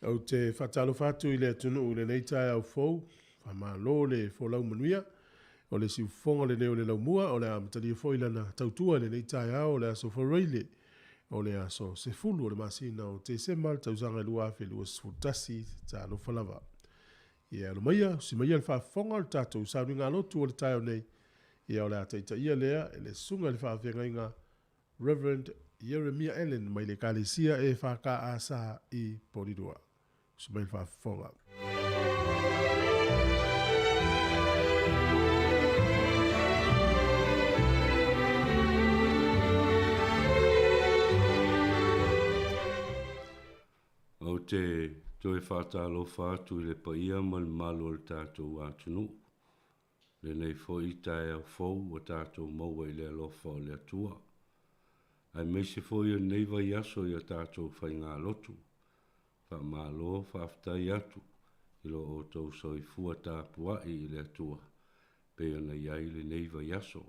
Ou te faatalofa atu i le atunuu i lenei taeao fou, faamalo le folau manuia. O le siufofoga lenei o le laumua, o le a amatalia foi lana tautua i lenei taeao o le aso Faraile, o le aso 10 o le masina o Tesema le tausaga 2021, talofa lava. Ia alo maia, usi maia le faafofoga o le tatou sauniga lotu o le taeao nei, ia o le a taitaia lea e le susuga i le faafeagaiga Reverend Ieremia Allen mai le Ekalesia EFKS i Porirua. Usi mai le faafofoga. Ou te toe faatalofa atu i le paia ma le mamalu o le tatou atunuu. Lenei foi taeao fou ua tatou maua i le alofa o le Atua, aemaise foi o lenei vaiaso i a tatou faigalotu. Faamalo faafetai atu i lo outou soifua tapuai i le Atua pei ona i ai lenei vaiaso.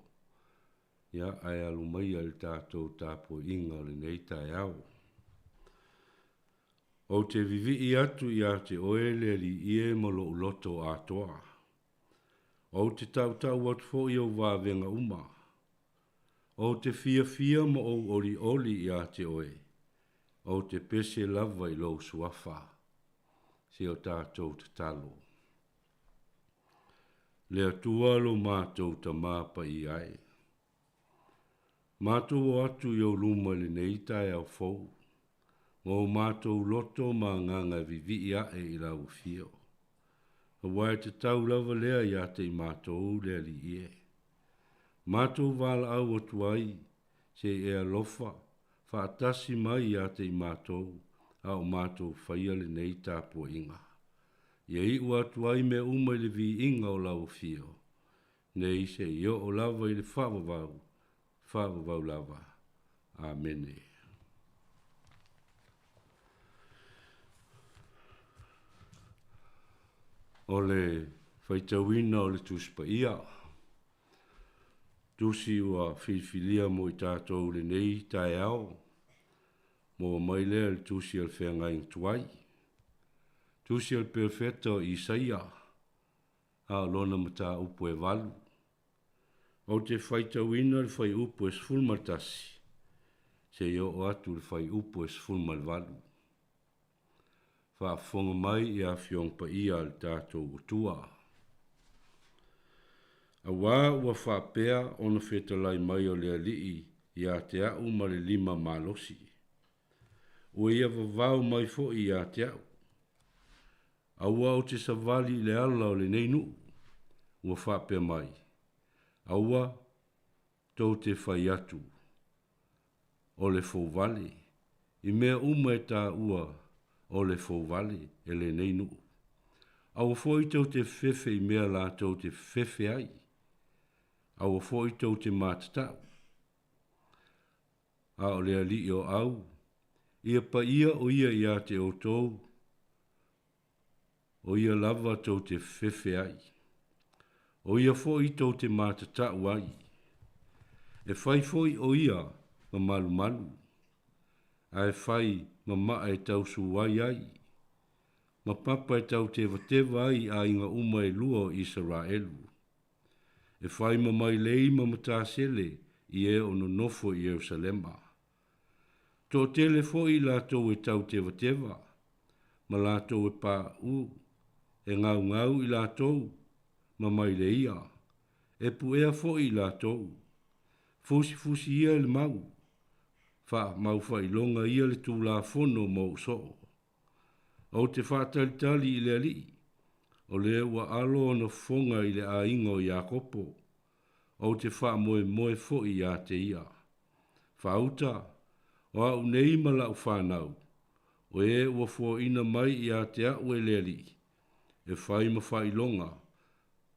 Ia, ae alu maia i le tatou tapuaiga o lenei taeao. Ou te vivii atu ia te oe le Alii e ma lou loto atoa. Ou te tautau atu foi ou vavega uma. Ou te fiafia ma ou olioli ia te oe. Ou te pese lava i lou suafa. Se o tatou tatalo. Le Atua lo matou Tama Paia e. Matou o atu i ou luma i lenei taeao fou, ma o matou loto ma agaga e vivii ae i lau afio. Aua e tatau lava lea ia te i matou le Alii e. Matou valaau atu ai, se i e alofa faatasi mai ia te i matou a o matou faia lenei tapuaiga. Ia iu atu ai mea uma i le viiga o lau afio, Nei se i oo lava i le faavavau, faavavau lava. Amene. O le faitauina o le Tusi Paia. Tusi ua filifilia mo i tatou i lenei taeao. Maua mai lea i le Tusi a le Feagaiga Tuai. Tusi a le Perofeta o Isaia. a o lona mataupu e valu. Ou te faitauina le fuaiupu e 11 seia oo atu i le fuaiupu e 18. Faafofoga mai i Afioga Paia a le tatou Atua. Auā ua faapea ona fetalai mai o le Alii ia te a'u ma le lima malosi. Ua ia vavao mai foi ia te a'u. Aua ou te savali i le ala o lenei nuu, ua faapea mai, Aua tou te fai atu, o le fouvale, i mea uma e taua o le fouvale e lenei nuu. Aua foi tou te fefefe i mea latou te fefefe ai. Aua foi tou te matatau. A o le Alii o au, ia paia o ia ia te outou, o ia lava tou te fefefe ai. O ia foi tou te matatau ai. E fai foi o ia ma malumalu, ae fai ma maa e tausuai ai, ma papa e tautevateva ai i aiga uma e lua o Isaraelu. E fai ma mailei ma matasele i e o nonofo i Ierusalema. Toatele foi i latou e tau tevateva, ma latou e paʻu, e gaugau i latou, ma maileia, e puʻea foi i latou. Fusifusi ia i le mau, faamaufailoga ia le Tulafono ma ou soo. Ou te faatalitali i le Alii, o lea ua alo ona fofoga i le aiga o Iakopo, ou te faamoemoe foi ia te ia. Faauta, o a'u nei ma la'u fanau, o e ua foaina mai ia te a'u e le Alii, e fai ma faailoga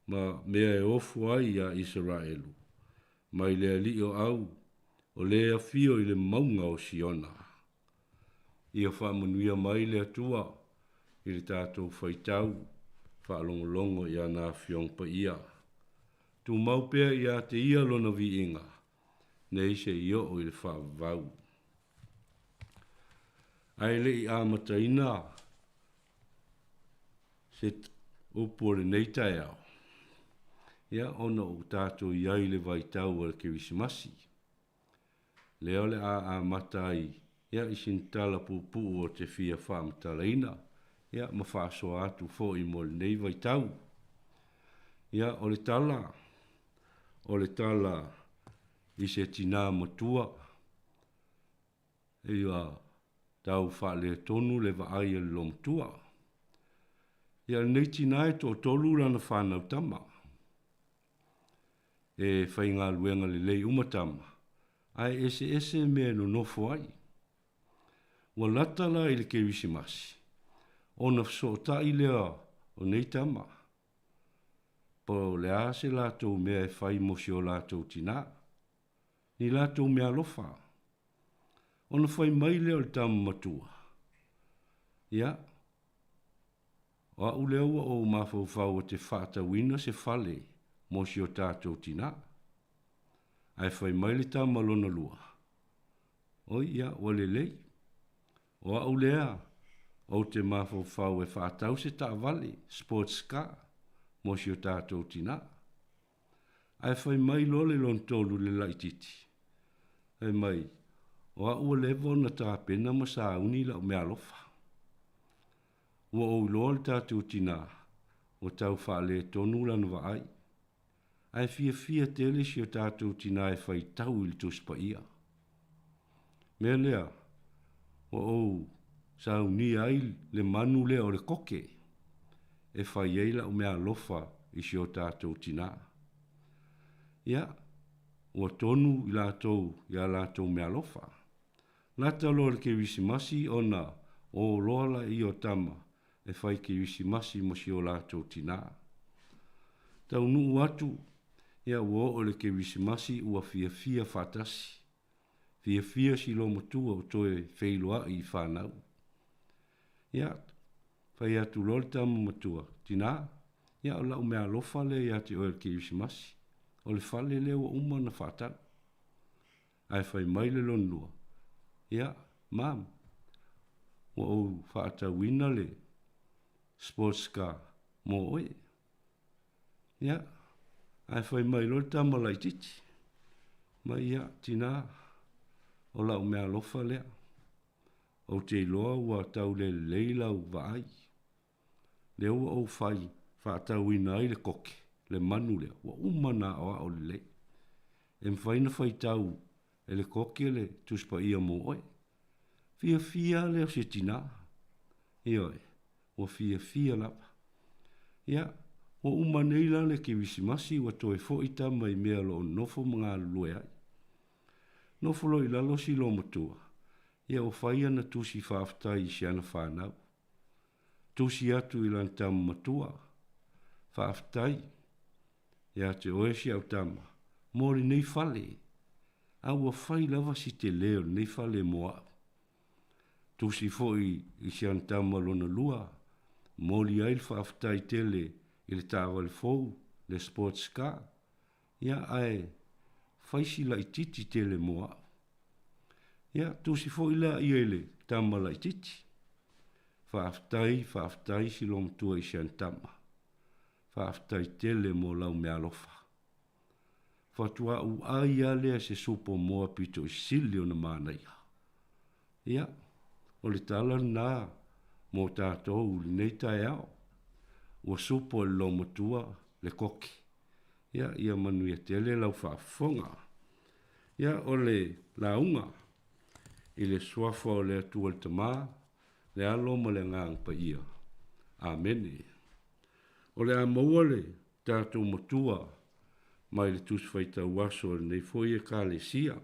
ma mea e ofo ai iā Isaraelu, mai le Alii o au, o le afio i le mauga o Siona. Ia faamanuia mai le Atua i le tatou faitau faalogologo i ana Afioga Paia. Tumau pea ia te Ia Lona viiga, nei se i oo i le faavavau. Ae le i amataina. Se upu o lenei taeao, ia ona ua tatou i ai i le vaitau o le Kerisimasi, lea o le a amata ai ia i sina tala puupuu o te fia faamatalaina ia ma faasoa atu foi mo lenei vaitau. Ia o le tala, o le tala i se tinā matua, Ia tau faaletonu le vaai a le loomatua. Ia lenei tinā e toatolu lana fanau tama. E faigaluega lelei uma tama, ae eseese mea e nonofo ai. Ua lata la i le Kerisimasi, ona fesootai lea o nei tama, po o le a se latou mea e fai mo si o latou tinā. Ni latou meaalofa. Ona fai mai lea o le tama matua, Ia, o au lea ua ou mafaufau ou te faatauina se fale mo si o tatou tinā. Ae fai mai le tama lona lua, Oi, ia, ua lelei. O au lea ou te mafaufau e faatau se taavale, sports car, mo si o tatou tinā. Ae fai mai loa le lona tolu i le laitiiti, fai mai, O au ua leva ona tapena ma sauni lau meaalofa. Ua ou iloa le tatou tinā, ua tau faaletonu lana vaai. Ae fiafia tele si o tatou tinā e faitau i le Tusi Paia. Mea lea, ua ou saunia ai le manu lea o le koke e fai ai lau meaalofa i si o tatou tinā. Ia, ua tonu i latou i a latou meaalofa. Lata loa le Kerisimasi ona o loa laia o tama e fai Kerisimasi ma si o latou tinā. Taunuu atu, ia ua oo le Kerisimasi ua fiafia faatasi. Fiafia si loomatua o toe feiloai i fanau. Ia, fai atu loa le tama matua, Tinā, ia o lau meaalofa lea ia te oe i le Kerisimasi. O le fale lea ua uma ona faatau. Ae fai mai le lona lua, Ia, Mum, ua ou faatauina le sports car mo oe. Ia, ae fai mai loa le tama laitiiti, Mai ia, tinā, o lau meaalofa lea. Ou te iloa ua tau le lelei lau vaai. Lea ua ou fai faatauina ai le koke, le manu lea, ua uma ona aoao lelei. E mafai ona faitau e le koke le Tusi Paia mo oe. Fiafia lava lea o se tinā. Ioe, ua fiafia lava. Ia, ua uma nei la le Kerisimasi ua toe foi tama i mea o lo o nofo ma galulue ai. Nofo loa i lalo si loomatua, ia ua fai ana tusi faafetai i si ana fanau. Tusi atu i lana tama matua, Faafetai ia te oe si au tama, mo lenei fale, a ua fai lava si telē o lenei fale mo au. Tusi foi i si ana tama lona lua, moli ai le faafetai tele i le taavale fou, le sports car, ia ae fai si laitiiti tele mo au. Ia, tusi foi lea ia i le tama laitiiti. Faafetai, faafetai si loomatua i si ana tama. Faafetai tele mo lau meaalofa. Faatoa ou ai a lea se supo moa pito i sili ona manaia. Ia, o le tala lena mo tatou i lenei taeao. Ua supo e le loomatua le koki. Ia, ia manuia tele lau faafofoga. Ia, o le lauga i le Suafa o le Atua le Tama, le Alo ma le Agaga Paia. Amene. O le a maua le tatou Matua mai le Tusi Faitau Aso a lenei foi Ekalesia.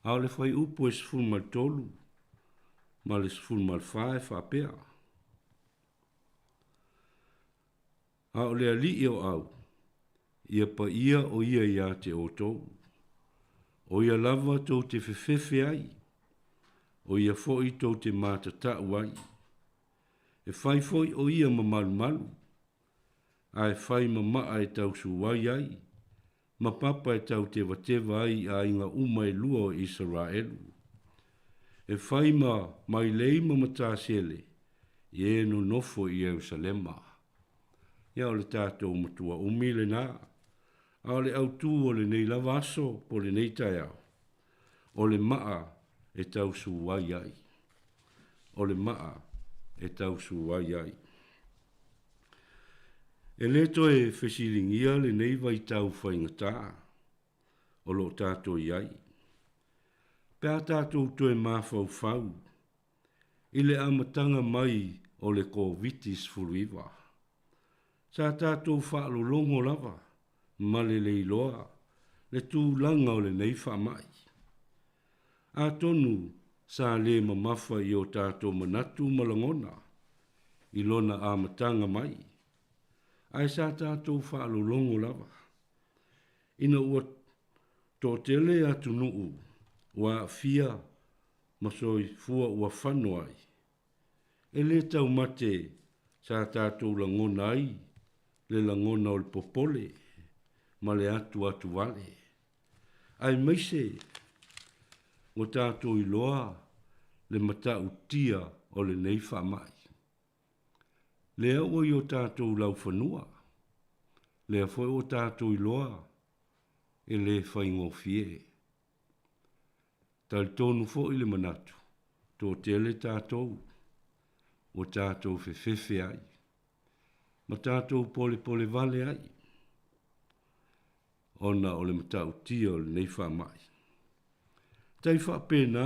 A o le fuaiupu e 13 ma le 14 e faapea, A o le Alii o au, ia paia o ia iā te outou. O ia lava tou te fefefe ai, o ia foi tou te matatau ai. E fai foi o ia ma malumalu, a e fai ma maa e tausuai ai, ma papa e tautevateva ai i aiga uma e lua o Isaraelu. E fai ma mailei ma matasele. i e nonofo i Ierusalema. Ia o le tatou matua umi lenā, a o le autū o lenei lava aso po o lenei taeao, o le maa e tausū ai ai. O le maa e tausū ai ai. E lē toe fesiligia lenei vaitau faigata o lo o tatou i ai. Pe a tatou toe mafaufau i le amataga mai o le Koviti-19, sa tatou faalologo lava ma le leiloa le tulaga o lenei faamai. Atonu sa le mamafa i o tatou manatu ma lagona i lona amataga mai, ae sa tatou faalologo lava ina ua toatele atunuu ua aafia ma soifua ua fano ai. E lē taumate sa tatou lagona ai le lagona o le popole ma le atuatuvale, aemaise ua tatou iloa le matautia o lenei faamai. Lea ua i o tatou laufanua, lea foi ua tatou iloa e lē faigofie. Talitonu foi le manatu, toatele tatou ua tatou fefefe ai ma tatou polepole vale ai ona o le matautia o lenei faamai. Tai faapena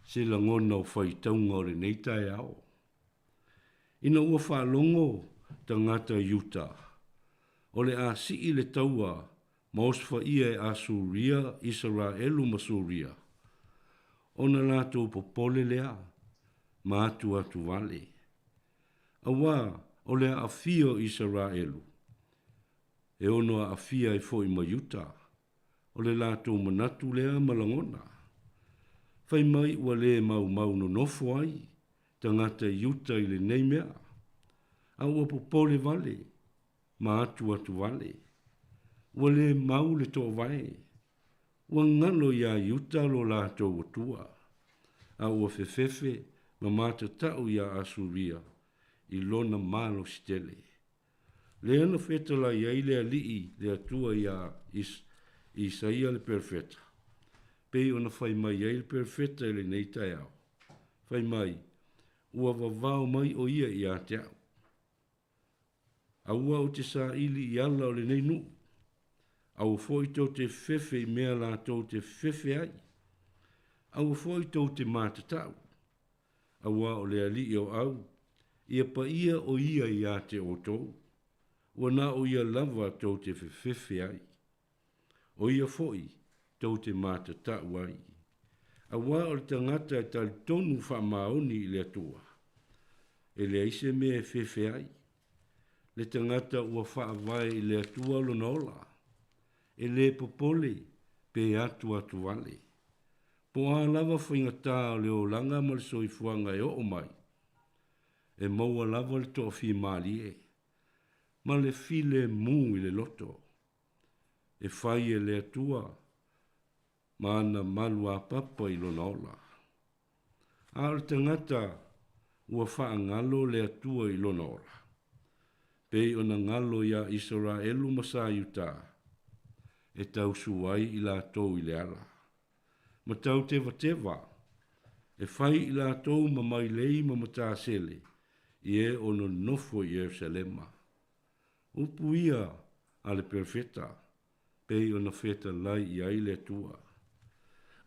se lagona o faitauga o lenei taeao. Ina ua faalogo tagata Iuta o le a sii le taua ma osofaia e Asuria, Isaraelu ma Suria, ona latou popole lea ma atuatuvale, auā o le aafia o Isaraelu e ono aafia ai foi ma Iuta, o le latou manatu lea ma lagona. Fai mai ua lē maumau nonofo ai tagata Iuta i lenei mea, a ua popole vale ma atuatuvale. Ua lē mau le toovae, ua galo iā Iuta lo latou Atua, a ua fefefe ma matatau iā Asuria i lona malosi tele. Lea na fetalai ai le Alii le Atua iā Isaia le perofeta, pei ona fai mai ai le perofeta i lenei taeao, fai mai, Ua vavao mai o ia ia te au. Aua ou te saili i ala o lenei nuu, aua foi tou te fefe i mea latou te fefe ai, aua foi tou te matatau, auā o le Alii o au, ia paia o ia ia te outou, ua na o ia lava tou te fefefe ai. O ia foi tou te matatau ai. Auā o le tagata e talitonu faamaoni i le Atua, e leai se mea e fefe ai. Le tagata ua faavae i le Atua lona ola, e lē popole pe atuatuvale. Po o a lava faigata o le olaga ma le soifuaga e oo mai, e maua lava le toafimalie ma le filemu i le loto. E fai e le Atua ma ana maluapapa i lona ola. A o le tagata ua faagalo le Atua i lona ola, pei ona galo iā Isaraelu ma sa Iutā, e tausū ai i latou i le ala, ma tautevateva, e fai i latou ma mailei ma matasele i e o nonofo i Ierusalema. Upu ia a le perofeta, pei ona fetalai i ai le Atua.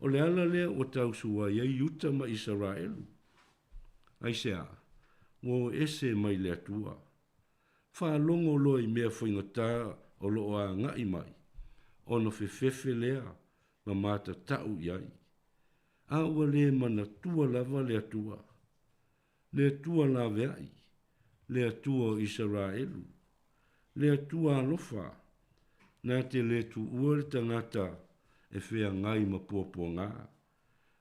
O le ala lea ua tausuai ai Iuta ma Isaraelu. Aisea? Ua o ese mai le Atua. Faalogo loa i mea faigata o lo o agai mai, ona fefefe lea ma matatau i ai. A ua le manatua lava le Atua. Le Atua laveai, le Atua o Isaraelu, le Atua alofa, na te lē tuua le tagata e feagai ma puapuagā,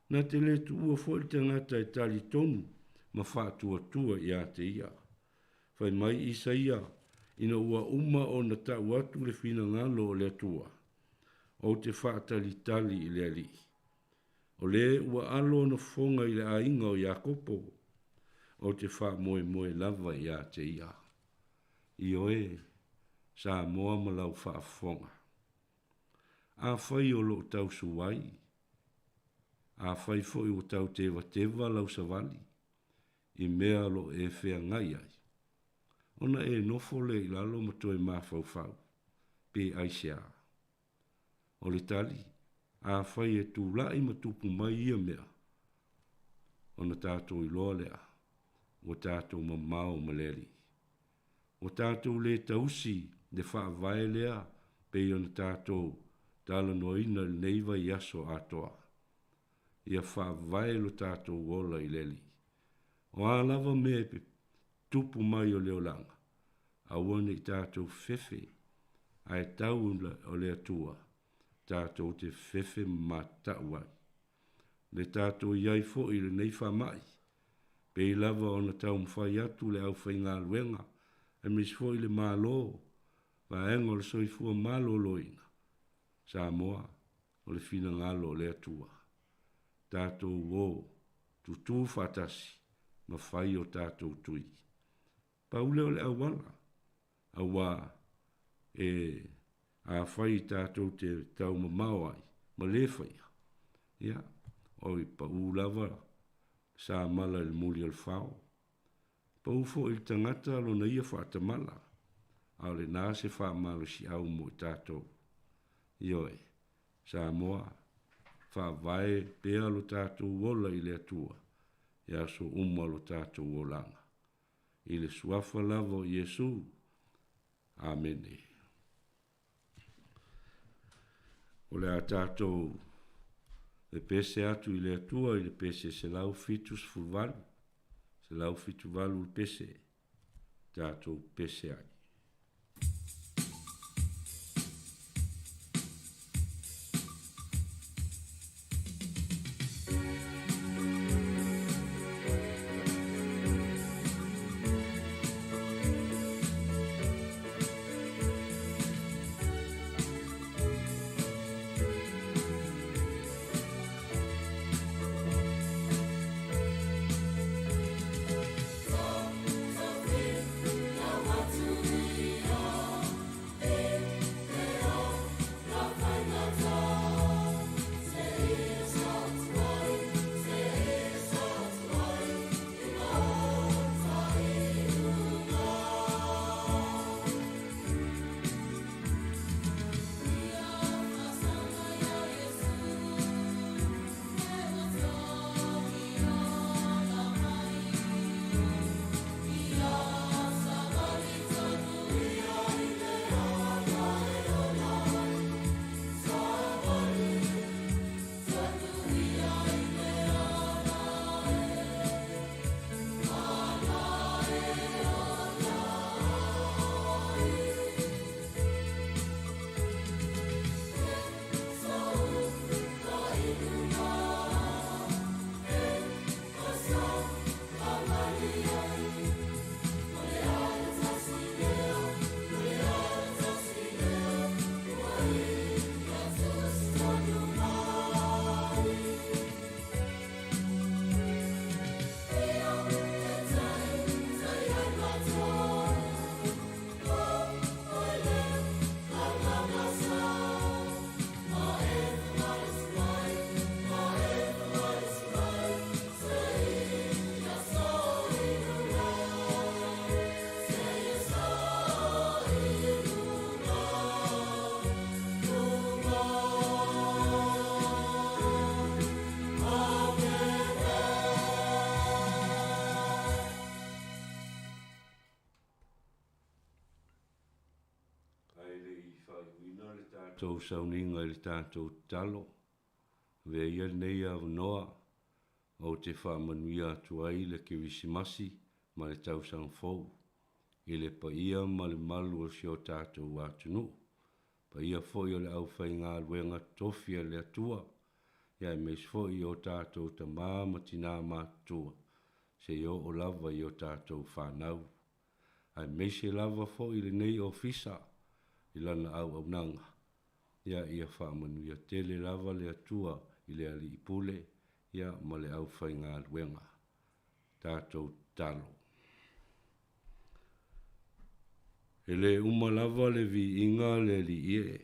na te lē tuua foi le tagata e talitonu ma faatuatua iā te ia. Fai mai Isaia, ina ua uma ona tau atu le finagalo o le Atua, Ou te faatalitali i le Alii. O lē ua alo ona fofoga i le aiga o Iakopo. Ou te faamoemoe lava ia te Ia. Ioe, Samoa ma lau faafofoga. Afai o lo o tau suai, afai foi ua tau tevateva lau savali i mea o lo o e feagai ai, ona e nofo lea i lalo ma toe mafaufau, pe aisea? O le tali, afai e tulai ma tupu mai ia mea, ona tatou iloa lea ua tatou mamao ma le Alii. Ua tatou le tausi le faavae lea pei ona tatou talanoaina i lenei vaiaso atoa. Ia faavae lo tatou ola i le Alii. O a lava mea e tupu mai o le olaga, aua ne i tatou fefe, ae tau o le Atua tatou te fefe ma matatau ai. Le tatou i ai foi i lenei faamai, pei lava ona taumafai atu le aufaigaluega aemaise foi le Malo, vaega o le soifua maloloina, Samoa, o le finagalo o le Atua. Tatou o, tutū faatasi ma fai o tatou tui. Pau lea o le auala, auā e afai tatou te taumamao ai ma le faia, ia, oi, pau lava samala i le muli o le fao. Pau foi i le tagata lona ia faatamala, a o lena se faamalosiau mo i tatou. Ioe, Samoa, faavae pea lo tatou ola i le Atua i aso uma o lo tatou olaga. I le Suafa lava o Iesu. Amene. O le a tatou pepese atu i le Atua i le pese 178, 178 le pese, tatou pese ai. Ae le i faaiuina le tatou sauniga i le tatou tatalo, avea ia lenei avanoa ou te faamanuia atu ai le Kerisimasi ma le tausaga fou i le paia ma le malu o si o tatou atunuu, paia foi o le aufaigaluega totofi a le Atua, ia aemaise foi o tatou tama ma tinā matutua, seia oo lava i o tatou fanau. Aemaise lava foi lenei ofisa i lana auaunaga, ia ia faamanuia tele lava le Atua i le Alii Pule, ia ma le aufaigaluega. Tatou tatalo. E lē uma lava le viiga a le Alii e.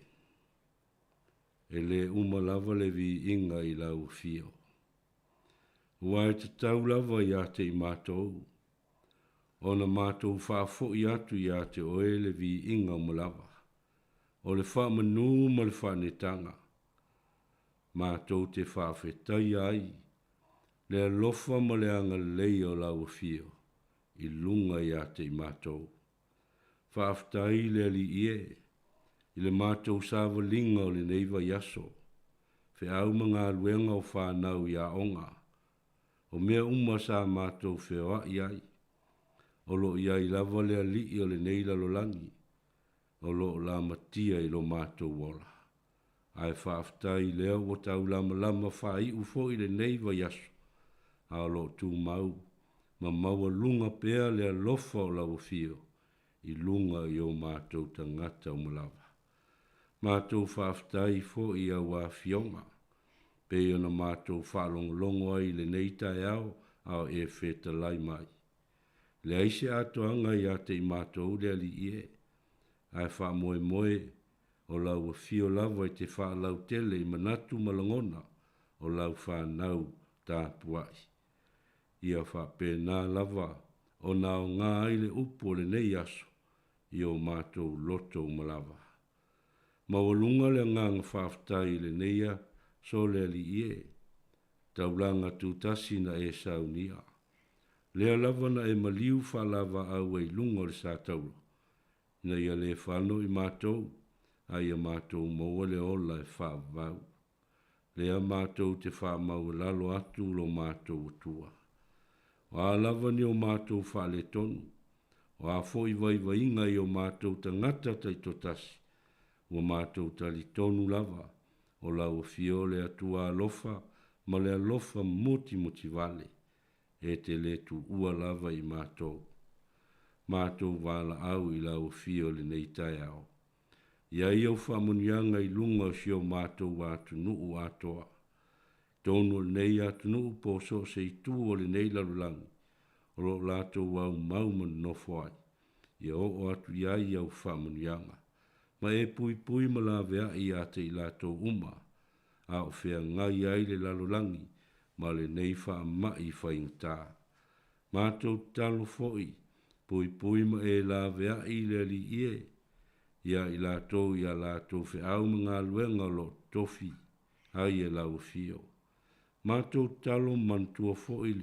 E lē uma lava le viiga i lau Afio. Aua e tatau lava ia te i matou, ona matou faafoi atu ia te oe le viiga uma lava, o le faamanu ma le faanetaga, matou te faafetaia ai le alofa ma le agalelei o lau Afio i luga ia te i matou. Faafetai le Alii e, i le matou savaliga o lenei vaiaso, feau ma galuega o fanau i aoga, o mea uma sa matou feoai ai, o lo o i ai lava le Alii o lenei lalolagi o lo o lamatia i lo matou ola. Ae faafetai lea ua taulamalama faaiu foi lenei vaiaso, a o lo o tumau ma maualuga pea le alofa o lau Afio i luga i o matou tagata uma lava. Matou faafetai foi i au afioga, pei ona matou faalogologo ai i lenei taeao a o e fetalai mai. Leai se atoaga ia te i matou le Alii e, ae faamoemoe o lau afio lava i te faalautele i manatu ma lagona o lau fanau tapuai. Ia faapena lava ona aoga ai le upu o lenei aso i o matou loto uma lava. Maualuga le agaga faafetai i lenei aso le Alii e, taulaga tutasi na e saunia. Lea lava na e maliu faalavaau ai i luga o le satauro, ina ia le fano i matou, a ia matou maua le ola e faavavau. Lea matou te faamaualalo atu lo matou Atua. O a lava ni o matou faaletonu, o a foi vaivaiga i o matou tagata taitoatasi, ua matou talitonu lava o lau Afio le Atua alofa ma le alofa mutimutivale, e te le tuua lava i matou. Matou valaau i lau Afio i lenei taeao. I ai au faamanuiaga i luga o si o matou atunuu atoa. Tonu o lenei atunuu po o so o se itu o lenei lalolagi o lo o latou aumau ma nonofo ai, ia oo atu i ai au faamanuiaga, ma e puipui ma laveai ia te i latou uma, a o feagai ai le lalolagi ma lenei faamai faigata. Matou tatalo foi, puipui ma e laveai le Alii e, ia i latou i a latou feau ma galuega o lo o totofi ai e lau Afio. Matou tatalo manatua foi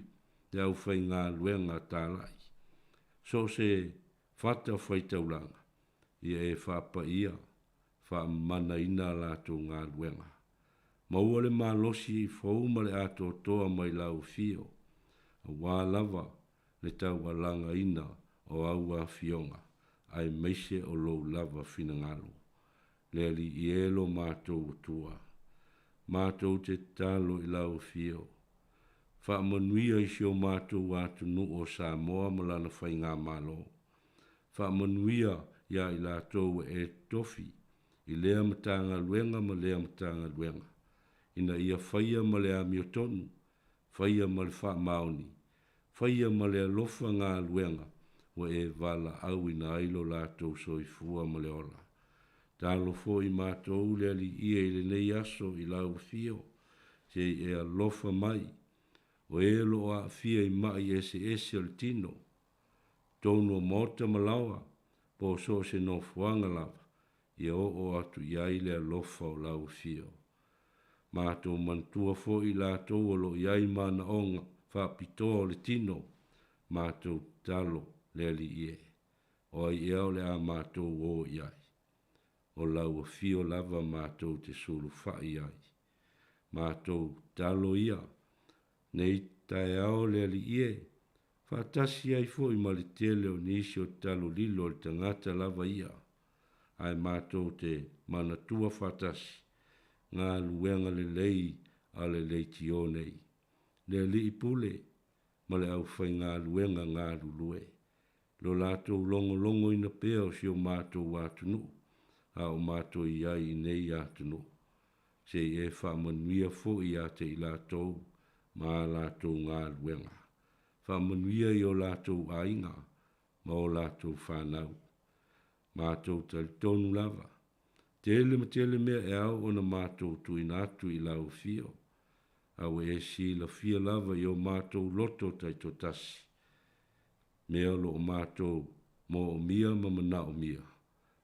le aufaigaluega talai, so o se fata faitaulaga, ia e faapaia, faamamanaina a latou galuega. Maua le malosi fou ma le atoatoa mai lau Afio, aua lava le taualagaina o au afioga, aemaise o lou lava finagalo. Le Alii e lo matou Atua. Matou te tatalo i lau Afio. Faamanuia i si o matou atunuu o Samoa ma lana Faigamalo. Faamanuia ia i latou ua e totofi i lea Matagaluega ma lea Matagaluega, ina ia faia ma le amiotonu, faia ma le faamaoni, faia ma le alofa galuega ua e valaauina ai lo latou soifua ma le ola. Talo foi matou le Alii e i lenei aso i lau Afio, se i e alofa mai, o e o lo o aafia i ma'i eseese o le tino, totonu o maota ma laoa, po o so o se nofoaga lava, ia oo atu i ai le alofa o lau Afio. Matou manatua foi i latou o lo o i ai manaoga faapitoa o le tino, matou tatalo le Alii e, o ai ea o le a matou o i ai? O lau Afio lava matou te sulufai ai. Matou tatalo ia, nei taeao le Alii e, faatasi ai foi ma le tele o nisi o tatalo lilo a le tagata lava ia, ae matou te manatua faatasi galuega lelei a le leitio nei, le Alii Pule ma le aufaigaluega galulue, lo latou logologoina pea o si o matou atunuu a o matou i ai i nei atunuu, se i e faamanuia foi ia te i latou ma a latou galuega. Faamanuia i o latou aiga ma o latou fanau. Matou talitonu lava, tele ma tele mea e ao ona matou tuuina atu i Lau Afio, a ua E silafia lava i o matou loto taitoatasi, mea o lo o matou moomia ma manaomia,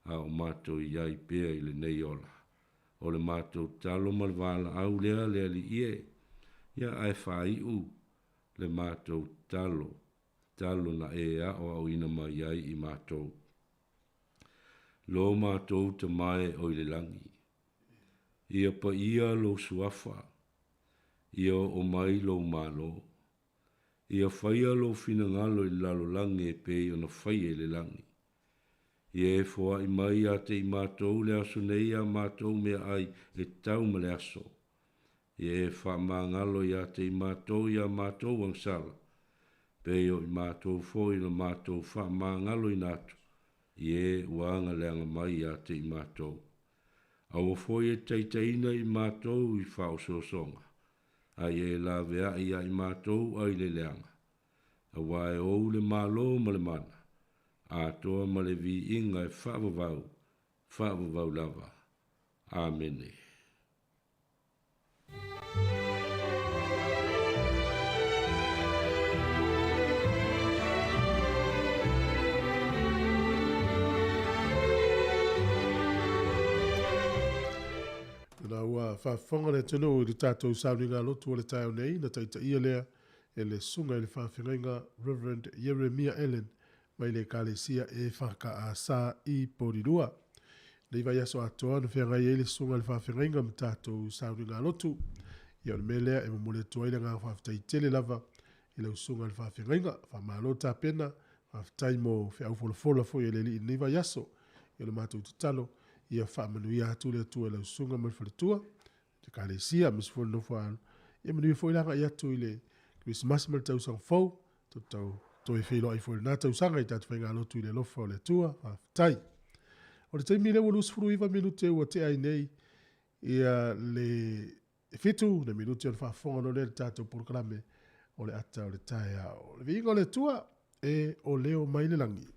a o matou i ai pea i lenei ola. O le matou tatalo ma le valaau lea le Alii e, ia ae faaiu le matou tatalo, tatalo na E aoaoina mai ai i matou. Lo matou Tama e o i le lagi, ia paia Lou Suafa, ia oo mai Lou Malo, ia faia Lou finagalo i le lalolagi e pei ona faia i le lagi. Ia e foai mai ia te i matou le aso nei a matou meaai e tatau ma le aso. Ia e faamagalo ia te i matou i a matou agasala, pei o i matou foi na matou faamagaloina atu i e ua agaleaga mai ia te i matou. Aua foi e taitaiina i matou i faaosoosoga, a ia e laveai ia i matou ai le leaga, aua e ou le Malo ma le mana, atoa ma le viiga e faavavau, faavavau lava. Amene. Na ua faafofoga le atunuu i le tatou sauniga lotu o le taeao nei, na taitaia lea e le Susuga i le Faafeagaiga Reverend Ieremia Allen mai le Ekalesia EFKS i Porirua. Nei vaiaso atoa na feagai ai le Susuga i le Faafeagaiga ma tatou sauniga lotu. Ia o le mea lea e momoli atu ai le agaga faafetai tele lava i lau Susuga i le Faafeagaiga. Faamalo tapena, faafetai mo feau folafola foi a le Alii i lenei vaiaso. Ia o le matou tatalo, ia faamanuia atu le Atua i lau susuga ma le faletua, le Ekalesia, aemaise foi le nofo-a-alo. Ia manuia foi le agai atu i le Kerisimasi ma le tausaga fou. Tatou toe feiloai foi i lena tausaga i tatou faigalotu i le alofa o le Atua. Faafetai. O le taimi lea ua 29 minute ua tea ai nei ia le 7 na minute o le faafofoga loa lea i le tatou polokalame o le ata o le taeao. O le viiga o le Atua e o leo mai le lagi.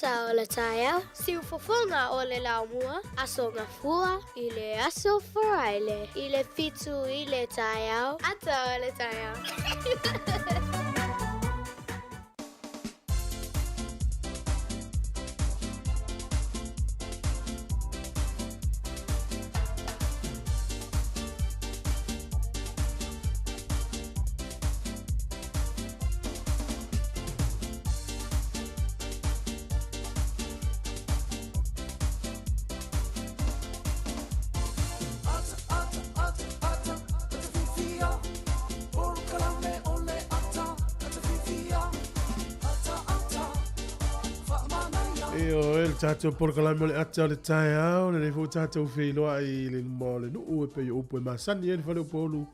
Ata o le taeao, siufofoga o le laumua, Aso Gafua i le Aso Faraile i le 7 i le taeao, ata o le taeao. E o e le tātou polokalame o le ata o le taeao, lenei foi tātou feiloai i le luma o le nuu e pei o upu e masani ai le fale o Upolu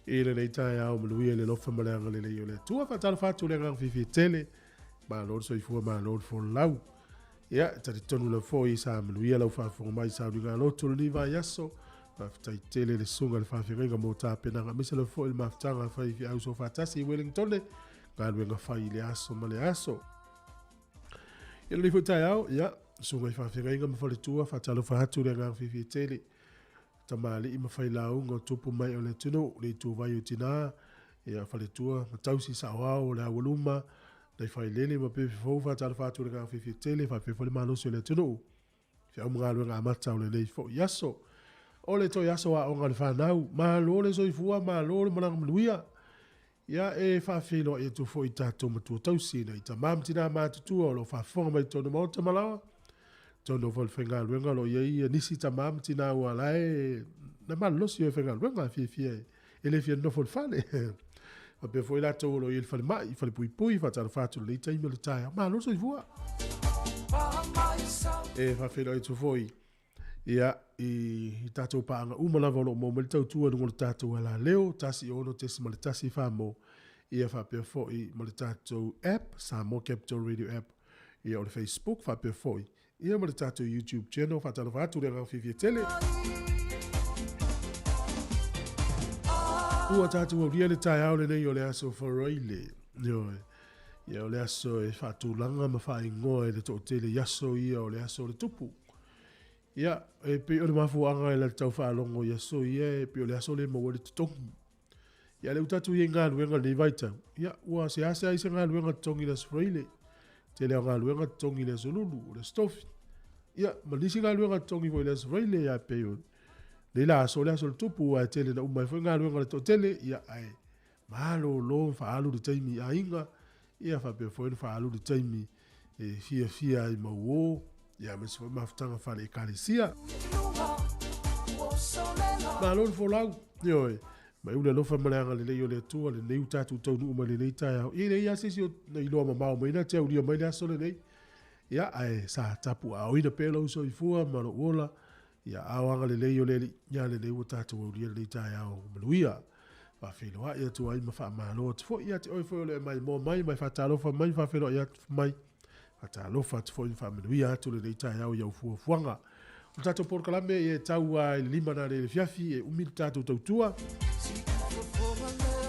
i lenei taeao manuia le alofa ma le agalelei o le Atua. Faatalofa atu le agaga fiafia tele, malo le soifua, malo le folau. Ia, e talitonu lava foi sa manuia lau faafofoga mai i sauniga loto o lenei vaiaso. Faafetai tele le susuga i le faafeagaiga mo tapenaga, aemaise lava foi le mafutaga fai feau soofaatasi i Wellingtone, galuega fai i le aso ma le aso. Ia lenei foi taeao, ia, susuga i faafeagaiga ma faletua, faatalofa atu le agaga fiafia tele. Tamalii ma failauga o tupu mai o le atunuu, le ituvai o tina, ia, faletua ma tausi saoao o le aualuma, nai failele ma pepe fou, faatalofa atu le agaga fiafia tele, faapea foi le malosi o le atunuu. Feau ma galuega amata o lenei foi aso. O le toe aso aoga o le fanau, malo le soifua, malo le malaga manuia. Ia e faafeiloai atu foi i tatou matua tausi, nai tama ma tina matutua o lo o faafofoga mai i totonu o Maota ma Laoa. Totonu foi o le faigaluega o lo o i ai nisi tama ma tina ua la e na malolosi o e faigaluega, fiafia e le fia nonofo i le fale. Faapea foi latou o lo o i ai i le falemai, falepuipui, faatalofa atu i lenei taimi o le taeao. Malo le soifua. E faafeiloai atu foi ia, i tatou paaga uma lava o lo o maua mai le tautua i luga o le tatou alaleo, 106.1 Samoa, ia faapea foi ma le tatou app, Samoa Capital Radio App, ia o le Facebook faapea foi, ia ma le tatou YouTube channel. Faatalofa atu le agaga fiafia tele. Ua tatou aulia le taeao lenei o le aso Faraile. Ioe. Ia o le aso e faatulaga ma faaigoa e le toatele i aso ia o le aso o le tupu. Ia, e pei o le mafuaaga e la le tau faalogo i aso ia, e pei o le aso le maua le totogi. Ia le tatou i ai galuega lenei vaitau, ia ua seasea ai se galuega totogi i le aso Faraile. Tele o galuega totogi i le aso Lulu, o le aso Tofi. Ia, ma nisi galuega totogi foi i le aso Faraile, ia pei o nei la aso o le aso o le tupu, ae tele na uma ai foi galuega a le toatele, ia ae malolo ma faaalu le taimi i aiga, ia faapea foi ona faaalu le taimi e fiafia ai mauō, ia aemaise foi mafutaga faale ekalesia. Malo le folau, ioe, mai ule alofa ma le agalelei o le Atua lenei ua tatou taunuu mai lenei taeao. Ia e leai lava se isi o na iloa mamao mai na te aulia mai le aso lenei. Ia, ae sa tapuaaoina pea lou soifua ma lou ola, ia ao agalelei o le Alii, ia lenei ua tatou aulia lenei taeao manuia. Faafeiloai atu ai ma faamalo atu foi ia te oe foi o le e maimoa mai, mai faatalofa mai, faafeiloai atu mai, faatalofa atu foi ma faamanuia atu lenei taeao i au fuafuaga. O le tatou polokalame e tau lava i le 5 na le fiafi e umi le tatou tautua.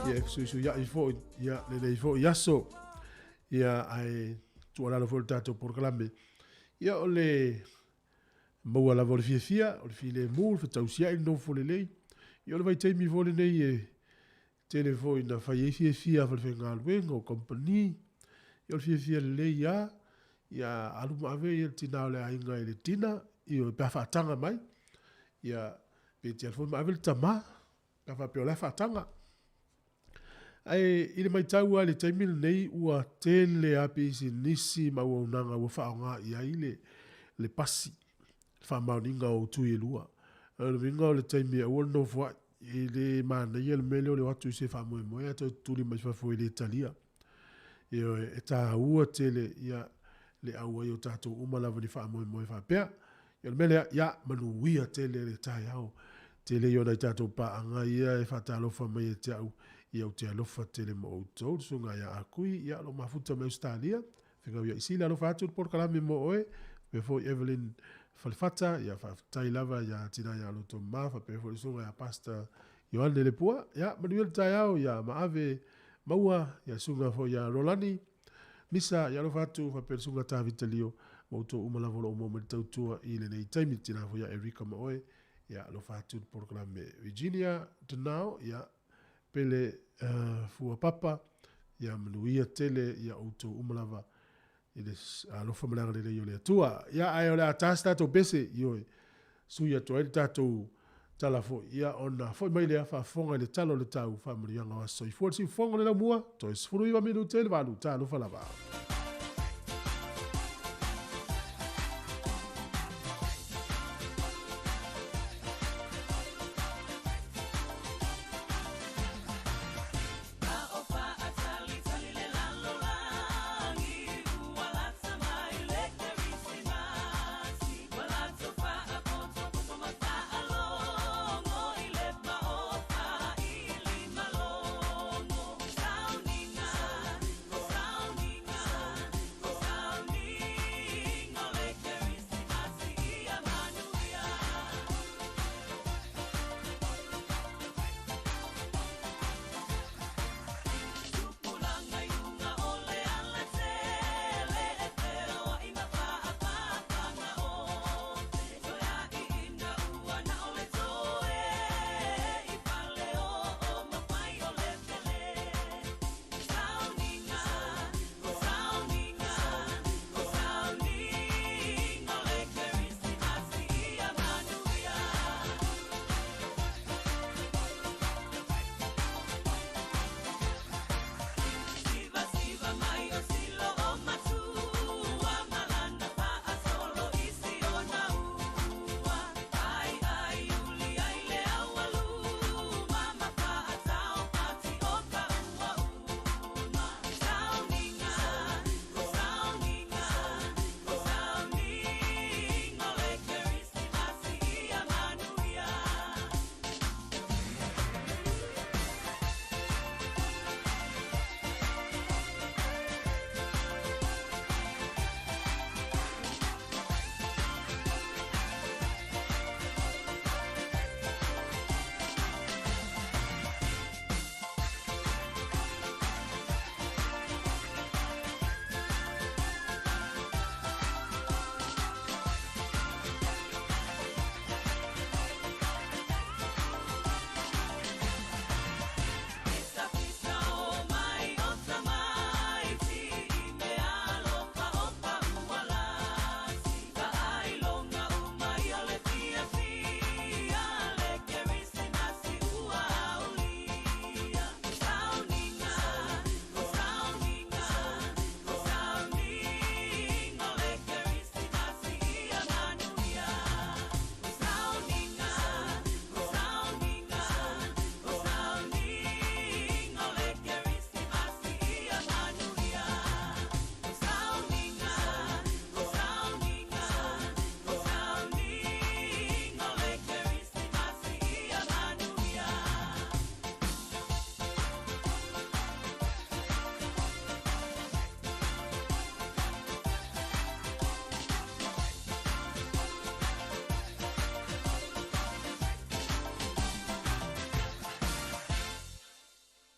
Ia e fesuisuiai foi ia lenei foi aso. Ia ae tuualalo foi le tatou polokalame. Ia o le maua lava o le fiafia, o le filemu, le fetausiai, le nofo lelei. Ia o le vaitaimi foi lenei e tele foi na fai ai fiafia a falefaigaluega o kamupani. Ia o le fiafia lelei lava, ia alu ma ave ia le tina o le aiga i le dinner, ioe, pe a faataga mai. Ia pe te alu foi ma ave le tama, pe a faapea o la e faataga. Ae i le matau lava i le taimi lenei ua tele lava pisinisi ma auaunaga ua faaaoga i ai le, le pasi, le faamaoniga o tui e lua. O le uiga o le taimi e aua le nofoai, e le manaia le mea lea o le o atu i se faamoemoe ae toe tutuli mai fafo e le talia. Ioe, e taua tele ia le auai o tatou uma lava i le faamoemoe faapea. Ia o le mea lea, ia manuia tele le taeao. Tele ia o nai tatou paaga ia e faatalofa mai ia te au, ia ou te alofa tele ma outou, le susuga ia Akui, ia o lo o mafuta mai Ausetalia, Fegau ia Isila, alofa atu le polokalame mo oe, faapea foi Evelyn Falefata, ia faafetai lava ia Tina ia Loto Ma, faapea foi le susuga ia Pastor Ioane Lepua, ia manuia le taeao, ia maave maua, ia susuga foi ia Rolani Misa, ia alofa atu, faapea le susuga Tavita Lio, Ma outou uma lava o lo o maua mai le tautua i lenei taimi. Tina foi ia Erika ma oe, ia alofa atu le polokalame Virginia Danao, ia Pele Fua Papa, ia manuia tele ia outou uma lava i le alofa ma le agalelei o le Atua. Ia ae o le a ta se tatou pese, ioe, sui atu ai le tatou tala foi, ia ona foi mai lea faafofoga i le tala o le tau faamanuiaga o aso soifua le siufofoga o le laumua, toe 19 minute i le 8, talofa lava.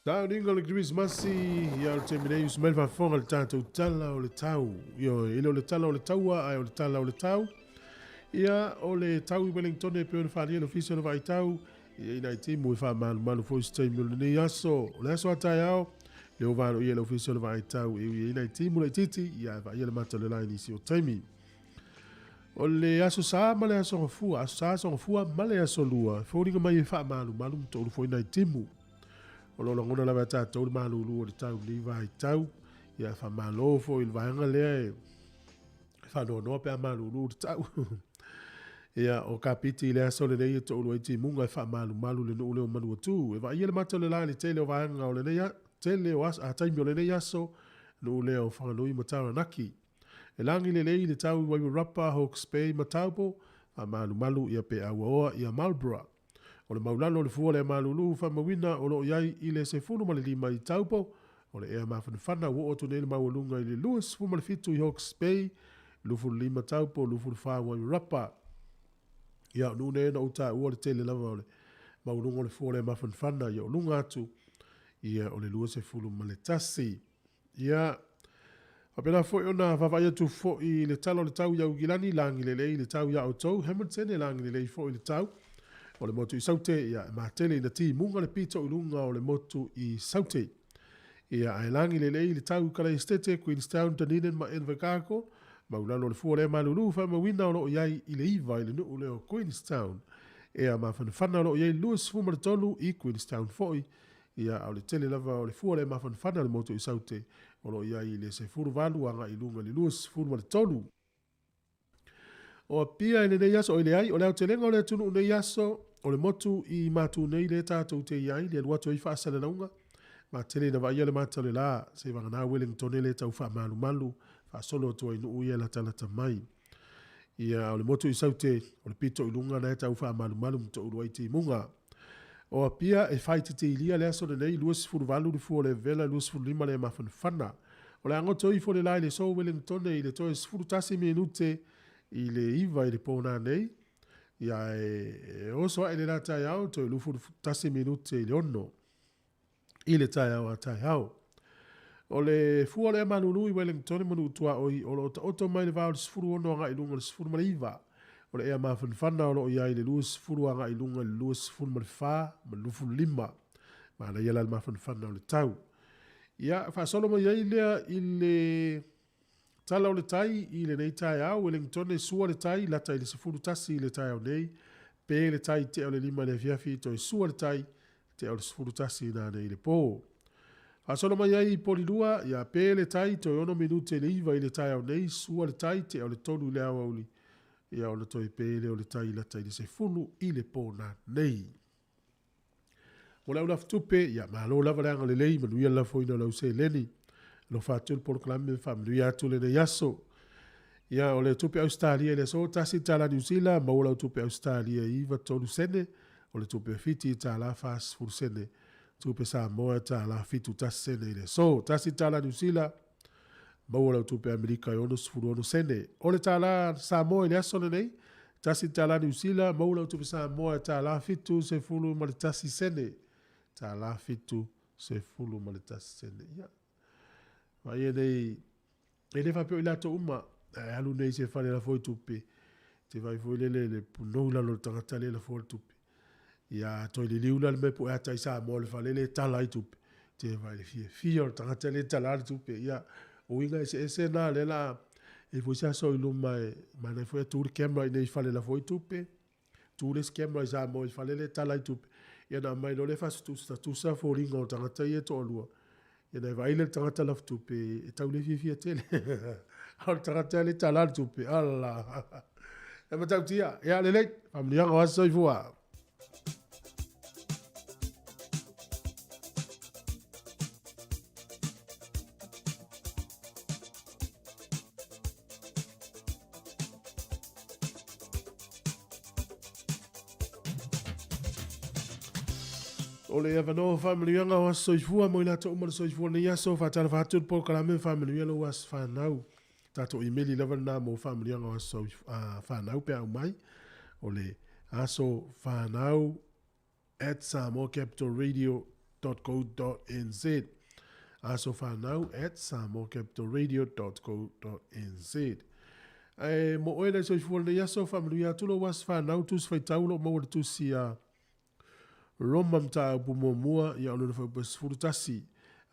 Sauniga o le Kerisimasi, ia o le taimi nei, usu mai le faafofoga i le tatou tala o le tau. Ioe, e le o le tala o le taua, ae o le tala o le tau. Ia, o le tau i Wellington e pei ona faaalia e le Ofisa o le Vaai Tau, e i ai nai timu e faamalumalu foi i se taimi o lenei aso. O le aso a taeao, le ova aloaia e le Ofisa o le Vaai Tau e ui ai nai timu laitiiti, ia ae vaaia le mata o le la i nisi o taimi. O le Aso Sa ma le Aso Gafua, Aso Sa, Aso Gafua ma le Aso Lua, e foliga mai e faamalumalu ma toulu foi nai timu. O lo o lagona lava e tatou le malulu o le tau i lenei vaitau. Ia, faamalo foi i le vaega lea e faanoanoa pe a malulu le tau. Ia, o Kapiti i le aso lenei e toulu ai timuga e faamalumalu le nuu lea o Manuatu. E vaaia le mata o le la i le tele o vaega o lenei a, tele o aso, a taimi o lenei aso, nuu lea o Whanganui ma Taranaki. E lagi lelei le tau i Wairarapa, Hawke's Bay ma Taupo, faamalumalu ia pe auaoa ia Marlborough. O le maulalo o le fua lea malulu faamauina o lo o i ai i le 15 i Taupo, o le ea mafanafana ua oo atu nei le maualuga i le 27 i Hawke's Bay, 25 Taupo, 24 Wairarapa. Ia, o nuu nei na ou taua le tele lava o le maualuga o le fua lea mafanafana, ia o luga atu ia o le 21. Ia, Faapena foi ona vaavaai atu foi i le tala o le tau i Aukilani, lagi lelei le tau iā outou, Hamilton e lagi lelei foi le tau. O le motu i Saute, ia, e matele ina timuga le pito i luga o le motu i Saute. Ia, ae lagi lelei le tau i Kalaesetete, Queenstown, Dunedin ma Invercargill, maulalo le fua o le malulu faamauina o lo o i ai i le 9 i le nuu lea o Queenstown. Ea mafanafana o lo o i ai 23 i Queenstown foi. Ia, a o le tele lava o le fua o le mafanafana o le motu i Saute o lo o i ai i le 18 agai i luga i le 23. O Apia i lenei aso, oi leai, o le aotelega o le atunuu nei aso, o le motu i Matu nei lea tatou te i ai, le alu atu ai faasalalauga, matele ina vaaia le mata o le la, seivagana Wellingtone le tau faamalumalu, faasolo atu ai i nuu ia e latalata mai. Ia, a o le motu i Saute, o le pito i luga na e tau faamalumalu ma toulu ai timuga. O Apia e faaitiitilia le aso lenei, 28 le fua o le vevela, 25 le mafanafana. O le a goto ifo le la i le so Wellingtone i le toe 11 minute i le 9 i le pō nei. Ia e oso ae le la taeao, toe 21 minute i le 6 i le taeao a taeao. O le fua o le malulu i Wellington ma nuu tuaoi o lo o taoto mai le va o le 16 agai i luga o le 19. O le ea mafanafana o lo o i ai le 20 agai i luga i le 24 ma le 25. Manaia la le mafanafana o le tau. Ia, faasolo mai ai lea i le tala o le tai i lenei taeao. Wellington e sua le tai, lata i le 11 i le taeao nei. Pe le tai tea o le 5 i le afiafi, toe sua le tai tea o le 11 nā nei i le pō. Faasolo mai ai i Polilua, ia pe le tai, toe 6 minute le 9 i le taeao nei, sua le tai tea o le 3 i le aoauli. Ia ona toe pe le o le tai lata i le 10 i le pō nā nei. Mo le au lafutupe, ia malo lava le agalelei, manuia le lafoina o lau seleni. Alofa atu le polokalame, faamanuia atu lenei aso. Ia, o le tupe Ausetalia i le aso, $1 Niu Sila, maua lau tupe Ausetalia i 93 sene, o le tupe Fiti $1 40 sene, tupe Samoa $1 71 sene i le aso. $1 Niu Sila, maua lau tupe Amerika i 66 sene. O le tala Samoa i le aso lenei, $1 Niu Sila, maua lau tupe Samoa $1.71 sene. $1.71 sene. Ia, vaai nei, e le faapea o i latou uma, ae alu nei se fale lafo i tupe, te vai foi lele le punou lalo le tagata le lafo le tupe. Ia, toi liliu la le mea po e ata i Samoa le fale le tala i tupe. Te vai le fiafia o le tagata le tala le tupe. Ia, o uiga eseese na le la, e foi se aso i luma e, manai foi e tu le camera i nei fale lafo i tupe. Tu le isi camera i Samoa i fale le tala i tupe. Ia na mai lo le faasutusa foliga o tagata ia e toalua. Ia na e vaai le tagata lafu tupe e tau le fiafia tele. A o le tagata le tala le tupe. Ala. E matautia. Ia lelei. Faamanuiaga o aso soifua. O le avanoa faamanuiaga o aso soifua mo i latou uma le soifua nei aso, faatalofa atu le polokalame faamanuia lou aso fanau. Tatou imeli lava lena mo faamanuiaga o aso fanau pe a aumai. O le aso fanau at samoacapitalradio.co.nz. Aso fanau at samoacapitalradio.co.nz. Ae mo oe le soifua lenei aso, faamanuia atu lou aso fanau, tusi faitau lo maua le tusi a Roma mataupu muamua, ia o lona fuaiupu 11.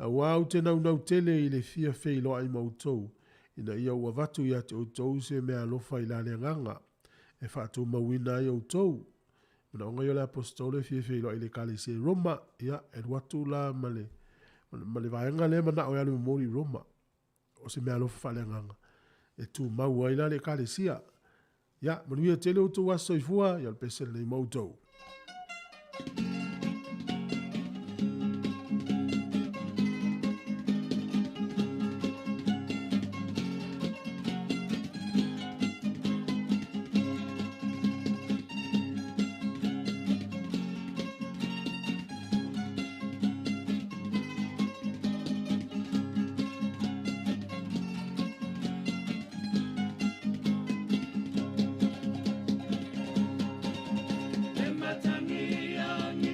Auā ou te naunau tele i le fia feiloai ma outou, ina ia ou avatu ia te outou se meaalofa i la le agaga, e faatumauina ai outou. Manaoga ia o le aposetolo e fia feiloai i le ekalesia i Roma, ia, e alu atu la ma le, ma le vaega lea manao e alu e momoli i Roma, o se meaalofa faaleagaga, e tumau ai la le ekalesia. Ia, manuia tele outou aso soifua, ia o le pese lenei mo outou. Le matangi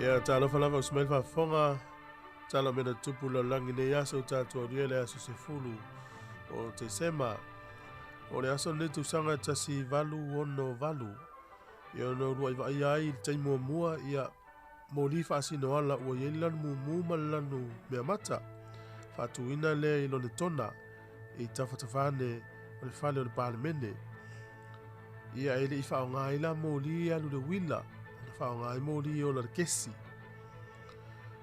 Ia, talofa lava uso mai le faafofoga, tala o mea na tutupu i le lalolagi i lenei aso ua tatou aulia le aso 10 o Tesema. O le aso lenei tausaga e 1868, ia ona uluai vaaia ai i le taimi muamua, ia, moli faasinoala ua i ai le lanu mumu ma le lanu meamata. Faatuina lea i Lonetona i tafatafa ane o le fale o le Palemene. Ia e le i faaaoga ai la moli e alu i le uila, na faaaoga ai moli e ola i le kesi.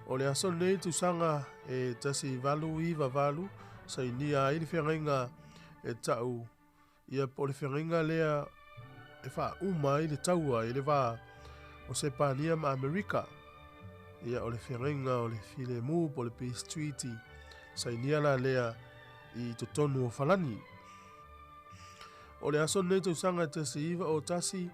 O le aso lenei tausaga e 1898 sainia ai le feagaiga e ta'u ia po o le feagaiga lea e faauma ai le taua i le va o Sepania ma Amerika. Ia o le feagaiga o le filemu po o le Peace Treaty, sainia la lea i totonu o Falani. O le aso lenei tausaga e 1901,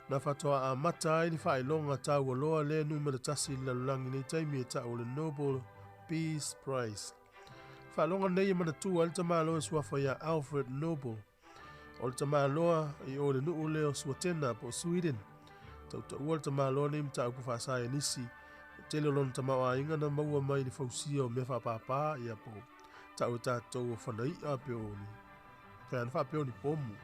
na faatoa amata ai le faailoga taua loa lea numera tasi i le lalolagi i nei taimi e ta'u o le Nobel Peace Prize. Faailoga lenei e manatua ai le tamaloa e suafa ia Alfred Nobel. O le tamaloa i o le nuu lea o Suatena po o Sweden. Tautaua le tamaloa nei mataupu faasaienisi. E tele o lona tamaoaiga na maua mai i le fausia o mea faapāpā, ia po o ta'u e tatou o fanai'a pe o ni feana faapea o ni pomu.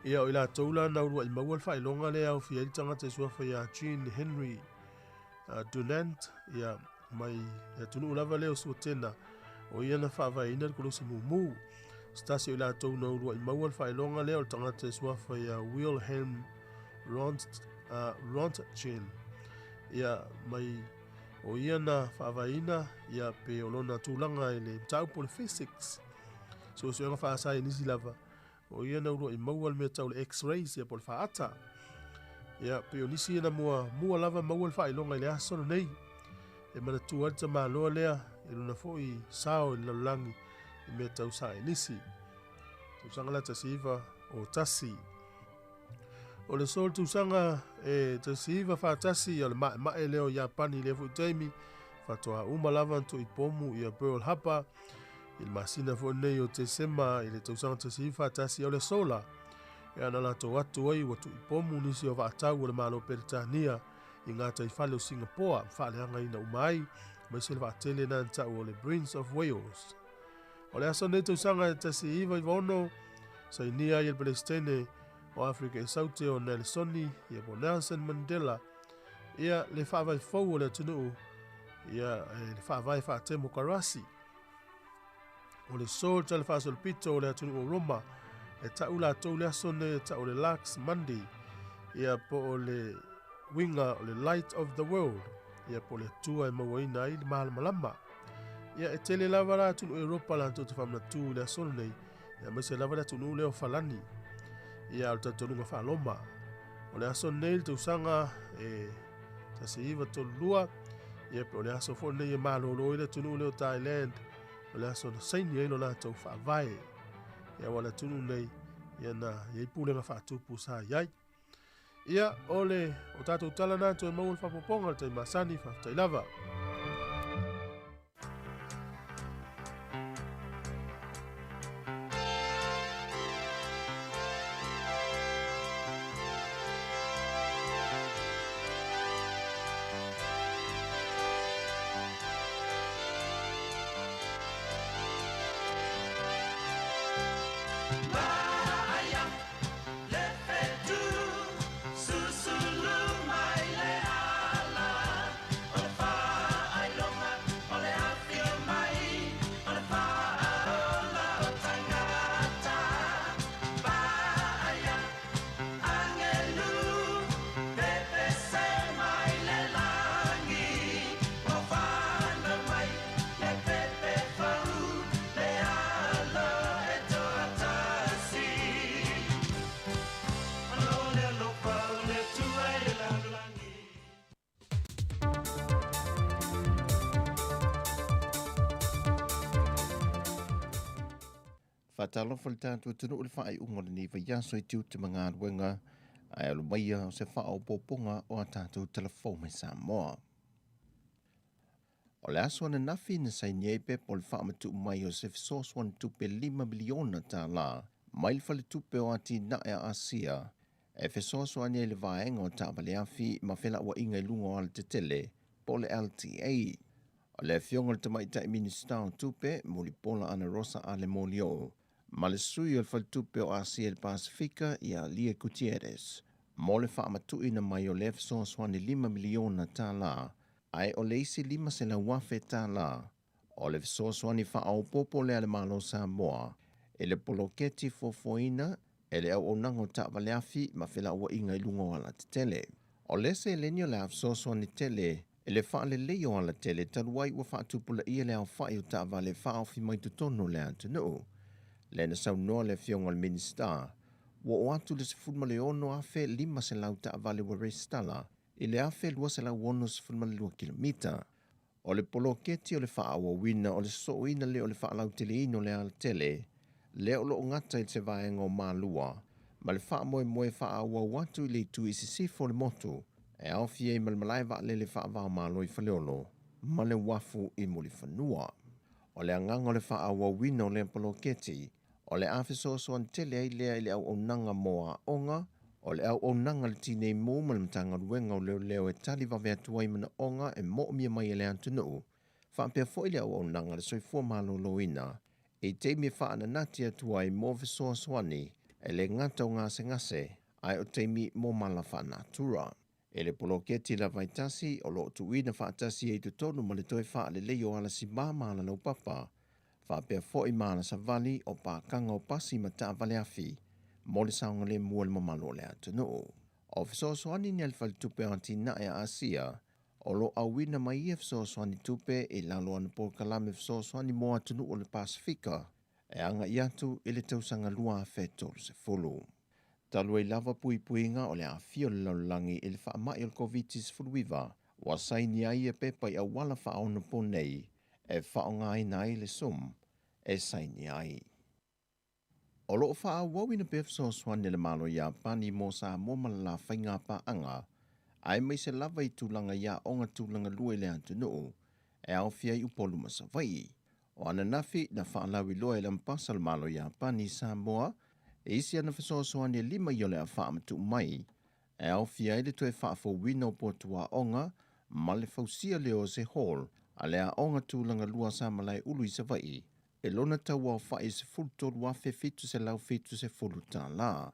Ia o i latou la na ulua'i maua le faailoga lea e aofia ai le tagata e suafa ia Jean Henry Dunant, ia mai le atunuu lava lea o Suatena, o ia na faavaeina le kolosi mumu. Se tasi o i latou na ulua'i maua le faailoga lea o le tagata e suafa ia Wilhelm Rontgen, ia mai o ia na faavaeina ia pe o lona tulaga i le mataupu o le physics, suesuega faasaienisi lava, o ia na ulua'i maua le mea tau le X-rays ia po o le faata. Ia pei o nisi na muamua lava maua le faailoga i le aso lenei. E manatua ai le tamaloa lea i lona foi sao i le lalolagi i mea tau saenisi. Tausaga la 1901. O le so tausaga e 1941 o le ma'ema'e lea o Iapani i lea foi taimi, faatoa uma lava ona tuuipomu ia Pearl Harbor i le masina foi lenei o Tesema i le tausaga 1941. O le aso la e ana latou atu ai ua tuuipomu nisi o vaatau o le Malo Peretania i gataifale o Singapoa ma faaleagaina uma ai, aemaise le vaatele na na ta'u o le Prince of Wales. O le aso lenei tausaga e 1996, sainia ai e le Peresetene o Afrika i Saute o Nelesoni ia po Nelson Mandela ia le faavae fou o le atunuu ia le faavae faatemokarasi. O le so le tala faasolopito o le atunuu o Roma e ta'u latou le aso nei e ta'u o le Lux Monday ia po o le uiga o le Light of the World ia po o le Atua e mauaina ai le malamalama. Ia e tele lava la atunuu Europa latou te faamanatu i le aso lenei, ia aemaise lava le atunuu lea o Falani. Ia o le talitonuga faa-Roma. O le aso lenei le tausaga e 1932, ia pe o le aso foi lenei e malolo ai le atunuu lea o Thailand, o le aso na saini ai lo latou faavae. Ia aua o le atunuu nei, ia na i ai pulega faatupu sa i ai. Ia, o le o tatou tala na toe maua le faaopoopoga i le taimi masani, faafetai lava. Faatalofa le tatou atunuu i le faaiuga o lenei vaiaso i tiute ma galuega ae alo maia o se faaopoopoga o a tatou talafou mai Samoa. O le aso ananafi na saini ai pepa o le faamatuu mai o se fesoasoani tupe $5 miliona mai le Faletupe o Atinae a Asia e fesoasoani ai i le vaega o taavale afi ma felauaiga i luga o alatetele po o le LTA. O le Afioga i le Tamaitai Minisita o Tupe, Mulipola Anarosa Ale Molioo, ma le Sui o le Faletupe o Asia i le Pasefika ia Lia Gutierrez, mo le faamatuuina mai o lea fesoasoani $5 miliona, ae o le isi $500,000 o le fesoasoani faaopoopo lea a le Malo Samoa i le poloketi fuafuaina e le auaunaga o taavale afi ma felauaiga i luga o alatetele. O le seleni o le a fesoasoani tele i le faaleleia o alatele talu ai ua faatupulaia le aofai o taavale faaofi mai totonu o le atunuu. Lea na saunoa le Afioga i le Minisita, ua oo atu le 16,500 taavale ua resitala i le 1262 kilomita. O le poloketi o le faaauauina o le sosooina lea o le faalauteleina o le alatele, lea o lo o gata i se vaega o Malua, ma le faamoemoe faaauau atu i le itu i sisifo o le motu, e aofia ai ma le malae vaalele faava-o-Malo i Faleolo, ma le uafu i Mulifanua. O le agaga o le faaauauina o lea poloketi, o le a fesoasoani tele ai lea i le auaunaga mo aoga, o le auaunaga a le Tinei Mu ma le Matagaluega o Leoleo e tali vave atu ai manaoga e moomia mai e le atunuu, faapea foi le auaunaga a le soifua maloloina i taimi e faananati atu ai mo fesoasoani e le gata o gasegase, ae o taimi mo mala faanatura. I le poloketi lava e tasi o lo o tuuina faatasi ai totonu ma le toe faaleleia o alasimā ma alalaupapa, faapea foi ma alasavali o pakaga o pasi ma taavale afi mo le saogalemu o le mamalu o le atunuu. O fesoasoani nei a le Faletupe o Atinae a Asia o lo o auina mai ia fesoasoani tupe i lalo o ana polokalame fesoasoani mo atunuu o le Pasefika e agai atu i le tausaga 2030. Talu ai lava puipuiga o le aafia o le lalolagi i le faamai o le Koviti-19, ua saini ai ia pepa i auala faaonaponei e faaaogaina ai le Zoom e saini ai. O lo o faaauauina pea fesoasoani a le Malo Iapani mo Samoa ma le la faiga paaga, aemaise lava i tulaga i aoga tulaga lua i le atunuu e aofia ai Upolu ma Savaii. O ananafi na faalauiloa e le Ambasa o le Malo Iapani i Samoa e isi ana fesoasoani e lima i o le a faamatuu mai, e aofia ai le toe faafouina o potu aoga ma le fausia lea o se hall a le aoga tulaga lua sa Malaeulu i Savaii e lona tau aofai $13,770.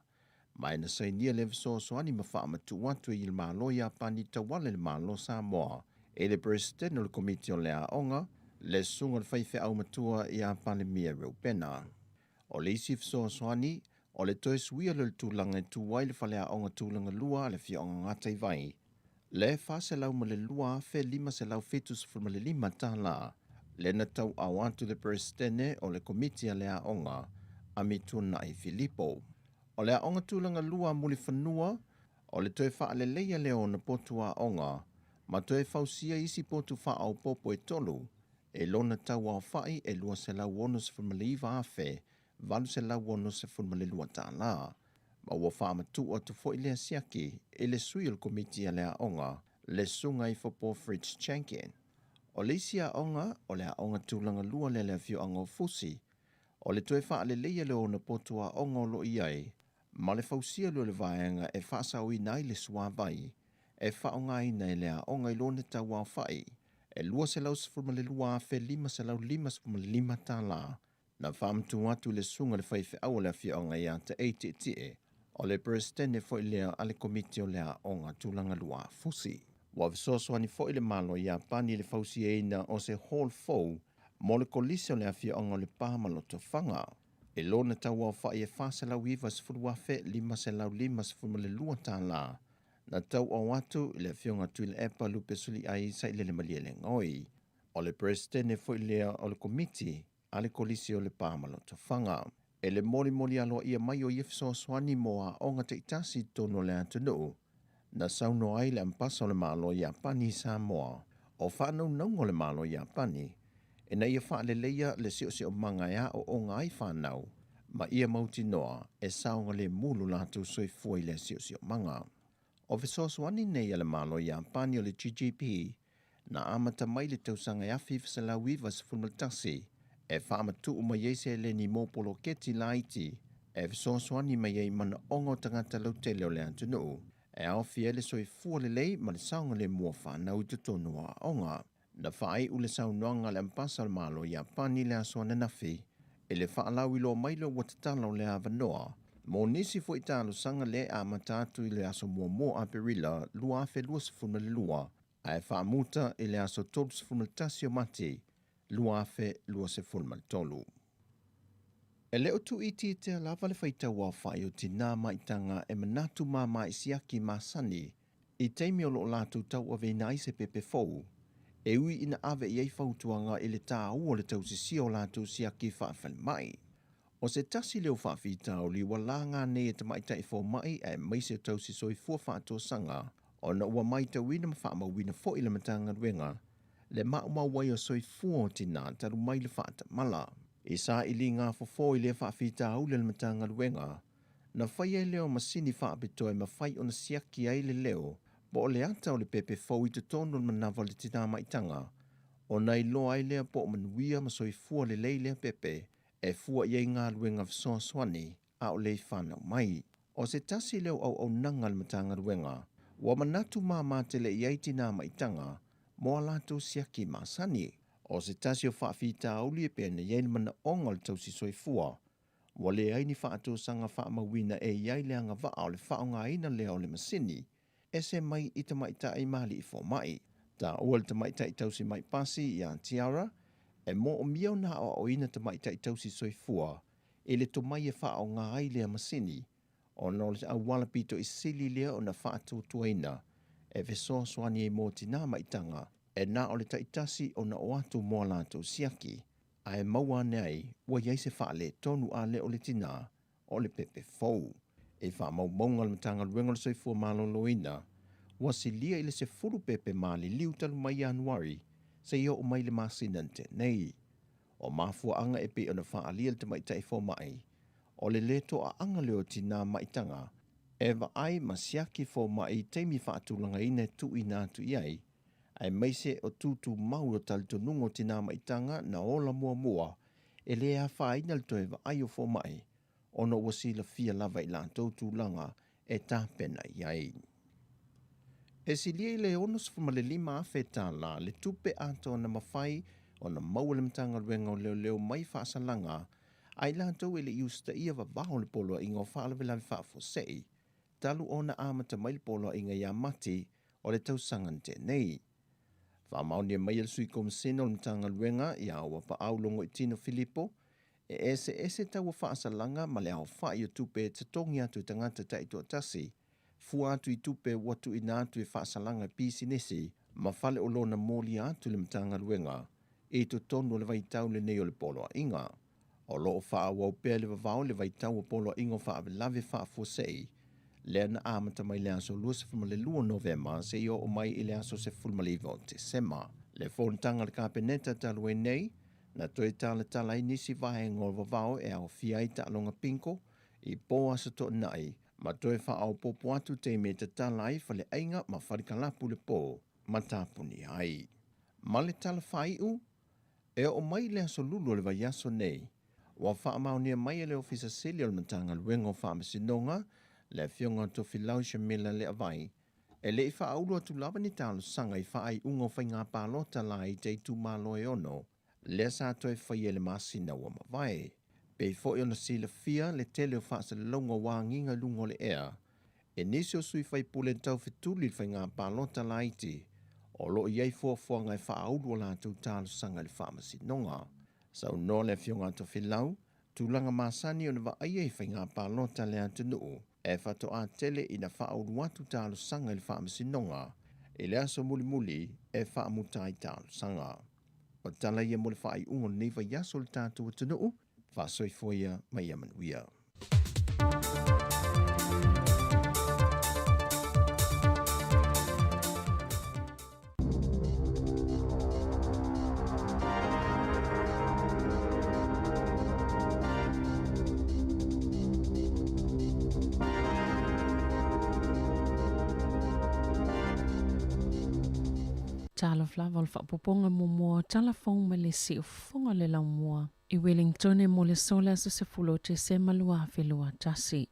Ma e na sainia le fesoasoani ma faamatuu atu i le Malo Iapani tauala i le Malo Samoa e le Peresetene o le Komiti o le Aoga, le Susuga i le Faifeau Matua ia Palemia Reupena. O le isi fesoasoani, o le toe suia lea o le tulaga e tu ai le faleaoga tulaga lua a le afioaga Gataivai, le $402,575, lea na tauaao atu le Peresetene o le Komiti a le Aoga, Amituanai Filipo. O le aoga tulaga lua a Mulifanua, o le toe faaleleia lea o ona potu aoga ma toe fausia isi potu faaopoopo e tolu e lona tau aofai e $269,862, ma ua faamatuu atu foi lea siaki i le sui o le Komiti a le Aoga, le Susuga i Fopo Fritz Chankin. O le isi aoga, o le aoga tulaga lua lea a le afioaga o Fusi, o le toe faaleleia lea o ona potu aoga o lo o i ai, ma le fausia lea o le vaega e faasaoina ai le suavai e faaaogaina e le aoga i lona tau aofai e $212,555, na faamatuu atu i le Susuga i le Faifeau o le afioaga ia Taei Tietie, o le Peresetene foi lea a le Komiti o le Aoga Tulaga Lua a Fusi. Ua fesoasoani foi le Malo Iapani i le fausiaina o se hall fou mo le kolisi o le afioaga o Lepa ma Lotofaga e lona tau aofai e $490,552, na tauaao atu i le Afioga Tuilaepa Lupesoliai Sailele Malielegaoi, o le Peresetene foi lea o le Komiti a le Kolisi o Lepa ma Lotofaga. E le molimoli aloaia mai o ia fesoasoani mo aoga taitasi i totonu o le atunuu, na saunoa ai le Ambasa o le Malo Iapani i Samoa, o faanaunauga o le Malo Iapani ina ia faaleleia le siosiomaga e aooga ai fanau ma ia mautinoa e saogalemu lo latou soifua i lea siosiomaga. O fesoasoani nei a le Malo Iapani o le GGP na amata mai le tausaga e 1991 e faamatuu mai ai seleni mo poloketi laiti. e fesoasoani mai ai i manaoga o tagata lautele o le atunuu e aofia ai le soifua lelei ma le saogalemu o fanau i totonu o aoga. Na faaiu le saunoaga a le Ambasa o le Malo o Iapani i le aso ananafi i le faalauiloa mai lea ua tatala o le avanoa mo nisi foi talosaga lea e amata atu i le aso 1 o Aperila 2022 ae faamuta i le aso 31 o Mati 2023. E le o tuuitiitia lava le faitau aofai o tinā maitaga e manatu māmā i siaki masani i taimi o lo o latou tauaveina ai se pepe fou, e ui ina ave i ai fautuaga i le tāua o le tausisia o latou siaki faafalemai. O se tasi lea o faafitauli ua laga nei e tamaitai fomai aemaise o tausi soifua faatosaga ona ua matauina ma faamauina foi le Matagaluega le maumau ai o soifua o tinā talu mai le faatamala. I sailiga fofo i lea faafitauli a le Matagaluega, na fai ai lea o masini faapitoa e mafai ona siaki ai le leo po o le ata o le pepe fou i totonu o le manava o le tinā maitaga, ona iloa ai lea po o manuia ma soifua lelei lea pepe e fua i ai galuega fesoasoani a o le i fanau mai. O se tasi lea o auaunaga a le Matagaluega ua manatu māmā tele i ai tinā maitaga mo a latou siaki masani. O se tasi o faafitauli e pei ona i ai le manaoga o le tausi soifua, ua leai ni faatosaga faamauina e i ai le agavaa o le faaaogaina lea o le masini ese mai i tamaitai ma alii fomai. Taua le tamaitai tausi mai pasi iā Tiara, e moomia ona aoaoina tamaitai tausi soifua i le tomai e faaaoga ai lea masini, ona o le auala pito i sili lea ona faatuatuaina e fesoasoani ai mo tinā maitaga e na o le taitasi ona o atu mo a latou siaki, ae maua ane ai ua i ai se faaletonu a le o le tinā o le pepe fou. I faamaumauga a le Matagaluega o le Soifua Maloloina, ua silia i le 10 pepe maliliu talu mai Ianuari seia oo mai le masina na tea nei. O mafuaaga e pei ona faaalia le tamaitai fomai, o le lē toaaga lea o tinā maitaga e vaai ma siaki fomai i taimi faatulagaina e tuuina atu i ai, aemaise o tutumau o talitonuga o tinā maitaga na ola muamua e lē afaina le toe vaai o fomai ona ua silafia lava i latou tulaga e tapena i ai. E silia i le $65,000 tālā le tupe atoa na mafai ona maua e le Matagaluega o Leoleo mai faasalaga a i latou e le i usitaia vavao o le Poloaiga o Faalavelave Faafuasei talu ona amata mai le Poloaiga ia Mati o le tausaga na tea nei. Faamaonia mai e le Sui Komasina o le Matagaluega ia Auapaau Logoitino Filipo, e eseese taua faasalaga ma le aofai o tupe e totogi atu e tagata taitoatasi, fua atu i tupe ua tuuina atu e faasalaga pisinisi ma fale o lona molia atu i le Matagaluega i totonu o le vaitau lenei o le Poloaiga. O lo o faaauau pea le vavao i le vaitau o Poloaiga o Faalavelave Faafuasei, lea na amata mai le aso 22 o Novema seia oo mai i le aso 19 o Tesema. Le fonotaga a le Kapeneta talu ai nei, na toe talatala ai nisi vaega o le vavao e aofia ai taaloga bingo i po Aso Toonai ma toe faaopoopo atu taimi e tatala ai faleaiga ma falekalapu le po ma tapuni ai. Ma le tala faaiu, e oo mai le aso Lulu o le vaiaso nei, ua faamaonia mai e le Ofisa Sili o le Matagaluega o Faamasinoga, le Afioga o Tofilau Shamila Leavai, e le i faaulu atu lava ni talosaga i faaiuga o faiga palota laiti a itumalo e ono, lea sa toe faia i le masina ua mavae. Pei foi ona silafia le tele o faasalalauga ua agiga i luga o le ea, e nisi o sui faipule taufetuli i le faiga palota laiti o lo o i ai fuafuaga e faaulu a latou talosaga i le faamasinoga. Saunoa le Afioga a Tofilau, tulaga masani ona vaaia i faiga palota a le atunuu e faatoa tele ina faaulu atu talosaga i le faamasinoga i le aso mulimuli e faamuta ai talosaga. O tala ia mo le faaiuga o lenei vaiaso o le tatou atunuu, faasoifua ia ma ia manuia. Talofa lava o le faaopoopoga muamua o tala fou mai le siufofoga o le laumua. I Wellington mo le aso le aso 10 o Tesema 2021.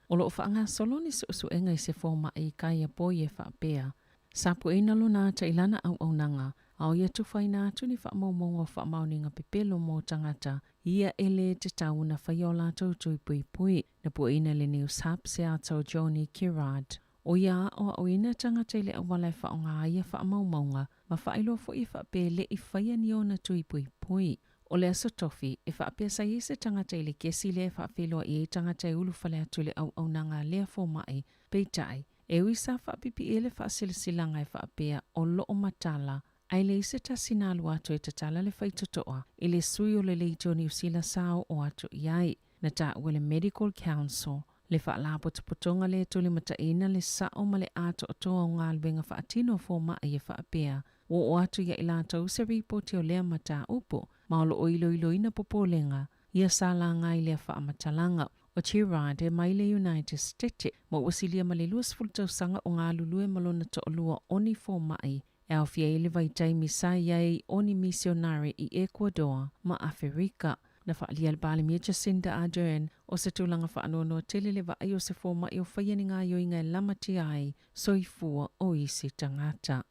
O loo faagasolo ni suesuega i se fomai i Kaiapoi e faapea, sa pueina lona ata i lana auaunaga a o ia tufaina atu ni faamaumauga o faamaoniga pepelo mo tagata ia e lē tatau ona faia o latou tui puipui. Na pueina le News Hub se ata o Johnny Gerrard. O ia aʻoaʻoina tagata i le auala e faaaoga ai ia faamaumauga ma faailoa foi e faapea e leʻi faia ni ona tui puipui. O le aso tofi, e faapea sa i ai se tagata i le kesi lea e faafeiloai ai tagata e ulufale atu i le auaunaga a lea fomai, peitai, e ui sa faapipiia le faasilasilaga e faapea o loo matala, ae leai se tasi na alu atu e tatala le faitotoa i le sui o le Leitio Niu Sila sa oo atu i ai. Na taua e le Medical Council le faalapotopotoga lea e tulimataʻiina le sao ma le atoatoa o galuega faatino a fomai e faapea ua oo atu ia i latou se ripoti o lea mataupu ma o loo iloiloina popolega ia sa laga i lea faamatalaga. O Gerrard e mai le United States ma ua silia ma le 20 tausaga o galulue ma lona toalua o ni fomai e aofia ai le vaitaimi sa i ai o ni misionare i Ecuador ma Aferika. Na faaalia e le Palemia Jacinda Ardern o se tulaga faanoanoa tele le vaai o se fomai o faia ni gaoioiga e lamatia ai soifua o isi tagata.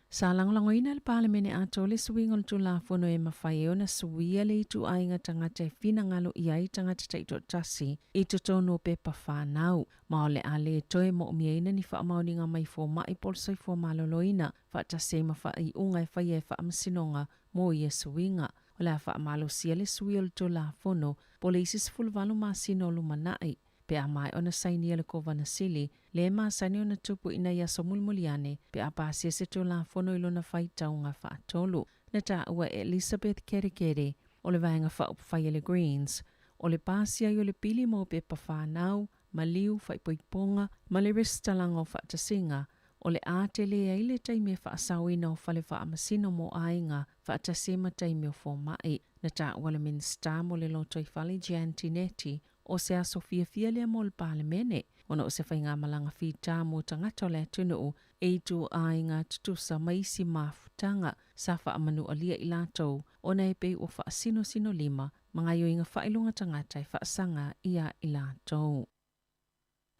Sa lagolagoina e le Palemene atoa le suiga o le Tulafono e mafai ai ona suia le ituaiga tagata e finagalo i ai tagata taitoatasi i totonu o pepa fanau, ma o le a le toe moomiaina ni faamaoniga mai fomai po o le soifua maloloina faatasi ai ma faaiuga e faia e faamasinoga mo ia suiga. O le a faamalosia le sui o le Tulafono po o le isi 18 masina o lumanai pe a maea ona sainia le Kovana Sili, le masani ona tupu ina i aso mulimuli ane pe a pasia se Tulafono i lona faitauga faatolu. Na taua e Elizabeth Kerekere o le Vaega Faaupufai a le Greens, o le pasia ai o le pili mo pepa fanau, maliu, faaipoipoga ma le resitalaga o faatasiga, o le a tele ai le taimi e faasaoina o fale faamasino mo aiga faatasi ai ma taimi o fomai. Na taua le Minisita mo le Lotoifale Jan Tinetti o se aso fiafia lea mo le Palemene ona o se faigamalaga fita mo tagata o le atunuu e ituaiga tutusa ma isi mafutaga sa faamanualia i latou ona e pei ua faasinosinolima ma gaoioiga faailoga tagata e faasaga ia i latou.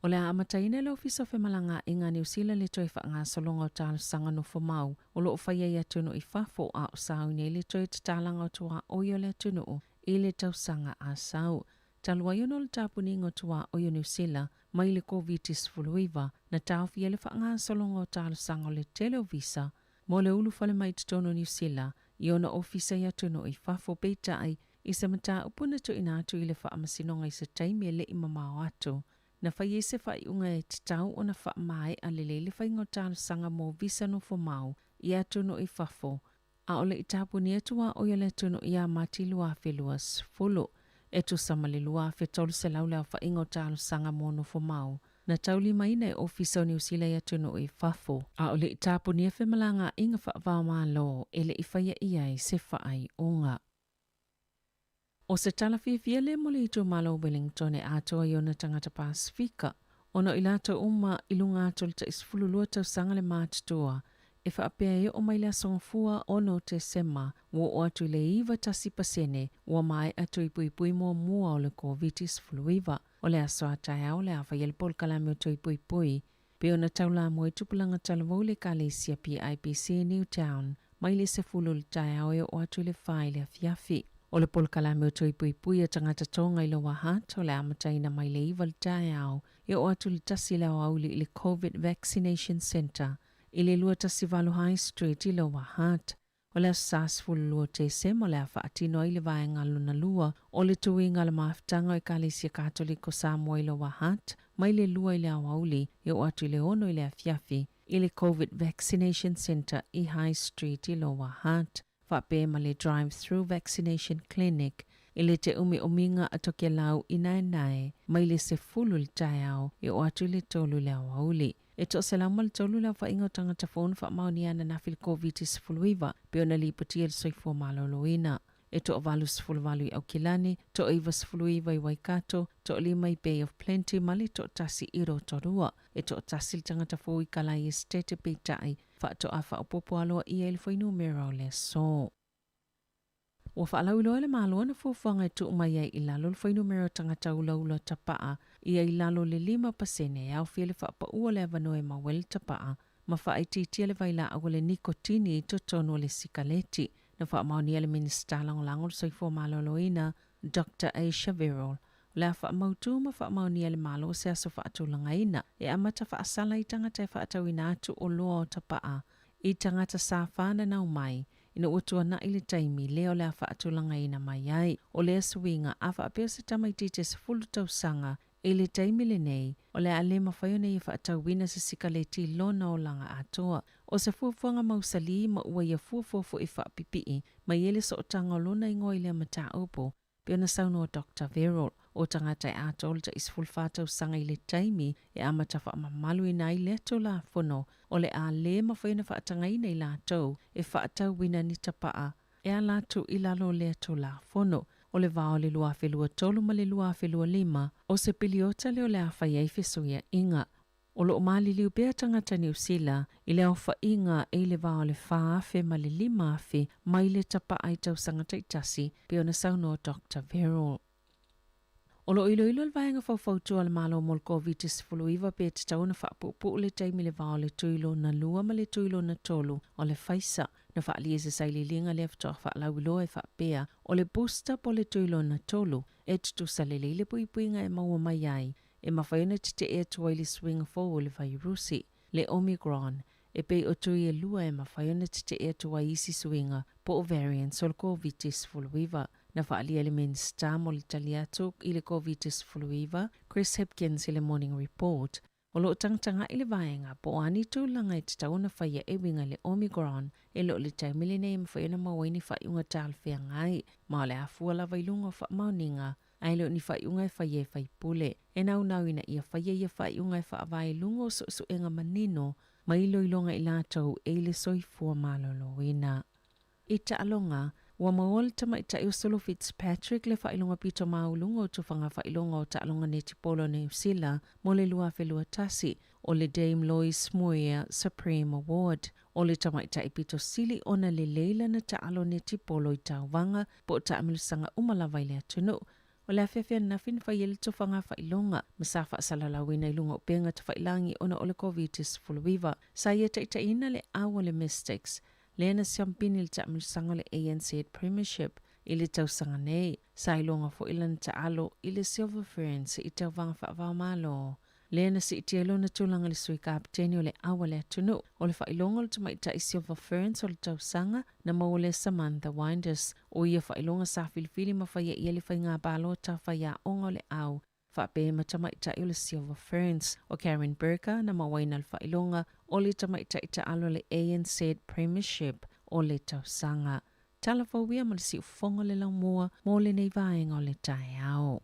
O le a amataina e le Ofisa o Femalagaaiga a Niu Sila le toe faagasologa o talosaga nofomau o loo faia i atunuu i fafo a o sauni ai le toe tatalaga o tuaoi o le atunuu i le tausaga a sau. Talu ai ona o le tapuniga o tuaoi o Niu Sila mai le Koviti-19, na taofia ai le faagasologa o talosaga o le tele o visa mo le ulufale mai i totonu o Niu Sila i ona ofisa i atunuu i fafo. Peitai, i se mataupu na tuuina atu i le Faamasinoga i se taimi e le i mamao atu, na fai ai se faaiuga e tatau ona faamaea lelei le faiga o talosaga mo visa nofomau i atunuu i fafo, a o le i tapunia tuaoi o le atunuu ia Mati 2020. E tusa ma le 2,300 le aofaiga o talosaga mo nofomau na taulimaina e Ofisa o Niu Sila i atunuu i fafo, a o le i tapunia femalagaaiga faava-o-Malo e le i faia i ai se faaiuga. O se tala fiafia lea mo le itumalo o Wellington e atoa i ona tagata Pasefika, ona o i latou uma i luga atu o le tai 12 tausaga le matutua, e faapea e oo mai le aso Gafua 6 o Tesema ua oo atu i le 91% ua maea tuipuipui muamua o le Koviti-19. O le aso a taeao o le a faia le polokalame o tuipuipui pei ona taulamua i tupulaga talavou i le Ekalesia PIPC i Newtown mai le 10 i le taeao e oo atu i le 4 i le afiafi. O le polokalame o tuipuipui a tagata Tonga i Lower Hutt o le a amataina mai le 9 i le taeao e oo atu i le 1 i le aoauli i le Covid Vaccination Centre i le 218 High Street i Lower Hutt. O le aso Sa 12 o Tesema o le a faatino ai le vaega lona lua o le tuiga o le mafutaga o Ekalesia Katoliko Samoa i Lower Hutt mai le 2 i le aoauli e oo atu i le 6 i le afiafi i le Covid Vaccination Centre i High Street i Lower Hutt, faapea ma le Drive-Through Vaccination Clinic i le teumiumiga a Tokelau i Naenae mai le 10 i le taeao e oo atu i le 3 i le aoauli. E 103 le aofaiga o tagata fou na faamaonia ananafi i le Koviti-19 pei ona lipotia e le Soifua Maloloina. E 88 i Aukilani, 99 i Waikato, 5 i Bay of Plenty ma le 1 i Rotorua. E 1 le tagata fou i Kalai Estate peitai, faatoa faaopoopo aloaia i le fuainumera o le aso. Ua faalauiloa e le Malo ana fuafuaga e tuu mai ai i lalo le fuainumera o tagata ulaula tapaa ia i lalo o le 5% e aofia le faapaua o le avanoa e maua ai le tapaa ma faaitiitia le vailaau o le nikotini i totonu o le sikaleti. Na faamaonia e le Minisita Lagolago o le Soifua Maloloina, Doctor Asia Verrall, o le a faamautu ma faamaonia e le Malo se aso faatulagaina e amata faasala ai tagata e faatauina atu oloa o tapaa i tagata sa fananau mai ina ua tuanai le taimi lea o le a faatulagaina mai ai. O lea suiga, a faapea se tamaitiiti e 10 tausaga i le taimi lenei, o le a le mafai ona ia faatauina se sikaleti i lona olaga atoa. O se fuafuaga mausali ma ua ia fuafua foi faapipii mai ai le sootaga o lona igoa i lea mataupu, pei ona saunoa Doctor Verrall. O tagata e atoa le tai 14 tausaga i le taimi e amata faamamaluina ai lea Tulafono, o le a le mafai ona faatagaina i latou e faatauina ni tapaa e ala atu i lalo o lea Tulafono. O le va o le 2023 ma le 2025, o se piliota lea o le a fai ai fesuiaiga. O lo o maliliu pea tagata Niu Sila i le aofaiga e i le va o le 4,000 ma le 5,000 mai le tapaa i tausaga taitasi, pei ona saunoa Doctor Verrall. O lo o iloilo le Vaega Faufautua a le Malo mo le Koviti-19 pe tatau ona faapuupuu le taimi i le va o le tui lona lua ma le tui lona tolu o le Pfizer. Na faaalia i se sailiiliga lea faatoa faalauiloa e faapea, o le booster po o le tui lona tolu e tutusa lelei le puipuiga e maua mai ai e mafai ona tetee atu ai le suiga fou o le vairusi, le Omicron, e pei o tui e lua e mafai ona tetee atu ai isi suiga po o variants o le Koviti-19. Na faaalia e le Minisita mo le tali atu i le Koviti-19, Chris Hipkins i le Morning Report, o lo o tagatagai le vaega po o a ni tulaga e tatau ona faia e uiga i le Omicron e le o le taimi lenei e mafai ona maua ai ni faaiuga talafeagai ma o le a fua lava i luga o faamaoniga ae le o ni faaiuga e faia e faipule. E naunau ina ia faia ia faaiuga e faavae i luga o suesuega manino ma iloiloga i latou e i le soifua maloloina. I taaloga, ua maua le tamaitai o Sulu Fitzpatrick le faailoga pito maualuga o tufaga faailoga o taaloga netipolo a Niu Sila mo le 2021, o le Dame Lois Muir Supreme Award. O le tamaitai pito sili ona lelei lana taalo netipolo i tauvaga po o taamilosaga uma lava i le atunuu. O le afiafi ananafi na fai ai le tufaga faailoga ma sa faasalalauina i luga o upega tafailagi ona o le Koviti-19. Sa ia taitaiina le au a le Mystics, lea na siampini i le taamilosaga o le ANZ Premiership i le tausaga nei. Sa iloga foi lana taalo i le Silver Ferns i tauvaga faava-o-Malo. Lea na siitia ai lona tulaga i le sui kapeteni o le au a le atunuu. O le faailoga o le tamaitai Silver Ferns o le tausaga na maua lea Samantha Winders. O ia faailoga sa filifili ma faia i ai le faiga palota faiaoga o le au faapea ma tamaitai o le Silver Ferns. O Karen Burker na mauaina le faailoga o le tamaitai taalo o le ANZ Premiership o le tausaga. Tala fou ia ma le siufofoga o le laumua mo lenei vaega o le taeao.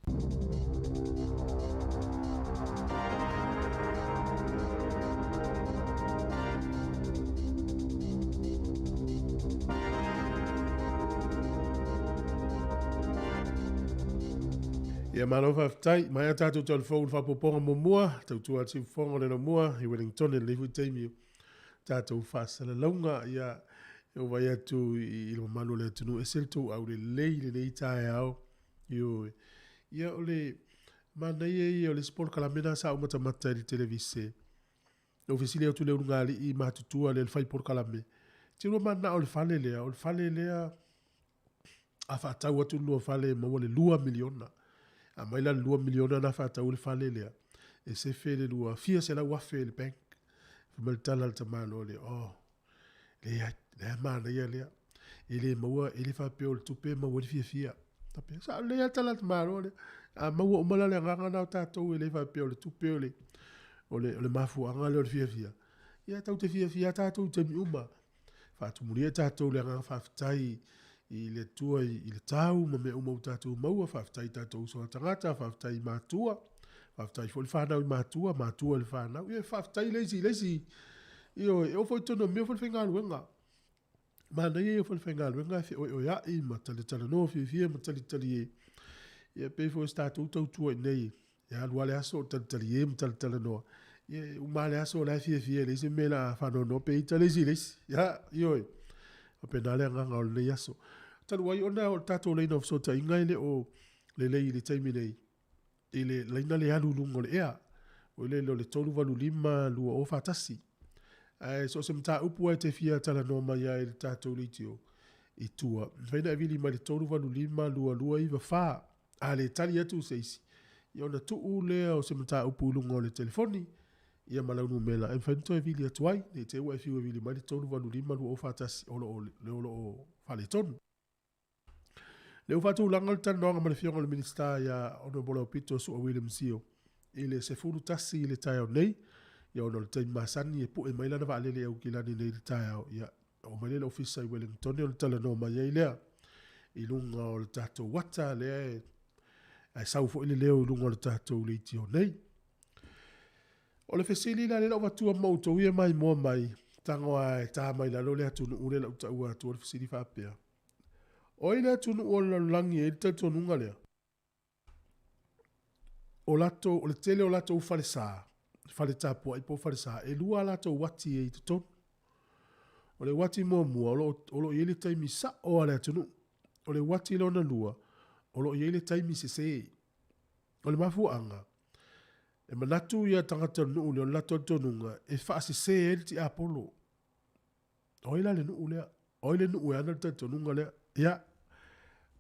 Ia malo faafetai. Maea tatou talifou i le faaopoopoga muamua, tautua atu i fofoga o le laumua i Wellington i lenei foi taimi tatou faasalalauga. Ia, e ou vaai atu i le mamalu o le atunuu, ese le tou aulelei i lenei taeao. Ioe. Ia, o le manaia ia o le isi polokalame lena sa ou matamata i le televise. Na ou fesili atu i le ulugalii matutua lea i le fai polokalame, Te lua mananao i le fale lea, o le fale lea a faatau atu le lua fale e maua le $2 miliona. A mai la le $2 miliona na faatau le fale lea, e sefe le lua fia selau afe i le bank. Fai mai le tala a le tamaloa lea, oh, leai, lea manaia lea. E le maua, e le faapea o le tupe e maua ai le fiafia. Faapea, sao lelei lava le tala a le tamaloa lea. A maua uma la le agaga na o tatou e le faapea o le tupe o le, o le, o le mafuaaga lea o le fiafia. Ia, tatou te fiafia lava tatou i taimi uma. Faatumulia tatou le agaga faafetai i le Atua i le tau ma mea uma ua tatou maua. Faafetai i tatou uso a tagata, faafetai i matua, faafetai foi le fanau i matua, matua i le fanau. Ia, faafetai le isi i le isi. Ioe, e oo foi i totonu o mea foi le faigaluega. Manaia ia foi le faigaluega e feoeoea'i ma talatalanoa fiafia ma talitalie. Ia, pei foi o se tatou tautua i inei, e alu lava le aso o talitalie ma talatalanoa. Ia, e uma lava le aso o la e fiafia e leai se mea o le a faanoanoa pe ita le isi i le isi. Ia, ioe, faapena le agaga o lenei aso. Talu ai ona o le tatou laina o fesootaiga e le o lelei i le taimi nei, i le laina le alu i luga o le ea, foi lele o le 385 2041. Ae so o se mataupu lava e te fia talanoa mai ai i le tatou leitio i tua, e mafai ona e vili mai i le 385 2294. A le tali atu se isi, ia ona tuu lea o se mataupu i luga o le telefoni, ia ma lau numera e mafai ona toe vili atu ai, ne i te i ua e fiu e vili mai le 385 2041 o lo o, o lo o faaletonu. Lea ua faatulaga le talanoaga ma le Afioga i le Minisita ia Honourable Aupito Su'a William Sio i le 11 i le taeao nei, ia ona o le taimi masani e pue mai lana vaalele i Aukilani nei i le taeao, ia oo mai lea i le ofisa i Wellington ona talanoa mai ai lea i luga o le tatou ata lea e ae sau foi le leo i luga o le tatou leitio nei. O le fesili la lea la ua avatua ma outou ia maimoa mai, tago lava e ta mai lalo le atunuu lea la ua taua atua le fesili faapea. O ai le atunuu o le lalolagi e i ai le talitonuga lea? O latou, o le tele o latou falesa, fale tapuai po o falesa, e lua a latou uati e i totonu. O le uati muamua, o lo o, o lo o i ai le taimi sa'o a le atunuu. O le uati lona lua, o lo o i ai le taimi sesē. O le mafuaaga, e manatu ia tagata o le nuu lea, o le latou talitonuga, e faasesē ai le tiapolo. O ai la le nuu lea? O ai le nuu e ana le talitonuga lea? Ia,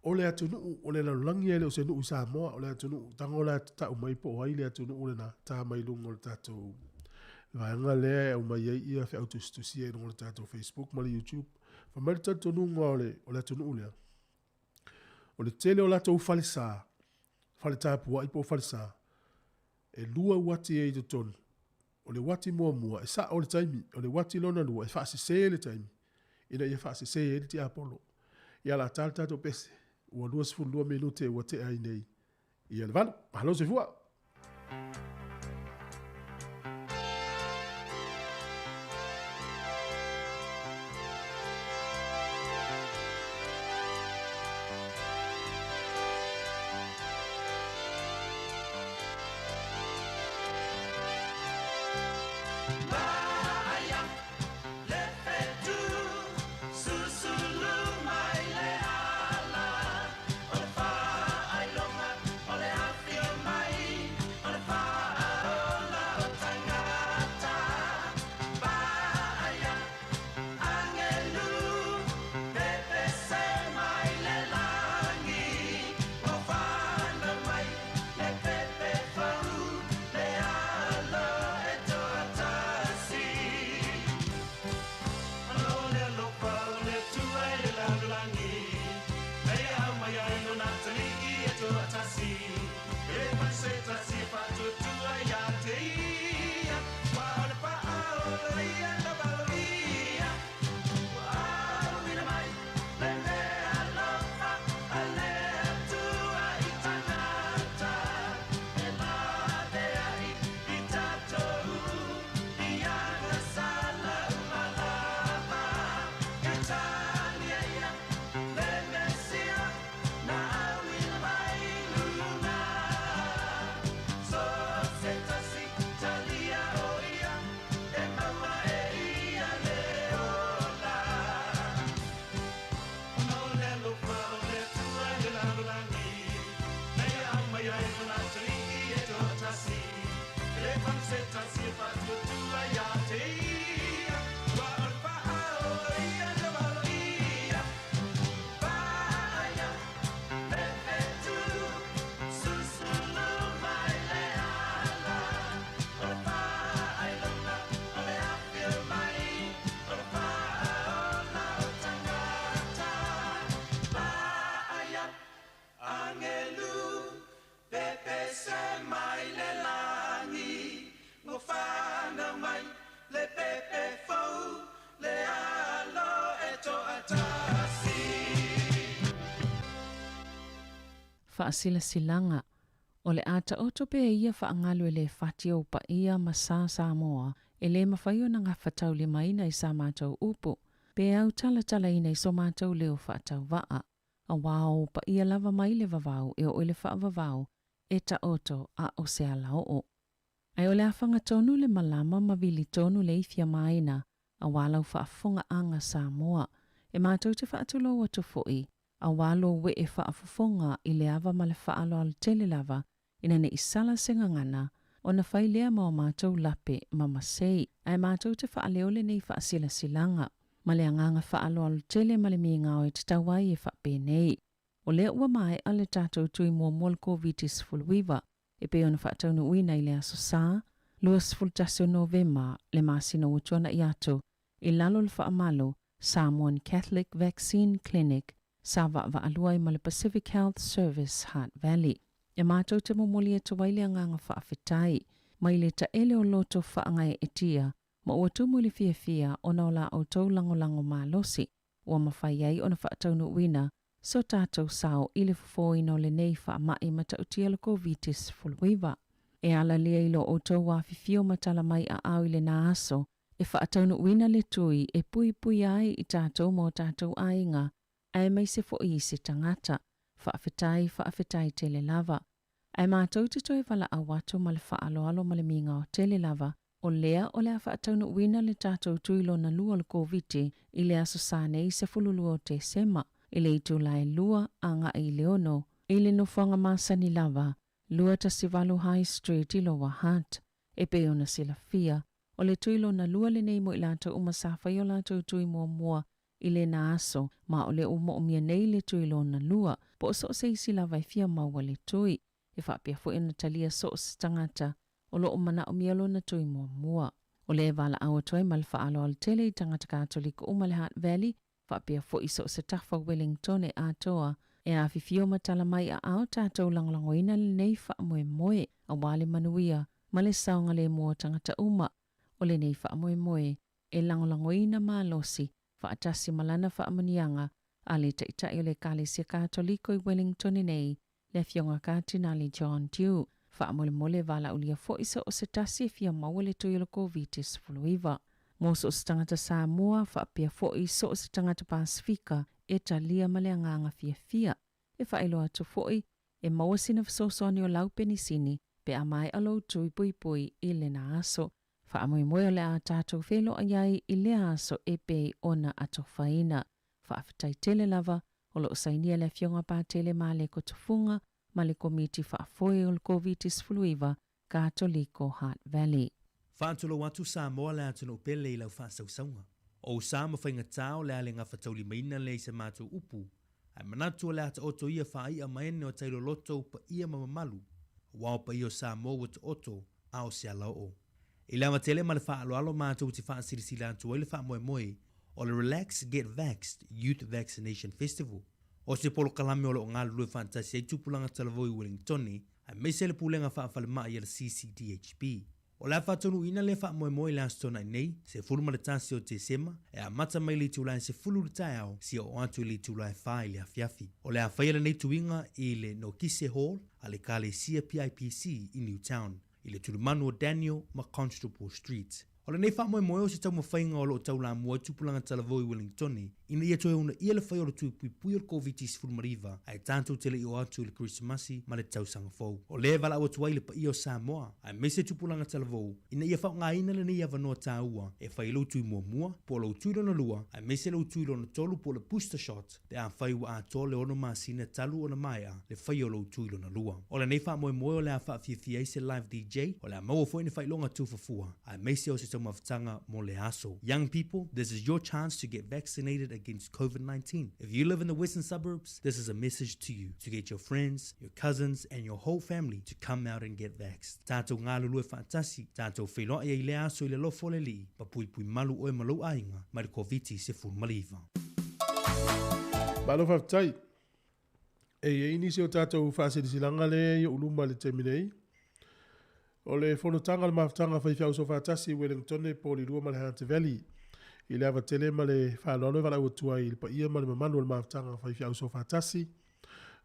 o le atunuu, o le lalolagi e le o se nuu i Samoa, o le atunuu, tago la tau mai po o ai le atunuu lena, ta mai luga o le tatou vaega lea e aumai ai ia feau tusitusia i luga o le tatou Facebook ma le YouTube. Fai mai le talitonuga o le, o le atunuu lea, o le tele o latou falesa, fale tapuai po o falesa, e lua uati e i totonu. O le uati muamua, e sa'o le taimi, o le uati lona lua, e faasese le taimi, ina ia faasese ai le tiapolo. Ia o le a ta le tatou pese, ua 22 minute ua tea ai nei ia le valu. Malo soifua! Faasilasilaga, O le a taoto pea ia faagalu e le fati ou paia ma sa Samoa e le mafai ona gafataulimaina i sa matou upu, pe autalatalaina i so matou leo faatauvaa, auā o ou paia lava mai le vavau e oo i le faavavau e taoto a o se alaoo. Ae o le a faga tonu le malama ma vili tonu le ifi amaina auā lau faafofogaaga Samoa. E matou te faatulou atu foi. Auā lou ee faafofoga i le ava ma le faaaloalo tele lava, ina ne i sala se gagana, ona fai lea ma o matou lape ma masei, ae matou te faaleo lenei faasilasilaga, ma le agaga faaaloalo tele ma le migao e tatau ai e faapenei. O lea ua maea le tatou tui muamua o le Koviti-19, e pei ona faataunuuina i le Aso Sa, 21 o Novema, le masina ua tuanai atu, i lalo o le faamalu Samoan Catholic Vaccine Clinic sa vaavaalua ai ma le Pacific Health Service Hutt Valley. E matou te momoli atu ai le agaga faafetai mai le taele o loto faagaeetia ma ua tumu i le fiafia ona o la outou lagolago malosi ua mafai ai ona faataunuuina so tatou sao i le fofoina o lenei faamai matautia o le Koviti-19. E ala lea i lo outou afifio ma tala mai aao i lena aso e faataunuuina le tui e puipuia ai i tatou ma o tatou aiga, aemaise foi i se tagata. Faafetai, faafetai tele lava. Ae matou te toe valaau atu ma le faaaloalo ma le migao tele lava, o lea o le a faataunuuina le tatou tui lona lua o le Koviti i le Aso Sa nei 12 o Tesema, i le itula e 2 agai i le 6, i le nofoaga masani lava, 218 High Street i Lower Hutt. E pei ona silafia, o le tui lona lua lenei mo i latou uma sa fai o latou tui muamua i lena aso, ma o lea ua moomia nei le tui lona lua, po o so o se isi lava e fia maua le tui. E faapea foi ona talia so o se tagata o lo o manaomia lona tui muamua. O lea e valaau atu ai ma le faaaloalo tele i tagata Katoliko uma i le Hutt Valley, faapea foi so o se tafa o Wellington e atoa, e afifio ma tala mai aao tatou lagolagoina lenei faamoemoe aua le manuia ma le saogalemu o tagata uma. O lenei faamoemoe e lagolagoina malosi faatasi ma lana faamanuiaga a le Taitai o le Ekalesia Katoliko i Wellington nei, le Afioga Katinali John Dew. Faamolemole valaaulia foi so o se tasi e fia maua le tui o le Koviti-19. Mo so o se tagata Samoa faapea foi so o se tagata Pasefika e talia ma le agaga fiafia. E faailoa atu foi, e maua sina fesoasoani o lau penisini pe a maea lou tui puipui i lena aso. Faamoemoe o le a tatou feiloai ai i lea aso e pei ona atofaina. Faafetai tele lava, o lo o sainia le Afioga Patele Maleko Tufuga ma le Komiti Faafoe o le Koviti-19 Katoliko Hutt Valley. Faatulou atu Samoa le atunuu pele i lau faasausauga. O ou sa ma faigatā o le a le gafataulimaina lea i sa matou upu, ae manatu o le a taoto ia faai'a ma ene o tai loloto ou paia ma mamalu, aua o paia o Samoa ua taoto a o se alaoo. I le ava tele ma le faaaloalo matou te faasilasila atu ai le faamoemoe o le Relax Get Vaxxed Youth Vaccination Festival. O se polokalame o lo o galulue faatasi ai tupulaga talavou i Wellingtone aemaise le Pulega Faafalemai a le CCDHB. O le a faataunuuina lea faamoemoe i le Aso Toonai nei, 11 o Tesema, e amata mai i le itula e 10 i le taeao seia oo atu i le itula e 4 i le afiafi. O le a faia lenei tuiga i le Nokise Hall a le Ekalesia PIPC i Newtown. i le tulimanu o Daniel ma Constable Street. O lenei faamoemoe o se taumafaiga o lo o taulamua ai tupulaga talavou i Wellingtone ina ia toe uunaia le fai o le tui puipui o le Koviti-19 ae tatou te le i oo atu i le Kerisimasi ma le tausaga fou. O lea e valaau atu ai i le paia o Samoa, aemaise tupulaga talavou, ina ia faaaogaina lenei avanoa taua e fai ai lou tui muamua, po o lou tui lona lua, aemaise lou tui lona tolu po o le booster shot, pe afai ua atoa le ono masina talu ona maea le faia o lou tui lona lua. O lenei faamoemoe o le a faafiafia ai se live DJ, o le a maua foi ni faailoga tufafua, aemaise o se taumafataga mo le aso. Young people, this is your chance to get vaccinated against COVID-19. If you live in the western suburbs, this is a message to you to get your friends, your cousins and your whole family to come out and get vaxxed. Tatou galulue faatasi, tatou feiloai ai i lea aso i le alofa o le Alii, ma puipui malu oe ma lou aiga mai le Koviti-19. Malo faafetai. E i ai nisi o tatou faasilasilaga lea i ou luma i le taimi nei. O le fonotaga a le Mafutaga Faifeau Soofaatasi i Wellingtone, Porirua ma le Hunter Valley. I le ava tele ma le faaaloalo e valaau atu ai i le paia ma le mamalu o le Mafutaga Faifeau Soofaatasi,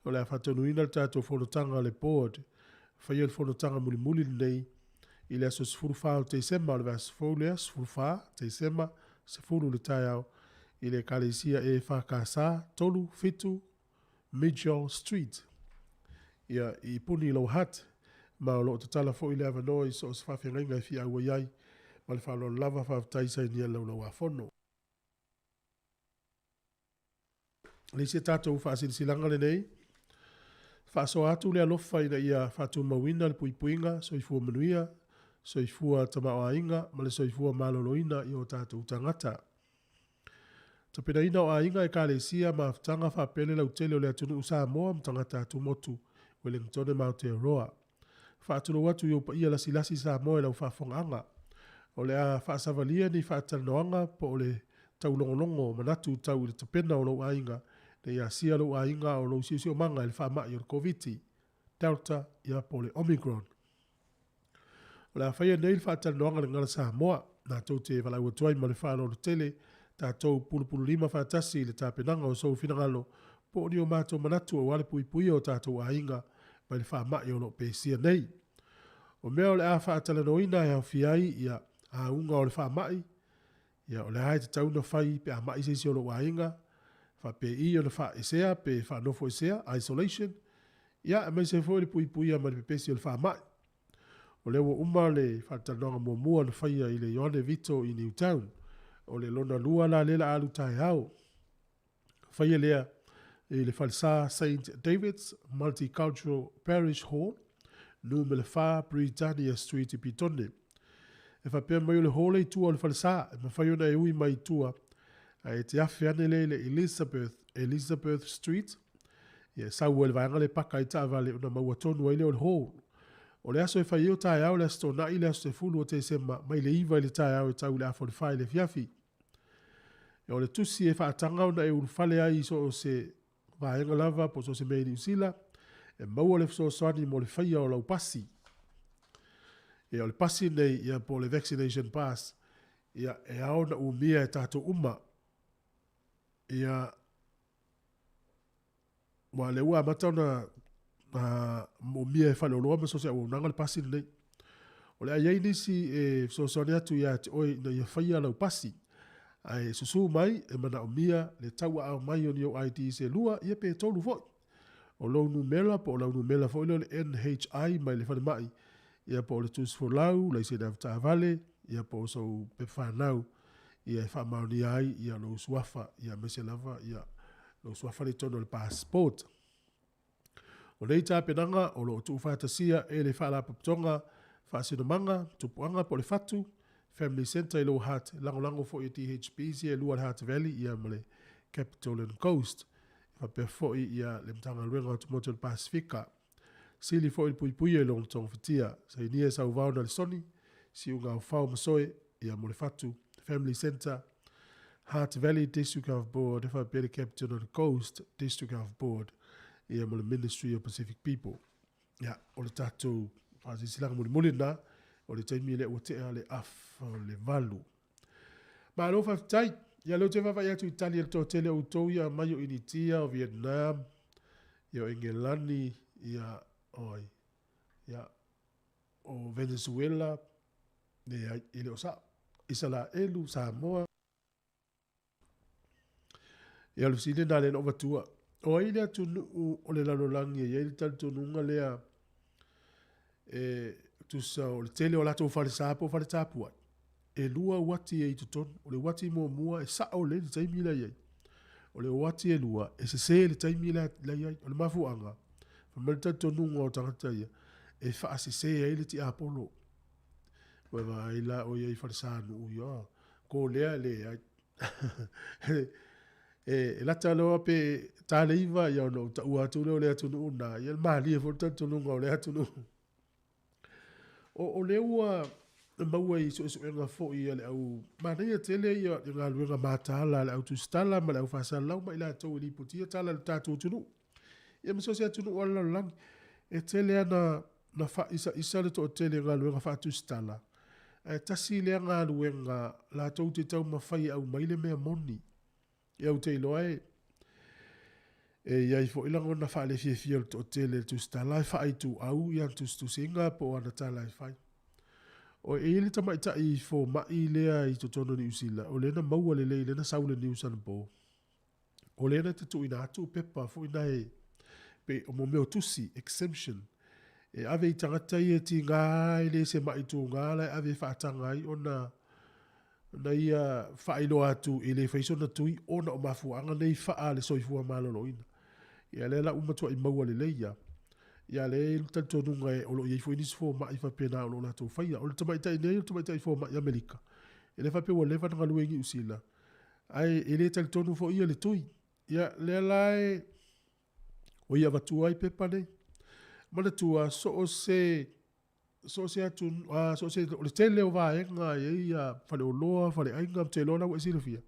o le a faataunuina le tatou fonotaga a le Board. Faia le fonotaga mulimuli lenei i le aso 14 o Tesema o le vaiaso fou lea, 14 Tesema, 10 i le taeao, i le Ekalesia EFKS, 37 Mitchell Street, ia, i Puni Lower Hutt, ma o lo o tatala foi le avanoa i so o se faafeagaiga e fia auai ai. Ma le faaaloalo lava, faafetai sainia le laulauafono. Le isi a tatou faasilasilaga lenei, faasoa atu le alofa ina ia faatumauina le puipuiga, soifua manuia, soifua tamaoaiga ma le soifua maloloina i o tatou tagata. Tapenaina o aiga, ekalesia, mafutaga faapea le lautele o le atunuu Samoa ma tagata atumotu, Wellingtone ma Aotearoa. Faatulou atu i ou paia lasilasi Samoa i lau faafofogaaga. O le a faasavalia ni faatalanoaga po o le taulogologo o manatu tau i le tapena o lou aiga ne i asia lou aiga a o lou siosiomaga i le faamai o le Koviti, Delta ia po o le Omicron. O le a faia nei le faatalanoaga i le Gagana Samoa, matou te valaau atu ai ma le faaaloalo tele, tatou pulupululima faatasi i le tapenaga o sou finagalo po o ni o matou manatu aua le puipuia o tatou aiga mai le faamai o lo o pesia nei. O mea o le a faatalanoaina e aofia ai ia auga o le faamai, ia o le a e tatau ona fai pe a mai se isi o lou aiga, faapei ona faaesea pe faanofoesea, isolation, ia aemaise foi le puipuia mai le pepesi o le faamai. O lea ua uma le faatalanoaga muamua na faia i le Ioane Vito i Newtown. O le lona lua la lea la alu taeao. Faia lea i le falesa St David's Multicultural Parish Hall, numera 4 Britannia Street i Petone. E faapea mai o le hall e i tua o le falesa, e mafai ona e ui mai i tua, ae e te afe ane lea i le Elizabeth, Elizabeth Street, ia e sau ai i le vaega lea e paka ai taavale ona maua tonu ai lea o le hall. O le aso e fai ai o taeao le Aso Toonai le aso 10 o Tesema mai le 9 i le taeao e tau i le afa o le 4 i le afiafi. O le tusi e faataga ona e ulufale ai i so o se vaega lava po o so o se mea i Niu Sila, e maua le fesoasoani mo le faia o lau pasi. Ia, o le pasi lenei, ia, po o le vaccination pass, ia, e ao ona umia e tatou uma. Ia, aua o lea ua amata ona moomia e faleoloa ma so o se auaunaga le pasi lenei. O le a i ai nisi e fesoasoani atu ia te oe ina ia faia lau pasi. Ae susu mai e manaomia le tauaao mai o ni ou IDs e lua ia pe tolu foi. O lou numera po o lau numera foi lea o le NHI mai le falemai, ia po o le tusi folau, laisene avetaavale, ia po o sou pepa fanau ia e faamaonia ai ia lou suafa ia aemaise lava ia lou suafa lea i totonu o le passport. O nei tapenaga o lo o tuufaatasia e le Faalapotopotoga Faasinomaga, Tupuaga po o le Fatu, Family Centre i Lower Hutt, lagolago foi e DHBs ia e lua le Hutt Valley ia ma le Capital and Coast, e faapea foi ia le Matagaluega o Tumaoti o le Pasefika. Sili foi le puipuia i lona togafitia. Sainia e sauvao na le soni, siuga aofao ma soe, ia mo le Fatu, Family Centre, Hutt Valley District Health Board, faapea le Capital and Coast District Health Board, ia mo le Ministry of Pacific People. Ia, o le tatou faasilasilaga mulimuli lena, o le taimi lea ua tea le afa o le valu. Malo faafetai. Ia lea ou te vaavaai atu i tali a le toatele o outou ia mai o Initia, o Vietnam, ia o Engelani, ia oi, ia o Venezuela, leai, e le o sao. Isalaelu, Samoa. Ia o le fesili lena lea na ou avatua. O ai le atunuu o le lalolagi e i ai le talitonuga lea e tusa o le tele o latou falesa po o fale tapuai, e lua uati e i totonu. O le uati muamua e sao lelei le taimi la e i ai. O le uati e lua, e sese le taimi la e i ai. O le mafuaaga, fai mai le talitonuga o tagata ia, e faasese ai le tiapolo. Ua vaai la ʻoe i falesa nuu ia, ko lea e leai. E lata loa pe ta le iva ia ona ou taua atu lea o le atunuu lena, ia malie foi le talitonuga o lea atunuu. O lea ua maua i suesuega foi a le au manaia tele ia galuega mataala a le au tusitala ma le au faasalalau ma i latou e lipotia tala i le tatou atunuu. Ia ma so o se atunuu lava o le lalolagi. E tele lava na faaisaisa le toatele i galuega faatusitala, ae tasi lea galuega latou te taumafai e aumai le mea moni. Ia ou te iloa e e i ai foi lagona faalefiafia o le toatele i le tusitala e faaituau ia ana tusitusiga po o ana tala e fai. O e i ai le tamaitai fomai lea i totonu o Niu Sila, o lea na maua lelei, lea na sau i le news anapo, O lea na te tuuina atu pepa foi na e pei o mo mea o tusi, exemption, e ave i tagata ia e tiga e le se maʻi tuga la e ave e faataga ai ona Na ia faailoa atu e le fai sona tui ona o mafuaaga nei faa le soifua maloloina. Ia lea la ua matuai maua lelei ia. Ia lea e i ai le talitonuga o lo o i ai foi nisi fomai faapena o lo o latou faia. O le tamaitai nei o le tamaitai fomai Amerika, e le faapea ua leva ona galue i Niu Sila, ae e le talitonu foi ia i le tui. Ia lea la e ua ia avatua ai pepa nei. Manatua so o se so o se atu so o se o le tele o vaega e i ai ia faleoloa, faleaiga, ou te iloa la ua e silafia,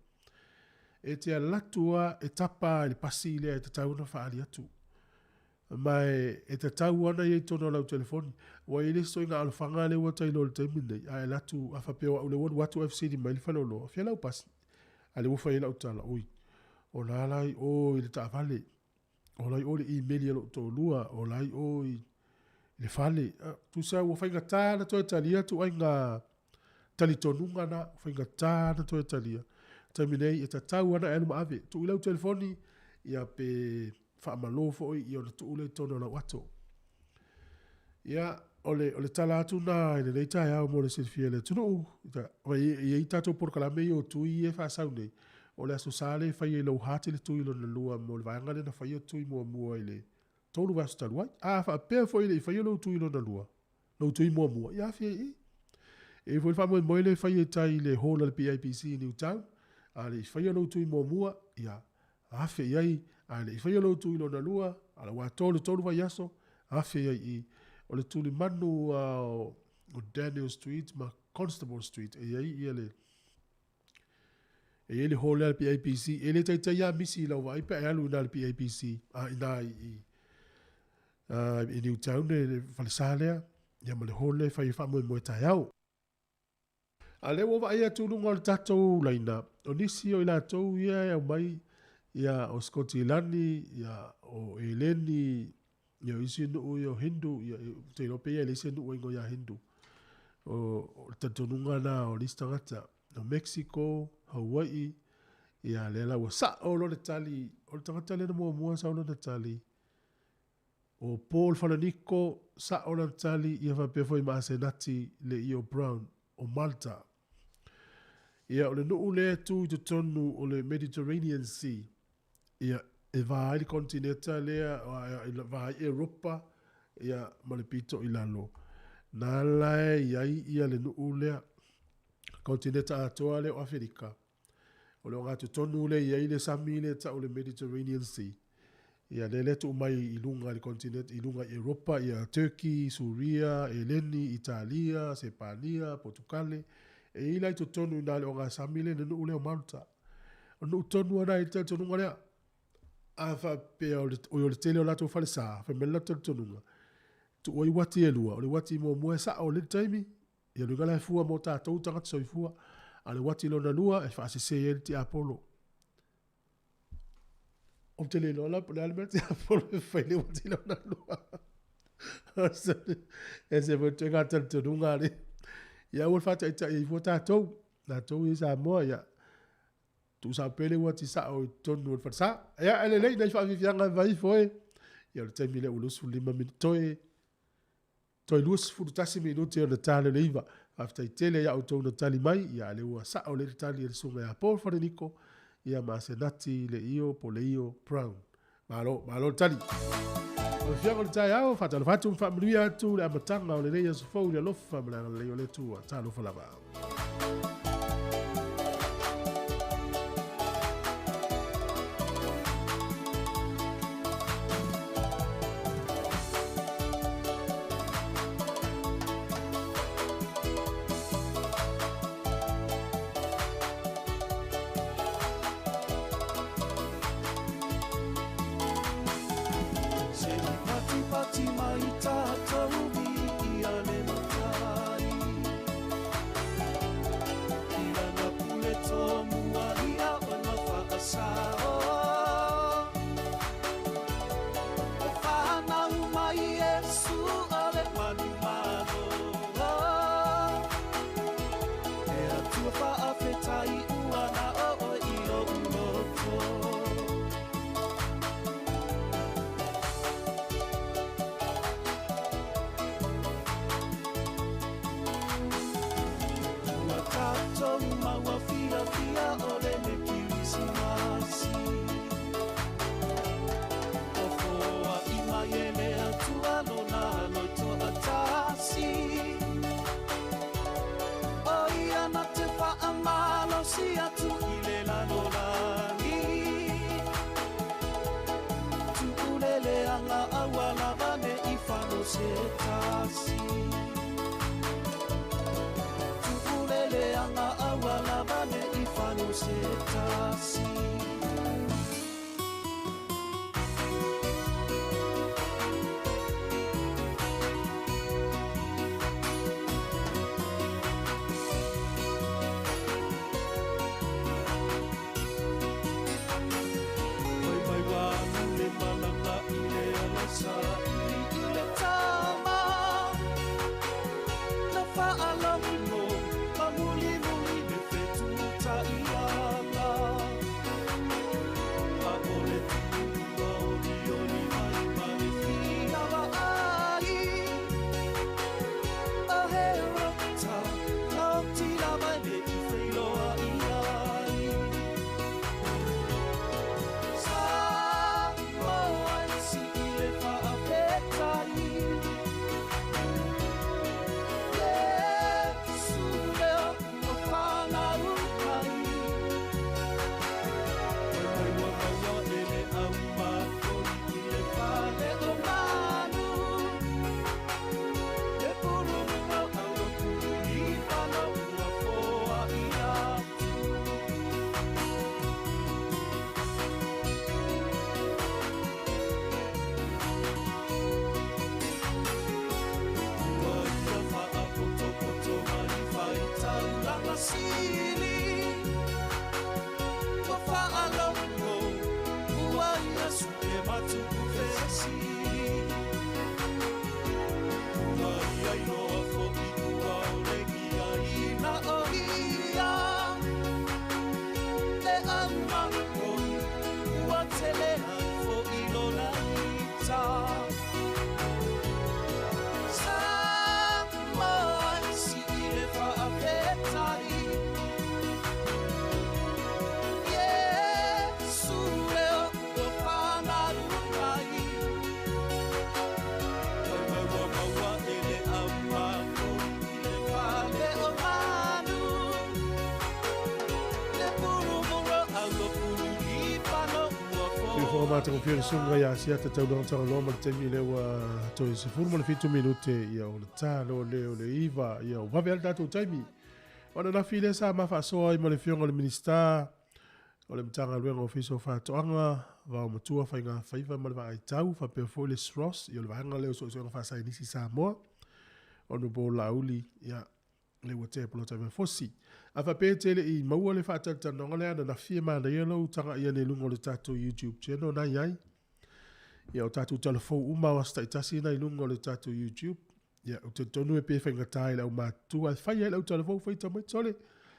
e te alu atu lava e tapa i le pasi lea e tatau ona faaali atu. Ma e tatau lava ona i ai i totonu o lau telefoni. Ua i ai le isi ituaiga alofaga lea ua ta iloa i le taimi lenei, a e alu atu, a faapea o au lea ua alu atu ae fesili mai le faleoloa, o fea lau pasi? A o lea ua fai ai lau tala, oi, o la la i o i le taavale, o la i o i le imeli a lou toalua, o la i o i le fale. Tusa ua faigata ona toe talia ituaiga talitonuga na, ua faigata ona toe talia. Taimi nei, e tatau lava ona e alu ma ave. Tuu i lau telefoni, ia pe faamalo foi ia ona tuu lea i totonu o lau ato. Ia, o le, o le tala atu na i lenei taeao mo le silafia e le atunuu, e i ai tatou polokalame ia o tui ia e faasau nei, o le Aso Sa lea e fai ai i lou heart le tui lona lua mo le vaega lea na faia tui muamua i le 3 vaiaso talu ai. A faapea foi e le i faia lou tui lona lua, lou tui muamua, ia afe ai i i. E i ai foi le faamoemoe lea e fai i tai i le hall a le PIPC i Newtown, a le i faia lou tui muamua, ia afe i ai, a le i faia lou tui lona lua, a ua atoa le 3 vaiaso, afe i ai i i. O le tulimanu o Daniel Street ma Constable Street e i ai ia le E i ai le hall lea a le PIPC, e le taitai lava misi i lau vaai pe a e alu i ina i le PIPC, a i ina i, i Newtown le, le falesa lea, ia ma le hall lea e fai ai faamoemoe taeao. A lea ua vaai atu i luga o le tatou laina, o nisi o i latou ia e aumai, ia o Sikotilani, ia o Eleni, ia o isi nuu ia o Hindu, ia ou te iloa pei e leai se nuu e igoa ia Hindu. O, o le talitonuga lena o nisi tagata. O Mexico, Hawaii, ia lea la ua sao loa le tali, o le tagata lea na muamua sau lana tali, o Paul Falaniko, sao lana tali, ia faapea foi ma Asenati le Io Brown o Malta. Ia, o le nuu lea e tu i totonu o le Mediterranean Sea, ia, e va ai le konetineta lea, e va ai Europa, ia, ma le pito i lalo. Na la e i ai ia le nuu lea, konetineta atoa lea o Aferika. O le ogatotonu lea e i ai le sami lea e tau o le Mediterranean Sea. Ia, lea lea tuu mai i luga i le continent, i luga i Europa, ia Turkey, Suria, Eleni, Italia, Sepania, Potukale. E i ai la i totonu i ina le ogasami lea, le nuu lea o Malta. O le nuu tonu lava lena e i ai le talitonuga lea. A faapea o le, oi o le tele o latou falesa, fai mai le latou talitonuga, tuu ai uati e lua, o le uati muamua e sao i le taimi, ia luga la e fua mo tatou tagata soifua, a o le uati lona lua e faasese ai le tiapolo. Ou te le iloa la po o le a le mea tiapolo e fai le uati lona lua. E se foi ituaiga talitonuga le. Ia aua le faataitai ai fua tatou, tatou ia i Samoa, ia tuusao pea le uati sao i totonu o le falesa. Ia, e lelei nai faafiafiaga e fai ifo e. Ia o le taimi lea ua 25 minute toe. Toe 21 minute ona ta lea o le 9. Faafetai tele ia outou na tali mai, ia a lea ua sao lelei le tali a le Susuga ia Paul Fareniko, ia ma Asenati Leio po Leio Brown. Malo, malo le tali. Lau Afioga o le taeao, faatalofa atu ma faamanuia atu le amataga o lenei aso fou i le alofa ma le agalelei o le Atua. Talofa lava. fiafia o lenei Kirisimasi. Ua foai mai e le Atua lona loitoatasi. O ia na te faamalosi atu i le lalolagi. Tuuleleaga aua lava ne i fano se tasi. Tuuleleaga aua lava ne i fano se tasi. Mai mai ua alu le malaga i le ala saili i le tama. Na faalogologo ma mulimuli le fetuutaiaga. A o le tuua olioli mai ma le fia vaai. O he rota laiti lava e le i feiloai ai. Samoa e sii le faafetai. Iesu lea ua fanau mai. Mai mai ua maua e le aumakoi i le fale o manu. Le pulumuga aulopulu lipana ua foai atu. Ua ia faapotopoto mai faitaulaga sili. Ua faalogo ua ia sue matufesili. Ua ia iloa foi ua olegia ina o ia. Le aumakoi ua tele ai foi lona ita. Samoa e sii le faafetai. Iesu lea ua fanau mai. Mai mai ua maua e le aumakoi i le fale o manu. Le pulumura aulopulu lipano ua Soifua matagofie le susuga ia Asiata Taulaga Tagaloa ma le taimi lea ua toe 17 minute ia o le ta loa lea o le 9 ia ua vave lava le tatou taimi. O ananafi lea sa ma faasoa ai ma le Afioga i le Minisita o le Matagaluega o Ofisa o Faatoaga, Vaomatua, Faiga Faiva ma le Vaai Tau faapea foi le SROS ia o le vaega lea o Suesuega Faasaienisi Samoa, Honourable Laauli ia lea ua tea polotai mai fosi. A faapea e te le i maua le faatalatalanoaga lea ananafi e manaia lou taga'i ane i luga o le tatou YouTube channel na i ai. Ia o tatou tala fou uma o aso taitasi na i luga o le tatou YouTube. Ia ou te talitonu e pei e faigata i le aumatutua ae fai ai lau tala fou fai tamaiti sole.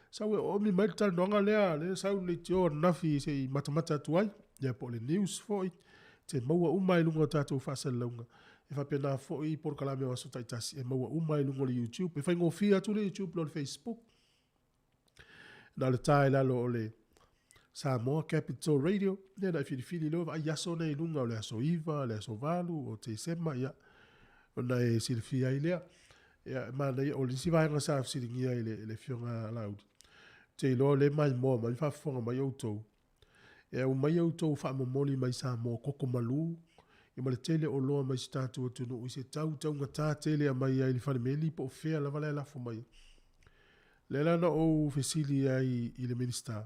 Sau e oomi mai le talanoaga lea, lea sau le leitio ananafi se i matamata atu ai. Ia po o le news foi, te maua uma i luga o tatou faasalalauga. E faapena foi polokalame o aso taitasi e maua uma i luga o le YouTube. E faigofie atu le YouTube i lo le Facebook. Na o le ta i lalo o le Samoa Capital Radio, ia na e filifili loa vaai aso nei i luga o le aso 9, le aso 8 o Tesema, ia, ona e silafia ai lea. Ia, e manaia, o le isi vaega sa fesiligia i le, le Afioga Laauli, ou te iloa o lea e maimoa mai ma faafofoga mai outou, E aumai outou faamomoli mai Samoa koko malu ia ma le tele oloa mai si tatou atunuu i se tau taugata tele e aumai ai i le falemeli po o fea lava la e lafo mai ai. Lea la na ou fesili ai i le Minisita,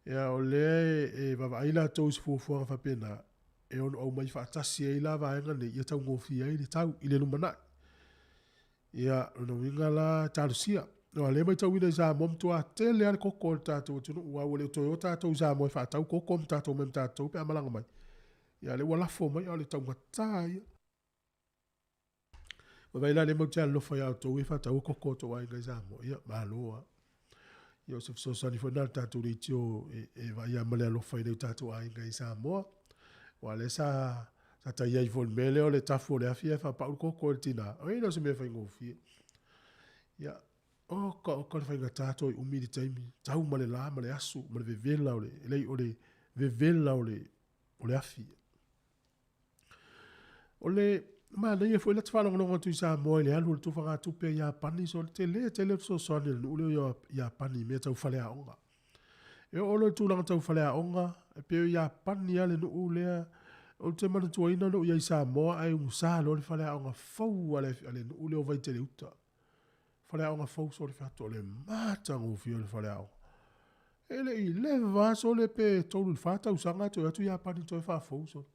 ia o lea e vaavaai latou i se fuafuaga faapena e ono aumai faatasi ai la vaega nei ia taugofie ai le tau i le lumanai. Ia, o lona uiga la, talosia. Aua o lea e matauina i Samoa, matua tele lava le koko o le tatou atunuu, aua ua le o toe o tatou i Samoa e faatau koko ma tatou omai ma tatou pe a malaga mai. Ia, o lea ua lafo mai, a o le taugata ia. Vaai la, lea matou te alolofa ia outou e faataua koko o tou aiga i Samoa. Ia, malo lava. Ia, o se fesoasoani foi lena a le tatou leitio e vaai lava ma le alofa i nai o tatou aiga i Samoa. Aua o lea sa sa tai ai foi i le mea lea o le tafu o le afi ae faapau le koko e le tina. E le o se mea faigofie. Ia, Oka oka le faigata toe umi le taimi, tau ma le la ma le asu ma le vevela o le, e leai o le vevela o le, o le afi. O le manaia foi lata faalogologo atu i Samoa i le alu o le tufagatupe a Iapani, so le tele tele o le fesoasoani a le nuu lea o Iapani i mea tau faleaoga. E oo loa i tulaga tau faleaoga, e pei o Iapani lava le nuu lea ou te manatuaina na ou i ai i Samoa ae umusa loa le faleaoga fou a le, a le nuu lea o Vaiteleuta. Faleaoga fou sole fatu o le matagofie o le faleaoga. E le i leva lava sole pe 3 i le 4 tausaga toe o atu Iapani toe faafou sole.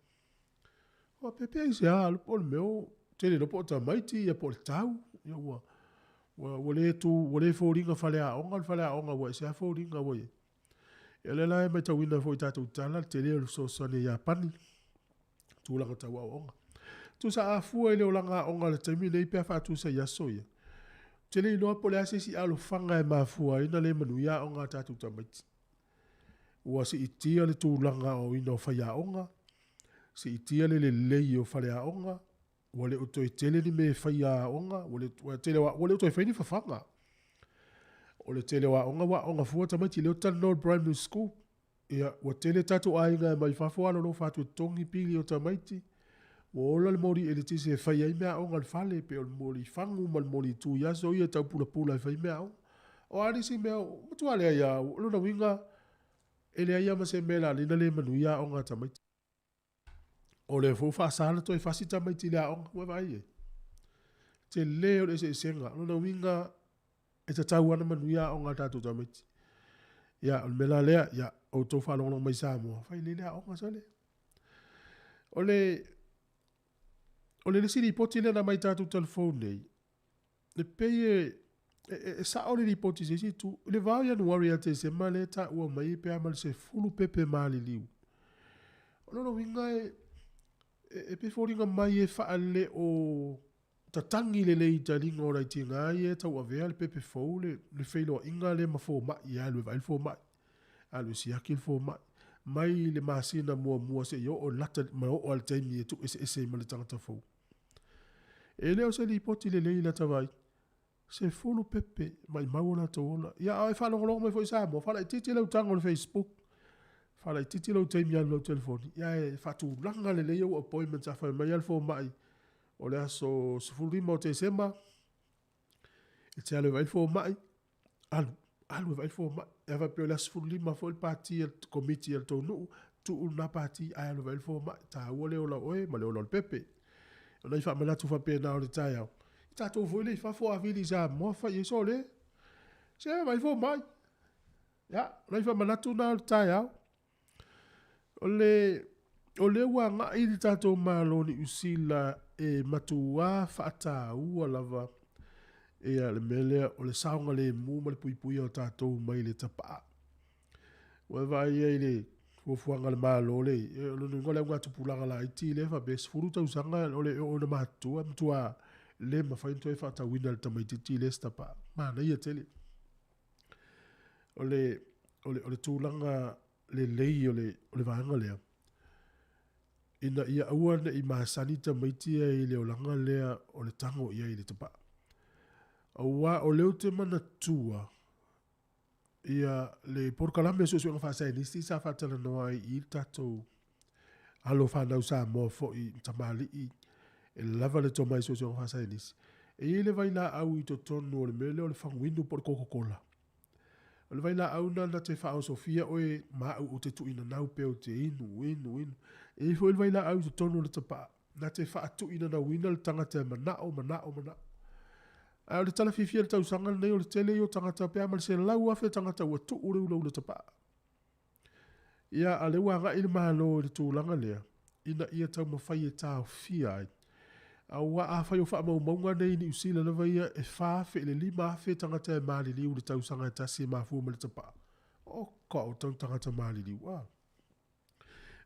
Ua pea aisea o le mea o tele iloa po o tamaiti ia po o le tau, ia ua ua ua le tu ua le foliga faleaoga le faleaoga ua ese lava foliga ua i ai. Ia o lea la e matauina foi i tatou tala le tele o le fesoasoani a Iapani i tulaga tau aoaoga. Tusa a fua i le olaga aoga i le taimi nei pe a faatusa i aso ia, ou te le iloa po o le a se isi alofaga e mafua ai ona le manuia aoga a tatou tamaiti. Ua siitia le tulaga aoaoina o faiaoga, siitia le lelei o faleaoga, ua le o toe tele ni mea e faia aoga, ua le, ua tele, ua le o toe fai ni fafaga. O le tele o aoga ua aoga fua tamaiti lea ou te talanoa i le primary school. Ia, ua tele tatou aiga e mai fafo alolofa atu e totogi pili o tamaiti. Ua ola le moli eletise e fai ai meaaoga i le fale, pei o le moli fagu ma le moli tu i aso ia e tau pulapula e fai meaaoga. O a nisi mea, ua matua leai lava. O lona uiga, e leai lava ma se mea o le a ala ai ona le manuia aoga a tamaiti. O lea foi ua faasa ona toe fasi tamaiti i le aoga. Ua e vaai i ai? Tele o le eseesega. O lona uiga, e tatau lava ona manuia aoga a tatou tamaiti. Ia, o le mea la lea, ia, outou faalogologo mai Samoa, fai lelei le aoga sole. O le, o le isi lipoti lea na aumai i tatou telefoni nei, e pei e, e, e sao le lipoti i se isi itu. I le va o Ianuari ia Tesema lea e taua mai pe a ma le 10 pepe maliliu. O lona uiga e, e, e pei e foliga mai e faaleo tatagi lelei i taliga o nai tiga ia e tauavea le pepe fou le, le feiloaiga lea ma fomai, e alu e vaai le fomai, alu e siaki le fomai, mai le masina muamua seia oo i le lata ma oo lava i le taimi e tuueseese ai ma le tagata fou. E le o se lipoti lelei i lata vaai. 10 pepe, maimau o latou ola. Ia, a e faalogologo mai foi Samoa, faalaitiiti lau tago i le Facebook, faalaitiiti lou taimi alu i lau telefoni, ia e faatulaga lelei ou appointments a fai mai lava le fomai o le aso 15 o Tesema, e te alu e vaai le fomai, alu, alu e vaai le fomai. A faapea o le aso 15 foi le pati a le komiti a le tou nuu, tuu lena pati ae alu e vaai le fomai. E taua le ola o oe ma le ola o le pepe. O nai faamanatu faapena o le taeao. I tatou foi lea i fafo a vili i Samoa fai i ai sole. Se vaai le fomai. Ia, o nai faamanatu na o le taeao. O le, o lea ua agai le tatou Malo o Niu Sila e matuā faataua lava ia le mea lea o le saogalemu ma le puipuia o tatou mai le tapaa. Ua e vaai ai i le fuafuaga a le Malo le, o lona uiga o le augatupulaga laiti lea faapea e 10 tausaga o le oo ina matutua, matua le mafai ona toe faatauina e le tamaitiiti lea se tapaa. Manaia tele. O le, o le, o le tulaga lelei o le, o le vaega lea, ina ia aua ne i masani tamaiti ia i le olaga lea o le tago i ai i le tapaa. Aua o lea ou te manatua ia le polokalame o suesuega faasaienisi sa faatalanoa ai i le tatou alo fanau Samoa foi tamalii e lava le tomai suesuega faasaienisi. E i ai le vailaau i totonu o le mea lea o le faguinu po o le Coca-Cola. O le vailaau lena na te faaosofia oe ma au ou te tuuinanau pea ou te inu, inu, inu. E i ai foi le vailaau i totonu o le tapaa na te faatuinanauina le tagata e manao, manao, manao. Ae o le tala fiafia i le tausaga lenei o le tele ia o tagata pe a ma le 100,000 tagata ua tuu le ulaula tapaa. Ia, a o lea ua agai le Malo i le tulaga lea, ina ia taumafai e taofia ai. Aua afai o faamaumauga nei i Niu Sila lava ia, e 4,000 i le 5,000 tagata e maliliu i le tausaga e tasi e mafua mai le tapaa. Oka o tau tagata maliliu, a.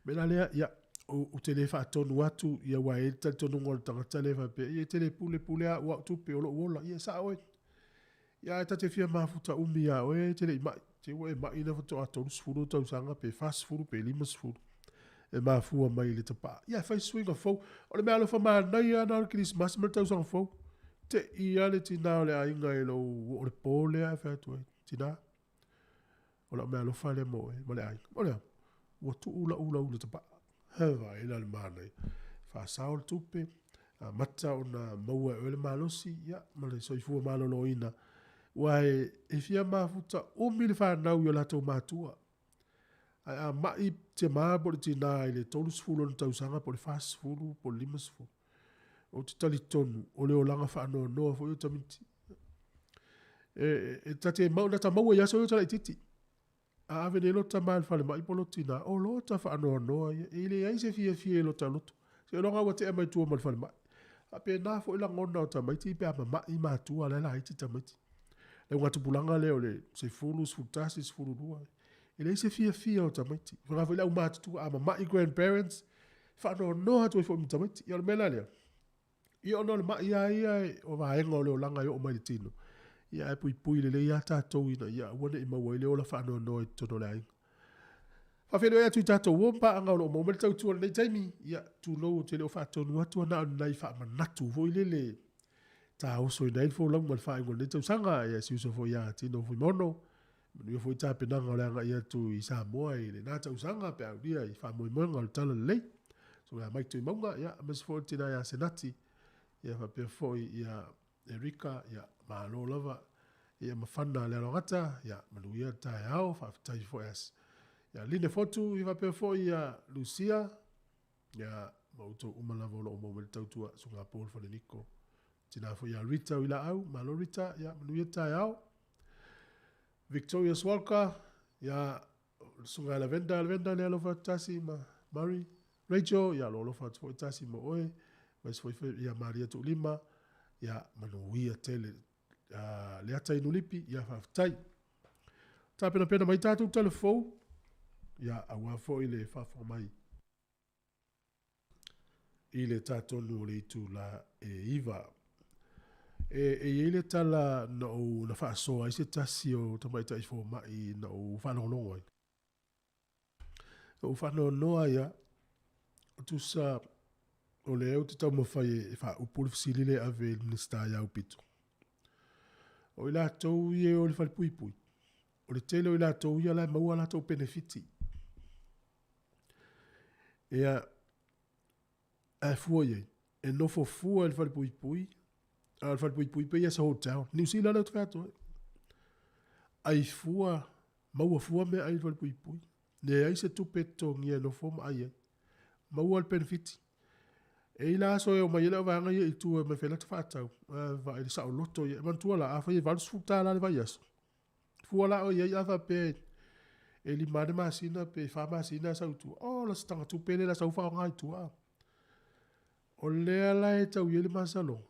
Mea la lea, ia, ou te le faatonu atu, ia aua e i ai le talitonuga o le tagata lea e faapea, ia e te le pule pule au au tupe o lou ola. Ia e sao oe. Ia ae ta te fia mafuta umi iā oe e te le i mai. Te ua e mai na faatoa 30 ou tausaga pe 40 pe 50 e mafua mai i le tapaa. Ia e fai suiga fou. O le meaalofa manaia lava na o le Kerisimasi ma le tausaga fou. Te'i lava le tinā o le aiga i lou oo i le po lea ae fai atu ai, Tinā, o lau meaalofa lea mo oe ma le aiga. O le a? Ua tuu lau ulaula i le tapaa. He vaai la i le manaia. Faasao le tupe, amata ona maua e oe le malosi, ia, ma le soifua maloloina, aua e fia mafuta umi le fanau i o latou matua. Ae a mai tama po o le tina i le 30 ona tausaga po o le 40 po o le 50, ou te talitonu o le olaga faanoanoa foi o tamaiti. E, e, ta te mau, ta maua i aso ia o talaititi. A ave nei lo tama i le falemai po o lo tina, o lo ta faanoanoa ia. E leai se fiafia i lo ta loto. Seiloga ua tea mai tua ma le falemai. Faapena foi lagona o tamaiti pe a mamai matua la e laiti tamaiti. Le augatupulaga lea o le 10, 11, 12, e leai se fiafia o tamaiti. Faapena foi le aumatutua, a mamai grandparents, faanoanoa atu ai foi ma tamaiti. Ia o le mea la lea, ia ona o le mai lava ia o vaega o le olaga e oo mai i le tino, ia ae puipui lelei lava tatou ina ia aua ne i maua ai le ola faanoanoa i totonu o le aiga. Faafeiloai atu i tatou uo ma paaga o lo o maua mai le tautua i lenei taimi, ia tulou ou te le o faatonu atu na o ni nai faamanatu foi lele taosoina ai le folauga i le faaiuga o lenei tausaga. Ia si uso foi ia Tino Fuimaono, manuia foi tapenaga o le agai atu i Samoa i lena tausaga pe a aulia i faamoemoega o le Talalelei. Susuga ia Mike Tuimauga, ia aemaise foi le tina ia Senati, ia faapea foi ia Erika, ia malo lava ia mafana le alogata, ia manuia le taeao, faafetai foi as ia Line Fotu, ia faapea foi ia Lucia, ia ma outou uma lava o lo o maua mai le tautua, Susuga Paul Faleniko, tina foi ia Rita Uilaau, malo Rita, ia manuia le taeao. Victoria Swalka, ia Susuga ia Lavenda, Lavenda le alofa atu tasi ma Murray, Rachel, ia lo alofa atu foi tasi mo oe, aemaise foi ia Maria Tuulima, ia manuia tele. Leata Inulipi, ia faafetai. Tapenapena mai tatou tala fou, ia aua foi le faafofoga mai i le tatonu o le itula e 9. E i ai le tala na ou na faasoa ai se tasi o tamaitai fomai na ou faalogologo ai. Na ou faanoanoa ai lava, tusa o lea ou te taumafai e faaupu le fesili lea e ave i le Minisita ia Aupito. O i latou ia e o i le falepuipui, o le tele o i latou ia la e maua a latou penefiti. Ia, ae fua i ai, e nofo fua i le falepuipui, a o le falepuipui pei ia se hotel. Niu Sila lea ou te fai atu ai. Ai fua, maua fua meaai i le falepuipui. Leai se tupe e totogia e nofo ma ai ai. Maua le penefiti. E i la aso e omai ai le auvaega ia i tua e omai e fai lata faatau, vaai le saoloto ia. E manatua la, afai e $80 le vaiaso, fua la oe i ai a faapea e 5 ane masina pe 4 masina e sau i tua, o la se taga tupe lea la sau faaaoga i tua. O lea la e tau i ai le masaloga,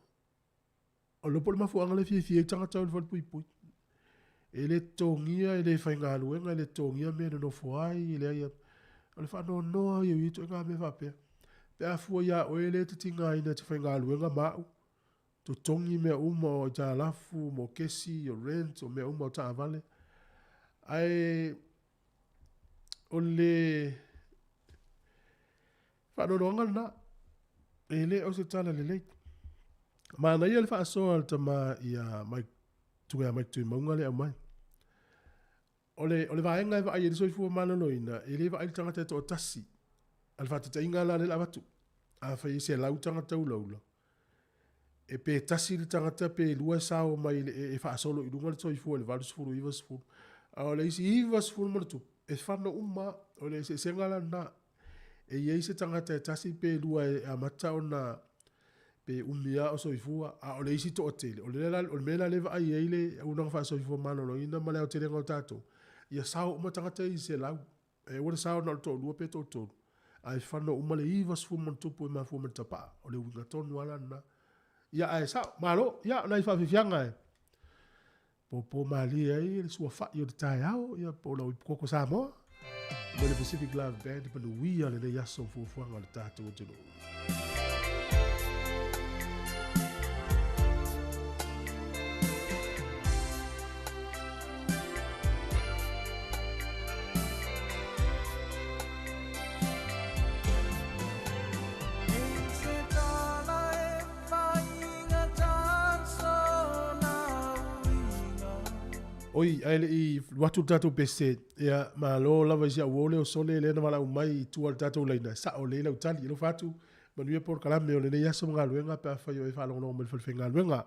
O le po o le mafuaaga lea e fiafia ai tagata o le falepuipui. E le totogia, e le faigaluega, e le totogia mea e nonofo ai, e leai. O le faanoanoa ia o ia ituaiga mea faapea. Pe a fua ia oe lea e te tigaina e te faigaluega ma au, totogi mea uma o aitalafu, mokesi, o rent, o mea uma o taavale. Ae o le faanoanoaga lena, e le o se tala lelei. Manaia le faasoa a le tama ia Mike, Tuga ia Mike Tuimauga lea e aumai. O le, o le vaega e vaai ai le soifua maloloina, e le vaai le tagata e toatasi. A le faataitaiga la lea o le a avatu, afai e 100 tagata ulaula, e pe tasi le tagata pe lua e sao mai e faasolo i luga le soifua i le 80, 90, a o le isi 90 ma ona tupu, e fano uma lava. O le eseesega la lena. E i ai se tagata e tasi pe lua e amata ona pe umi lava o soifua, a o le isi toatele, o le, o le mea la lea e vaai ai le auaunaga faasoifua maloloina ma le aotelega o tatou, ia sao uma tagata ia i le 100. E aua le sao na o le toalua pe toatolu, ae fano uma le 90 ma ona tupu e mafua mai le tapaa. O le uiga tonu lava la lena. Ia ae sao, malo, ia o nai faafiafiaga e popo malie ai le suafa'i o le taeao, ia po o lau ipukoko Samoa. Mai le Pacific Love Band, manuia lenei aso fuafuaga o le tatou atunuu. Oi, ae le i alu atu le tatou pese, ia, malo lava i si au uo lea o Sole lea na valaau mai i tua o le tatou laina, e sao lelei lau tali. Alofa atu, manuia polokalame o lenei aso ma galuega pe afai o e faalogologo mai i le falefaigaluega.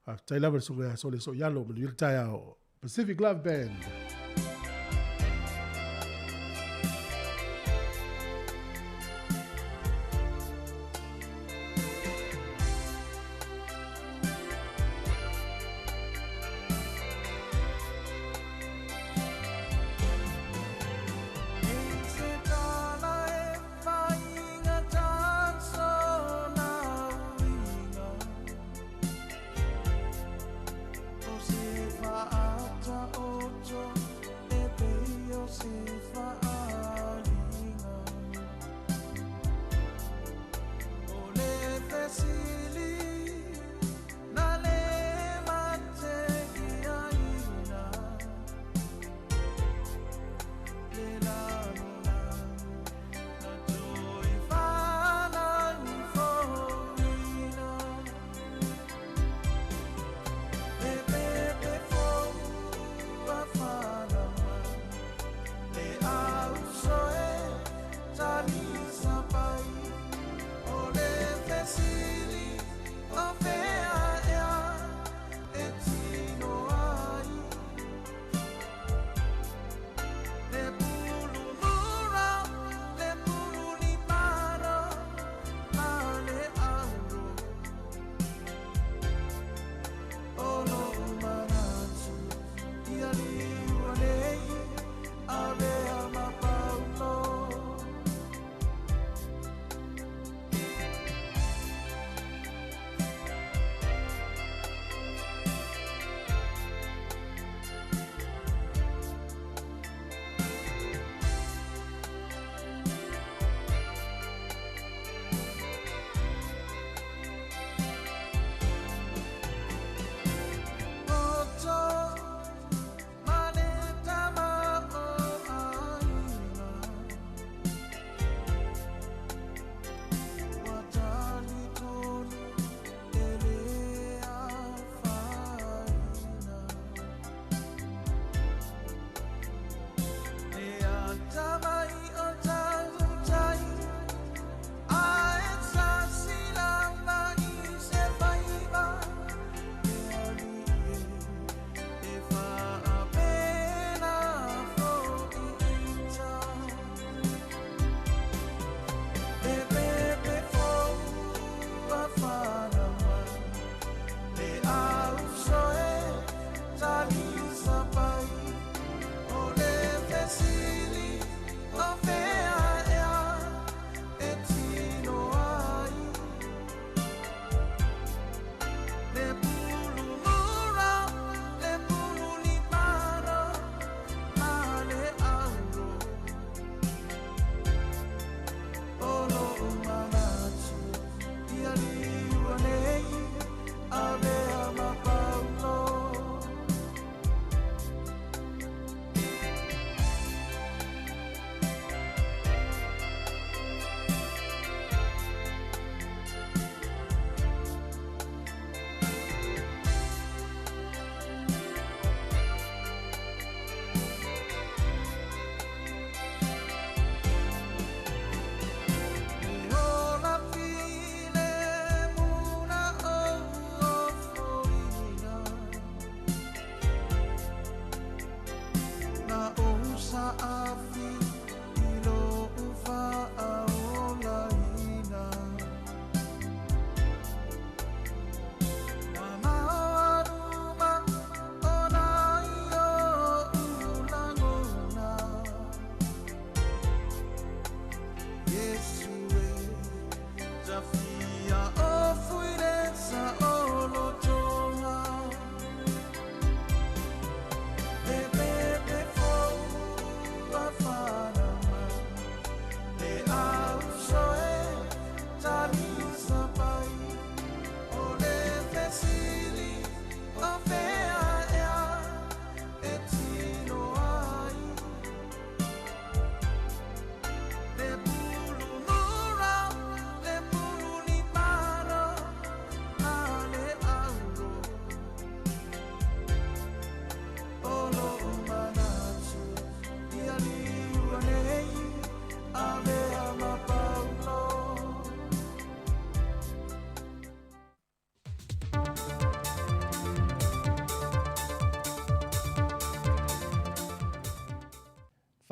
Faafetai lava i le Susuga ia Sole Soialo, manuia le taeao. Pacific Love Band.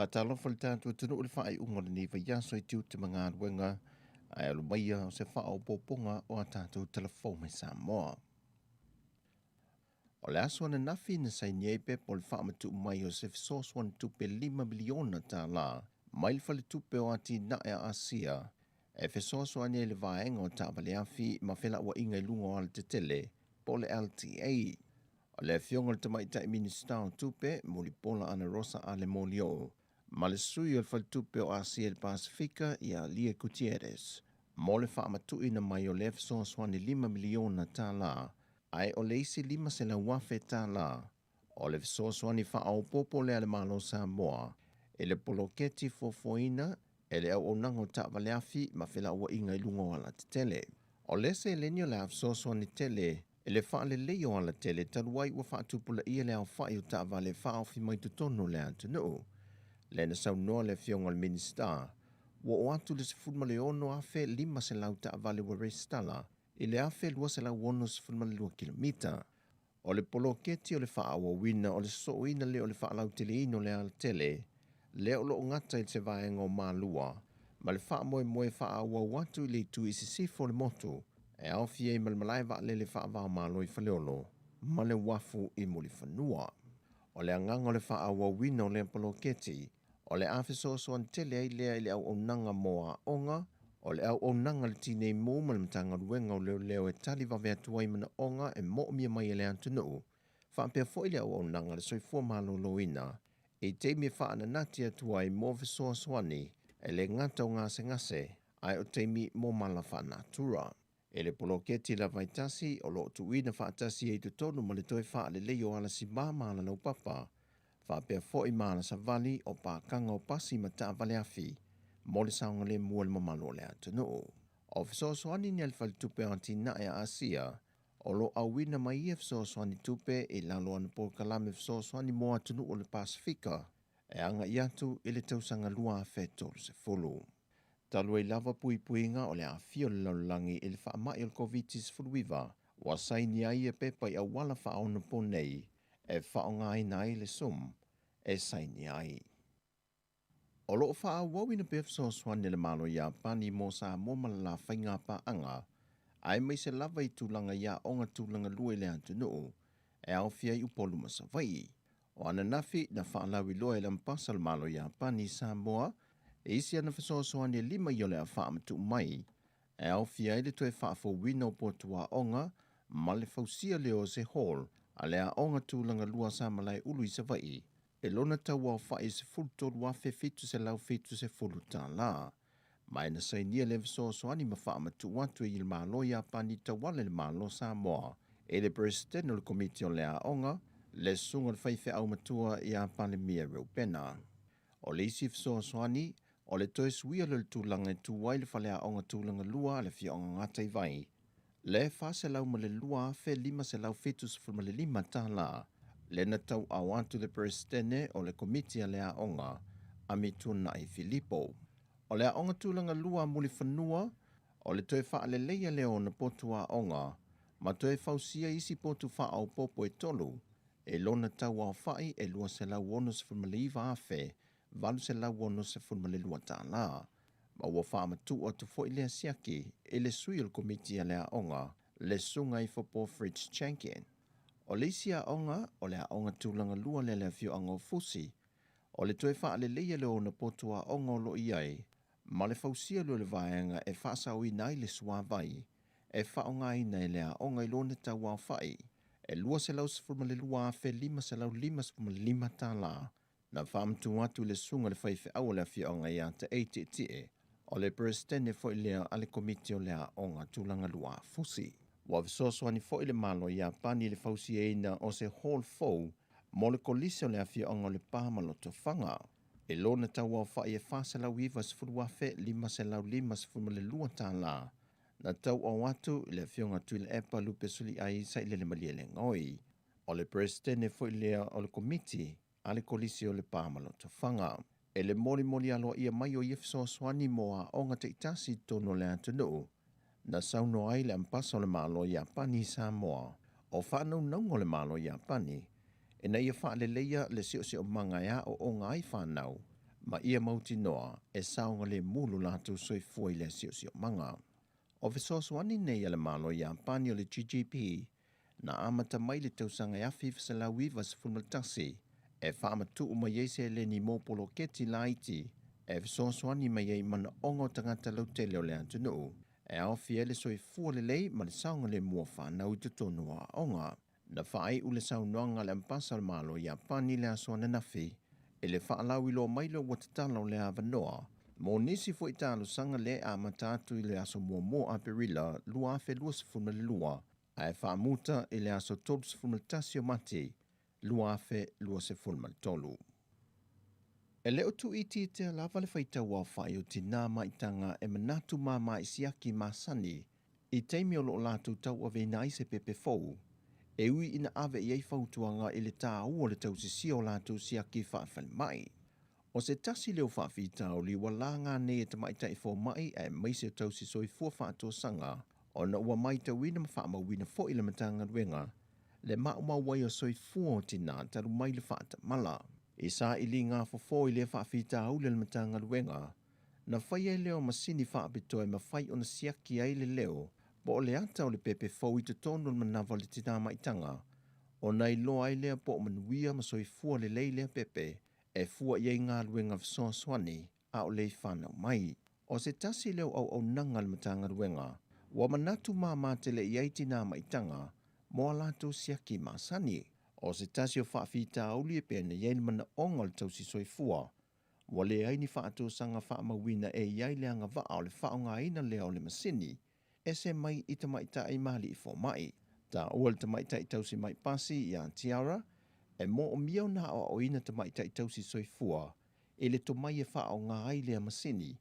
Faatalofa i le tatou atunuu i le faaiuga o lenei vaiaso i tiute ma galuega ae alu maia o se faaopoopoga o a tatou talafou mai Samoa. O le aso ananafi na saini ai pepa o le faamatuu mai o se fesoasoani tupe $5 miliona mai le Faletupe o Atinae a Asia e fesoasoani ai i le vaega o taavaleafi ma felauaiga i luga o alatetele po o le LTA. O le Afioga i le Tamaitai Minisita o Tupe, Mulipola Anarosa Ale Molioo, ma le sui o le Faletupe o Asia i le Pasefika ia Lia Gutierrez, mo le faamatuuina mai o lea fesoasoani $5 miliona ae o le isi $500,000 o le fesoasoani faaopoopo lea a le Malo o Samoa i le poloketi fuafuaina e le auaunaga o taavaleafi ma felauaiga i luga o alatetele. O le seleni o le a fesoasoani tele i le faaleleia o alatele talu ai ua faatupulaia le aofai o taavale faaofi mai totonu o le atunuu. Lea na saunoa le Afioga i le Minisita, ua oo atu le 16,500 taavale ua resitala i le 1,262 kilomita. O le poloketi o le faaauauina o le sosooina lea o le faalauteleina o le alatele, lea o lo o gata i se vaega o Malua, ma le faamoemoe faaauau atu i le itu i sisifo o le motu, e aofia ai ma le malae vaalele faava-o-Malo i Faleolo ma le uafu i Mulifanua. O le agaga o le faaauauina o lea poloketi, o le a fesoasoani tele ai lea i le auaunaga mo aoga, o le auaunaga a le Tinei Mu ma le Matagaluega o Leoleo e tali vave atu ai manaoga e moomia mai e le atunuu, faapea foi le auaunaga a le soifua maloloina i taimi e faananati atu ai mo fesoasoani e le gata o gasegase ae o taimi mo mala faanatura. I le poloketi lava e tasi o lo o tuuina faatasi ai i totonu ma le toe faaleleia o alasima ma alalaupapa, faapea foi ma alasavali o pakaga o pasi ma taavaleafi mo le saogalemu o le mamalu o le atunuu. O fesoasoani ni a le Faletupe o Atinae a Asia o lo o auina mai ia fesoasoani tupe i lalo o ana polokalame fesoasoani mo atunuu o le Pasefika e agai atu i le tausaga 2030. Talu ai lava puipuiga o le aafia o le lalolagi i le faamai o le Koviti-19, ua saini ai ia pepa i auala faaonaponei e faaaogaina ai le sum e saini ai. O lo o faaauauina pea fesoasoani a le Malo o Iapani mo Samoa ma le la faiga paaga, aemaise lava i tulaga i aoga tulaga lua i le atunuu e aofia ai Upolu ma Savaii. O ananafi na faalauiloa e le Ambasa o le Malo o Iapani i Samoa isi ana fesoasoani e lima ia o le a faamatuu mai, e aofia ai le toe faafouina o potu aoga ma le fausia lea o se hall a le aoga tulaga lua sa Malaeulu i Savaii e lona tauaofai e $13,770. Ma e na sainia le fesoasoani ma faamatuu atu e le Malo Iapani tauala i le Malo Samoa e le Peresetene o le Komiti o le Aoga, le Susuga i le Faifeau Matua ia Palemia Reupena. O le isi fesoasoani, o le toe suia lea o le tulaga e tu ai le faleaoga tulaga lua a le afioaga Gataivai, le $402,575, lea na tauao atu le Peresetene o le Komiti a le Aoga, Amituanai Filipo. O le aoga tulaga lua a Mulifanua, o le toe faaleleia lea o ona potu aoga ma toe fausia isi potu faaopoopo e tolu, e lona tauaofai e $269,862, ma ua faamatuu atu foi lea siaki i le sui o le Komiti a le Aoga, le Susuga Ifopo Fritz Chankin. O le isi aoga, o le aoga tulaga lua lea a le afioaga o Fusi, o le toe faaleleia lea o ona potu aoga o lo o i ai, ma le fausia lea o le vaega e faasaoina ai le suavai e faaaogaina e le aoga i lona tauaofai e $212,555. Na faamatuu atu i le susuga i le faifeau o le afioaga ia Taei Tietie, o le Peresetene foi lea a le Komiti o le Aoga Tulaga Lua a Fusi. Ua fesoasoani foi le Malo o Iapani i le fausiaina o se hall fou mo le kolisi o le afioaga o Lepa ma Lotofaga. E lona tauaofai e $490,552. Na tauao atu i le afioga Tuilaepa Lupesoliai Sailele Malielegaoi. O le Peresetene foi lea o le Komiti a le Kolisi o Lepa ma Lotofaga. E le molimoli aloaia mai o ia fesoasoani mo aoga taitasi i totonu o le atunuu, na saunoa ai le Ambasa o le Malo o Iapani i Samoa, o faanaunauga o le Malo o Iapani ina ia faaleleia le siosiomaga e aooga ai fanau ma ia mautinoa e saogalemu lo latou soifua i lea siosiomaga. O fesoasoani nei a le Malo o Iapani o le GGP na amata mai i le tausaga e 1991 e faamatuu mai ai seleni mo poloketi laiti e fesoasoani mai ai i manaoga o tagata lautele o le atunuu e aofia ai le soifua lelei ma le saogalemu o fanau i totonu o aoga. Na faaiu le saunoaga a le Ambasa o le Malo o Iapani i le aso ananafi i le faalauiloa mai lea ua tatala o le avanoa mo nisi foi talosaga lea e amata atu i le aso 1 o Aperila 2022 ae faamuta i le aso 31 o Mati 2023. E le o tuuitiitia lava le faitau aofai o tinā maitaga e manatu māmā i siaki masani i taimi o lo o latou tauaveina ai se pepe fou, e ui ina ave i ai fautuaga i le tāua o le tausisia o latou siaki faafalemai. O se tasi lea o faafitauli ua laga nei e tamaitai fomai aemaise o tausi soifua faatosaga ona ua matauina ma faamauina foi le Matagaluega le maumau ai o soifua o tinā talu mai le faatamala. I sailiga fofo i lea faafitauli a le Matagaluega, na faia ai lea o masini faapitoa e mafai ona siaki ai le leo po o le ata o le pepe fou i totonu o le manava o le tinā maitaga, ona iloa ai lea po o manuia ma soifua lelei lea pepe e fua i ai galuega fesoasoani a o le i fanau mai. O se tasi lea o auaunaga a le Matagaluega ua manatu māmā tele i ai tinā maitaga mo a latou siaki masani. O se tasi o faafitauli e pei ona i ai le manaoga o le tausi soifua, ua leai ni faatosaga faamauina e i ai le agavaa o le faaaogaina lea o le masini, ese mai i tamaitai ma alii fomai. Taua le tamaitai tausi mai pasi ia Tiara, e moomia ona aoaoina tamaitai tausi soifua i le tomai e faaaoga ai lea masini,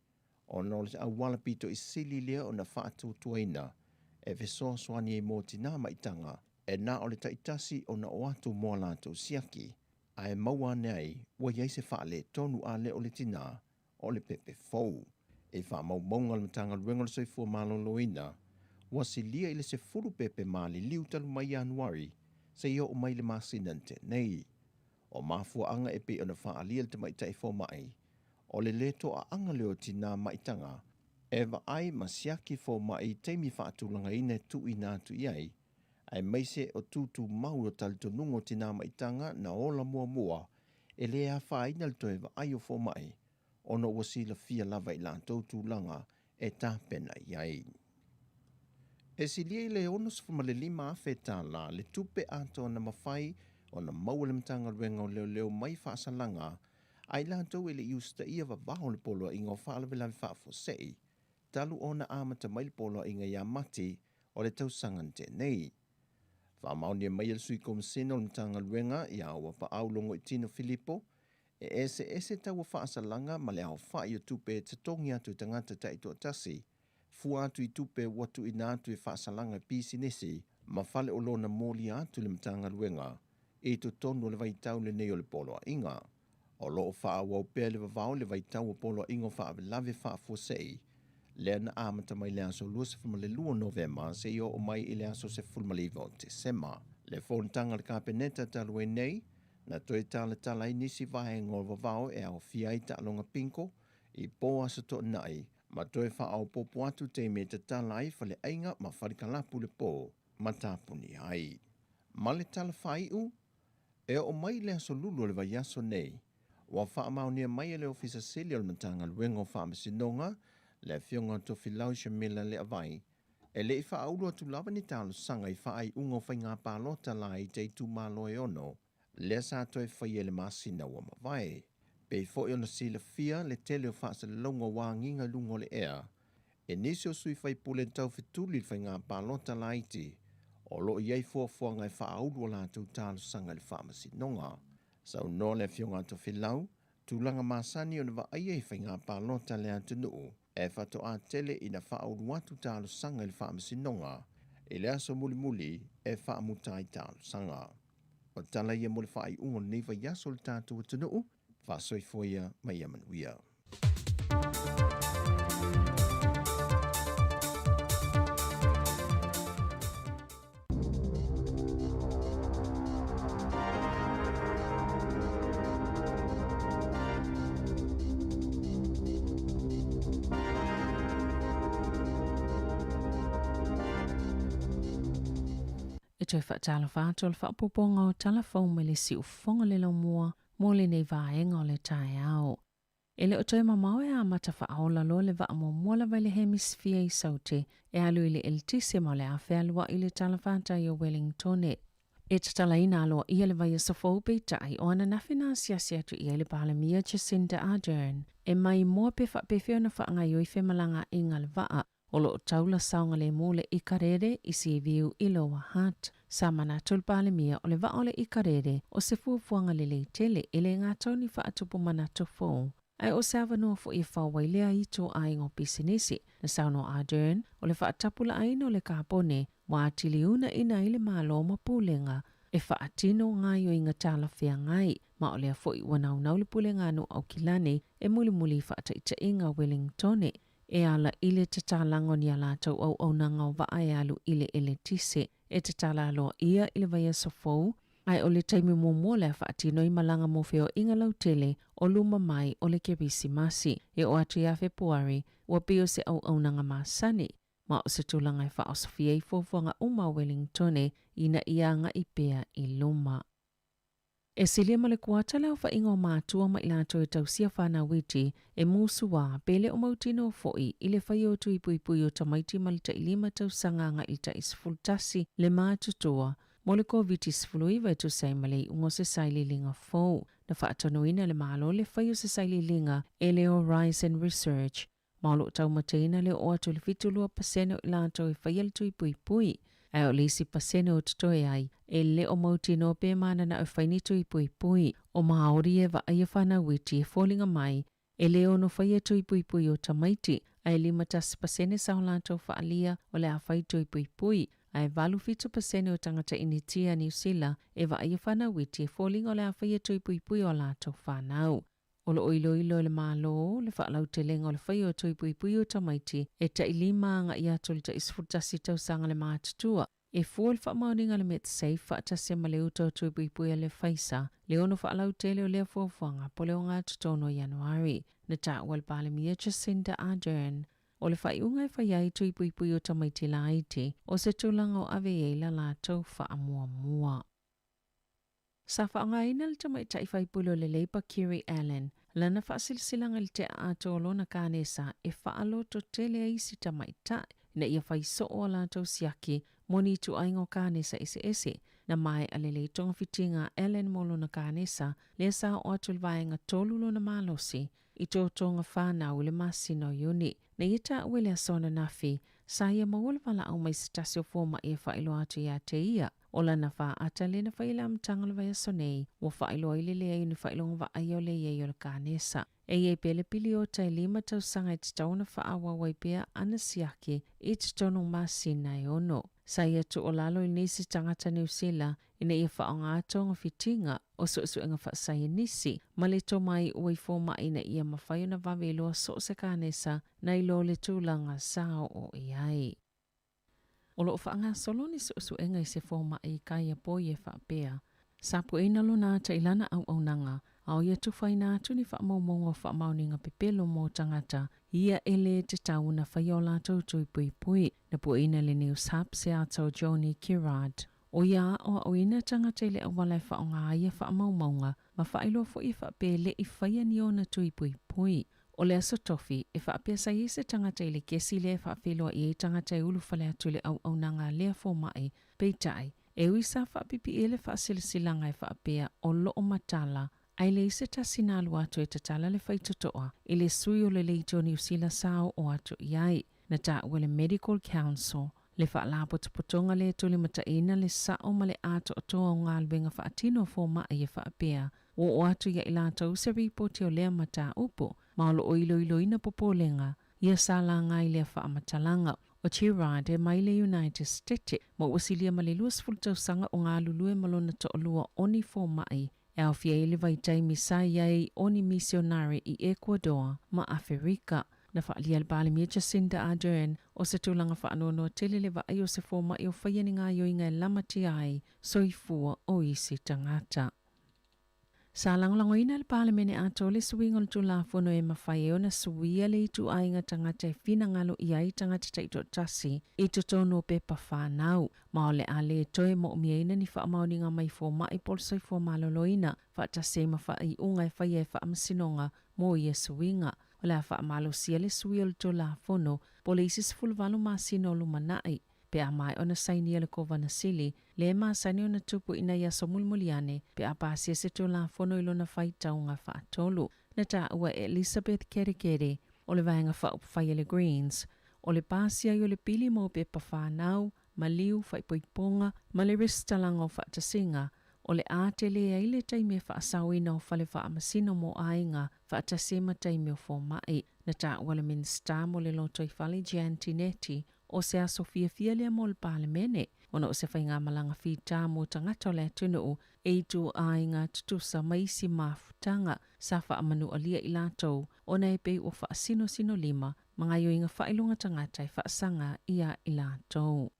ona o le auala pito i sili lea ona faatuatuaina e fesoasoani ai mo tinā maitaga e na o le taitasi ona o atu mo a latou siaki, ae maua ane ai ua i ai se faaletonu a le o le tinā o le pepe fou. I faamaumauga a le Matagaluega o le Soifua Maloloina, ua silia i le 10 pepe maliliu talu mai Ianuari seia oo mai i le masina na tea nei. O mafuaaga e pei ona faaalia le tamaitai fomai, o le lē toaaga lea o tinā maitaga e vaai ma siaki fomai i taimi faatulagaina e tuuina atu i ai, aemaise o tutumau o talitonuga o tinā maitaga na ola muamua e lē afaina le toe vaai o fomai ona ua silafia lava i latou tulaga e tapena i ai. E silia i le $65,000 tālā le tupe atoa na mafai ona maua e le Matagaluega o Leoleo mai faasalaga a i latou e le i usitaia vavao le Poloaiga o Faalavelave Faafuasei talu ona amata mai le Poloaiga ia Mati o le tausaga na tea nei. Faamaonia mai e le Sui Komasina o le Matagaluega ia Auapaau Logoitino Filipo, e eseese taua faasalaga ma le aofai o tupe e totogi atu e tagata taitoatasi, fua atu i tupe ua tuuina atu e faasalaga e pisinisi ma faleoloa na molia atu i le Matagaluega i totonu o le vaitau lenei o le Poloaiga. O lo o faaauau pea le vavao i le vaitau o Poloaiga o Faalavelave Faafuasei, lea na amata mai le aso 22 Novema seia oo mai i le aso 19 o Tesema. Le fonotaga a le Kapeneta talu ai nei, na toe talatala ai nisi vaega o vavao e aofia ai taaloga bingo i po Aso Toonai ma toe faaopoopo atu taimi e tatala ai faleaiga ma falekalapu le po ma tapuni ai. Ma le tala faaiu, e oo mai le aso Lulu o le vaiaso nei, ua faamaonia mai e le Ofisa Sili o le Matagaluega o Faamasinoga, le Afioga Tofilau Shamila Leavai, e le i faaulu atu lava ni talosaga i faaiuga o faiga palota laiti a itumalo e ono, lea sa toe faia i le masina ua mavae. Pei foi ona silafia le tele o faasalalauga ua agiga i luga o le ea e nisi o sui faipule taufetuli i le faiga palota laiti o lo o i ai fuafuaga e faaulu a latou talosaga i le faamasinoga. Saunoa le Afioga a Tofilau, tulaga masani ona vaaia i faiga palota a le atunuu e faatoa tele ina faaulu atu talosaga i le faamasinoga i le aso mulimuli e faamuta ai talosaga. O tala ia mo le faaiuga o lenei vaiaso o le tatou atunuu, faasoifua ia ma ia manuia. toe faatalofa atu o le faaopoopoga o tala fou mai le siufofoga le laumua mo lenei vaega o le taeao. E le o toe mamao e amata faaola loa le vaa muamua lava i le Hemisfia i Saute e alu i le eletise ma o le a fealuai i le talafatai o Wellingtone. E tatalaina aloaia le vaiaso fou peitai o ananafi na asiasi atu i ai le Palemia Jacinda Ardern e maimoa pe faapefea ona faagaoioi femalagaaiga a le vaa o lo o taula saogalemu le Ikarere i Seaview i Lower Hutt. Sa manatu le Palemia o le vaa o le Ikarere o se fuafuaga lelei tele e le gata o ni faatupu manatu fou, ae o se avanoa foi e fao ai lea ituaiga o pisinisi. Na saunoa Ardern, o le faatapulaaina o le kapone ua atili uunaina ai le Malo ma Pulega e faatino gaoioiga talafeagai, ma o lea foi ua naunau le Pulega a Nuu Aukilani e mulimuli i faataitaiga a Wellingtone e ala i le tatalaga o ni a latou auaunaga o vaa e alu i le eletise e tatala aloaia i le vaiaso fou, ae o le taimi muamua o le a faatino ai malaga mo feoaiga lautele o luma mai o le Kerisimasi e oo atu ia Fepuari, ua pei o se auaunaga masani, ma o se tulaga e faaosofia ai fuafuaga uma a Wellingtone ina ia agai pea i luma. E silia ma le kuata le aofaiga o matua ma i latou e tausia fanau iti, e musuā, pe le o mautinoa foi i le faia o tui puipui o tamaiti ma le tailima tausaga agai i le tai 11 le matutua mo le Koviti-19 e tusa ai ma le iuga o se sailiiliga fou. Na faatonuina e le Malo le faia o se sailiiliga e le Horizon Research ma o lo o taumateina le oo atu i le 72% o i latou e faia le tui puipui, ae o le isi pasene o totoe ai, e le o mautinoa pe mananao e fai ni tui puipui. O Māori e vaaia fanau iti e foliga mai, e le ono faia tui puipui o tamaiti, ae 51% sa o latou faaalia o le a fai tui puipui, ae 87% o tagata Initia Niu Sila e vaaia fanau iti e foliga o le a faia tui puipui o a latou fanau. O lo o iloilo e le Malo le faalautelega o le faia o tui puipui o tamaiti e tai lima agai atu i le tai 11 tausaga le matutua. E fua le faamaoniga a le Medsafe faatasi ma le uta o tui puipui a le Pfizer le ono faalautele o lea fuafuaga po o le ogatotonu o Ianuari. Na taua e le Palemia Jacinda Ardern o le faaiuga e fai ai tui puipui o tamaiti laiti o se tulaga o ave i ai la latou faamuamua. Sa faaaogaina le tamaitai faipule o le Labour Kiri Allan lana faasilasilaga i le tea atoa o lona kanesa e faalototele ai isi tamaitai ina ia fai soo a latou siaki mo ni ituaiga o kanesa eseese. Na maea lelei togafitiga a Allan mo lona kanesa lea sa oo atu i le vaega tolu lona malosi i totoga fanau i le masina o Iuni. Na ia taua i le aso ananafi, sa ia maua le valaau mai se tasi o fomai e faailoa atu ia te ia o lana faata lea na fai i le amataga o le vaiaso nei, ua faailoa ai le leai o ni faailoga vaaia o le i ai o le kanesa. E i ai pea le piliota e lima tausaga e tatau ona faaauau ai pea ana siaki i totonu o masina e ono. Sa ia tuualalo i nisi tagata Niu Sila ina ia faaaoga togafitiga o suesuega faasaienisi ma le tomai ua i fomai ina ia mafai ona vave iloa so o se kanesa nai lo le tulaga sa oo i ai. O lo o faagasolo ni suesuega i se fomai i Kaiapoi e faapea, Sa pueina lona ata i lana auaunaga, a o ia tufaina atu ni faamaumauga o faamaoniga pepelo mo tagata ia e lē tatau ona faia o latou tui puipui. Na pueina le News Hub se ata o Joni Gerrard. O ia aʻoaʻoina tagata i le auala e faaaoga ai ia faamaumauga ma faailoa foi e faapea e leʻi faia ni ona tui puipui. O le Aso Tofi, e faapea sa i ai se tagata i le kesi lea e faafeiloai ai tagata e ulufale atu i le auaunaga a lea fomai, peitai, e ui sa faapipii ai le faasilasilaga e faapea o lo o matala, ae leai se tasi na alu atu e tatala le faitotoa i le sui o le Leitio o Niu Sila sa oo atu i ai. Na taua e le Medical Council le faalapotopotoga lea e tulimataʻiina le sao ma le atoatoa o galuega faatino a fomai e faapea, ua oo atu ia i latou se ripoti o lea mataupu ma o lo o iloiloina popolega ia sa laga i lea faamatalaga. O Gerard e mai le United Stete ma ua silia ma le 20 tausaga o galulue ma lona toalua o ni fomai e aofia ai le vaitaimi sa i ai o ni misionare i Ecuador ma Aferika. Na faaalia e le Palemia Jacinda Ardern o se tulaga faanoanoa tele le vaai o se fomai o faia ni gaoioiga e lamatia ai soifua o isi tagata. Sa lagolagoina e le Palemene atoa le suiga o le Tulafono e mafai ai ona suia le ituaiga tagata e finagalo i ai tagata taitoatasi i totonu o pepa fanau, ma o le a le toe mo'omiaina ni faamaoniga mai fomai po o le soifua maloloina faatasi ai ma faaiuga e faia e Faamasinoga mo ia suiga. O le a faamalosia le sui o le Tulafono po o le isi 18 masina o lumanai pe a maea ona sainia le Kovana Sili, lea e masani ona tupu ina i aso mulimuli ane pe a pasia se Tulafono i lona faitauga faatolu. Na taua e Elizabeth Kerekere o le Vaega Faaupufai a le Greens, o le pasia ai o le pili mo pepa fanau, maliu, faaipoipoga ma le resitalaga o faatasiga, o le a tele ai le taimi e faasaoina o fale faamasino mo aiga faatasi ai ma taimi o fomai. Na taua le Minisita mo le Lotoifale Jan Tinetti o se aso fiafia lea mo le Palemene ona o se faigamalaga fita mo tagata o le atunuu e i ituaiga tutusa ma isi mafutaga sa faamanualia i latou ona e pei ua faasinosinolima ma gaoioiga faailoga tagata e faasaga ia i latou.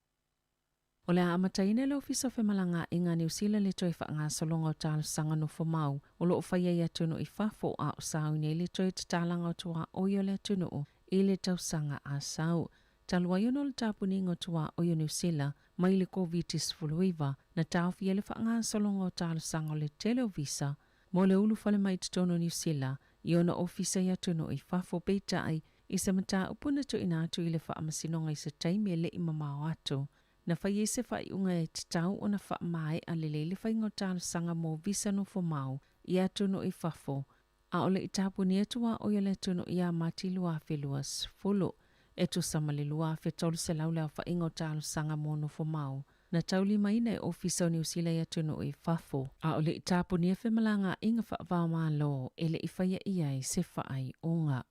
O le a amataina e le Ofisa o Femalagaaiga a Niu Sila le toe faagasologa o talosaga nofomau o lo o faia i atunuu i fafo a o sauni ai le toe tatalaga o tuaoi o le atunuu i le tausaga a sau. Talu ai ona o le tapuniga o tuaoi o Niu Sila mai le Koviti-19, na taofia ai le faagasologa o talosaga o le tele o visa mo le ulufale mai i totonu o Niu Sila i ona ofisa i atunuu i fafo. Peitai, i se mataupu na tuuina atu i le Faamasinoga i se taimi e le i mamao atu, na fai ai se faaiuga e tatau ona faamaea lelei le faiga o talosaga mo visa nofomau i atunuu i fafo, a o le i tapunia tuaoi o le atunuu ia Mati 2020. E tusa ma le 2,300 le aofaiga o talosaga mo nofomau na taulimaina e Ofisa o Niu Sila i atunuu i fafo, a o le i tapunia femalagaaiga faava-o-Malo e le i faia i ai se faaiuga.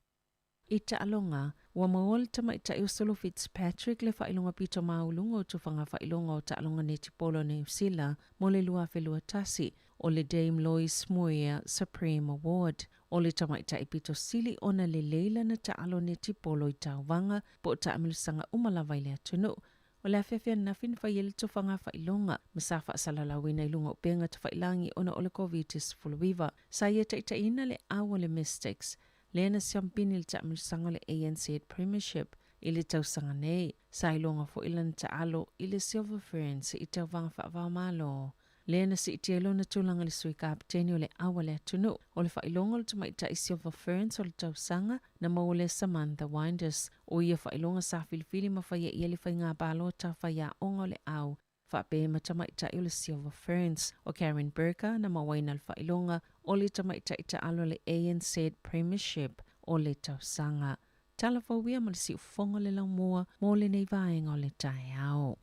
I taaloga, ua maua le tamaitai o Sulu Fitzpatrick le faailoga pito maualuga o tufaga faailoga o taaloga netipolo a Niu Sila mo le 2021, o le Dame Lois Muir Supreme Award. O le tamaitai pito sili ona lelei lana taalo netipolo i tauvaga po o taamilosaga uma lava i le atunuu. O le afiafi ananafi na fai ai le tufaga faailoga ma sa faasalalauina i luga o upega tafailagi ona o le Koviti-19. Sa ia taitaiina le au a le Mystics, lea na siampini i le taamilosaga o le ANZ Premiership i le tausaga nei. Sa iloga foi lana taalo i le Silver Ferns i tauvaga faava-o-Malo, lea na siitia ai lona tulaga i le sui kapeteni o le au a le atunuu. O le faailoga o le tamaitai Silver Ferns o le tausaga na maua lea Samantha Winders. O ia faailoga sa filifili ma faia i ai le faiga palota faiaoga o le au faapea ma tamaitai o le Silver Ferns. O Karen Burker na mauaina le faailoga o le tamaitai taalo o le ANZ Premiership o le tausaga. Tala fou ia ma le siufofoga o le laumua mo lenei vaega o le taeao.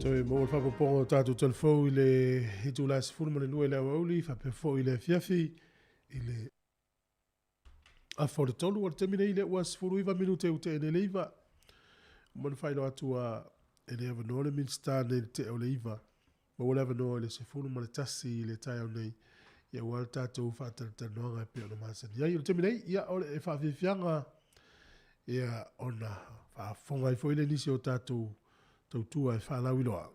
Toe maua le faaopoopoga o tatou telefou i le itula e 12 i le aoauli faapea foi i le afiafi i le afa o le tolu. O le taimi nei lea ua 19 minute ua tea nei le iva. Ua ona faailoa atu a e le avanoa le Minisita nei i le tea o le iva. Maua le avanoa i le 11 i le taeao nei, ia aua le tatou faatalatalanoaga e pei ona masani ai. O le taimi nei, ia o le faafiafiaga ia ona faafofoga ai foi le nisi o tatou tautua e faalauiloa.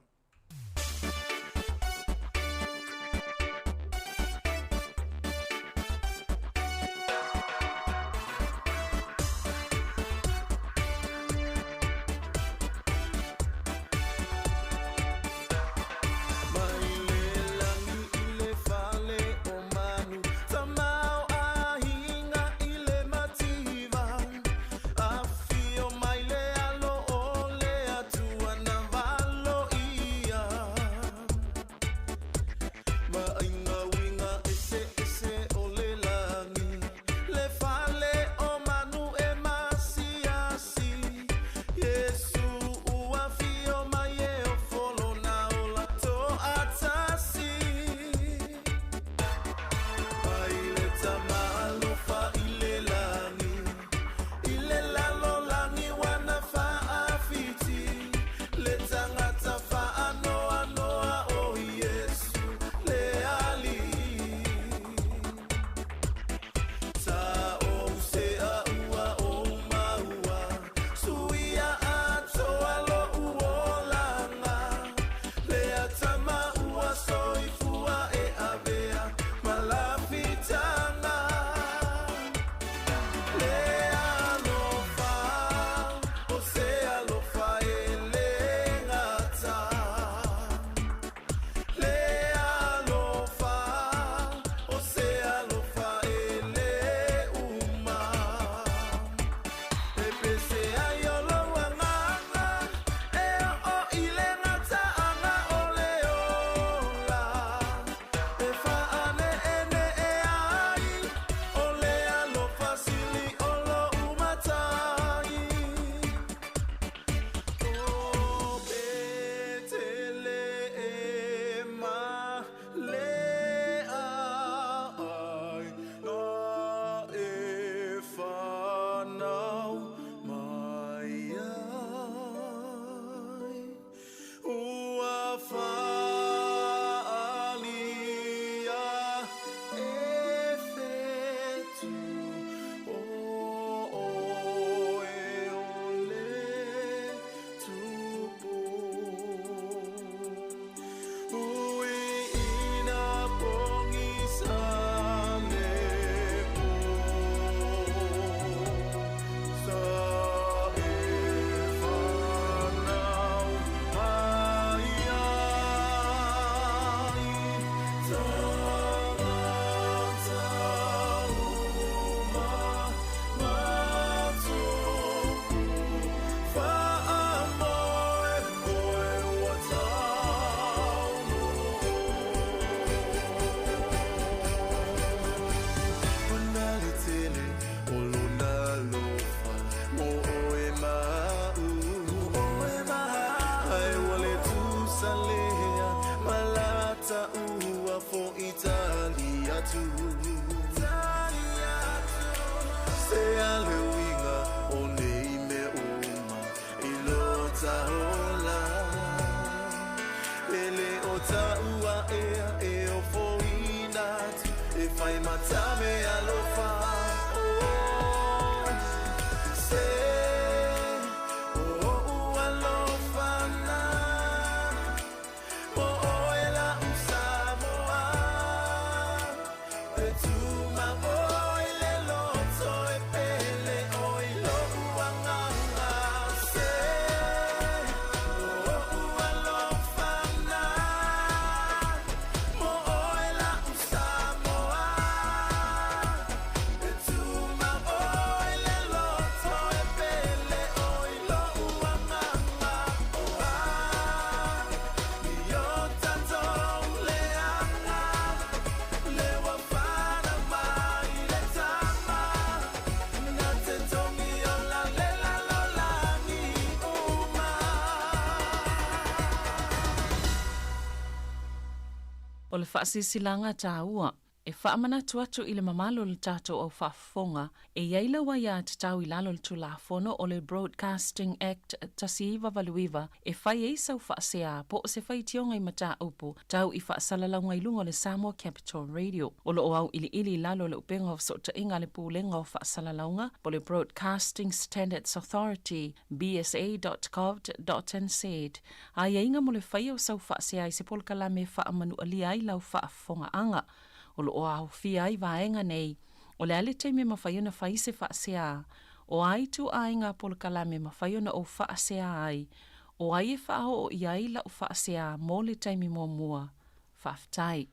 atu. Tali atu. Se a le uiga o nei mea uma i lo taola. E le o taua ea e ofoina atu e fai matame alofa. Oh, se o ou alofa na mo oe la uSamoa. E tuma oi le loto e pele oi lo'u agaga. Se o ou alofa na mo oe la uSamoa. E tuma oi le loto e pele oi lo'u agaga. Oh, ah, i o tatou leaga le ua fana mai le tama na te togi o la le la lo lagi uma. O le faasilasilaga taua e faamanatu atu i le mamalu o le tatou au faafofoga e i ai lau aiatatau i lalo o le Tulafono o le Broadcasting Act 1989 e fai ai sau faasea po o se faitioga i mataupu tau i faasalalauga i luga o le Samoa Capital Radio. O lo o auiliili i lalo o le Upega o Fesootaiga a le Pulega o Faasalalauga po o le Broadcasting Standards Authority, bsa.govt.nz, aiaiga mo le faia o sau faasea i se polokalame e faamanualia ai lau faafofogaaga. O lo o aofia ai vaega nei, o le a le taimi e mafai ona fai se faasea, o a ituaiga polokalame e mafai ona ou faasea ai, o ai e faaoo i ai lau faasea mo le taimi muamua. Faafetai.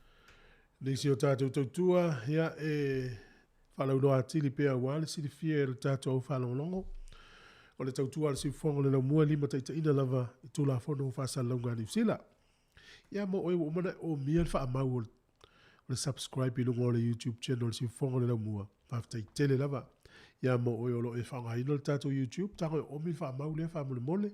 Nisi o tatou tautua, ia, e faalauiloa atili pea aua le silafia e le tatou au faalogologo. O le tautua a le Siufofoga o le Laumua e limataitaiina lava i Tulafono o Faasalalauga a Niu Sila. Ia mo oe ua uma ona e omia le faamau o le subscribe i luga o le YouTube channel o le Siufofoga o le Laumua, faafetai tele lava. Ia mo oe o lo o e faaaogaina le tatou YouTube, tago e omi le faamau lea faamolemole.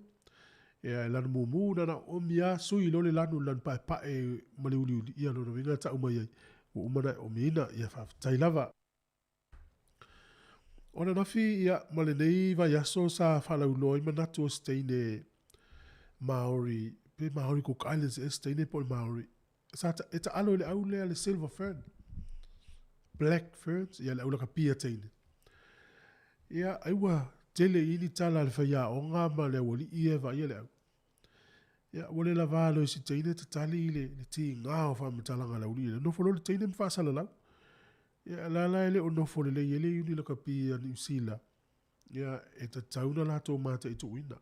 Ia e lanu mumu na na omi lava sui loa le lanu, le lanu paepae ma le uliuli, ia lona uiga e tau mai ai, ua uma ona e omiina, ia faafetai lava. O ananafi, ia, ma lenei vaiaso sa faalauiloa ai manatu o se teine Maori, pe Maori Cook Islands ea se teine po o le Maori, sa ta, e taalo i le au lea le Silver Fern, Black Ferns, ia le au lakapia teine. Ia, ai ua tele i ni tala a le faiaoga ma le aualii ia e vaaia le au. Ia, ua le lava loa i si teine tatali i le, le tiga o faamatalaga a le aualii lea. Nofo loa le teine ma faasalalau. Ia, la la e le o nofo lelei ai le iuni lakapi a Niu Sila, ia, e tatau ona latou mataituina.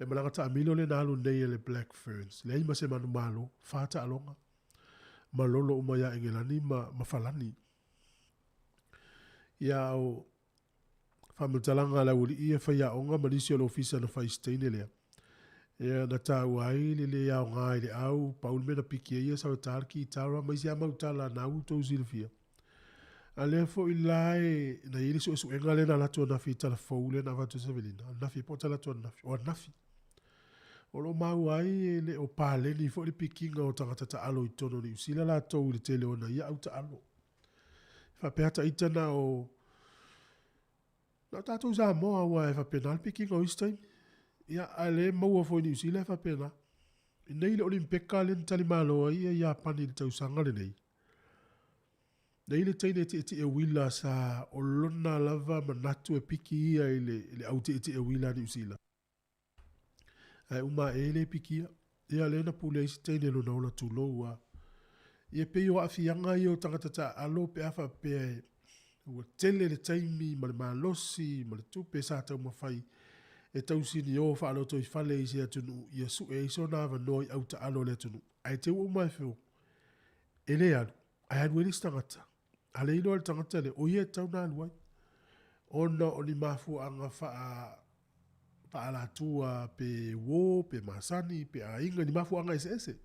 Le malaga taamilo lea na alu nei e le Black Ferns, leai ma se manumalo, fa taaloga, malolo uma ia Engelani ma, ma Falani. Ia, o faamatalaga a le aualii ia faiaoga ma nisi o le ofisa na fai i se teine lea. Ia, na taua ai le le aoga i le au, pau le mea na piki ai ia sau e tā le kitara ma isi lava mau tala na ua outou silafia. A lea foi la e, na i ai le suesuega lea na alu atu ananafi i tala fou lea na avatu e Savelina, ananafi po o tala atu ananafi, o ananafi. O lo o maua ai e le o paleni foi le pikiga o tagata taalo i totonu o Niu Sila latou i le tele o nai ia au taalo. E faapea ta ita na o, na o tatou i Samoa aua e faapena le pikiga o isi taimi. Ia, a le maua foi i Niu Sila e faapena. I nei le Olimpeka lea na talimalo ai ia Iapani i le tausaga lenei, na i le teine tietie uila sa o lona lava manatu e piki ia i le, i le au tietie uila a Niu Sila. Ae uma ae le pikia. Ia lea na pule ai si teine lona ola tulou a. Ia pei o aafiaga ia o tagata taaalo pe a faapea e ua tele le taimi ma le malosi ma le tupe sa taumafai e tausinio faalotoifale i se atunuu ia sue ai sona avanoa i au taalo a le atunuu. Ae te ua uma e feo e le alu, ae alu ai le isi tagata. A le iloa e le tagata lea, o ia e tatau ona alu ai. Ona o ni mafuaaga faa faaalatua pe uo, pe masani, pe aiga, ni mafuaaga eseese.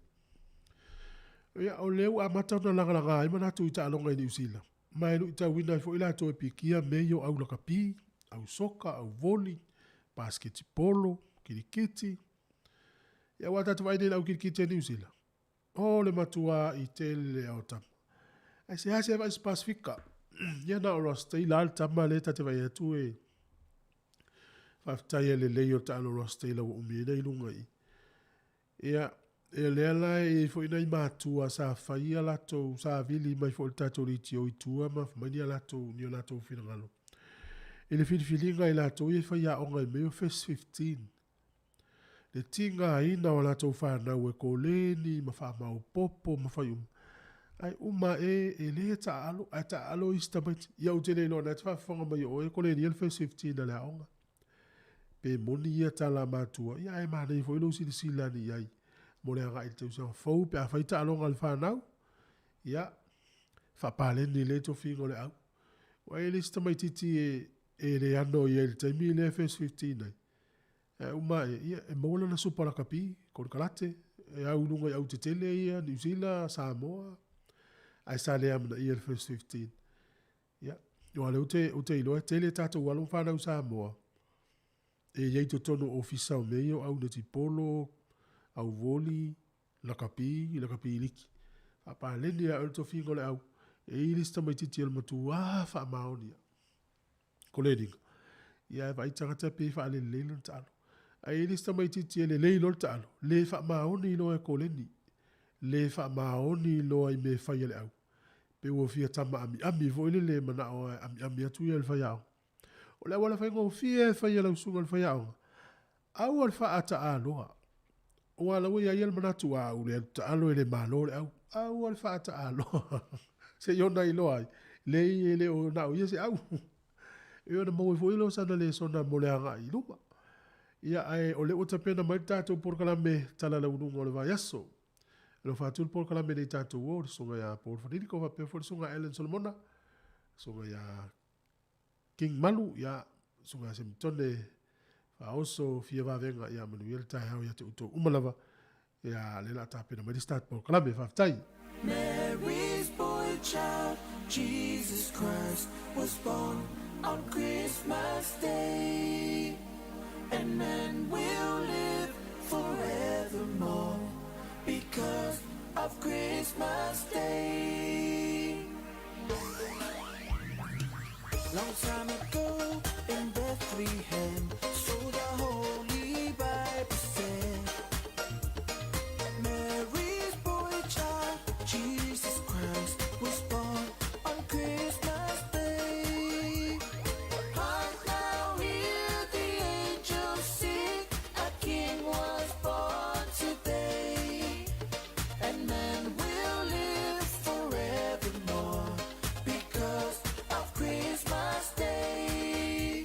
Ia, o lea ua amata ona lagalaga ai manatu i taaloga i Niu Sila, ma e luitauina ai foi latou e pikia mea ia o au lakapi, au soka, au voli, basiketipolo, kirikiti. Ia, aua tatou vaai nei i le au kirikiti a Niu Sila, O le matuā i tele o tama. Ae seasea vaai se Pasefika. Ia na o Ross Taylor le tama lea ta te vaai atu e faafetai e lelei o le taalo Ross Taylor ua umi ai na i luga i. Ia, e lea la e i ai foi nai matua sa fai a latou, sa vili mai foi le tatou leitio i tua ma fai mai ni a latou, ni o latou finagalo. I le filifiliga i latou ia e faiaoga i mea o First 15. Le tigaina o a latou fanau e koleni ma faamaopoopo ma fai uma. Ae uma ae e le taaalo, ae taaalo isi tamaiti. Ia ou te le iloa o lena e te faafofoga mai o oe e kolenia le First 15 a le aoga. Pe moni ia tala a matua, ia ae manaia foi lou silasila ane i ai mo le agai i le tausaga fou pe afai taaloga a le fanau, ia, faapaleni lelei tofiga o le au. Ua i ai le isi tamaitiiti e, e le ano i ai i le taimi lea e First 15 ai, ae uma ae, ia, e maua lana supa lakapi, konekarate, e au i luga i au tetele ia, Niu Sila, Samoa, ae sa le amanaia i le First 15. Ia, aua o lea ou te, ou te iloa e tele tatou alo ma fanau Samoa e i ai i totonu o ofisa o mea ia o au netipolo, au voli, lakapi, lakapi liki. Faapaleni lava oe le tofiga o le au, e i ai le isi tamaitiiti o le matua faamaoni lava. Koleniga. Ia ae vaai tagata pe faalelelei lona taalo. Ae i ai le isi tamaitiiti e lelei loa le taalo, le faamaoni loa e koleni, le faamaoni loa i mea e fai a le au. Pei ua fia tama amiami foi lele e manao e amiami atu ia i le faiaoga. O le auala faigofie e fai e lau susuga i le faiaoga, aua le faataaloa. Aua o la ua i a ia le manatu, a ou le alu taalo e le malo le au. Aua le faataaloa. Se i ona iloa ai, leai e le o na o ia se au. E ona maua ai foi lea o sana lesona mo le agai i luma. Ia, ae o lea ua tapena mai le tatou polokalame Tala Lauuluga o le Vaiaso. Alofa atu le polokalame nei tatou o, le susuga ia Paul Fadilico faapea foi le susuga Alan Solomona, susuga ia King Malu, ia susuga ia Semitone Faaoso Fia Vavega, ia manuia le taeao ia te outou uma lava. Ia le la tapena mai le start polokalame, faafetai. Mary's boy child, Jesus Christ, was born on Christmas Day. And men will live forevermore because of Christmas Day. Long time ago in Bethlehem, so the Holy Bible said, Mary's boy child, Jesus Christ, was born on Christmas Day. Hark now, hear the angels sing, a king was born today. And men will live forevermore because of Christmas Day.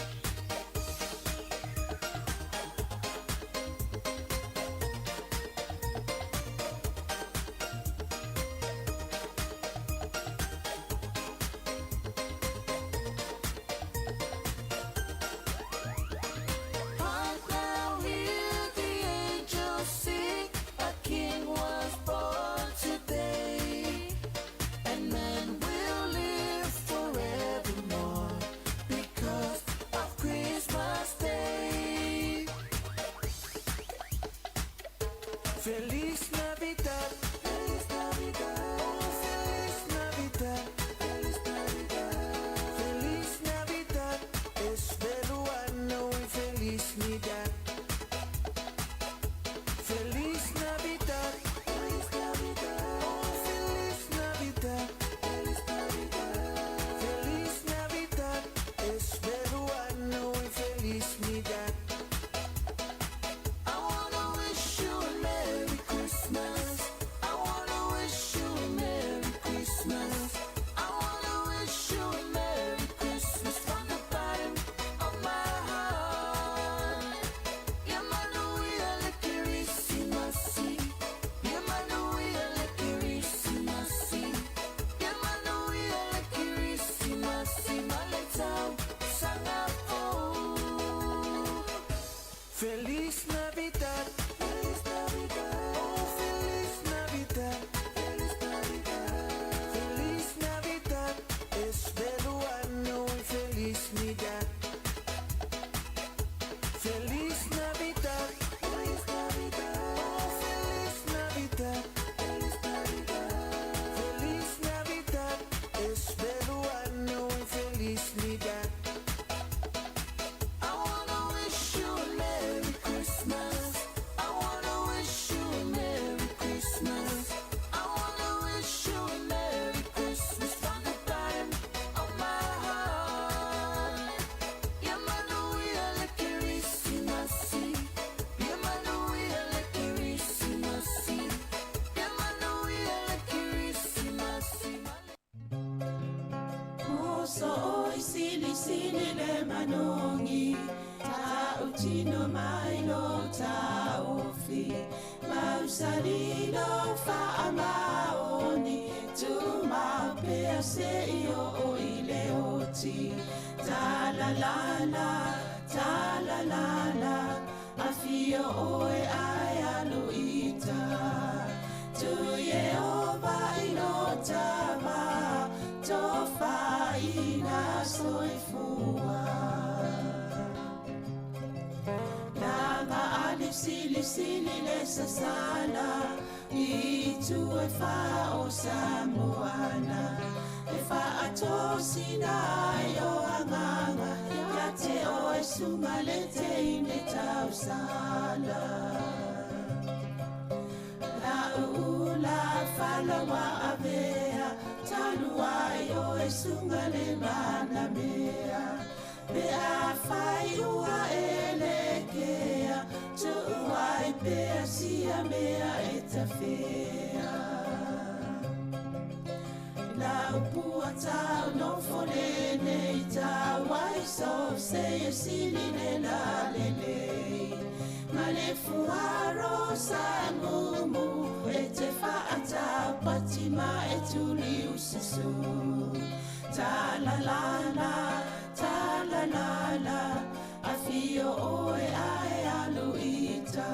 Hark now, hear the angels sing, a king was born today. And men will live forevermore because of Christmas Day. Feliz Navidad, Feliz Navidad, oh Feliz Navidad, Feliz Navidad, Feliz Navidad, espero anno y felicidad. Feliz Navidad, Feliz Navidad, oh Feliz Navidad, Feliz Navidad, Feliz Navidad, espero anno y felicidad. I wanna wish you a Merry Christmas. I wanna wish you a Merry Christmas. I wanna wish you a Merry Christmas from the bottom of my heart. Ia manuia le Kerisimasi. Ia manuia le Kerisimasi. Ia manuia le Kerisimasi ma le tausaga fou. Feliz Navidad, Feliz Navidad, oh Feliz Navidad, Feliz Navidad, Feliz Navidad, espero anno y felicidad. Feliz Navidad, Feliz Navidad, oh Feliz Navidad, Feliz Navidad, Feliz Navidad, So oi sili sili le manongi Ta utino mai lo ta ofi Mausali lo fa amaoni Tu mapea se i o i le oti Ta la la la, ta la la la Afio oe ai aluita Tu Yehova i lo tava Tofaina soifua Lava ali sili sili le sasala I tu e fa o Samoana E fa atosina ai o anganga Ia te o e sunga le te ine tausala La ula falawa avea Taluai o e sunga le manamea Pe a fai ua ele kea Tuuai pea sia mea e tafea La upua tau no fole nei tau Ai so se e sili le la lelei Ma le fuaro sa mumu E te whaata patima e tuli ususu Ta la la la, ta la la la Afio oe ae aluita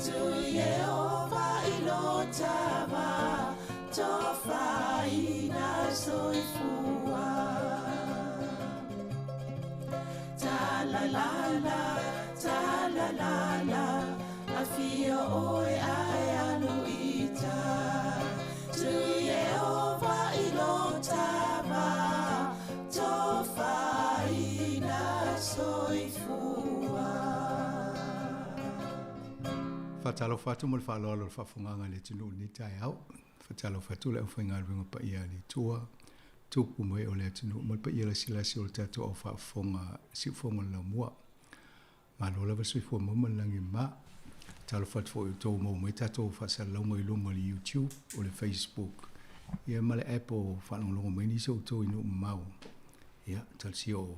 Tu Yehova i lo tava Tofaina soifua Ta la la la, ta la la la Afio oe ae aluita Tu Yehova i lo tava Tofaina soifua Faatalofa atu ma le faaaloalo i le faafofogaga a le atunuu i lenei taeao. Faatalofa atu le aufaigaluega paia a le Atua, tupu mai o le atunuu ma le paia lasilasi o le tatou au faafofoga siufofoga o le laumua. Malo lava le soifua maua ma le lagi e mama. Talofa atu foi i outou ua maua mai tatou faasalalauga i luga o le YouTube, o le Facebook, ia ma le app o faalogologo mai nisi o outou i nuu mamao. Ia, talosia o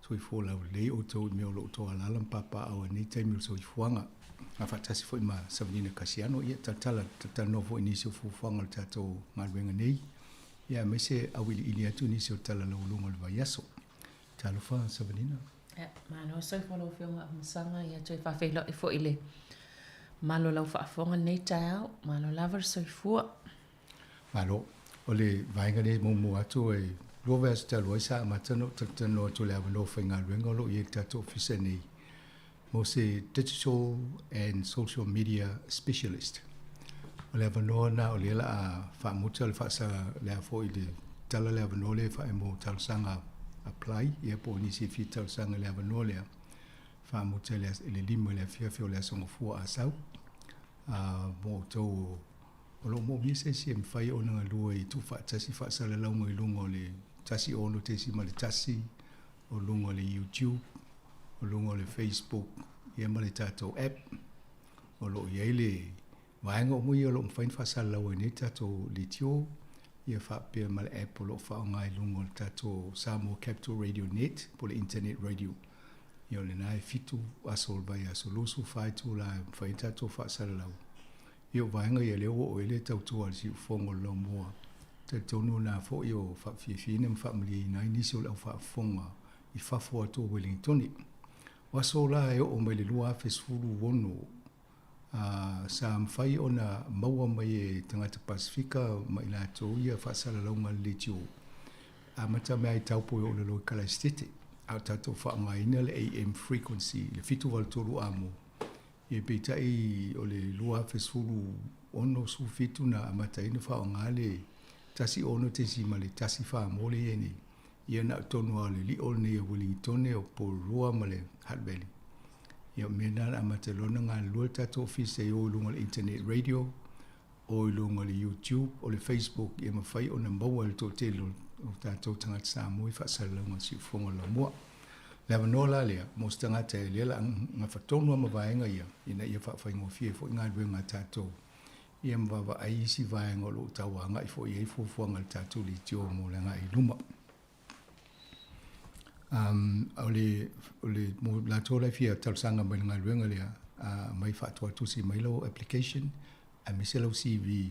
soifua laulelei outou i mea o lo o outou alaala ma papaaao ai i lenei taimi o le soifuaga. A faatasi foi ma Savanina Kasiano, ia talatala talatalanoa foi i nisi o fuafuaga o le tatou galuega nei, ia aemaise auiliili atu nisi o tala laualuga o le vaiaso. Talofa Savanina. Ia, malo soifua lau Afioga Afamasaga, ia toe faafeiloai foi i le malo o lau faafofoga i lenei taeao. Malo lava le soifua. Malo. O le vaega lea e muamua atu e lua vaiaso talu ai sa amata ona ou talatalanoa atu i le avanoa faigaluega o lo o i ai i le tatou ofisa nei mo se Digital and Social Media Specialist. O le avanoa lena o lea o le a faamuta le faasa le a foi le tala le avanoa lea e faaee mo talosaga apply ia po o nisi e fia talosaga i le avanoa lea faamuta i le i le 5 i le afiafi o le Aso Gafua a sau. Mo outou o lo o moomia se isi e mafai ona galue i tuufaatasi faasalalauga i luga o le 16.1 o luga o le YouTube, o luga o le Facebook ia ma le tatou app. O lo o i ai le vaega uma ia o lo o mafai ona faasalalau ai nei le tatou leitio ia faapea ma le app o lo o faaaoga i luga o le tatou Samoa Capital Radio Net po o le internet radio. Ia o lena e 7 aso o le vaiaso, 24 itula e mafai ai ona tatou faasalalau. Ia o vaega ia lea ua oo i ai le tautua a le siufofoga o le laumua. Talitonu o lena foi o faafiafiaina ma faamalieina ai nisi o le au faafofoga i fafo atu o Ueligitone. O aso la e oo mai le 2016, sa mafai ona maua mai e tagata Pasefika ma i latou ia faasalalauga a le leitio, amata mai lava i Taupo e oo i lalo i Kalaesetete, a o tatou faaaogaina le AM frequency, le 783 amo. Ia peitai o le 2016, 17 na amata ai ona faaaoga le 16.1 mo le i ai nei. Ia na o tonu lava o le lio lenei o Ueligitone, o Porirua ma le Hutt Valley. Ia o mea na na amata loa ona galulue le tatou ofisa i o i luga o le internet radio, o i luga o le YouTube, o le Facebook, ia mafai ona maua e le toatele o tatou tagata Samoa i faasalalauga o siufofoga o le laumua. Le avanoa la lea mo se tagata e lea o le a gafa tonu lava ma vaega ia, ina ia faafaigofie ai foi galuega a tatou, ia ma vaavaai isi vaega o lo o tau agai foi i ai fuafuaga a le tatou leitio mo le agai i luma. O le, o le, mo latou la e fia talosaga mai i le galuega lea, aumai faatuatusi mai lau application aemaise lau CV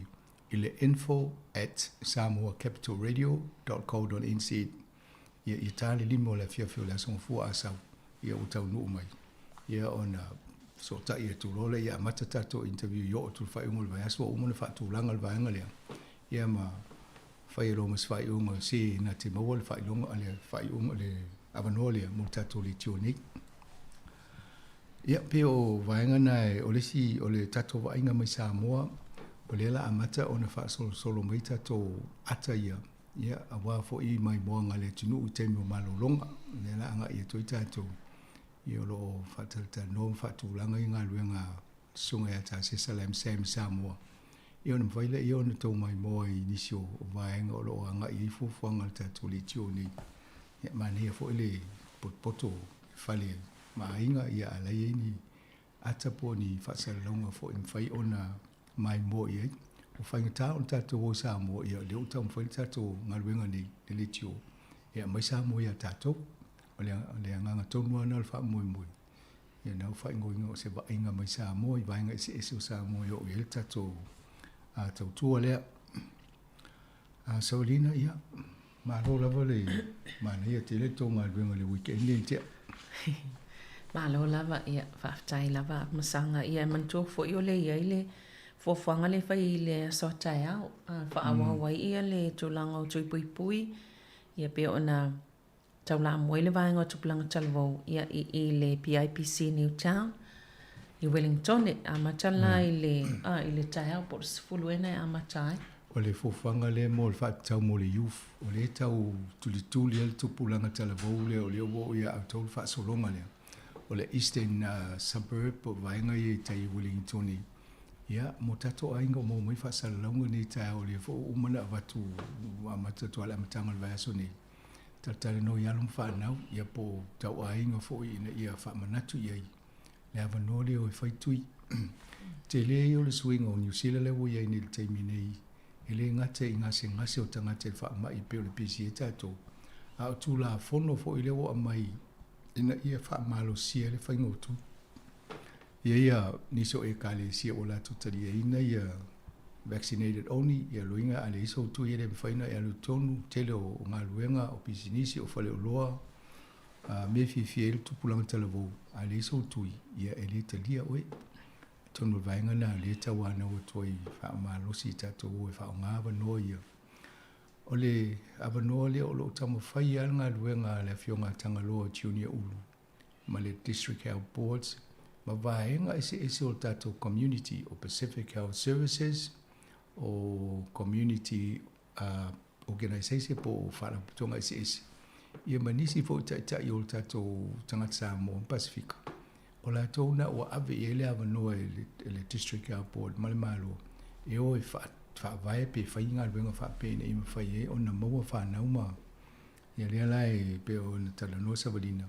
i le info at samoacapitalradio dot co dot nz. Ia, ia ta le 5 o le afiafi o le Aso Gafua a sau, ia ua taunuu mai. Ia ona fesootai atu loa lea, ia amata tatou interview i oo atu i le faaiuga o le vaiaso ua uma ona faatulaga le vaega lea, ia ma fai ai loa ma se faaiuga se na te maua le faailoga le faaiuga le avanoa lea mo le tatou leitio nei. Ia pei o vaega na o le isi o le tatou vaaiga mai Samoa, o lea la amata ona faasolosolo mai tatou ata ia, ia aua foi maimoaga a le atunuu i taimi o malologa. O lea la agai atu ai tatou, ia o lo o faatalatalanoa ma faatulaga ia galuega a Susuga ia Tasesa Lam Sam Samoa, ia ona mafai lea ona tou maimoa i nisi o vaega o lo o agai i ai fuafuaga a le tatou leitio nei. Ia manaia foi le potopoto i fale ma aiga, ia a la e i ai ni ata po o ni faasalalauga foi e mafai ona maimoa i ai. Ua faigata ona tatou o i Samoa, ia o lea ua taumafai le tatou galuega nei, le leitio, e aumai Samoa ia tatou. O le agaga tonu lava lena o le faamoemoe. Ia na ua faaigoaina o se vaaiga mai Samoa i vaega eseese o Samoa e oo i ai le tatou tautua lea. Savalina, ia, malo lava le manaia tele le tou galuega i le weekend lea na tea. Malo lava, ia, faafetai lava Masaga. Ia, e manatua foi o lea e i ai le fuafuaga lea e fai i le aso a taeao, faaauau ai ia le tulaga o tui puipui, ia pei ona taulamua ai le vaega o Tupulaga Talavou ia i i le PIPC Newtown i Wellingtone. Amata la i le, a, i le taeao po o le 10 ea na e amata ai. O le fuafuaga lea mo le faatatau mo le youth, o lea e tau tulituli ai le tupulaga talavou lea o lea ua oo ia outou le faasologa lea. O le Eastern Suburb po o vaega ia i tai i Wellingtone. Ia, mo tatou aiga o maua mai faasalalauga nei taeao, o lea foi ua uma ona avatu, ua amata atu lava i le amataga o le vaiaso nei. Talatalanoa i alo ma fanau, ia po o tauaiga foi ina ia faamanatu i ai le avanoa lea o e fai tui. Tele ia o le suiga o Niu Sila lea ua i ai nei i le taimi nei, e le gata i gasegase o tagata i le faamai e pei o le pisi ai tatou, a o Tulafono foi lea ua aumai ina ia faamalosia le faiga o tui. E i ai ia nisi o Ekalesia ua latou taliaina ia vaccinated only, ia loiga a leai sou tui e le mafai ona e alu i totonu, tele o galuega, o pisinisi, o faleoloa, mea e fiafia ai le tupulaga talavou, a leai sou tui, ia e le talia oe. Atonu o le vaega lena o lea e tauanau atu ai faamalosi i tatou o e faaaoga avanoa ia. O le avanoa lea o lo o taumafai lava le galuega a le Afioga a Tagaloa Junior Ulu ma le District Health Boards ma vaega eseese o le tatou community o Pacific Health Services, o community organisation po o faalapotopotoga eseese, ia ma nisi foi taitai o le tatou tagata Samoa ma Pasefika, o latou na ua ave i ai le avanoa e le District Health Board ma le Malo e o e faavae pe fai galuega faapea ina ia mafai ai ona maua fanau ma Ia lea la e pei ona talanoa Savalina,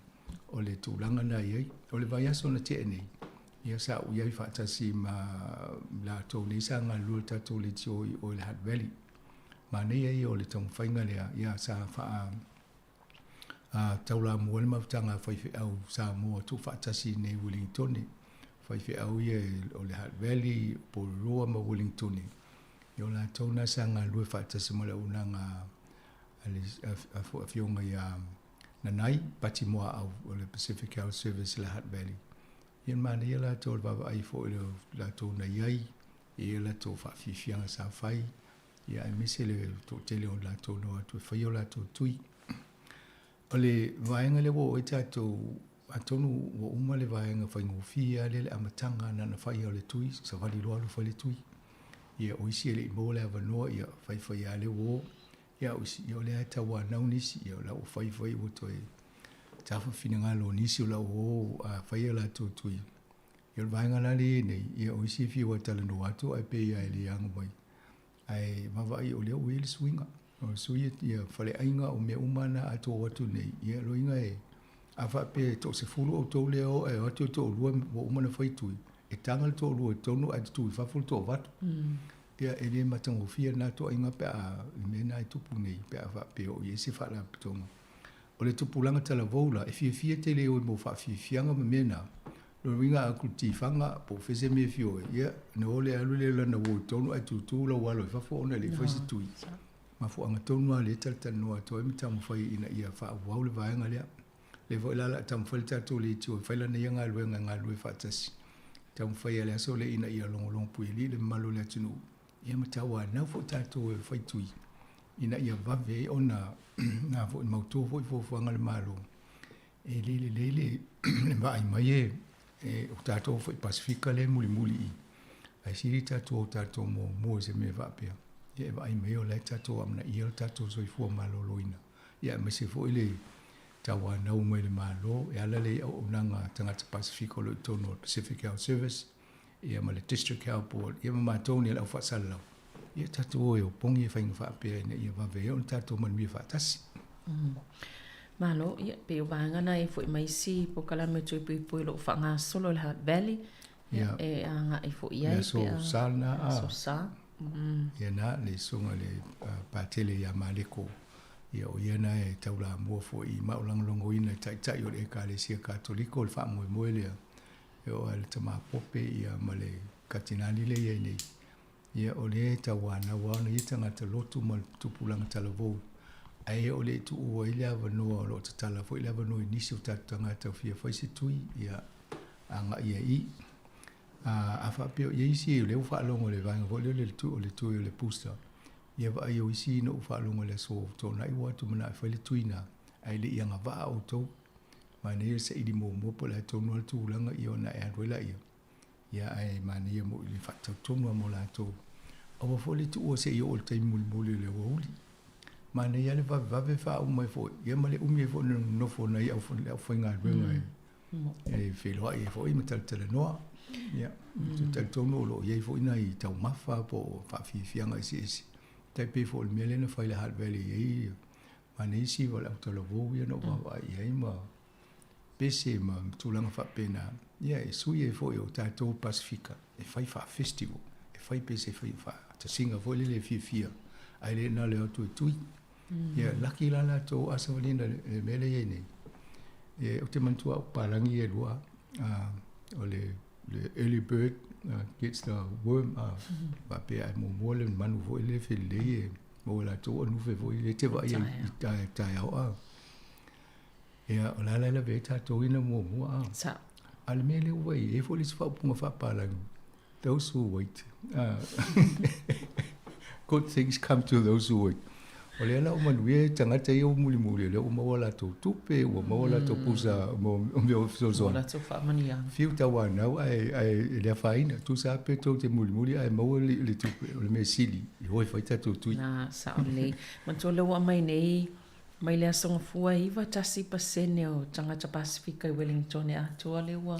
o le tulaga lena e i ai. O le vaiaso na tea nei, ia sa ou i ai faatasi ma latou nei sa galulue i le tatou leitio i o i le Hutt Valley. Manaia ia o le taumafaiga lea, ia sa faa taulamua le mafutaga a faifeau Samoa tuufaatasi i nei Wellingtone. Faifeau ia o le Hutt Valley, Porirua ma Wellingtone. Ia o latou na sa galulue faatasi ma le auaunaga a le afioga ia Nanai Pati Moaau o le Pacific Health Service i le Hutt Valley. Ia manaia latou le vaavaai foi i le latou na i ai, e i ai latou faafiafiaga sa fai, ia aemaise le toatele o latou na o atu e fai o latou tui. O le vaega lea ua oo ai tatou, atonu ua uma le vaega faigofie lava lea le amataga na ona fai lava o le tui, savali loa alu fai le tui. Ia o isi e le i maua le avanoa, ia faifai lava le uo. Ia o isi, ia o lea e tauanau nisi, ia o la ua fai fai ua toe tafa finagalo o nisi o la ua o a fai a latou tui. Ia o le vaega la lea e i ai nei, ia o isi e fiu e talanoa atu ae pei lava e le ano mai. Ae vaavaai o lea ua i ai le suiga. O le sui ia faleaiga o mea uma na a tou o atu nei, ia loiga e a faapea e toasefulu outou lea e o ae o atu le toalua ua uma ona fai tui, e taga le toalua i totonu ae tutu i fafo le toavalu. Ia e le matagofie lena toaiga pe a le mea lena e tupu nei pe a faapea o i ai se faalapotopotoga. O le tupulaga talavou la, e fiafia tele e o i mau faafiafiaga ma mea na. Lona uiga a alu tifaga po o fea se mea e fia o ai, ia, ona o lea alu lea i lana uo i totonu ae tutu lau alo i fafo ona e le i fai se tui. Mafuaaga tonu lava lea e talatalanoa atu ai ma taumafai ina ia faaauau le vaega lea. O lea foi la o le a taumafai le tatou leitio e fai lana ia galuega e galulue faatasi. Taumafai lava i le aso lea ina ia logologo puialii le mamalu o le atunuu, ia ma tauanau foi tatou e fai tui ina ia vave ai ona na foi mautu foi fuafuaga a le Malo. E le lelei le le vaai mai e e o tatou foi Pasefika lea e mulimuli i ae sili tatou o tatou muamua i se mea faapea. Ia e vaai mai o la e tatou amanaia le tatou soifua maloloina. Ia aemaise foi le tauanau mai le Malo e ala lea i auaunaga a tagata Pasefika o lo o i totonu o le Pacific Health Service ia ma le District Health Board ia ma matou nei le au faasalalau. Ia tatou o e opogi e faiga faapea ina ia vave ai ona tatou manuia faatasi. Mm. Malo, ia, pei o vaega na e foi mai isi polokalame o tui puipui o lo o faagasolo i le Hutt Valley, ia, e agai foi i ai. Le aso Sa lena a. Aso Sa. Mm. Ia na, le susuga i le Patele ia Maleko, ia o ia na e taulamua foi i ma o lagolagoina e taitai o le Ekalesia Katoliko le faamoemoe lea, e oo lava i le tama pope ia ma le Katinali lea e i ai nei. Ia, o lea e tauanau lava ona ia tagata lotu ma le tupulaga talavou, ae o le i tuua ai le avanoa o lo o tatala foi le avanoa i nisi o tatou tagata ua fia fai se tui, ia, agai ai i. A, a faapea o i ai isi o lea ua faalogo i le vaega foi lea o le tui o le tui o le booster, ia vaai o isi na ou faalogo i le aso Toonai ua atu manao e fai le tui na, ae le i agavaa outou. Manaia le saili muamua po o le a tonu lava le tulaga ia ona e alu ai laia. Ia ae manaia moi le faatatau lava mo latou. Aua foi le tuua se i oo i le taimi mulimuli o le aoauli. Manaia le vavevave faauma ai foi, ia ma le umi ai foi ona nonofo nai au le aufaigaluega e e feiloai ai foi ma talatalanoa. Ia, ou te talitonu o lo o i ai foi nai taumafa po o faafiafiaga eseese. Tai pei foi o le mea lea na fai i le Hutt Valley e i ai manaia siva o le autalavou ia na ou vaavaai i ai ma pese ma tulaga faapena, ia e sui ai foi o tatou Pasefika e fai faa-festival, e fai pese e fai faatasiga foi lele e fiafia, ae le na o le o atu e tui. Ia laki la latou a savaliina le mea lea e i ai nei. E, ou te manatua au papalagi ia e lua, o le, le early bird gets the worm, faapea ae muamua le manu foi lele felelei e maua e latou anufe foi lele e te vaai ai i taeao a. Ia, o le a la e lavea ai tatou ia na muamua a. Sa. A o le mea lea ua i ai foi le isi faaupuga faapalagi, those who wait. Good things come to those who wait. O lea la ua manuia ai tagata ia ua mulimuli, o lea ua maua latou tupe, ua maua latou pusa mo mea o fesoasoani. Mo latou faamanuiaga. Fiu tauanau ae, ae e le afaina. Tusa lava pe tou te mulimuli ae maua le, le tupe, o le mea sili, e o e fai tatou tui. Na, sao lelei. Manatua lea ua aumai nei Mai le Aso Gafua e 91% o tagata Pasefika i Wellington e atoa lea ua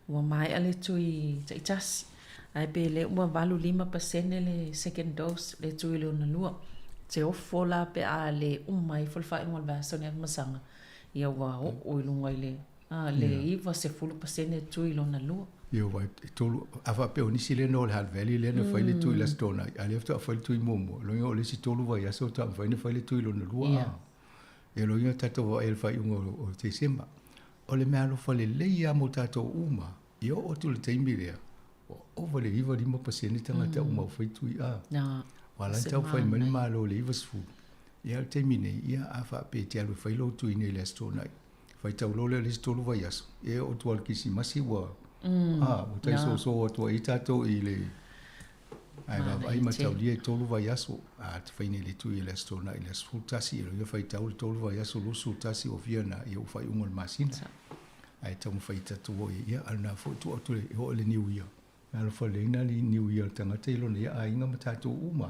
ua maea le tui taitasi. Ae pe lea ua 85% le second dose le tui lona lua. Te ofo la pe a le uma ifo le faaiuga o le vaiaso nei masaga, ia ua oo i luga i le a le 90% tui lona lua. Ia ua e tolu, a faapea o nisi lea na o le Hutt Valley lea na fai le tui i le Aso Toonai, a o lea faatoa fai le tui muamua, o lona uiga o le isi tolu vaiaso faatoa mafai ona fai le tui lona lua. Ia o lona uiga tatou vaai i le faaiuga o Tesema. O le meaalofa lelei lava mo tatou uma, ia oo atu i le taimi lea, ua ova i le 95% tagata uma ua fai tui a. Aua la e taumafai mai le Malo i le 90. Ia o le taimi nei, ia a faapea e te alu e fai lou tui nei i le Aso Toonai, faitau loa lea i le isi tolu vaiaso, ia e oo atu lava i le Kerisimasi ua, a, ua tai soso atu ai tatou i le, ae vaavaai mataulia e tolu vaiaso, a te fai nei le tui i le Aso Toonai i le aso 11, ia loa faitau le tolu vaiaso 21 ua fia na, ia ua faaiuga o le masina. Ae taumafai tatou o i ai, ia a o lena foi tuu atu e oo i le Niu Ia. E alofa lelei na alii niu ia o le tagata i lona ia aiga ma tatou uma.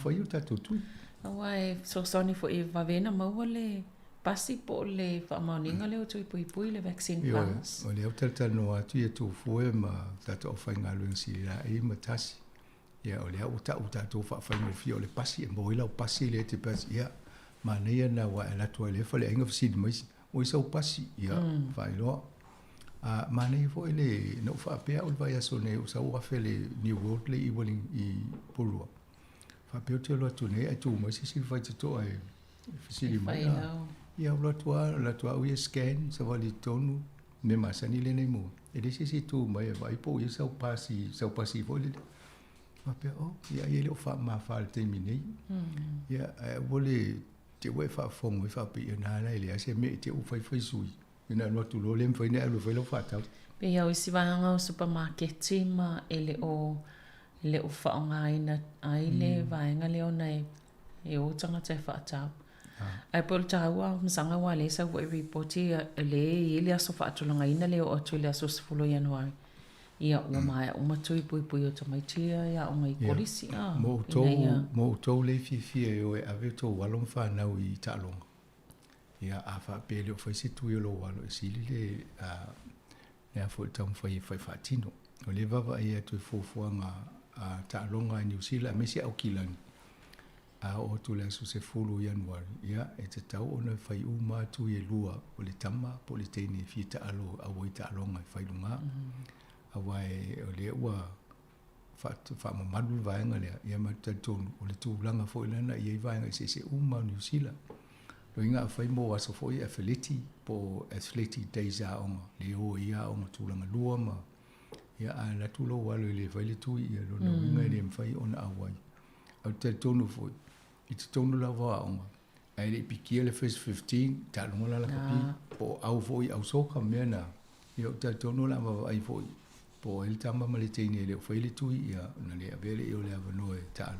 Fai o tatou tui. Aua e fesoasoani foi e vave ai ona maua le pasi po o le faamaoniga lea o tui puipui le vaccine pass. Ioe, o lea ua talatalanoa atu ia Tofue ma tatou aufaigaluega sililaei ma Tasi. Ia o lea ua tau tatou faafaigofie o le pasi e maua ai lau pasi lea e te pasi. Ia, manaia lena aua e alu atu lava i lea faleaiga fesili mai, ua i sau pasi? Ia, faailoa. A manaia foi le, na ou faapea au i le vaiaso nei, ou sau afe le New World le i Welling i Porirua. Faapea ou te alu atu nei ae tu mai se isi faitotoa e fesili mai. Ia ua alu atu lava, alu atu lava au ia scan, savali i totonu, mea masani lea na i mua. E leai se isi e tu mai e vaai po o i ai sau pasi, sau pasi foi lele. Faapea, oh, ia ai e le o faamamafa i le taimi nei. Ia, ae aua le te i ua e faafofoga mai faapea, ia na la e leai se mea i te i ua fai fai sui. Ia ona alu atu loa lea mafai ona e alu e fai lau faatau. Pei lava o isi vaega o supamaketi ma e le o e le o faaaogaina ai le vaega lea ona e o tagata e faatau. Ae pei o le taua masaga aua lea e sau foi ripoti lea e i ai le aso faatulagaina lea e oo atu i le aso 10 o Ianuari. Ia ua maea uma tui puipui o tamaiti ia i aoga i kolisi a. Mo outou, mo outou lea e fiafia e o e ave outou alo ma fanau i taaloga, ia a faapea e le o fai se tui o lou alo e sili le le a foi le taumafai e fai faatino. O lea e vaavaai atu i fuafuaga a taaloga a Niu Sila aemaise Aukilani, a oo atu i le aso 10 o Ianuari, ia, e tatau ona fai uma atu e lua, o le tama po o le teine e fia taalo auai taaloga e fai luga. Aua o lea ua faamamalu le vaega lea, ia ma te talitonu, o le tulaga foi lea na i ai vaega eseese uma o Niu Sila. Loiga afai mo aso foi afeleti po o athletic days a aoga, le o ai aoga tulaga lua ma ia a alu atu lou alo e le fai le tui, ia lona uiga e le mafai ona auai. Ae ou te talitonu foi, i totonu lava o aoga, ae le i pikia le first 15, taaloga la lakapi, po o au foi, au soka ma mea na, ia ou te talitonu o le a vaavaai foi, po o ai le tama ma le teine e le o faia le tui, ia ona le avea lea o le avanoa e taalo.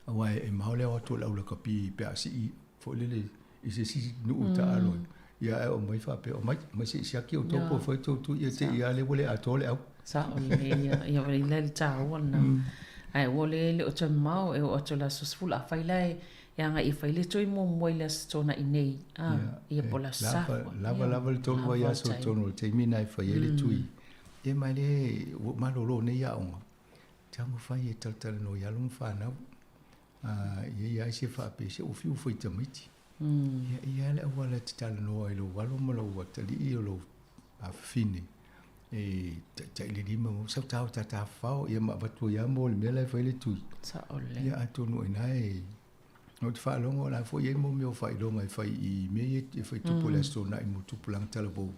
Aua e mao le ao atu o le au lakapi pe a sii foi lele i se isi nuu taalo ai. Ia ae omai faapea, omai, omai se i siaki outou po o fai tou tui, ia te i lava lea ua le atoa le au. Sao lelei ia, ia o le taua lena. Ae ua le le o toe mamao e oo atu i le aso 10, afai la e agai e fai le tui muamua i le aso Toonai nei, a, ia po o le aso Sa foi. Lava lava le tolu vaiaso i totonu o le taimi lena e fai ai le tui. Ia ma le ua malolo nei aoga, taumafai e talatalanoa i alo ma fanau. Ia i ai se faapea, se ua fiu fai tamaiti. Ia e i ai le auala e te talanoa i lou alo ma lou atalii o lou afafine e taitai le lima ma sau tao tatafafao ia ma avatu ai lava mo le mea la e fai le tui. Sao lelei. Ia atonu o i ina e ou te faalogo o la foi e i ai mo mea o faailoga e fai i mea ia e fai tupu i le Aso Toonai mo tupulaga talavou.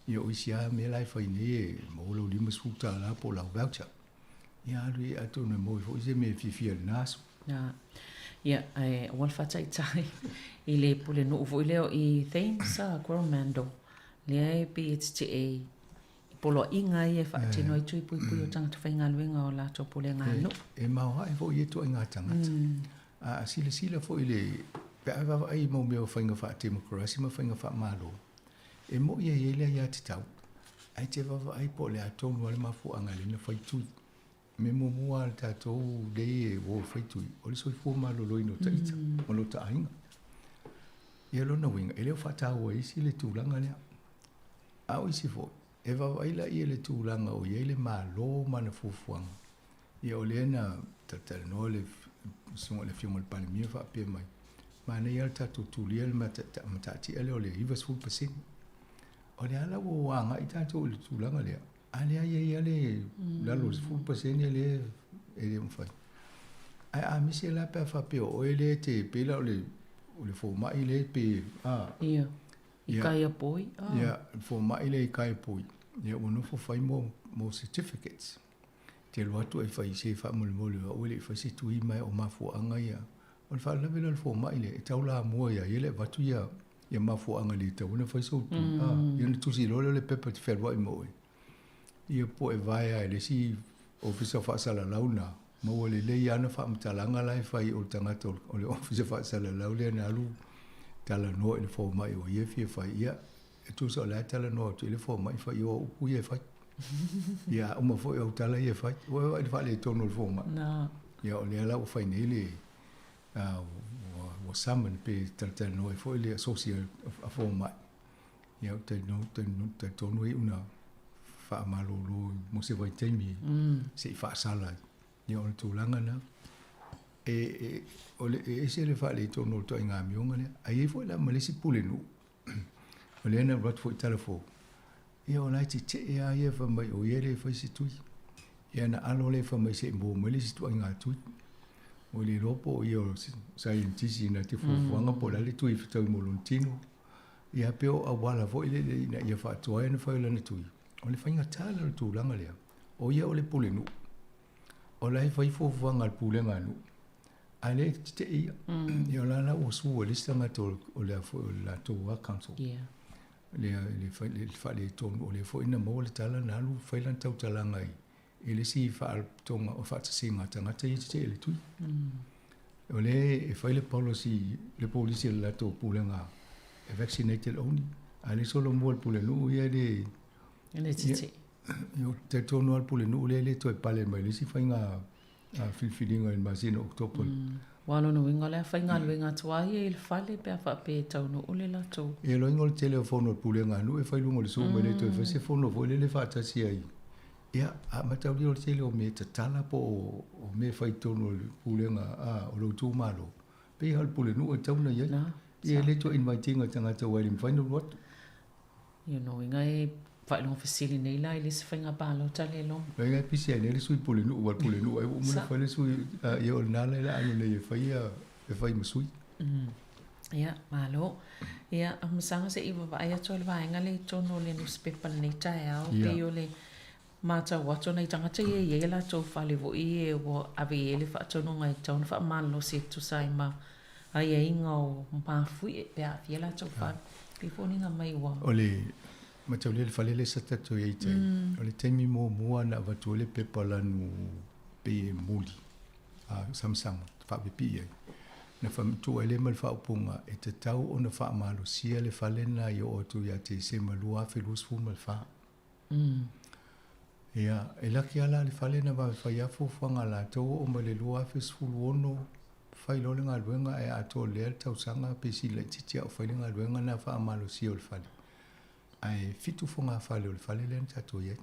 Ia o isi lava mea la e fai nei e maua lau $50 po o lau voucher. Ia alu i atonu e maua ai foi se mea e fiafia i lena aso. Ia, ae aua le faataitai i le pulenuu foi lea o i Thames a Coromandel, lea e pei e tetee i poloaiga ia e faatino ai tui puipui o tagata faigaluega o latou pulega nuu. E maoae foi ia ituaiga tagata. A silasila foi i le, pe a vaavaai i mau mea o faiga faa-temokarasi ma faiga faa-Malo, e moi e i ai le aiatatau, ae te vaavaai po o le a tonu lava le mafuaaga e ala ai ona fai tui. O le mea muamua lava a le tatou lea e o e fai tui, o le soifua maloloina o taita ma lota aiga. Ia lona uiga, e le o faataua e isi le tulaga lea. A o isi foi, e vaavaai laia i le tulaga o i ai le Malo ma ana fuafuaga. Ia o lea na talatalanoa le susuga i le Afioga i le Palemia faapea mai, manaia lava le tatou tulia le mataatia lea o le 90%. O lea la ua agai tatou i le tulaga lea, a lea e i ai lava le lalo o le 10% lea e le mafai. Ae a misi la pe a faapea o oe lea e te pei la o le fomai lea pe a. Ia, i Kaiapoi. Ia, le fomai lea i Kaiapoi, ia ua nofo fai mo certificates. Te alu atu e fai se faamolemole o au e le i fai se tui mai o mafuaaga ia. O le faalavelave lea o le fomai lea, e taulamua ia ia le avatu ia ia mafuaaga le tatau ona fai sou tui. Ia ona tusi loa lea o le pepa e te fealuai ma oe. Ia po e vae lava e le isi ofisa faasalalau lena, maua lelei lava ana faamatalaga la e fai o le tagata o le ofisa faasalalau lea na alu talanoa i le fomai o ia e fia fai. Ia, e tusa o la e talanoa atu i le fomai fai o upu ia e fai. Ia, uma foi au tala ia e fai. Ua vaai i le faaletonu o le fomai. Ia, o lea la ua fai nei le ua summon pe talatalanoa ai foi le asosi a fomai. Ia, ou te talitonu e iu ina faamalolo mo se vaitaimi se i faasala ai. Ia, o le tulaga lena. E ese le faaletonu o le ituaiga amioga lea. Ae i ai foi la ma le isi pulenuu, o lea na alu atu foi i Talafou, ia o la e tetee lava ia fai mai o ia e le fai se tui. Ia na alo lea fai mai se i maua mai le isi ituaiga tui. Ua le iloa po o ia o saienitisi na te fuafuaga po o le a le tui e fetaui mo lona tino. Ia pe o auala foi lele ina ia faatoa ai ona fai o lana tui. O le faigata lea o le tulaga lea, o ia o le pulenuu. O la e fai fuafuaga a le pulega a nuu, a o lea e tetee ia. Ia o la la ua sue e le isi tagata o le a foi o le latou lava council. Le le faaletonu, o lea foi na maua le tala na alu fai lana tautalaga i i le isi faalapotopotoga o faatasiga a tagata ia tetee i le tui. O lea e fai le policy, le polisi a le latou pulega e vaccinated only, a o lea e solomua i le pulenuu ia e le... E le tetee. Ia, ou te talitonu lava le pulenuu lea e le toe pale mai i le isi faiga filifiliga i le masina o Oketopa. Aua o lona uiga o le a faigaluega atu lava ia i le fale pe a faapea e taunuu le latou. Ia loiga o le tele o fono a le pulega a nuu e fai i luga o le Zoom e le toe fai se fono foi lele faatasi ai. Ia, a mataulia o le tele o mea tatala po o mea e fai i totonu o le pulega o lou itumalo, pei lava o le pulenuu e tatau ona i ai. Ia e le toe invite ina tagata aua e le mafai ona alu atu. Ia lona uiga e faailoga fesili nei la i le isi faiga palota le loma. Loiga e pisi ai nei le sui pulenuu aua o le pulenuu ai ua uma ona fai le sui, ia o lena la o le a alu nei e fai e fai ma sui. Ia, malo. Ia, Afamasaga se i vaavaai atu i le vaega lea i totonu o le nusipepa i lenei taeao, pei o le matau atu o nai tagata ia e i ai a latou fale foi e ua ave i ai le faatonuga e tatau ona faamalosi e tusa ai ma aiaiga o mafuie pe a aafia latou fale. Pei e foliga mai ua... O le mataulia le fale lea sa tatou i ai i tai, o le taimi muamua na avatu ai le pepa lanu pei e muli, a samasama, faapipii ai, na faamatuu ai lea ma le faaupuga e tatau ona faamalosia le fale lena i oo atu ia Tesema 2024. Ia, e laki lava la le fale na vave fai lava fuafuaga a latou oo mai le 2016, fai loa le galuega ae atoa lea le tausaga pe sili laitiiti a o fai le galuega na faamalosia o le fale. Ae 7 fogafale o le fale lea na tatou i ai.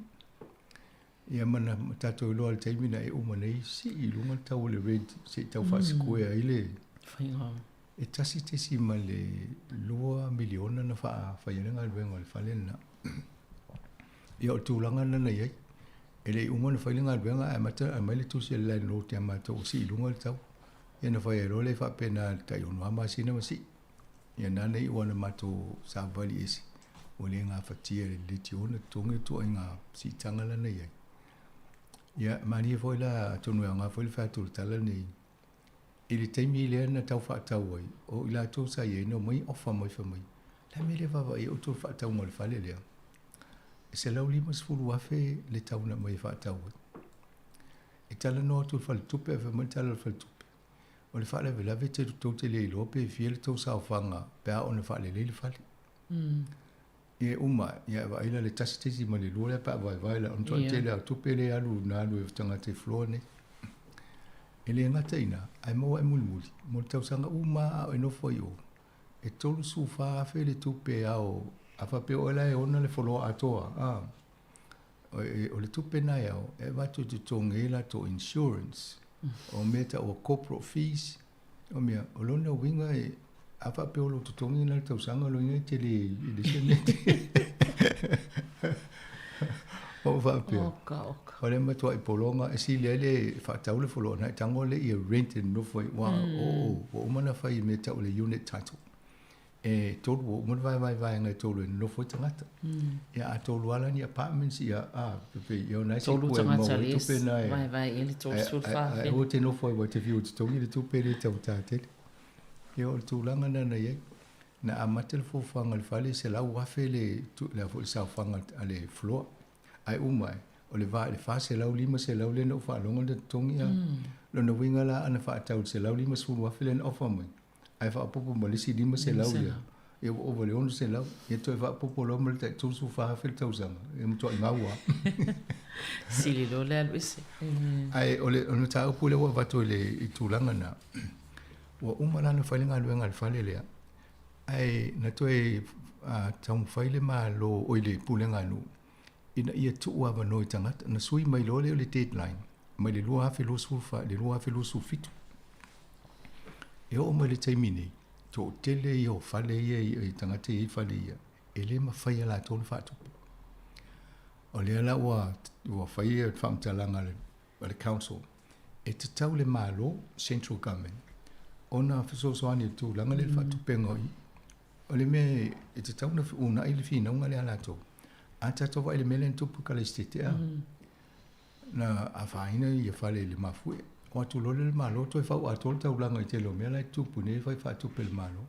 Ia ma na tatou iloa i le taimi na e uma nei, sii i luga le tau o le rent se i tau faasikuea ai le faiga. E 1.2 miliona na faafai ai le galuega o le fale lena. Ia o le tulaga lena na i ai. E le i uma ona fai le galuega ae amata aumai le tusi a le landlord ia matou ua sii i luga le tau. Ia na fai ai loa lea faapena i le tai 6 lava masina ma sii. Ia na na iu lava ina matou savali ese, ua le gafatia e le leitio ona totogi le ituaiga siitaga la na i ai. Ia malie foi la atonu e aoga foi le fai atu o le tala lenei, i le taimi lea na tau faatau ai, o i latou sa i ai na omai ofa mai fai mai, o le a le mea e le vaavaai ai outou i le faatauga o le fale lea? E $150,000 le tau na aumai e faatau ai. E talanoa atu i le faletupe ae fai mai le tala a le faletupe, o le faalavelave tou te le iloa pe fia le tou saofaga pe a oo ina faalelei le fale. Ia e uma, ia e vaai la le 1.2 lea pe a vaevae la, ona matua tele lava o tupe lea e alu na alu e tagata i floor nei. E le gata i ina, ae maua ae mulimuli, mo le tausaga uma lava a o e nofo ai i o, e $34,000 le tupe e ao, a faapea o oe la e ona le floor atoa, a, o le tupe lena e ao, e avatu e totogi ai latou insurance, o mea e tau o corporate fees, o mea, o lona uiga e, a faapea o lou totogi lena i le tausaga, o lona uiga e te le, e le se mea O faapea. Oka, oka. O le matuai pologa, e sili ai le faatau le floor, na e tago lea ia rent e nonofo ai, ua, o, ua uma ona fai i mea e tau o le unit title. E tolu, ua uma ona vaevae vaega e tolu e nonofo ai tagata. Ia a tolu lava la ni apartments, ia, a, pei, ia o na e Tolu sipu e tagata maua ai le tupe na e, vaevae i ai le 34 ae afe. aua e te nofo ai aua e te fiu e totogi le tupe lea e taugata tele. Ia o le tulaga lena na i ai. Na amata le fuafuaga a le fale, $100,000 le, le a foi le saofaga a le floor. Ae uma ae, o le va i le $400, $500 lea na ou faalogo na totogi a. Lona uiga la ana faatau i le $150,000 lea na offer mai, ae faaopoopo ma le isi $500 lea, ia ua ova i le $600. Ia toe faaopoopo loa ma le tai $34,000 le tausaga, ia matuai gau lava. Sili loa le alu ese. Ae o le mataupu lea ua avatu i le tulaga lena, ua uma la ona fai le galuega a le fale lea, ae na toe taumafai le Malo, oi le Pulega a nuu, ina ia tuu avanoa i tagata. Na sui mai loa lea o le deadline mai le 2024 i le 2027. E oo mai le taimi nei, toatele ia o fale ia i tagata ia i fale ia, e le mafai e latou ona faatupe. O lea la ua fai le faamatalaga a le council, E tatau le Malo, central government, ona fesoasoani i le tulaga lea i le faatupenga o i. O le mea e tatau ona uunai le finauga lea a latou. A tatou vaai i le mea lea na tupu i Kalaisitete a, na afaina ia fale i le mafuie. O atu loa lea le Malo toe fau atoa le taulaga i le tele o mea la e tutupu nei e fai faatupe e le Malo.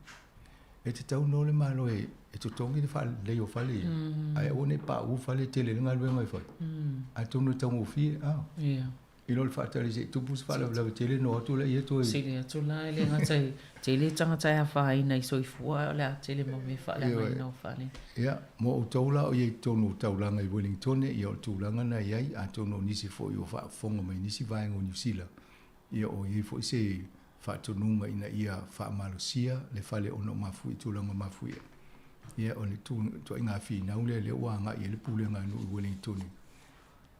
E tatau no le Malo e totogi le faalelei o fale ia, ae aua ne i pauu fale e tele ai le galuega e fai. Atonu e taugofie, a. I lo le faatali se i tupu se faalavelave tele ona o atu lea toe. Sili atu la e le gata i tele tagata e afaina i soifua ae o le a tele ma mea faaleagaina o fale. Ia, mo outou la o i ai i totonu o taulaga i Wellingtone, ia o le tulaga na i ai, atonu o nisi foi ua faafofoga mai nisi vaega o Niu Sila, ia o i ai foi se faatonuga ina ia faamalosia le fale ona o mafuie, tulaga o mafuie. Ia o le ituaiga finau lea lea ua agai i ai le pulega a nuu i Wellingtone.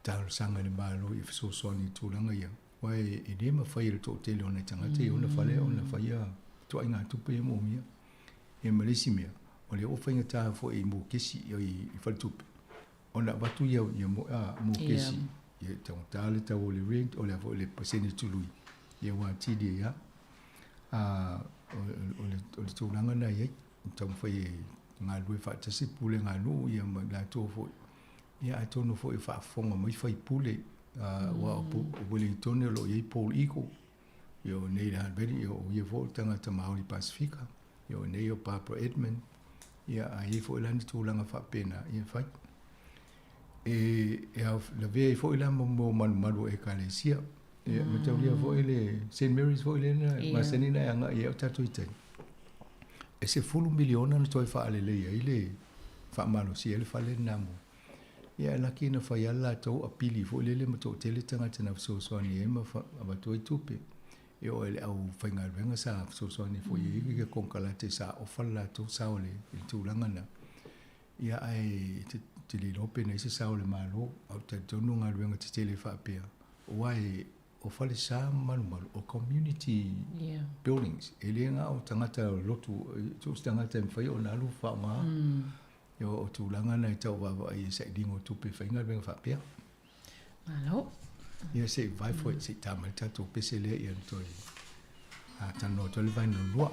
Talosaga i le Malo ia fesoasoani i tulaga ia, aua e le mafai e le toatele o nai tagata i ona fale ona faia ituaiga tupe ia moomia. Ia ma le isi mea, o lea ua faigata foi i mokesi i faletupe ona avatu ia ia mokesi ia taugata le tau o le rent o le a foi le pasene tului ia ua atili ai lava. O le tulaga lena e i ai, taumafai e galulue faatasi le pulega a nuu ia ma i latou foi. Ia atonu foi o faafofoga mai faipule, aua o Wellingtone o lo o i ai Paul Eagle, ia o Nate Hardberry, ia o ia foi o le tagata Maori Pasifika, ia o nei o Barbara Edmund, ia a i ai foi la ni tulaga faapena, ia fai. E, e lavea ai foi la mo malumalu o Ekalesia. Ia, mataulia foi le St. Mary's foi lea na masani na e agai ai o tatou i tai. E 10 miliona na toe faalelei ai le faamalosia ai le fale lena mo. Ia e laki na fai lava le latou apili foi lele ma toatele tagata na fesoasoani ai ma avatu ai tupe. E oo i le aufaigaluega sa fesoasoani foi i ai ke konekarate sa ofa le latou sao i le tulaga lena. Ia ae te le iloa pe na i ai se sao o le Malo, ae ou te talitonu o galuega tetele faapea, aua e o falesa ma malumalu, o community buildings, e le na o tagata o lotu, so o se tagata e mafai ona alu faaaoga. O tulaga na e tau vaavaai i sailiga o tupe e fai ai galuega faapea. Malo. Ia se i vae foi, se i ta mai le tatou pese lea ia ona toe talanoa atu ai le vaega lona lua.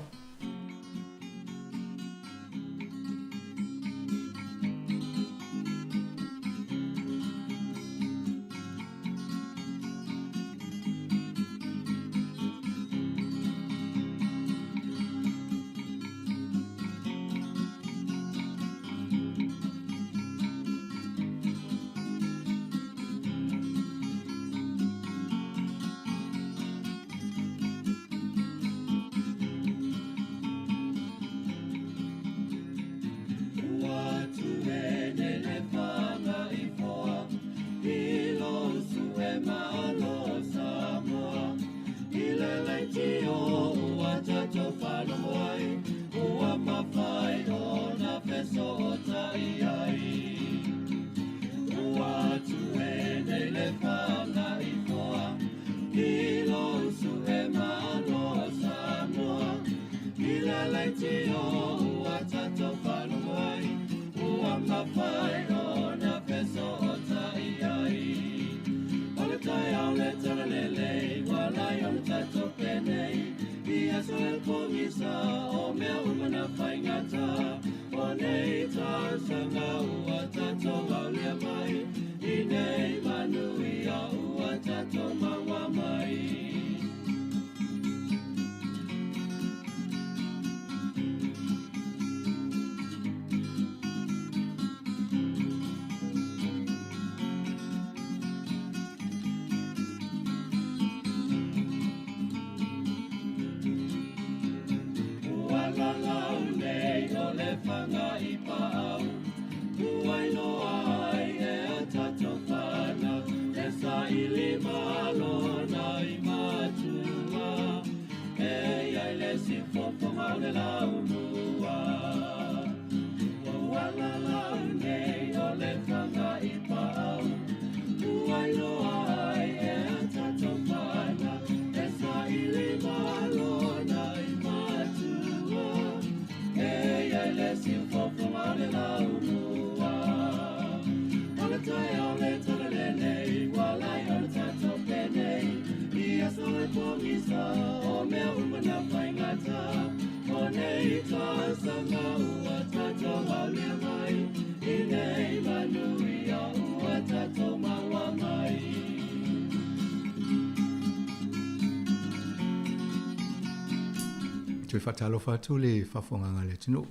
Toe faatalofa atu le faafofogaaga a le atunuu.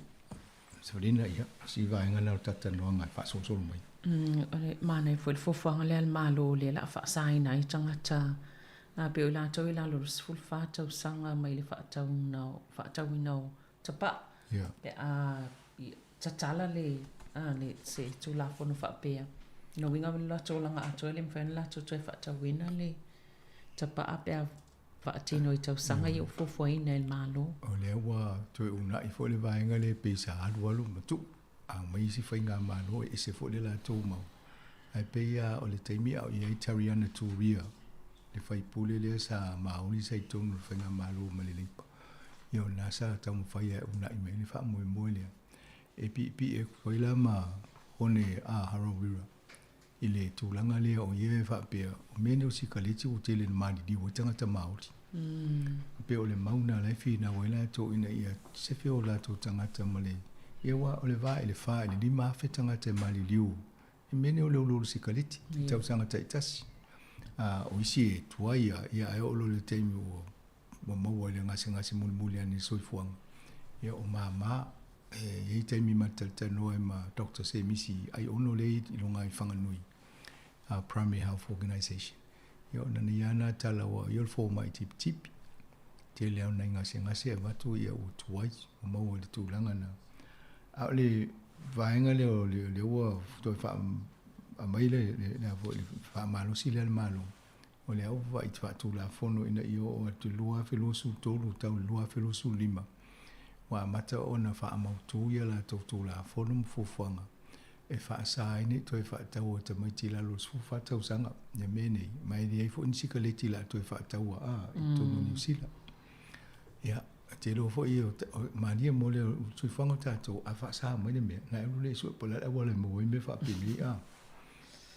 Savalina, ia, o si vaega lena o le talatalanoaga e faasolosolo mai. O le manaia foi le fuafuaga lea a le Malo lea o le a faasaina ai tagata a pei o i latou i lalo o le 14 tausaga mai le faatauina o, faatauina o tapaa pe a tatala le, a, le, se Tulafono faapea. O lona uiga o le latou olaga atoa e le mafai ona latou toe faatauina le tapaa pe a faatino i tausaga ia ua fuafuaina e le Malo. O lea ua toe uunai foi le vaega lea pei sa alualu ma tuu a omai isi faigamalo e ese foi le latou mau. Ae pei lava o le taimi a o i ai Tariana Turia, le faipule lea sa maoli sa i totonu o le faigamalo ma le Leipa, ia o lena sa taumafai lava e uunai mai ai le faamoemoe lea. E piipii atu ai la ma Hone A. Harawira i le tulaga lea o ia e faapea, o mea nei o sikaleti ua tele ina maliliu ai tagata Māori. E pei o le mau lena o la e finau ai latou ina ia sefe o latou tagata ma le, ia aua o le va i le 4 i le 5,000 tagata e maliliu i mea nei o le uluulu sikaleti i tausaga taitasi. A o isi e tuai lava, ia ae oo loa i le taimi ua maua i le gasegase mulimuli ane i le soifuaga, ia o mama. E i ai taimi ma te talatalanoa ai ma Doctor Semisi Aiono lea e i luga i Whanganui, Primary Health Organisation. Ia ona nei lava na tala ua ia o le fomai tipitipi. Tele lava o nai gasegase e avatu ia ua tuai, ua maua i le tulaga na. A o le vaega lea o lea ua toe faa aumai le le le faamalosi lea a le Malo, o lea ua vaai faatulafono ina ia oo atu i le 2023 tau i le 2025, ua amata ona faamautu ia latou Tulafono ma fuafuaga e faasa ai nei toe faataua tamaiti i lalo o le 14 tausaga ia mea nei, ma e leai foi ni sikaleti o le a toe faataua a i totonu o Niu Sila. Ia, te iloa foi o malie mo le soifuaga o tatou, a faasa mai le mea, na e alu lea e sue po o le a le auala e maua ai mea faapenei a.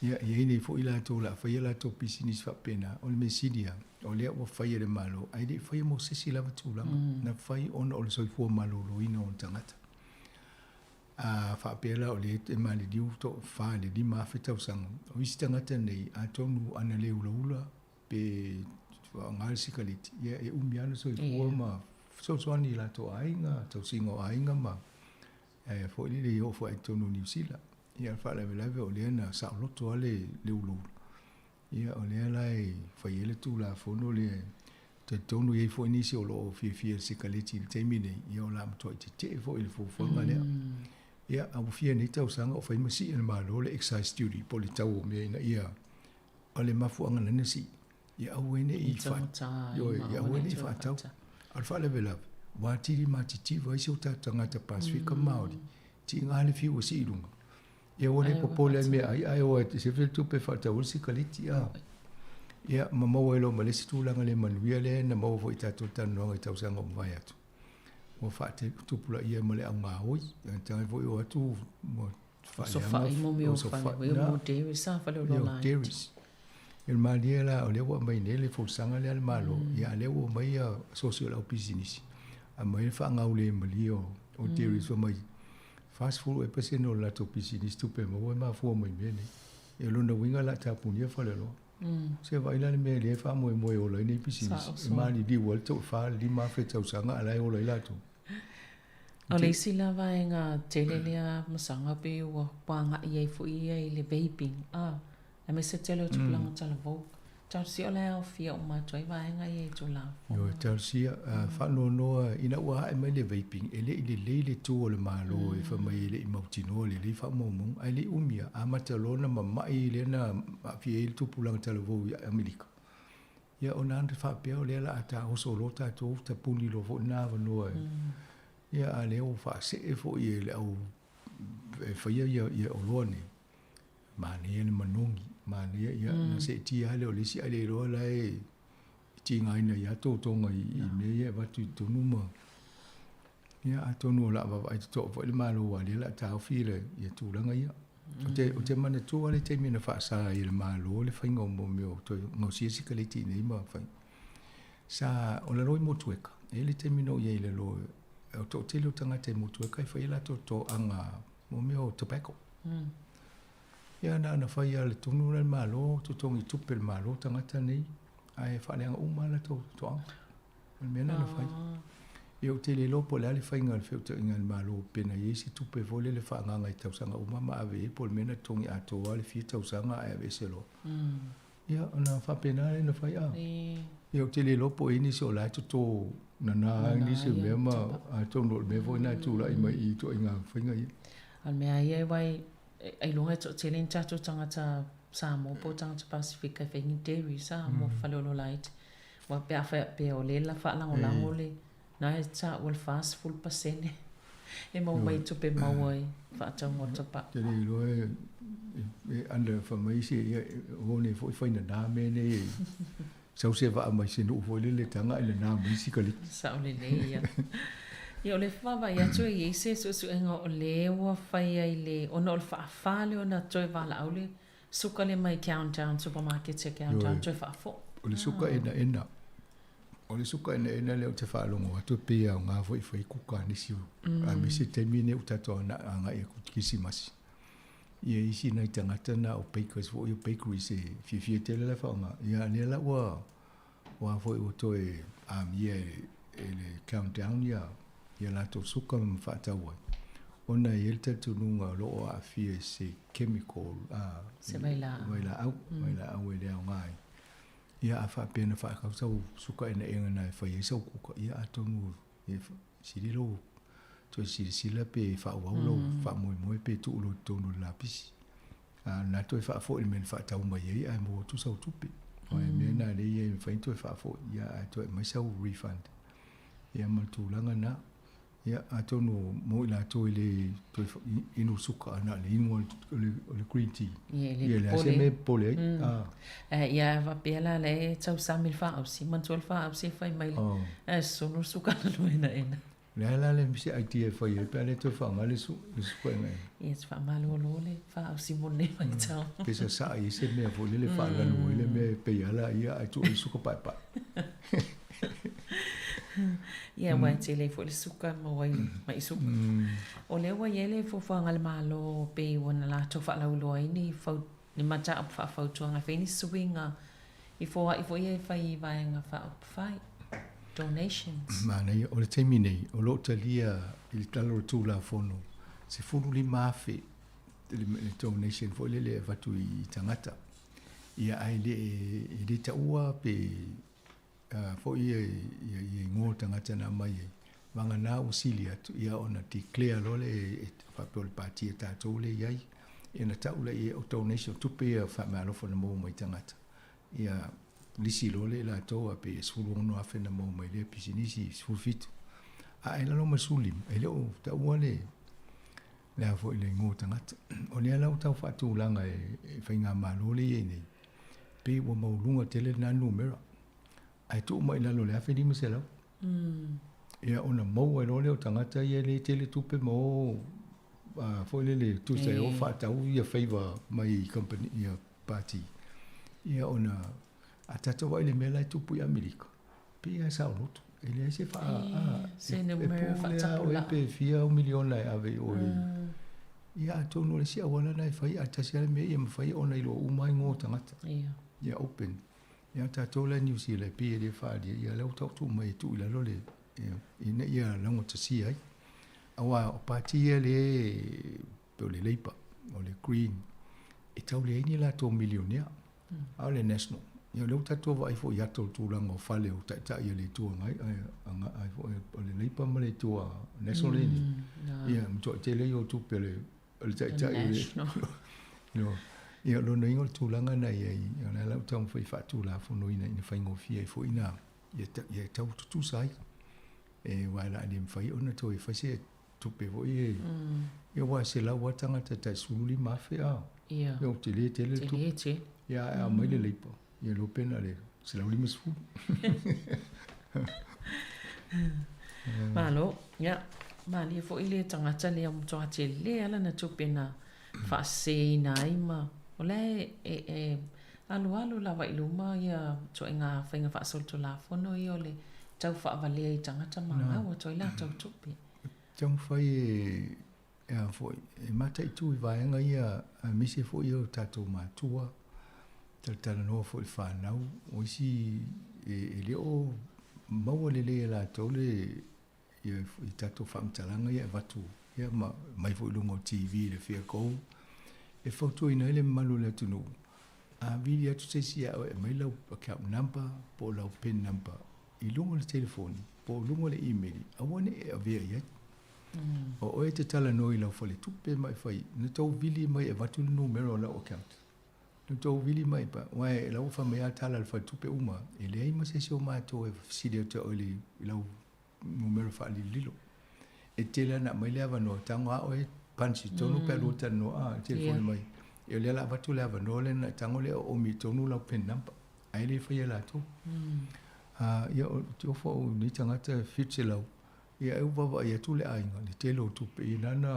Ia, e i ai nei foi latou o le a fai a latou pisinisi faapena. O le mea sili lava, o lea ua fai e le Malo, ae le i faia mo se isi lava tulaga. Na fai ona o le soifua maloloina o ona tagata. A faapea la o lea e maliliu toafa i le 5,000 tausaga, o isi tagata nei, atonu ana le ulaula pe faaaoga le sikaleti, ia e umi lava le soifua ma fesoasoani i latou aiga, tausiga o aiga ma ae foi lele i oo foi i totonu o Niu Sila. Ia o le faalavelave o lea na saoloto lava le le ulaula. Ia o lea la e fai ai le Tulafono lea e talitonu e i ai foi nisi o lo o fiafia i le sikaleti i le taimi nei, ia o le a matuai tetee foi i le fuafuaga lea. Ia a ua fia nei tausaga o fai ma sii e le Malo le excise duty po o le tau o mea ina ia o le mafuaaga na sii, ia aua ai ne i ia aua ne i faatau. A o le faalavelave, ua atili matitiva ai si o tatou tagata Pasefika Māori, tiga le fiu ua sii i luga. Ia ua le popole ai i meaai ae o e sefe le tupe e faatau ai le sikaleti a. Ia ma maua ai loa ma le isi tulaga le manuia lea na maua foi i tatou talanoaga i tausaga ua mavae atu. Ua faatupulaia ma le au gaoi, ia tagai foi o atu ua Sofai mo mea o fale, o mo dairies a fale o lola ai. Dairies. E malie la o lea ua aumai nei le folasaga lea a le Malo, ia a lea ua aumai ia sosi o le au pisinisi, aumai le faagaulemalie o dairies fai mai 40 ea pasene o le latou pisinisi tupe maua e mafua mai mea nei. Ia o lona uiga o le a tapunia faleoloa. Se vaai la le mea lea e faamoemoe e ola ai nei pisinisi, e maliliu ai le toafa i le 5,000 tausaga a o la e ola ai latou. O le isi la vaega tele lea masaga pei ua agai ai foi ia i le vaping, a, aemaise tele o tupulaga talavou. Talosia o la e aofia uma atu ai vaega ia i Tulafono. Ioe, talosia, faanoanoa ina ua ae mai le vaping, e le i lelei le tu a le Malo e fai mai e le i mautinoa lelei faamaumauga, ae le i umi lava, amata loa ona mama'i lea na aafia ai le tupulaga talavou i Amerika. Ia ona ana faapea o lea o le a taoso loa tatou tapuni loa foi lena avanoa. Ia a o lea ua faasee foi e le au e faia ia oloa nei. Manaia le manogi, manaia ia na seetia lava lea o le isi ae le iloa la e tigaina ai lava totoga i mea ia e avatu i totonu ma ia atonu o le a vaavaai totoa foi le Malo aua o lea o le a taofi ia tulaga ia. Ou te manatua le taimi na faasa ai e le Malo le faiga o mea o toe gaosia sikaleti i inei ma fai. Sa o lalo i Motueka, e i ai le taimi na ou i ai i lalo, o le toatele o tagata i Motueka e fai a latou toaga mo mea o tobacco. Ia na ona fai lava o le tonu lea a le Malo, totogi tupe e le Malo tagata nei, ae faaleaga uma lava latou toaga. O le mea lena na fai. Ia ou te le iloa po o le a le faiga o le feutaiga a le Malo pe na i ai se tupe foi lele faaagaaga i tausaga uma ma ave i ai po o le mea na totogi atoa lava le fia tausaga ae aveese loa. Ia ona faapena lea ona fai a. Ia ou te le iloa po o i ai nisi o la e toto nana ai nisi o mea ma atonu o le mea foi lena e tulai mai i ituaiga faiga ia. A o le mea lava ia aua ailoga e toatele ni tatou tagata Samoa po o tagata Pasefika e fai ni dairies a mo faleoloa laiti. Aua pe a faapea o lea la faalagolago le na e taua le 40% e maua mai i tupe maua i faatauga o le tapaa. Te le iloa e e under fai mai isi ia o nei foi fai nana mea nei e sau se vaa mai se nuu foi lele taga ae nana mai sikaleki. Sao lelei ia. Ia o le vaavaai atu e i ai se suesuega o lea ua fai ai le ona o le faafa lea ona toe valaau le suka lea mai Countdown Supermarket e Countdown toe faafoi. O le suka enaena. O le suka enaena lea ou te faalogo atu e pei e aoga foi e fai ai kuka a nisi aemaise le taimi lenei ua tatou agai atu i le Kerisimasi. Ia isi nai tagata na o bakers foi o bakeries e fiafia tele la e faaaoga. Ia a o lea la ua ua foi ua toe amia e le Countdown ia ia latou suka ma faatau ai ona e i ai le talitonuga o lo o aafia i se chemical a Se vailaau. Vailaau, vailaau e le aoga ai. Ia a faapea na faatau sau suka enaena na e fai ai sau kuka, ia atonu e sili lou toe silasila pe faaauau lou faamoemoe pe tuu loa i totonu o le lapisi. A o lena toe faafoi i le mea na faatau mai ai ae maua atu sau tupe. Aua o mea na lea e i ai e mafai ona toe faafoi, ia ae toe aumai sau refund. Ia ma le tulaga lena. Ia, atonu mo i latou e le toe inu suka a na o le inu o le green tea. Ia, e le Ia, e leai se mea e popole ai. Ae ia a faapea la la e tausami le faaausi, manatua le faaausi e fai mai ae sulu le suka lalo enaena. Leai la le se idea e fai ai pe a le toe faaaoga le suka enaena. Ia, te faamalolo le faaausi mo lenei vaitau. Pe sasaa i ai se mea foi lele faalanu ai le mea e pei lava la ia ae tuu ai le suka paepae. Ia, aua e tele ai foi le suka e maua ai mai suka. O lea ua i ai le fuafuaga a le Malo pei ua na latou faalauiloa ai ni fau, ni mataupu faafautuaga e fai ni suiga i foai foi ia e fai i vaega faaupufai, donations. Manaia, o le taimi nei, o lo o talia i le lalo o le Tulafono 15,000 le donation foi lele e avatu i tagata. Ia ae le e le taua pe foi ia ia igoa o tagata na aumai ai, vagana ua sili atu, ia ona declare loa lea e faapea o le pati a tatou lea e i ai, ia ona tau lea i ai o donation, o tupe ia faameaalofa na maua mai tagata. Ia lisi loa lea i latou a pei e $16,000 na maua mai lea pisinisi, 17. A e lalo ma le 15, e le o taua le le a foi le igoa o tagata. O lea la ua tau faatulaga e faigamalo lea e i ai nei, pei ua maualuga tele lena numera, ae tuu mai i lalo o le 1500. Ia ona maua ai loa lea o tagata ia e le tele tupe ma o foi lele tusa e o faatau ia favour mai company ia party. Ia ona a tatou vaai i le mea la e tupu i Amerika, pei lava e saoloto. E leai se faa a Se numera e pule lava oe pe fia au miliona e ave i oe. Ia atonu o le isi auala lena e fai, ae tasi lava le mea ia mafai ona iloa uma ai igoa o tagata. Ia open. Ia tatou la i New Zealand e pei e le faaalia, ia lea ua taoto mai e tuu i lalo le ina ia laugatasia ai. Aua o pati ia lea pei o le Labour, o le Green, e tau leai ni latou milionea. A o le National, ia lea ua tatou vaai foi i ata o le tulaga o fale o taitai o le Itu Agai, ai foi o le Labour ma le Itu a National lea nei. Ia, matuai tele ia o tupe a le taitai o le Ia, o lona uiga o le tulaga lena e i ai, o lea la ua taumafai e faatulafonoina ina faigofie ai foi ina ia tau tutusa ai. E aua o le a le mafai ona toe fai se tupe foi e ia aua e 100 lava tagata tai 15,000 a. Ia. Ia ua tele tele le tupe. Tele tele. Ia ae aumai le Labour, ia iloa pe na o le 150. Malo, ia, malie foi le tagata lea ua matua tele lava lana tupe na faaseseina ai ma o la e e alualu lava i luma ia ituaiga faiga faasolitulafono ia o le tau faavalea i tagata ma gau atu ai latou tupe. Taumafai e a foi e mataitu i vaega ia aemaise foi o tatou matua, talatalanoa foi i le fanau, o isi e le o maua lelei e latou le. ia i tatou faamatalaga ia e avatu ia ma mai foi i luga o TV i le Fia Go e fautuaina ai le mamalu o le atunuu, a vili atu se isi ia oe e aumai lau account number po o lau pin number i luga o le telefoni po o luga o le email, aua ne i e avea i ai. O oe e te talanoa i lau faletupe ma e fai, na tou vili mai e avatu le numera o lau account. Na tou vili mai pa, aua e la ua fai mai lava tala a le faletupe uma, e leai ma se isi o matou e fesili atu ia oe i lau numera faalilolilo. E tele lava ina aumai le avanoa, tago lava oe punch i totonu pe a lua talanoa a, telefoni mai. E o lea o le a avatu le avanoa lea ona e tago lea oomi i totonu lau pin number. Ae le faia e latou. Ia o te ofo au i nei tagata e 700, ia e vaavaai atu le aiga, le tele o tupe, ia nana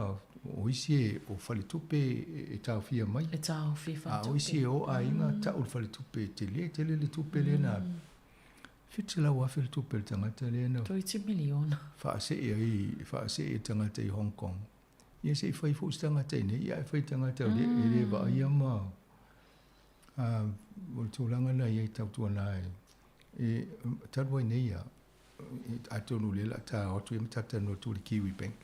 o isi o faletupe e taofia mai. E taofi faletupe. A o isi e o aiga tau le faletupe e tele tele le tupe lea na alu. 700,000 le tupe a le tagata lea na. Toeitiiti miliona. Faasee ai, faasee le tagata i Hong Kong. Ia se i fai foi se tagata i inei, ae fai tagata e le vaaia ma o le tulaga lena e i ai tautuana e talu ai nei ia, atonu o lea o le a ta o atu ia ma ta talanoa atu i le Kiwi Bank.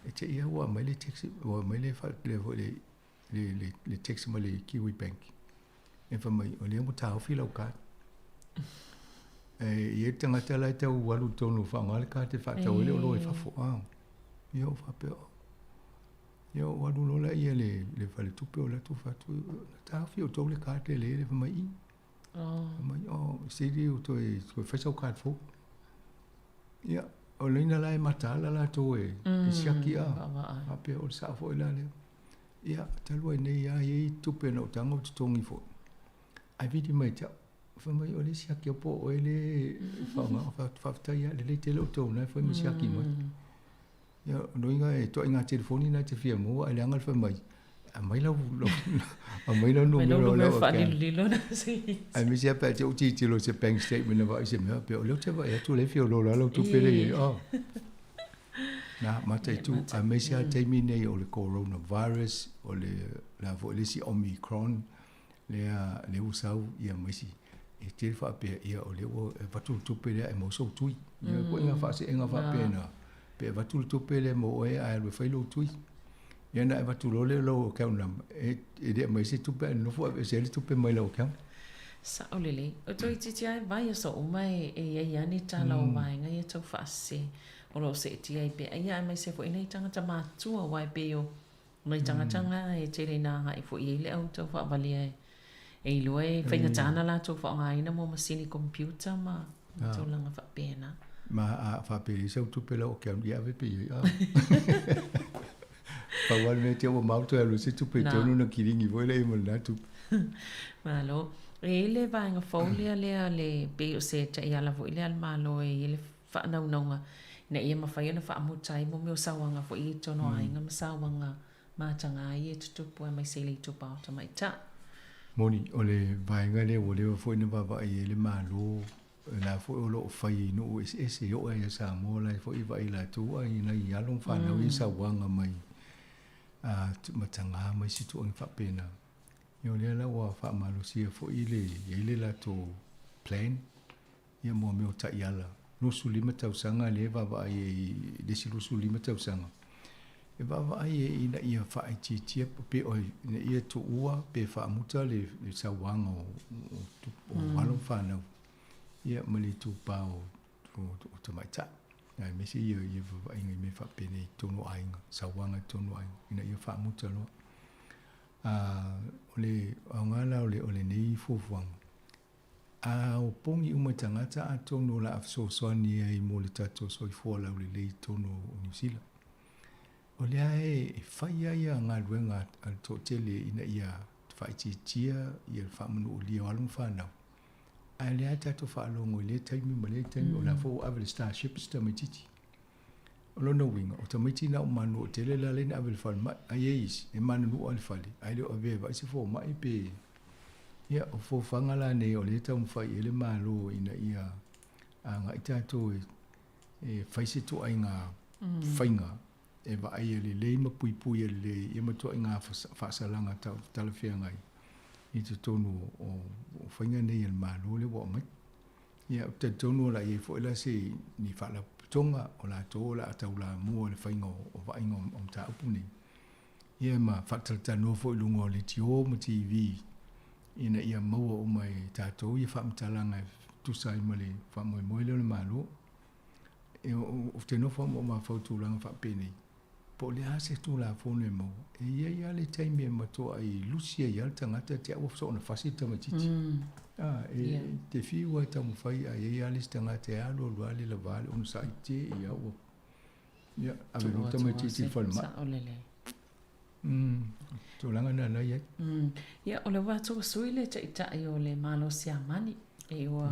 E te i lava ua aumai le text, ua aumai le, le, le, le, le text mai le Kiwi Bank. E fai mai, o lea ua taofi lau card. E i ai le tagata la e tau alu i totonu e faaaoga le card e faatau ai le oloa i fafo. Ah. Ia ou faapea, oh. Ia ou alu loa lea i le faletupe o la atu fai atu, na taofi e outou le card le le, fai mai, i. Oh. Fai mai, oh, sili o toe, toe fai sau card fou. Ia, o leina la e mataala latou e, e siaki a. Faapea o le sao foi la lea. Ia, talu ai nei lava, e i ai tupe na ou tago ou totogi foi. Ae vili mai ia te au. Fai mai, o le siaki au po o oe lea e faaaoga. Faafetai lava, lelei tele outou na e fai ma siaki mai. Ia, o lona uiga e ituaiga telefoni na e te fia maua, ae leaga le fai mai, aumai lau, aumai lau numera o lau account. Aemaise lava pe a te i ou tilotilo i se bank statement na vaai i se mea, faapea, o lea ou te vaai atu o lea e fia lola lau tupe lea e i ai. Oh. Na, mataitu, aemaise lava taimi nei o le coronavirus, o le, le a foi le isi Omicron, lea, lea ua sau, ia ma isi, e tele faapea, ia o lea ua avatu le tupe lea e maua sou tui. Ia ituaiga faaseega faapena, pe avatu le tupe lea mo oe ae alu e fai lou tui. Ia ona e avatu loa lea o lau account number, e le aumaia se tupe ae nonofo aveese ai le tupe mai lau account. Sao lelei. O toeitiiti lava e vaiaso uma e i ai lava ni tala o vaega ia tau faasese o lo o seetia ai pea ia aemaise foi nai tagata matutua aua e pei o nai tagata na e tele ina agai foi i ai le au tau faavalia e iloa e faigata ana latou faaaogaina mo masini computer ma tulaga faapena. Ma a faapelei sau tupe lau account ia ave pe i ai a. Pau lava le mea te ua mau toe alu se tupe i totonu ona kiligi foi lea ma lena tupe. Malo. E i ai le vaega fou lea lea le pei o se taiala foi lea a le Malo e i ai le faanaunauga ina ia mafai ona faamuta ai mo mea o sauaga foi i totonu o aiga ma sauaga mataga ia e tutupu aemaise i le itupa o tamaitai. Moni, o le vaega lea ua leva foi ona vaavaai i ai le Malo, o la foi o lo o fai i nuu eseese e oo ai ia Samoa, la foi e vaai latou ai nai alo ma fanau ia sauaga mai a mataga ma isi tulaga faapena. Ia o lea la ua faamalosia foi le i ai le latou plan ia mo mea o taiala, 25 tausaga lea e vaavaai ai i le isi 25 tausaga, e vaavaai ai ina ia faaitiitia pe o ina ia tuua pe faamuta le sauaga o alo ma fanau ia ma le itupa o tamaitai. Aemaise ia ia vaavaaiga i mea faapenei i totonu o aiga, sauaga i totonu o aiga ina ia faamuta loa. O le aoga la o lenei fuafuaga, A o pogi uma i tagata atonu o le a fesoasoani ai mo le tatou soifua laulelei i totonu o Niu Sila. O lea e fai ai ia galuega a le toatele ina ia faaitiitia ia le faamanuulia o alo ma fanau, ae o lea tatou faalogo i lea taimi ma lea taimi o la foi ua ave le Starship si tamaitiiti. O lona uiga, o tamaiti na o manunuu tele la lea na ave i le falemai, ae i ai isi e manunuu lava i le fale ae le o avea e vaai se fomai pe. Ia, o fofaga la nei o lea e taumafai i ai le Malo ina ia agai tatou e fai se ituaiga faiga e vaaia lelei ma puipuia lelei ia ma ituaiga faasalaga talafeagai i totonu o faiga nei a le Malo lea ua aumai. Ia, ou te talitonu o le a i ai foi la se ni faalapotopotoga. Faalapotopotoga, o latou o le a taulamua i le faiga o vaaiga o mataupu nei. Ia ma faatalatalanoa foi i luga o leitio ma TV ina ia maua uma e tatou ia faamatalaga e tusa ai ma le faamoemoe lea o le Malo. E, ou te nofo ma ou mafaufau i tulaga faapenei, po o le a se Tulafono e maua, e i ai lava le taimi e matuai lusi ai lava le tagata te au ua soona fasi le tamaitiiti. A, e te fiu lava e taumafai ae i ai lava le isi tagata e alu alu lava le lava le onosai te i a ua, ia, ave loa le tamaitiiti i le falemai. Sao lelei. Tulaga na na i ai. Ia, o le ua atu ua sui le taitai o le Malo Siamani, e ua,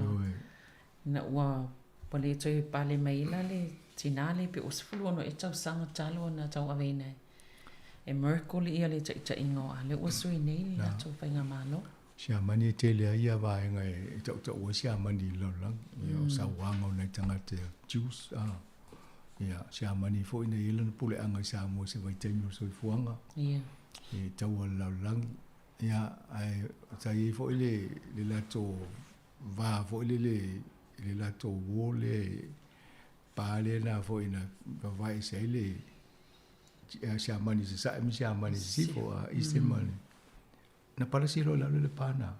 ina ua ua le toe pale mai la le tinā lea pe ua 16 ea tausaga talu ona tauaveina e Merkel ia le taitaiga o a lea ua sui nei le latou faigamalo. Siamani e tele ai ia vaega e tautaua ai Siamani i le lalolagi. Ia o sauaga o nai tagata Jews, a, ia Siamani foi na i ai lana puleaga i Samoa i se vaitaimi o le soifuaga. Ia. E taua i le lalolagi. Ia, ae sa i ai foi le, le latou va foi lele i le latou war lea e pa lea na foi na vavae ese ai le Siamani i Sasae ma Siamani i Sisifo, a Eastern ma le Na palasi loa i lalo le pa na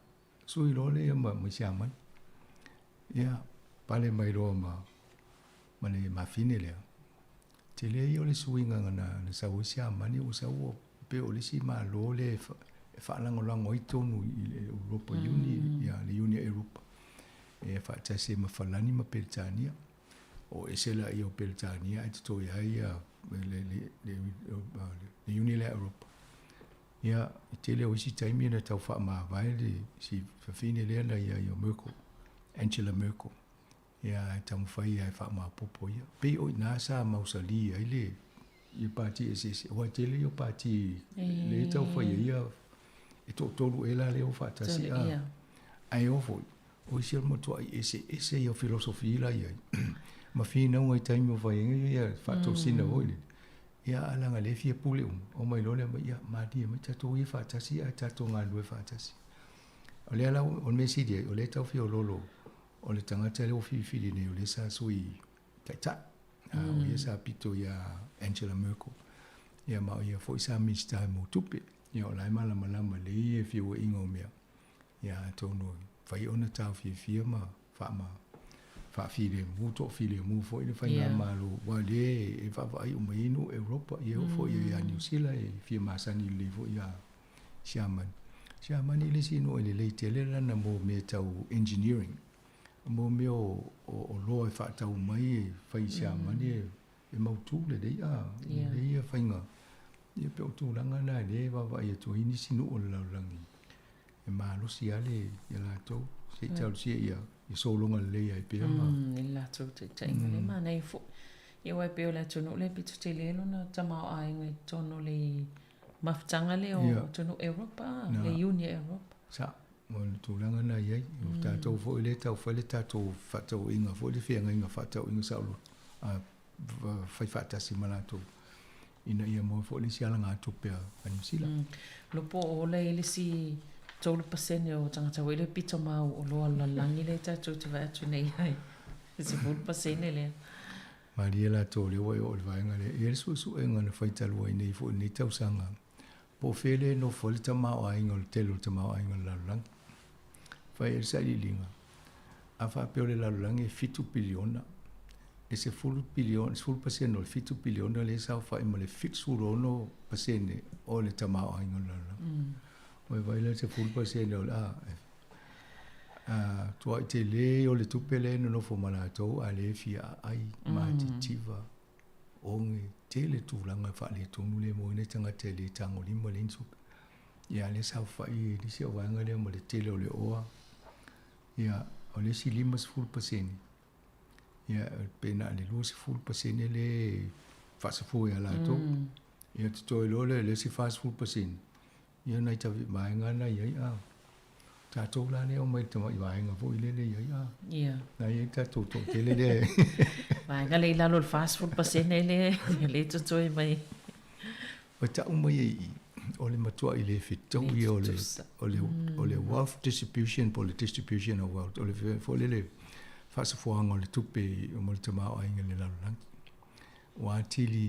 sui loa lea ma, mai Siamani. Ia, pale mai loa ma, ma le mafine lea. Tele ia o le suiga na, na sau ai Siamani ua sau ua pei o le isi Malo lea e, fa, e faalagolago ai tonu i le Europa Uni, ia, le Uni a Europa. E faatasi ai ma Falani ma Peretania. O ese laia o Peretania ae totoe ai ia le, le, le, le, le Uni lea a Europa. Ia, i tele o isi taimi na tau faamavae le si fafine lea na ia ia Merkel, Angela Merkel. Ia, e taumafai ia e faamaopoopo ia. Pei o i ina sa mausali ai le ia pati eseese, aua e tele ia o pati lea e taufai ai ia e toatolu ea la lea ua faatasi a. Ae oo foi, o isi o le matuai eseese ia o philosophy la e i ai ma finauga i taimi o fai ai ia faatosina foi lele. Ia, a leaga lea e fia pule uma, omai loa lea mai, ia, malie mai tatou ia faatasi ae tatou galulue faatasi. O lea la, o le mea sili ai, o lea e tau feoloolo o le tagata lea ua filifili nei, o lea sa sui taitai, a o ia sa pito iā Angela Merkel, ia ma o ia foi sa Minisita mo tupe. Ia, o la e malamalama lelei ia feoaiga o mea. Ia atonu e mafai ona taofiofia ma faama faafilemu, toafilemu foi le faigamalo, aua o lea e vaavaai uma i ai nuu Europa, ia e oo foi ia Niu Sila e fia masani lelei foi ia Siamani. Siamani le isi nuu e lelei tele lana mo mea tau engineering, mo mea o oloa e faatau mai e fai i Siamani e mautu lelei, a, lelei ia faiga. Ia pei o tulaga na lea e vaavaai atu ai nisi nuu o le lalolagi. E malosi lava le ia latou, se i talosia ia ia sologa lelei ai pea ma. I le latou taitaiga lea manaia foi. Ia aua e pei o le atunuu lea pito tele lona tamaoaiga i totonu o le mafutaga lea o atunuu Europa, le Iuni a Europa. Sa, o le tulaga lena e i ai. O tatou foi lea e tau fai le tatou faatauaiga foi, le feagaiga faatauaiga saoloto, a fai faatasi ma latou ina ia maua foi le isi alagatupe a Niu Sila. Lopo o ola i le isi 3% o tagata foi lea pito mau oloa o le lalolagi lea tatou te vaai atu nei ai, le 10% lea. Malie latou o lea ua e oo i le vaega lea. E i ai le suesuega na fai talu ai nei foi i lenei tausaga, po o fea lea e nofo ai le tamaoaiga o le tele o le tamaoaiga o le lalolagi. Fai ai le sailiiliga, a faapea o le lalolagi e 7 piliona, e 10 piliona, 10% o le 7 piliona lea e saofai ma le 76% o le tamaoaiga o le lalolagi. Ua e vaai la i le 10% o le a, a tuai tele o le tupe lea e nonofo ma latou a lea e fia aai, matitiva, oge, tele tulaga e faaletonu lea e maua ai nai tagata e le tagolima leai ni tupe. Ia lea saofai i nisi o vaega lea ma le tele o le oa. Ia, o le isi 50%, ia, pe na o le 20% lea e faasafua ia latou. Ia totoe loa lea i le isi 40%, ia nai tavi vaega na i ai a. Tatou la lea omai i le tamai vaega foi lele i ai a. Ia. Na i ai tatou toatele lea. Vaega lea i lalo o le 40% lea, lea e totoe mai. Ua tau mai ai i, o le matuai le fetaui Le o le, tutusa. o le, o le wealth distribution po o le distribution of wealth, o le foi lele faasofoaga o le tupe mo le tamaoaiga i le lalolagi. Ua atili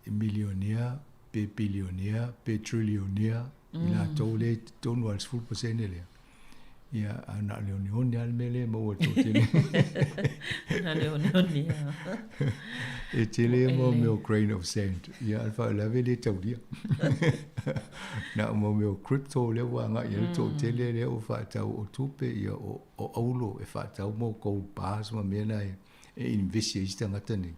milionea pe bilionea pe trilionea i latou lea i totonu lava o le 10% lea. Ia, a na o le oneone lava le mea lea e maua e le toatele. Na o le oneone lava. E tele ia mau mea o grain of sand. Ia, a o le faalavelave e le taulia. Na o mau mea o crypto lea ua agai i ai le toatele lea ua faatau o tupe, ia o auro e faatau mo gold bars ma mea na e invest i ai isi tagata nei.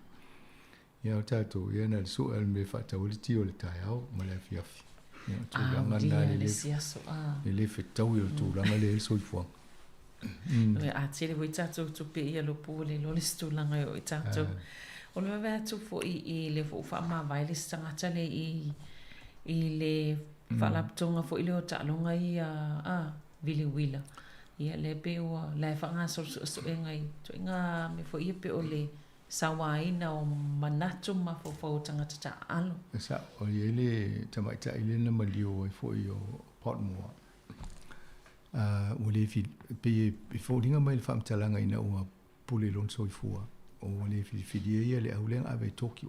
Ia o tatou, ia na o le sue lava o le mea e faatau ai le ti o le taeao ma le afiafi. Ia o tulaga na e le, e le fetaui o le tulaga lea e i ai le soifuaga. A tele foi tatou tupe ia lopu ua le iloa le isi tulaga e oo i tatou. O le vaavaai atu foi i le foi ua faamavae le isi tagata lea i i le faalapotopotoga foi lea o taaloga ia a vili uila. Ia lea pei ua la e faagasolo suesuega i ituaiga mea foi ia pei o le sauaina o manatu ma mafaufau o tagata taaalo. E sao, e i ai le tamaitai lea na maliu ai foi o Potmore. Ua le pei e foliga mai le faamatalaga ina ua pule i lona soifua, ua le filifilia ia le au lea na ave i Tokyo.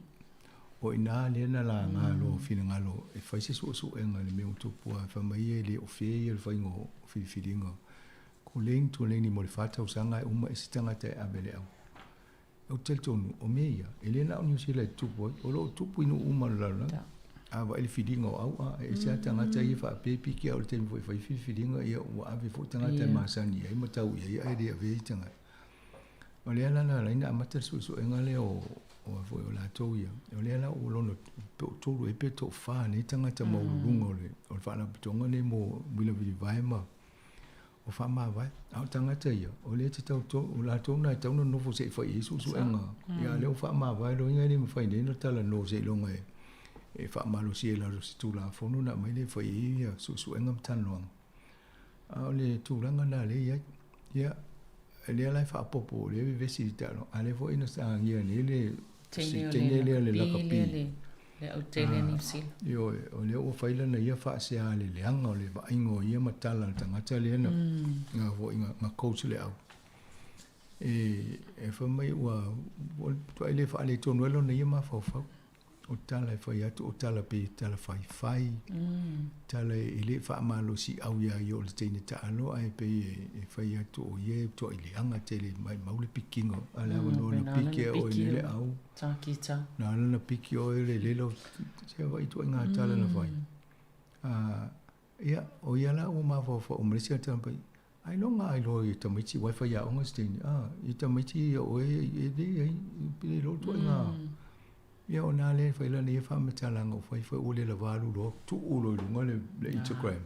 O i ina lea na laga loa finagalo e fai se suesuega i le mea ua tupu, aua fai mai ia e le o fair ia le faiga o filifiliga. Koleni koleni mo le fa tausaga e uma ese tagata e ave le au. Ou te talitonu, o mea ia, e le na o Niu Sila e tutupu ai, o lo o tupu i nuu uma o le lalolagi. A vaai le filiga o au'a, e ese lava tagata ia faapea piki a o le taimi foi e fai filifiliga, ia ua ave foi tagata e masani ai ma tau i ai ae le avea i tagata. O lea la na ala ai ona amata le suesuega lea o o foi o latou ia. O lea la ua lona toatolu ea pe toafa nei tagata maualuluga o le o le faalapotopotoga nei mo uila vilivae ma o faamavae. A o tagata ia, o lea te tau o latou na e tau na nofo se i fai i ai suesuega. Ia a lea ua faamavae loa e le mafai nei ona talanoa seiloga e e faamalosia i lalo o se Tulafono ona aumai lea e fai ai ia suesuega ma talanoaga. A o le tulaga lena lea e i ai. Ia, lea la e faaopoopo, o lea e vevesi i le taaloga, a lea foi na sagia nei le teine lea le lakapi. Le autele a Niu Sila. Ioe, o lea ua fai lana ia faasea le leaga o le vaaiga o ia matala a le tagata lea na, na foi na coach le au. E, e fai mai ua, ua tuai le faaletonu ai lona ia mafaufau. O tala e fai atu, o tala pei tala faifai, tala e le faamalosiau ia ia o le teine taalo, ae pei e fai atu o ia e tuai leaga tele maimau le pikiga, a le avanoa na piki ai oe nei le au. Na ala na piki oe le lelo, se vaai ituaiga tala na fai. Ia, o ia la ua mafaufau ma le isi ata pai, ailoga a iloa i tamaiti aua e faiaoga si teine, a, i tamaiti ia oe e leai, e le iloa ituaiga. Ia o na lea e fai lana ia faamatalaga ua fai fai ua le lava alu loa tuu loa i luga le, le Instagram.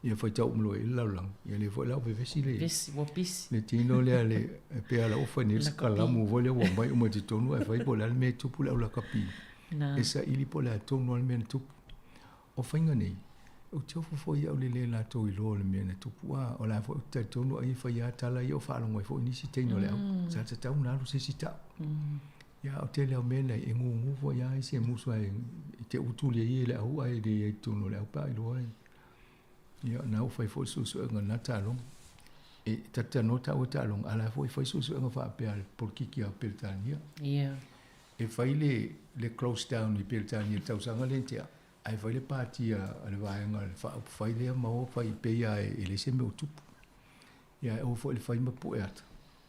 Ia faitau uma loa i le lalolagi. Ia lea foi la ua vevesi le, Vesi, ua pisi. le tino lea le, e pei lava ua fai nei se kalamu foi lea ua aumai uma i totonu ae fai po o le a le mea e tupu le au lakapi. Na. E saili po o le a tonu lava le mea na tupu. O faiga nei, ou te ofo foi au i le le latou iloa o le mea na tupu. A, o la foi ou te talitonu ai e fai lava tala ia o faalogo ai foi nisi teine o le au. Sa tatau ona alu se isi tau. Ia, o tele o mea nei, e gugu foi lava isi e musu ai i te utu le ia i le au ae le i ai i totonu o le au pe a iloa ai. Ia, na ua fai foi le suesuega na taaloga. E ta te talanoa taua i taaloga, a o la foi e fai suesuega faapea a le polokiki a Peretania. Ia. E fai le, le close down i Peretania i le tausaga lea na tea, ae fai le pati a le vaega le faaupufai lea ma o fai pei lava e leai se mea o tupu. Ia, e oo foi i le fai ma pue ata.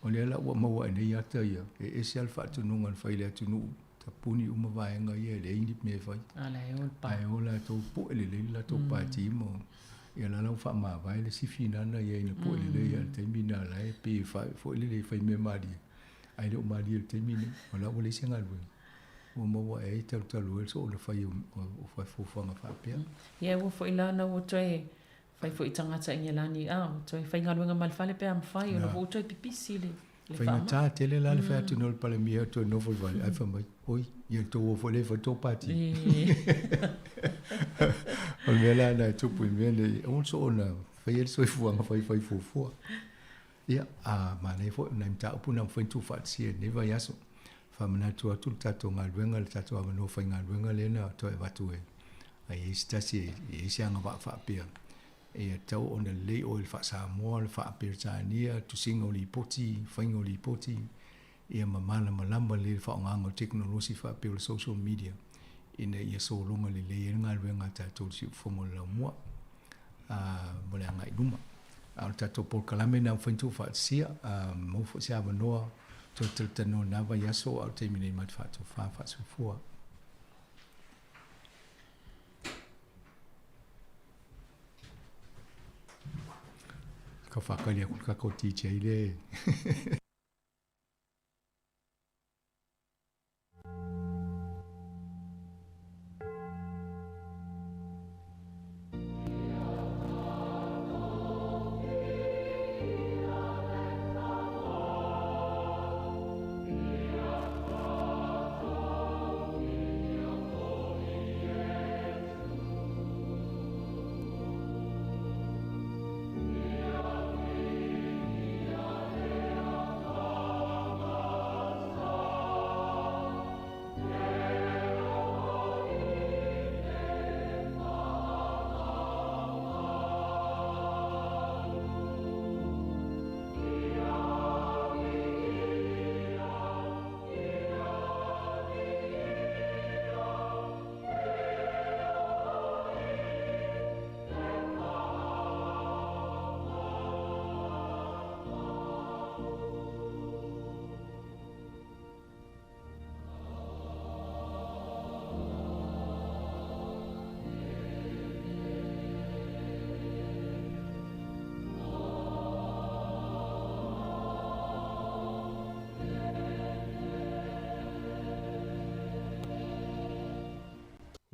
O lea la ua maua ae nei ata ia, e ese lava le faatonuga na fai i le atunuu, tapuni uma vaega ia e leai ni mea e fai. A la e o le pa. Ae o latou pue lelei le latou pati ma ia la la ua faamavae le sifi lana ia ina pue lelei a le taimi lena la e pei e foi lele e fai mea malie, ae le o malie i le taimi lenei, o la ua leai se galuega. Ua maua ae ai talutalu ai le soona fai o fuafuaga faapea. Ia ua foi la na ua toe Fai foi tagata i Nielani, a, ua toe faigaluega ma le fale pe a mafai, ona ua toe pipisi le faamai. Faigata tele la le fai atu nei o le Palemia toe nofo i le fale, ae fai mai, oi, ia le tou o foi lea e fai le tou pati. O le mea la lena e tupu i mea nei, aua le soona faia le soifuaga faifai fuafua. Ia, a manaia foi o nai mataupu na mafai ona tuufaatasia i lenei vaiaso. Faamanatu atu le tatou galuega, le tatou avanoa faigaluega lea na toe avatu e ai i ai se tasi e i ai se agavaa faapea e tatau ona lelei oe i le faa-Samoa, le faa-Peretania, tusiga o lipoti, faiga o lipoti. Ia ma malamalama lelei le faaaogaina o tekonolosi faapea o le social media ina ia sologa lelei ai le galuega a tatou i le siufofoga o le laumua mo le agai i luma. A o le tatou polokalame lena ua mafai ona tuufaatasia, a maua foi se avanoa toe talatalanoa i lena vaiaso, a o le taimi nei ma te faatofa faasoifua. Tau faatali atu le tatou DJ lea.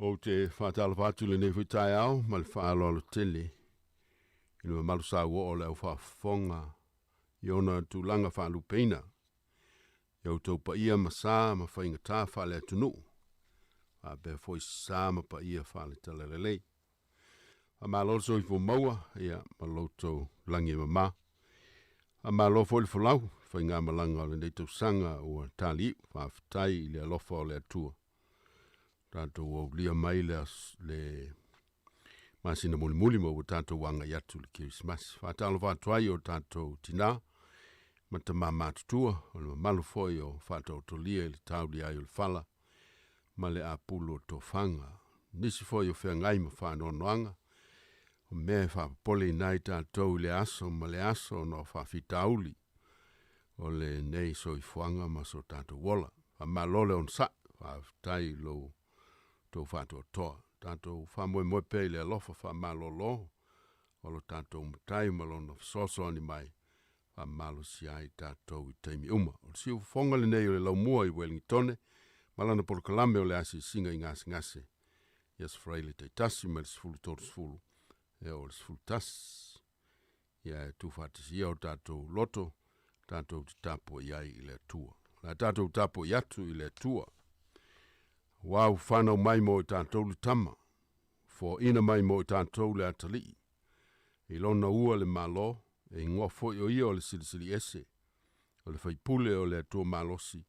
Ou te faatalofa atu i lenei foi taeao ma le faaaloalo tele i le mamalu sauoo o le au faafofoga i ona tulaga faalupeina i outou paia ma sa ma faigata faale-atunuu faapea foi sa ma paia faale-talalelei. Faamalo le soifua maua ia ma lo outou lagi e mama. Faamalo foi le folau i faigamalaga o lenei tausaga ua taliiu. Faafetai i le alofa o le Atua. Tatou aulia mai le, le masina mulimuli ma ua tatou agai atu i le Kerisimasi. Faatalofa atu ai o tatou tinā ma tamā matutua, o le mamalu foi o faataotolia i le taulia ai o le fala ma le apulu o tofaga. Nisi foi o feagai ma faanoanoaga, o mea e faapopoleina ai tatou i le aso ma le aso ona o faafitauli o lenei soifuaga ma so tatou ola. Faamalo le onosai, faafetai i lo outou faatoatoa. Tatou faamoemoe pea i le alofa faamalolo o lo tatou Matai ma lona fesoasoani mai, faamalosia ai tatou i taimi uma. O le siufofoga lenei o le laumua i Ueligitone ma lana polokalame o le asiasiga i gasegase i Aso Faraile taitasi mai le 13:30 e oo i le 11. Ia e tuufaatasia ia o tatou loto tatou te tapuai ai i le Atua. O le a tatou tapuai atu i le Atua. Aua ua fanau mai mo i tatou le Tama, foaina mai mo i tatou le Atalii. I lona ua le Malo, e igoa foi o ia o le Silisili Ese, o le Faipule o le Atua Malosi,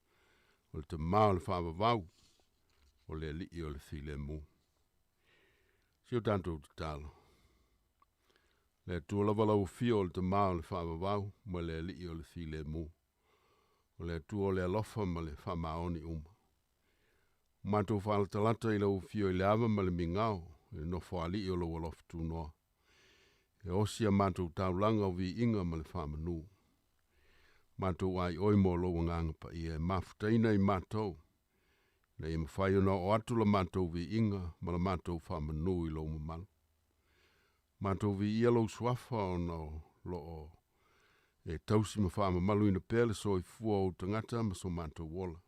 o le Tama o le Faavavau, o le Alii o le Filemu. Si o tatou tatalo. Le Atua lava lau afio o le Tama o le Faavavau ma le Alii o le Filemu. O le Atua o le alofa ma le faamaoni uma. Ua matou faalatalata i lau afio i le ava ma le migao i le nofoalii o lou alofa tunoa. E osi a matou taulaga o viiga ma le faamanu. Matou aioi mo lou agaga paia e mafutaina i matou, ina ia mafai ona oo atu la matou viiga ma la matou faamanu i lou mamalu. Matou viia lou suafa ona o loo e tausi ma faamamaluina pea le soifua o ou tagata ma so matou ola.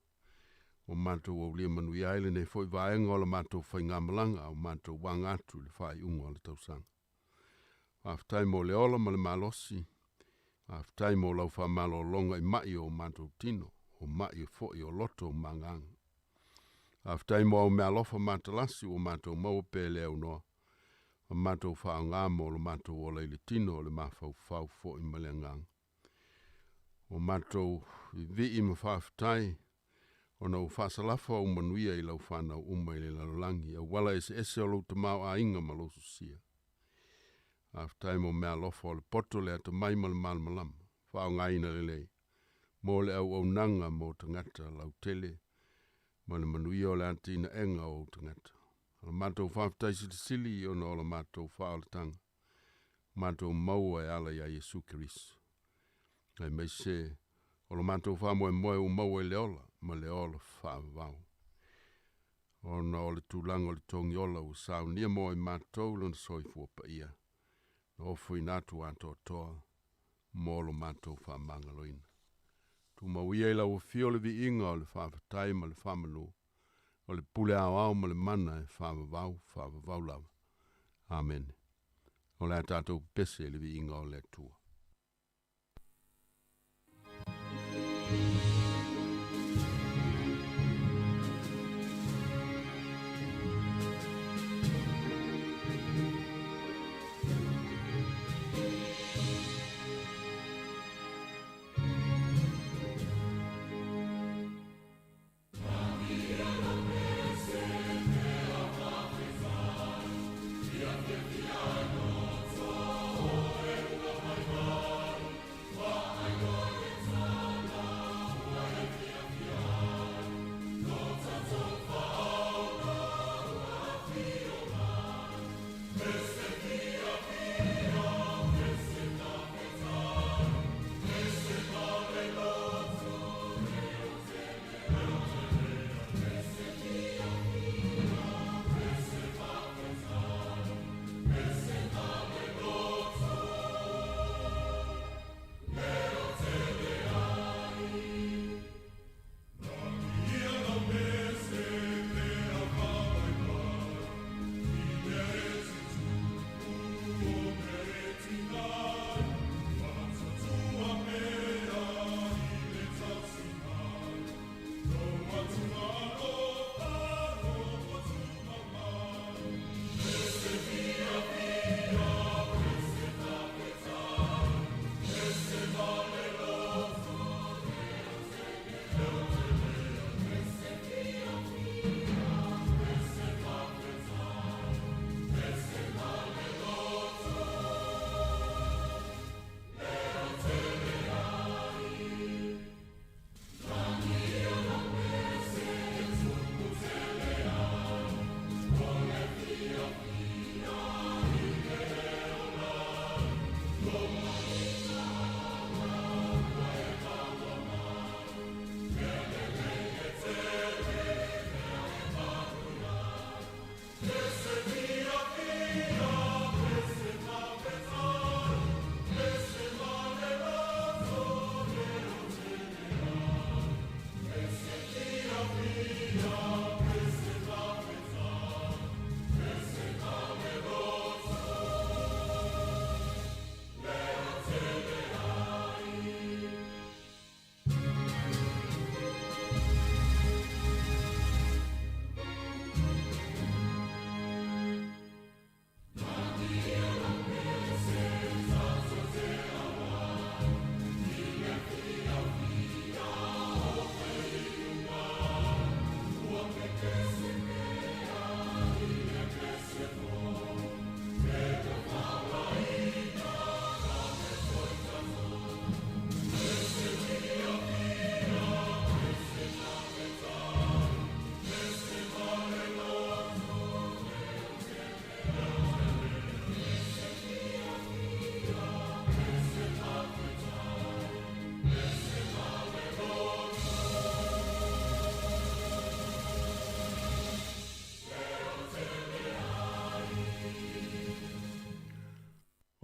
Ua matou aulia manuia ai lenei foi vaega o la matou faigamalaga a ua matou aga atu i le faaiuga o le tausaga. Faafetai mo le ola ma le malosi. Faafetai mo lau faamalologa i mai o matou tino, o mai foi o loto ma agaga. Faafetai mo au meaalofa matalasi ua matou maua pea i le aunoa, ma matou faaaoga mo lo matou ola i le tino o le mafaufau foi ma le agaga. Ua matou vivii ma faafetai ona ua faasalafa ou manuia i lau fanau uma i le lalolagi, auala eseese o lou tamaoaiga ma lou sosia. Faafetai mo meaalofa o le poto, le atamai ma le malamalama, faaaogaina lelei mo le auaunaga mo tagata lautele ma le manuia o le atinaega o ou tagata. O le matou faafetai silisili ona o le matou faaolataga matou maua e ala iā Iesu Keriso. Aemaise o le matou faamoemoe ua maua i le ola ma le ola faavavau. Ona o le tulaga o le togiola ua saunia mo i matou lona soifua paia, na ofoina atu atoatoa mo lo matou faamagaloina. Tumau ia i lau afio le viiga o le faafetai ma le faamanu, o le pule aoao ma le mana e faavavau, faavavau lava. Amene. O le a tatou pepese i le viiga o le Atua.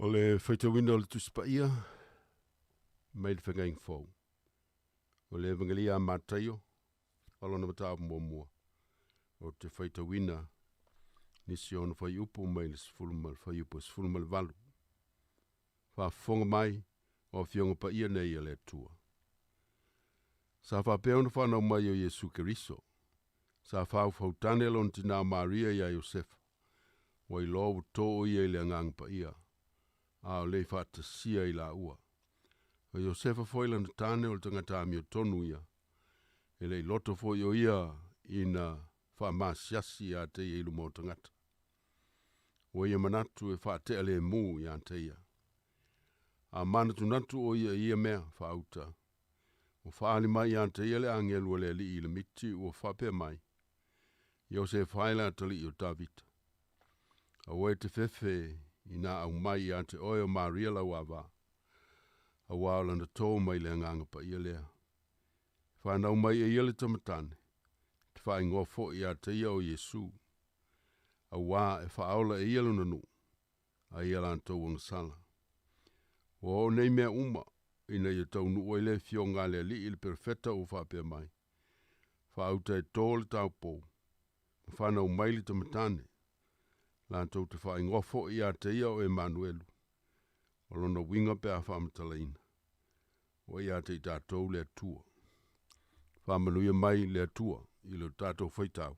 O le faitauina o le Tusi Paia mai le Feagaiga Fou. O le Evagelia a Mataio, o lona mataupu muamua. Ou te faitauina nisi o ona fuaiupu mai le 10 ma le fuaiupu e 18. Faafofoga mai o Afioga Paia nei a le Atua. Sa faapea ona fanau mai o Iesu Keriso. Sa faufautane lona tinā o Maria iā Iosefa, ua iloa ua too ia i le Agaga Paia, a o le i faatasia i laua. O Iosefa foi lana tane o le tagata amiotonu ia, e le i loto foi o ia ina faamasiasi ia te ia i luma o tagata. Ua ia manatu e faatea lemu ia te ia. A manatunatu o ia i ia mea faauta, Ua faaali mai ia te ia le agelu a le Alii i le miti ua faapea mai, Iosefa e le atalii o Tavita. Aua e te fefe ina aumai ia te oe o Maria lau avā, auā o lana tō mai le Agaga Paia lea. E fanau mai e ia le tamatane, e te faaigoa foi ia te ia o Iesu, auā e faaola e ia lona nuu, ai ia latou agasala. Ua oo nei mea uma, ina ia taunuu ai le afioga a le Alii i le perofeta ua faapea mai, Faauta e tō le taupou, ma fanau mai le tamatane, latou te faaigoa foi ia te ia o Emanuelu, o lona uiga pe a faamatalaina, ua ia te i tatou le Atua. Faamanuia mai le Atua i lo tatou faitau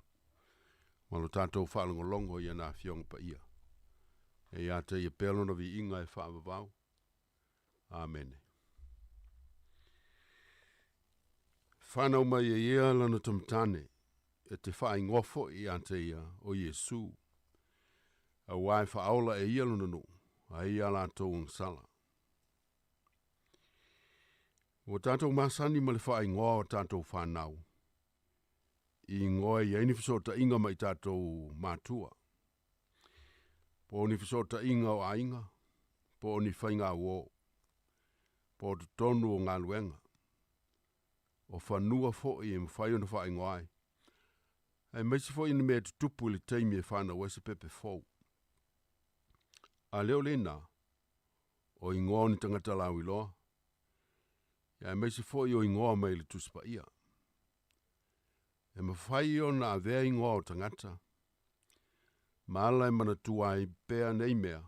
ma lo tatou faalogologo i ana Afioga Paia. E ia te ia pea lona viiga e faavavau. Amene. Fanau mai e ia lana tamatane, e te faaigoa foi ia te ia o Iesu, auā e faaola e ia lona nuu, ai ia latou agasala. Ua tatou masani ma le faaigoa o tatou fanau, i igoa e i ai ni fesootaiga ma i tatou matua, po o ni fesootaiga o aiga, po o ni faigauō, po o totonu o galuega, o fanua foi e mafai ona faaigoa ai, aemaise foi ni mea e tutupu i le taimi e fanau ai se pepe fou. A le o lena, o igoa o ni tagata lauiloa, aemaise foi o igoa mai le Tusi Paia. E mafai ona avea igoa o tagata, ma ala e manatua ai pea nei mea,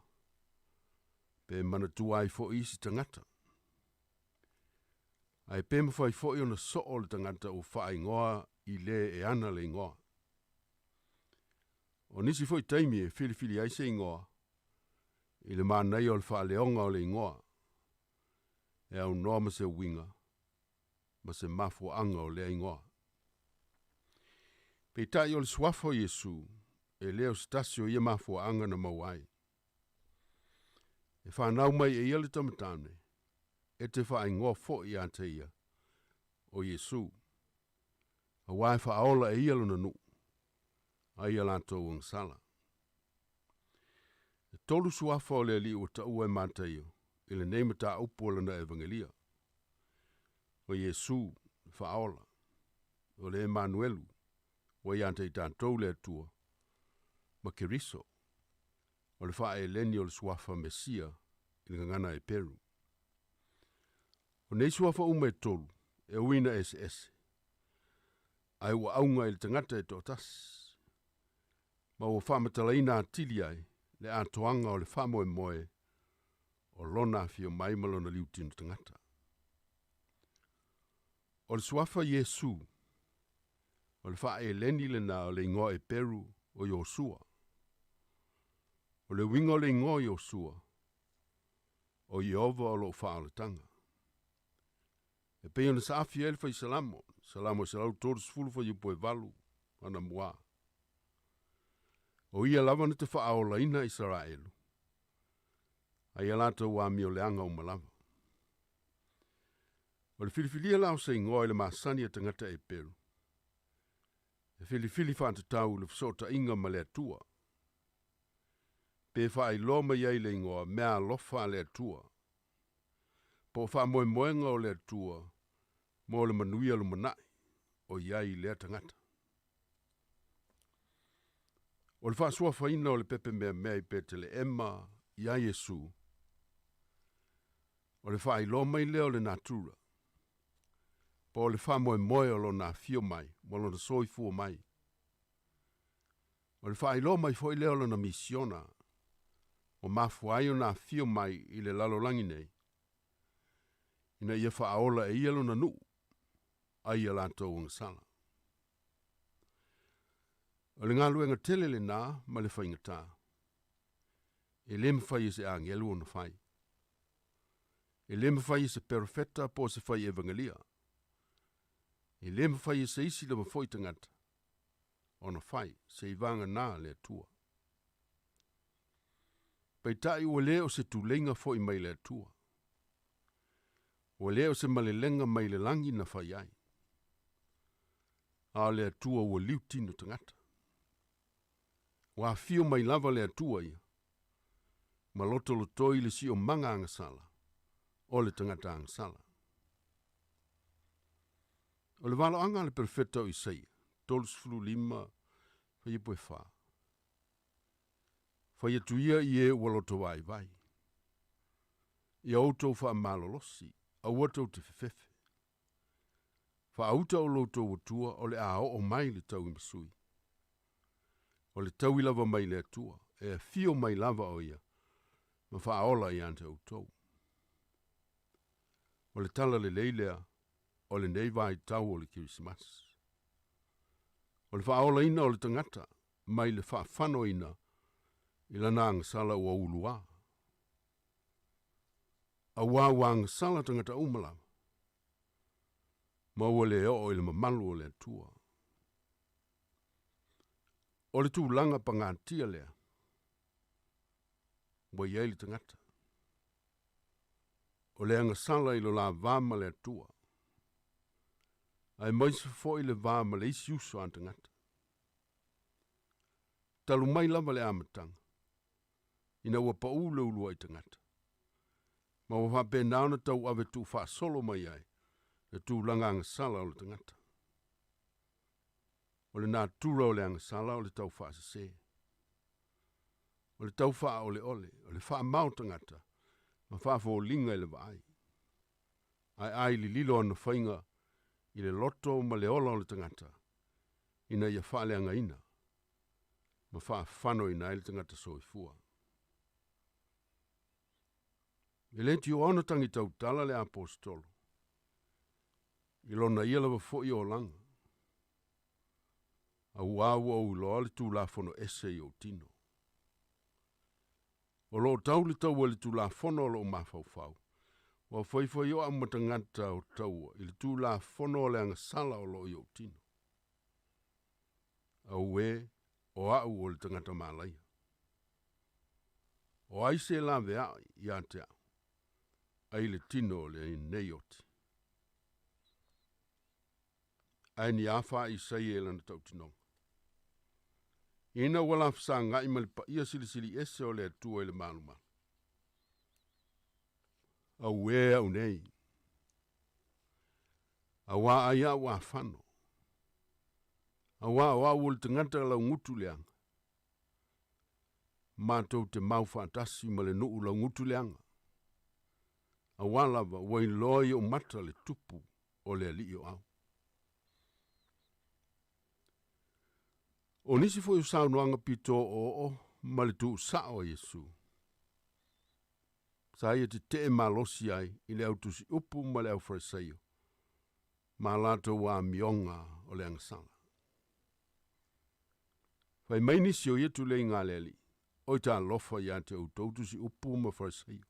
pe manatua ai foi isi tagata. Ae pe mafai foi ona soo le tagata ua faaigoa i le e ana le igoa. O nisi foi taimi e filifili ai se igoa, i le manaia o le faaleoga o le igoa, e aunoa ma se uiga, ma se mafuaaga o lea igoa. Peitai o le suafa o Iesu, e le o se tasi o ia mafuaaga na maua ai. E fanau mai e ia le tamatane, e te faaigoa foi ia te ia, o Iesu, auā e faaola e ia lona nuu, ai ia latou agasala. E tolu suafa o le Alii ua taua e Mataio i lenei mataupu o lana Evagelia. O Iesu, le Faaola, o le Emanuelu, ua ia te i tatou le Atua, ma Keriso, o le faaeleni o le suafa Mesia i le gagana Eperu. O nei suafa uma e tolu, e ui ina eseese, ae ua auga i le tagata e toatasi, ma ua faamatalaina atili ai le atoaga o le faamoemoe o lona afio mai ma lona liutino tagata. O le suafa Iesu, o le faaeleni lena o le igoa Eperu o Iosua. O le uiga o le igoa o Iosua, o Ieova o lou faaolataga. E pei ona saafi ai le faisalamo, Salamo 130 fuaiupu e 8, ana muā. O ia lava na te faaolaina Isaraelu, ai ia latou amioleaga uma lava. O le filifilia la o se igoa i le masani a tagata Eperu, e filifili faatatau i le fesootaiga ma le Atua, pe faailoa mai ai le igoa mea alofa a le Atua, po o faamoemoega o le Atua mo le manuia lumanai o i ai i lea tagata. O le faasuafaina o le pepe meamea i Peteleema iā Iesu, o le faailoa mai lea o le natura, po o le faamoemoe o lona afio mai ma lona soifua mai. O le faailoa mai foi lea o lona misiona, ua mafua ai ona afio mai i le lalolagi nei, ina ia faaola e ia lona nuu, ai ia latou agasala. O le galuega tele lenā ma le faigata, e lē mafai e se agelu ona fai. E lē mafai e se perofeta po o se fai evagelia. E lē mafai e se isi lava foi tagata ona fai, seivaganā le Atua. Peitai ua lē o se tuleiga foi mai le Atua. Ua le o se malelega mai le lagi na fai ai, a o le Atua ua liu tino tagata. Ua afio mai lava le Atua ia, ma lotolotoi le siomaga agasala o le tagata agasala. O le valoaga a le perofeta o Isaia, 35, fuaiupu e 4. Fai atu ia i e ua loto vaivai. Ia outou faamalolosi, aua tou te fefefe. Faauta o loutou atua o le a oo mai le tauimasui. O le taui lava mai le Atua, e afio mai lava o ia, ma faaola ia te outou. O le tala lelei lea o lenei vaitau o le Kerisimasi. O le faaolaina o le tagata mai le faafanoina i lana agasala ua uluā. Auā ua agasala tagata uma lava, ma ua le oo i le mamalu o le Atua. O le tulaga pagatia lea ua i ai le tagata. O le agasala i lo la va ma le Atua, aemaise foi le va ma le isi uso a tagata. Talu mai lava le amataga, ina ua paū le uluai tagata, ma ua faapena ona tauave tuufaasolo mai ai le tulaga agasala o le tagata. O le natura o le agasala o le taufaasese, o le taufaaoleole, o le faamao tagata ma faafoliga i le vaai. Ae ai lililo ona faiga i le loto ma le ola o le tagata, ina ia faaleagaina ma faafanoina ai le tagata soifua. E le tioa ona tagi tautala le aposetolo, i lona ia lava foi olaga, auā ua ou iloa le Tulafono ese i ou tino. O loo tau le taua i le Tulafono o lou mafaufau, ua faifai oa ma tagata o taua i le Tulafono o le agasala o loo i ou tino. Auē, o au o le tagata malaia. O ai se laveai ia te au, ai le tino o lenei oti. Ae ni a faaisai e lana tautinoga. Ina ua lafesagai ma le paia silisili ese o le Atua i le malumalu. Auē au nei, auā ai au afano, auā o au o le tagata laugutu leaga, matou te mau faatasi ma le nuu laugutu leaga, auā lava ua iloa i ou mata le tupu o le alii o au. O nisi foi o saunoaga pito oooo ma le tuusao a Iesu, sa ia tetee malosi ai i le autusiupu ma le aufarisaio, ma latou amioga o le agasala. Fai mai nisi o ia tuleiga a le Alii, Oi talofa ia te outou tusiupu ma Farisaio,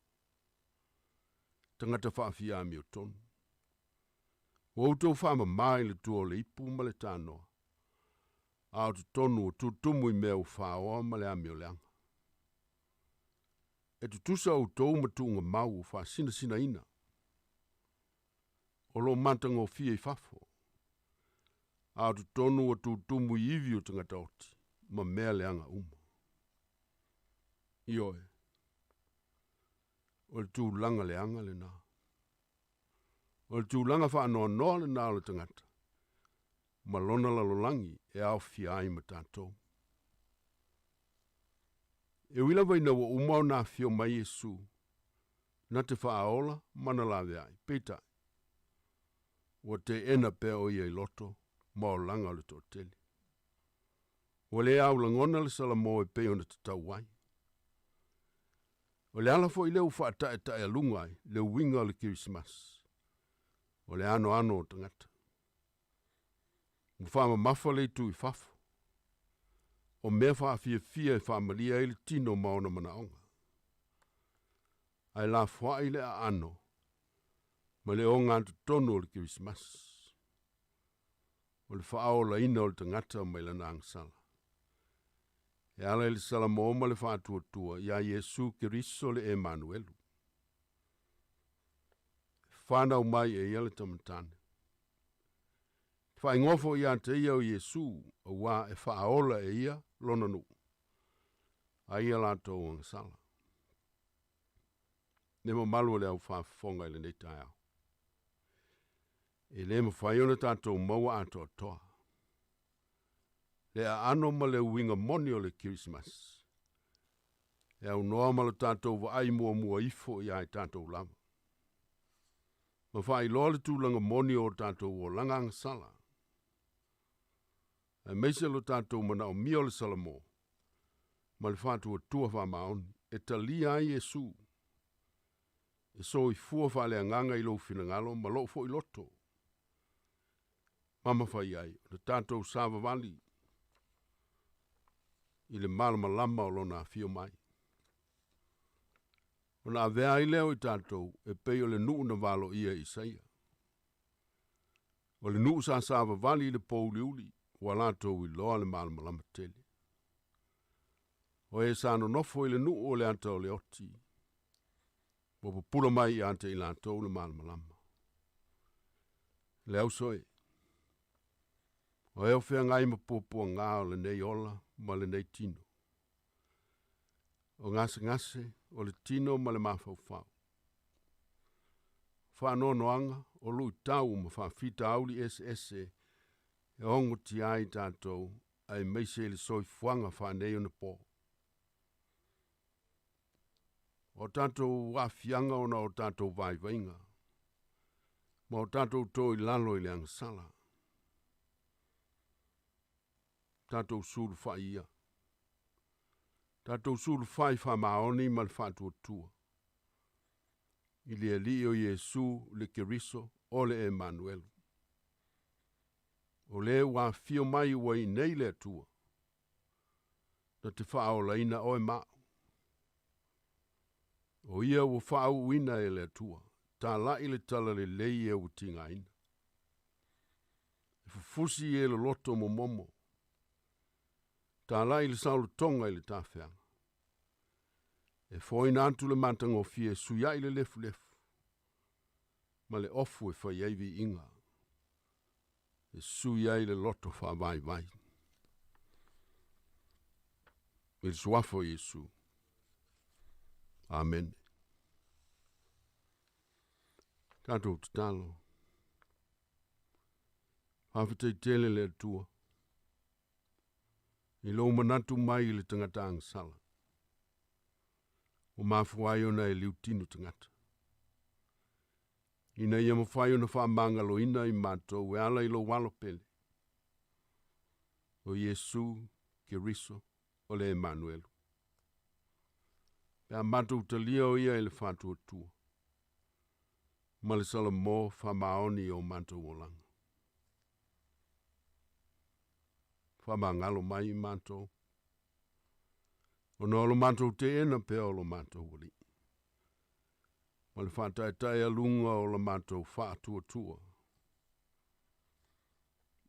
tagata faafia amiotonu. Ua outou faamamā i le tua o le ipu ma le tanoa, a o totonu o tutumu i mea ua faoa ma le amioleaga. E tutusa outou ma tuugamau ua faasinasinaina, o loo matagofie i fafo, a o totonu ua tutumu i ivi o tagata oti ma mea leaga uma. Ioe, o le tulaga leaga lena. O le tulaga faanoanoa lena o le tagata, ma lona lalolagi e aofia ai ma tatou. E ui lava ina ua uma ona afio mai Iesu, na te faaola ma na laveai, peitai, ua teena pea o ia i loto ma olaga o le toatele. Ua le aulagona le Salamo e pei ona tatau ai. O le ala foi lea ua faataetaealuga ai le uiga o le Kerisimasi, o le anoano o tagata. Ua faamamafa le itu i fafo, o mea faafiafia e faamalie ai le tino ma ona manaoga. Ae lafoai le aano ma le ogatotonu o le Kerisimasi, o le faaolaina o le tagata mai lana agasala. E ala i le Salamo ma le faatuatua ia Iesu Keriso le Emanuelu. Whānau mai e ia le tamatane. Whaingofo ia te ia o Iesu, o wā e whaaola e ia lona nuu. A ia lātou agasala. Ne mamalu o le au faafofoga i lenei taeao. E lē mafai ona tatou maua atoatoa. Le aano ma le uiga moni o le Kerisimasi. E aunoa ma lo tatou vaai muamua ifo iā i tatou lava. Ma faailoa le tulaga moni o tatou olaga agasala. Aemaise lo tatou manaomia o le Salamo ma le faatuatua faamaoni e talia ai Iesu e soifua faaleagaga i lou finagalo ma lou foi loto. Ma mafai ai ona tatou savavali i le malamalama o lona afio mai. Ona avea ai lea o i tatou e pei o le nuu na valoia e Isaia. O le nuu sa savavali i le pouliuli ua latou iloa le malamalama tele. O e sa nonofo i le nuu o le ata o le oti, ua pupula mai ia te i latou le malamalama. Le auso e, o e o feagai ma puapuaga o lenei ola ma lenei tino. O gasegase o le tino ma le mafaufau. Faanoanoaga o luitau ma faafitauli eseese e ogotia ai tatou aemaise i le soifuaga faaneionapo. O tatou aafiaga ona o tatou vaivaiga ma o tatou to i lalo i le agasala. Tatou sulufai ia. Tatou sulufai faamaoni ma le faatuatua. I le Alii o Iesu le Keriso o le Emanuelu. O le ua afio mai ua i inei le Atua. Na te faaolaina oe ma au. O ia ua faauuina e le Atua, tala'i le talalelei e ua tigaina. E fufusi e loloto momomo. Tala'i le saolotoga i le tafeaga. E foaina atu le matagofie e suia'i le lefulefu ma le ofu e fai ai viiga. E sui ai le loto faavaivai. I le suafa o Iesu. Amene. Tatou tatalo. Faafetai tele le Atua i lou manatu mai i le tagata agasala. Ua mafua ai ona e liutino tagata. Ina ia mafai ona faamagaloina i matou e ala i lou alo pele. O Iesu Keriso o le Emanuelu. Pe a matou talia o ia i le faatuatua ma le Salamo faamaoni i o matou olaga. Faamagalo mai i matou. Ona o lo matou teena pea o lo matou alii. Ma le faataetaealuga o la matou faatuatua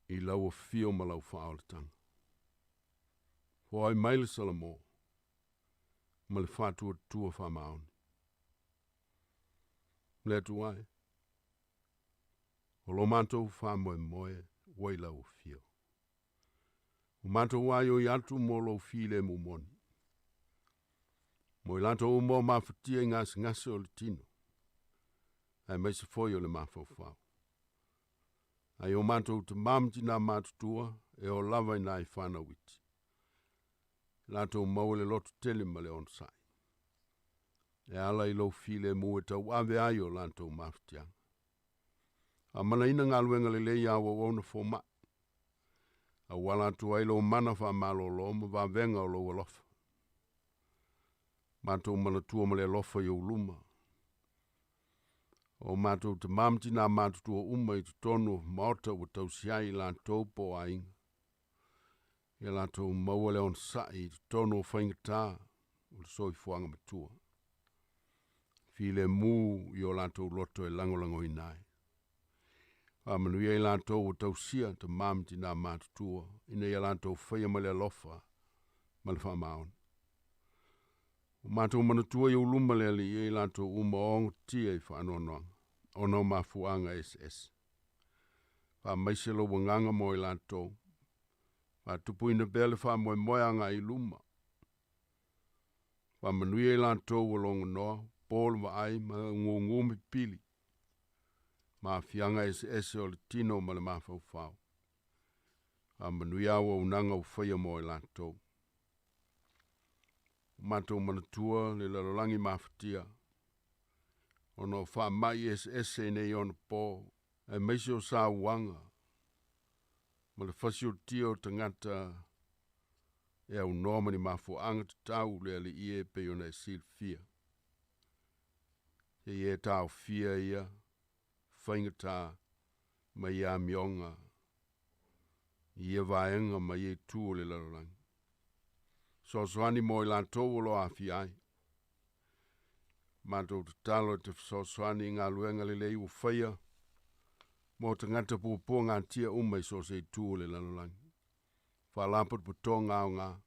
i lau afio ma lau faaolataga. Foai mai le Salamo ma le faatuatua faamaoni. Le Atua e, o lo matou faamoemoe ua i lau afio. Ua matou aioi atu mo lou filemu moni. Mo i latou uma o mafatia i gasegase o le tino, aemaise foi o le mafaufau. Ai o matou tamā ma tinā matutua e oo lava i nai fanau iti. Latou maua le loto tele ma le onosai. E ala i lou filemu e tauave ai o latou mafatiaga. Faamanaina galuega lelei a au auauna foma'i. Auala atu ai lou mana faamalōlō ma vavega o lou alofa. Matou manatua ma le alofa i ou luma. O matou tamā ma tinā matutua uma i totonu o maota ua tausi ai i latou po o aiga. Ia latou maua le onosai i totonu o faigata o le soifuaga matua. Filemu i o latou loto e lagolagoina ai. Faamanuia i latou ua tausia tamā ma tinā matutua ina ia latou faia ma le alofa ma le faamaoni. Ua matou manatua i ou luma le Alii e i latou uma o ogotia i faanoanoaga ona o mafuaaga eseese. Faamaise lou agaga mo i latou. Faatupuina pea le faamoemoe agai i luma. Faamanuia i latou ua logonoa, po le vaai ma uguugu ma pipili ma aafiaga eseese o le tino ma le mafaufau. Faamanuia auaunaga ua faia mo i latou. Ua matou manatua le lalolagi mafatia ona o faamai eseese i nei ona po, aemaise o sauaga ma le fasiotia o tagata e aunoa ma ni mafuaaga tatau le Alii e pei ona e silafia. Seia e taofia ia faigata ma ia amioga i ia vaega ma ia itu o le lalolagi. Fesoasoani mo i latou o lo o aafia ai. Matou tatalo e te fesoasoani i galuega lelei ua faia mo tagata puapuagatia uma i so o se itu o le lalolagi. Faalapotopotoga aoga,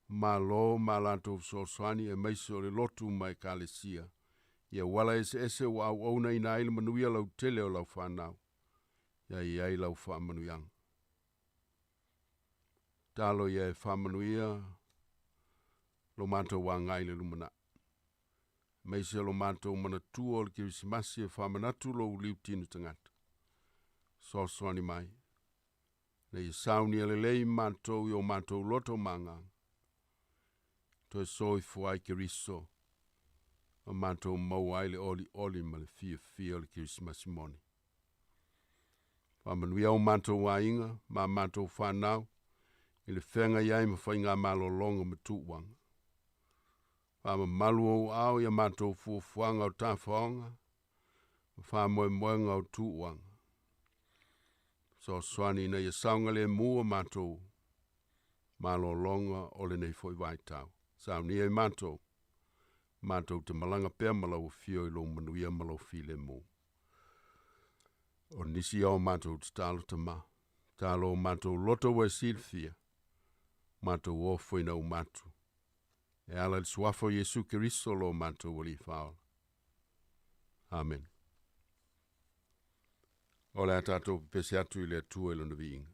Malo ma a latou fesoasoani aemaise o le lotu ma Ekalesia i auala eseese ua auaunaina ai le manuia lautele o lau fanau, ia i ai lau faamanuiaga. Tatalo ia e faamanuia lo matou agai i le lumanai, aemaise o lo matou manatua o le Kerisimasi e faamanatu lou liutino tagata. Fesoasoani mai, ina ia saunia lelei matou i o matou loto ma agaga, toe soifua ai Keriso ma matou maua ai le olioli ma le fiafia o le Kerisimasi moni. Faamanuia o matou aiga ma matou fanau i le feagai ai ma faigamalologa ma tuuaga. Faamamalu ou aao i a matou fuafuaga o tafaoga ma faamoemoega o tuuaga. Fesoasoani ina ia saogalemu a matou malologa o lenei foi vaitau. Saunia i matou, matou te malaga pea ma lau afio i lou manuia ma lou filemu. O nisi o matou tatalo Tama, tatalo o matou loto ua e silafia, matou ofo ina uma atu. E ala i le suafa o Iesu Keriso lo matou Alii Faaola. Amene. O le a tatou pepese atu i le Atua i lona viiga.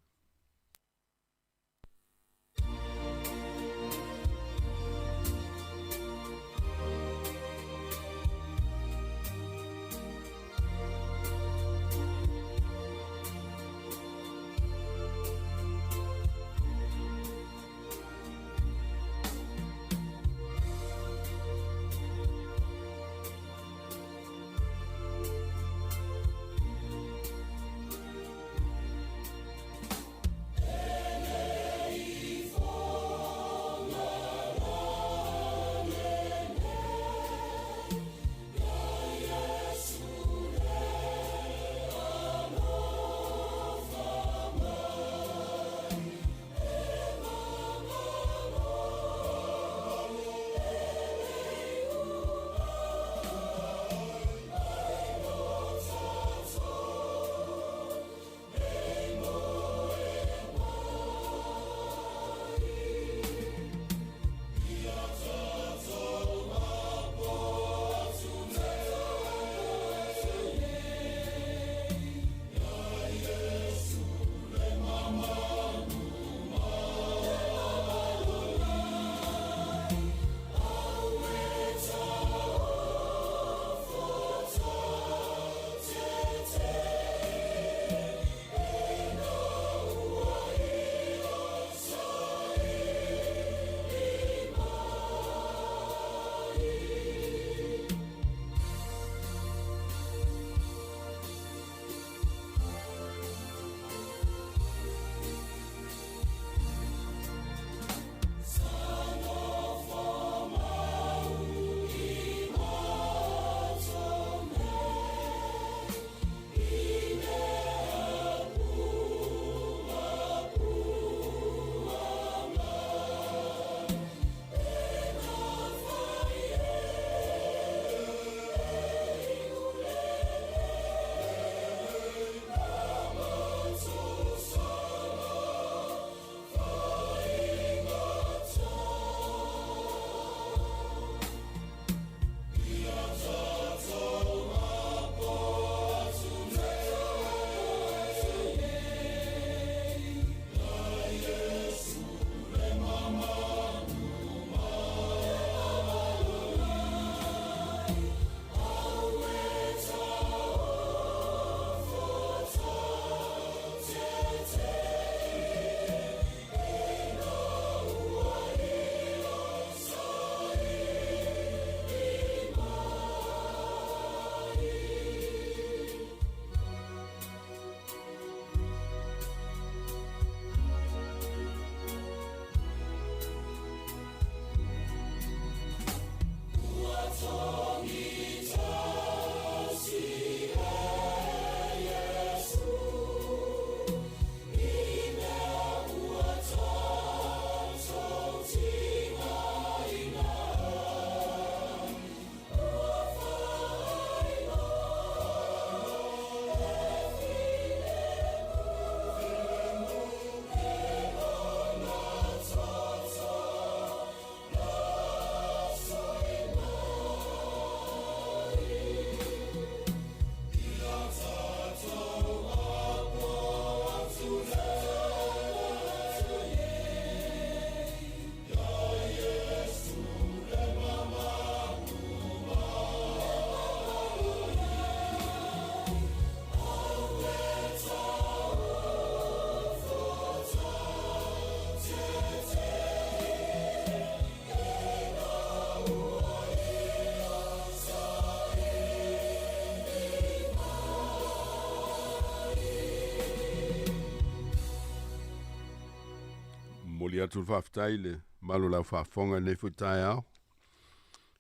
Momoli atu le faafetai i le mamalu o le aufaafofoga i lenei foi taeao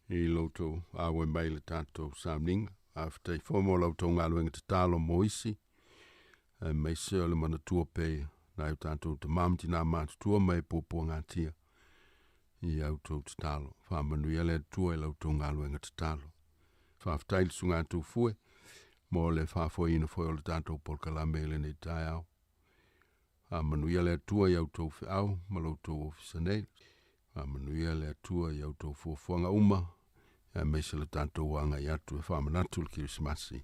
i lo outou auai mai i le tatou sauniga. Faafetai foi mo la outou galuega tatalo mo isi, aemaise o le manatua pea nai o tatou tamā ma tinā matutua ma e puapuagatia i a outou tatalo. Faamanuia le Atua i la outou galuega tatalo. Faafetai i le Susuga Tufue mo le faafoeina foi o le tatou polokalame i lenei taeao. Faamanuia le Atua i a outou feau ma lo outou ofisa nei. Faamanuia le Atua i a outou fuafuaga uma, aemaise le tatou agai atu e faamanatu le Kerisimasi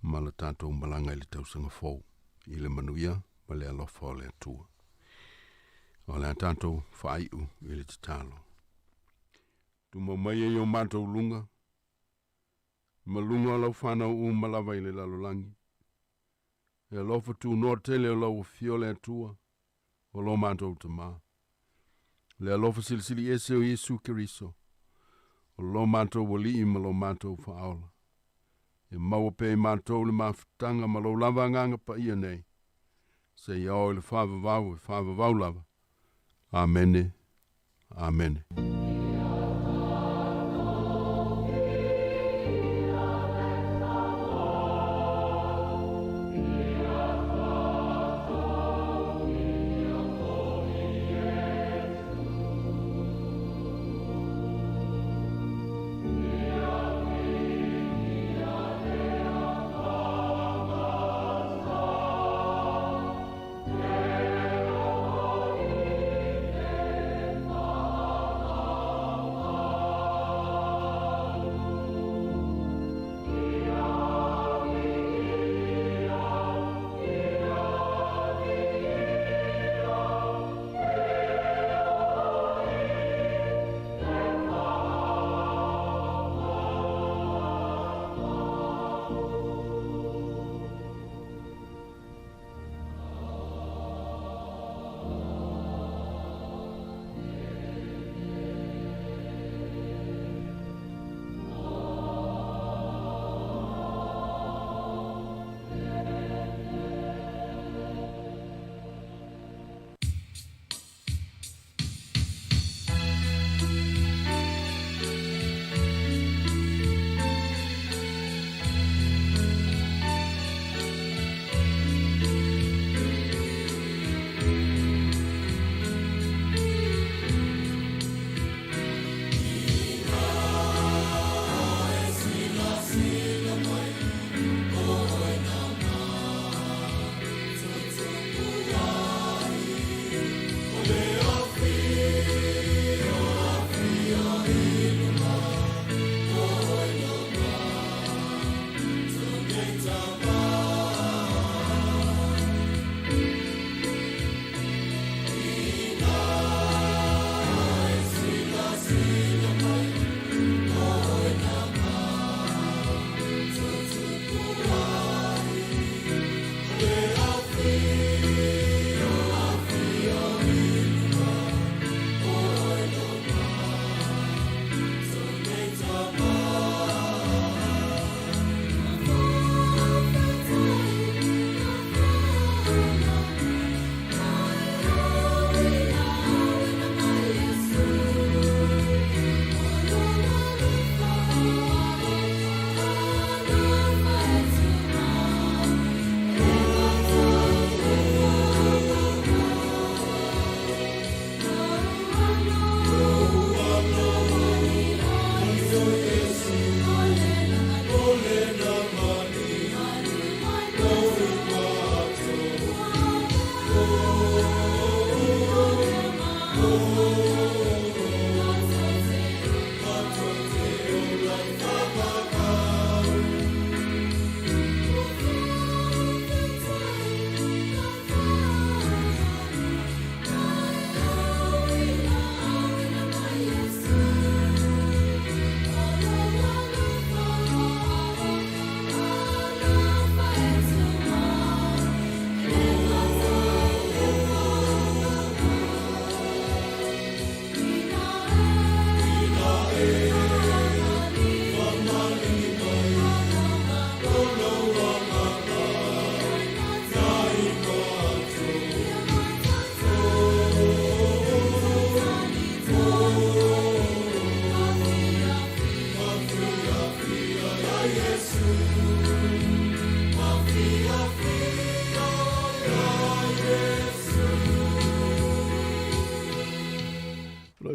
ma le tatou malaga i le tausaga fou, i le manuia ma le alofa o le Atua. O le a tatou faaiu i le tatalo. Tumau mai e i o matou luga, ma luga o lau fanau uma lava i le lalolagi. E alofa tunoa tele o lau afio le Atua, o lo matou Tamā. Le alofa silisili ese o Iesu Keriso, o lo matou Alii ma lo matou Faaola. E maua pea i matou le mafutaga ma lou lava agaga paia nei, seia oo i le faavavau e faavavau lava. Amene. Amene.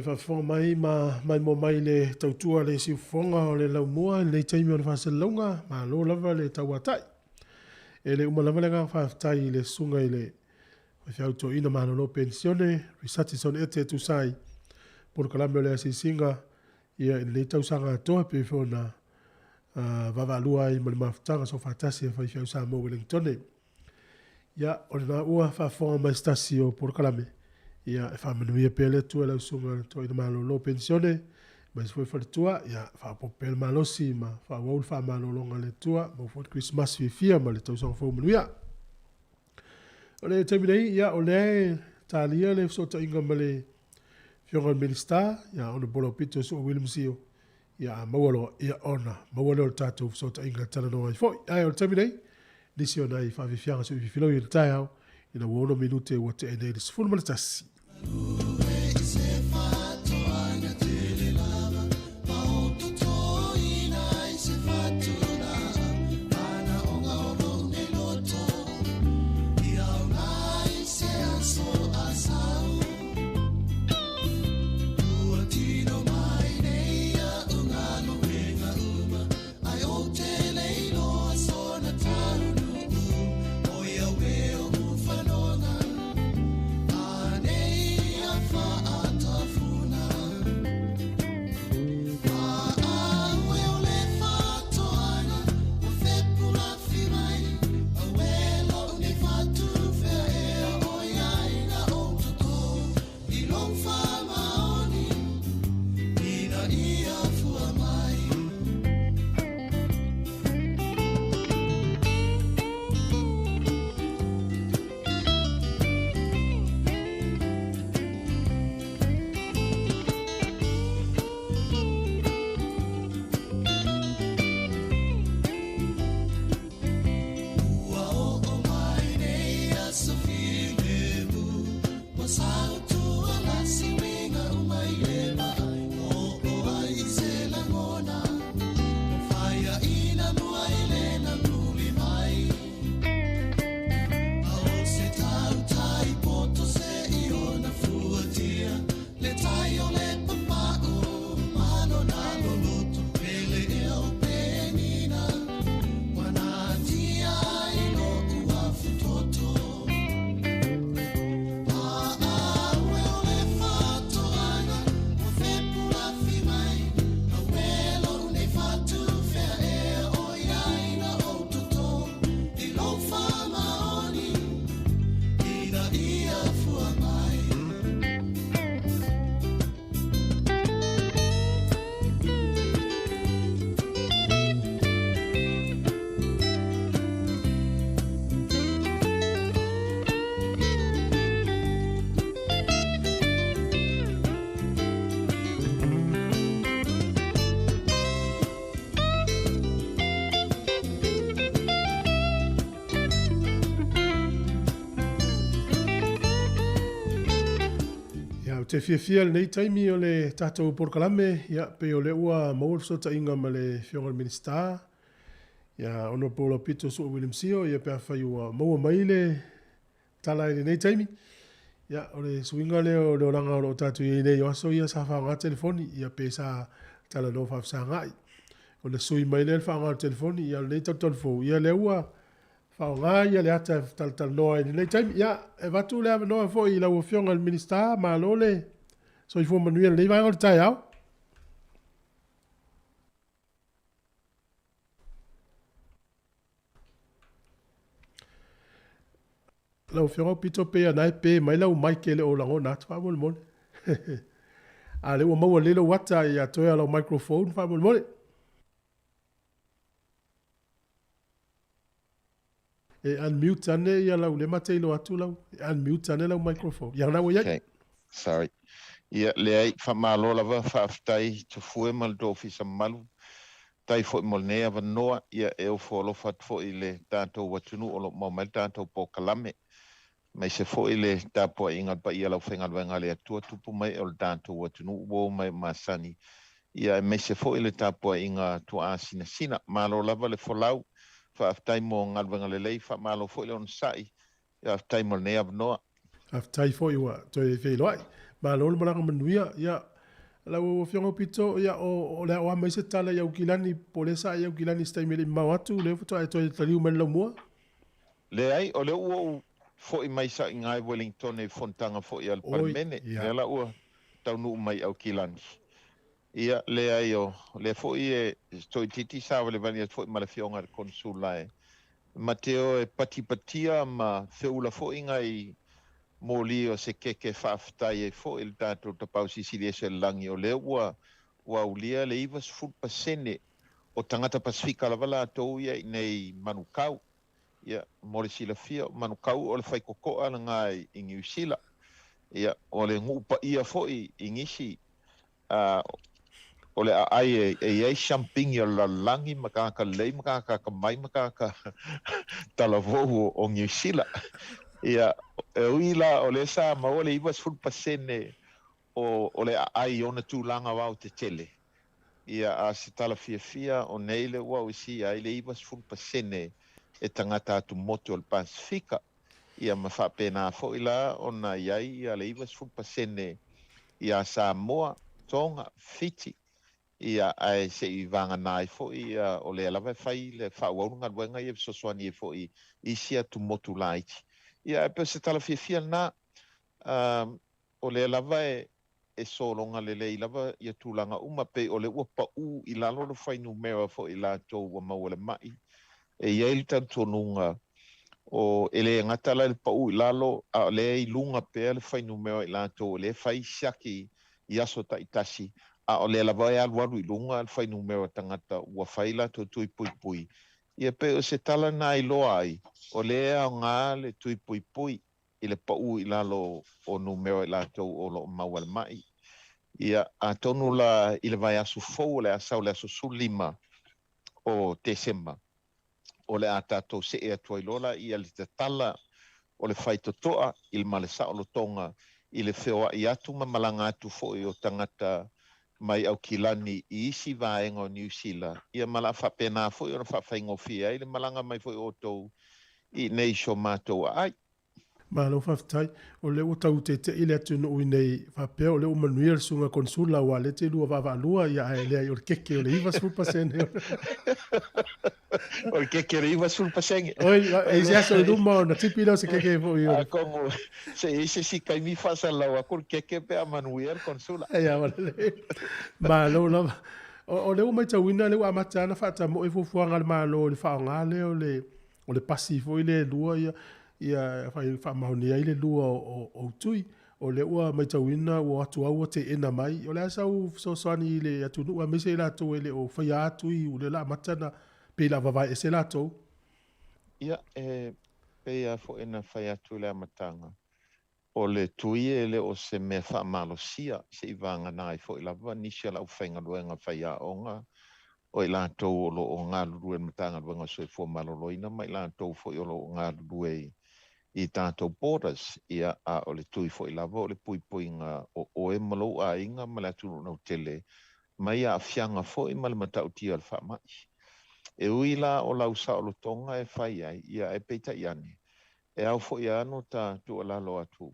faafofoga mai ma maimoa mai le tautua le siufofoga o le laumua i lenei taimi o le faasalalauga, malo lava le tauatai. E le uma lava le agaga faafetai i le susuga i le faifeau toeaina malolo penisione Risati Son Ete e tusa ai polokalame o le asiasiga ia i lenei tausaga atoa pei foi ona vaavaalua ai ma le mafutaga soofaatasi a faifeau Samoa Ueligitone. Ia, o lena ua faafofoga mai se tasi o polokalame, ia, e faamanuia pea le Atua i lau susuga i le toeaina malolo penisione, aemaise foi faletua, ia, faaopoopo pea le malosi ma faaauau le faamalologa a le Atua, maua foi le Kerisimasi fiafia ma le tausaga fou manuia. O le taimi nei, ia, o lea e talia le fesootaiga ma le Afioga i le Minisita, ia, Honourable Aupito Sua William Sio, Ia, a maua loa, ia ona maua lea o le tatou fesootaiga e talanoa ai foi. Ae o le taimi nei, nisi o nai faafiafiaga soififilaui o le taeao, ina ua 6 minute ua tea nei i le 11. Ia, ou te fiafia i lenei taimi o le tatou polokalame, ia, pei o lea ua maua le fesootaiga ma le Afioga i le Minisita, ia, Honourable Aupito Sua William Sio, ia, pe afai ua maua mai le tala i lenei taimi. Ia, o le suiga lea o le olaga o lo o tatou i ai nei o aso ia sa faaaoga telefoni, ia pe sa talanoa faafesagai. O le sui mai lea le faaaoga o le telefoni, ia o lenei talutalu fou, ia lea ua faaaoga ia le ata e talatalanoa ai i lenei taimi. Ia, e avatu le avanoa foi i lau Afioga i le Minisita, malo le soifua manuia i lenei vaega o le taeao. Lau Afioga Pito pei a na e pe mai lau mic e le o lagona atu faamolemole. A lea ua maua lelei lou ata ia toe lau microphone faamolemole. E unmute ane ia lau lea ma te iloa atu lau e unmute ane lau microphone. Ia na ua iai. Okay. Sorry. Ia, leai, faamalo lava, faafetai Tafue ma le tou ofisa mamalu. Faafetai foi mo lenei avanoa, ia, e ofo alofa atu foi i le tatou atunuu o lo o maua mai le tatou polokalame, aemaise foi le tapuaiga a le paia o le aufaigaluega a le Atua tupu mai o le tatou atunuu ua oo mai o masani, ia, aemaise foi le tapuaiga a tuaa sinasina. Malo lava le folau, faafetai mo galuega lelei, faamalo foi le onosai, Faafetai mo lenei avanoa. Faafetai foi ua toe feiloai. Malo le malaga manuia. Ia, Lau Afioga Aupito, ia, o le a oa mai se tala i Aukilani, po o lea sa e i Aukilani i se taimi e le i mamao atu, lea faatoa e toe taliu mai i le laumua? Leai, o lea ua ou foi mai saʻiga i Wellington i fonotaga foi a le Palemene, lea la ua taunuu mai i Aukilani. Ia, leai, o lea foi e toeitiiti savalivali atu foi ma le Afioga i le Konesula e Mateo e patipatia ma feula foi nai moli o se keke faafetai ai foi i le tatou Tapaau Silisili Ese o le Lagi, o lea ua aulia le 90% o tagata Pasefika lava latou ia i nei Manukau. Ia, mo le silafia, o Manukau o le faikokoa lena i Niu Sila. Ia, o le nuu paia foi i nisi, o le aai e i ai siampigi o le lalolagi ma tagata lelei ma tagata atamai ma tagata talavou o Niu Sila. Ia, e ui la o lea sa maua le 90% o le aai i ona tulaga aoaotetele. Ia, a se tala fiafia, o nei le ua ausia ai le 90% e tagata atumotu o le Pasefika. Ia ma faapena foi la ona i ai ia le 90% iā Samoa, Tonga, Fiti, ia ae se i vagana ai foi ia o lea lava e fai le faaauau le galuega ia e fesoasoani ai foi i isi atumotu laiti. Ia ae pei o se tala fiafia lena, o lea lava e sologa lelei lava ia tulaga uma, pei o lea ua pau i lalo le fuainumera foi i latou ua maua le mai. E i ai le talitonuga o e le gata la i le pau i lalo, a o lea e i luga pea le fuainumera i latou o lea e fai siaki i aso taitasi, a o lea lava e alualu i luga le fuainumera o tagata ua fai latou tui puipui. Ia pei o se tala lena e iloa ai, o lea e aoga le tui puipui i le pau i lalo o numera i latou o lo o maua le mai. Ia, atonu la i le vaiaso fou o le a sau le aso 15 o Tesema, o le a tatou see atu ai loa laia le tatala o le faitotoa i le male saolotoga i le feoai atu ma malaga atu foi o tagata mai Aukilani i isi vaega o Niu Sila, ia ma la faapena foi ona faafaigofie ai le malaga mai foi o outou i inei i so matou aai. Malo faafetai. O lea ua tau tete'i le atunuu i nei faapea o lea ua manuia le susuga Konesula aua o lea e te lua vaavaalua, ia ae leai o le keke o le 90%. O le keke o le 90%. Oi, e i se aso i luma ona tipi lea o se keke foi o le. Atonu se i ai se isi taimi faasalalau atu le keke pe a manuia le Konesula. Ia ua lelei. Malo lava. O lea ua matauina lea ua amata lava ona faatamoe fuafuaga a le Malo i le faaaoga lea o le O le pasi foi lea e lua ia, ia faamaonia ai le lua o ou tui. O lea ua matauina ua o atu lava ua teena mai. O le a sau fesoasoani i le atunuu aemaise i latou e le o faia lava tui, o lea o le a amata ona pei o le a vavae ese latou. Ia, e pei lava foi ona fai atu i le amataga, o le tui e le o se mea faamalosia, se i vagana ai foi lava nisi o le aufaigaluega faiaoga o i latou o lo o galulue i le Matagaluega o Soifua Maloloina ma i latou foi o lo o galulue i tatou borders. Ia, a o le tui foi lava o le puipuiga o oe ma lou aiga ma le atunuu lautele mai aafiaga foi ma le matautia o le faamai. E ui la o lau saolotoga e fai ai, ia ae peitai ane, e ao foi lava ona ta tuualalo atu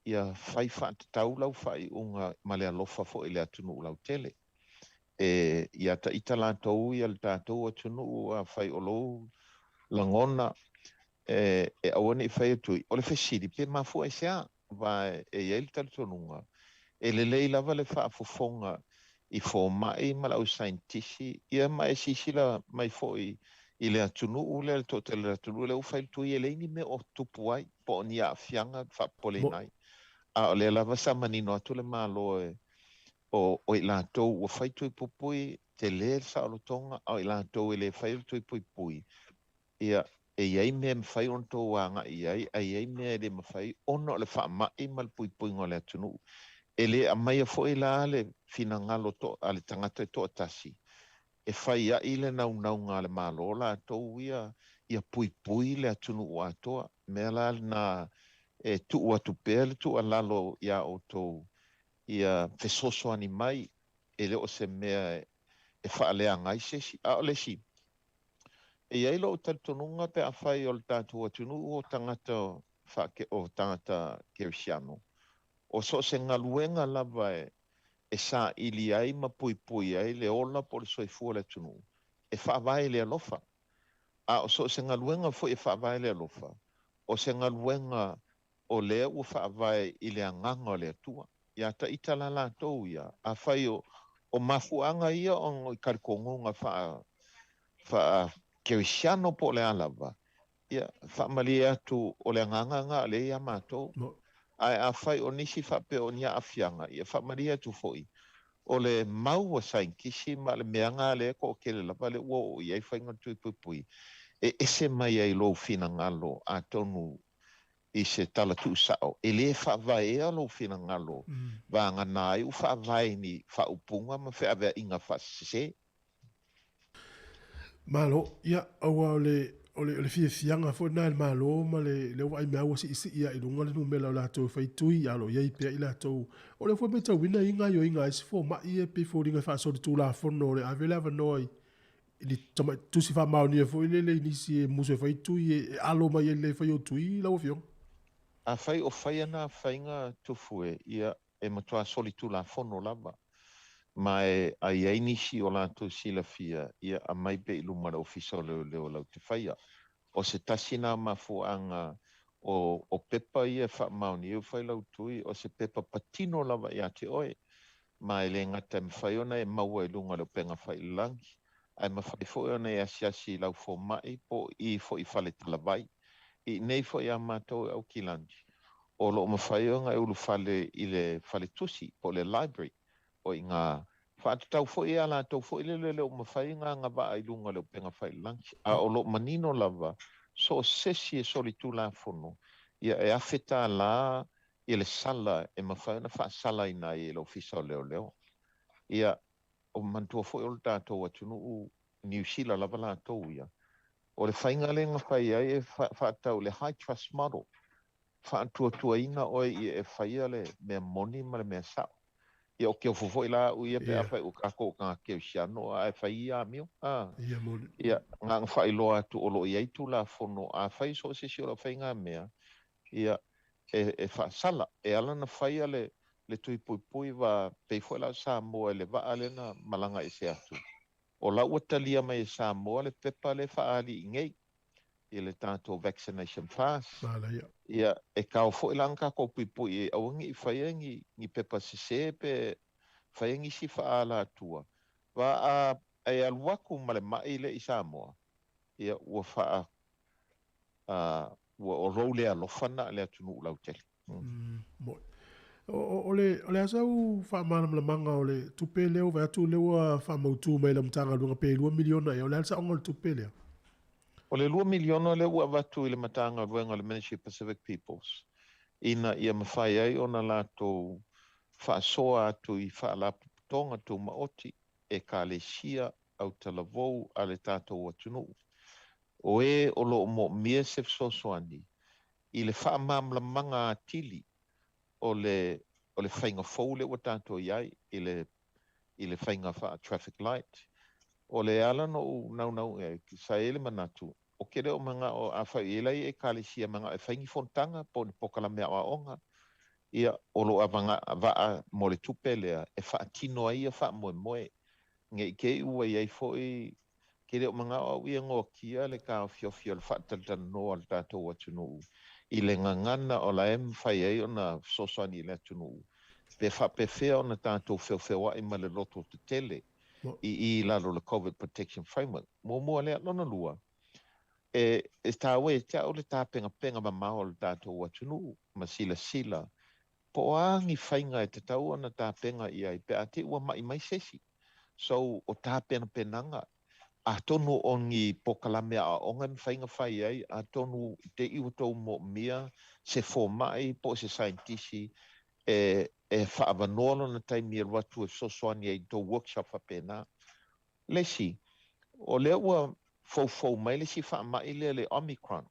ia fai faatatau lau faaiuga ma le alofa foi i le atunuu lautele. E ia taita latou ia le tatou atunuu afai o lou lagona e aua ne i fai atu ai. O le fesili, pe mafua i se a? Aua e i ai le talitonuga, e lelei lava le faafofoga i fomai ma le au saienitisi, ia ma e silasila mai foi i le atunuu lea, le toatele o le atunuu lea ua fai le tui, e leai ni mea o tupu ai, po o ni aafiaga faapopoleina ai. A o lea lava sa manino atu le Malo e o i latou ua fai tui puipui, tele le saolotoga, a o i latou e le faia le tui puipui, ia, e i ai mea e mafai ona tou agai i ai, ae i ai mea e le mafai ona o le faamai ma le puipuiga o le atunuu. E le aumaia foi la le finagalo a le tagata e toatasi e fai ai le naunauga a le Malo latou ia ia puipui le atunuu atoa. Mea la lena e tuu atu pea le tuualalo iā outou ia fesoasoani mai, e le o se mea e faaleaga ai se isi. A o le isi, e i ai lou talitonuga pe afai o le tatou atunuu o tagata o tagata kerisiano, o so o se galuega lava e e saili ai ma puipui ai le ola po o le soifua o le atunuu e faavae i le alofa. A o so o se galuega foi e faavae i le alofa, o se galuega o lea ua faavae i le agaga o le Atua. Ia ita la latou ia, afai o mafuaaga ia ona i talitonuga faa kerisiano po o le a lava, ia faamalie atu o le agaga lena o lea ia matou. Ae afai o nisi faapea o ni aafiaga, ia faamalie atu foi o le mau a saienitisi ma le meaga lea e toatele lava lea ua oo i ai faiga o le tui puipui, e ese mai ai lou finagalo atonu i se tala tuusao, e lē faavaea lou finagalo vagana ai ua faavae i ni faaupuga ma feaveaiga faasesē. Malo, ia, aua o le fiafiaga foi lena e le Malo ma le vaai mea ua siisii i luga le numera o latou e fai tui, a o lo o i ai pea i latou. O lea foi matauina i gaoioiga a isi fomai e pei foliga e faasolitulafono o le ave le avanoa i ni tusi faamaonia foi lele i nisi e musu e fai tui e alo mai ai le fai o tui lau Afioga. Afai o faia na faiga Tufue, ia e matua solitulafono lava. Ma e ai ai nisi o latou silafia, ia aumai pea i luma o le Ofisa o Leoleo lau te faia. O se tasi na mafuaaga o pepa ia e faamaonia ua fai lau tui, o se pepa patino lava ia te oe. Ma e le gata e mafai ona e maua i luga o le upega failagi, ae mafai foi ona e asiasi i lau fomai po o i foi fale talavai. I nei foi a matou e Aukilani, o loo mafai ona e ulufale i le faletusi po o le library o i ngā faatatau foi ia latou foi lele le o mafai ngā agavaa i luga o le upega failagi. A o loo manino lava, so o sesi e solitulafono, ia e $1,000 i le sala e mafai ona faasalaina ai e le Ofisa o Leoleo. Ia, o manatua foi o le tatou atunuu Niu Sila lava latou ia. O le faiga lea na fai ai e faatatau i le high trust model, faatuatuaina oe ia e faia le mea moni ma le mea sao. Ia o ke ofo foi la au ia pe afai ua tatou tagata kerisiano ae fai ia amio. Ia moni. Ia, na ona faailoa atu o loo i ai tulafono, afai so o se isi o lau faiga mea, ia e faasala. E ala ona faia le tui puipui va pei foi la o Samoa i le vaa lea na malaga ese atu. O la ua talia mai e Samoa le pepa lea faaali'i nei i le tatou vaccination pass. Manaia. Ia, e kao foi la ona tatou puipui e aua ne i faia ni pepa sesē pe faia nisi faaalatua. Va a e alu atu ma le mai lea i Samoa, ia ua faa ua o lou le alofa na le atunuu lautele. Mo. O le asa u faamalamalamaga o le tupe lea ua vaai atu lea ua faamautu mai le Matagaluega pe 2 miliona ea, o le a le saoga o le tupe lea? O le 2 miliona lea ua avatu i le Matagaluega o le Ministry of Pacific Peoples ina ia mafai ai ona latou faasoa atu i faalapotopotoga tumaoti, ekalesia, autalavou a le tatou atunuu. O e o loo moomia se fesoasoani i le faamalamalamaga atili o le faiga fou lea ua tatou i ai i le faiga faa traffic light. O le ala na ou naunau ai, sa i ai le manatu, o ke le o manao afai i lai ekalesia manao e fai ni fonotaga po o ni polokalame aoaoga, ia o loo agavaa mo le tupe lea e faatino ai ia faamoemoe. Ne i te i ua i ai foi ke le o manao au ia goakia le taofiofi o le faatalatalanoa a le tatou atunuu i le gagana o la e mafai ai ona fesoasoani i le atunuu pe faapefea ona tatou feofeoai ma le loto tetele i lalo o le COVID Protection Framework. Muamua lea, lona lua, e taua ia te au le tapenapena mamao o le tatou atunuu ma silasila po o a ni faiga e tatau ona tapena i ai pe a te i ua mai mai se isi. So o tapenapenaga, atonu o ni polokalame aoaoga e mafai ona fai ai, atonu i te i ua tou moomia se fomai po o se saienitisi e faaavanoa lona taimi e alu atu e fesoasoani ai i tou workshop faapena. Le isi, o lea ua foufou mai le isi faamai lea le Omicron.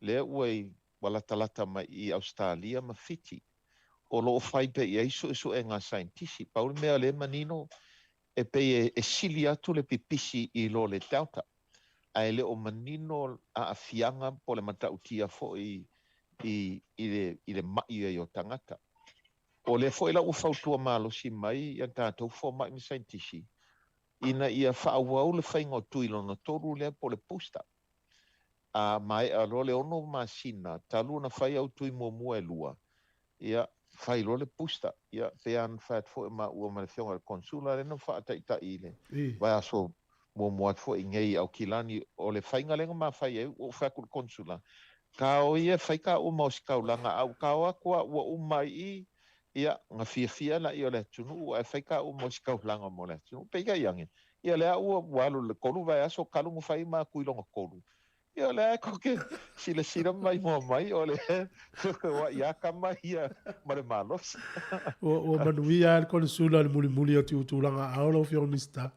Lea ua latalata mai i Ausetalia ma Fiti. O loo fai pea i ai suesuega a saienitisi. Pau le mea o lea e manino e pei e sili atu le pipisi i lo le Delta. Ae le o manino aafiaga po o le matautia foi i le mai ai o tagata. O lea foi la ua fautua malosi mai ia tatou fomai ma saienitisi ina ia faaauau le faiga o tui lona tolu lea po o le booster. A maea loa le 6 masina talu ona fai au tui muamua e lua, ia, fai loa le booster. Ia, pei lava ona fai atu foi o maua ma le Afioga i le Konesula lea na faataitai i le vaiaso muamua atu foi i nei i Aukilani, o le faiga lea na ma fai ai, ua ou fai atu i le Konesula, Kao ia e fai taua ma ositaulaga, a ua kao atu a ua uma ai i i, ia, na fiafia laia o le atunuu ae fai taua ma ositaulaga mo le atunuu. Peitai ane, ia lea ua ua alu i le 3 vaiaso talu ona fai ma tuiloga tolu, ia o lea tou te silasila ma maimoa mai o le oai lava tama ia ma le malosi. Ua ua manuia lava le Konesula i le mulimuli atu i tulaga aao lau Afioga i le Minisita.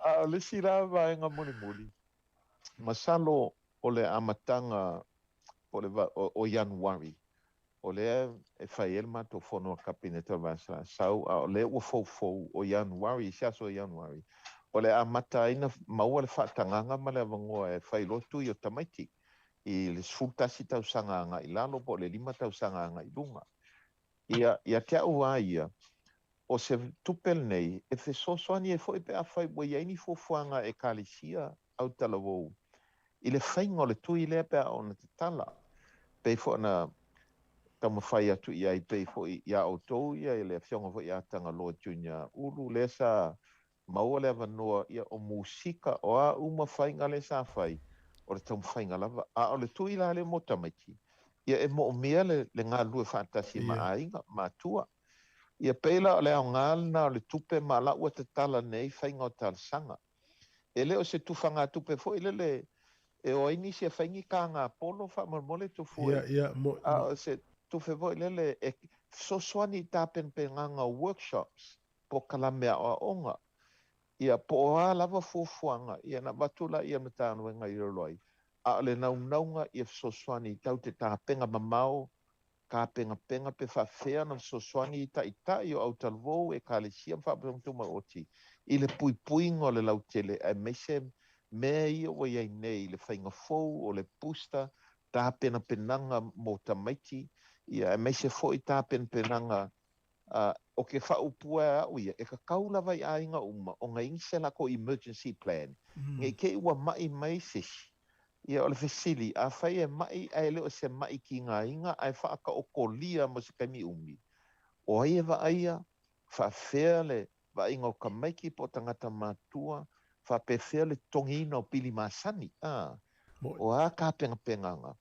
A o le isi la vaega mulimuli, masalo o le amataga po o le o Ianuari, o lea e fai ai le matou fono a le Kapeneta o le Vaiaso Sau, a o lea ua foufou o Ianuari, se aso o Ianuari, o le a amata ai ona maua le faatagaga ma le avanoa e fai loa tui o tamaiti i le 11 tausaga agai i lalo po o le 5 tausaga agai i luga. Ia, ia te au lava ia, o se tupe lenei e fesoasoani ai foi pe afai ua i ai ni fuafuaga a Ekalesia autalavou i le faiga o le tui lea pe a oo ina tatala, pei foi ona taumafai atu i ai pei foi iā outou ia i le Afioga foi ia Tagaloa Junior Ulu lea sa maua le avanoa ia o musika o a uma faiga lea sa fai o le taumafaiga lava a o le tui la lea mo tamaiti ia e moomia le le galulue faatasi ma aiga matua ia pei la o le aoga lena o le tupe ma la ua tatala nei faiga o talosaga E le o se tufagatupe foi lele e o ai nisi e fai ni kāgapolo faamolemole Tufue, a o se tufe foi lele e fesoasoani i tapenapenaga o workshops, polokalame aoaoga, ia po o a lava fuafuaga, ia ona avatu laia o le Matagaluega i lalo ai, a o le naunauga ia fesoasoani tau te tapena mamao tapenapena pe faafefea ona fesoasoani i taitai o autalavou, Ekalesia ma Faalapotopotoga Tumaoti i le puipuiga o le lautele aemaise mea ia ua i ai nei i le faiga fou o le booster, tapenapenaga mo tamaiti, ia aemaise foi tapenapenaga o ke faaupua e au ia, e tatau lava i aiga uma ona i ai se latou emergency plan, ne i te i ua mai mai se isi. Ia, o le fesili, afai e maʻi ae le o se maʻi tigaina ae faataotolia mo se taimi umi, o ai e vaaia, faafefea le vaaiga o tamaiti po o tagata matutua, faapefea le totogiina o pili masani, a? O a tapenapenaga?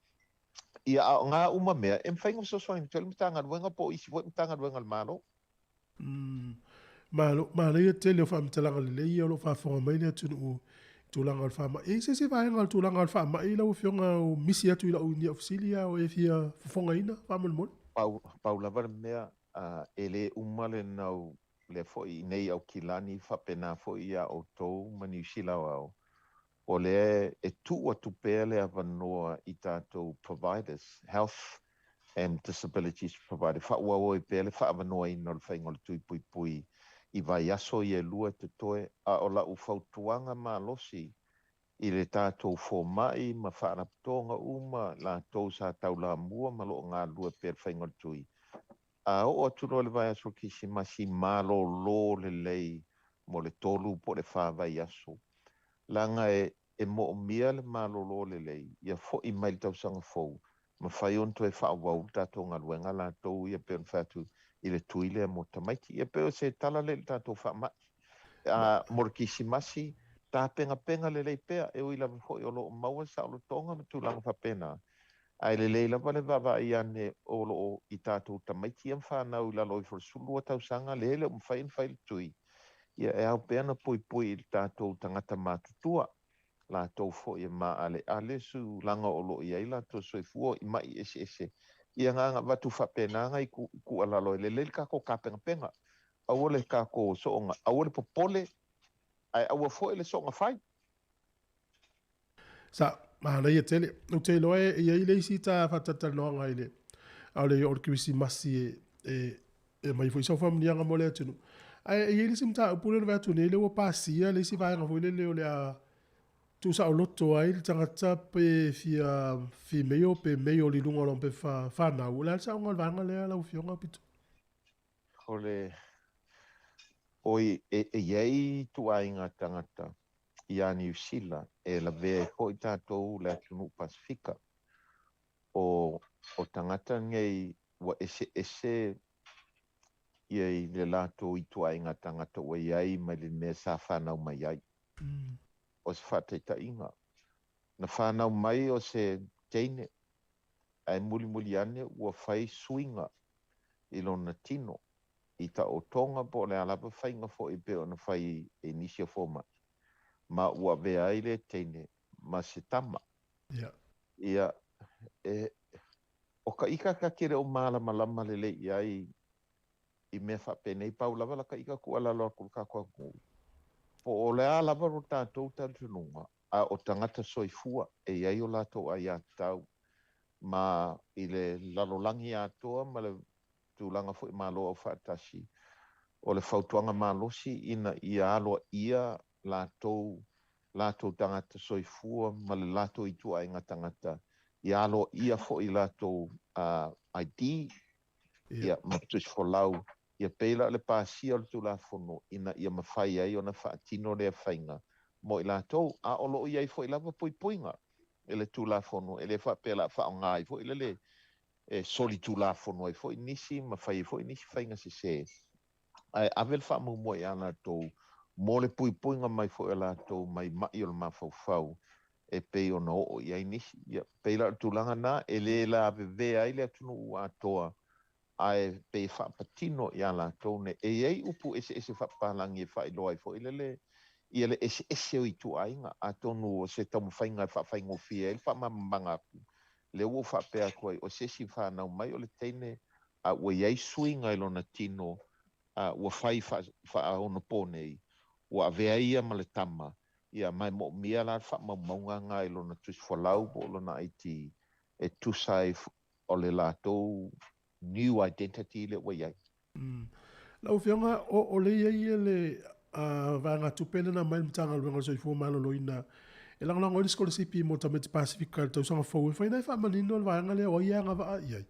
Ia, a o na uma mea, e mafai ona fesoasoani atu ai le Matagaluega po o isi foi Matagaluega a le Malo. Malo, manaia tele o faamatalaga lelei ia o lo o faafofoga mai le atunuu i tulaga o le faamai. E i ai se isi vaega o le tulaga o le faamai lau Afioga o misi atu i lau ni au fesili a o e fia fofogaina faamolemole? Pau, pau lava le mea, e le uma le nau lea foi i nei Aukilani faapena foi iā outou ma Niu Sila Aoao, o lea e tuu atu pea le avanoa i tatou providers, health and disabilities provider, faaauau ai pea le faaavanoaina o le faiga o le tui puipui i vaiaso ia e lua e totoe, a o lau fautuaga malosi i le tatou fomai ma faalapotopotoga uma latou sa taulamua ma lo o galulue pea i le faiga o le tui. A oo atu loa i le vaiaso o le Kerisimasi, malolo lelei mo le tolu po o le fa vaiaso, leaga e moomia le malolo lelei ia foi mai le tausaga fou, mafai ona toe faaauau le tatou galuega latou ia pei ona fai atu i le tui lea mo tamaiti. Ia pei o se tala lea i le tatou faamai. A mo le Kerisimasi, tapenapena lelei pea, e ui lava foi o lo o maua le saolotoga ma tulaga faapena, Ae lelei lava le vaavaai ane o lo o i tatou tamaiti ia ma fanau i lalo ifo o le 12 tausaga lea e le o mafai ona fai le tui, ia e ao pea ona puipui i le tatou tagata matutua, latou foi e maaleale sulaga o lo o i ai latou soifua i maʻi eseese. Ia na ona avatu faapena nai tuualalo e lelei le tatou tapenapena. Aua le tatou soona, aua le popole, ae aua foi le soona fai. Sa, manaia tele. Ou te iloa e i ai le isi ta faatalatalanoaga i le ʻaʻole i oo le Kerisimasi e, e, e aumai foi sau faamanuiaga mo le atunuu. Ae e i ai le isi mataupu lea na vaai atu nei, lea ua pasia le isi vaega foi lele o le a tuusaoloto ai le tagata pe fia female pe male i luga o lona pepa fanau. O le a le saoga o le vaega lea lau Afioga Pito? o le oi e i ai ituaiga tagata iā Niu Sila e lavea ai foi tatou le atunuu Pasefika. O o tagata nei ua eseese ia i le latou ituaiga tagata ua i ai mai le mea sa fanau mai ai. O se faataitaiga, na fanau mai o se teine, ae mulimuli ane ua fai suiga i lona tino, i taotoga po o le a lava faiga foi e pei ona fai e nisi o fomai, ma ua avea ai lea teine ma se tama. Ia, e, o ka ika ka te le o malamalama lelei i ai i mea faapenei, pau lava la ka ika tuualalo atu i le tatou atunuu, po o le a lava lo tatou talitonuga, a o tagata soifua e i ai o latou aiatatau ma i le lalolagi atoa ma le tulaga foi Malo Aufaatasi, o le fautuaga malosi ina ia aloaia latou, latou tagata soifua ma le latou ituaiga tagata, ia aloaia foi latou ID ia ma tusi folau, ia pei la o le pasia o le Tulafono ina ia mafai ai ona faatino lea faiga mo i latou, a o lo o i ai foi lava puipuiga i le Tulafono, e le faapea o le a faaaoga ai foi le e solitulafono ai foi nisi ma fai ai foi nisi faiga sesē, ae ave le faamuamua iā latou mo le puipuiga mai foi o latou mai ma'i o le mafaufau e pei ona oo i ai nisi. Ia, pei la o le tulaga na, e le lavevea ai le atunuu atoa, ae pei e faapatino iā latou nei. E i ai upu eseese faapapalagi e faailoa ai foi lele ia le eseese o ituaiga, atonu o se taumafaiga e faafaigofie ai le faamalamalamaga atu, lea ua ou faapea atu ai, o se isi fanau mai o le teine, a ua i ai suiga i lona tino, a ua fai faaonopo nei, ua avea ai ia ma le tama, ia, ma e moomia la le faamaumauga na i lona tusi folau po o lona ID e tusa ai o le latou new identity lea ua i ai. Lau Afioga, o lea e i ai le vaegatupe lena mai le Matagaluega o le Soifua Maloloina e lagolago ai le sikolasipi mo tamaiti Pasefika i le tausaga fou. E fai na e faamanino le vaega lea o ai e agavaa i ai?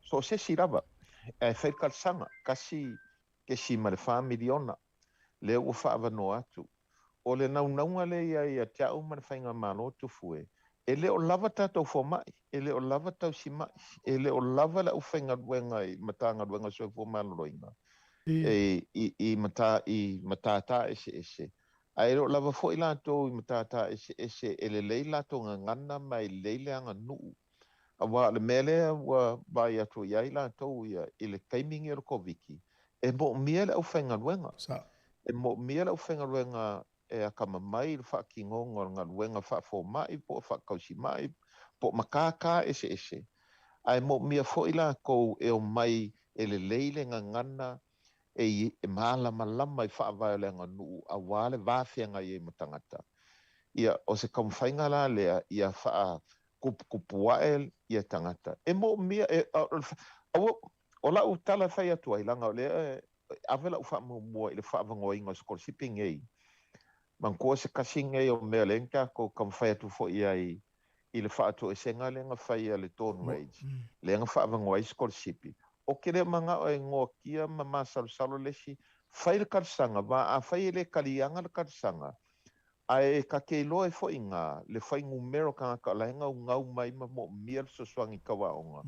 So o se isi lava, ae fai le talosaga, 1.4 miliona lea ua faaavanoa atu. O le naunauga lea i ai ia te au ma le Faigamalo Tufue, e le o lava tatou fomai, e le o lava tausimai, e le o lava le aufaigaluega i Matagaluega o Soifua Maloloina, e, i, i, mata, i matata eseese, ae e le o lava foi latou i matata eseese e lelei latou gagana ma e lelei le aganuu. Aua o le mea lea ua vaai atu i ai latou ia i le taimi lenei o le Koviti, e moomia le aufaigaluega. E moomia le aufaigaluega e atamamai i le faatinoga o le galuega faafomai po o faatausimai po o matata eseese, ae moomia foi latou e omai e lelei le gagana e malamalama i faavae o le aganuu aua le va feagai ai ma tagata. Ia, o se taumafaiga la lea ia faakupukupu ae ia tagata. E moomia, e, aua, o lau tala e fai atu ai, leaga o lea e ave lau faamuamua i le faaavanoaina o sikolasipi nei, manatua se tasi nei o mea lea na tatou taumafai atu foi ai i le faatoesega lea na fai a le Dawn Raids, lea na faaavanoa ai sikolasipi. Ou te le manao e noatia ma masalosalo le isi, fai le talosaga, va afai e le taliaga le talosaga, ae ta te iloa ai foi iga le fuainumera o tagata o la e naunau mai ma moomia le fesoasoani tau aoga.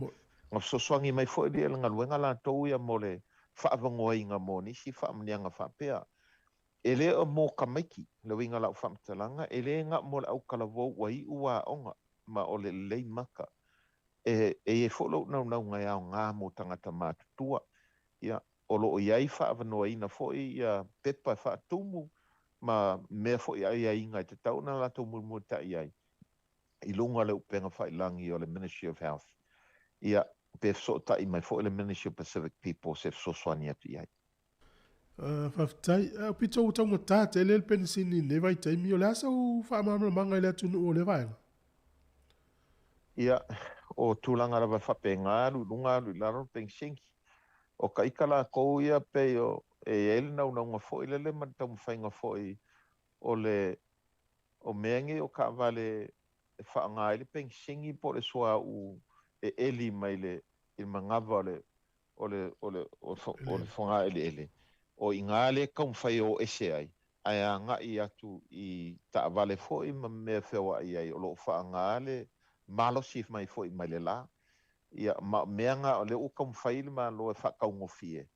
Na fesoasoani mai foi le galuega latou ia mo le faaavanoaina mo nisi faamanuiaga faapea. E le o mo tamaiti, le uiga o lau faamatalaga, e le na o mo le autalavou ua iu aoga ma o le lelei maka. E i ai foi lou naunauga e aoga mo tagata matutua. Ia, o lo o i ai faaavanoaina foi ia pepa e faatumu ma mea foi aiaiga e tatau ona latou mulimulitai ai i luga o le upega failagi o le Ministry of Health. Ia, pe fesootai mai foi le Ministry of Pacific Peoples e fesoasoani atu i ai. Faafetai. Pito ua taugata tele le penisini i lenei vaitaimi. O le a sau faamalamalamaga i le atunuu o lea vaega? Ia, o tulaga lava e faapena, alu i luga alu i lalo le penisini. O ka ita latou ia pei o, e i ai le naunauga foi lele ma le taumafaiga foi o le, o mea nei o taavale e faaaoga ai le penisini po o le suauu e eli mai le, i le manava o le, o le o le o le fogaeleele o i ina lea e taumafai e o ese ai, ae agai atu i taavale foi ma mea feoai ai o lo o faaaoga le malosi mai foi mai le la. Ia, ma o mea na o lea ua taumafai le Malo e faataugofie,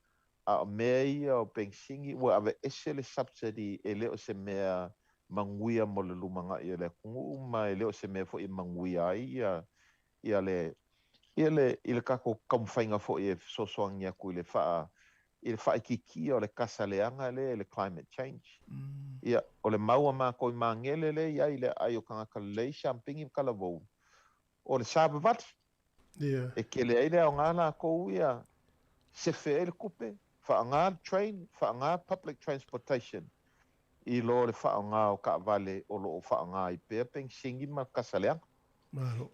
a o mea ia o penisini ua aveese le subsidy e le o se mea manuia mo le lumanai o le atunuu ma e le o se mea foi e manuia ai ia ia le ia le i le tatou taumafaiga foi e fesoasoani atu i le faa i le faaitiitia o le kasa leaga lea i le climate change. Ia, o le mau a matou i Magele lea e i ai i le aai o tagata lelei, siampigi ma talavou, o le savavali. E tele ai le aoga latou ia sefe ai le tupe, faaaoga le train, faaaoga public transportation i lo le faaaoga o taavale o lo o faaaoga ai pea penisini ma kasa leaga. Malo.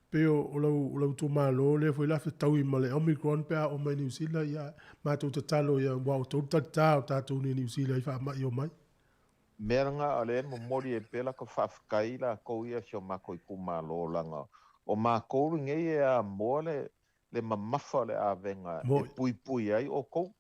Pei o lau o lau itumalo lea foi la fetaui ma le Omicron pe a oo mai Niu Sila, ia matou tatalo ia ua outou le talita o tatou nei Niu Sila i faamai o mai. Mea lena o lea e momoli ai pea laka faafetai i latou ia si o matou itumalo leaga o matou lenei e amoa le le mamafa o le avega e puipui ai outou.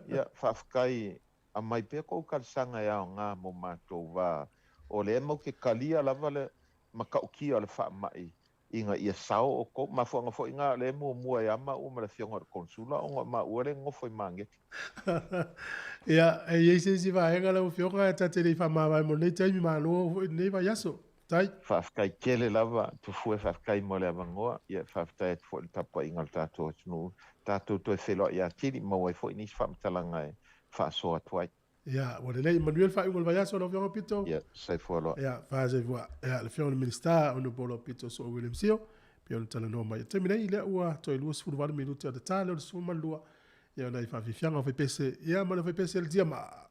Ia, faafetai, aumai pea kou talosaga e aoga mo matou va o lea matou te talia lava le matautia o le faamai ina ia sao outou. Mafuaaga foi na o lea e muamua ai lava maua ma le Afioga i le Konesula ona o maua lea e nonofo i Mageti. Ia, e i ai se isi vaega lau Afioga ta te le i faamavae mo lenei taimi, malo foi i lenei vaiaso. Faafetai. Faafetai tele lava Tufue, faafetai mo le avanoa, ia faafetai atu foi i le tapuaiga a le tatou atunuu, tatou toe feiloai atili, maua ai foi nisi faamatalaga e faasoa atu ai. Ia, ua lelei, manuia le faaiuga o le vaiaso lau Afioga Pito. Ia, soifua loa. Ia, fasoifua. Ia, le Afioga i le Minisita, Honourable Pito Soo William Sio, pei ona talanoa mai. I le taimi nei, lea ua toe 28 minute o le ta lea o le 12, ia ona i faafiafiaga o faipese, ia ma le faipese le Tiama.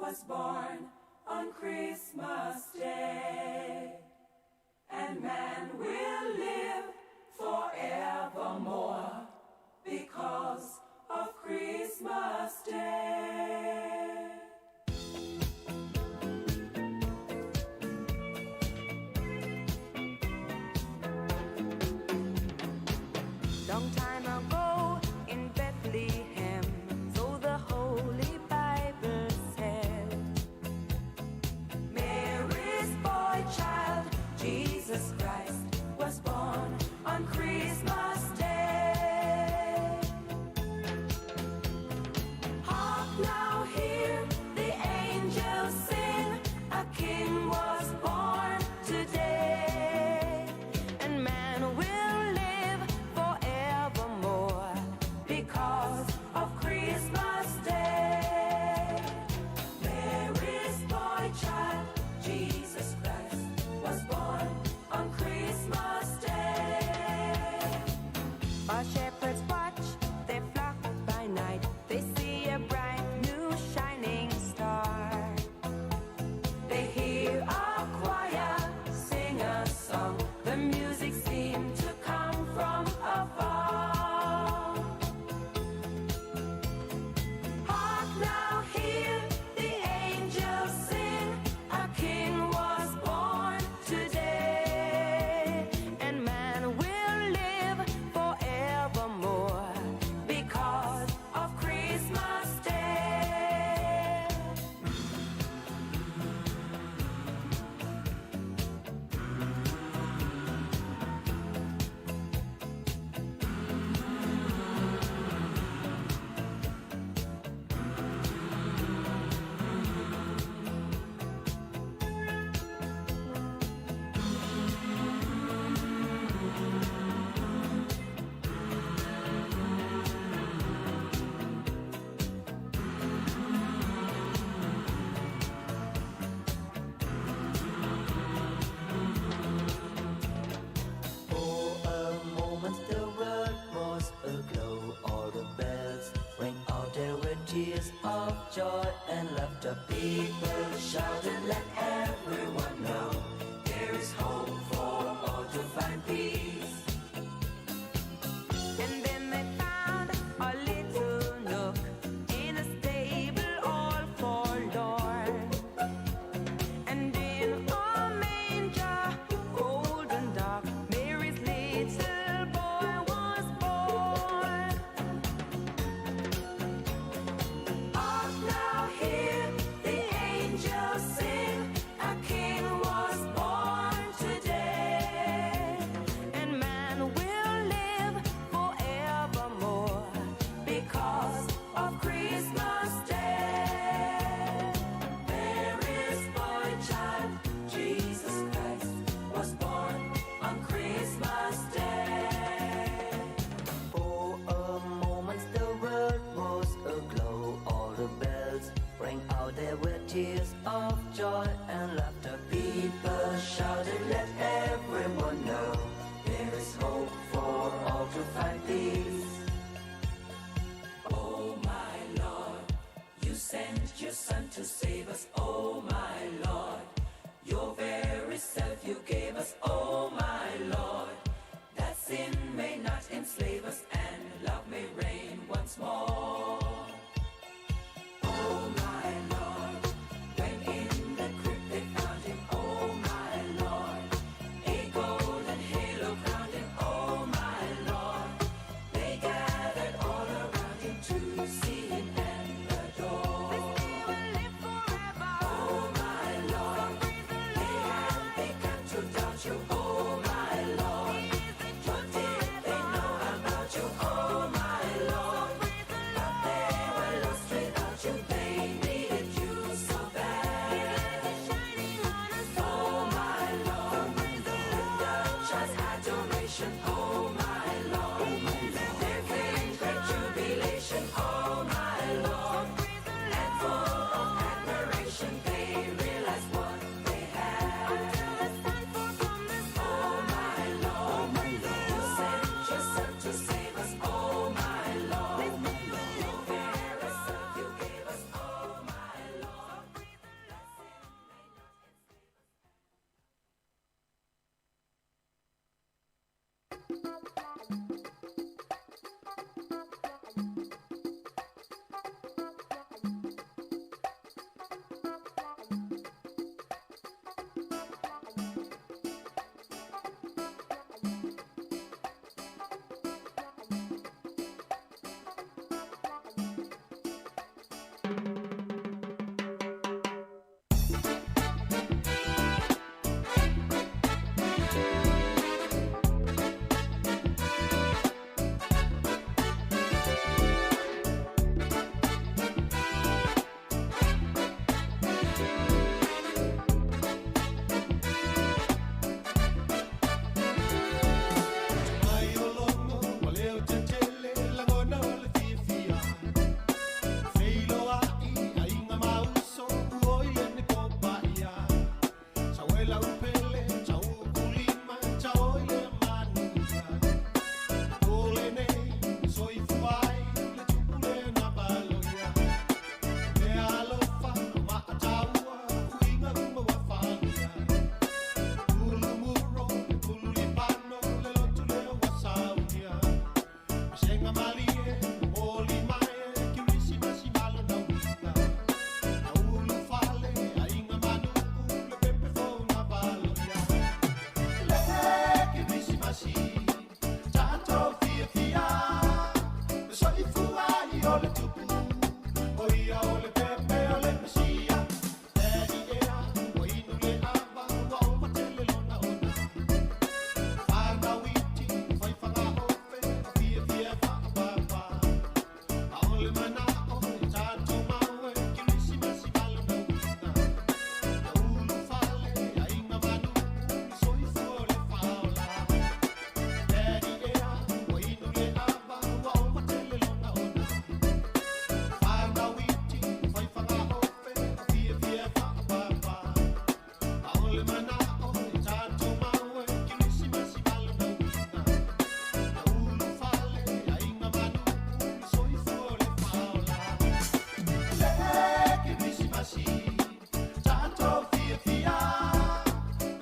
was born on Christmas Day. And man will live forevermore because of Christmas Day. Long time ago in Bethlehem, so the Holy Bible said, Mary's boy child, Jesus Christ, was born on Christmas Day. Hark now, hear the angels sing, a king was born today. And man will live forevermore because of Christmas Day. Mary's boy child, Jesus Christ, was born on Christmas Day. While shepherds watch their flock by night, they see a bright new shining star. They hear a choir sing a song. The music seemed to come from afar. Hark now, hear the angels sing. A king was born today. And man will live forevermore because of Christmas Day. For a moment the world was aglow. All the bells rang out, there were tears of joy and laughter. People shouted, let everyone know there is hope for all to find peace. And then they found a little nook in a stable all forlorn. And in a manger, cold and dark, Mary's little boy was born. Hark now, hear the angels sing.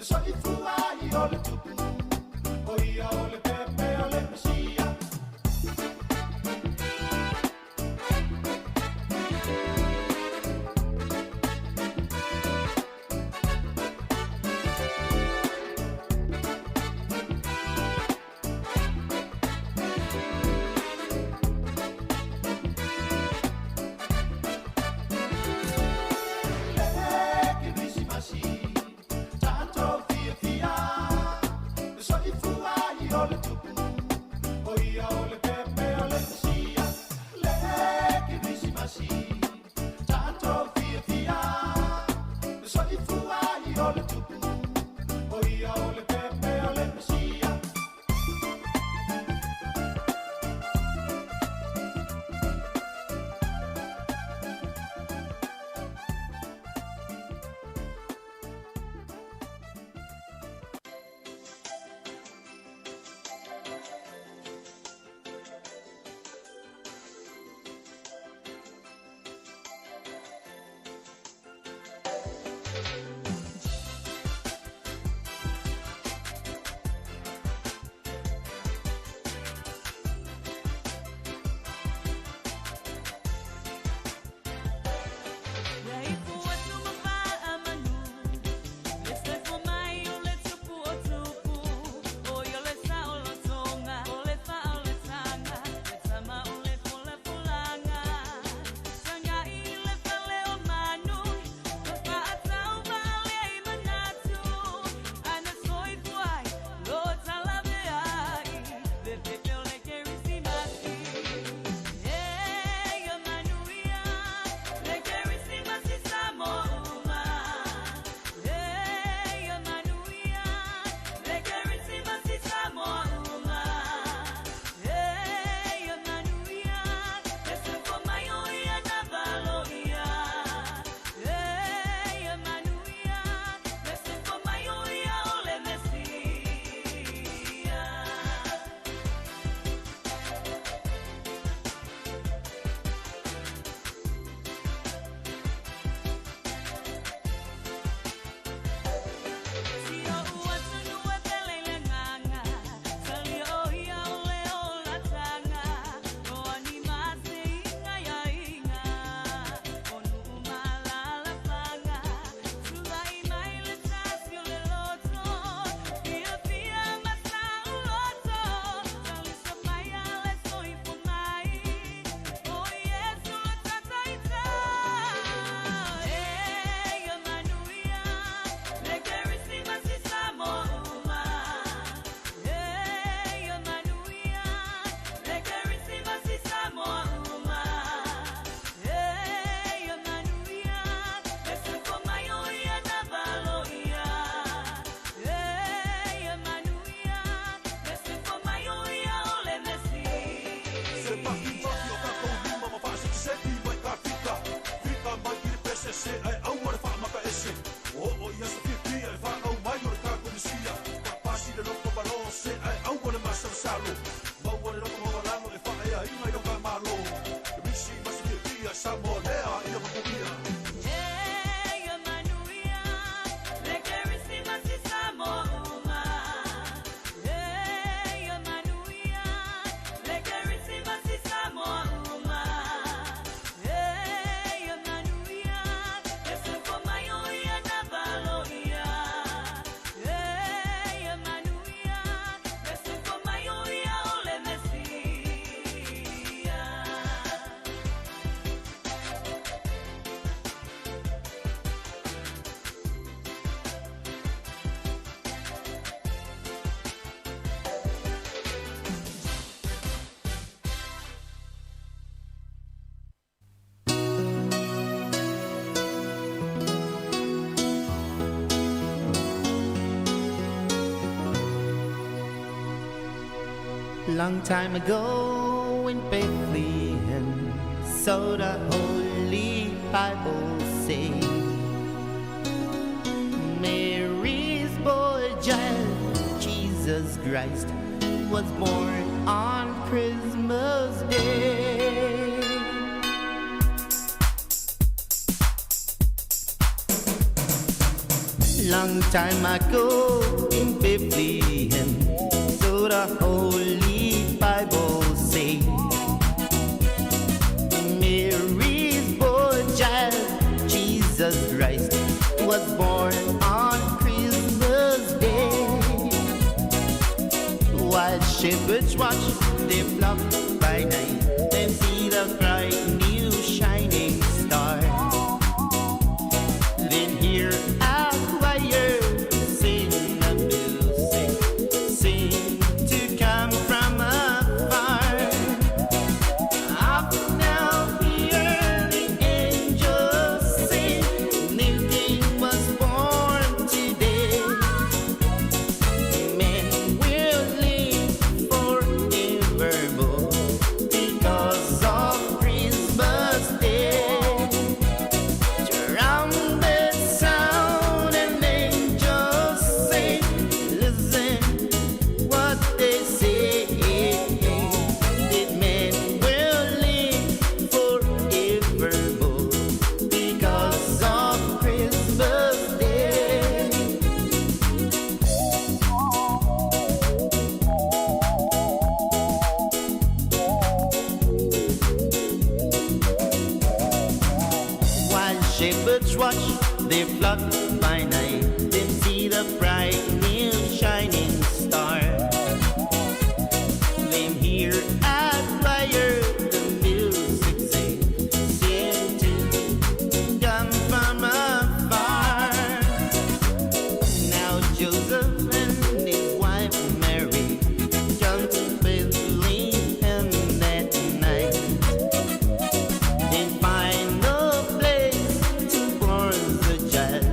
soifua ai o le Tupu, o ia o le pepe o le Mesia. Le Kerisimasi, tatou fiafia, le soifua ai o le Tupu, o ia o le pepe o le Mesia. Le Kerisimasi, tatou fiafia, le soifua ai o le Tupu, o ia o le pepe o le Mesia. Long time ago in Bethlehem, so the Holy Bible say, Mary's boy child, Jesus Christ, was born on Christmas Day. Long time ago in Bethlehem, so the Holy Bible say. Mary's boy child, Jesus Christ, was born on Christmas Day. While shepherds watch their flock by night, and see the bright new shining star. Then hear a choir sing the music, sing to come from afar. Up now hear the angels sing, new king was born today. Men will live forevermore because of Christmas Day. Trumpet sound and angels sing. Listen what they say. That men will live forevermore because of Christmas Day. While shepherds watch their flock by night, then see the bright new shining star. Then hear a choir the music sing, sing to come from afar. Now Joseph and his wife Mary come to Bethlehem that night. Then find no place to born the child.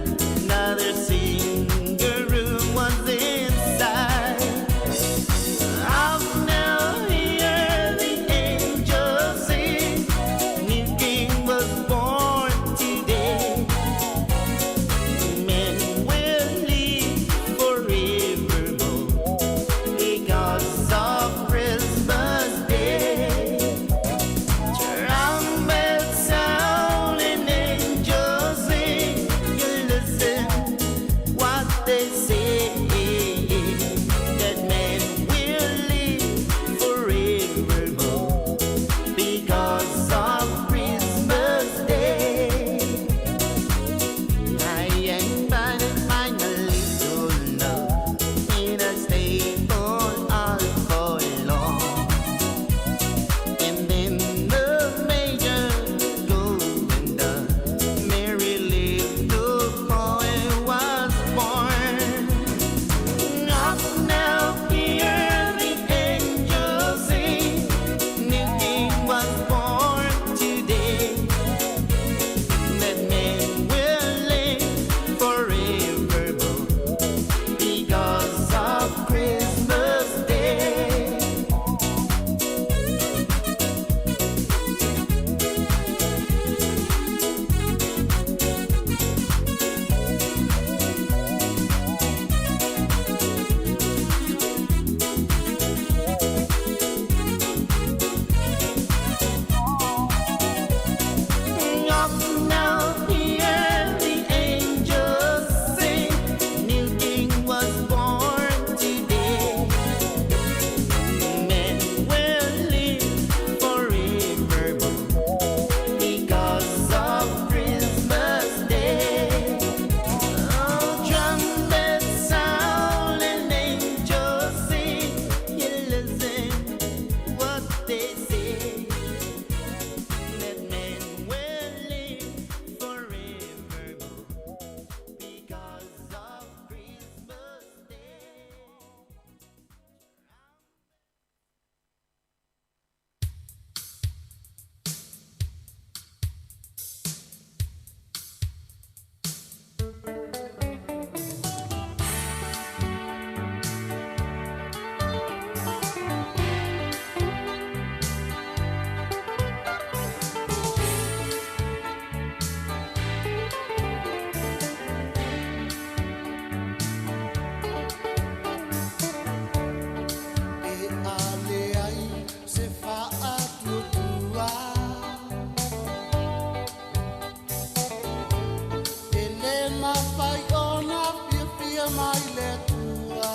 Faia mai le tua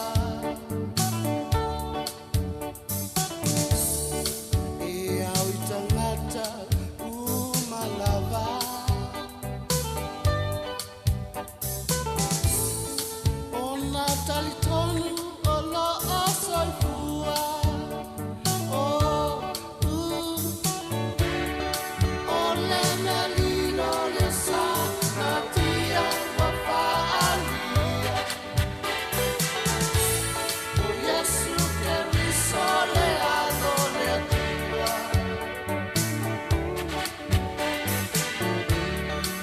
E au i tangata umalava Ona talitonu o lo o soifua O u O le mea lilo le sa na tia ua faalia O Iesu Keriso le alo le Atua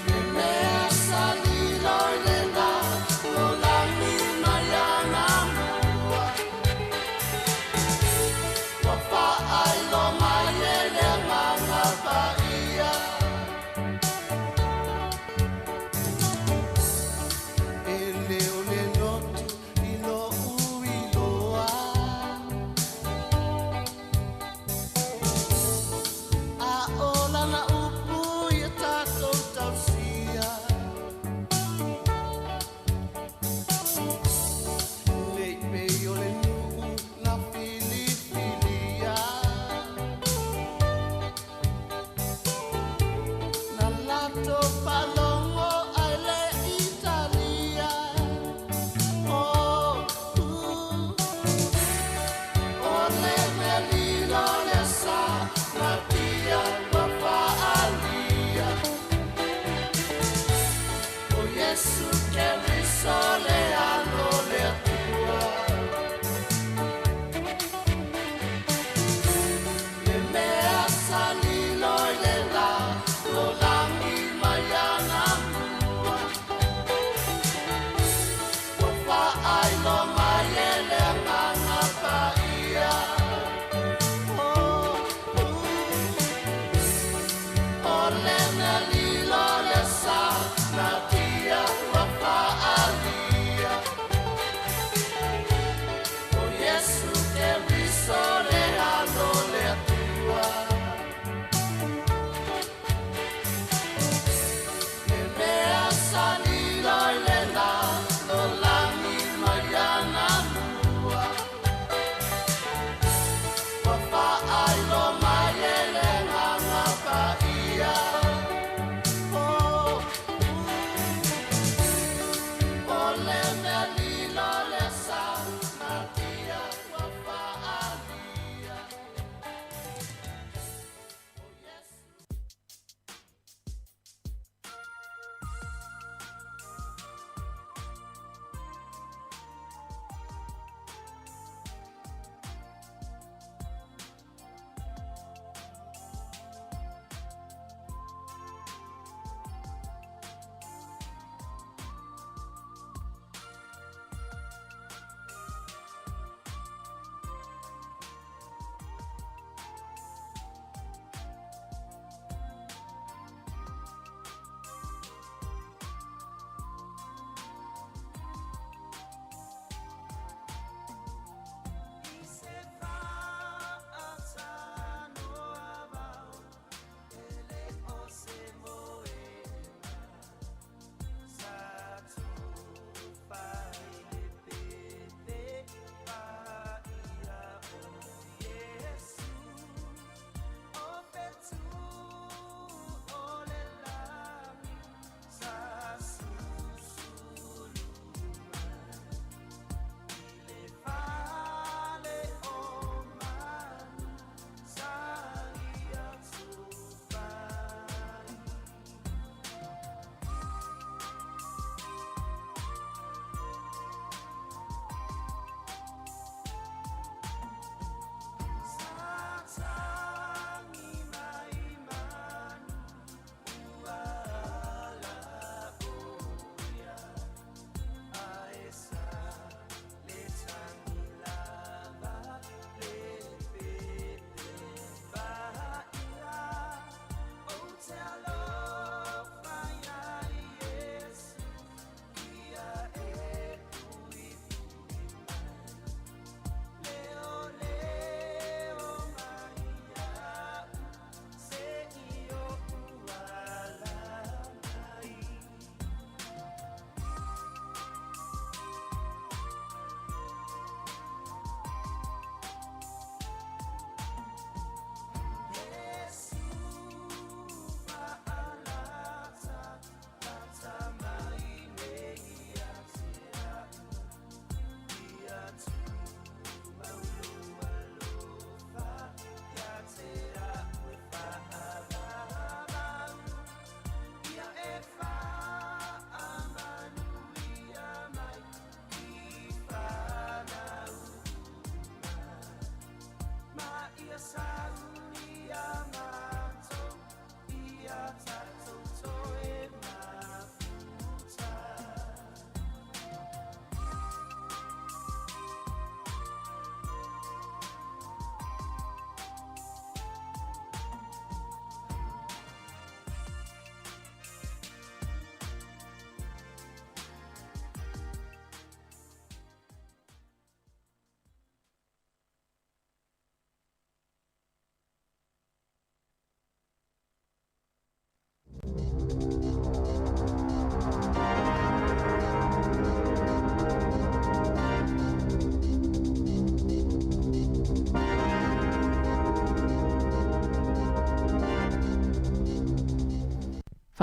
Le mea sa lilo i le lalolagi mai ana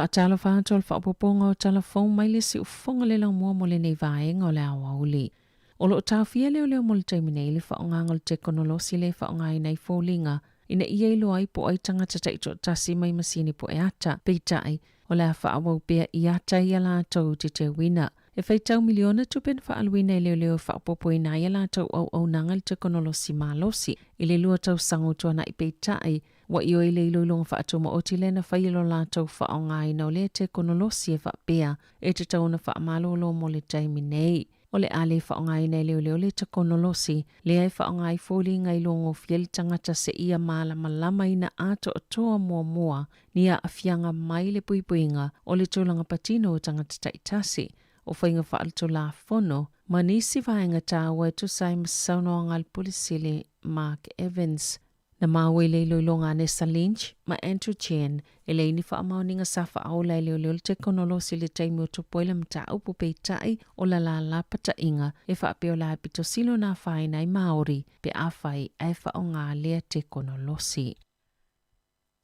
Faatalofa atu o le faaopoopoga o tala fou mai le siufofoga le laumua mo lenei vaega o le aoauli. O lo o taofia leoleo mo le taimi nei le faaaogaga o le tekonolosi lea e faaaogaina i foliga ina ia iloa ai po o ai tagata taitoatasi mai masini poe ata. Peitai, o le a faaauau pea i ata ia latou te teuina. E faitau miliona tupe na faaaluina e leoleo e faaopoopoina ai a latou auaunaga i le tekonolosi malosi i le lua tausaga ua tuanai peitai, ua ioe le iloiloga faatumaoti lea na fai i lo latou faaaogaina o lea tekonolosi e faapea e tatau ona faamalolo mo le taimi nei. O le a le faaaogaina e leoleo le tekonolosi lea e faaaoga ai foliga i logofie le tagata seia malamalamaina atoatoa muamua ni aafiaga mai le puipuiga o le tulaga patino o tagata taitasi, o faiga faaletulafono, ma nisi vaega taua e tusa ai ma saunoaga a le Pule Sili Mark Evans. Na maua i le iloiloga a Nessa Lynch ma Andrew Chen, e leai ni faamaoniga sa faaola e leoleo le tekonolosi i le taimi o tupu ai le mataupu peitai o la lala pataʻiga e faapea o le a pito sili ona afaina ai Māori pe afai ae faaaoga lea tekonolosi.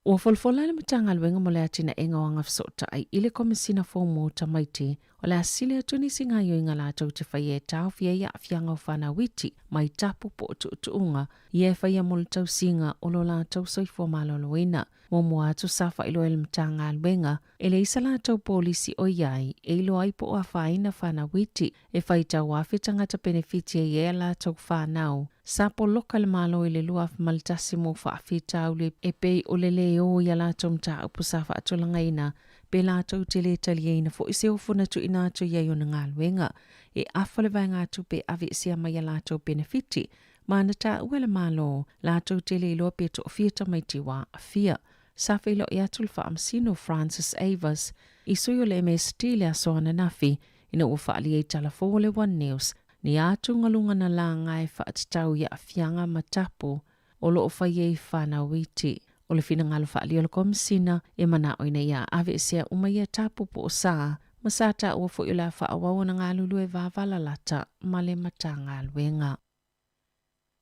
Ua folafola le Matagaluega mo le Atinaega o Agafesootai i le Komesina fou mo Tamaiti o le a sili atu nisi gaoioiga latou te faia e taofi ai aafiaga o fanau iti mai tapu po o tuutuuga ia e faia mo le tausiga o lo latou soifua maloloina. Muamua atu sa faailoa e le Matagaluega e leai sa latou polisi o i ai e iloa ai po o afaina fanau iti e faitau afe tagata penefiti e i ai a latou fanau. Sa poloka le Malo i le 2001 mo faafitauli e pei o le lē o i a latou mataupu sa faatulagaina pe latou te lē taliaina foi se ofo na tuuina atu i ai ona galuega e afa le vaegatupe e aveesea mai a latou penefiti ma na taua e le Malo latou te le iloa pe toafia tamaiti ua aafia. Sa feiloai atu le Faamasino Francis Avers i sui o le MSD i le aso ananafi ina ua faaalia i tala fou o le One News ni atugaluga na laga e faatatau i aafiaga ma tapu o lo o fai ai fanau iti. O le finagalo faaalia o le Komesina e manao ina ia aveesea uma ia tapu po o sa ma sa taua foi o le a faaauau ona galulue vavalalata ma le Matagaluega.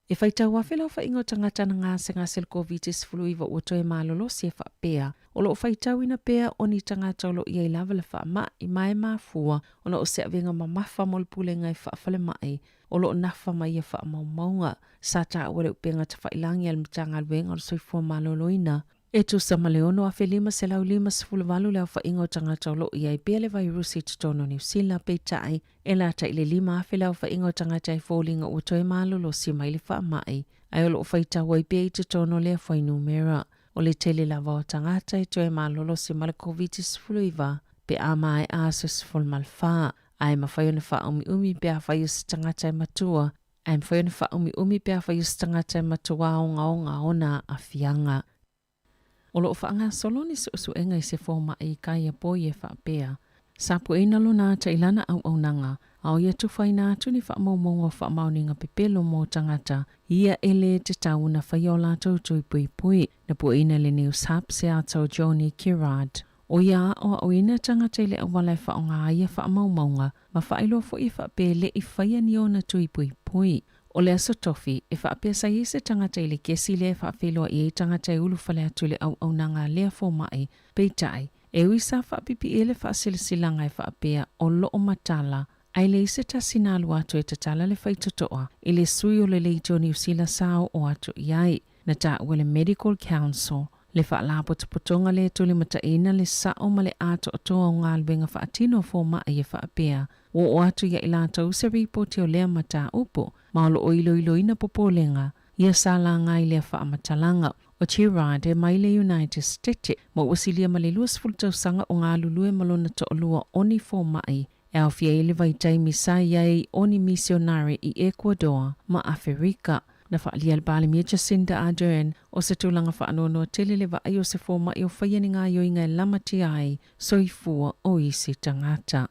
E faitau afe le aofaiga o tagata na gasegase i le Koviti-19 ua toe malolosi e faapea, o lo o faitauina pea o ni tagata o lo o i ai lava le faamai ma e mafua ona o se avega mamafa mo le pulega e faafalemai o lo o nafa ma ia faamaumauga. Sa taua le upega tafailagi a le Matagaluega o le Soifua Maloloina E tusa ma le 6,558 le aofaiga o tagata o lo o i ai pea le vairusi i totonu o Niu Sila, peitai, e lata i le 5,000 le aofaiga o tagata e foliga ua toe malolosi mai le faamai, ae o lo o faitau ai pea i totonu o lea fuainumera. O le tele lava o tagata e toe malolosi ma le Koviti-19 pe a maea aso 14, ae mafai ona faaumiumi pe afai o se tagata e matua, ae mafai ona faaumiumi pe afai o se tagata e matua ogaoga ona aafiaga. O lo o faagasolo ni suesuega i se fomai i Kaiapoi e faapea, sa pueina lona ata i lana auaunaga, a o ia tufaina atu ni faamaumauga o faamaoniga pepelo mo tagata ia e lē tatau ona faia o latou tui puipui. Na pueina le News Hub se ata o Johnny Gerrard. O ia aʻoaʻoina tagata i le auala e faaaoga ai ia faamaumauga ma faailoa foi e faapea e le i faia ni ona tui puipui. O le Aso Tofi, e faapea sa i ai se tagata i le kesi lea e faafeiloai ai tagata e ulufale atu i le auaunaga a lea fomai, peitai, e ui sa faapipii ai le faasilasilaga e faapea o lo o matala, ae leai se tasi na alu atu e tatala le faitotoa i le sui o le Leitio o Niu Sila sa oo atu i ai. Na taua e le Medical Council le faalapotopotoga lea e tulimataʻiina le sao ma le atoatoa o galuega faatino a fomai e faapea, ua oo atu ia i latou se ripoti o lea mataupu ma o lo o iloiloina popolega ia sa laga i lea faamatalaga. O Gerard e mai le United Stete ma ua silia ma le 20 tausaga o galulue ma lona toalua o ni fomai e aofia ai le vaitaimi sa i ai o ni misionare i Ecuador ma Aferika. Na faaalia e le Palemia Jacinda Ardern o se tulaga faanoanoa tele le vaai o se fomai o faia ni gaoioiga e lamatia ai soifua o isi tagata.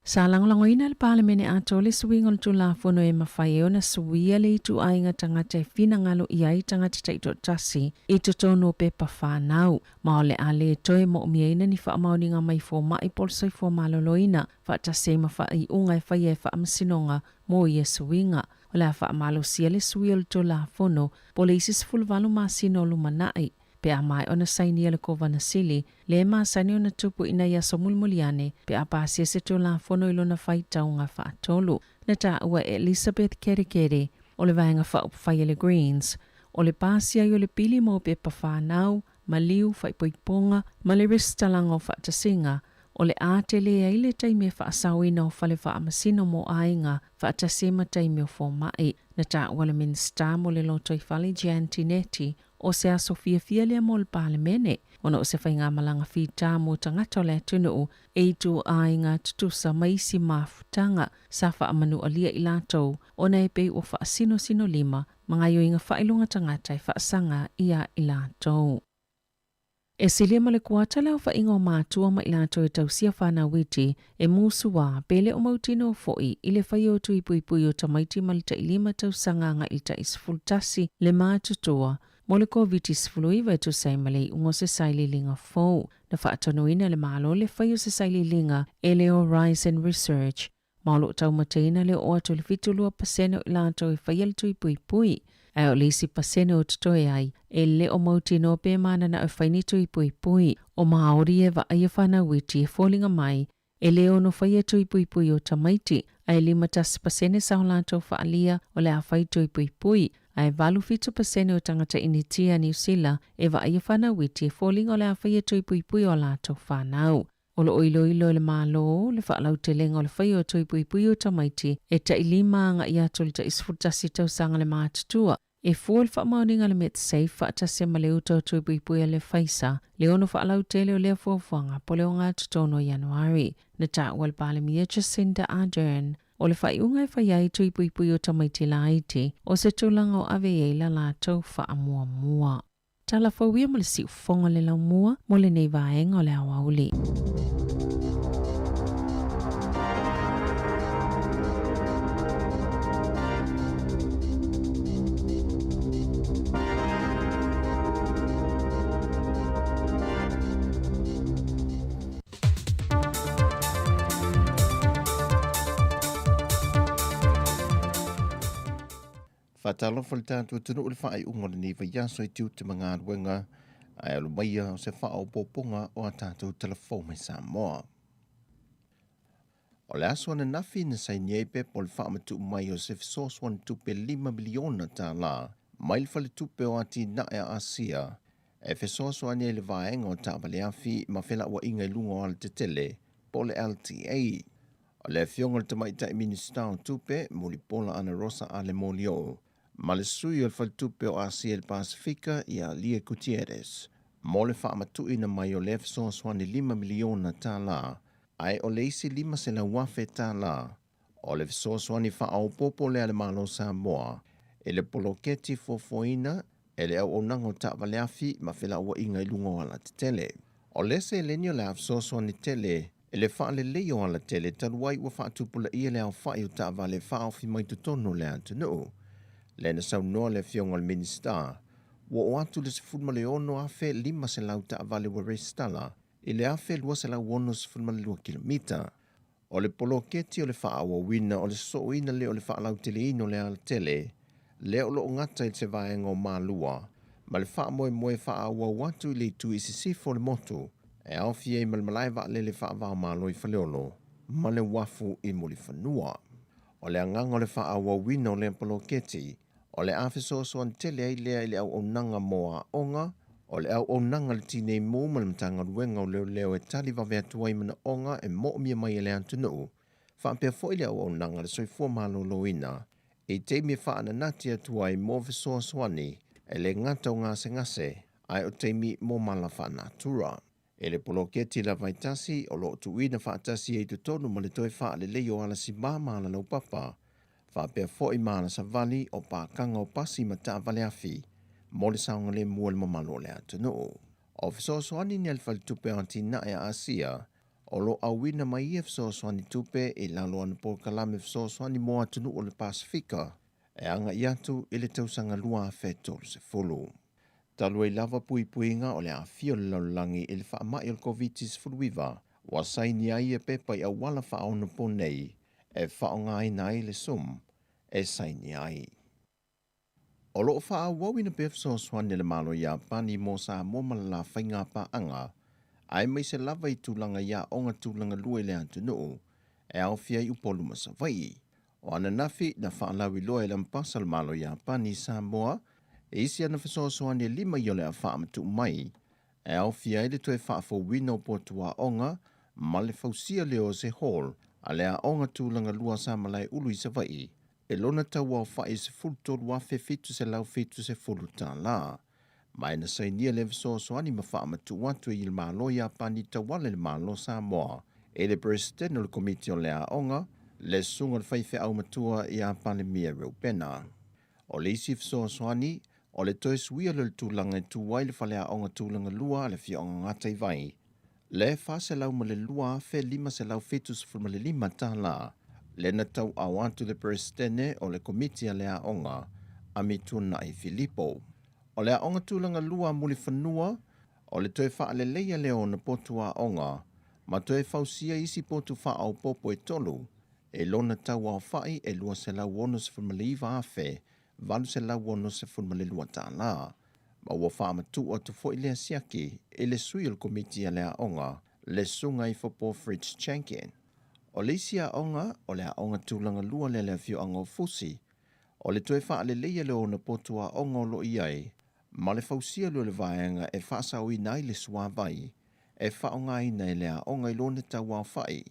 Sa lagolagoina e le Palemene atoa le suiga o le Tulafono e mafai ai ona suia le ituaiga tagata e finagalo i ai tagata taitoatasi i totonu o pepa fanau, ma o le a lē toe moʻomiaina ni faamaoniga mai fomai po o le soifua maloloina faatasi ai ma faaiuga e faia e Faamasinoga mo ia suiga. O le a faamalosia le sui o le Tulafono po o le isi 18 masina o lumanai. pe a maea ona sainia le Kovana Sili, lea e masani ona tupu ina i aso mulimuli ane pe a pasia se Tulafono i lona faitauga faatolu. Na taua e Elizabeth Kerekere o le Vaega Faaupufai a le Greens, o le pasia ai o le pili mo pepa fanau, maliu, faaipoipoga ma le resitalaga o faatasiga, o le a tele ai le taimi e faasaoina o fale faamasino mo aiga faatasi ai ma taimi o fomai. Na taua le Minisita mo le Lotoifale Jan Tinetti o se aso fiafia lea mo le Palemene ona o se faigamalaga fita mo tagata o le atunuu e i ituaiga tutusa ma isi mafutaga sa faamanualia i latou ona e pei ua faasinosinolima ma gaoioiga faailoga tagata e faasaga ia i latou. E silia ma le kuata le aofaiga o matua ma i latou e tausia fanau iti e musuā pe le o mautinoa foi i le faia o tui puipui o tamaiti ma le tailima tausaga agai i le tai 11 le matutua mo le Koviti-19 e tusa ai ma le iuga o se sailiiliga fou. Na faatonuina e le Malo le faia o se sailiiliga e le Horizon Research ma o lo o taumateina le oo atu i le 72% o i latou e faia le tui puipui, ae o le isi pasene o totoe ai, e le o mautinoa pe mananao e fai ni tui puipui. O Māori e vaaia fanau iti e foliga mai, e le ono faia tui puipui o tamaiti, ae 51% sa o latou faaalia o le a fai tui puipui, ae 87% o tagata Initia Niu Sila e vaaia fanau iti e foliga o le a faia tui puipui o a latou fanau. O lo o iloilo e le Malo le faalautelega o le faia o tui puipui o tamaiti e tai lima agai atu i le tai 11 tausaga le matutua. E fua le faamaoniga a le Medsafe faatasi ai ma le uta o tui puipui a le Pfizer le ono faalautele o lea fuafuaga po o le ogatotonu o Ianuari. Na taua e le Palemia Jacinda Ardern o le faaiuga e fai ai tui puipui o tamaiti laiti o se tulaga o ave i ai la latou faamuamua. Tala fou ia ma le siufofoga o le laumua mo lenei vaega o le aoauli. Faatalofa le tatou atunuu i le faaiuga o lenei vaiaso i tiute ma galuega ae alo maia o se faaopoopoga o a tatou talafou mai Samoa. O le aso ananafi na saini ai pepa o le faamatuu mai o se fesoasoani tupe $5 miliona mai le Faletupe o Atinae a Asia e fesoasoani ai le vaega o taavaleafi ma felauaiga i luga o alatetele po o le LTA. O le Afioga i le Tamaitai Minisita o Tupe, Mulipola Anarosa Ale Molioo, ma le Sui o le Faletupe o Asia i le Pasefika ia Lia Gutierrez, mo le faamatuuina mai o lea fesoasoani $5 miliona ae o le isi $500,000 o le fesoasoani faaopoopo lea a le Malo o Samoa i le poloketi fuafuaina e le auaunaga o taavaleafi ma felauaiga i luga o alatetele. O le seleni o le a fesoasoani tele i le faaleleia o alatele talu ai ua faatupulaia le aofai o taavale faaofi mai totonu o le atunuu. Lea na saunoa le Afioga i le Minisita, ua oo atu le 16,500 taavale ua resitala i le 1,262 kilomita. O le poloketi o le faaauauina o le sosooina lea o le faalauteleina o le alatele, lea o lo o gata i se vaega o Malua ma le faamoemoe faaauau atu i le itu i sisifo o le motu e aofia ai ma le malae vaalele faava-o-Malo i Faleolo ma le uafu i Mulifanua. O le agaga o le faaauauina o lea poloketi, o le a fesoasoani tele ai lea i le auaunaga mo aoga, o le auaunaga a le Tinei Mu ma le Matagaluega o Leoleo e tali vave atu ai manaoga e moomia mai e le atunuu, faapea foi le auaunaga a le soifua maloloina i taimi e faananati atu ai mo fesoasoani e le gata o gasegase ae o taimi mo mala faanatura. I le poloketi lava e tasi o lo o tuuina faatasi ai i totonu ma le toe faaleleia o alasimā ma alalaupapa, faapea foi ma alasavali o pakaga o pasi ma taavale afi mo le saogalemu o le mamalu o le atunuu. O fesoasoani ni a le Faletupe o Atinae a Asia o lo o auina mai ia fesoasoani tupe i lalo o ana polokalame fesoasoani mo atunuu o le Pasefika e agai atu i le tausaga 2030. Talu ai lava puipuiga o le aafia o le lalolagi i le faamai o le Koviti-19, ua saini ai ia pepa i auala faaonaponei e faaaogaina ai le Zoom e saini ai. O lo o faaauauina pea fesoasoani a le Malo o Iapani mo Samoa ma le la faigapaaga, aemaise lava i tulaga i aoga tulaga lua i le atunuu e aofia ai Upolu ma Savaii. O ananafi na faalauiloa e le Ambasa o le Malo o Iapani i Samoa isi ana fesoasoani e lima ia o le a faamatuu mai e aofia ai le toe faafouina o potu aoga ma le fausia lea o se hall a le aoga tulaga lua sa Malaeulu i Savaii e lona tauaofai e $13,770. Ma e na sainia lea fesoasoani ma faamatuu atu e le Malo o Iapani tauala i le Malo o Samoa e le Peresetene o le Komiti o le Aoga, le Susuga i le Faifeau Matua ia Palemia Reupena. O le isi fesoasoani, o le toe suia lea o le tulaga e tu ai le faleaoga tulaga lua a le afioaga Gataivai, le $402,575, lea na tauaao atu le Peresetene o le Komiti a le Aoga, Amituanai Filipo. O le aoga tulaga lua a Mulifanua, o le toe faaleleia lea o ona potu aoga ma toe fausia isi potu faaopoopo e tolu, e lona tauaofai e $269,862, ma ua faamatuu atu foi lea siaki i le sui o le Komiti a le Aoga, le Susuga i Fopo Fritz Chankin. O le isi aoga, o le aoga tulaga lua lea a le afioaga o Fusi, o le toe faaleleia lea o ona potu aoga o lo o i ai, ma le fausia lea o le vaega e faasaoina ai le suavai e faaaogaina e le aoga i lona tauaofai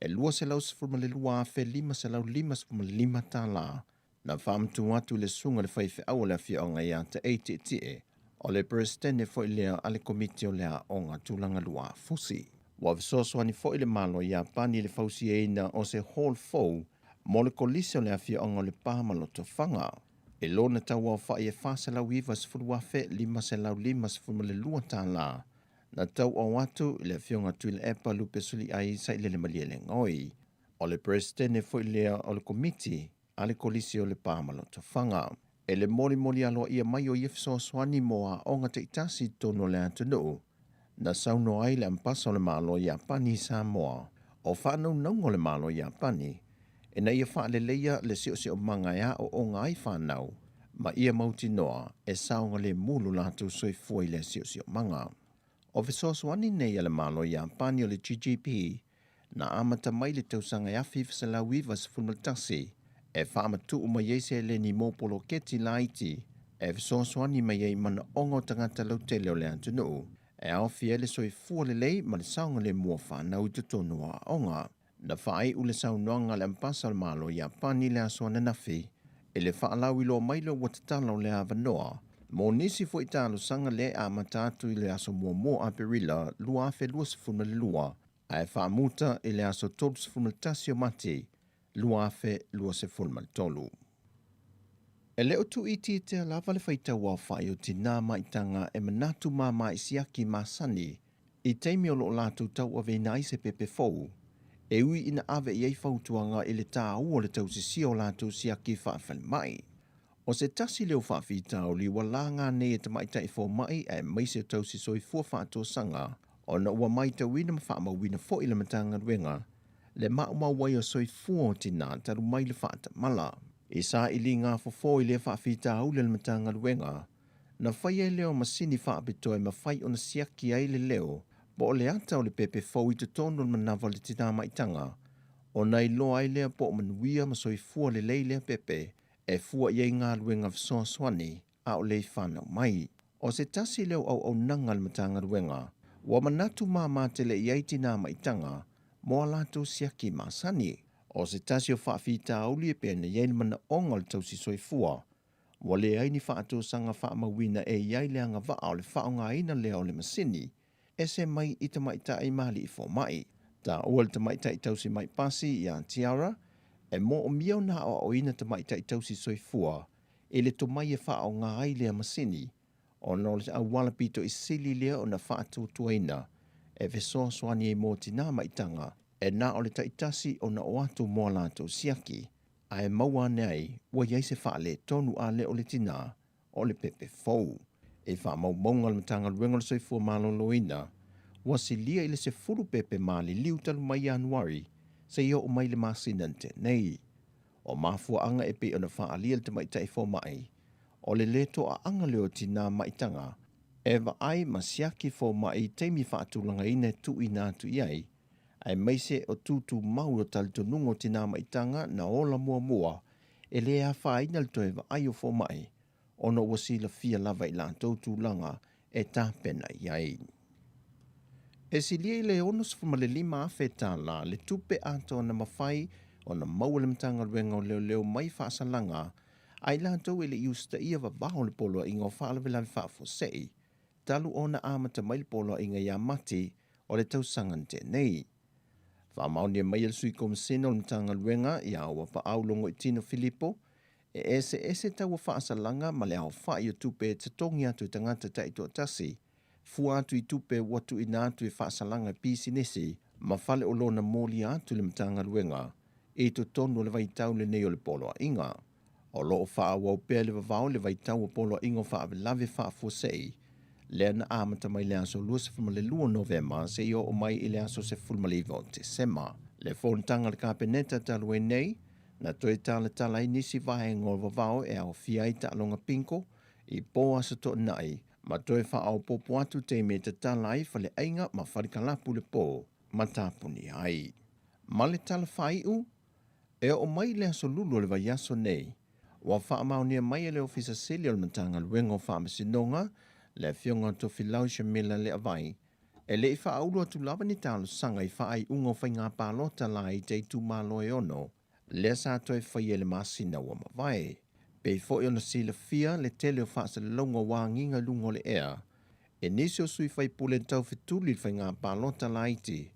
e $212,555. Na faamatuu atu i le susuga i le faifeau o le afioaga ia Taei Tietie, o le Peresetene foi lea a le Komiti o le Aoga Tulaga Lua a Fusi. Ua fesoasoani foi le Malo o Iapani i le fausiaina o se hall fou mo le Kolisi o le afioaga o Lepa ma Lotofaga. E lona tauaofai e $490,552, na tauao atu i le Afioga Tuilaepa Lupesoliai Sailele Malielegaoi. O le Peresetene foi lea o le Komiti a le Kolisi o Lepa ma Lotofaga. E le molimoli aloaia mai o ia fesoasoani mo aoga taitasi i totonu o le atunuu, na saunoa ai le Ambasa o le Malo o Iapani i Samoa, o faanaunauga o le Malo o Iapani ina ia faaleleia le siosiomaga e aooga ai fanau ma ia mautinoa e saogalemu lo latou soifua i lea siosiomaga. O fesoasoani nei a le Malo o Iapani o le GGP na amata mai i le tausaga e 1991 e faamatuu mai ai seleni mo poloketi laiti e fesoasoani mai ai i manaoga o tagata lautele o le atunuu e aofia ai le soifua lelei ma le saogalemu o fanau i totonu o aoga. Na faaiu le saunoaga a le Ambasa o le Malo o Iapani i le aso ananafi i le faalauiloa mai lea ua tatala o le avanoa mo nisi foi talosaga lea e amata atu i le aso 1 o Aperila 2022 ae faamuta i le aso 31 o Mati 2023. E le o tuuitiitia lava le faitauaofai o tinā maitaga e manatu māmā i siaki masani i taimi o lo o latou tauaveina ai se pepe fou, e ui ina ave i ai fautuaga i le tāua o le tausisia o latou siaki faafalemai. O se tasi lea o faafitauli ua laga nei e tamaitai fomai aemaise o tausi soifua faatosaga ona ua matauina ma faamauina foi e le Matagaluega le maumau ai o soifua o tinā talu mai le faatamala. I sailiga fofo i lea faafitauli a le Matagaluega, na fai ai lea o masini faapitoa e mafai ona siaki ai le leo po o le ata o le pepe fou i totonu o le manava o le tinā maitaga, ona iloa ai lea po o manuia ma soifua lelei lea pepe e fua i ai galuega fesoasoani a o le i fanau mai. O se tasi lea o auaunaga a le Matagaluega ua manatu māmā tele i ai tinā maitaga mo a latou siaki masani. O se tasi o faafitauli e pei ona i ai le manaoga o le tausi soifua, ua leai ni faatosaga faamauina e i ai le agavaa o le faaaogaina lea o le masini ese mai i tamaitai ma alii fomai. Taua le tamaitai tausi mai pasi iā Tiara, e moomia ona aoaoina tamaitai tausi soifua i le tomai e faaaoga ai lea masini, ona o le auala pito i sili lea ona faatuatuaina e fesoasoani ai mo tinā maitaga e na o le taitasi ona o atu mo a latou siaki, ae maua ane ai ua i ai se faaletonu a le o le tinā o le pepe fou. I faamaumauga a le Matagaluega o le Soifua Maloloina, ua silia i le 10 pepe maliliu talu mai Ianuari seia oo mai le masina na tea nei. O mafuaaga e pei ona faaalia e le tamaitai fomai, O le lē toaʻaga lea o tinā maʻitaga e vaai ma siaki fomaʻi i taimi faatulagaina e tuuina atu i ai, aemaise o tūtūmau o talitonuga o tinā maʻitaga na ola muamua e lē afaina le toe vaai o fomaʻi ona ua silafia lava i latou tulaga e tapena i ai. E silia i le $65,000 tālā le tupe atoa na mafai ona maua e le Matagaluega o Leoleo mai faasalaga a i latou e le i usitaia vavao le Poloaiga o Faalavelave Faafuasei talu ona amata mai le Poloaiga ia Mati o le tausaga na tea nei. Faamaonia mai e le Sui Komisena o le Matagaluega ia Auapaau Logoitino Filipo, e eseese taua faasalaga ma le aofai o tupe e totogi atu e tagata taitoatasi, fua atu i tupe ua tuuina atu e faasalaga pisinisi ma faleoloa na molia atu i le Matagaluega i totonu o le vaitau lenei o le Poloaiga. O lo o faaauau pea le vavao i le vaitau o Poloaiga o Faalavelave Faafuasei, lea na amata mai le aso 22 o Novema seia oo mai i le aso 19 o Tesema. Le fonotaga a le Kapeneta talu ai nei, na toe talatala ai nisi vaega o vavao e aofia ai taaloga bingo i po Aso Toonai ma toe faaopoopo atu taimi e tatala ai faleaiga ma falekalapu le po ma tapuni ai. Ma le tala faaiu, e oo mai i le aso Lulu o le vaiaso nei, ua faamaonia mai e le Ofisa Sili o le Matagaluega o Faamasinoga, le Afioga Tofilau Shamila Leavai, e le i faaulu atu lava ni talosaga i faaiuga o faiga palota laiti a itumalo e ono, lea sa toe faia i le masina ua mavae. Pei foi ona silafia le tele o faasalalauga o agiga i luga o le ea, e nisi o sui faipule taufetuli i le faiga palota laiti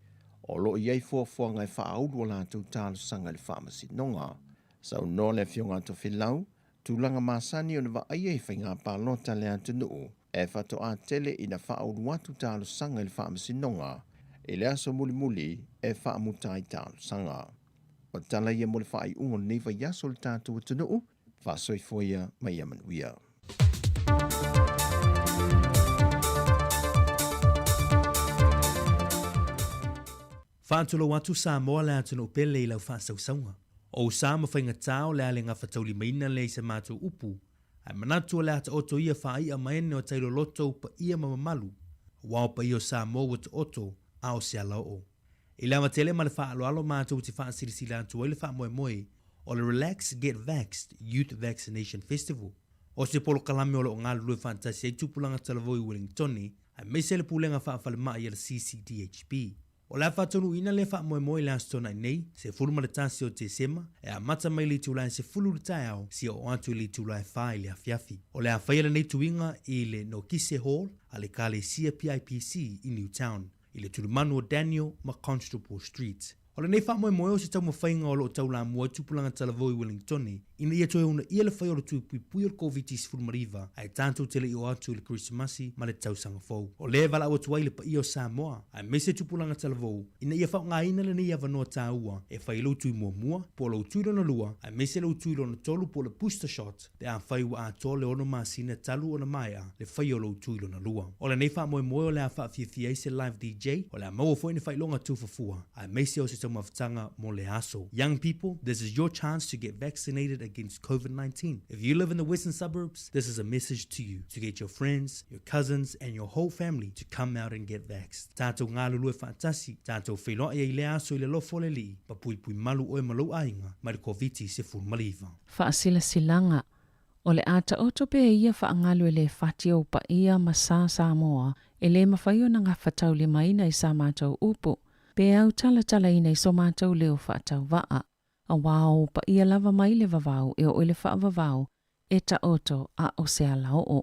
o lo o i ai fuafuaga e faaulu a latou talosaga i le faamasinoga. Saunoa le Afioga a Tofilau, tulaga masani ona vaaia i faiga palota a le atunuu e faatoa tele ina faaulu atu talosaga i le faamasinoga i le aso mulimuli e faamuta ai talosaga. O tala ia mo le faaiuga o lenei vaiaso o le tatou atunuu, faasoifua ia ma ia manuia. Faatulou atu Samoa le atunuu pele i lau faasausauga. O ou sa ma faigatā o le a le gafataulimaina lea i sa matou upu, ae manatu o le a taoto ia faai'a ma ene o tai loloto ou paia ma mamalu, aua o paia o Samoa ua taoto a o se alaoo. I le avatele ma le faaaloalo matou te faasilasila atu ai le faamoemoe o le Relax Get Vaxxed Youth Vaccination Festival. O se polokalame o lo o galulue faatasi ai tupulaga talavou i Wellingtone aemaise le Pulega Faafalemai a le CCDHB. O le a faataunuuina lea faamoemoe i le Aso Toonai nei, 11 o Tesema, e amata mai i le itula e 10 i le taeao seia oo atu i le itula e 4 i le afiafi. O le a faia lenei tuiga i le Nokise Hall a le Ekalesia PIPC i Newtown. i le tulimanu o Daniel ma Constable Street. O lenei faamoemoe o se taumafaiga o lo o taulamua ai tupulaga talavou i Wellingtone ina ia toe uunaia le fai o le tui puipui o le Koviti-19 ae tatou te le i oo atu i le Kerisimasi ma le tausaga fou. O lea e valaau atu ai le paia o Samoa aemaise tupulaga talavou ina ia faaaogaina lenei avanoa taua e fai ai lou tui muamua po o lou tui lona lua aemaise lou tui lona tolu po o le booster shot pe afai ua atoa le ono masina talu ona maea le faia o lou tui lona lua. O lenei faamoemoe o le a faafiafia ai se live DJ, o le a maua foi ni faailoga tufafua, aemaise o se taumafataga mo le aso. Young people, this is your chance to get vaccinated against COVID-19. If you live in the western suburbs, this is a message to you to get your friends, your cousins and your whole family to come out and get vaxxed. Tatou galulue faatasi, tatou feiloai ai i lea aso i le alofa o le Alii, ma puipui malu oe ma lou aiga mai le Koviti-19. Faasilasilaga, O le a taoto pea ia faagalu e le fati ou paia ma sa Samoa e le mafai ona gafataulimaina i sa matou upu, pe autalatalaina i so matou leo faatauvaa. Auā o ou paia lava mai le vavau e oo i le faavavau e taoto a o se alaoo.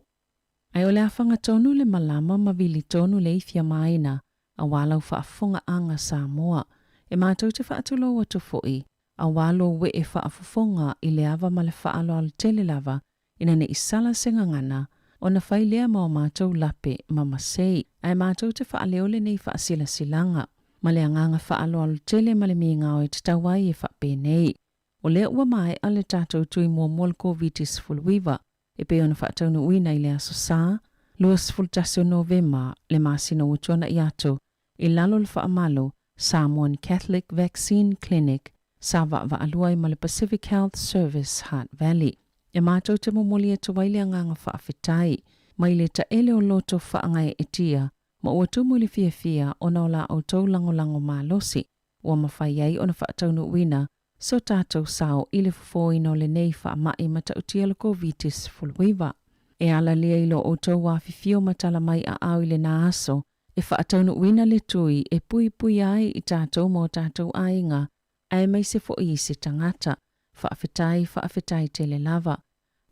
Ae o le a faga tonu le malama ma vili tonu le ifi amaina auā lau faafofogaaga Samoa. E matou te faatulou atu foi, auā lou ee faafofoga i le ava ma le faaaloalo tele lava ina ne i sala se gagana ona fai lea ma o matou lape ma masei. Ae matou te faaleo lenei faasilasilaga ma le agaga faaaloalo tele ma le migao e tatau ai e faapenei. O lea ua maea le tatou tui muamua o le Koviti-19 e pei ona faataunuuina i le Aso Sa, 21 o Novema, le masina ua tuanai atu, i lalo o le faamalu Samoan Catholic Vaccine Clinic sa vaavaalua ai ma le Pacific Health Service Hutt Valley. E matou te momoli atu ai le agaga faafetai mai le taele o loto faagaeetia ma ua tumu i le fiafia ona o la outou lagolago malosi ua mafai ai ona faataunuuina so tatou sao i le fofoina o lenei faamai matautia o le Koviti-19. E ala lea i lo outou afifio ma tala mai aao i lena aso e faataunuuina le tui e puipuia ai i tatou ma o tatou aiga aemaise foi i se tagata. Faafetai, faafetai tele lava.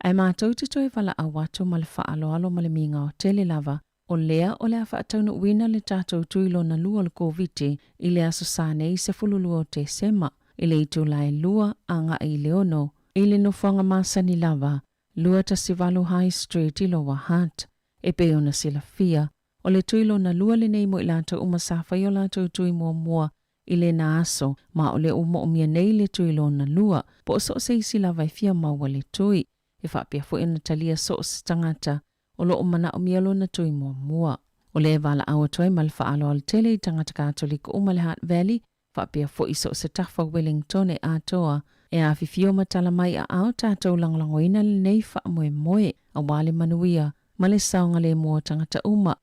Ae matou te toe valaau atu ma le faaaloalo ma le migao tele lava, o lea o le a faataunuuina le tatou tui lona lua o le Koviti i le aso Sa nei 12 o Tesema, i le itula e 2 agai i le 6, i le nofoaga masani lava, 218 High Street i Lower Hutt. E pei ona silafia, o le tui lona lua lenei mo i latou uma sa fai o latou tui muamua i lena aso, ma o lea ua moomia nei le tui lona lua, po o so o se isi lava e fia maua le tui. E faapea foi ona talia so o se tagata o lo o manaomia lona tui muamua. O lea e valaau atu ai ma le faaaloalo tele i tagata Katoliko uma i le Hutt Valley, faapea foi so o se tafa o Wellington e atoa, e afifio ma tala mai aao tatou lagolagoina lenei faamoemoe aua le manuia ma le saogalemu o tagata uma.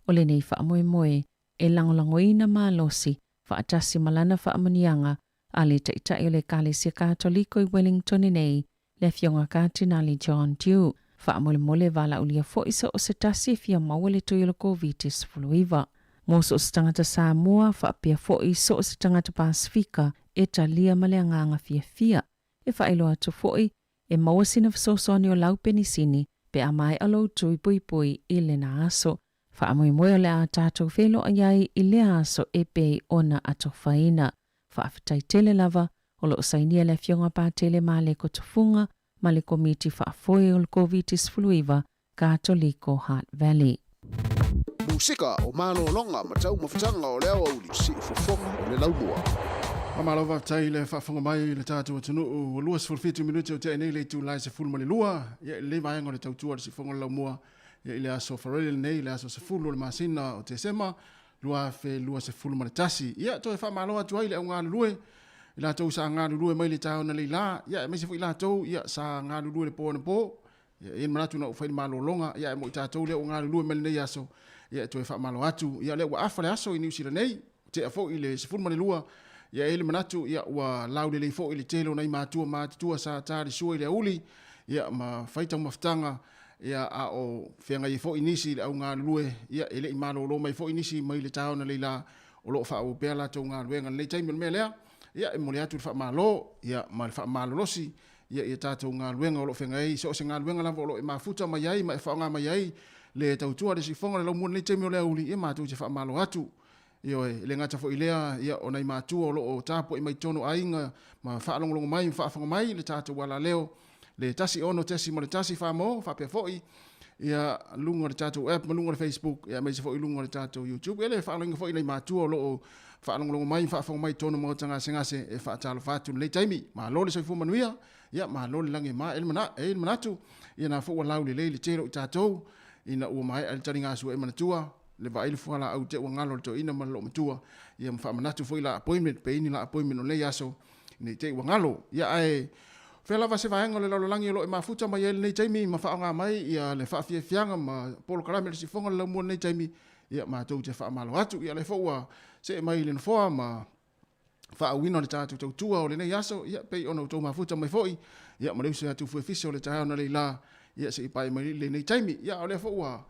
O lenei faamoemoe e lagolagoina malosi faatasi ma lana faamanuiaga a le Taitai o le Ekalesia Katoliko i Wellington nei, le Afioga Katinali John Dew. Faamolemole valaaulia foi so o se tasi e fia maua le tui o le Koviti-19. Mo so o se tagata Samoa faapea foi so o se tagata Pasefika e talia ma le agaga fiafia. E faailoa atu foi, e maua sina fesoasoani o lau penisini pe a maea lou tui puipui i lena aso. Faamoemoe o le a tatou feiloai ai i lea aso e pei ona atofaina. Faafetai tele lava, o lo o sainia le Afioga Patele Maleko Tufuga ma le Komiti Faafoe o le Koviti-19 Katoliko Hutt Valley. Musika o malologa ma taumafataga o le aoauli, siufofoga o le laumua. Faamalo faafetai i le faafofoga mai i le tatou atunuu. Ua 27 minute o tea nei le itula e 12, ia i lenei vaega o le tautua i le siufofoga o le laumua, ia i le aso Faraile lenei, le aso 10 o le masina o Tesema 2021. Ia toe faamalo atu ai le au galulue i latou sa galulue mai le taeao analeila, ia aemaise foi latou ia sa galulue le po anapo. Ia e i ai le manatu na ou fai le malologa, ia ae mo i tatou lea ua galulue mai lenei aso, ia e toe faamalo atu. Ia lea ua afa le aso i Niu Sila nei, ua tea foi le 12, ia e i ai le manatu ia ua laulelei foi le tele o nai matua matutua sa ta le sua i le auli, ia ma fai taumafataga, ia a o feagai ai foi nisi i le au galulue, ia e le i malolo mai foi nisi mai le taeao analeila o lo o faaauau pea latou galuega i lenei taimi. O le mea lea, ia e momoli atu le faamalo, ia ma le faamalolosi, ia i a tatou galuega o lo o feagai ai, so o se galuega lava o lo o e mafuta mai ai ma e faaaoga mai ai le tautua a le siufofoga o le laumua i lenei taimi o le aoauli, ia matou te faamalo atu. Ioe, e le gata foi i lea, ia, o nai matua o lo o tapuai mai totonu o aiga ma faalogologo mai ma faafofoga mai i le tatou alaleo, le 16.1 Samoa, faapea foi ia luga o le tatou app ma luga o le Facebook, ia aemaise foi luga o le tatou YouTube. Ia le faaloina foi i nai matua o lo o faalogologo mai ma faafofoga mai i totonu o maota gasegase e faatalofa atu i lenei taimi. Malo le soifua manuia, ia malo le lagi e ma, e i ai le manatu, ia na foi ua laulelei le tele o i tatou ina ua maea le taligasua e manatua le vaai le fualaau te ua galo le toeaina ma le loomatua, ia ma faamanatu foi la appointment pe i ni la appointment o lenei aso nei te i ua galo. Ia ae fea lava se vaega o le lalolagi o lo o e mafuta mai ai lenei taimi ma faaaoga mai ia le faafiafiaga ma polokalame o le siufofoga o le laumua i lenei taimi, ia matou te faamalo atu. Ia o lea foi ua see mai i le nofoa ma faauuina o le tatou tautua o lenei aso, ia pei ona outou mafuta mai foi, ia ma le uso ia Tufuefise o le taeao analeila, ia se i pae mai lenei taimi. Ia o lea foi ua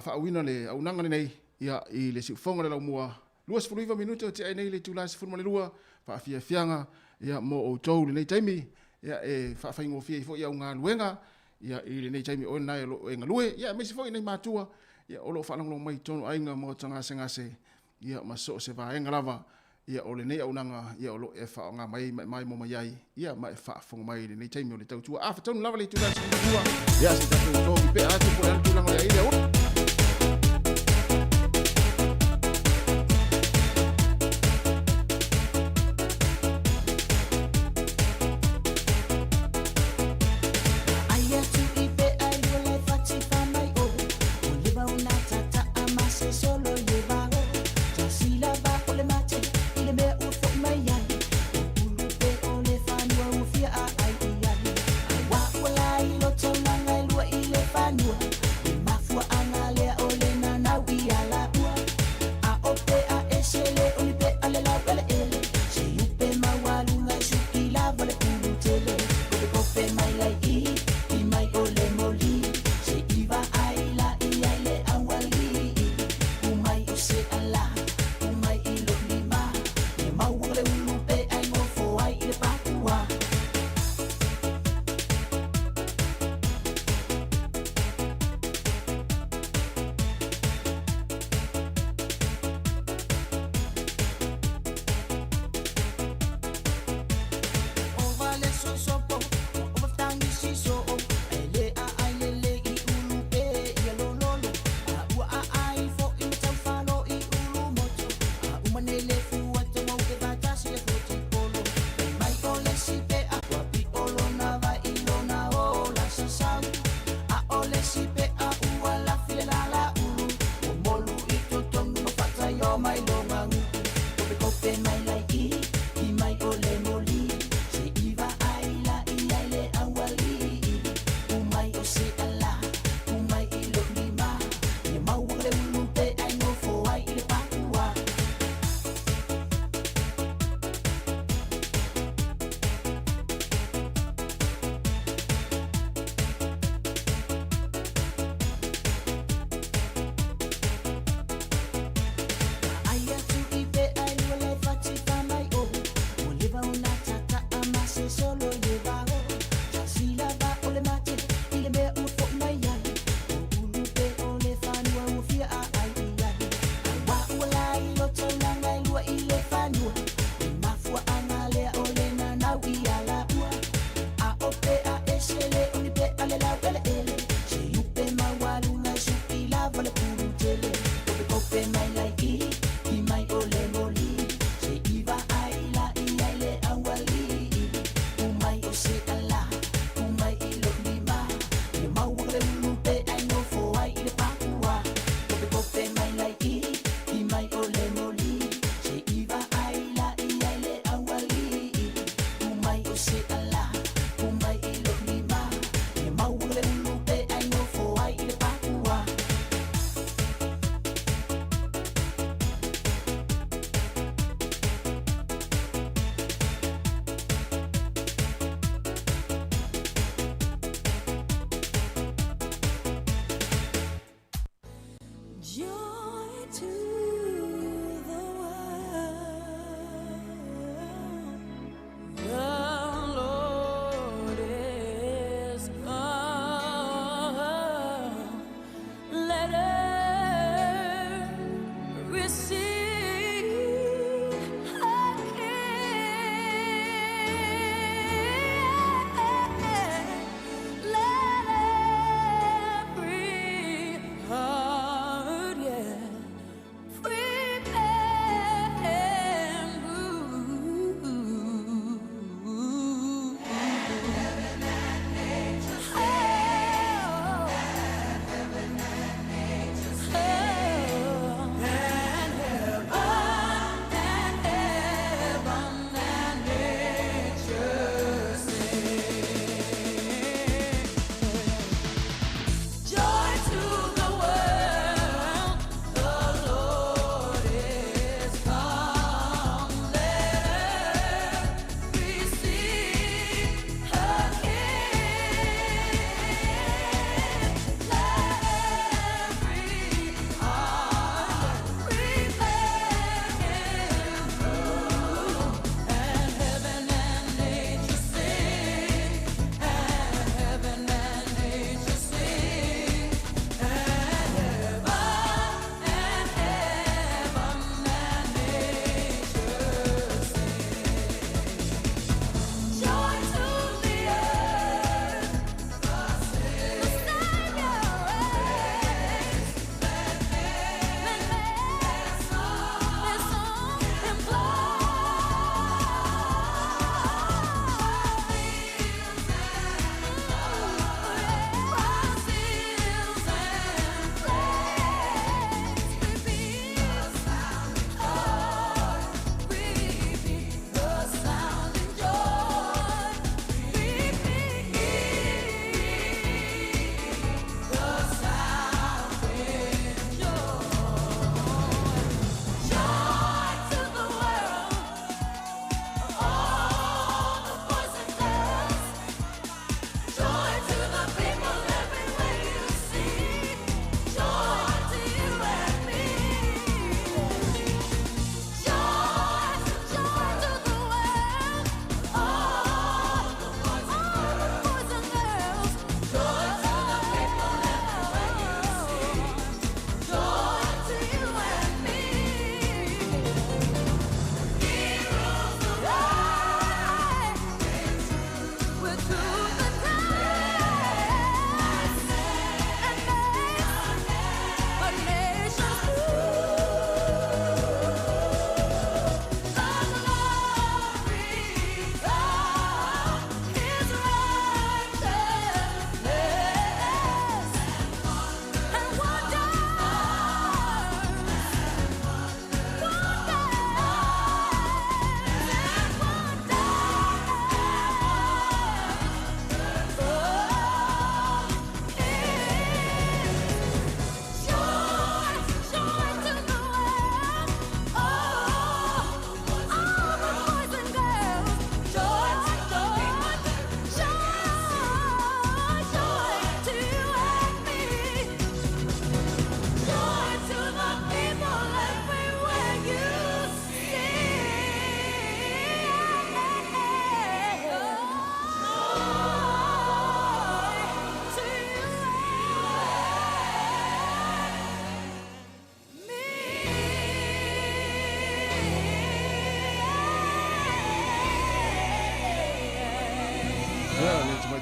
faauuina le auaunaga lenei, ia i le siufofoga o le laumua 29 minute o tea ai nei le itula e 12, faafiafiaga ia mo outou lenei taimi, ia e faafaigofie ai foi au galuega ia i lenei taimi o lena o lo o e galue, ia aemaise foi nai matua ia o lo o faalogologo mai i totonu o aiga ma maota gasegase ia ma so o se vaega lava ia o lenei auaunaga ia o lo o e faaaoga mai ma e maimoa mai ai ia ma e faafofoga mai i lenei taimi o le tautua. A fatonu lava le itula e 12, ia se tatou togi pea atu po o le a le tulaga o le a i le aoauli. Ao mai loga gutu Kope kope mai lai i I mai o le moli Se iwa ai la i ai le awali Umai o se ala Umai i lo lima Ia maua le ulu pe ai nofo ai i le pakua. Ai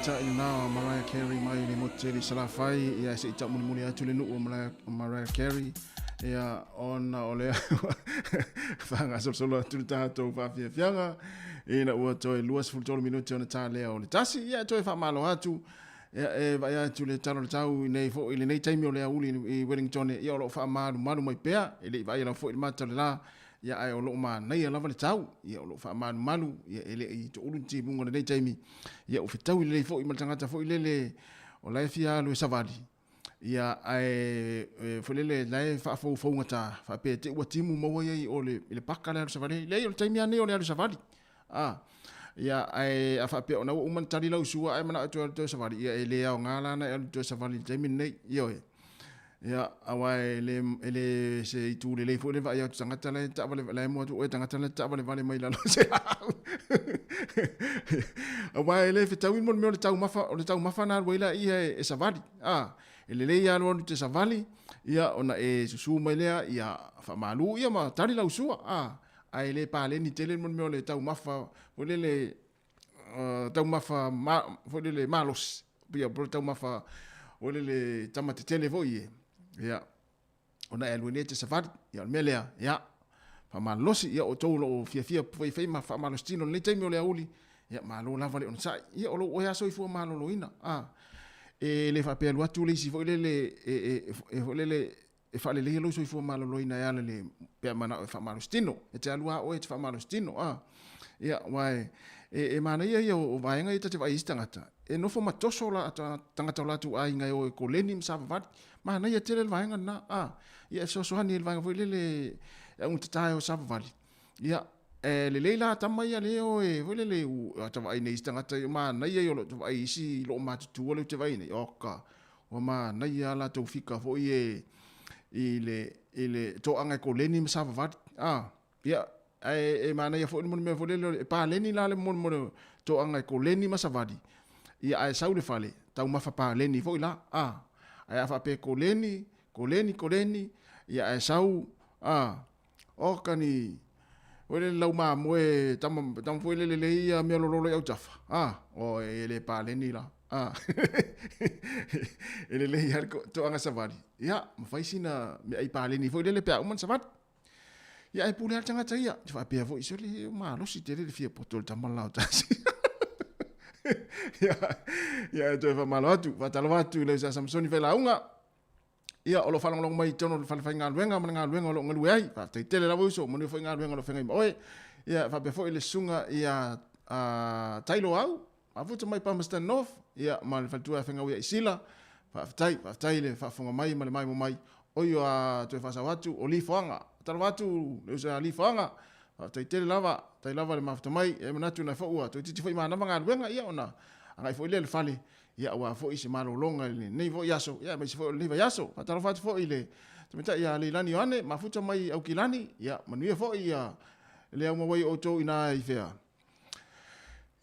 tamaitai lena o Mariah Carey mai le motu tele i Salafai, ia se i taumolimoli atu le nuu o Mariah Carey, ia ona o lea ua faagasolosolo atu le tatou faafiafiaga ina ua toe 23 minute ona ta lea o le tasi, ia e toe faamalo atu ia e vaai atu le tala o le tau i nei foi i lenei taimi o le aoauli i Wellington, ia o lo o faamalumalu mai pea, e le i vaaia lava foi le mata o le la. Ia ae o lo o manaia lava le tau, ia o lo o faamalumalu, ia e le i toulu ni timuga o lenei taimi, ia ua fetaui lelei foi ma le tagata foi lele o la e fia alu e savali, ia ae e, foi lele la e faafoufougata faapea te ua timu maua ia i o le, i le paka le alu savali ai. Leai o le taimi lava nei o le alu savali. A, ia ae a faapea ona ua uma ona tali lau sua ae manao e toe alu toe savali, ia e le aoga la ona e alu toe savali i le taimi lenei. Ioe. Ia, aua e le, e le se itu lelei foi le vaai atu tagata la e taavale, la e mua atu oe tagata la e taavalevale mai lalo se laau. Aua e le fetaui mo le mea o le taumafa, o le taumafa na alu ai laia e, e savali. A, e lelei alu alu te savali, ia ona e susu mai lea, ia faamalu ia ma tali lau sua. A, ae le paleni tele mo le mea o le taumafa, foi lele, taumafa ma, foi lele malosi. Ia, po o le taumafa o le le tama tetele foi e. Ia, ona e alu ai nei te savali. Ia, o le mea lea, ia, faamalolosi, ia, outou o lo o fiafia faifai ma faamalosi tino i lenei taimi o le aoauli, ia, malo lava le onosai. Ia, o lou oe lava soifua maloloina. A, e le faapea alu atu le isi foi lele, e, e, e, foi lele, e faaleleia lou soifua maloloina e ala i le pe a manao e faamalosi tino. E te alu lava oe e te faamalosi tino, a. Ia, aua e, e, e manaia ia o, o vaega ia ta te vaai ai isi tagata, e nofo ma toso la, ta, tagata o latou aiga e o e koleni ma savavali. Manaia tele le vaega lena, a. Ia, e fesoasoani i le vaega foi lele e augatata e o savavali. Ia, e lelei la tama ia le o e, foi lele, u, a ta vaai nei i isi tagata, ia manaia ia o lo o vaai i isi loomatutua lea ou te vaai nei, oka, Ua manaia a latou fika foi e i le i le toaga e koleni ma savavali. A, ia, ae e manaia foi le mea foi lele e paleni la le mo le toaga e koleni ma savali. Ia ae sau le fale, taumafa paleni foi la. A, ae a faapea e koleni, koleni, koleni, ia ae sau, a, Oka ni foi lele lau mamoe tama tama foi lele le ia mea lololo i autafa. Ah, o e le paleni la. Ah. e lelei lava le toaga savali. Ia, ma fai sina meaai paleni foi lele pe a uma ona savali. Ia, ae pule lava le tagata ia. Te faapea foi, sole, e malosi tele le fia poto o le tama la o tasi. ia, ia, e toe faamalo atu, faatalofa atu i le uso a Samsoni Failauga. Ia, o lo o faalogologo mai i totonu o le falefaigaluega ma le galuega o lo o galue ai. Faafetai tele lava uso, manuia foi galuega o lo o feagai ma oe. Ia, faapea foi le susuga ia Tailo Au, mafuta mai Palmerston North, ia, ma le faletua ia Fegaui ia Isila. Faafetai, faafetai le faafofoga mai ma le maimo mai. Oi a toe faasao atu, o Lee Foaga. Talofa atu le uso ia Lee Foaga. Faafetai tele lava, faafetai lava le mafuta mai. E manatu na foi ua toeitiiti foi manava galuega, ia ona agai foi lea i le fale Ia aua foi se malologa i lenei foi aso, ia aemaise foi o lenei vaiaso. Faatalofa atu foi i le tamaitai ia Leilani Ioane, mafuta mai Aukilani, ia manuia foi ia le aumauai o outou ina i fea.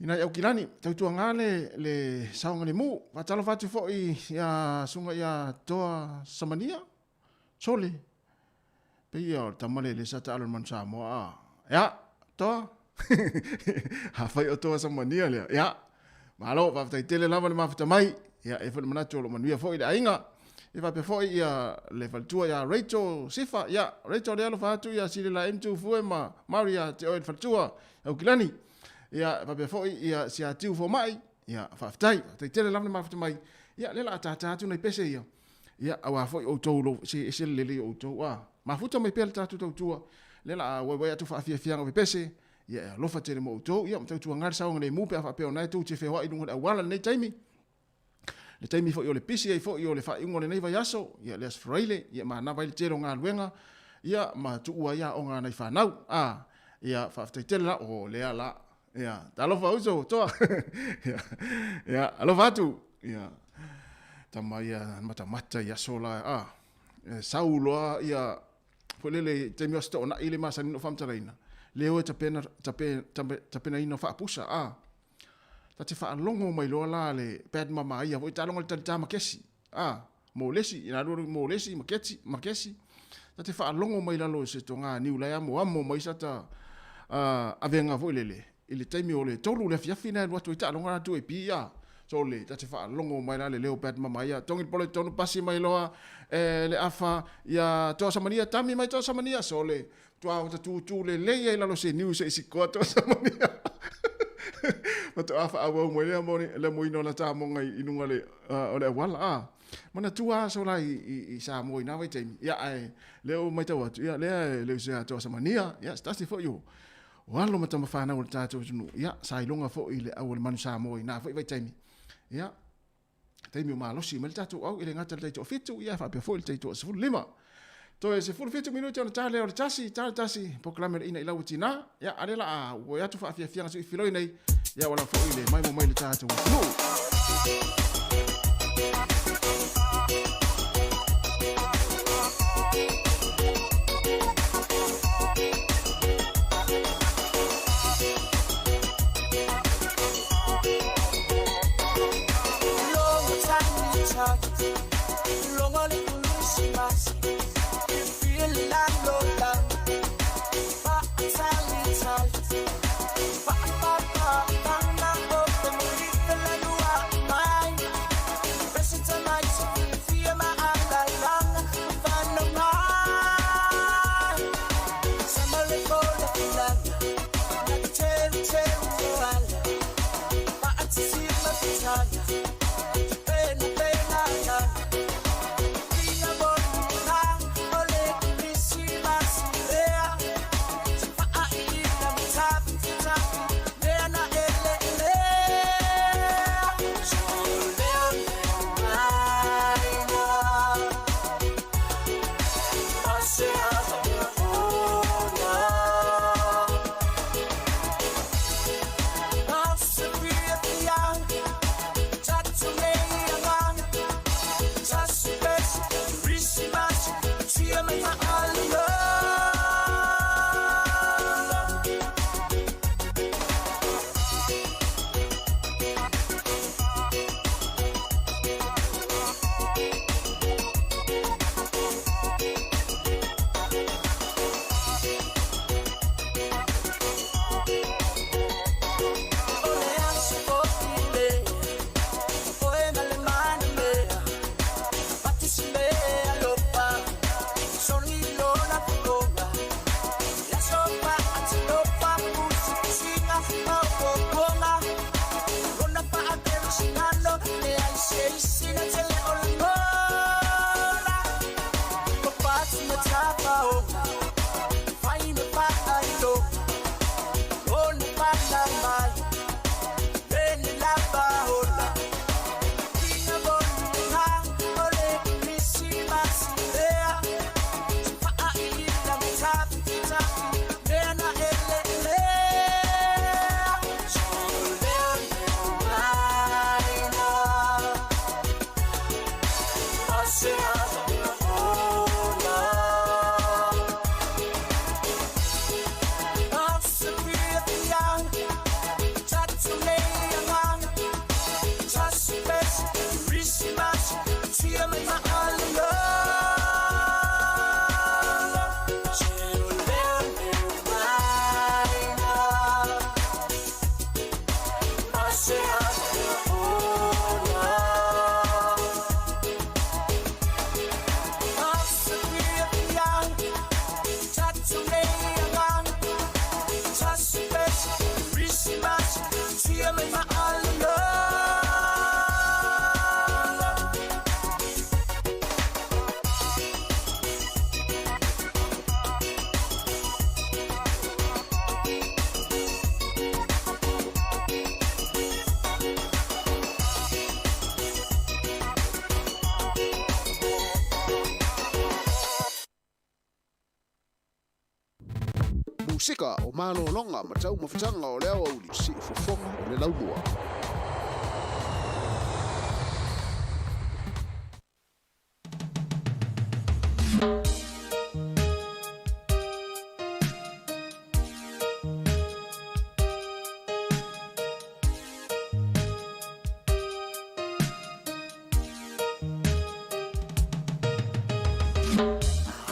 Ina i Aukilani, tautuaga le, le saogalemu. Faatalofa atu foi ia susuga ia Toa Samania, Sole, pei ia o le tama lea lea sa taalo i le Manu Samoa, a. Ia, Toa. Afai o Toa Samania lea, ia. Malo, faafetai tele lava le mafuta mai. Ia, e i ai foi le manatu o lo o manuia foi le aiga. Ia faapea foi ia le faletua ia Rachel Sifa. Ia, Rachel lea alofa atu ia Silela M Tufue ma Mary ia te oe le faletua Aukilani. Ia, faapea foi ia Siatiu Fomai. Ia, faafetai, faafetai tele lava le mafuta mai. Ia, lea la a tātā atu nai pese ia. Ia, auā foi outou lo, se ese le lelei o outou, a. Mafuta mai pea le tatou tautua, lea la a waiwai atu faafiafiaga o pepese, ia e alofa tele mo outou, ia ma tautuaga le saogalemu pe a faapea o na e tou te feoai i luga o le auala i lenei taimi. Le taimi foi o le pisi ai foi o le faaiuga o lenei vaiaso, ia le Aso Faraile, ia manava ai le tele o galuega, ia ma tuua ai aoga a nai fanau. A, ia faafetai tele la, o lea la, ia, talofa uso, toa, ia, ia, alofa atu, ia, tama ia matamata i aso la, a, e sau loa, ia, foi lele i taimi o Aso Toonai le masani ona ou faamatalaina, le o e tapena, tape, tape, tapenaina faapusa, a, ta te faalogo mai loa la le bad mama ia foi taaloga le talita ma kesi, a, mo le isi, ina alu alu mo le isi ma keti, ma kesi, ta te faalogo mai lalo i se toga niu la e amoamo mai sa ta avega foi lele, i le taimi o le 3 le afiafi na e alu atu ai taaloga la tu e pi, a. Sole, ta te faalogo mai la le leo pe mama ia. Tongi pole tonu pasi mai loa e le afa ia toa samania tami mai toa samania sole. Tua o ta tu le le ia lalo se niu se isi koa toa samania. Ma to afa au mo le mo le mo ino la ta monga i nunga le o le wala a. Mana tua so la i sa mo ina vai taimi. Ia ai le o mai tau atu. Ia le le se toa samania. Ia stasi fo yo. O alo ma tama whanau o le tātou tunu. Ia, sa ilonga fo i le au o le manu sa mo i nā fo i vai taimi. Ia, taimi o malosi mai le tātou au i le ngata le taito o fitu, ia whaapea fo i le taito o sefulu lima. Toe 17 minuti ona tāle o le tasi, tāle tasi, pokalame le ina i lau tina, ia, ale la a ua atu whaafiafianga su i filoi nei, ia wala fo i le mai mo mai le tātou tunu. Musika o malolonga ma tau mafutanga o leo auli si fofonga o le laumua.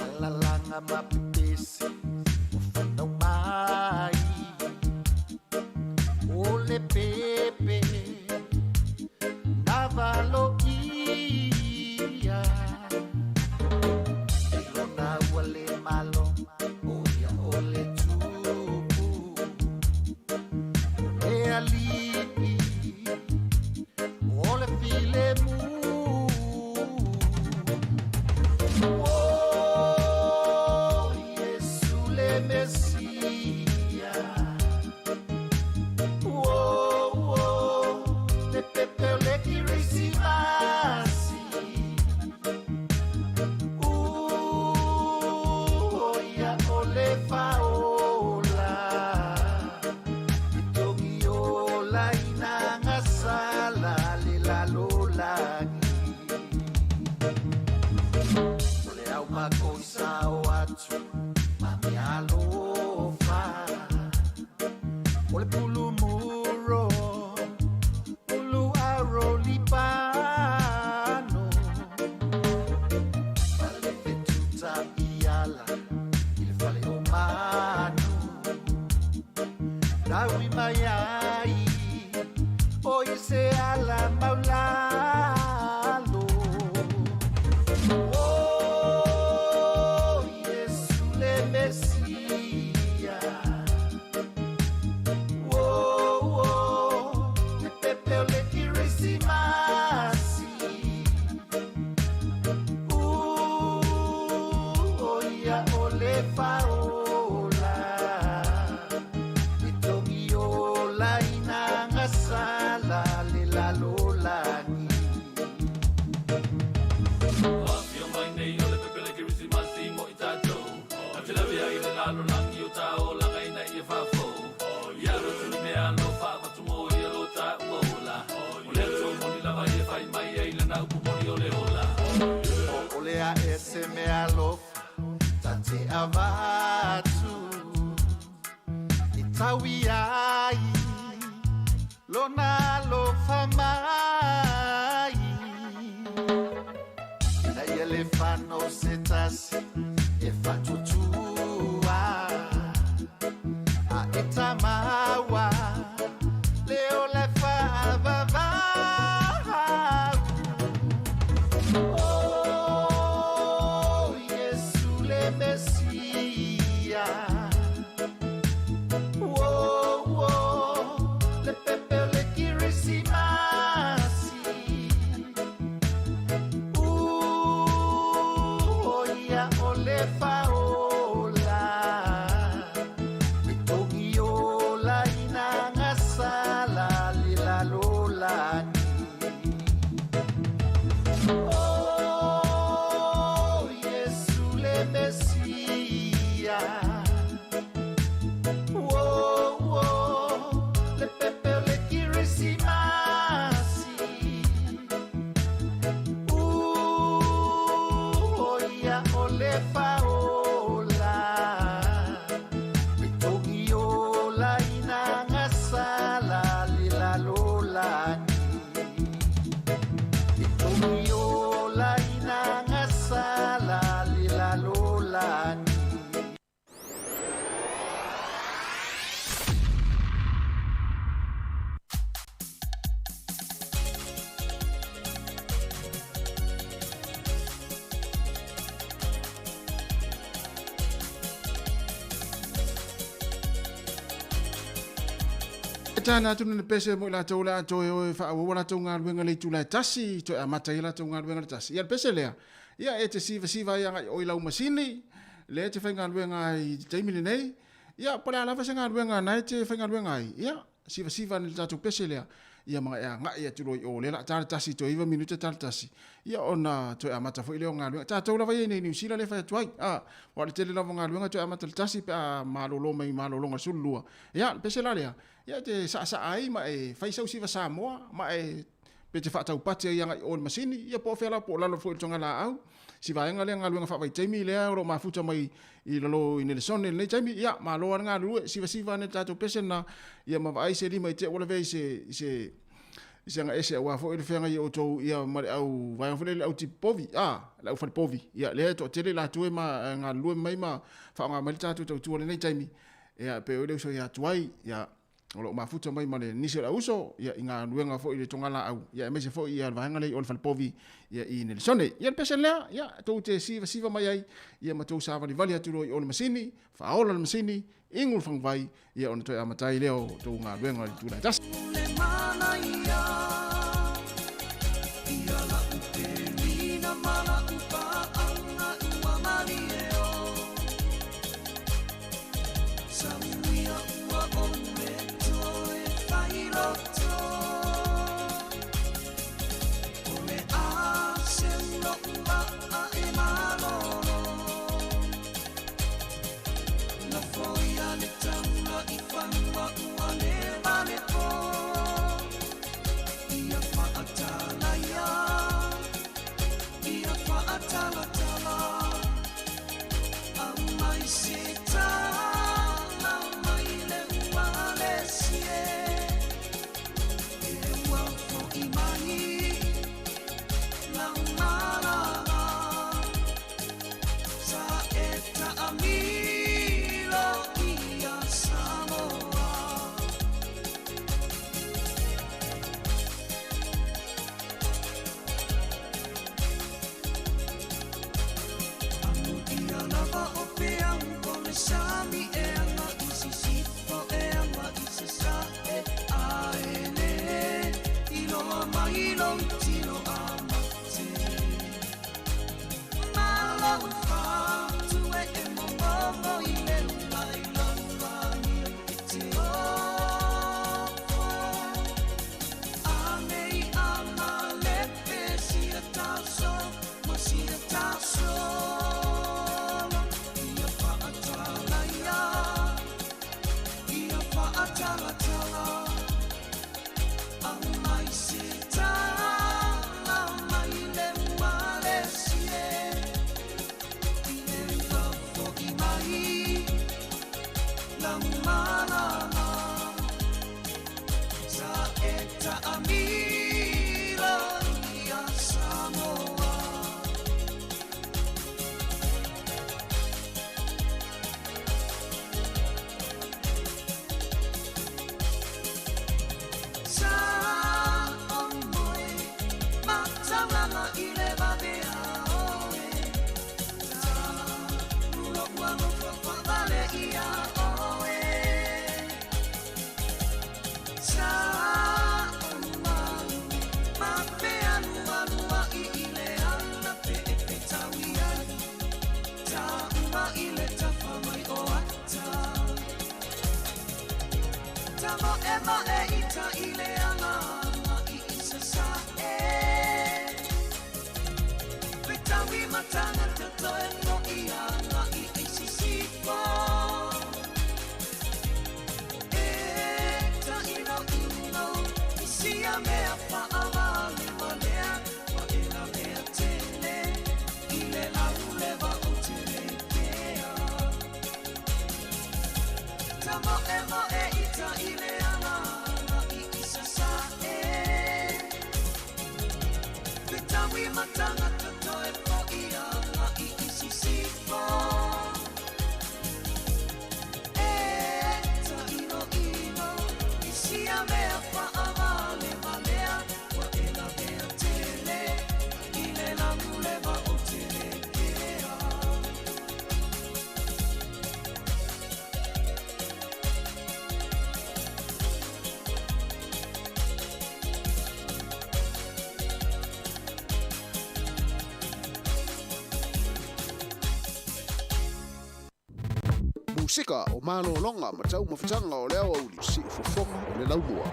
Alalanga mapipisi o mai o le pepe faloia. I lona ua le malo, o ia o le tupu. O le ali'i, o le filemu. O Iesu le Mesia. Oh, oh, le pepe o le Kirisimasi. O ia o le faola. I togi ola ina gasala le lalolagi. O le au mako i sao atu, ma mea alofa. O le pulu muro, pulu aro lipano. Ma le fetuta i ala, i le fale o manu. Taui mai ai, o i se ala maulalo. O Iesu le Mesia. Oh, oh, le pepe o le Kirisimasi. O ia o le faola. I togi ola ina gasala le lalolagi. Afio mai nei o le pepe le Kirisimasi mo i tātou. A te lawe ai le lalolagi o tā olaga ina ia fafou. Ia ro tuni mea alofa avatu mo ia lo tā ua ola. O le atua moni lava ia fai mai ai lana upu moni o le ola. O le a ese mea alofa, ta te avatu. I taui ai, lona alofa mai. Ina ia le whanau se tasi, e whatutua. A e tamawa, le o le whaavavau. O Iesu le Mesia. Oh, oh, le pepe o le Kirisimasi. O ia o le faola. I togi ola ina gasala le lalolagi. O Iesu le Mesia. Oh, oh, le pepe o le Kirisimasi. O ia o le faola. I togi ola ina gasala le lalolagi. I togi ola ina gasala le lalolagi. Tana atu le pese mo la tau la toe o fa o la tau ngaluenga le tula tasi to a mata i la tau ngaluenga le tasi. Ia le pese lea. Ia e te siva siva ia ngai o i lau masini le te whaingaluenga i taimi lenei. Ia po le alava se ngaluenga nai te whaingaluenga ai. Ia siva siva ni le tatou pese lea. Ia mga ea ngai atu loi o le la tala tasi toe 9 minuta tala tasi. Ia ona toe amata foi lea o galuega. Tatou lava ia i nei Niu Sila le fai atu ai. A, ua le tele lava o galuega toe amata le tasi pe a malolo mai malologa 12. Ia, le pese la lea, ia e te saasaa ai ma e fai sau siva Samoa ma e pe te faataupati ai agai i o le masini, ia po o fea lava po o lalo foi i le togalaau. Si vaega lea galuega faavaitaimi lea o lo o mafuta mai i lalo i Nelesone i lenei taimi, ia, malo lava le galulue, sivasiva ane le tatou pese lena, ia ma vaai se lima i te ua lavea i se, i se, i se agaese aua foi le feagai e outou ia ma le au vaega foi lea le au tipi povi, a, le au fale povi. Ia, lea e toatele i latou e ma, e galulue mai ma faaaoga mai le tatou tautua i lenei taimi, ia, e pei o le uso ia atu ai, ia. O loo mafuta mai ma le nisi o le auso ia i galuega foi i le togalaau ia aemaise foi ia le vaega lea i o le falepovi ia i Nelisone. Ia le pese lea ia tou te sivasiva mai ai ia ma tou savalivali atu loa i o le masini, faaola le masini, inu le faguvai ia ona toe amata ai lea o tou galuega i le itula e tasi. Musika o malōloga ma taumafataga o le aoauli siufofoga o le laumua.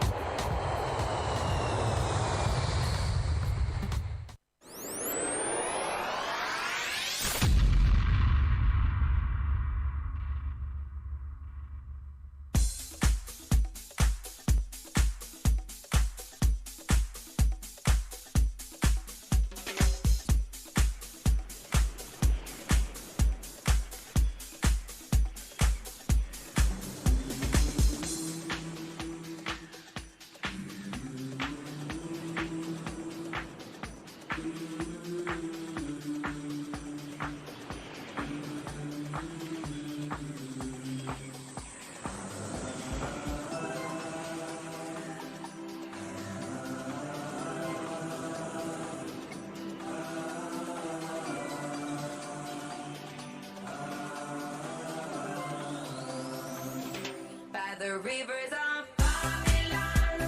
the rivers of Babylon,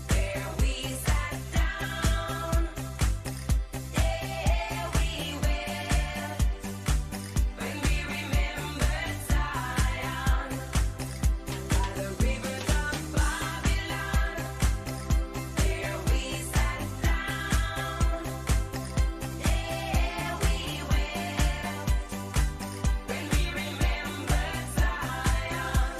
there we sat down. There we wept when we remembered Zion. By the rivers of Babylon, there we sat down. There we wept when we remembered Zion.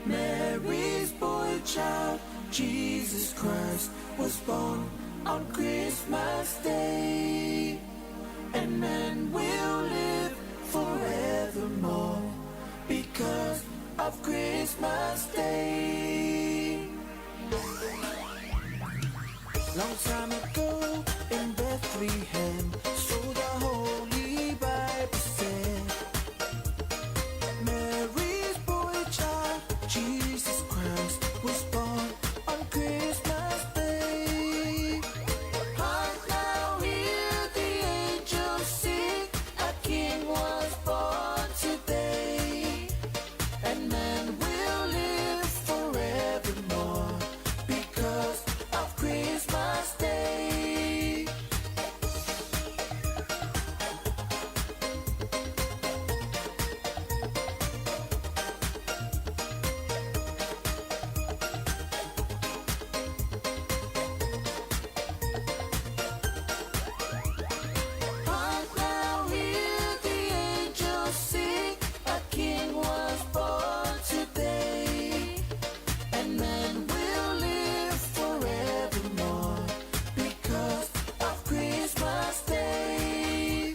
Mary's boy child, Jesus Christ, was born. on Christmas Day, and men will live forevermore because of Christmas Day. Long time ago in Bethlehem, so the Holy Bible said, Mary's boy child, Jesus Christ, was born on Christmas Day. Hark now, hear the angels sing, a king was born today, and men will live forevermore because of Christmas Day. Hark now, hear the angels sing, a king was born today, and men will live forevermore because of Christmas Day.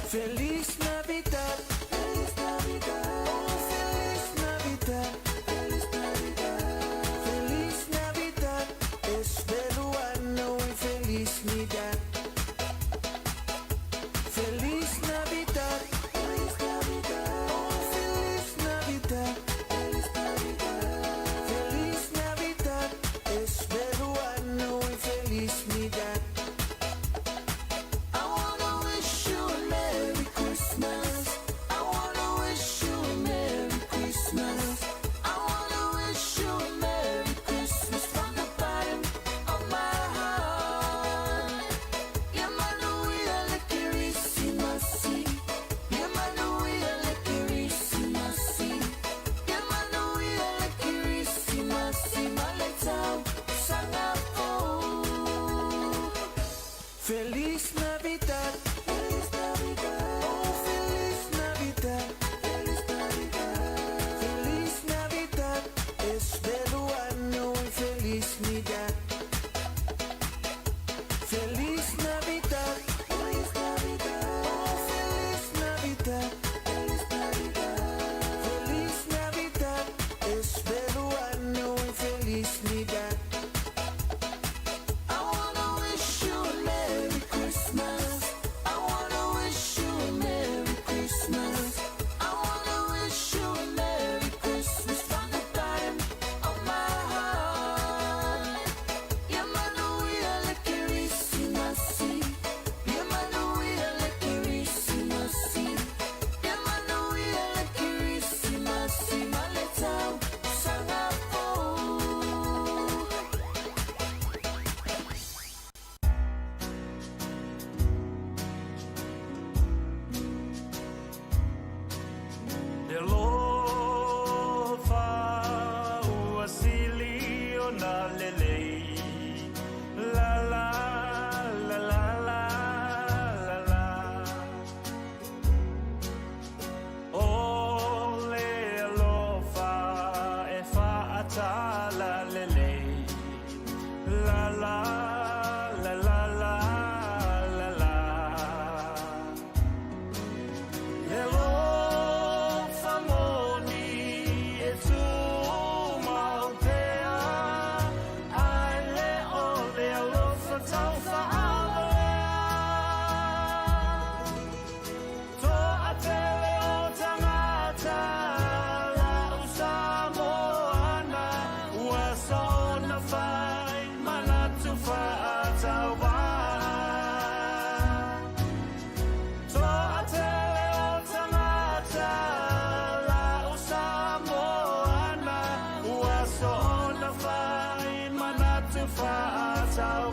Feliz Navidad, Feliz Navidad, oh Feliz Navidad, Feliz Navidad, Feliz Navidad, espero año y felicidad. Feliz Navidad, Feliz Navidad, oh Feliz Navidad, Feliz Navidad, Feliz Navidad, espero año y felicidad. I wanna wish you a Merry Christmas. I wanna wish you a Merry Christmas. I wanna wish you a Merry Christmas from the bottom of my heart. Yamanuia lekerisimasi. Yamanuia lekerisimasi. Yamanuia lekerisimasi. Maletau sangafo. Feliz Navidad. Feliz Navidad. Oh, Feliz Navidad. Feliz Navidad. Feliz Navidad. Espero año y felicidad. Feliz Navidad. Feliz Navidad. Oh, Feliz Navidad. Feliz Navidad. Feliz Navidad. Espero año y felicidad. I wanna wish you a Merry Christmas. I wanna wish you a Merry Christmas. I wanna wish you a Merry Christmas from the bottom of my heart. Yamanuia lekerisimasi. Yamanuia lekerisimasi. Yamanuia lekerisimasi. Maletau sangafo. Le alofa ua sili o nā lelei. La la la la la la la. O le alofa e fa'atala lelei. La la la la la la la. Le alofa moni e tu mau pea, ai le o le alofa tau whaavalea. Toa tele o tangata, la usa moana, ua soona whai, manatu whaatau Toa tele o tangata, la usa moana, ua soona whai, manatu whaatau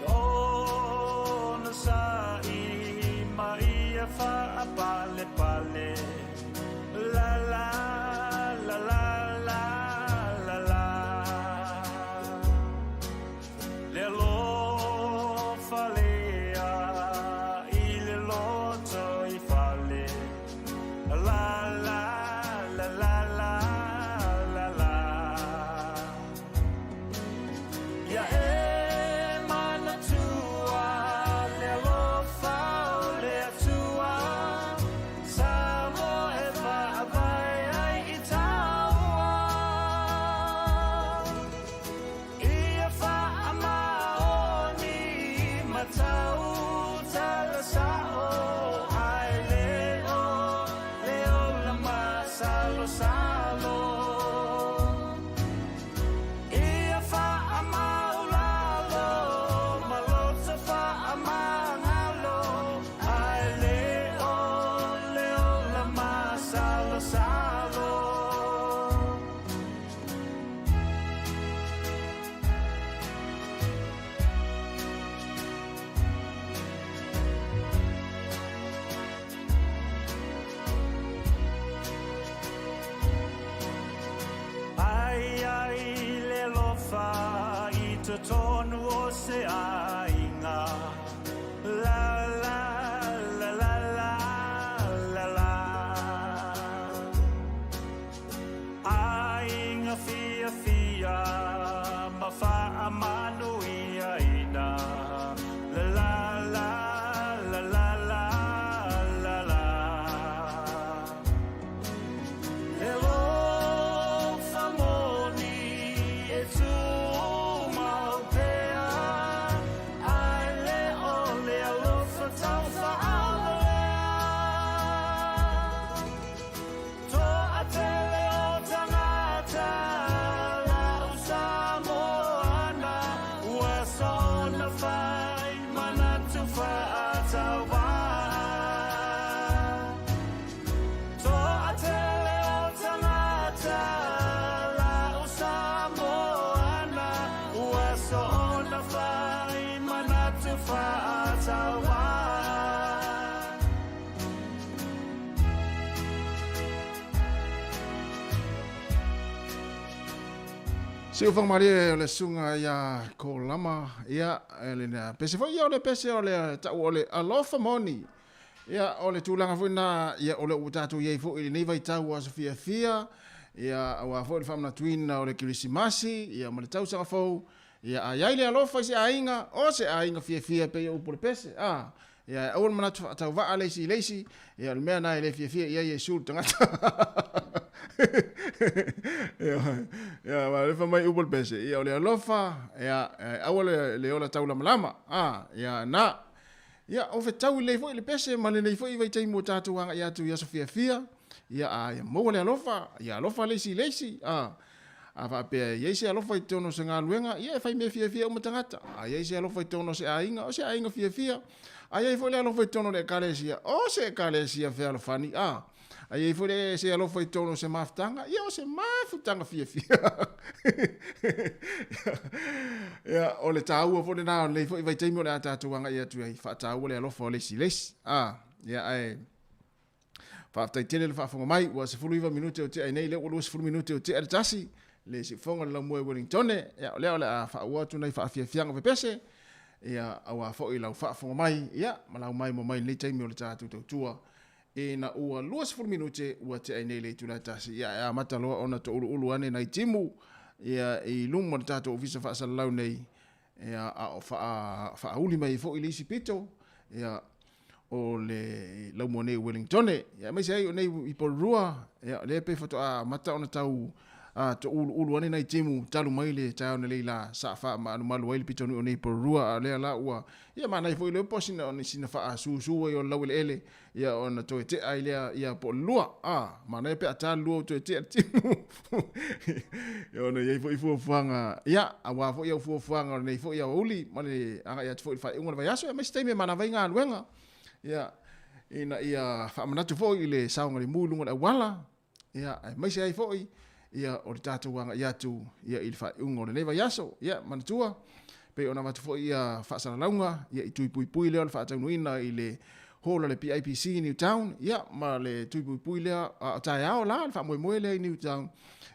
Ona sa i mai e whaapale pale. La la la la la la. Siufaga malie o le susuga ia Kolama, ia, e lena pese foi ia o le pese o le ta'u o le alofa moni. Ia, o le tulaga foi lena, ia, o le ua tatou i ai foi i lenei vaitau ua aso fiafia, ia, auā foi le faamanatuina o le Kerisimasi, ia, ma le tausaga fou, ia, a i ai le alofa i se aiga, o se aiga fiafia e pei o upu o le pese, a. Ia, e aua le manatu faatauvaa le isi i le isi, ia, o le mea lena e le fiafia i ai Iesu le tagata. Ia, ia, aua o lea e fai mai upu o le pese, ia, o le alofa, ia, e aua le, le ola taulamalama, a, ia, na. Ia, o fetaui lelei foi le pese ma lenei foi vaitaimi ua tatou agai atu i aso fiafia, ia, a ia maua le alofa, ia alofa le isi i le isi, a. A faapea e i ai se alofa i totonu o se galuega, ia e fai mea fiafia uma tagata. A i ai se alofa i totonu o se aiga, o se aiga fiafia. A i ai foi le alofa i totonu o le ekalesia, o se ekalesia fealofani. A i ai foi le, se alofa i totonu o se mafutaga, ia o se mafutaga fiafia. Ia, o le taua foi lena o lenei foi vaitaimi o le a tatou agai atu ai, faataua le alofa o le isi i le isi. A, ia ae Faafetai tele le faafofoga mai, ua 19 minute o tea ai nei, lea ua 20 minute o tea le tasi, le siufofoga o le laumua i Wellingtone, ia o lea o le a faaauau atu nai faafiafiaga pepese, ia auā foi lau faafofoga mai, ia ma lau maimoa mai i lenei taimi o le tatou tautua. Ina ua 20 minute ua tea ai nei le itula e tasi, ia e amata loa ona touluulu ane nai timu, ia i luma o le tatou ofisa faasalalau nei, ia a o faauli mai ai foi le isi pito, ia o le laumua nei o Wellingtone, ia aemaise ai o nei i Porirua, ia o lea pei faatoa amata ona tau touluulu ane nai timu talu mai le taeao nei la sa faamalumalu ai le pitonuu nei i Porirua, a o lea la ua, ia manaia foi lea po o sina, sina faasusu ai o le laueleele, ia ona toe tea ai lea, ia po o le lua, a, manaia pe a ta le lua ua toe tea le timu. Ia ona i ai foi fuafuaga, ia, aua foi au fuafuaga o lenei foi aoauli ma le agai atu foi i le faaiuga o le vaiaso, aemaise taimi e manava ai galuega, ia, ina ia faamanatu foi i le saogalemu i luga o le auala, ia, aemaise ai foi, ia, o le tatou agai atu, ia, i le faaiuga o lenei vaiaso. Ia, manatua, pei ona avatu foi ia faasalalauga, ia, i tui puipui lea o le faataunuuina i le hall a le PIPC i Newtown, ia, ma le tui puipui lea, a o taeao la le faamoemoe lea i Newtown,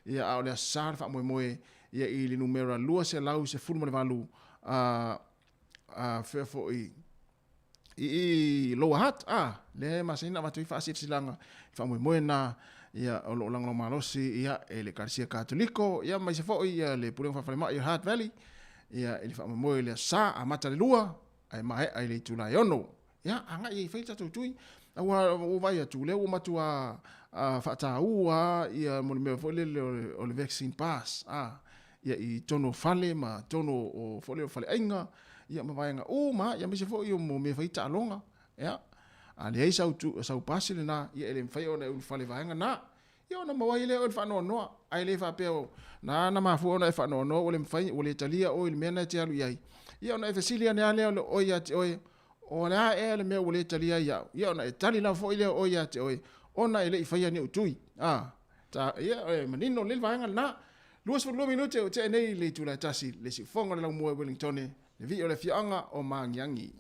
ia, a o le Aso Sa le faamoemoe, ia, i le numera 218, a, a, fea foi, i, i Lower Hutt, a, lea e masani ona avatu ai faasilasilaga, i faamoemoe na, ia, o lo o lagolago malosi, ia, e le Ekalesia Katoliko, ia, aemaise foi, ia, le Pulega Faa-Falemai o Hutt Valley, ia, i le faamoemoe i le Aso Sa, amata le 2, ae maea i le itula e 6. Ia, agai ai e fai le tatou tui. Aua ua vaai atu, lea ua matua faataua ia mo le mea foi lele o le vaccine pass, a, ia i totonu o fale ma totonu o foi lele o faleaiga, ia ma vaega uma, ia aemaise foi o mea e fai ai taaloga. Ia, a leai sau, sau pasi lena, ia e le mafai ona e ulufale i vaega na. Ia ona maua ai lea o oe i le faanoanoa, ae le faapea o na na mafua ona e faanoanoa ua le mafai, ua le talia oe i le mea na e te alu i ai. Ia ona e fesili ane lava lea o oe ia te oe, O le a ea le mea ua le talia ai au? Ia ona e tali lava foi lea o oe ia te oe, ona e le i faia ni ou tui. A, ta, ia, e manino lelei le vaega lena. 22 minute ua tea nei i le itula e tasi, le siufofoga o le laumua i Wellingtone, le vii o le afioaga o Magiagi.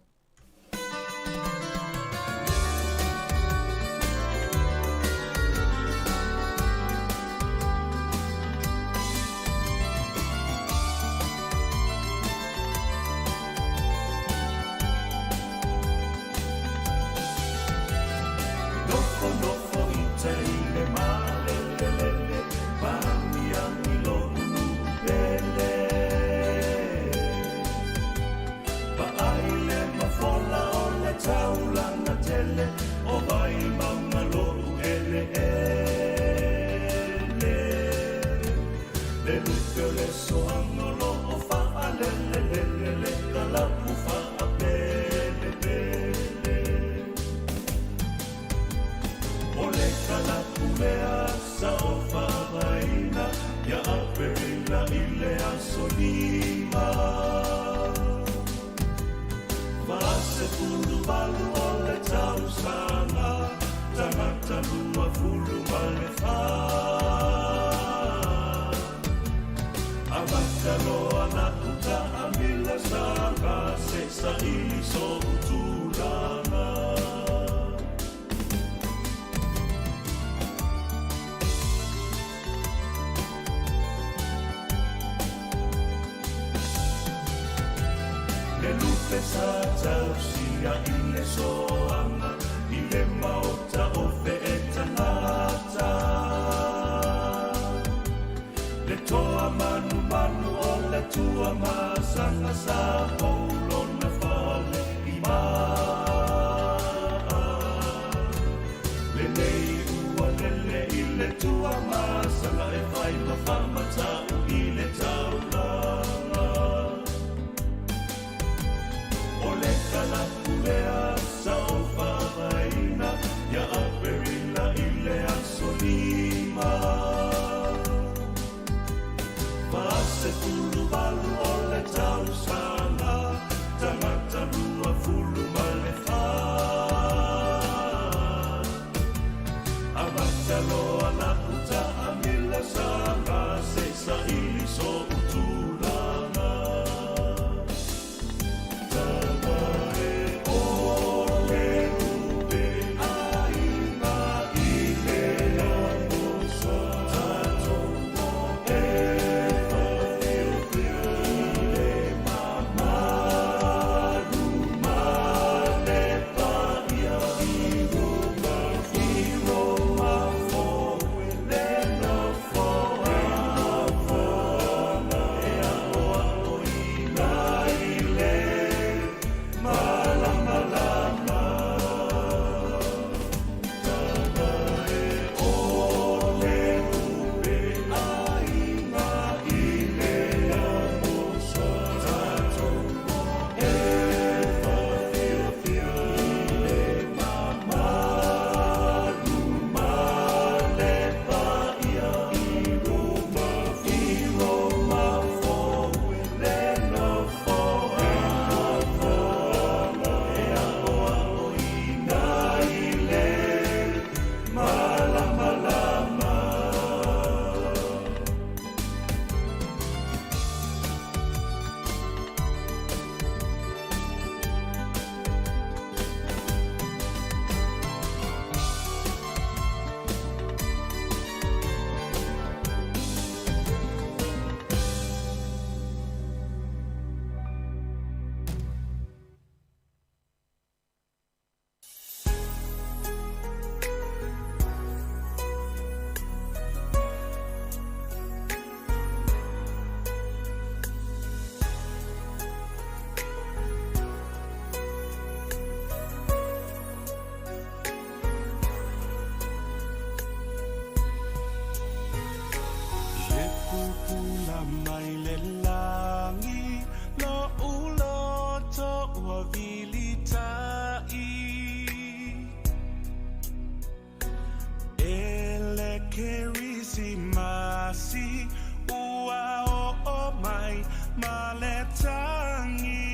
sa tausia i le soaga i le maota o feetagata. Le toa manumanu o le tua masaga sa poulona fale i maa. Lelei ua lele i le tua masaga e fai ma faamatau i le taulaga. O le kalapulea sa o faavaeina ia Aperila i le aso 5. 48 o le tausaga, tagata 24. Amata loa lau taamila saga se saili so'u tulaga. Tama e o le upe aiga i le amosa tatou e faafiofio i le mamalu ma le paia i Roma i Roma foe le nofoa e aʻoaʻoina i le malamalama. Tama e o le upe aiga i le amosa tatou e faafiofio i le mamalu ma le paia i Roma i Roma foe le nofoa e aʻoaʻoina i le malamalama. Le pupula mai le lagi lo uloto ua vilitai. E le kerisimasi ua o o mai ma le tangi.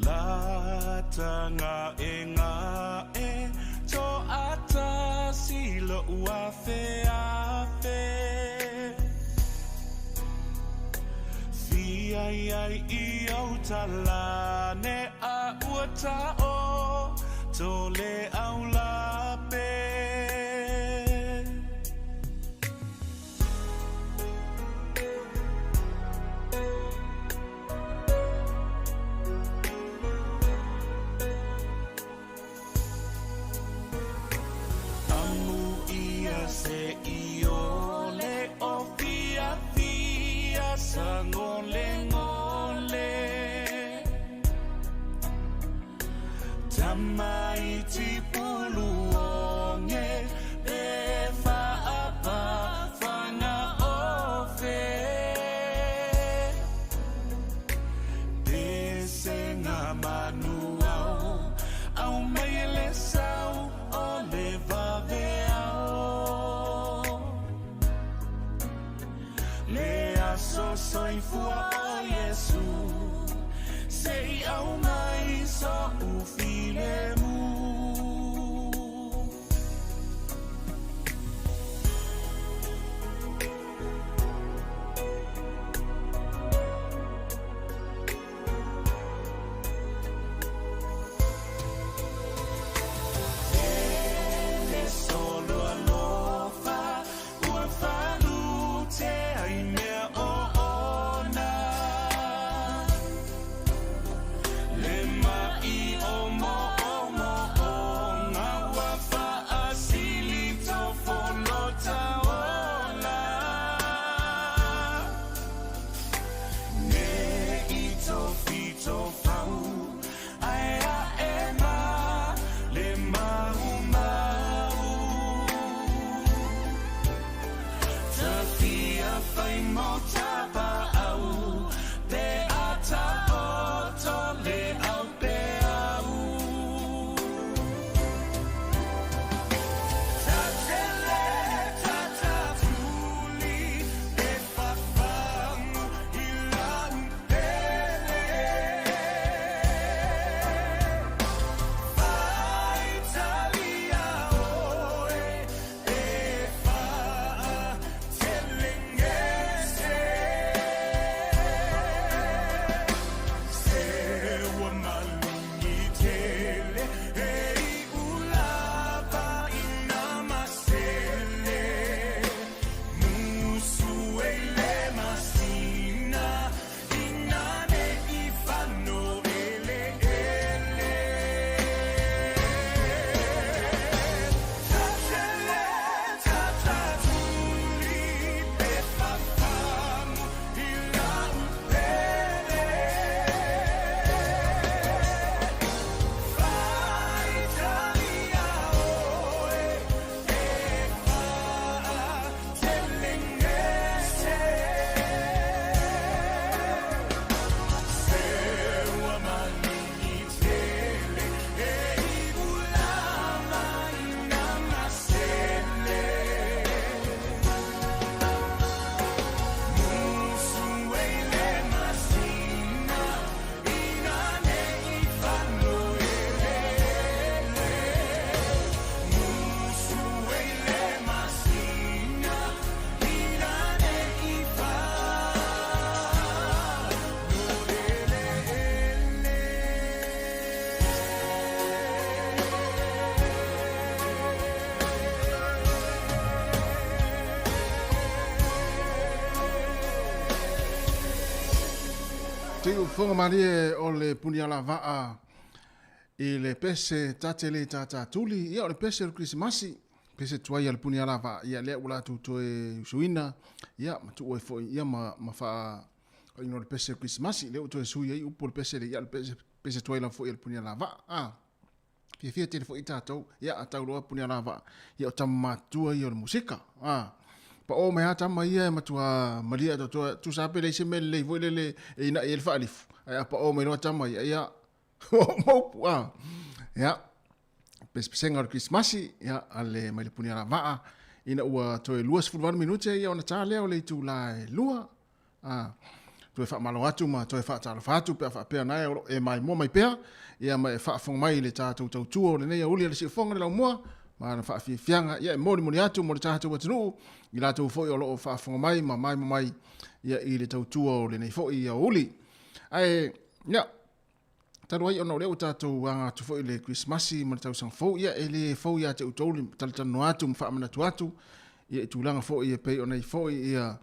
Latanga e ngā e to atasi lo ua feafe. Fia iai i au talane a ua ta'o to le au lape. Amu ia se i ole o fia fia sa ngole ngole. Tamaiti pulu onge pe whaapa whanga ofe. Pese ngā manu au, au mai e le sau o le vave au. Le aso soifua o Iesu, se i au mai so ufile mu. Le solo alofa, ua falute ai mea o ona. Siufofoga malie o le Punialavaa i le pese ta te le tātātuli, ia o le pese o le Kerisimasi, pese tuai a le Punialavaa, ia lea ua latou toe usuina, ia ma tuu ai foi, ia ma, ma faa, o le pese o le Kerisimasi, lea ua toe sui ai upu o le pese lea, ia o le pese, pese tuai lava foi a le Punialavaa. Ah. Fiafia tele foi tatou, ia a tau loa Punialavaa, ia o tama matutua ia o le musika. Ah. Pa o mai lava tama ia e matua malie atoatoa, tusa lava pe leai se mea lelei foi lele e inai ai le faalifu, ae a pao mai loa tama ia, ia, ua uma upu, ah. Ia, pesepesega o le Kerisimasi, ia, a le mai le Punialavaa, ina ua toe 28 minute ia ona ta lea o le itula e 2, A, toe faamalo atu ma toe faatalofa atu pe a faapea na e o lo o e maimoa mai pea, ia ma e faafofoga mai i le tatou tautua o lenei aouli a le Siufofoga le Laumua ma ana faafiafiaga, ia e molimoli atu mo le tatou atunuu, i latou foi o lo o faafofoga mai ma maimoa mai ia i le tautua o lenei foi aouli. Ae, ia, talu ai ona o lea ua tatou aga atu foi i le Kerisimasi ma le tausaga fou, ia e le fou ia te outou le talatalanoa atu ma faamanatu atu ia i tulaga foi e pei ona i foi ia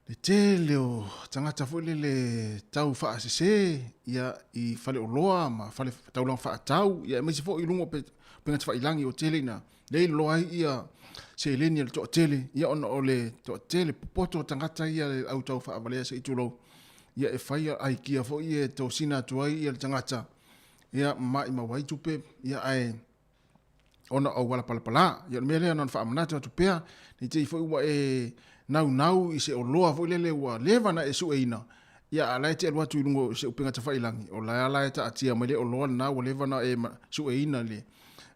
le tele o tagata foi lele tau faasese ia i faleoloa ma fale taulaga faatau ia aemaise foi i luga o upega tafailagi o tele ina lea i loloa ai ia seleni a le toatele ia ona o le toatele popoto o tagata ia le au tau faavalea se i tulou ia e fai aikia foi e tosina atu ai ia le tagata ia maimau ai tupe ia ae ona o auala palapala. Ia o le mea lea na ona faamanatu atu pea, ne i te i foi ua e naunau i se oloa foi lele ua leva ona e sueina, ia a o la e te alu atu i luga o se upega tafailagi, o la la e taatia mai le oloa lena ua leva ona e sueina le,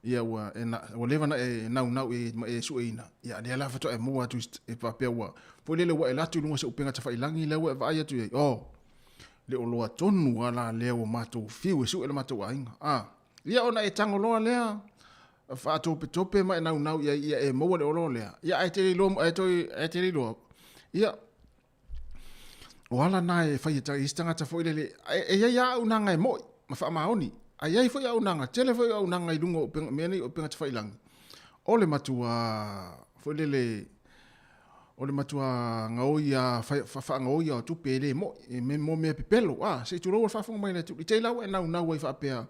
ia ua, e na, ua leva ona e naunau i ai ma e sueina, ia a lea la faatoa e maua atu e faapea ua, foi lele ua e alu atu i luga o se upega tafailagi lea ua e vaai atu i ai, oh, le oloa tonu lava la lea ua matou fiu e sue le matou aiga. A. Ia ona e tago loa lea, faatopetope ma e naunau i ai ia e maua le oloa lea. Ia ae te le iloa, ae toe, ae te le iloa. Ia, o ala na e fai e isi tagata foi lele, e i ai lava auaunaga e moi ma faamaoni, ae i ai foi auaunaga, tele foi auaunaga i luga o upega, mea nei o upega tafailagi, o le matua foi lele, o le matua gaoi lava, faagaoi lava o tupe e le moi, e mo mea pepelo, a, se i tulou le faafofoga mai a le atunuu, i te i la ua e naunau ai faapea,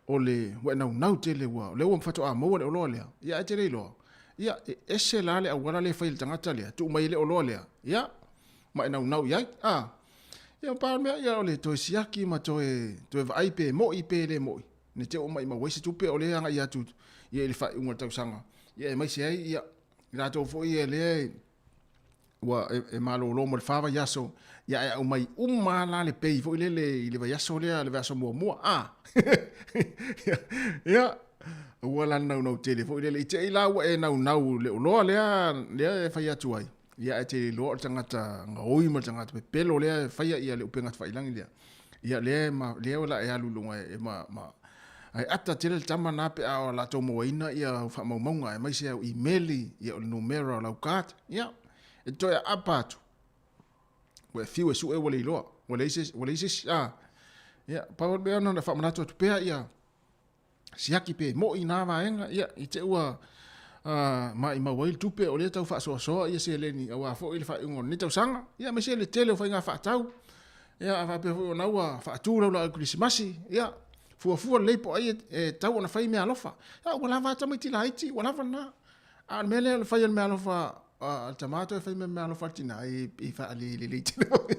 o le, ua e naunau tele ua, o lea ua faatoa maua le oloa lea, ia ae te le iloa, ia, e ese la le auala lea e fai e le tagata lea, tuu mai ai le oloa lea, ia, ma e naunau i ai, a. Ia, pau le mea, ia, o le toe siaki ma toe, toe vaai pe moi pe le moi, ne i te i ua maimau ai se tupe o lea e agai atu ia i le faaiuga o le tausaga, ia aemaise ai, ia, i latou foi ia lea ua e malolo mo le fa vaiaso, ia ae aumai uma lava la le pay foi lele i le vaiaso lea, le vaiaso muamua, a. Ia, aua la le naunau tele foi lele, i te i la ua e naunau i le oloa lea, lea e fai atu ai, ia ae te le iloa o le tagata gaoi ma le tagata pepelo lea e faia ia le upega tafailagi lea. Ia lea ma lea o la e alu i luga e ma ma ae ata tele le tama na pe a o latou mauaina ia faamaumauga aemaise au imeli ia o le numera o lau card ia e toe aapa atu ua e fiu e sue ua le iloa ua leai se ua leai se isi a ia pau o le mea na ona faamanatu atu pea ia siaki pe moi na vaega ia i te ua maimau ai le tupe o lea tau faasoasoa ia seleni aua foi le faaiuga o lenei tausaga ia aemaise le tele o faiga faatau ia a faapea foi ona ua faatu lau laau kerisimasi ia fuafua lelei po o ai e tau ona fai meaalofa ia ua lava a tamaiti laiti ua lava lena a o le mea lea o le fai o le meaalofa a le tama toe fai meaalofa a le tina e faalelelei tele foi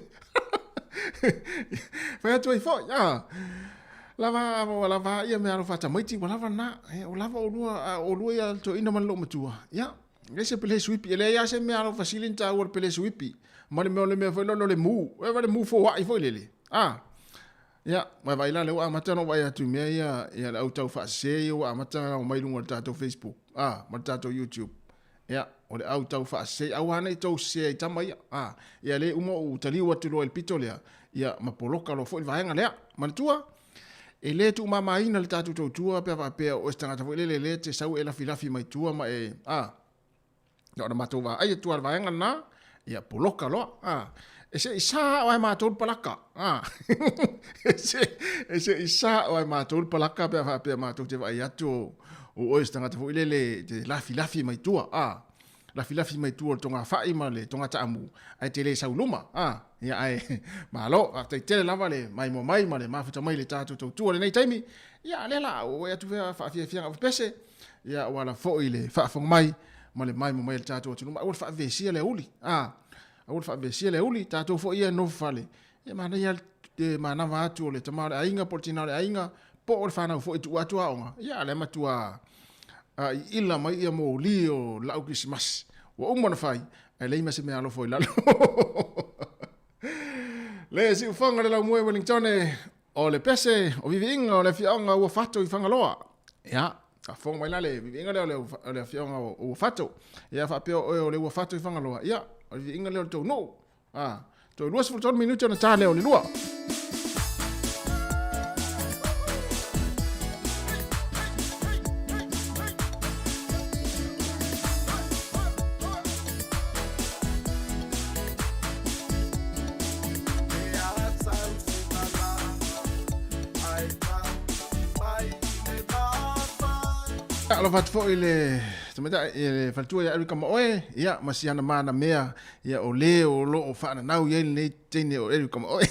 fai atu ai foi a lava ua lava ia meaalofa a tamaiti ua lava lena ua lava olua olua ia le toeaina ma le loomatua ia leai se pele suipi e leai lava se meaalofa sili ona taua le pele suipi ma le mea o le mea foi lele o le mu e le mu foai foi lele a ia ma vaai la lea ua amata ona ou vaai atu i mea ia ia le au tau faasese ia ua amata ona omai i luga o le tatou Facebook a ma le tatou YouTube Ia, o le au tau faasese, aua ne i tou sese ai tama ia. A, ia le uma ou taliu atu loa i le pito lea, ia ma poloka loa foi le vaega lea. Manatua, e le tuumamaina le tatou tautua pe a faapea o oe se tagata foi lele lea e te sau e lafilafi mai tua ma e, a, na ona matou vaai atu lava i le vaega lena, ia poloka loa. A, e se i sa o ai matou le palaka. A, e se i sa o ai matou le palaka pe a faapea matou te vaai atu o, o oe se tagata foi lele te lafilafi mai tua. A, lafilafi mai tua o le togafai ma le togataamu, ae te le sau i luma, a, ia, ae, malo, faafetai tele lava le maimoa mai ma le mafuta mai i le tatou tautua i lenei taimi, ia, lea la a ou atu faafiafiaga pese, ia, ua ala foi le faafofoga mai ma le maimoa mai a le tatou atunuu, ma aua le faavesia le aoauli, a, aua le faavesia le aoauli, tatou foi ia e nofo fale, ia manaia le manava atu o le tama o le aiga po o le tina o le aiga, po o le fanau foi e tuu atu aoga, ia lea matua iila mai ia moli o lau Kerisimasi. Ua uma ona fai, ae leai ma se mea alofa i lalo. Le siufoga le laumue Wellingtone, o le pese o viviiga o le afioaga ua fato i Fagaloa. Ia, faafofoga mai la le viviiga lea o le afioaga ua fato. Ia, faapea oe o le ua fato i Fagaloa, ia, o le viviiga lea o le tou nuu. Ah, toe 23 minute ona ta lea o le lua. Alofa atu foi le tamaitai le faletua ia Erika Maoe, ia ma si ana mana mea Ia, o le o lo o faananau i ai lenei teine o Eric Kamaoe.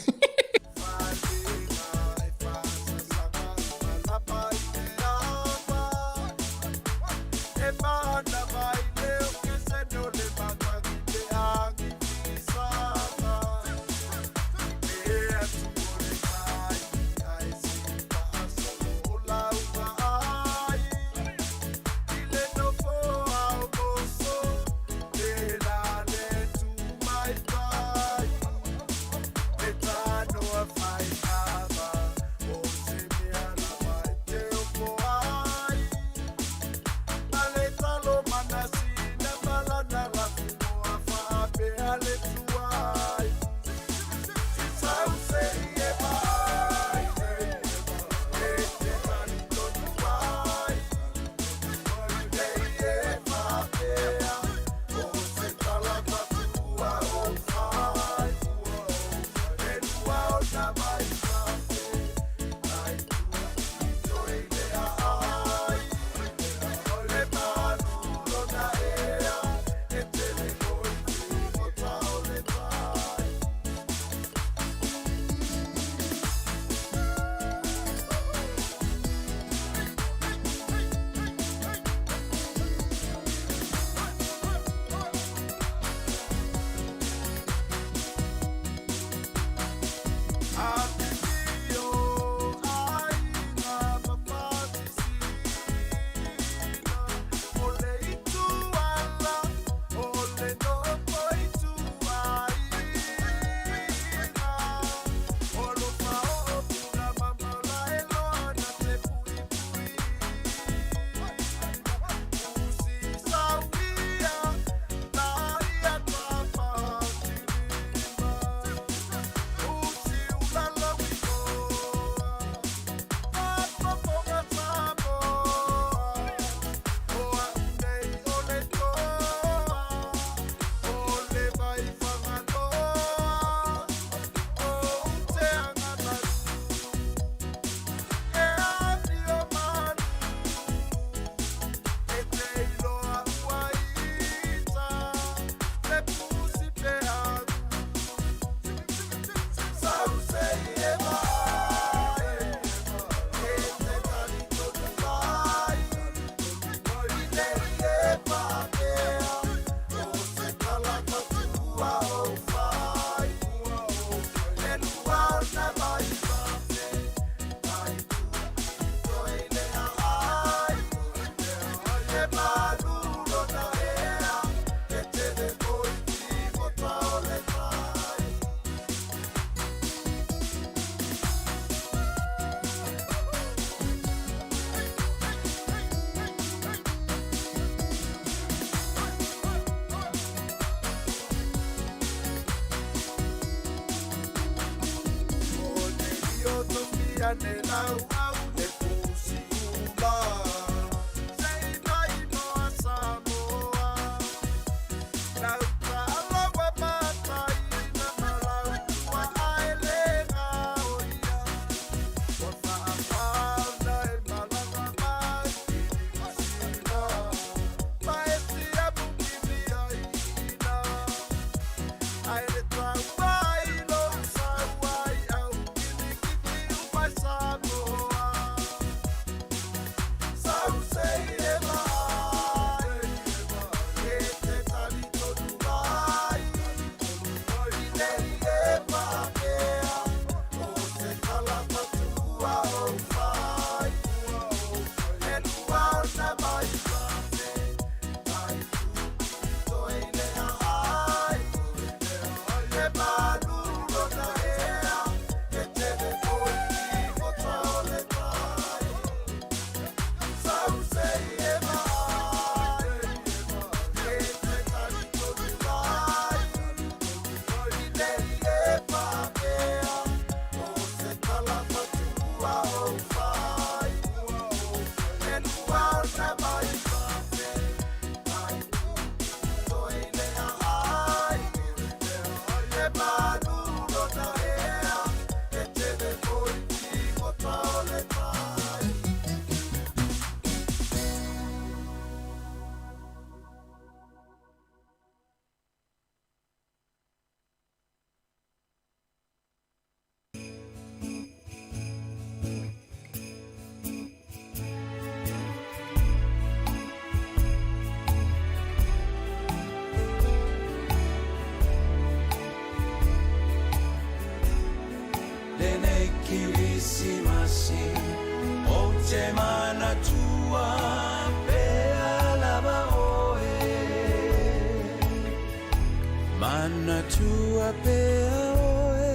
Manatua pea oe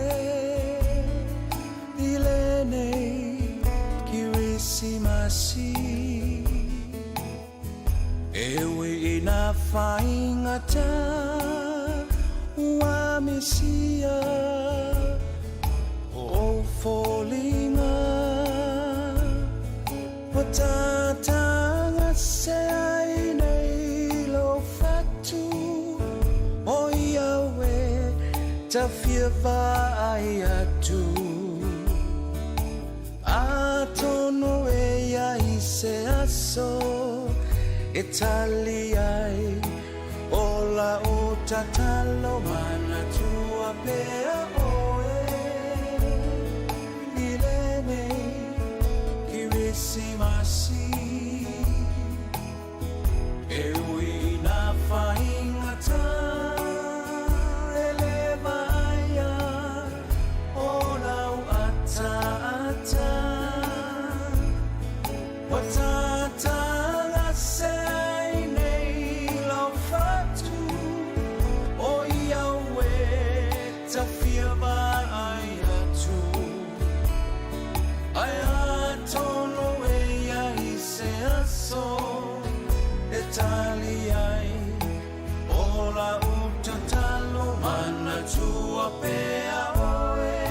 i lenei Kirisimasi. E ui ina faigata ua misia o ou foliga, ua tatagase ai nei lou fatu o ia oe tafia vaai atu. Atonu e iai se aso e tali ai o lau tatalo, manatua pea oe i lenei Kirisimasi. E ui ina faigata e le vaaia o lau ataata, ua tatagase ai nei lau fatu o ia oe tafia vaai atu. Ae atonu e iai se aso e tali ai o lau tatalo, manatua pea oe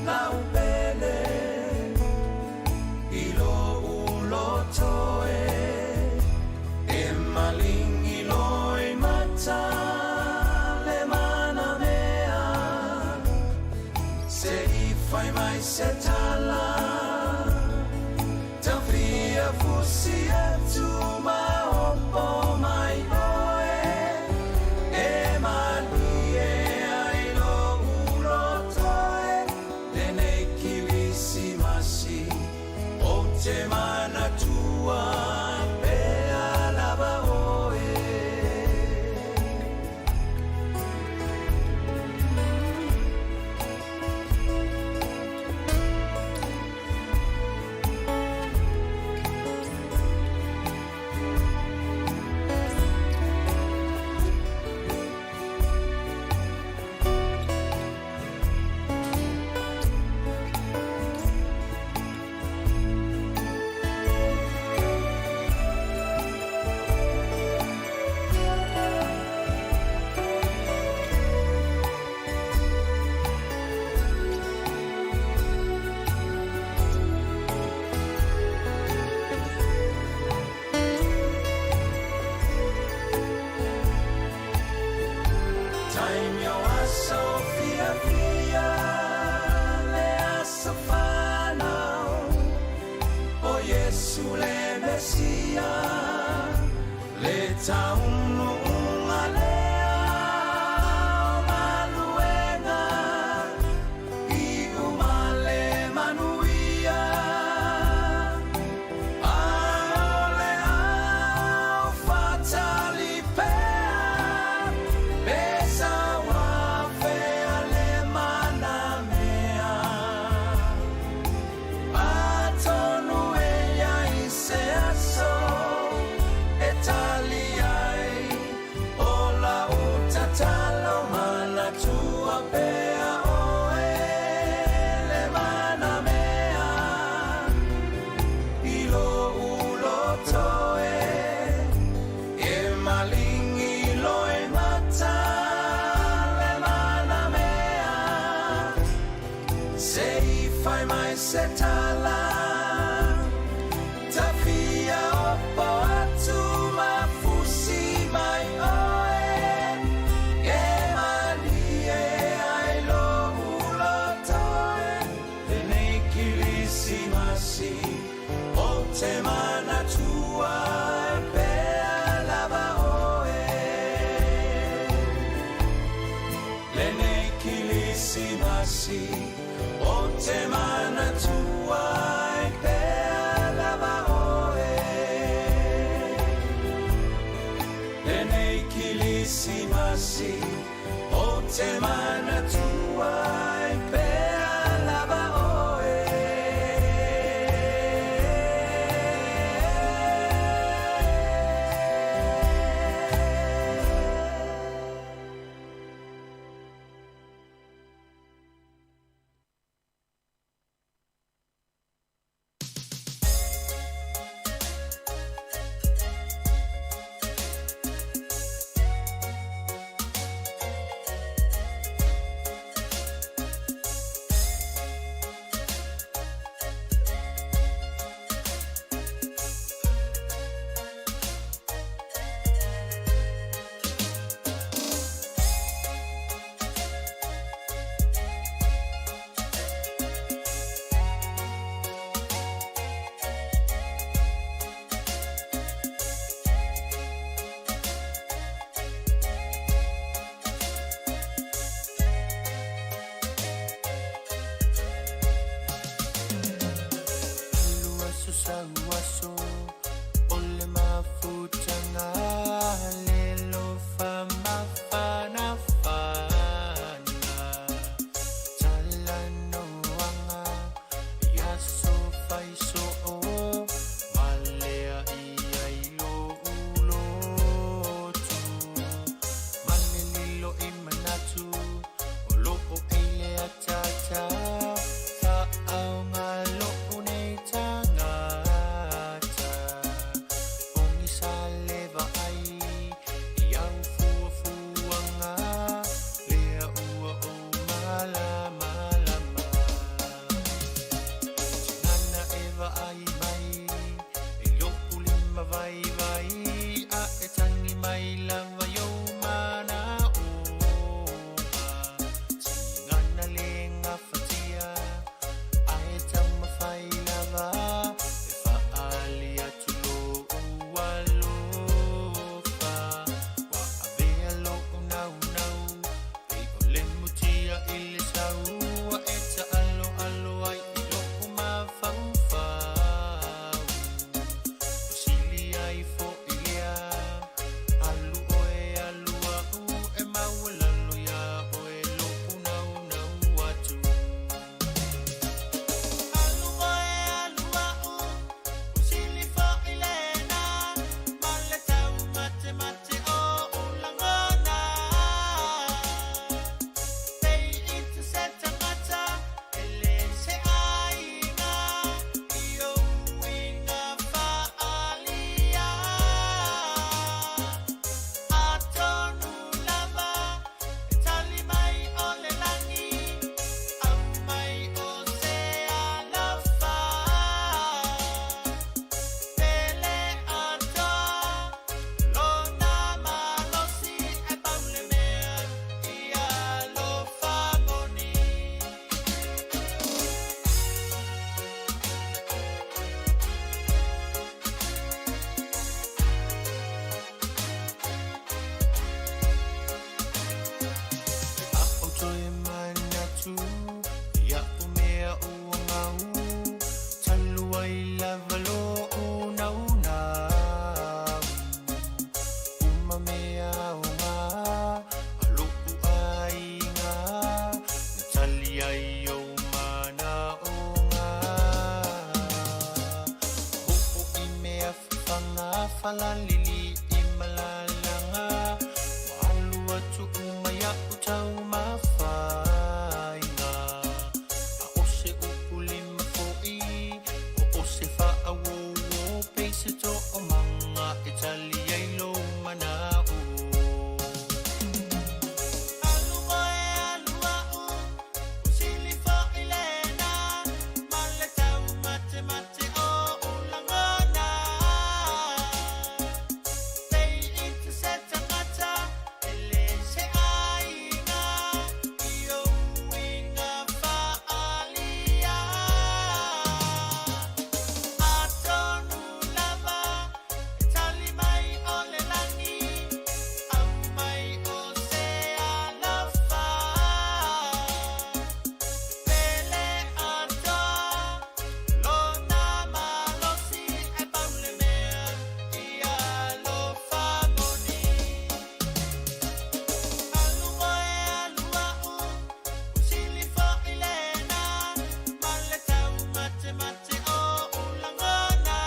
lau pele i lou loto e, e maligi loimata le manamea, se i fai mai se tala tafia fusi atu ma opo mai oe, e malie ai lou loto e lenei Kirisimasi, ou te manatua pea lava oe. Taimi o aso fiafia le aso fanau o Iesu le Mesia, le taunuuga lea o galuega iu ma le manuia. A o le au faatali pea pe sau afea le manamea, atonu e iai se aso e tali ai o lau tatalo, manatua pea oe le manamea i lou loto e, e maligi loimata le manamea, se i fai mai se tala tafia opo atu ma fusi mai oe, e malie ai lou loto e lenei Kirisimasi, ou te manatua pea lava oe lenei Kirisimasi, ou te manatua pea lava oe lenei Kirisimasi, ou te manatua pea lava oe. falalili i malalaga Ua alu atu uma iaʻu taumafaiga A o se upu lima foʻi Po o se faauō Pei se toomaga e tali ai lou manaʻo Alu oe alu aʻu Ua sili foʻi lena Ma le taumatemate o oʻu lagona Pei i se tagata e lē se aiga I ou uiga faaalia Atonu lava e tali mai o le lagi Aumai o se alofa Pele atoa lona malosi Ae pau le mea ia alofa moni Alu oe alu aʻu Ua sili foʻi lena Ma le taumatemate o oʻu lagona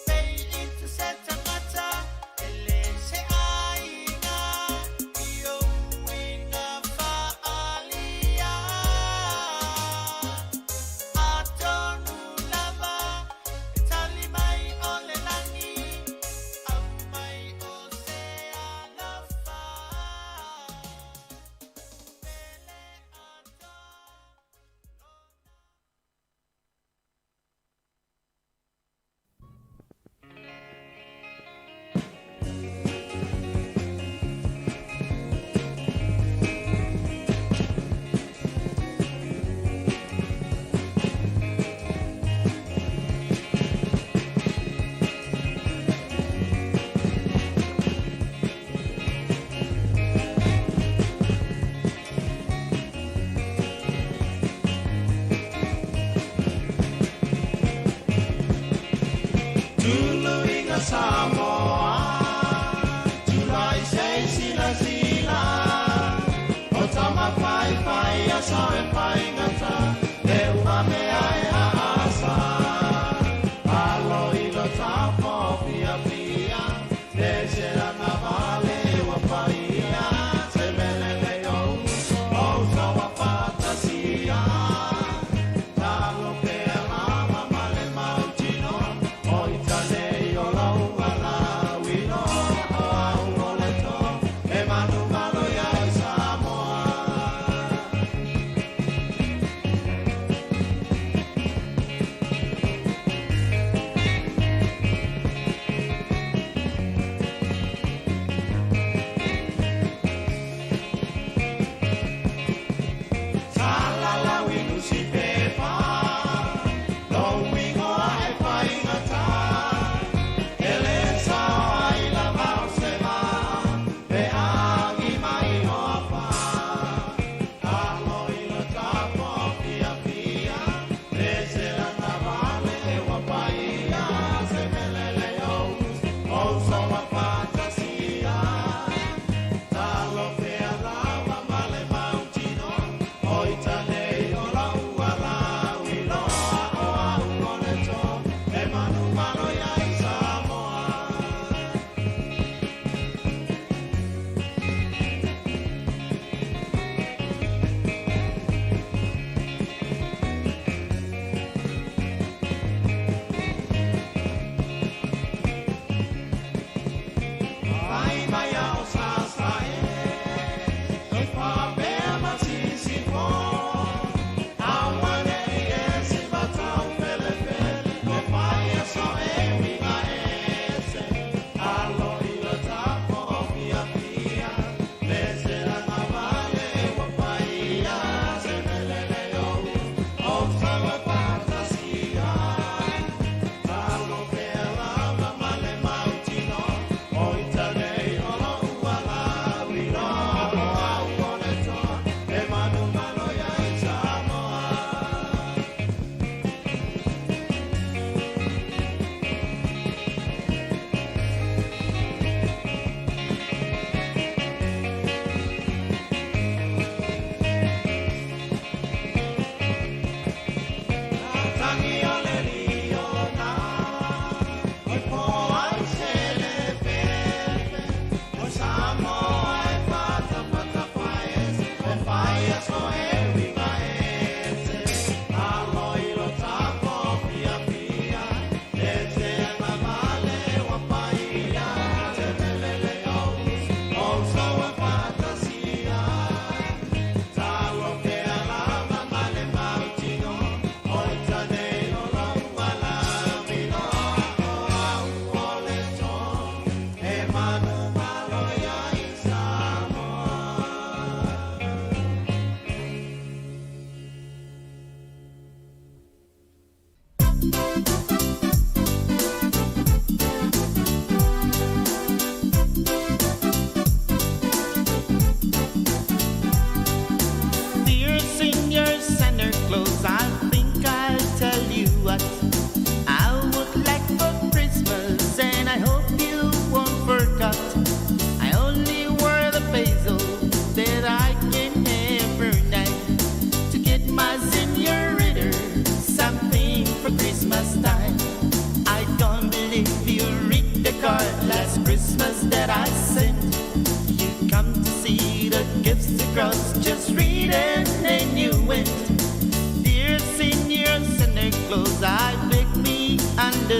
Pei i se tagata e lē se aiga I ou uiga faaalia Atonu lava e tali mai o le lagi Aumai o se alofa Pele atoa Tuluiga Samoa, tulai se silasila, o tamafaifai aso e faigata, e uma mea e aasa. Alo i lo taufo fiafia, e se lagavale ua paia, se mele lei o uso, o uso ua faatasia. Talo pea lava ma le mautinoa, o ita nei o lou ala.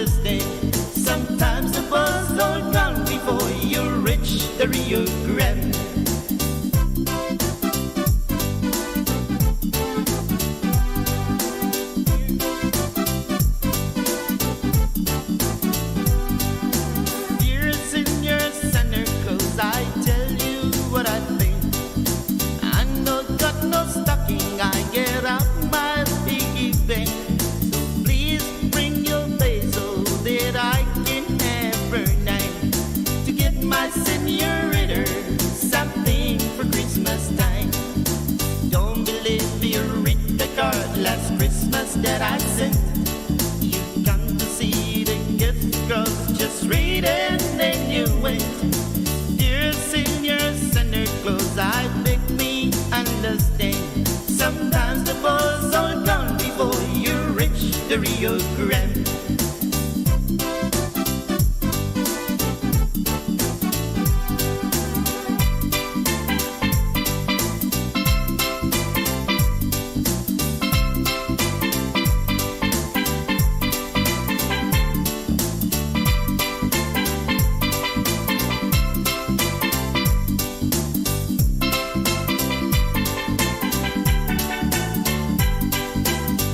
understand. Sometimes the buzz all gone before you reach the Rio Grande. Dear Senior Santa Claus, I tell you what I think. I no got no stocking, I get out my piggy bank. So please bring your face so that I can have her name to get my senorita something for Christmas time. Don't believe you read the card last Christmas that I sent. You come to see the gift girls, just read and then you went. Dear Senior Santa Claus, I beg me understand. Sometimes the boys all gone before you reach the Rio Grande.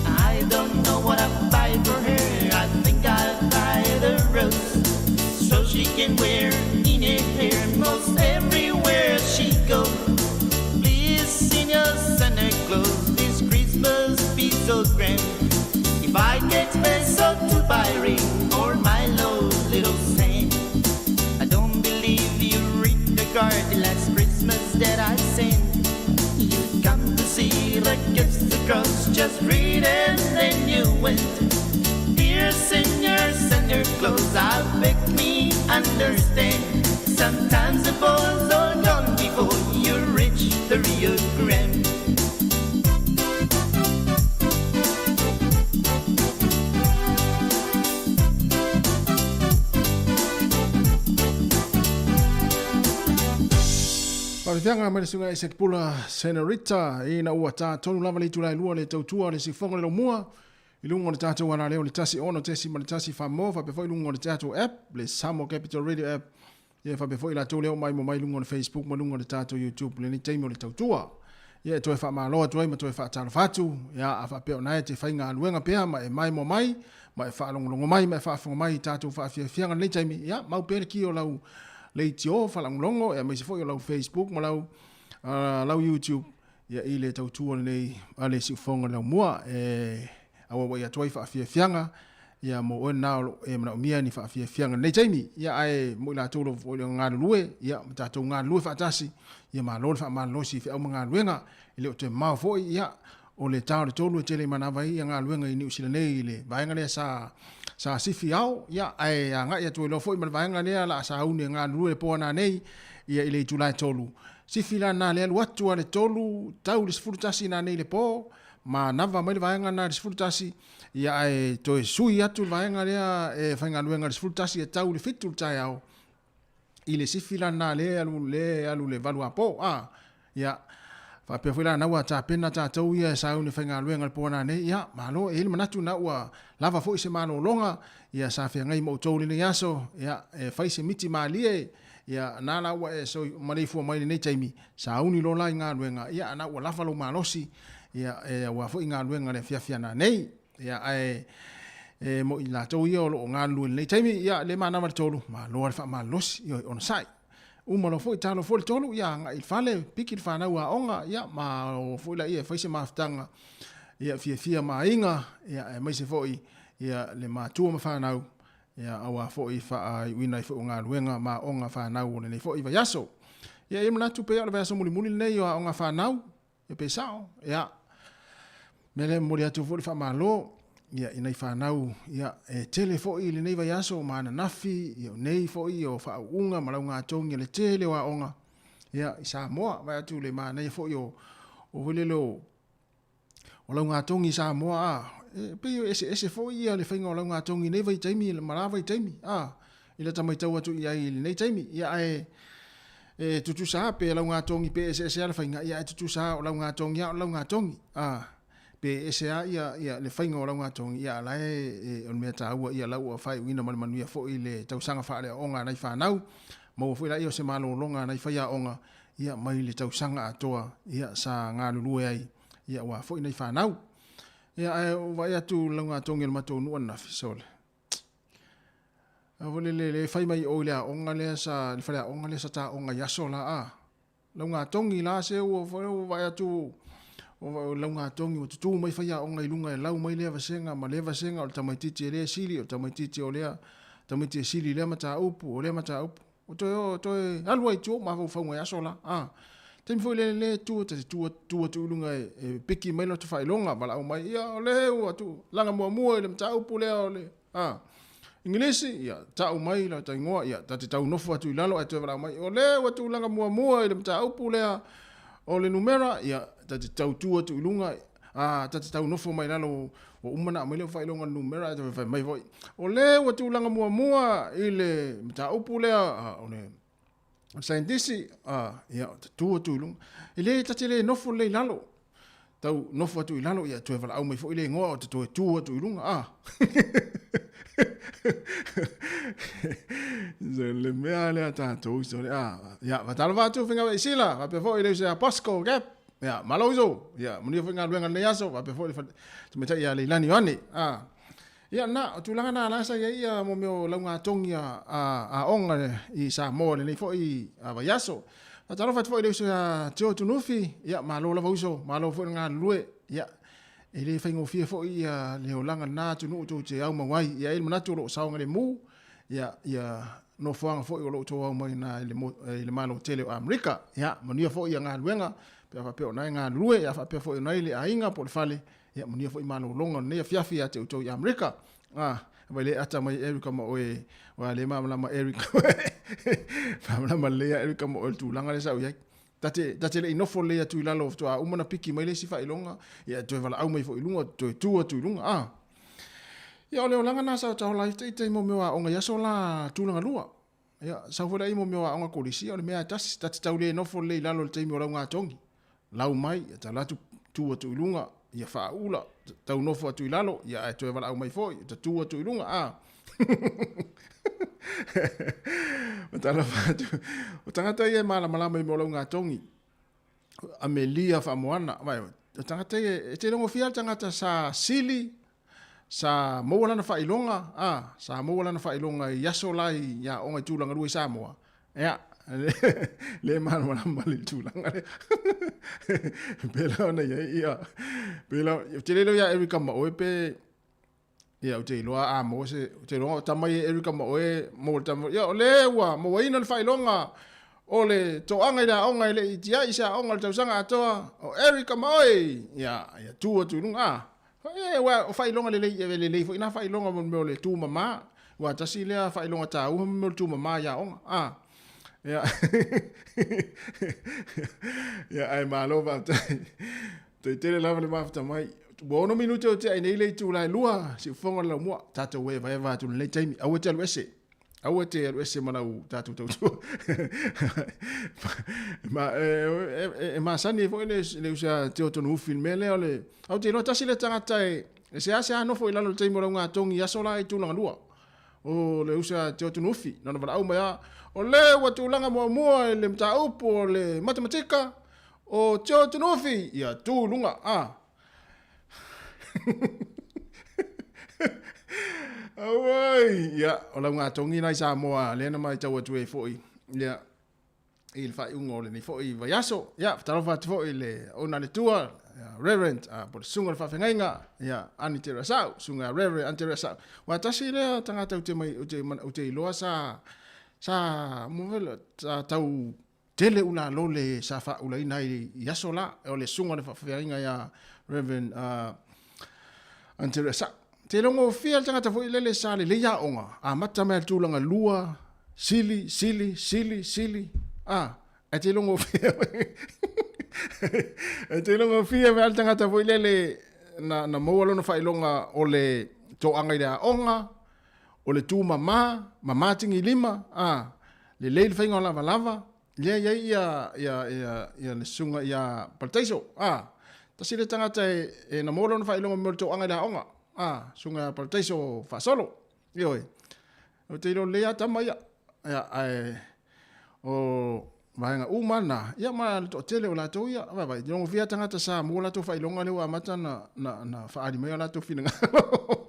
I don't know what I'll buy for her. I think I'll buy the rose so she can wear in her hair most everywhere she goes. Please, Senior Santa Claus, this Christmas be so grand. If I get peso to buy ring or my low little saint, I don't believe you read the card last Christmas that I sent. You come to see the gifts across, just read and then you went. Dear Senior Santa Claus, I beg me understand. Sometimes the boys are gone before you reach the Rio Grande. Faafeaga mai le susuga Isaac Pula Senorita ina ua ta tolu lava le itula e lua le tautua o le siufofoga le laumua i luga o le tatou alaleo le 106.1 Famoa faapea foi i luga o le tatou app le Samoa Capital Radio app ia faapea foi i latou lea o mai mo mai luga o le Facebook ma luga o le tatou YouTube lenei taimi o le tautua. Ia e toe faamalo atu ai ma toe faatalofa atu ia a faapea o na e te faigaluega pea ma e maimoa mai ma e faalogologo mai ma e faafofoga mai i tatou faafiafiaga lenei taimi ia mau pea le ki o lau leitio faalogologo aemaise foi o lau Facebook ma lau lau YouTube ia i le tautua lenei a le siufofoga laumua e auauai atu ai faafiafiaga ia mo oe na o lo e manaomia ni faafiafiaga lenei taimi ia ae mo i latou lava foi o galulue ia ma tatou galulue faatasi ia malo le faamalolosi i feau ma galuega e le o toe mamao foi ia o le ta o le 3 e tele i manava ai ia galuega i Niu Sila nei i le vaega lea sa sa sifi ao ia ae agai atu ai loa foi ma le vaega lea la sauni e galulue le po ana nei ia i le itula e 3 sifi la na le alu atu a le 3 tau le 11 na nei le po manava mai le vaega na le 11 ia ae toe sui atu le vaega lea e faigaluega le 11 e tau le 7 le taeao i le sifi la na le alu le alu le 8 apo a ia faapea foi la na ua tapena tatou ia e sauni faigaluega le po na nei ia malo e i ai le manatu na ua lava foi se malologa ia sa feagai ma outou lenei aso ia e fai se miti malie ia na la ua e so maleifua mai lenei taimi sauni loa la i galuega ia na ua lava lou malosi ia e aua foi galuega le afiafi ana nei ia ae e mo i latou ia o lo o galulue lenei taimi ia le manava le 3 malo le faamalolosi ia onosai uma loa foi talo foi le 3 ia agai i le fale piki le fanau aoga ia ma o foi laia e fai se mafutaga ia fiafia ma aiga ia aemaise foi ia le matua ma fanau ia aua foi faaiuina ai foi o galuega ma aoga fanau o lenei foi vaiaso. Ia e manatu pei o le vaiaso mulimuli lenei o aoga fanau ia pe sao ia mea lea e momoli atu foi le faamalo ia i nai fanau ia e tele foi i lenei vaiaso ma ananafi ia o nei foi o faauuga ma laugatogi o le tele o aoga ia i Samoa vaai atu le manaia foi o o foi lele o o laugatogi i Samoa a e pei e eseese foi ia le faiga o laugatogi i nei vaitaimi ma la vaitaimi a i lata maitau atu i ai i lenei taimi ia ae e tutusa lava pe laugatogi pe eseese lava le faiga ia ae tutusa lava o laugatogi lava o laugatogi a. Pe ese lava ia, ia le faiga o laugatogi, ia a la e, e, o le mea taua, ia la ua faaiuina ma le manuia foi le tausaga faaleaoaoga a nai fanau. Maua foi laia o se malologa a nai faiaoga, ia mai le tausaga atoa, ia sa galulue ai, ia aua foi nai fanau. Ia ae ua vaai atu laugatogi a le matou nuu ananafi, sole. A foi lele le fai mai o i le aoga lea sa, le faleaoga lea sa taoga i aso la a. Laugatogi la se ua ua vaai atu o laugatogi ua tutu mai faiaoga i luga e lau mai lea vasega ma lea vasega o le tamaitiiti e lea sili o le tamaitiiti o lea tamaiti e sili i lea mataupu o lea mataupu. Ua toe o toe alu ai i tua o mafaufauga i aso la. A taimi foi lele le tu ta te tu tu atu i luga e, e piki mai lota faailoga valaau mai ia o le ua tu laga muamua i le mataupu lea o le a Igilisi, ia, tau mai lota igoa, ia, ta te tau nofo atu i lalo ae toe valaau mai, o le ua tulaga muamua i le mataupu lea o le numera, ia, ta te tau tu atu i luga, a, ta te tau nofo mai lalo, ua uma ona aumai lea faailoga numera, ae toe fai mai foi, o le ua tulaga muamua i le mataupu lea, a, o le saienitisi, a, ia, ta tu atu i luga. E le, ta te le nofo lelei i lalo. Tau nofo atu i lalo, ia, toe valaau mai foi le igoa, o te toe tu atu i luga, a. So, le mea lea tatou, so, a, ia, faatalofa atu Faigaweisila, faapea foi le uso ia Bosco Gap, ia, malo uso, ia, manuia foi galuega lenei aso, faapea foi le tamaitai ia Leilani Ioane, a. Ia na, o tulaga na la sa i ai ia mo mea o laugatogi a, a, aoga i Samoa lenei foi a vaiaso. Faatalofa atu foi i le uso ia Teo Tunufi, ia malo lava uso, malo foi le galulue, ia e le faigofie foi ia le olaga lena atunuu tou te aumau ai. Ia e i ai le manatu o lo o saogalemu, ia, ia nofoaga foi o lo o outou aumai na i le, i le Malo tele o Amerika. Ia, manuia foi ia galuega, pe a faapea o na e galulue, ia faapea foi o na i le aiga po o le fale, Ia manuia foi malologa o lenei afiafi ia te outou i Amerika. Ah, vai le ata mai Erika ma oe, wa le malamalama Erika. Malamalama lelei ia Erika ma oe le tulaga lea sa ou i ai. Ta te, ta te le i nofo lelei atu i lalo faatoa uma ona piki mai le isi faailoga, ia toe valaau mai foi i luga, toe tu atu i luga. Ah. Ia o le olaga na sa taola ai ita mo mea o aoga i aso la tulaga lua. Ia, sau foi lea i mo mea o aoga kolisi, ia o le mea lava e tasi, ta te tau le nofo lelei i lalo i le taimi o laugatogi. Lau mai, ia ta alu atu tu atu i luga, ia faaula, tau nofo atu i lalo, ia ae toe valaau mai foi, ta tu atu i luga, a. Matalofa atu. O tagata ia e malamalama i mea o laugatogi, Amelia Faamoana, vai, o tagata ia, e te logofia le tagata sa sili, Sa maua lana faailoga, a, sa maua lana faailoga i aso la i aoga i Tulagalua i Samoa. Ia, le malamalama le tulaga lea. Pēlā ona i ai, ia, pēlā, ou te le iloa ia Erika ma oe pe, ia, ou te iloa a maua se, ou te iloa o tama ia Erika ma oe, maua le tama, ia, o le ua mauaina le faailoga o le toaga i le aoga e le i tiai se aoga i le tausaga atoa, o Erika ma oe, ia, ia, tu atu i luga, a, E, ua, o faailoga lelei, e lelei foi na faailoga mo le mea o le tumama. Ua tasi lea faailoga taua mo le mea o le tumama i aoga. A, ia, ia, ae malo faafetai. Toe tele lava le mafuta mai. Ua 6 minute o tea nei le itula e 2, siufofoga o le laumua. Tatou evaeva atu i lenei taimi. Aua e te alu ese. Aua e te alu ese ma lau tatou tautua. Ma, e, e, e, e masani ai foi le, le uso a Teo Tonuufi i le mea lea o le... Au te iloa tasi le tagata e, e seasea nofo i lalo i le taimi o laugatogi i aso la i tulaga lua. O le uso a Teo Tonuufi, na ona valaau mai lava, o le ua tulaga muamua i le mataupu o le matematika, o Teo Tonuufi, ia tu i luga, a. Auai, ia, o laugatogi la i Samoa, lea na matau atu ai foi, ia, i le faaiuga o lenei foi vaiaso. Ia, faatalofa atu foi i le ona le tua, ia, Reverend, po o le susuga i le faafeagaiga, ia, Ani Te Rasau, susuga Reverend Ani Te Rasau. Ua tasi lea tagata ou te, mai, ou te, ou te iloa sa, sa, mo vela, sa tau Tele ula lole sa faaulaina ai i aso la, o le susuga o le faafeagaiga ia Reverend Anteresa. Te logofia le tagata foi lele sa lelei aoga, amata mai le tulaga lua, sili, sili, sili, sili, a, ae te logofia, ae te logofia le tagata foi lele na, na maua lona faailoga o le toaga i le aoga, o le tumama, mama tigilima, a, lelei le faiga o lavalava, lea e i ai ia, ia, ia, ia le susuga ia Parataiso, a, Tasi le tagata e, e na maua lona faailoga mo le toaga i le aoga. A, susuga ia Parataiso Faasolo. Ioe. Ou te iloa lelei lava tama ia. Ia, ae o vaega uma na, ia ma le toatele o latou ia, vaavaai, i logofia tagata sa maua latou faailoga lea ua amata na, na, na faaali mai o latou finagalo.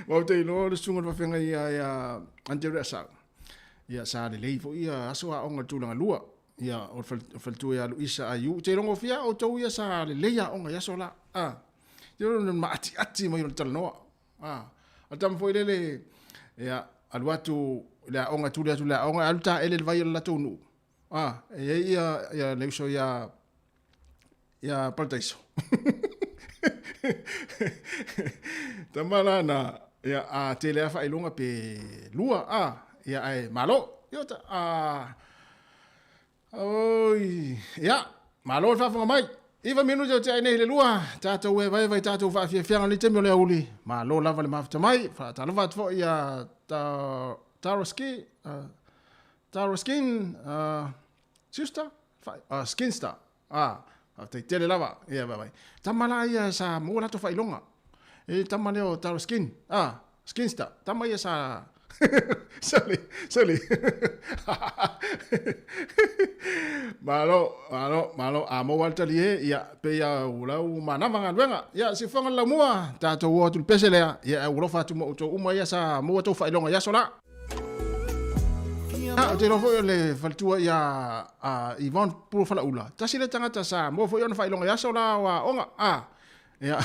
Ma ou te iloa o le susuga i le faafeagai ia, ia Andrea Sau. Ia sa lelei foi ia aso aoga i le tulaga lua. Ia o le faletua ia Luisa Aiu. Ou te logofia outou ia sa lelei aoga i aso la. Ah. Te iloa le maatiati mai o le talanoa. Ah. O le tama foi lele, ia, alu atu i le aoga, tuli atu i le aoga, alu taele i le vai o le latou nuu. Ah, e i ai ia, ia le uso ia, ia Parataiso. Tama la na, ia, a tele lava faailoga pe lua, ah, ia, ae malo. Ia, ta, a, Oi, ia, malo le faafofoga mai. 9 minute o tea ai nei i le 2, tatou evaeva i tatou faafiafiaga i lenei taimi o le aoauli. Malo lava le mafuta mai. Faatalofa atu foi ia Tara Ski, Tara Skin, Sister, Skinster. Ah, faafetai tele lava. Ia, bye bye. Tama la ia sa maua latou faailoga. E tama lea o Tara Skin, ah, Skinster. Tama ia sa Sorry, sorry. Malo, malo, malo. A maua le tali e, ia, pei a ua lau manava galuega. Ia, siufofoga le laumua, tatou o atu i le pese lea, ia, e alofa atu ma outou uma ia sa maua tou faailoga i aso la. Ou te iloa foi o le faletua ia Yvonne Puafalaula, tasi lea tagata sa maua foi ona faailoga i aso la o aoga. A, ia.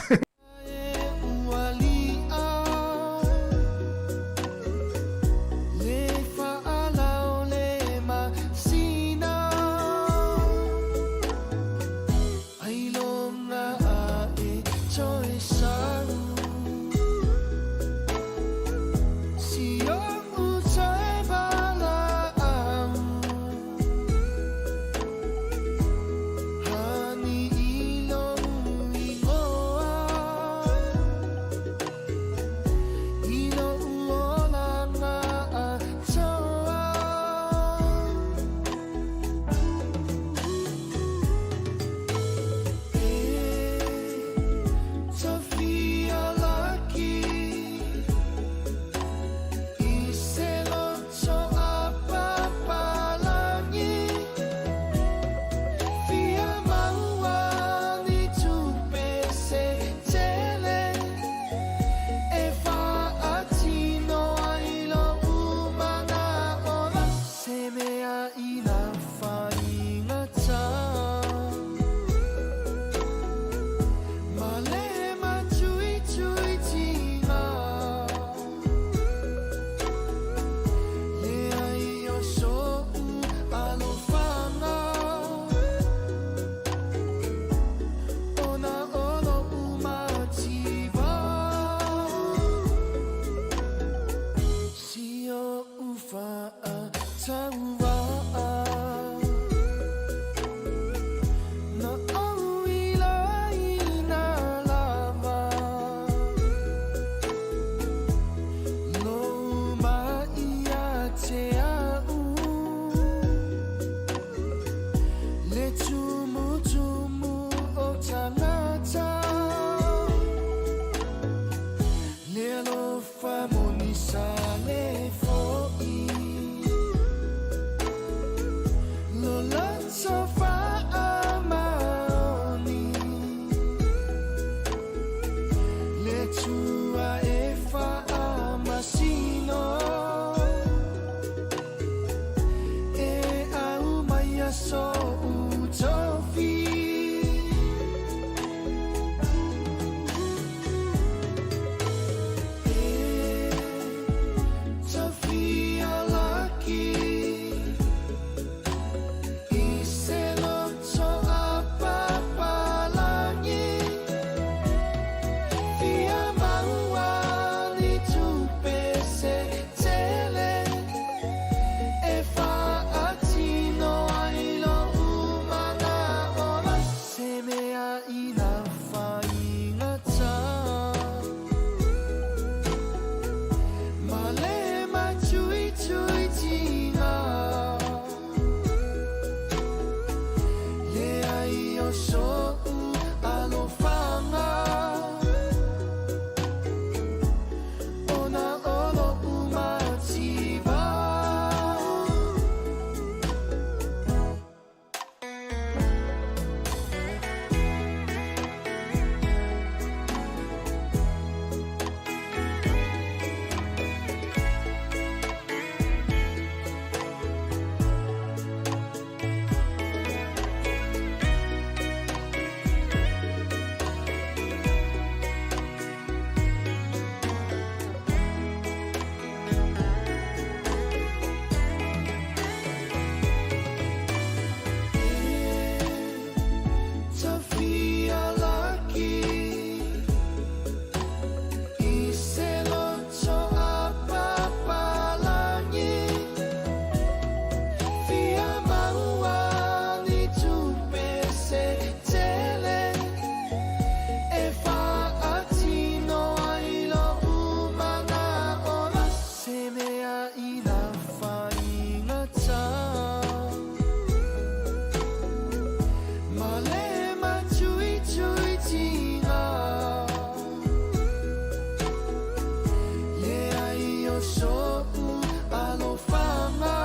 so'u alofaga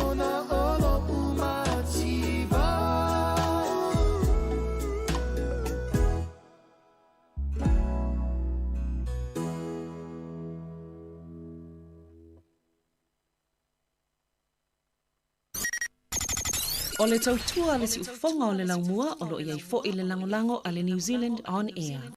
Ona o lo'u mativa. O le tautua a le siufofoga o le laumua o lo o i ai foi le lagolago a le New Zealand On Air.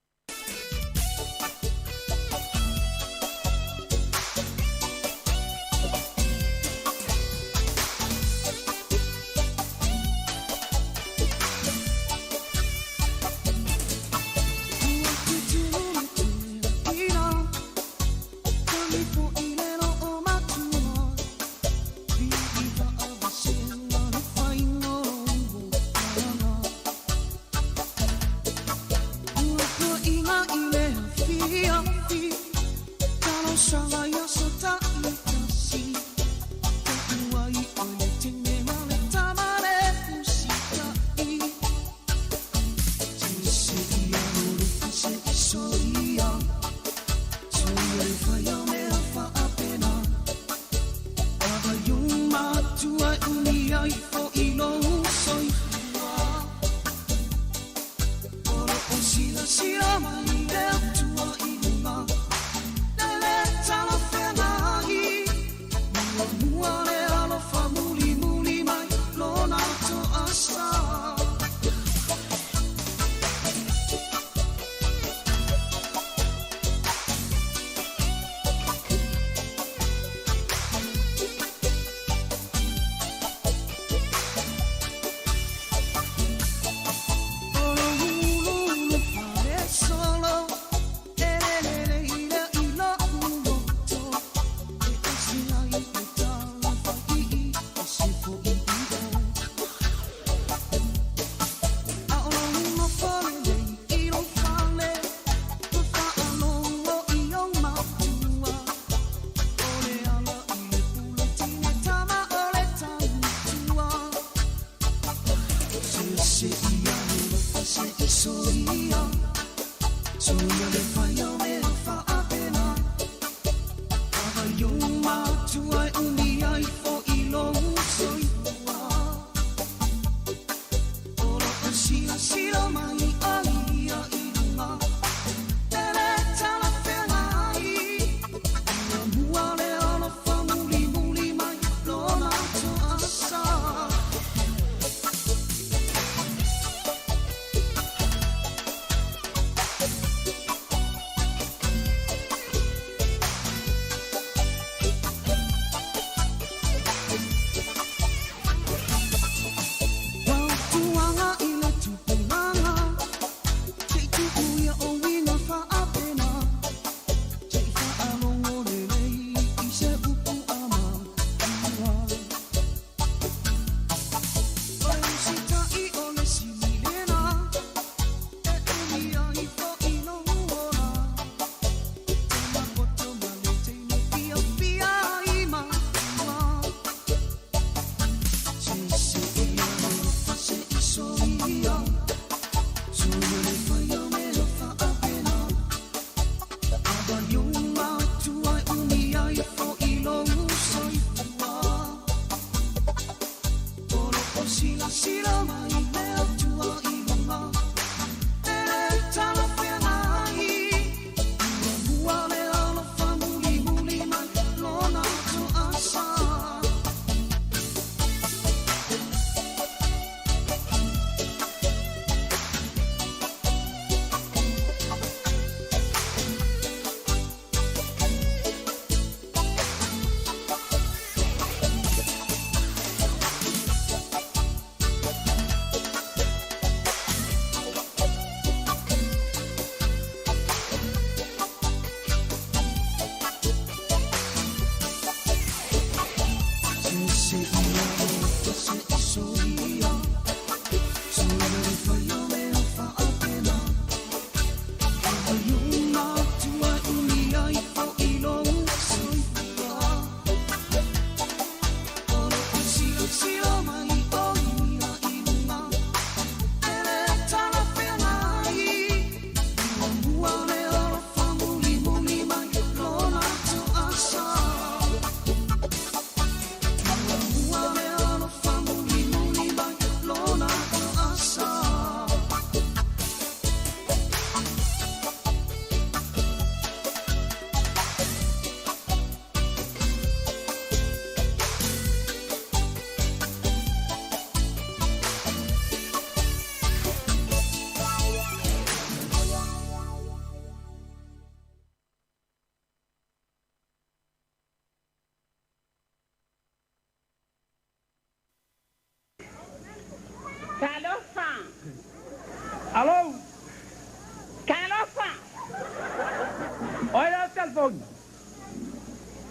telefoni.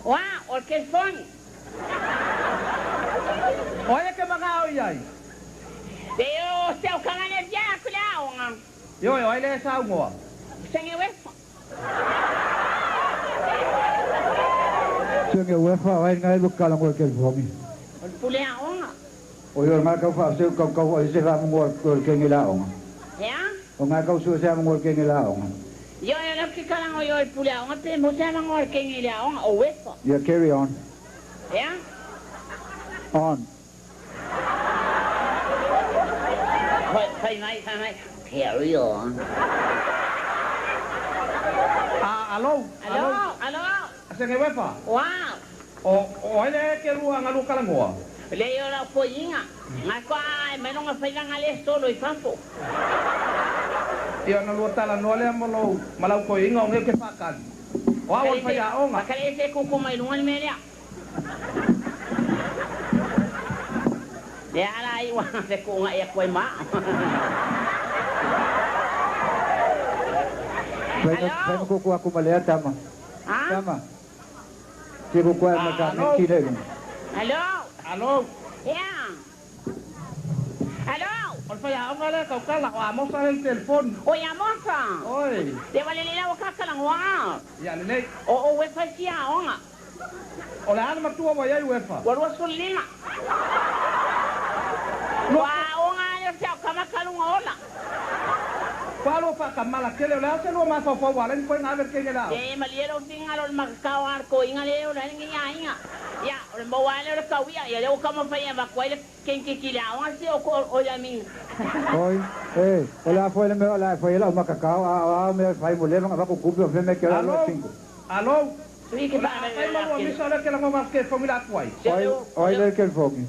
Oa, o le telefoni. O ai e ke magao i ai? Le o se au kanga le via ku le aoga. Ioe, o ai le e saugoa? Senge wefa. Senge wefa, o ai ngai lu kalango e telefoni. O le pule aoga. O yo ngai kau fa seu kau kau o se fa mo o le kenge la aoga. Ea? O ngai kau su se mo le kenge la aoga. Ioe, o le ke kalango i o le pule aoga pe mo se mango le kenge le aoga o wefa. Yeah, carry on. Ea? On. Fai fai mai, fai mai. Carry on. Ah, alo, Alo, alo. Senge wefa. Wow. O o ai le ke lua nga lua kalangoa. Le o lau koiinga. Ngai koa ai mai longa whailanga le solo i fafo. Ia na lua tala noa lea mo lou ma lau koiinga o ngeu ke whakali. O au o le whaiaonga. Pakale se kuku mai lunga ni mea lea. Le ala ai wa se kuunga ia koe maa. Fai fai kuku aku malea tama. Tama. Te kuku ai maka me kile lu. Alo. Alo. Ea. Alo. O le whaiaonga lea kaukala o Amosa le telefoni. O ia Amosa. Oi. Le wale le lau kakalangoa. Ia lelei. O o wefa si aoga. O le ana matua wa iai wefa. Ua 25. Ua aoga ale o se au kama kalunga ola. Palo fa kamala kele o le ase lua mafaufau wa le ni koe ngave kenge la. E malie lo finga lo makakao ar ko inga le o la ngi ya inga. Ya, o le maua le o le kauia, ia le o kama whai a vakuai le kenke ki le aoga se o ko o ya minga. Oi, eh, o le a foi le mea o le a foi la o makakao a a mea fai mo le vanga vaku kupi o fe me ke la lua cinco. Alo. Sui ke O le a fai malua misa o le ke lango ke fongi la atu ai. Oi, oi le ke fongi.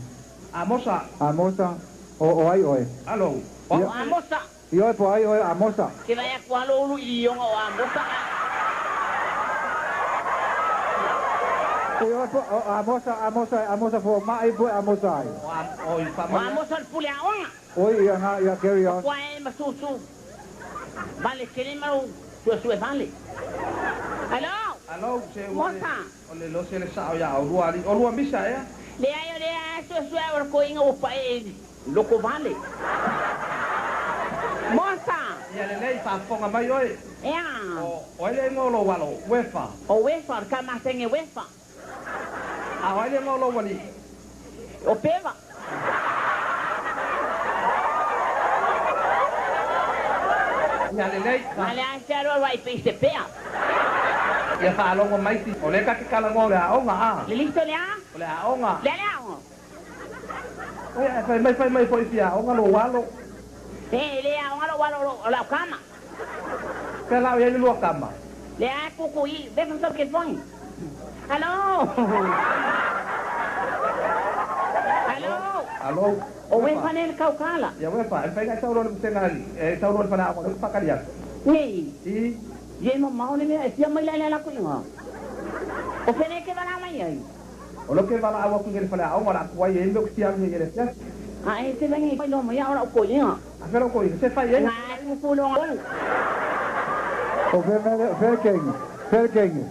Amosa. Amosa, o o ai oi. Alo. O Amosa. Ioe po ai oi Amosa. Ke vai a kualo ulu i ionga o Amosa. Ioe po o Amosa, Amosa, Amosa fo mai po Amosa ai. O oi fa O Amosa le pule aoga. Oi ia nga ia carry on. Kua e masusu. Vale kele mau sue sue vale. Alo. Alo, se o Mosa. O le lo se le sa o ia o lua ali. O lua misa ea. Le ai o le ai sue sue o ko inga o pa e loko vale. Mosa. Ia le lei whaafonga mai oi. Ea. O o ele ngolo walo, wefa. O wefa, ka masenge wefa. A o ele ngolo wali. O pewa. Ia le lei. Ma le ai se aro wai pe se pea. Ia whaalongo mai ti. O le ka ke kalango o le aonga a. Le listo le a? O le aonga. Le le aonga. Oi, e fai mai fai mai foi fia aonga lo walo. E le aonga lo walo lo la kama. Pe lau ia lua kama. Le a kuku i, ve fa ke fong. Alo. Alo. Alo. O wefa ne kaukala. Ia wefa, e fai ngai tauro le msenga ali. E tauro le fana aonga le pakali atu. Nei. I. Ye mo mao le mea e fia mai la la ku inga. O fene ke vala mai ai. O lo ke vala awa ku ngele fana aonga la kuai e mbe ku sia ngele fia. A e se vengi mai lo mo ia ora o ko inga. A fela ko inga se fai e. Ngai ku ku lo nga. O fe me fe kenge, fe kenge.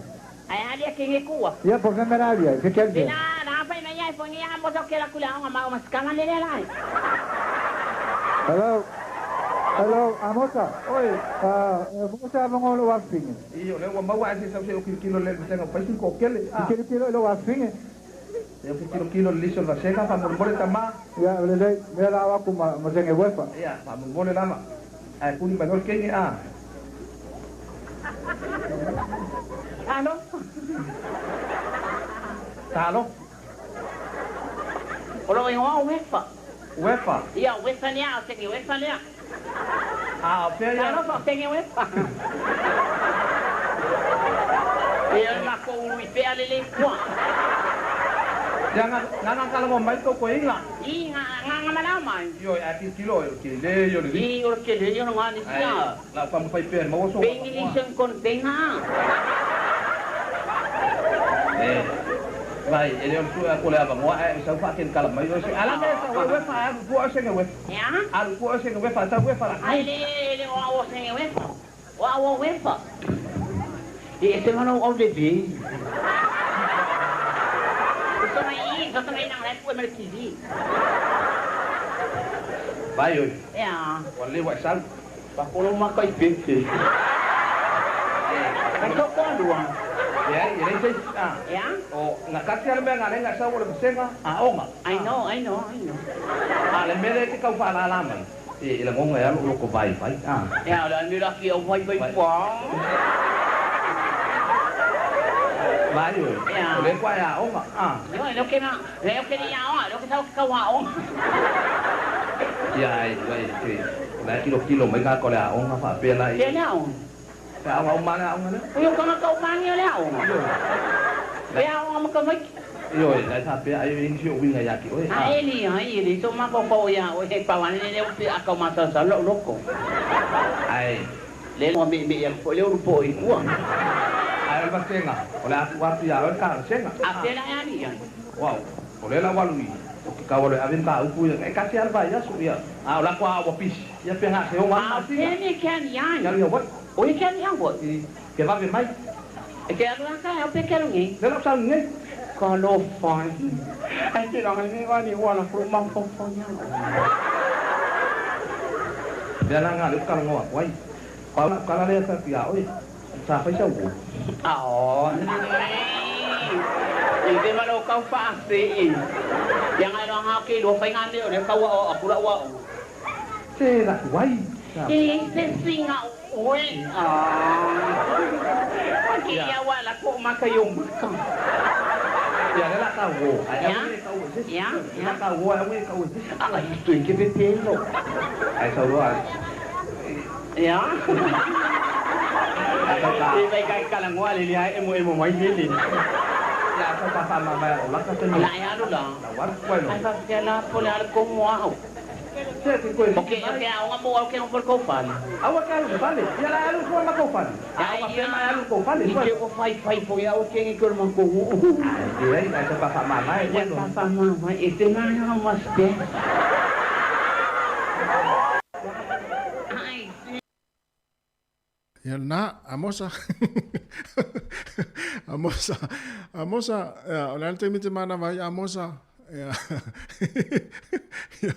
Ai alia kenge kua. Ia po fe me la via, fe kenge. Na na fai mai ai fongi a mo ke la kula nga ma o maskama le le lai. Hello. Hello, Amosa. Oi. Ah, Amosa mongolo wa finge. I o le ua maua ai se sau se o kilo le msenga pai sin ko kele. Ah. Kilo kilo lo wa finge. E o kilo kilo le liso la sega fa mo mole tama. Ia le le me la wa ku ma senge wefa. Ia fa mo mole lama. Ai kuni ma nol kenge a. Alo. Talo. O lo ingoa wefa. Wefa. Ia wefa nia o senge wefa nia. Ah, o pea ia. Talo fa senge wefa. Ia ma ko ulu i pea le le kua. Ia nga nga kala mo mai ko ko inga. I nga nga nga mana mai. Io a ki kilo o ke le yo le. I o ke le yo nga ni sia. La pa mo fai pea mo so. Pe English kon tenga. Eh. Vai, ele on tu a ko le ava mo a sa fa ken kala mai o se. Ala me sa we fa a ku o se nge we. Ya. A ku o se nge we fa sa we fa la. Ai le le o o se nge we fa. O o we fa. E ese ma lou auleve. Soto mai, soto mai nang lai pue ma le TV. Vai oi. Ia. Ua lelei ua e sau. Pakolo maka i pepe. Mai tau koa lua. Leai, e leai se isi. Ah. Ia. O, na kati lava le mea na ala ai ona e sau o le vasega aoga. I know, I know, I know. A o le mea lea e te tau faalala mai, e lagona e alu o loko vaivai. Ah. Ia, o le a le mea laki au vaivai pua. Vai oi. Ia. O lea kua e aoga. Ah. Ioe, lea ou ke lea ou ke le i aoga, lea ou ke sau ke kau aoga. Ia, ai, ai, o la e tilotilo mai tagata o le aoga faapea la i. Fea le aoga? Pe aoga uma le aoga lea. Oi, o tagata uma agi o le aoga. Fea aoga ma tamaiti? Ioe, la e faapea ai e i ai nisi o uiga ia te oe. A e leai, e leai sou mafaufau ia oe, he pau ane lea ua pei a kau masalosalo lou loko. Ae. Lea ua meemee atu foi lea ulu po i tua. Ae o le vasega, o le a tuu atu ia oe le talosaga. A fea la e ali ai? Uau, o lea la ua alu i o ke kau alu e ave mataupu ia, e tasi lava le vaiaso, ia, a o la ua ua pisi, ia pe na se oga A o fea mea ke ali ai? Ke alu i Hawaii. O ia ke ali i Hawaii? Ke vave mai. E ke alu a taeao pe ke alu nei? Lea la ou sau nei. Talofa e. Ai te langa nei vani ua la ku mafaufau ia oe. Mea la nga lea ou talanoa atu ai. Pau lau tala lea fai atu ia oe, sa fai sau uo. Ao, i te ma lou kau faasee. Ia ngai loa ngao ke lua fai nga mea o lea kau ao aku lau aoga. Se la ku ai. E se singa oe. Ah. Ke ia wa la ko maka i o maka. Ia lea la kau o. Ai au e kau e se. Ia, ia. La kau o ai au e kau e se. Ala i tui ke pepelo. Ai sau loa. Ia. E vai kai kalangoa le lia e mo e mo mai lele. Ia sau pa fa ma mai o la ka te La e alu la. La waru koe no. Ai fa fia la po le alu ko mo au. Se te koe. O ke o ke aoga mo au ke ngo ko fale. Aua ke alu fale. Ia la alu fua ma ko fale. Ai Aoga pe mai alu ko fale. I ke o fai fai fo ia o ke ngi ko ma ko. Ai te ai ai pa fa ma mai. Ia pa fa ma mai e te na ha mas pe. Ai Ia lena, Amosa. Amosa, Amosa, ia, o le a le taimi e te manava ai Amosa? Ia, ia,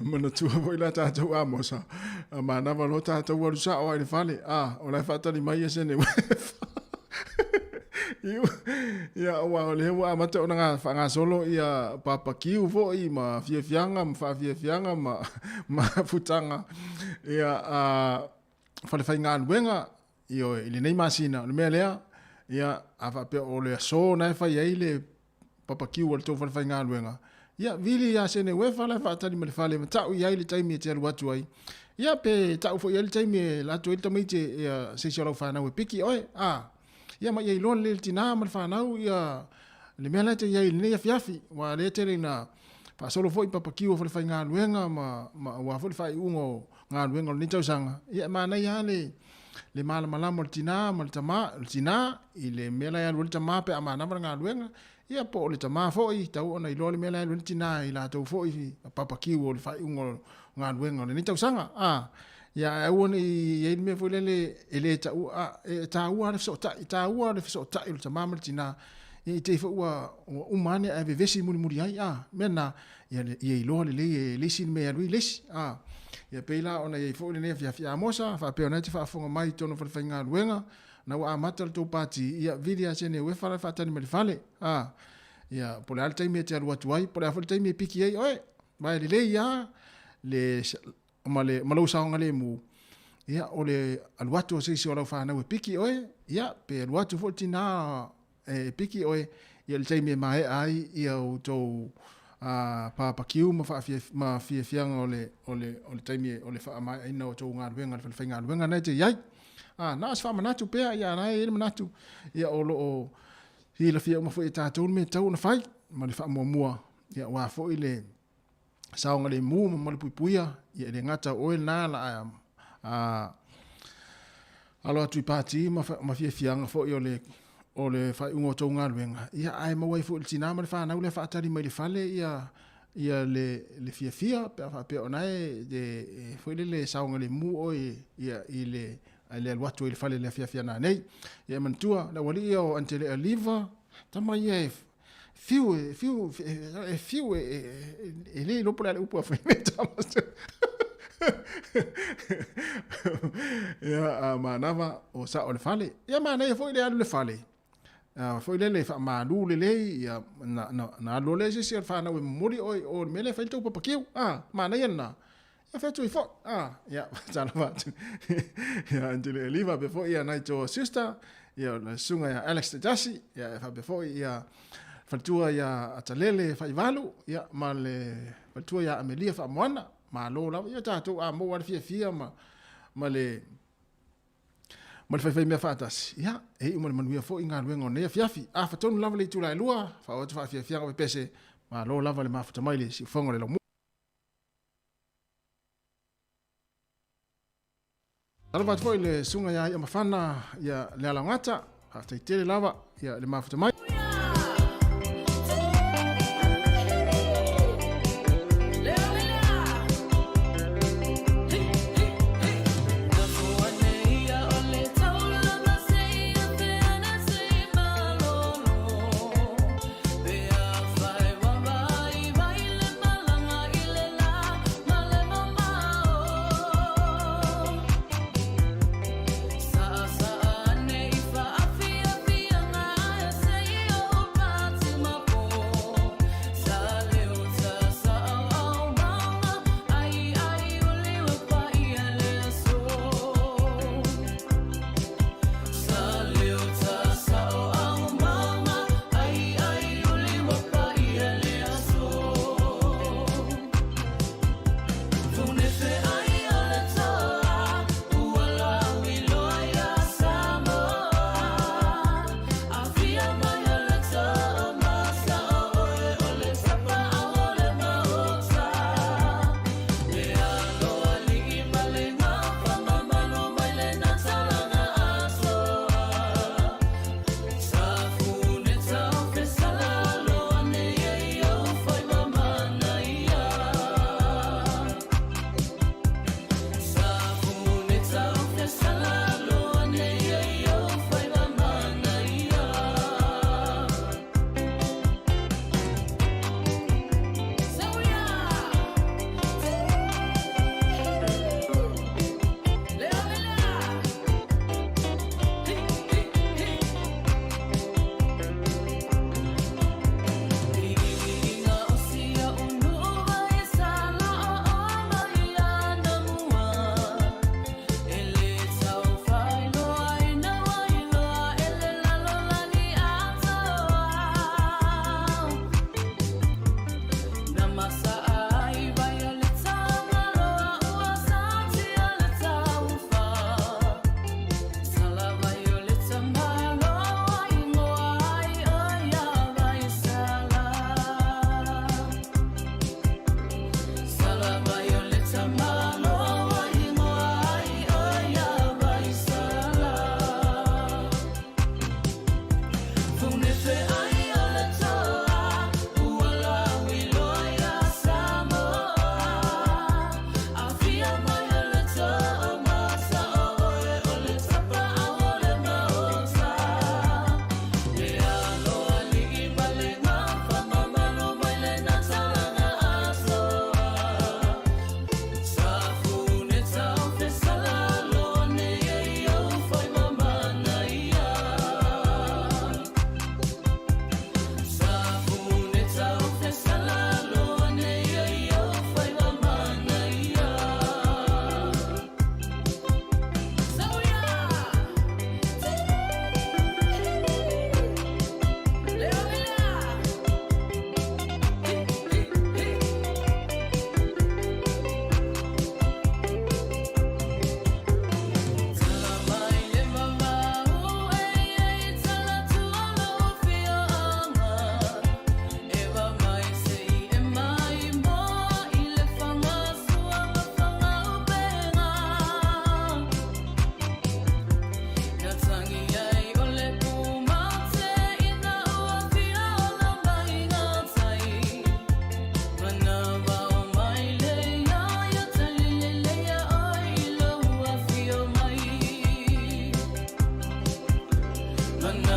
manatua foi la tatou Amosa, a manava loa tatou alu sao lava i le fale, a, o la e faatali mai esene uefa. Ia, aua o lea ua amata ona faagasolo ia papakiu foi ma fiafiaga ma faafiafiaga ma mafutaga, ia, a, falefaigaluega, ioe, i lenei masina. O le mea lea, ia, a faapea o le aso na e fai ai le papakiu a le tou falefaigaluega, ia, vili ia sene uefa la e faatali ma le fale ma tau i ai le taimi e te alu atu ai. Ia, pe tau foi i ai le taimi e la atu ai le tamaiti ia, se isi o lau fanau e piki oe, a, ia, ma ia iloa lelei e le tinā ma le fanau, ia, le mea la e te i ai i lenei afiafi, ua le tele ina faasolo foi papakiu a falefaigaluega ma, ma aua foi le faaiuga o galuega o lenei tausaga, ia e manaia lava le, le malamalama o le tinā ma le tamā, o le tinā i le mea la e alu ai le tamā pe a manava le galuega, ia po o le tamā foi, tau ona iloa le mea la e alu ai le tinā i latou foi papakiu o le faaiuga o galuega o lenei tausaga. A, ia ae aua ne i i ai le mea foi lele e le taua, a, e taua lava le fesootai, e taua le fesootai o le tamā ma le tinā, ia i te i foi ua, ua uma ane ae vevesi mulimuli ai, a, mea lena, ia, ia iloa lelei e le isi le mea e alu ai le isi. A, ia pei la ona i ai foi lenei afiafi Amosa, faapea ona e te faafofoga mai i totonu o falefaigaluega, na ua amata le tou pati, ia vili a sene uefa la e faatali mai le fale. A, ia, po o le a le taimi e te alu atu ai, po o le a foi le taimi e piki ai oe, ma e lelei lava le, ma le, ma lou saogalemu, ia, o le alu atu o se isi o lau fanau e piki oe, ia, pe alu atu foi le tinā e piki oe, ia le taimi e maea ai ia outou papakiu ma ma fiafiaga o le o le o le taimi o le faamaeaina o tou galuega le falefaigaluega na e te i ai. A, na o se faamanatu pea, ia na e i ai le manatu, ia o lo o silafia uma foi e tatou le mea e tatau ona fai ma le faamuamua, ia aua foi le saogalemu ma malupuipuia, ia e le gata o oe lena la a, a alo atu i pati ma, ma fiafiaga foi o le o le faaiuga o tou galuega, ia ae maua ai foi le tinā ma le fanau lea faatali mai le fale ia ia le, le fiafia pe a faapea o na e, e, e foi lele saogalemu oe ia i le Ae le alu atu ai i le fale i le afiafi a nanei. Ia e manatua, le aualii ia o Aunty Lea Liva, tama ia e fiu, e fiu, e fiu, e le iloa po o le a le upu a fai nei tama. Ia, a manava o sao o le fale. Ia manaia foi le alu i le fale. Foi lele faamalu lelei, ia, na, na, na alu loa lea se isi o le fanau e momoli oe i o i le mea lea e fai ai le tou papakiu. A, manaia lena. Ia fai atu ai foi. A, ia, faatalofa atu. Ia, Aunty Lea Liva, faapea foi ia nai tou sister, ia, le susuga ia Alex Taitasi, ia, e faapea foi ia faletua ia Atalele Faivalu, ia, ma le faletua ia Amelia Faamoana. Malo lava. Ia, tatou a maua lava le fiafia ma, ma le, ma le faifai mea faatasi, ia, e iu ma le manuia foi galuega o lenei afiafi. Afa tonu lava le itula e lua, faaoo atu faafiafiaga pepese, malo lava le mafuta mai le siufofoga o le laumua. Talofa atu foi i le susuga ia Iamafana ia Lealaogata, faafetai tele lava ia le mafuta mai. Le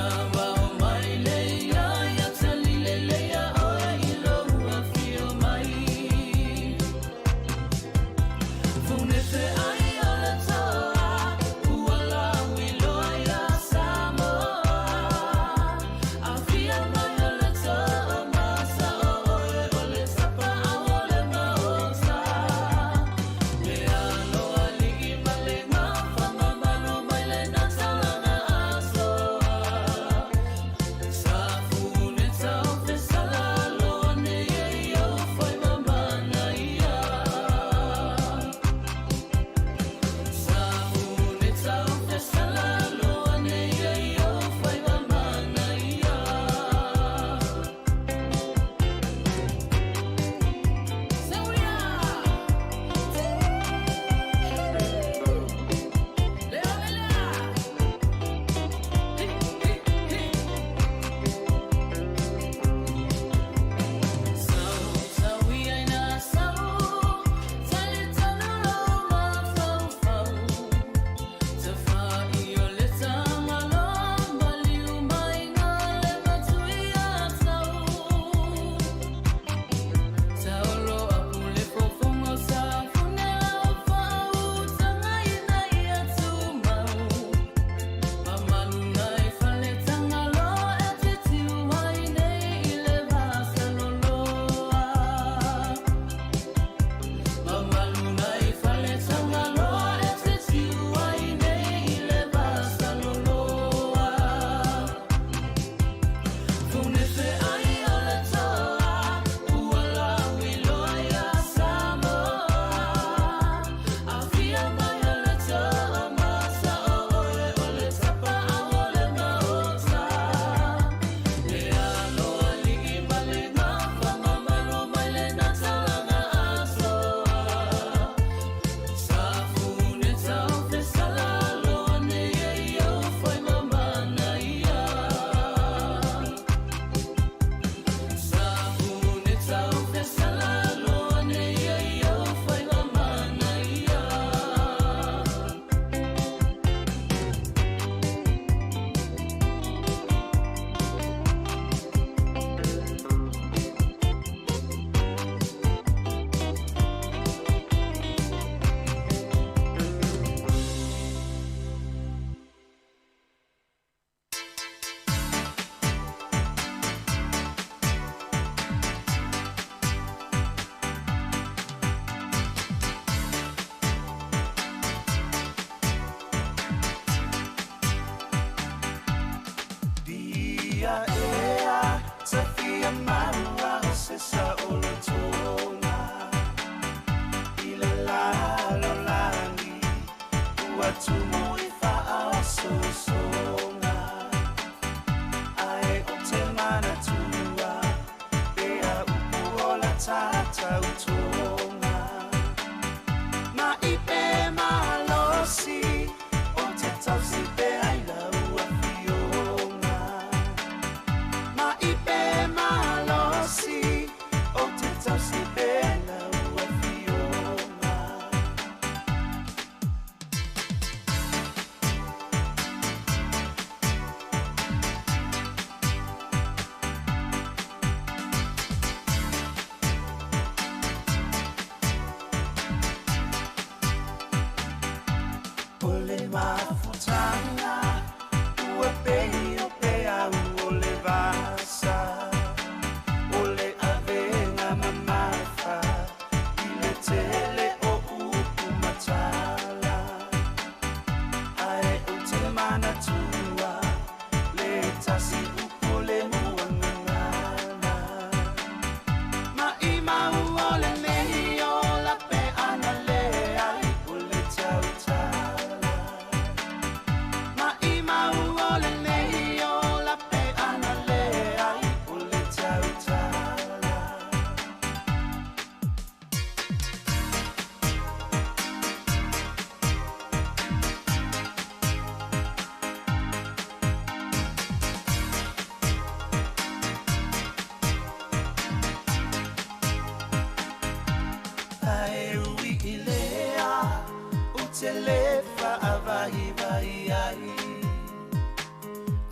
tautala.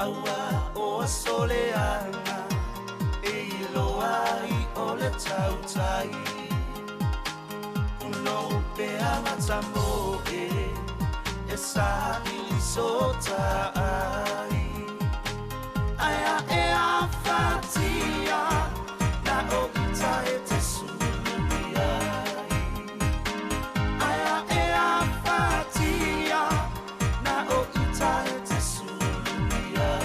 Auā o aso leaga e iloa ai o le tautai. Unou peaga tamoe e saili sotaai. Ae ae afatia na o ita e te sului ai. Ae ae afatia na o ita e te sului ai.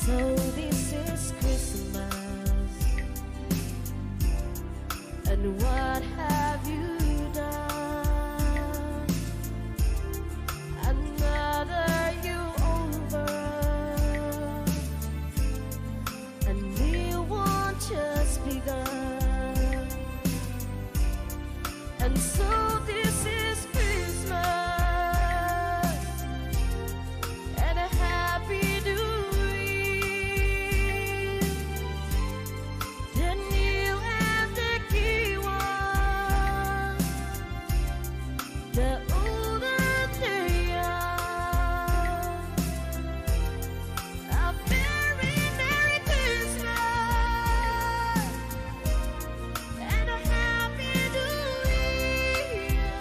So this is Christmas, and what have you done? Another you over, a new one just begun. And so this is Christmas, and a happy new year. The new and the key one, the older they are. A very Merry Christmas and a Happy New Year.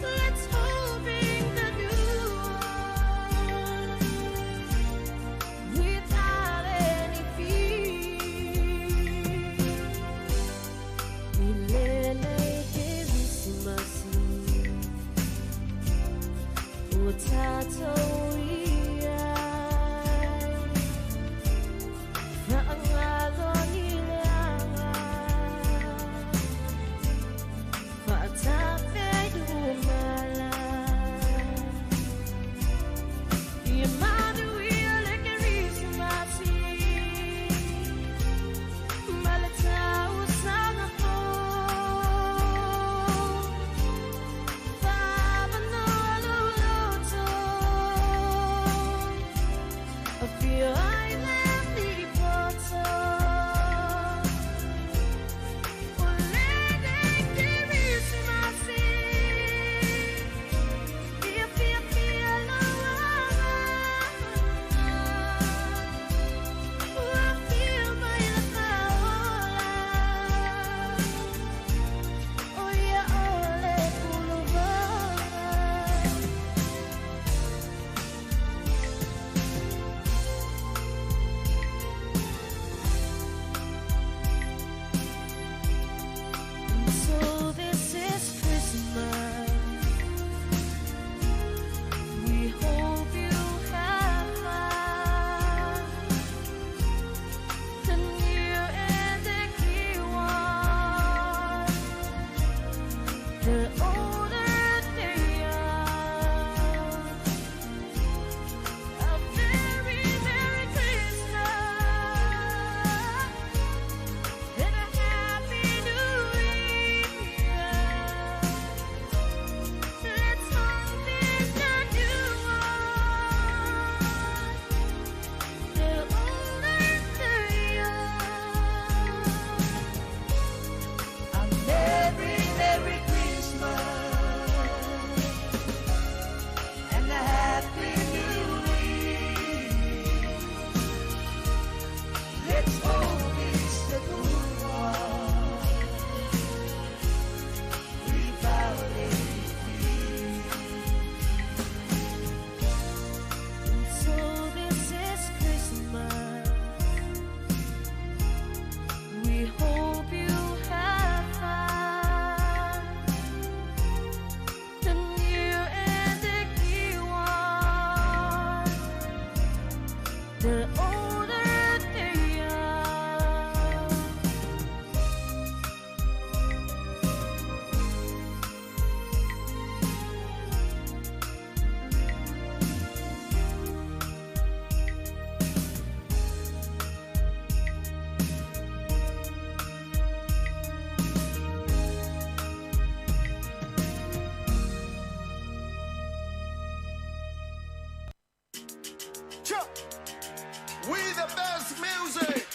Let's hoping the new one without any fear. Ilele Kerisimasi, o tatou iai, whaangalo ni leanga, whaatape umala. Ia manu ia le Kerisimasi, ma le tausaga fou. Whaamanoa lou loto, The older they are. Chuck. We the best music.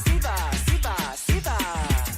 Siva, Siva, Siva.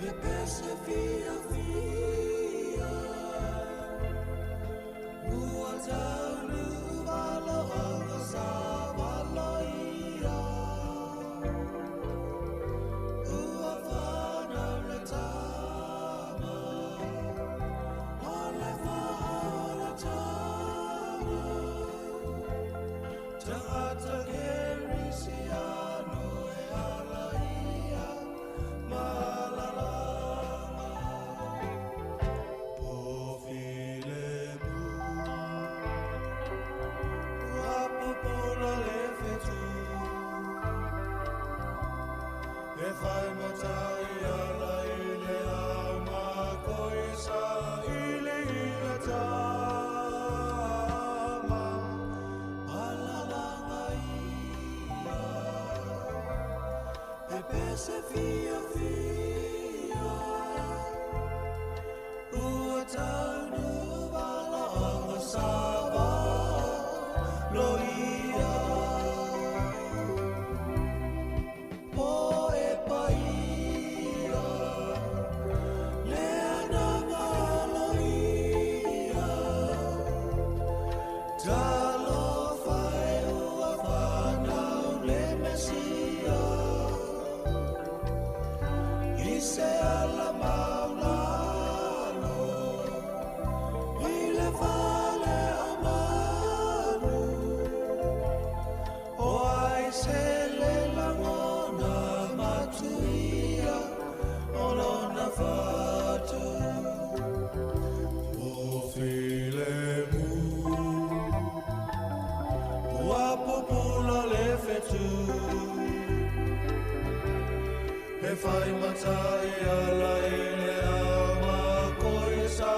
Pepese fia fia Ua taunu valo anga sa valo ia Ua whanau le tama O le whaola tama Tangata kerisiano e ala ia Malalanga Po filemu Ua popola le fetu E whai matai ala i le au mako i sa i le i le tama Alalanga ia E pese fia fia Ua taunu vala anga sava Lo ia Po e paia Le ananga lo ia Talofa e ua whanau le Mesia I se ala maulalo I le fale o manu O ai se le langona matuia O lona fatu O filemu Ua pupula le fetu E whai matai ala i le au mako i sa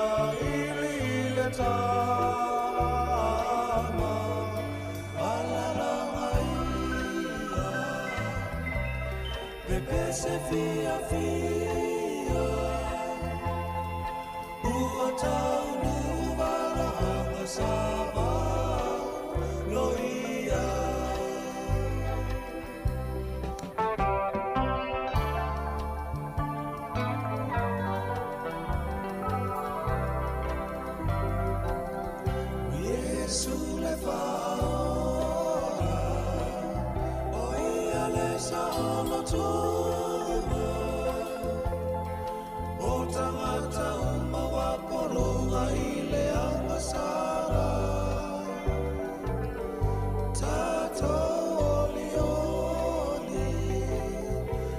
ili i le tama Alalanga ia Pepese fia fia Ua taunu vala anga sava Lo ia Yesu le whaora O ia le saolo tonga O tangata uma wa poronga i le anga sara Tātou oli oli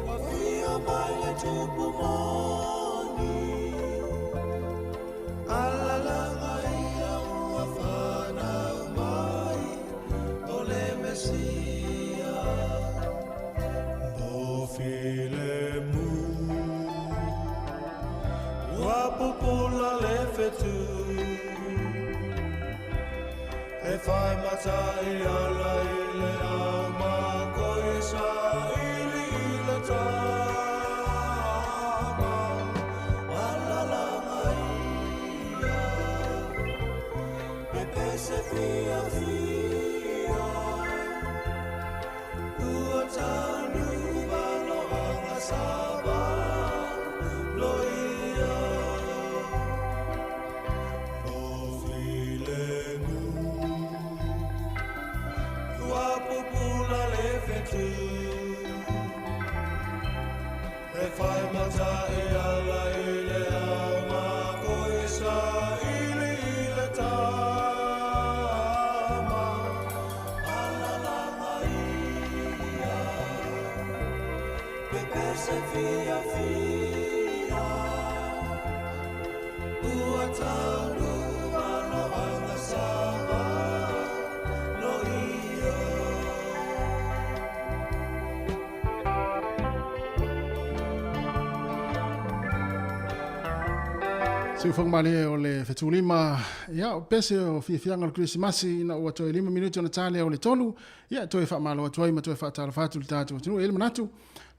Wa whia mai le tupu moni Alalanga ia ua whanau mai O le Mesia Mo filemu Ua pupula le fetu E whai matai ala i le au mako i sa ili i le tama Alalanga ia Pepese fia fia Ua taunu valo anga sava Lo ia O filemu Ua pupula le fetu E whai matai ala i le au mako i sa ili i le tama Alalanga ia Pepese fia fia Ua taunu valo anga sava Lo ia Siufoga malie o le fetulima ia o pese o fiafiaga o le kerisimasi ina ua toe 5 minute ona ta lea o le 3 ia toe faamalo atu ai ma toe faatalofa atu i le tatou atunuu. E i ai le manatu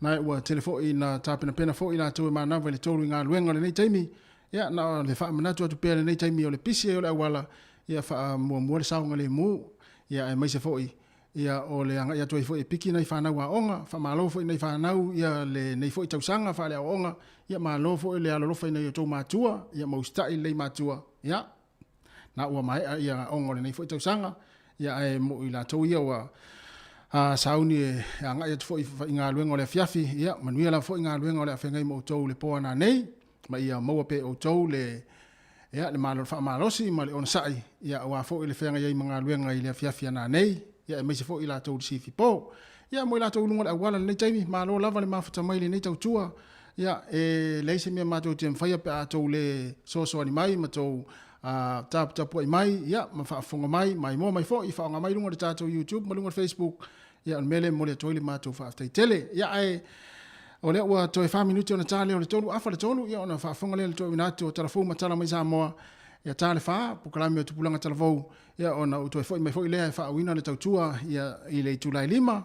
na ua tele foʻi na tapenapena foʻi latou e manava i le tolu i galuega o lenei taimi ia na o le faamanatu atu pea i lenei taimi o le pisi ai o le auala ia faamuamua le saogalemu ia aemaise foʻi Ia, o le agai atu ai foi e piki nai fanau aoga, faamalo foi i nai fanau ia lenei foi tausaga faaleaoaoga, ia malo foi le alolofa i nai o outou matua, ia ma usitai lelei matua, ia, na ua maea ia aoga o lenei foi tausaga, ia ae mo i latou ia ua a sauni e agai atu foi i galuega o le afiafi, ia manuia lava foi galuega o le a feagai ma outou i le po a nanei, ma ia maua pea e outou le ia, le malo faamalosi ma le onosai, ia, aua foi le feagai ai ma galuega i le afiafi a nanei, ia, aemaise foi i latou i le sifi po. Ia, mo i latou i luga o le auala i lenei taimi, malo lava le mafuta mai i lenei tautua. Ia, e leai se mea matou te mafaia pe a tou le soasoani mai ma tou taputapuai mai, ia, ma faafofoga mai, maimoa mai foi, faaaoga mai luga o le tatou YouTube ma luga o le Facebook. Ia, o le mea lea e momoli atu ai le matou faafetai tele. Ia, ae o lea ua toe 4 minute ona ta lea o le 3 afa le 3, ia ona faafofoga lea i le toeaina atu o Talafou ma Tala mai Samoa, ia ta le 4, polokalame o Tupulaga Talavou, ia ona ou toe foi mai foi lea e faauuina le tautua ia i le itula e 5,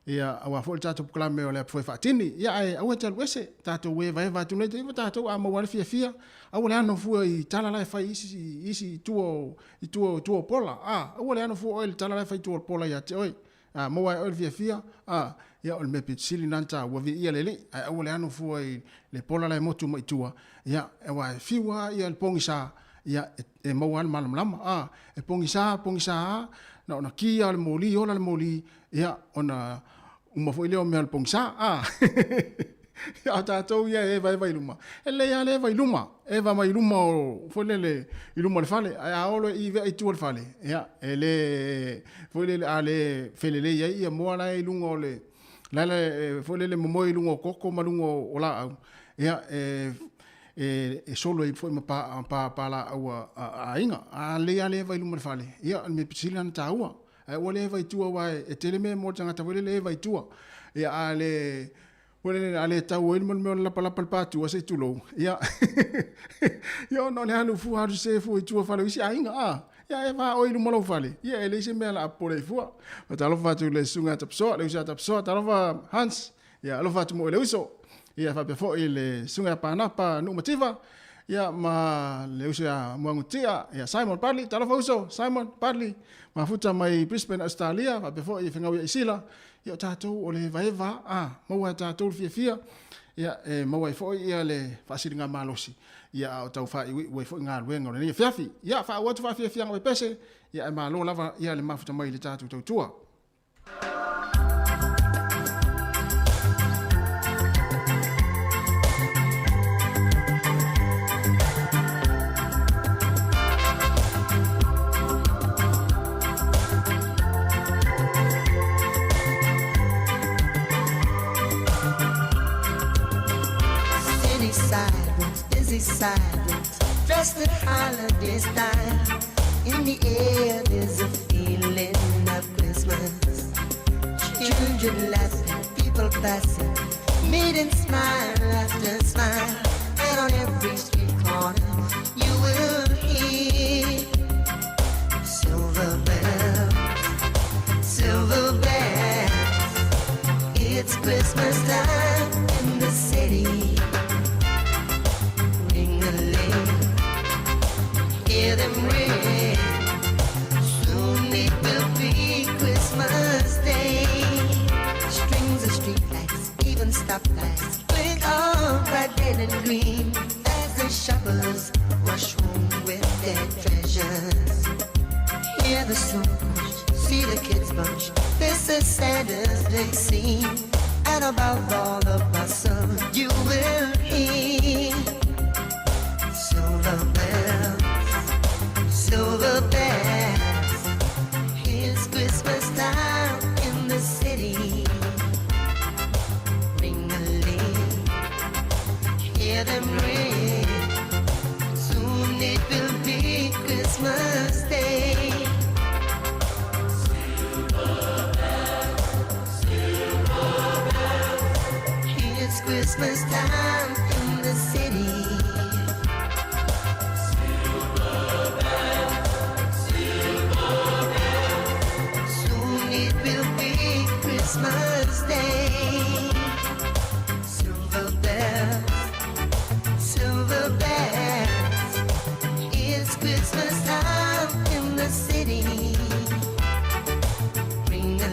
ia aua foi le tatou polokalame o le Apu Foe Faatini. Ia ae aua e te alu ese, tatou evaeva atu nei taimi, tatou a maua le fiafia, aua le ano fua i tala la e fai i isi isi i tua o i tua o tua o pola, a, aua le ano fua oe i le tala la e fai i tua o pola ia te oe. A maua ai oe le fiafia, a, ia o le mea pito sili lena ona taua, viia le Alii, ae aua le ano fua i le pola la e motu mai i tua, ia, aua e fiu lava ia le pogisa, ia, e maua lava le malamalama, a, e pogisa, pogisa lava, na ona ki lava o le moli, ola le moli, ia, ona uma foi lea o mea o le pogisa, a. A o tatou ia e evaeva i luma, e lelei lava le eva i luma, eva mai luma o, foi lele, i luma o le fale, ae a o loa i vea i tua o le fale, ia, e le, foi lele, a le felelei ai ia moa la e i luga o le, la e, foi lele, momoe i luga o koko ma luga o laau, ia, e, e, e solo ai foi ma pa, pa, pa laau a, a aiga. A lelei lava le eva i luma o le fale, ia, o le mea pito sili lena ona taua. Ae ua le eva i tua aua e tele mea mo le tagata foi lele e eva i tua. Ia, a le, foi lele, a le tau ai le mea o le lapalapa i le patua se i tulou, ia, ia ona o le alu fua, alu sese fua i tua fale o isi aiga, a, ia e va oe i luma o lou fale, ia e leai se mea o le a popole ai fua. Talofa atu i le susuga ia Tapisoa, le uso ia Tapisoa, talofa Hans, Ia, alofa atu mo i le uso. Ia, faapea foi le susuga ia Pānapa Nuumativa, ia, ma le uso ia Muagutia, ia Simon Bradley, talofa uso, Simon Bradley, mafuta mai Brisbane, Australia, faapea foi i Fegau ia Isila, ia o tatou o le evaeva, a, maua e tatou le fiafia, ia, e maua ai foi ia le faasiliga malosi, ia, a o tau faaiuiu ai foi galuega o lenei afiafi. Ia, faaauau atu faafiafiaga pepese, ia, ae malo lava ia le mafuta mai i le tatou tautua. City sidewalks, busy sidewalks, dressed in holiday style. In the air, there's a feeling of Christmas. Children laughing, people passing, meeting smile after smile. And on every street corner, you will hear silver bells, silver bells. It's Christmas time in the city. Ring-a-ling, hear them ring. Soon it will be Christmas Day. Strings of streetlights, even stoplights, blink of bright red and green as the shoppers rush home with their treasures. Hear the snow crunch, see the kids bunch. This is Santa's big scene. And above all the bustle, you will hear silver bells, silver bells. It's Christmas time in the city. Ring-a-ling, hear them ring. Soon it will be Christmas Day. Silver bells, silver bells. It's Christmas time in the city. Silver bells, silver bells. Soon it will be Christmas Day. Silver bells, silver bells. It's Christmas time in the city. Ring a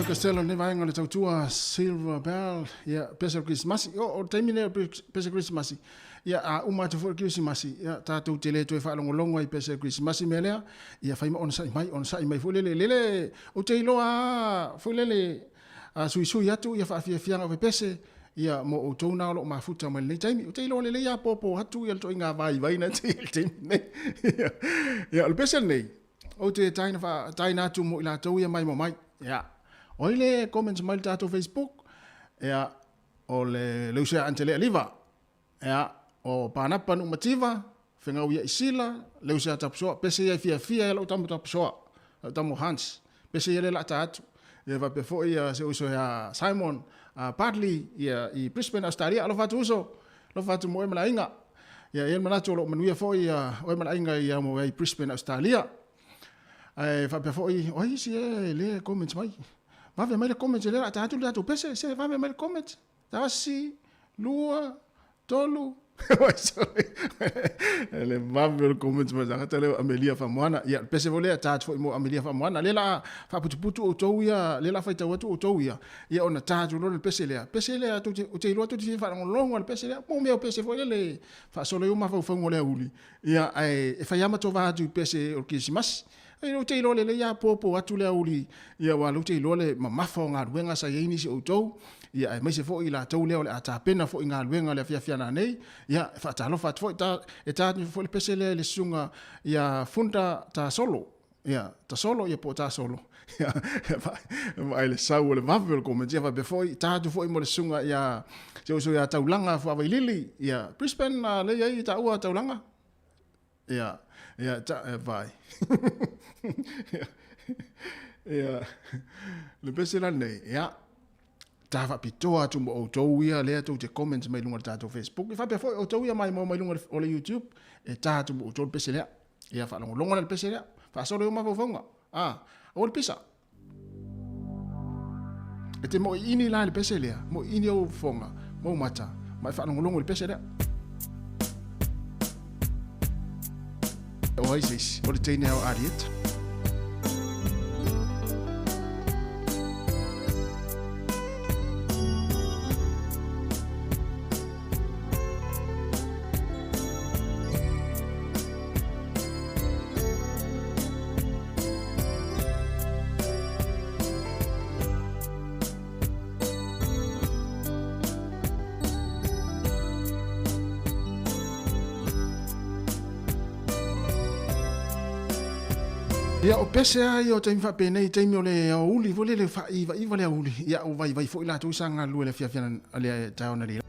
Elvis Costello lenei vaega o le tautua Silver Bell, ia, pese o le Kerisimasi. O, o le taimi lenei o pese o Kerisimasi, ia, a uma atu foi le Kerisimasi, ia, tatou te le toe faalogologo ai i pese o le Kerisimasi mea lea, ia fai ma onosai mai, onosai mai foi lele, lele, ou te iloa lava foi lele, a suisui atu ia faafiafiaga o pepese, ia, mo outou na o lo o mafuta mai lenei taimi. Ou te iloa lelei apoapo atu ia le ituaiga vaivai na te i ai i le taimi lenei. Ia, o le pese lenei, Ou te taina wha, taina atu mo i latou ia mai mo mai. Ia. O ai le comments mai le tatou Facebook? Ia, o le Leusia Antelea Liva. Ia, o Panapa Nuumativa, Fengau ia Isila, Leusia Tapusoa, pese ia fiafia ia lou tama Tapusoa, lou tama Hans. Pese ia le lata atu. Ia faapea foi ia se uso ia Simon Bartley ia i Brisbane, Australia. Alofa atu uso. Alofa atu mo oe ma le aiga. Ia, e i ai le manatu o lo o manuia foi oe ma le aiga i au i Brisbane, Australia. Ae faapea foi, o ai isi e le comments mai? Vave mai le comments, lea o le a ta atu le tatou pese, se vave mai le comments. Tasi, lua, tolu. Le vave o le comments mai tagata lea o Amelia Faamoana. Ia, le pese foi lea, ta atu foi mo Amelia Faamoana. Lea la faaputuputu outou ia, lea la faitau atu outou ia, ia ona ta atu loa le pese lea. Pese lea, tou te, ou te iloa tou te fia faalogologo i le pese lea. Mo mea o pese foi lele e faasolo ai ou mafaufauga o le aoauli. Ia, ae e fai lava ma tova atu i pese o le Kerisimasi. Ai, ou te iloa lelei lava popo atu le aoauli, ia aua o lea ou te iloa le mamafa o galuega sa i ai nisi o outou, ia aemaise foi i latou lea o le a tapena foi galuega i le afiafi a nanei. Ia, e faatalofa atu foi, ta, e ta atu foi le pese lea i le susuga ia Funda Tasolo. Ia, Tasolo, ia po o Tasolo. Ia, vaai le sau o le vave o le comments. Ia faapea foi, ta atu foi mo le susuga ia, si ou uso ia Taulaga Fuavailili. Ia, Brisbane, lea e i ai taua Taulaga. Ia, ia, ta, e, vai. Ia, le pese la lenei, ia, ta faapitoa atu mo outou ia lea tou te comments mai luga o le tatou Facebook. E faapea foi outou ia maimoa mai luga o le YouTube, e ta atu mo outou le pese lea. Ia faalogologo la le pese lea. Faasolo i ou mafaufauga. Ah, aua le pisa. E te moʻiʻini la i le pese lea, moʻiʻini ou fofoga ma ou mata, ma e faalogologo i le pese lea. O ai se isi, o le teine ao Arieta. Ia, o pese lava ia o taimi faapenei, taimi o le aoauli foi lele, faaiivaiiva le aoauli, ia ua vaivai foi latou sa galulue i le afiafi le taeao analeila.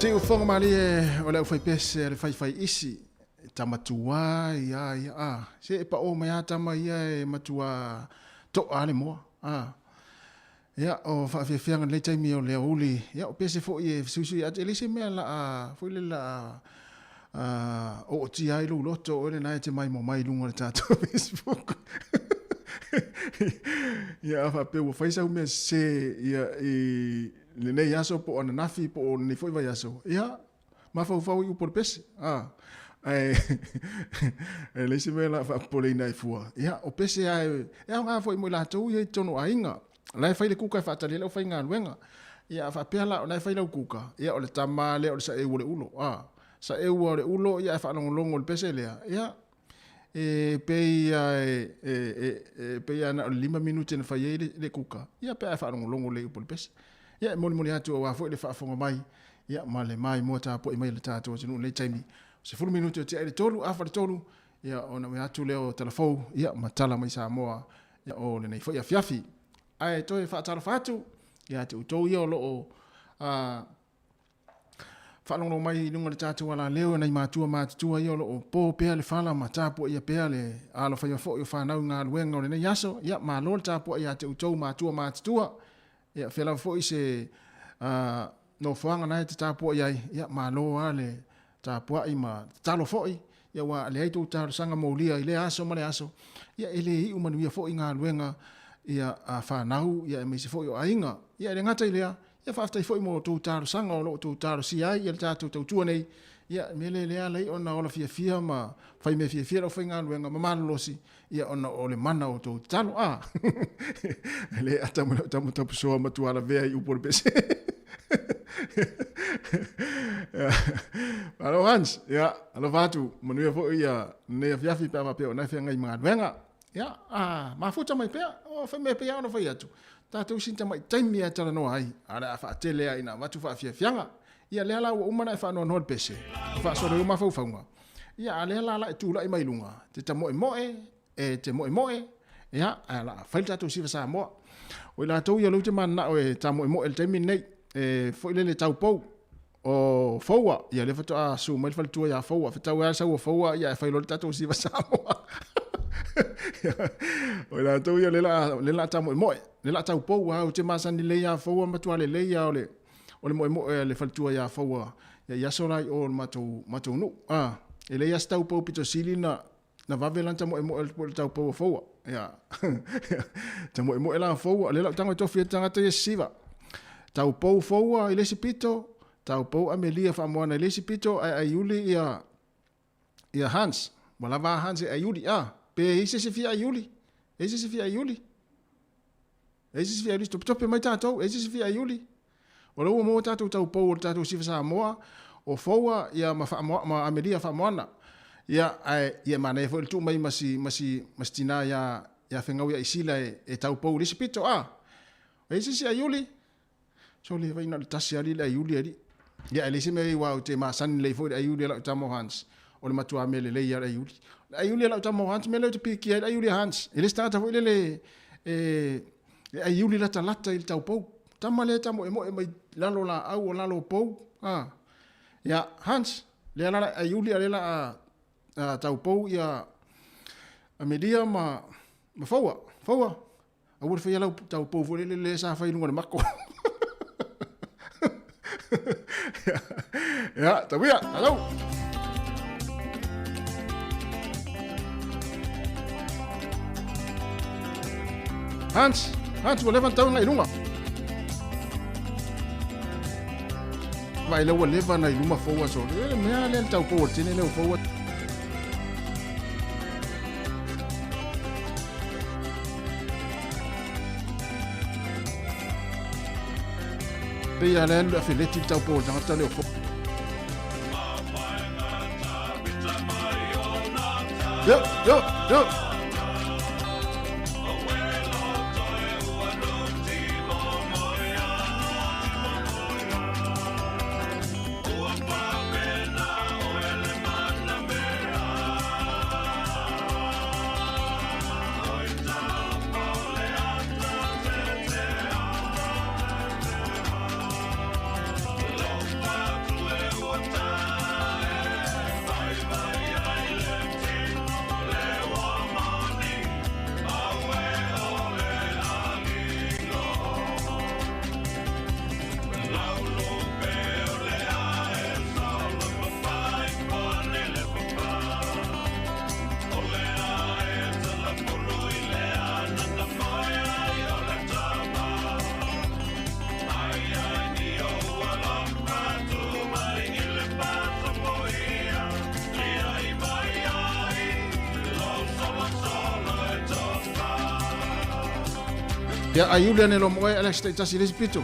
Siufofoga malie o le aufaipese a le faifaiisi, tama tuai a ia a. Se e paʻō mai a tama ia e matua toʻa a le moa a. Ia o faafiafiaga i lenei taimi o le aoauli, ia o pese foi e fesuisui atu, e leai se mea laa foi le laa a ootia ai lou loto o oe lena e te maimoa mai i luga o le tatou Facebook. Ia a faapea ua fai sau mea sese ia i lenei aso po o ananafi po o lenei foi vaiaso, ia mafaufau i upu o le pese. A, ae e leai se mea o le a faapopoleina ai fua. Ia o pese lava e aoga foi mo i latou ia i totonu o aiga. O la e fai le kuka e faatali ai le aufaigaluega. Ia a faapea la o la e fai lau kuka, ia o le tama lea o le saeu o le ulo. A, saeu o le ulo ia ae faalogologo i le pese lea, ia e pei lava e, e, e, e pei lava na o le 5 minute na fai ai le, le kuka, ia pe a e faalogologo lelei i upu o le pese. Ia e molimoli atu aua foi le faafofoga mai, ia ma le maimoa tapuai mai a le tatou atunuu i lenei taimi. 10 minute o tea i le 3, afa le 3, ia ona ui atu lea o Talafou, ia ma tala mai Samoa o lenei foi afiafi. Ae toe faatalofa atu ia te outou ia o lo o faalogologo mai i luga o le tatou alaleo e nai matua matutua ia o lo o po pea le fala ma tapuaia pea le alofaiva foi o fanau i galuega o lenei aso. Ia malo le tapuai ia te outou matua matutua. Ia fea lava foi se nofoaga na e te tapuai ai, ia malo lava le tapuai ma tatalo foi, ia aua a leai tou talosaga molia i lea aso ma lea aso, ia e le iu manuia foi galuega ia a fanau ia aemaise foi o aiga. Ia e le gata i lea, ia faafetai foi mo tou talosaga o lo o tou talosia ai ia le tatou tautua nei, ia mea lea e ala ai ona ola fiafia ma fai mea fiafia le aufaigaluega ma malolosi, ia ona o le mana o tou tatalo. A, e le ata mai lau tama tapusoa matua lavea i upu o le pese. Malo Hans, ia, alofa atu, manuia foi ia lenei afiafi pe a faapea o na e feagai ma galuega. Ia, a, mafuta mai pea, o fai mea pei lava ona fai atu, tatou sin tamai taimi e talanoa ai, a o le a faatele lava ina avatu faafiafiaga. Ia lea la ua uma ona e faanoanoa i le pese, faasolo ai ou mafaufauga. Ia, a lea la la e tulai mai luga, te ta moemoe, e te moemoe, ia, ae la fai le tatou siva Samoa. O i latou ia lou te mananao e ta moemoe i le taimi lenei, e foi lele taupou, o Foua, ia lea faatoa susu mai le faletua ia Foua, fetau ai le sau o Foua, ia e fai loa le tatou siva Samoa. O i latou ia lea la, lea la ta moemoe, lea la taupou, a ou te masani lelei ia Foua, matua lelei ia o le, o le moemoe a le faletua ia Foua ia i aso la i o le matou, matou nuu. A, e leai lava se taupou pito sili na, na vave lana tamoemoe po o le taupou a Foua. Ia, tamoemoe la Foua, lea la ou tago e tofi ai le tagata ia sisiva. Taupou Foua i le isi pito, taupou Amelia Faamoana i le isi pito, ae aiuli ia, ia Hans. Ua lava a Hans e aiuli, a, pe i ai se isi e fia aiuli? E i ai se isi e fia aiuli? E ai se isi fia aiuli? Topetope mai tatou, e ai se isi fia aiuli? O lea ua maua tatou taupou o le tatou Sifa Samoa, o Foua ia ma Faamoa, ma Amelia Faamoana. Ia, ae ia manaia foi le tuu mai ma si, ma si, ma si tinā ia, ia Fegau ia Isila e, e taupou i le isi pito, a. E ai se isi aiuli? Sole, vai na o le tasi alii le aiuli alii. Ia, e leai se mea aua ou te masani lelei foi i le aiuli a lau tama o Hans. O le matua mea lelei lava le aiuli. O le aiuli a lau tama o Hans, mea lea ou te pikia ai le aiuli a Hans. E le o se tagata foi lele e, e aiuli latalata i le taupou. Tama lea e tamoemoe mai lalo laau o lalo pou. A. Ia, Hans, lea la aiuli a lea la a, taupou ia Amelia ma, ma Foua. Foua, aua le faia lau taupou foi lele lea sa fai i luga o le mako. Ia, tauia, tatou. Hans, Hans, ua leva ona tau agai i luga. Vaai lea ua leva ona i luma fou aso. E mea lea le taupou o le tene lea o fou. Pei a le alu le afeleti le taupou o le tagata lea o fou. Yo, yo, yo. Ia aiuli ane loa ma oe Alex taitasi i le isi pito.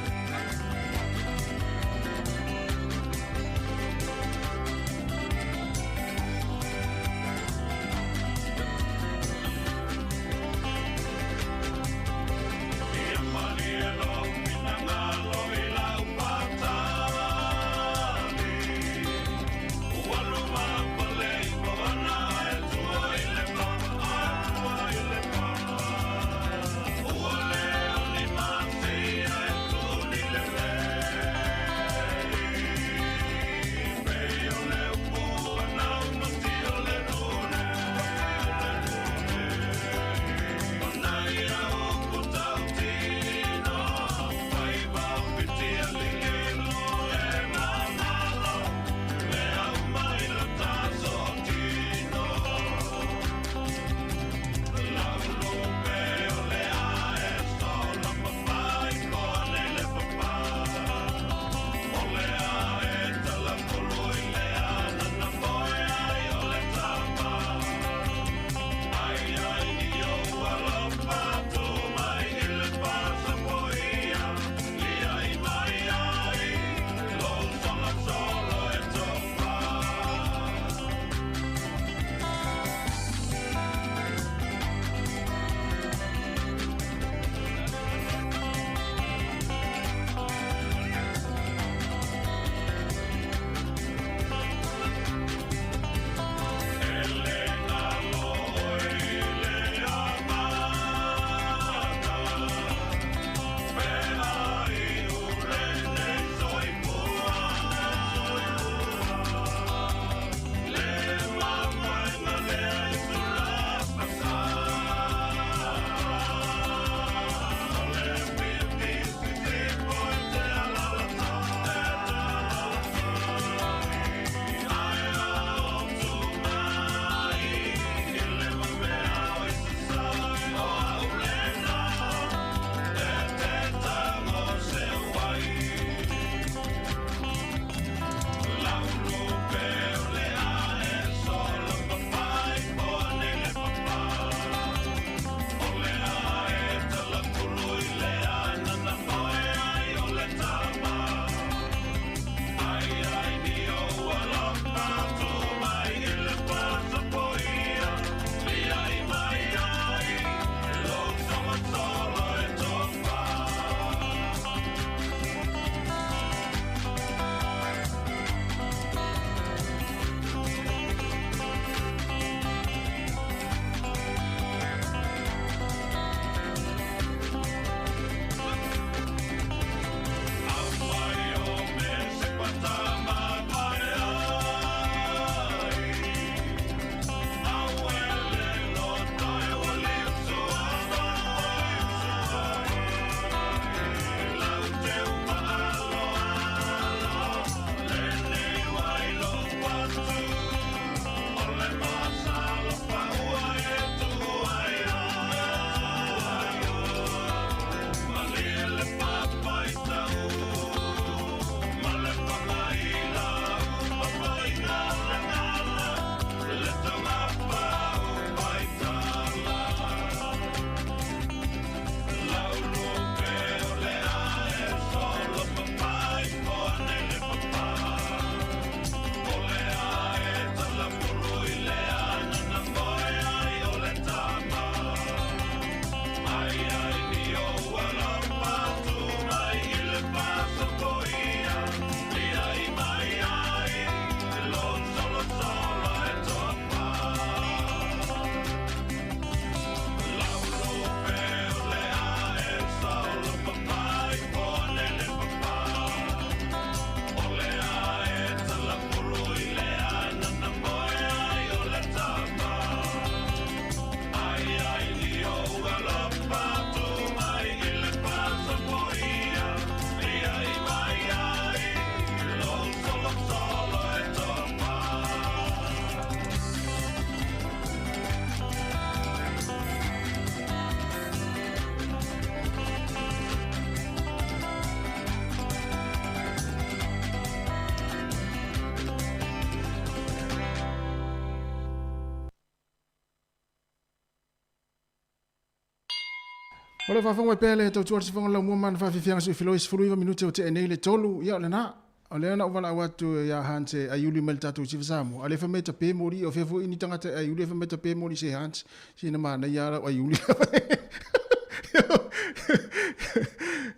O le faafofoga mai pea le tautua le sifoga laumua ma na faafiafiaga suifiloi 19 minute o tea nei le tolu. Ia o lena. O lea na ou valaau atu ia Hans e aiuli mai le tatou sifa Samoa. A le fai mai tape moli, o fea foi ni tagata e aiuli e fai mai tape moli se Hans. Sina manaia lava lau aiuli.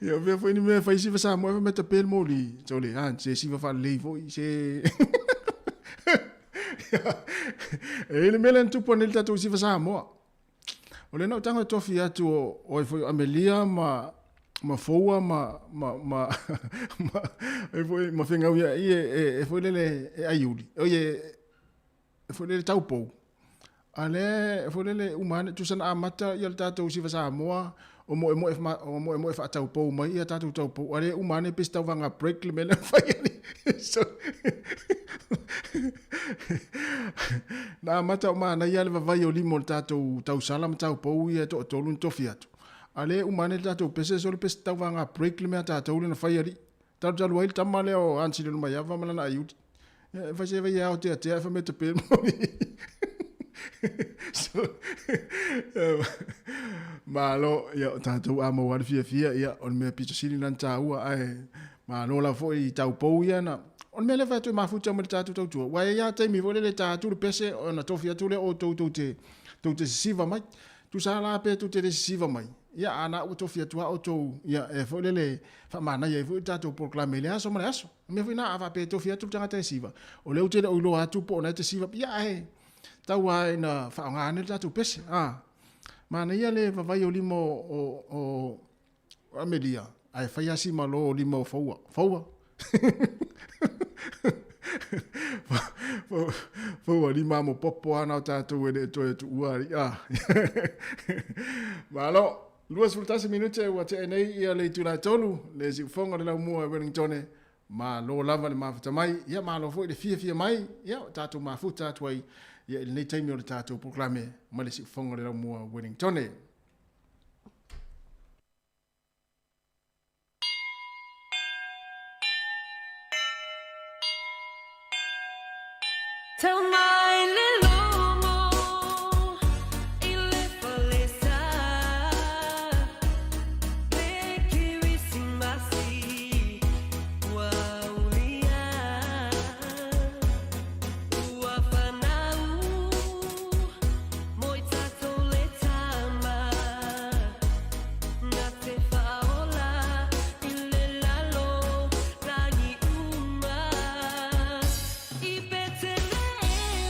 Ia o fea foi ni mea e fai sifa Samoa e fai mai tape le moli. Sole Hans, se sifa faalelei foi, se... E i le mea lea na tupu nei le tatou sifa Samoa. O lea na ou tago e tofi atu o, o ai foi o Amelia ma ma Foua ma ma ma ma e foi ma Fengau ia i e, e, e foi lele e aiuli. O e e foi lele taupou. A le e foi lele uma ane tusa na amata ia le tatou sifa Samoa o moemoe o moemoe faataupou mai ia tatou taupou. A le uma ane pe se tauvaga break le mea lea fai ali. So, na amata o manaia le vavai o lima o le tatou tausala ma taupou ia e toatolu na tofi atu. A le uma ane le tatou pese, so le pese tauvaga break le mea tatou le na fai alii. Talutalu ai le tama lea o Ansi Lolomaiava ma lana aiuli. E fai se vai e ao teatea e fai mai tape moni. So, malo, ia, o tatou a maua le fiafia, ia, o le mea pito sili lana tāua, ae malo lava foi i taupou ia na, o le mea lea fai atu e mafuta mai le tatou tautua, ua e ia taimi foi lele ta atu le pese, ona tofi atu lea o tou tou te, tou te sisiva mai. Tusa la pe tou te le sisiva mai, ia, a na ua tofi atu a outou, ia, e foi lele faamanaia ai foi le tatou polokalame i le aso ma le aso. O mea foi na, a faapea e tofi atu le tagata e siva, o lea ou te le o iloa atu po o na e te siva, ia, ae tau lava ina faaaoga ane le tatou pese. A, manaia le vavai o lima o, o, o Amelia, ae fai lava si malo o lima o Foua. Foua! Foua lima amo popo lava na o tatou e le toe tuua alii. A. Malo! 21 minute ua tea nei ia le itula e tolu, le siufoga o le laumua e Wellingtone. Malo lava le mafuta mai, ia malo foi le fiafia mai, ia o tatou mafuta atu ai ia i lenei taimi o le tatou polokalame mai le siufoga o le laumua Wellingtone. Tau mai le logo i le falesa Le Kerisimasi ua aulia Ua fanau mo i tatou le tama Na te whaola i le lalo lagi uma I Petelehema.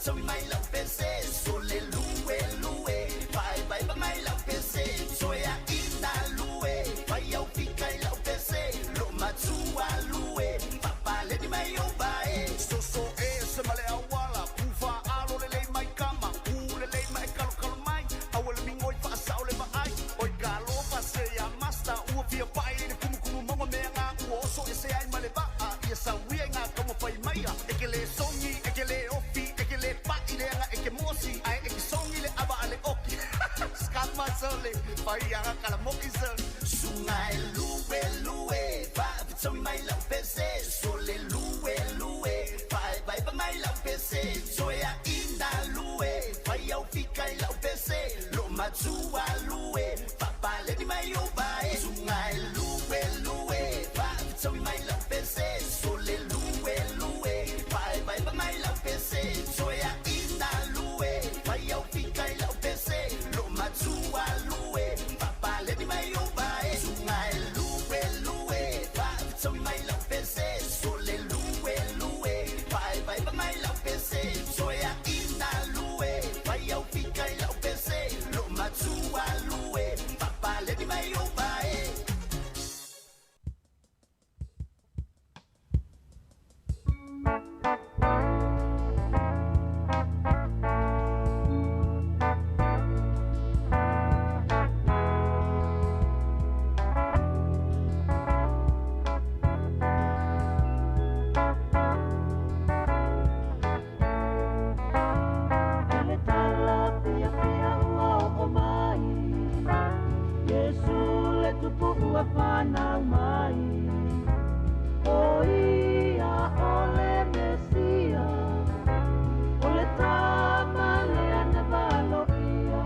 Fa'afetaui mai lau pese Sole lue lue Vaevaeva mai lau pese Toeaina lue Fai au fika i lau pese Lo matua lue Fa'apaleni mai ou vae Soso ese ma le auala Pufa alo lelei mai kama Ku lelei ma e kalokalo mai Aua le migoi fa'asa'o le va'ai Oi kalofa se ia masta Ua fia pa'i i le kumukumu mauga mea gā Ua oso ese ai ma le va'a Ia sauia i ngā taumafai maia E ke lē sogi e ke lē ofi E ke lē pa'i leaga e ke mosi Ae e ke sogi le ava a le oki Skama sole Faiaga kalamo'i sole Suga e lue lue Fa'afetaui mai lau pese Sole lue lue Vaevaeva mai lau pese Toeaina lue Fai au fika i lau pese Lo matua lue Fa'apaleni mai ou vae Suga e lue lue Fa'afetaui mai lau pese Sole lue lue Vaevaeva mai lau pese Toeaina lue Fai au fika i lau pese Lo matua lue Fa'apaleni mai ou vae Suga e lue lue Fa'afetaui mai lau pese Sole lue lue Vaevaeva mai lau pese Toeaina lue Fai au fika i lau pese Lo matua lue Fa'apaleni mai ou vae. I le tala fiafia ua oo mai Iesu le tupu ua fanau mai O ia o le Mesia O le tama lea na valoia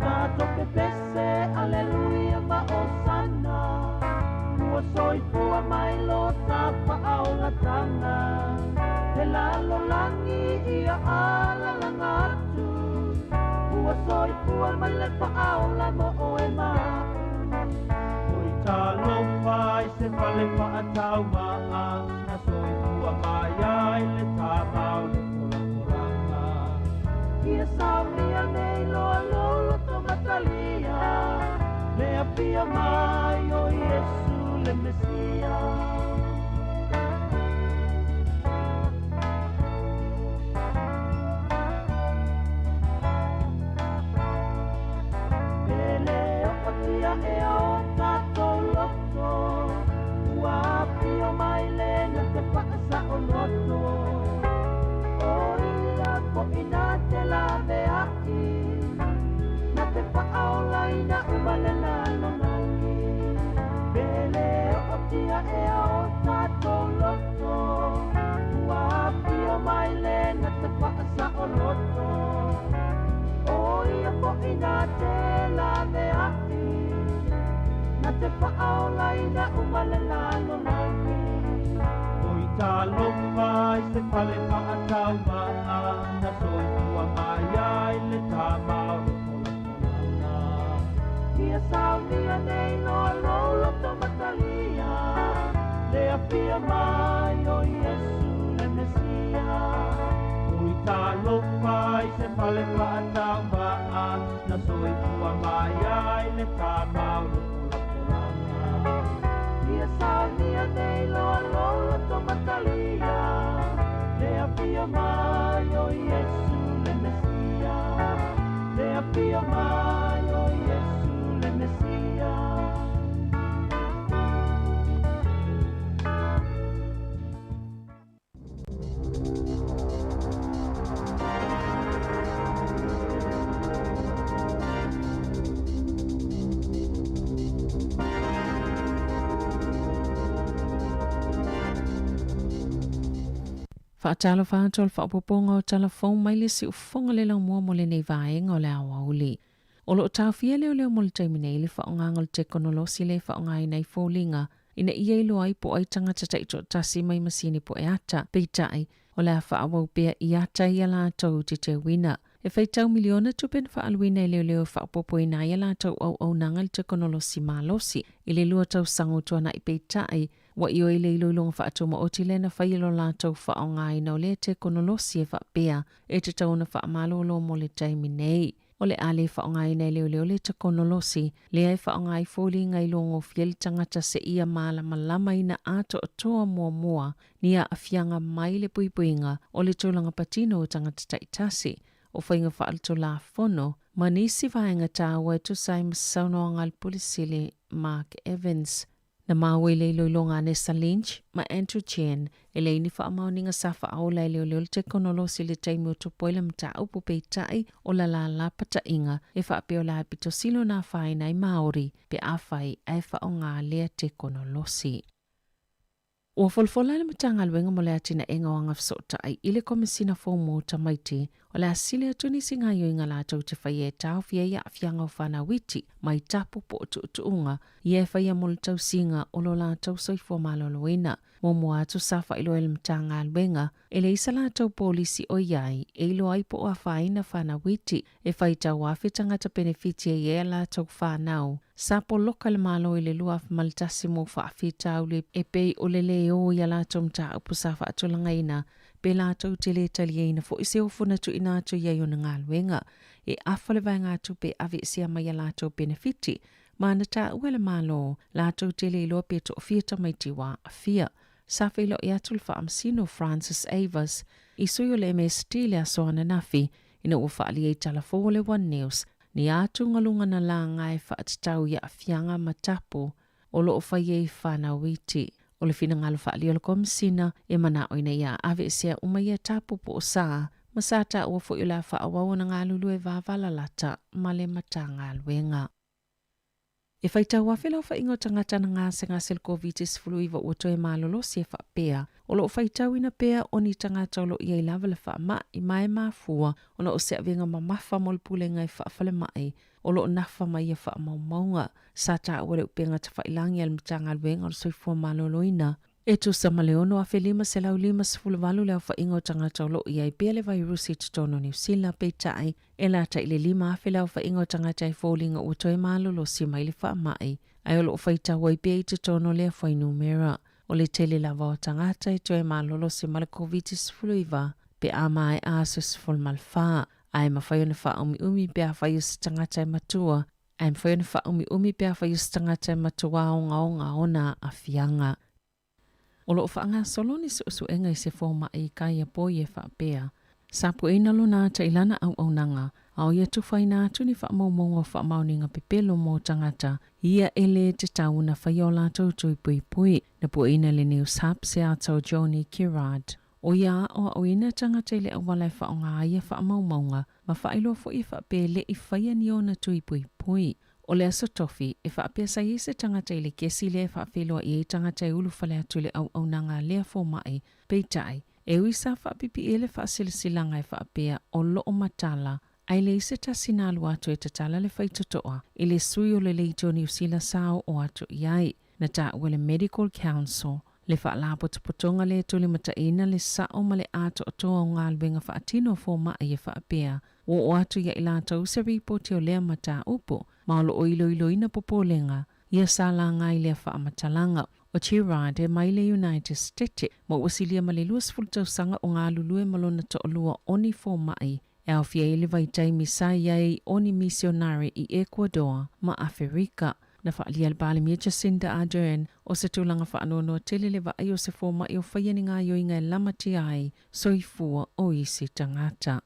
Tatou pepese aleluia ma osana Ua soifua mai lo tafa'aolataga Le lalolagi ia alalaga atu Ua soifua mai le fa'aola mo oe ma a'u Oi talofa i se fale fa'atauma'a Na soifua mai ai le tama o le polapolaga Ia saunia nei loa lou loto matalia Le afio mai o Iesu le Mesia. E lē o'otia ea o tatou loto Ua afio mai le na te fa'asa'oloto O ia fo'i na te lavea'i Na te fa'aolaina uma le lalolagi Pe lē o'otia ea o tatou loto Ua afio mai le na te fa'asa'oloto O ia fo'i na te lavea'i Na te fa'aolaina uma le lalolagi Oi talofa i se fale fa'atauma'a Na soifua mai ai le tama o le polapolaga Ia saunia nei loa lou loto matalia Le afio mai o Iesu le Mesia. Oi talofa i se fale fa'atauma'a Na soifua mai ai le tama o le polapolaga Ia saunia nei loa lou loto matalia Le afio mai o Iesu le Mesia Le afio mai o Iesu le Mesia. Faatalofa atu o le faaopoopoga o tala fou mai le siufofoga le laumua mo lenei vaega o le aoauli. O lo o taofia leoleo mo le taimi nei le faaaogaga o le tekonolosi lea e faaaogaina ai foliga ina ia iloa ai po o ai tagata taitoatasi mai masini po'e ata. Peitai, o le a faaauau pea i ata ia latou te teuina. E faitau miliona tupe na faaaluina e leoleo e faaopoopoina ai a latou auaunaga i le tekonolosi malosi i le 2 tausaga ua tuanai peitai, Ua ioe le iloiloga faatumaoti lea na faia i lo latou faaaogaina o lea tekonolosi e faapea e tatau ona faamalolo mo le taimi nei. O le a le faaaogaina e leoleo le tekonolosi lea e faaaoga ai foliga i logofie le tagata seia malamalamaina atoatoa muamua ni aafiaga mai le puipuiga o le tulaga patino o tagata taitasi, o faiga faaletulafono ma nisi vaega taua e tusa ai ma saunoaga a le Pule Sili Mark Evans. Na maua i le iloiloga a Nessa Lynch ma Andrew Chen, e leai ni faamaoniga sa faaola e leoleo le tekonolosi i le taimi o tupu ai le mataupu peitai o la lala pataʻiga e faapea o le a pito sili ona afaina ai Māori pe afai ae faaaoga lea tekonolosi. Ua folafola le Matagaluega mo le Atinaega o Agafesootai i le Komesina fou mo Tamaiti, o le a sili atu nisi gaoioiga latou te faia e taofia ai aafiaga o fanau iti mai tapu po o tuutuuga ia e faia mo le tausiga o lo latou soifua maloloina. Muamua atu sa faailoa e le Matagaluega e leai sa latou polisi o i ai e iloa ai po o afaina fanau iti e faitau afe tagata penefiti e i ai a latou fanau. Sa poloka le Malo i le 2001 mo faafitauli e pei o le lē o i a latou mataupu sa faatulagaina pe latou te lē taliaina foi se ofuna tuuina atu i ai ona galuega e afa le vaegatupe e aveesea mai a latou penefiti ma na taua e le Malo latou te le iloa pe toafia tamaiti ua aafia. Sa feiloai atu le Faamasino Francis Avers i sui o le MSD i le aso ananafi ina ua faaalia i tala fou o le One News ni atugaluga na laga e faatatau i aafiaga ma tapu o lo o faia i fanau iti. O le finagalo faaalia o le Komesina e manao ina ia aveesea uma ia tapu po o sa ma sa taua foi o le a faaauau ona galulue vavalalata ma le Matagaluega. E faitau afe le aofaiga o tagata na gasegase i le Koviti-19 ua toe malolosi e faapea, o lo o faitauina pea o ni tagata o lo o i ai lava le faamai ma e mafua ona o se avega mamafa mo le pulega e faafalemai o lo o nafa ma ia faamaumauga. Sa taua le upega tafailagi a le Matagaluega o le Soifua Maloloina E tusa ma le 6,558 le aofaiga o tagata o lo o i ai pea le vairusi i totonu o Niu Sila, peitai, e lata i le 5,000 le aofaiga o tagata e foliga ua toe malolosi mai le faamai, ae o lo o faitau ai pea i totonu o lea fuainumera. O le tele lava o tagata e toe malolosi ma le Koviti-19 pe a maea aso 14, ae mafai ona faaumiumi pe afai o se tagata e matua, ae mafai ona faaumiumi pe afai o se tagata e matua ogaoga ona aafiaga. O lo o faagasolo ni suesuega i se fomai i Kaiapoi e faapea, sa pueina lona ata i lana auaunaga, a o ia tufaina atu ni faamaumauga o faamaoniga pepelo mo tagata ia e lē tatau ona faia o latou tui puipui. Na pueina le News Hub se ata o Joni Gerrard. O ia aoaoina tagata i le auala e faaaoga ai ia faamaumauga ma faailoa foi e faapea e le i faia ni ona tui puipui. O le Aso Tofi, e faapea sa i ai se tagata i le kesi lea e faafeiloai ai tagata e ulufale atu i le auaunaga a lea fomai, peitai, e ui sa faapipii le faasilasilaga e faapea o lo o matala, ae leai se tasi na alu atu e tatala le faitotoa i le sui o le Leitio Niu Sila sa oo atu i ai. Na taua le Medical Council le faalapotopotoga lea e tulimataʻiina le sao ma le atoatoa o galuega faatino a fomai e faapea, ua oo atu ia i latou se ripoti o lea mataupu ma o lo o iloiloina popolega ia sa laga i lea faamatalaga. O Gerard e mai le United States ma ua silia ma le 20 tausaga o galulue ma lona toalua o ni fomai e aofia ai le vaitaimi sa i ai o ni misionare i Ecuador ma Aferika. Na faaalia le Palemia Jacinda Ardern o se tulaga faanoanoa tele le vaai o se fomai o faia ni gaoioiga e lamatia ai soifua o isi tagata.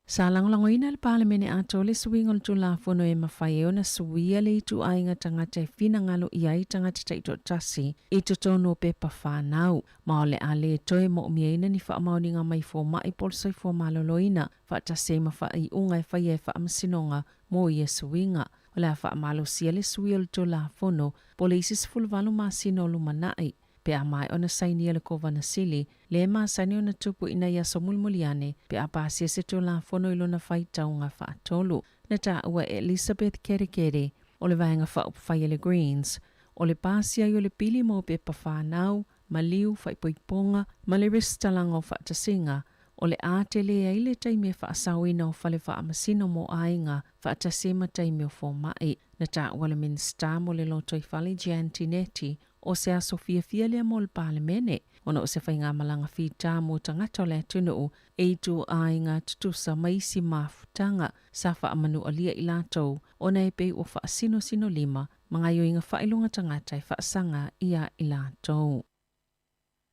Sa lagolagoina e le Palemene atoa le suiga o le Tulafono e mafai ai ona suia le ituaiga tagata e finagalo i ai tagata taitoatasi i totonu o pepa fanau, ma o le a lē toe moʻomiaina ni faamaoniga mai fomai po o le soifua maloloina faatasi ai ma faaiuga e faia e Faamasinoga mo ia suiga. O le a faamalosia le suia o le Tulafono po o le isi 18 masina o lumanai pe a maea ona sainia le Kovana Sili, lea e masani ona tupu ina i aso mulimuli ane pe a pasia se Tulafono i lona faitauga faatolu. Na taua e Elizabeth Kerekere o le Vaega Faaupufai a le Greens, o le pasia ai o le pili mo pepa fanau, maliu, faaipoipoga ma le resitalaga o faatasiga, o le a tele ai le taimi e faasaoina o fale faamasino mo aiga faatasi ai ma taimi o fomai. Na taua le Minisita mo le Lotoifale Jan Tinetti, O se aso fiafia lea mo le Palemene, ona o se faigamalaga fita mo tagata o le atunuu e i ituaiga tutusa ma isi mafutaga sa faamanualia i latou ona e pei ua faasinosinolima ma gaoioiga faailoga tagata e faasaga ia i latou.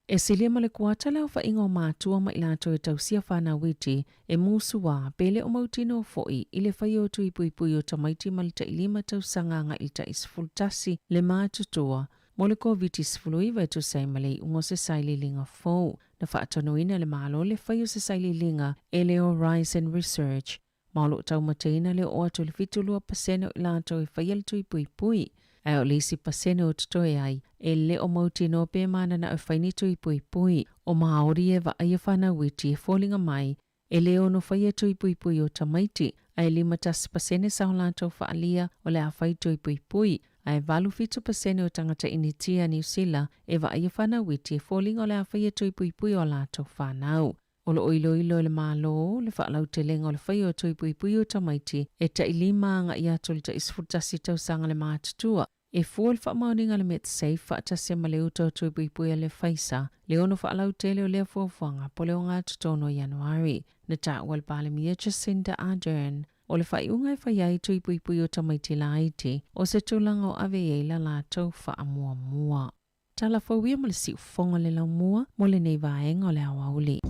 E silia ma le kuata le aofaiga o matua ma i latou e tausia fanau iti e musuā pe le o mautinoa foi i le faia o tui puipui o tamaiti ma le tailima tausaga agai i le tai 11 le matutua mo le Koviti-19 e tusa ai ma le iuga o se sailiiliga fou. Na faatonuina e le Malo le fai o se sailiiliga e le Horizon Research ma o lo o taumateina le oo atu i le 72% o i latou e faia le tui puipui, ae o le isi pasene o totoe ai e le o mautinoa pe mananao e fai ni tui puipui. O Māori e vaaia fanau iti e foliga mai e le ono faia tui puipui o tamaiti, ae 51% sa o latou faaalia o le a fai tui puipui, ae 87% o tagata Initia Niu Sila e vaaia fanau iti e foliga o le a faia tui puipui o a latou fanau. O lo o iloilo e le Malo le faalautelega o le faia o tui puipui o tamaiti e tai lima agai atu i le tai 11 tausaga le matutua. E fua le faamaoniga a le Medsafe faatasi ai ma le uta o tui puipui a le Pfizer le ono faalautele o lea fuafuaga po o le ogatotonu o Ianuari. Na taua e le Palemia Jacinda Ardern o le faaiuga e fai ai tui puipui o tamaiti laiti o se tulaga o ave i ai la latou faamuamua. Tala fou ia ma le siufofoga o le laumua mo lenei vaega o le aoauli.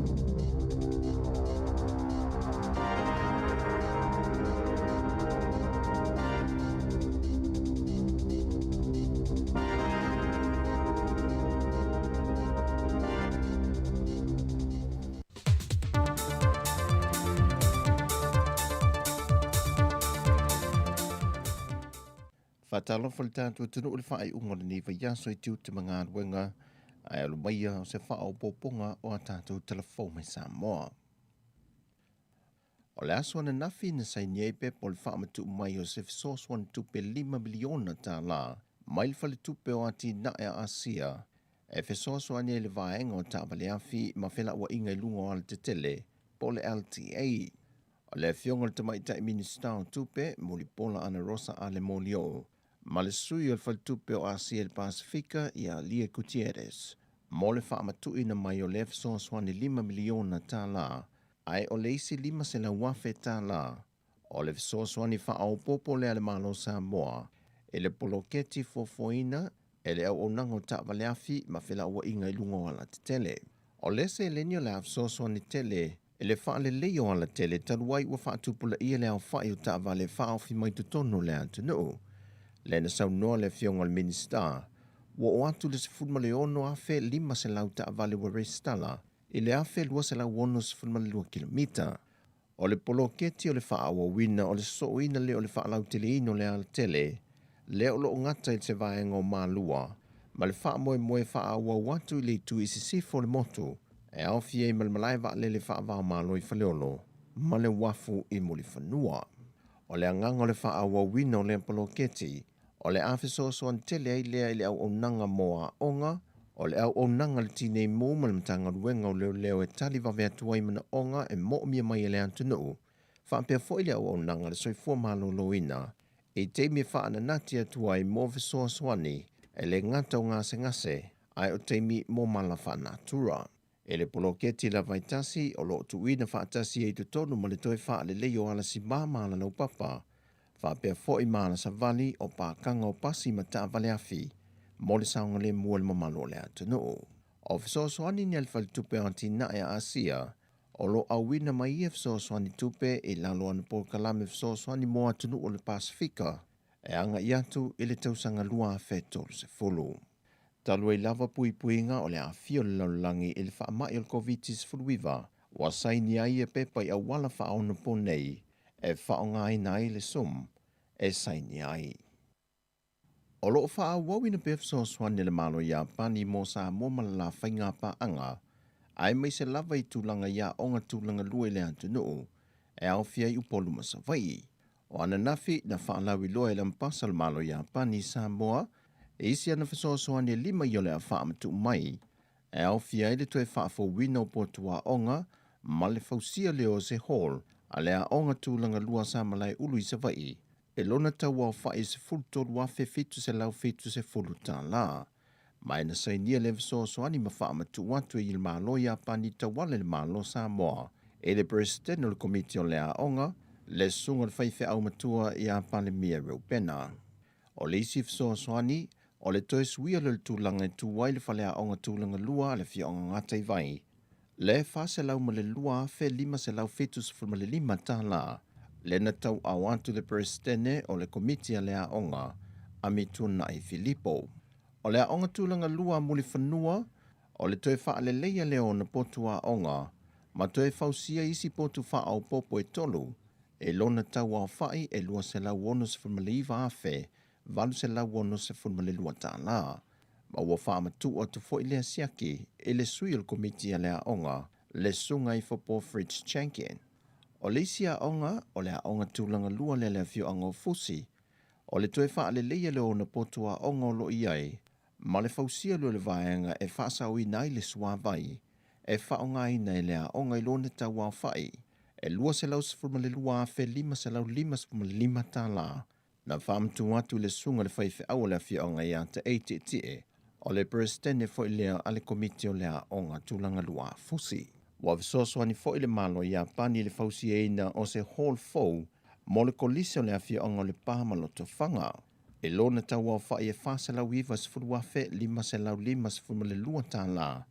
Faatalofa le tatou atunuu i le faaiuga o lenei vaiaso i tiute ma galuega ae alu maia o se faaopoopoga o a tatou talafou mai Samoa. O le aso ananafi na saini ai pepa o le faamatuu mai o se fesoasoani tupe $5 miliona tālā mai le Faletupe o Atinae a Asia e fesoasoani ai i le vaega o taavaleafi ma felauaiga i luga o alatetele po o le LTA. O le Afioga i le Tamaitai Minisita o Tupe, Mulipola Anarosa Ale Molioo, ma le Sui o le Faletupe o Asia i le Pasefika ia Lia Gutierrez, mo le faamatuuina mai o lea fesoasoani $5 miliona tālā, ae o le isi $500,000 tālā o le fesoasoani faaopoopo lea a le Malo o Samoa i le poloketi fuafuaina e le auaunaga o taavaleafi ma felauaiga i luga o alatetele. O le seleni o le a fesoasoani tele i le faaleleia o alatele talu ai ua faatupulaia le aofai o taavale e faaofi mai totonu o le atunuu. Lea na saunoa le Afioga i le Minisita, ua oo atu le 16,500 taavale ua resitala i le 1,262 kilomita. O le poloketi o le faaauauina o le sosooina lea o le faalauteleina o le alatele lea o lo o gata i se vaega o Malua ma le faamoemoe faaauau atu i le itu i sisifo o le motu e aofia ai ma le malae vaalele faava-o-Malo i Faleolo ma le uafu i Mulifanua. O le agaga o le faaauauina o lea poloketi, o le a fesoasoani tele ai lea i le auaunaga mo aoga, o le auaunaga a le Tinei Mu ma le Matagaluega o Leoleo e tali vave atu ai manaoga e moomia mai e le atunuu, faapea foi le auaunaga a le Soifua Maloloina i taimi e faananati atu ai mo fesoasoani e le gata o gasegase ae o taimi mo mala faanatura. E le poloketi lava e tasi o lo o tuuina faatasi ai i totonu ma le toe faaleleia o alasimā ma alalaupapa, faapea foi ma alasavali o pakaga o pasi ma taavale afi mo le saogalemu o le mamalu o le atunuu. O fesoasoani ni a le Faletupe o Atinae a Asia o lo o auina mai ia fesoasoani tupe i lalo o ana polokalame fesoasoani mo atunuu o le Pasefika e agai atu i le tausaga 2030. Talu ai lava puipuiga o le aafia o le lalolagi i le faamai o le Koviti-19, ua saini ai ia pepa i auala faaonapo nei e faaaogaina ai le sum e saini ai. O lo o faaauauina pea fesoasoani a le Malo Iapani mo Samoa ma le la faiga paaga, aemaise lava i tulaga i aoga tulaga lua i le atunuu e aofia ai Upolu ma Savaii. O ananafi na faalauiloa e le Ambasa o le Malo Iapani i Samoa i isi ana fesoasoani e lima ia o le a faamatuu mai e aofia ai le toe faafouina o potu aoga ma le fausia lea o se hall a le aoga tulaga lua sa Malaeulu i Savaii e lona tau aofai e $13,770. Ma e na sainia lea fesoasoani ma faamatuu atu e le Malo Iapani tauala i le Malo Samoa e le Peresetene o le Komiti o le Aoga, le Susuga i le Faifeau Matua ia Palemia Reupena. O le isi fesoasoani, o le toe suia lea o le tulaga e tu ai le faleaoga tulaga lua a le afioaga Gataivai, le $402,575 tala, lea na tauao atu le Peresetene o le Komiti a le Aoga, Amituanai Filipo. O le aoga tulaga lua a Mulifanua, o le toe faaleleia lea o ona potu aoga ma toe fausia isi potu faaopoopo e tolu, e lona tauaofai e $269,862 ma ua faamatuu atu foi lea siaki i le sui o le Komiti a le Aoga, le Susuga i Fopo Fritz Chankin. O le isi aoga, o le aoga tulaga lua lea a le afioaga o Fusi, o le toe faaleleia lea o ona potu aoga o lo o i ai, ma le fausia lea o le vaega e faasaoina ai le suavai e faaaogaina e le aoga i lona tauaofai e $212,555 na faamatuu atu i le susuga i le faifeau o le afioaga ia Taei Tietie, o le Peresetene foi lea a le Komiti o le Aoga Tulaga Lua a Fusi. Ua fesoasoani foi le Malo Iapani i le fausiaina o se hall fou mo le Kolisi o le afioaga o Lepa ma Lotofaga. I lona tauaofai e $490,552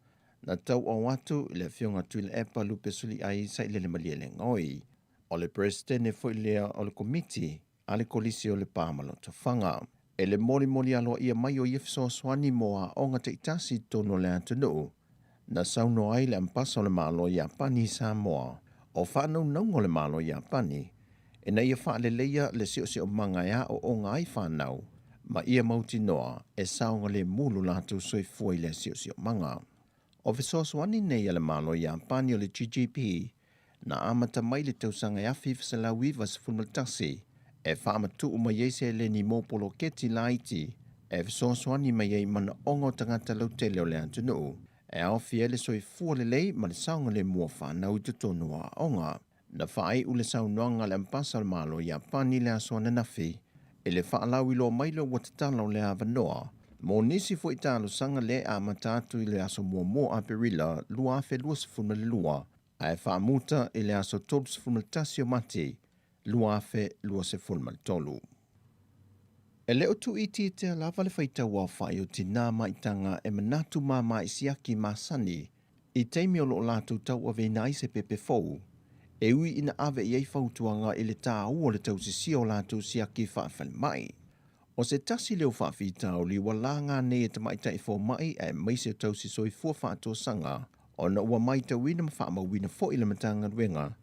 na tauao atu i le Afioga Tuilaepa Lupesoliai Sailele Malielegaoi. O le Peresetene foi lea o le Komiti a le Kolisi o Lepa ma Lotofaga. E le molimoli aloaia mai o ia fesoasoani mo aoga taitasi i totonu o le atunuu, na saunoa ai le Ambasa o le Malo Iapani i Samoa, o faanaunauga o le Malo Iapani ina ia faaleleia le siosiomaga e aooga ai fanau ma ia mautinoa e saogalemu lo latou soifua i lea siosiomaga. O fesoasoani nei a le Malo Iapani o le GGP na amata mai i le tausaga e 1991 e faamatuu mai ai seleni mo poloketi laiti e fesoasoani mai ai i manaoga o tagata lautele o le atunuu e aofia ai le soifua lelei ma le saogalemu o fanau i totonu o aoga. Na faaiu le saunoaga a le Ambasa o le Malo Iapani i le aso ananafi i le faalauiloa mai lea ua tatala o le avanoa mo nisi foi talosaga lea e amata atu i le aso 1 o Aperila 2022 ae faamuta i le aso 31 o Mati 2023. E le o tuuitiitia lava le faitauaofai o tinā maitaga e manatu māmā i siaki masani i taimi o lo o latou tauaveina ai se pepe fou, e ui ina ave i ai fautuaga i le tāua o le tausisia o latou siaki faafalemai. O se tasi lea o faafitauli ua laga nei e tamaitai fomai aemaise o tausi soifua faatosaga ona ua maitauina ma faamauina foi e le Matagaluega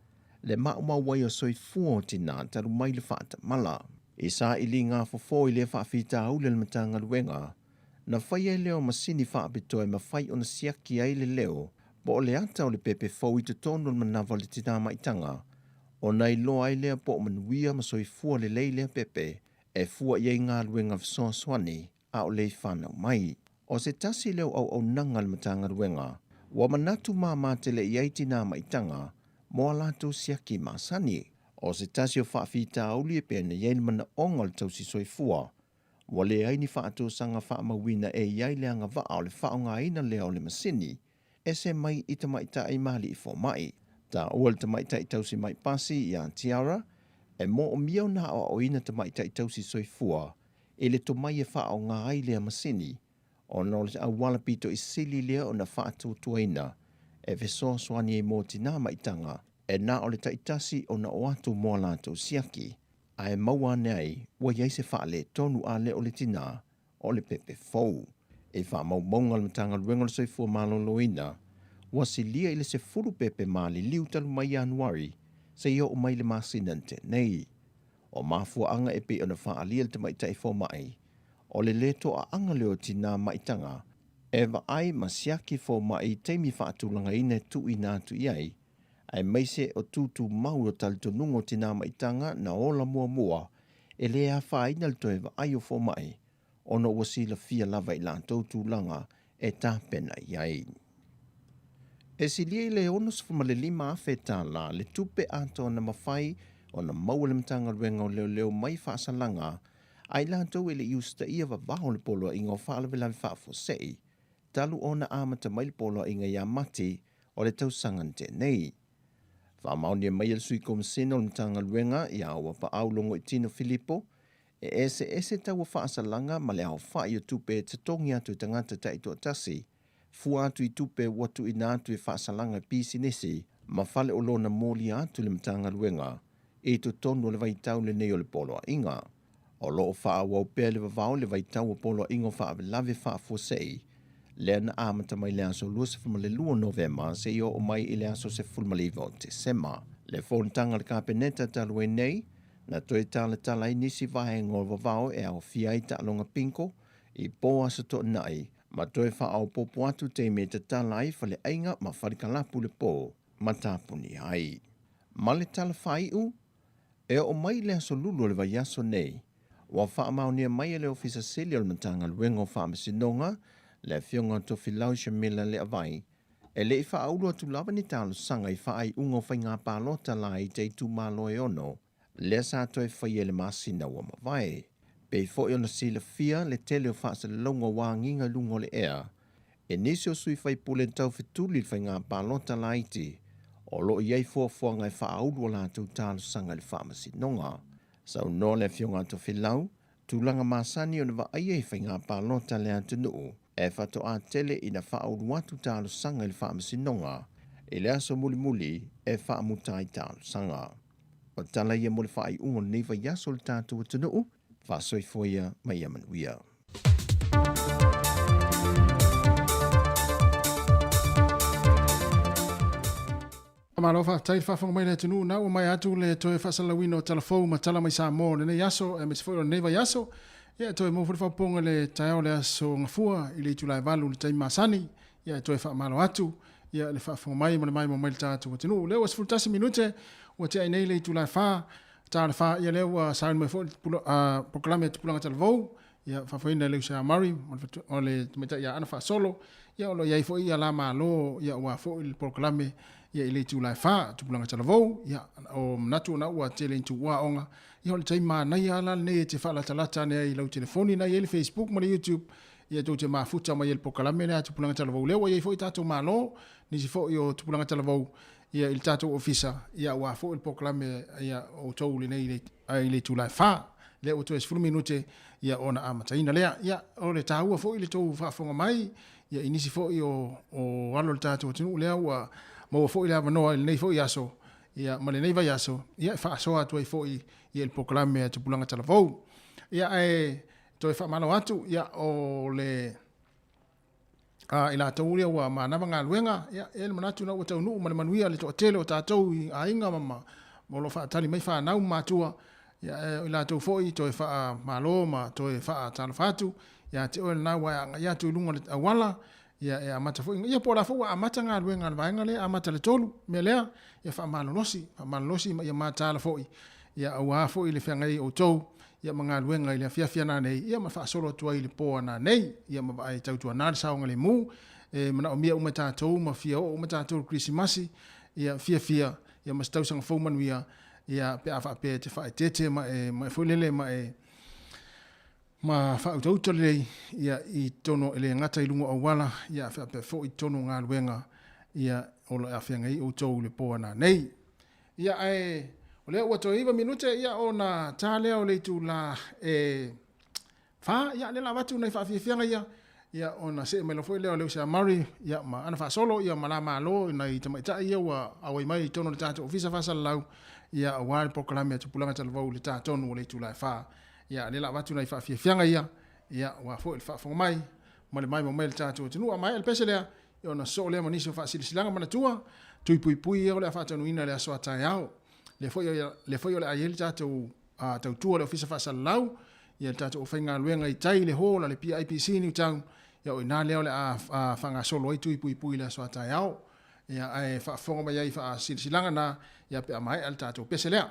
le maumau ai o soifua o tinā talu mai le faatamala. I sailiga fofo i lea faafitauli a le Matagaluega, na fai ai lea o masini faapitoa e mafai ona siaki ai le leo po o le ata o le pepe fou i totonu o le manava o le tinā maitaga, ona iloa ai lea po o manuia ma soifua lelei lea pepe e fua i ai galuega fesoasoani a o le i fanau mai. O se tasi lea o auaunaga a le Matagaluega ua manatu māmā tele i ai tinā maitaga mo a latou siaki masani. O se tasi o faafitauli e pei ona i ai le manaoga o le tausi soifua, ua leai ni faatosaga faamauina e i ai le agavaa o le faaaogaina lea o le masini ese mai i tamaitai ma alii fomai. Taua le tamaitai tausi mai pasi iā Tiara e moomia ona aoaoina tamaitai tausi soifua i le tomai e faaaoga ai lea masini ona o le auala pito i sili lea ona faatuatuaina e fesoasoani ai mo tinā maitaga e na o le taitasi ona o atu mo a latou siaki ae maua ane ai ua i ai se faaletonu a le o le tinā o le pepe fou. I faamaumauga a le Matagaluega o le Soifua Maloloina, ua silia i le 10 pepe maliliu talu mai Ianuari seia oo mai le masina na tea nei. O mafuaaga e pei ona faaalia e le tamaitai fomai, o le lē toaaga lea o tinā maitaga e vaai ma siaki fomai i taimi faatulagaina e tuuina atu i ai, aemaise o tūtūmau o talitonuga o tinā maitaga na ola muamua e lē afaina le toe vaai o fomai ona ua silafia lava i latou tulaga e tapena i ai. E silia i le $65,000 le tupe atoa na mafai ona maua e le Matagaluega o Leoleo mai faasalaga a i latou e le i usitaia vavao le Poloaiga o Faalavelave Faafuasei talu ona amata mai le Poloaiga ia Mati o le tausaga na tea nei. Faamaonia mai e le Sui Komasina o le Matagaluega ia Auapaau Logoitino Filipo, e eseese taua faasalaga ma le aofai o tupe e totogi atu e tagata taitoatasi, fua atu i tupe ua tuuina atu e faasalaga pisinisi ma faleoloa na molia atu i le Matagaluega i totonu o le vaitau lenei o le Poloaiga. O lo o faaauau pea le vavao i le vaitau o Poloaiga o Faalavelave Faafuasei, lea na amata mai le aso 22 Novema seia oo mai i le aso 19 o Tesema. Le fonotaga a le Kapeneta talu ai nei, na toe talatala ai nisi vaega o vavao e aofia ai taaloga bingo i po Aso Toonai ma toe faaopoopo atu taimi e tatala ai faleaiga ma falekalapu le po ma tapuni ai. Ma le tala faaiu, e oo mai i le aso Lulu o le vaiaso nei, ua faamaonia mai e le Ofisa Sili o le Matagaluega o Faamasinoga, le Afioga Tofilau Shamila Leavai, e le i faaulu atu lava ni talosaga i faaiuga o faiga palota laiti a itumalo e ono, lea sa toe faia i le masina ua mavae. Pei foi ona silafia le tele o faasalalauga ua agiga i luga o le ea, e nisi o sui faipule taufetuli i le faiga palota laiti o lo o i ai fuafuaga e faaulu a latou talosaga i le faamasinoga. Saunoa le Afioga a Tofilau, tulaga masani ona vaaia i faiga palota a le atunuu e faatoa tele ina faaulu atu talosaga i le faamasinoga i le aso mulimuli e faamuta ai talosaga. O tala ia mo le faaiuga o lenei vaiaso o le tatou atunuu, faasoifua ia ma ia manuia. Malo faafetai le faafofoga mai le atunuu na ua maea atu le toe faasalalauina o tala fou ma tala mai Samoa o lenei aso aemaise foi o lenei vaiaso. Ia e toe maua foi le faaopoopoga i le taeao o le aso Gafua i le itula e 8 i le taimi masani. Ia e toe faamalo atu ia le faafofoga mai ma le maimoa mai le tatou atunuu. O lea ua 11 minute ua tea ai nei le itula e 4, ta o le 4, ia lea ua sauni mai foi le polokalame a Tupulaga Talavou, ia faafoeina e le uso ia Murray o le tamaitai ia Ana Faasolo, ia o lo o i ai foi ia la malo ia aua foi le polokalame ia i le itula e 4 Tupulaga Talavou, ia o manatu ona ua tele ina tuua aoga, ia o le taimi manaia lava la lenei e te faalatalata ane ai i lau telefoni na i ai le Facebook ma le YouTube, ia tou te mafuta mai ai i le polokalame lea a Tupulaga Talavou lea ua i ai foi tatou malo, nisi foi o Tupulaga Talavou ia i le tatou ofisa ia aua foi le polokalame ia outou lenei i le itula e 4 lea ua toe 10 minute ia ona amataina lea. Ia o le taua foi le tou faafofoga mai ia i nisi foi o alo o le tatou atunuu lea ua maua foi le avanoa i lenei foi aso ia ma lenei vaiaso ia e faasoa atu ai foi ia i le polokalame a Tupulaga Talavou. Ia ae toe faamalo atu ia o le i latou ia ua manava galuega, ia, e i ai le manatu na ua taunuu ma le manuia le toatele o tatou i aiga ma, ma o lo o faatali mai fanau ma matua, ia, e, o i latou foi toe faamalo ma toe faatalofa atu ia te oe lena ua e agai atu i luga o le auala, ia, e amata foi, ia po o la foi ua amata galuega a le vaega lea, amata le 3, mea lea, ia faamalolosi, faamalolosi ma ia mataala foi, ia aua foi le feagai o outou, ia ma galuega i le afiafi a nanei, ia ma faasolo atu ai i le po a nanei, ia ma vaai tautuana le saogalemu, e manaomia uma e tatou ma fia oo uma tatou i le Kerisimasi, ia fiafia, ia ma se tausaga fou manuia, ia pe a faapea e te faaeteete ma e, ma e foi lele ma e, ma faautauta lelei, ia i totonu e le gata i luga o auala, ia faapea foi i totonu o galuega, ia o lo o afeagai outou i le po a nanei. Ia, ae o lea ua toe 9 minute ia ona ta lea o le itula e 4, ia lea la avatu nai faafiafiaga ia, ia ona see mai loa foi lea o le uso ia Murray, ia ma ana faasolo, ia ma la malo nai tamaitai ia ua auai mai i totonu o le tatou ofisa faasalalau, ia aua le polokalame a Tupulaga Talavou i le ta tonu o le itula e 4. Ia lea la avatu nai faafiafiaga ia, ia aua foi le faafofoga mai ma le maimoa mai a le tatou atunuu. A maea le pese lea, Ia ona sosoo lea ma nisi o faasilasilaga manatua, tui puipui ia o le a faataunuuina i le aso a taeao. Lea foi, lea foi o le a i ai le tatou tautua le Ofisa Faasalalau, ia le tatou aufaigaluega i tai i le hall a le PIPC New Town, ia o i ina lea o le a faagasolo ai tui puipui i le aso a taeao. Ia ae faafofoga mai ai i faasilasilaga na, ia pe a maea le tatou pese lea.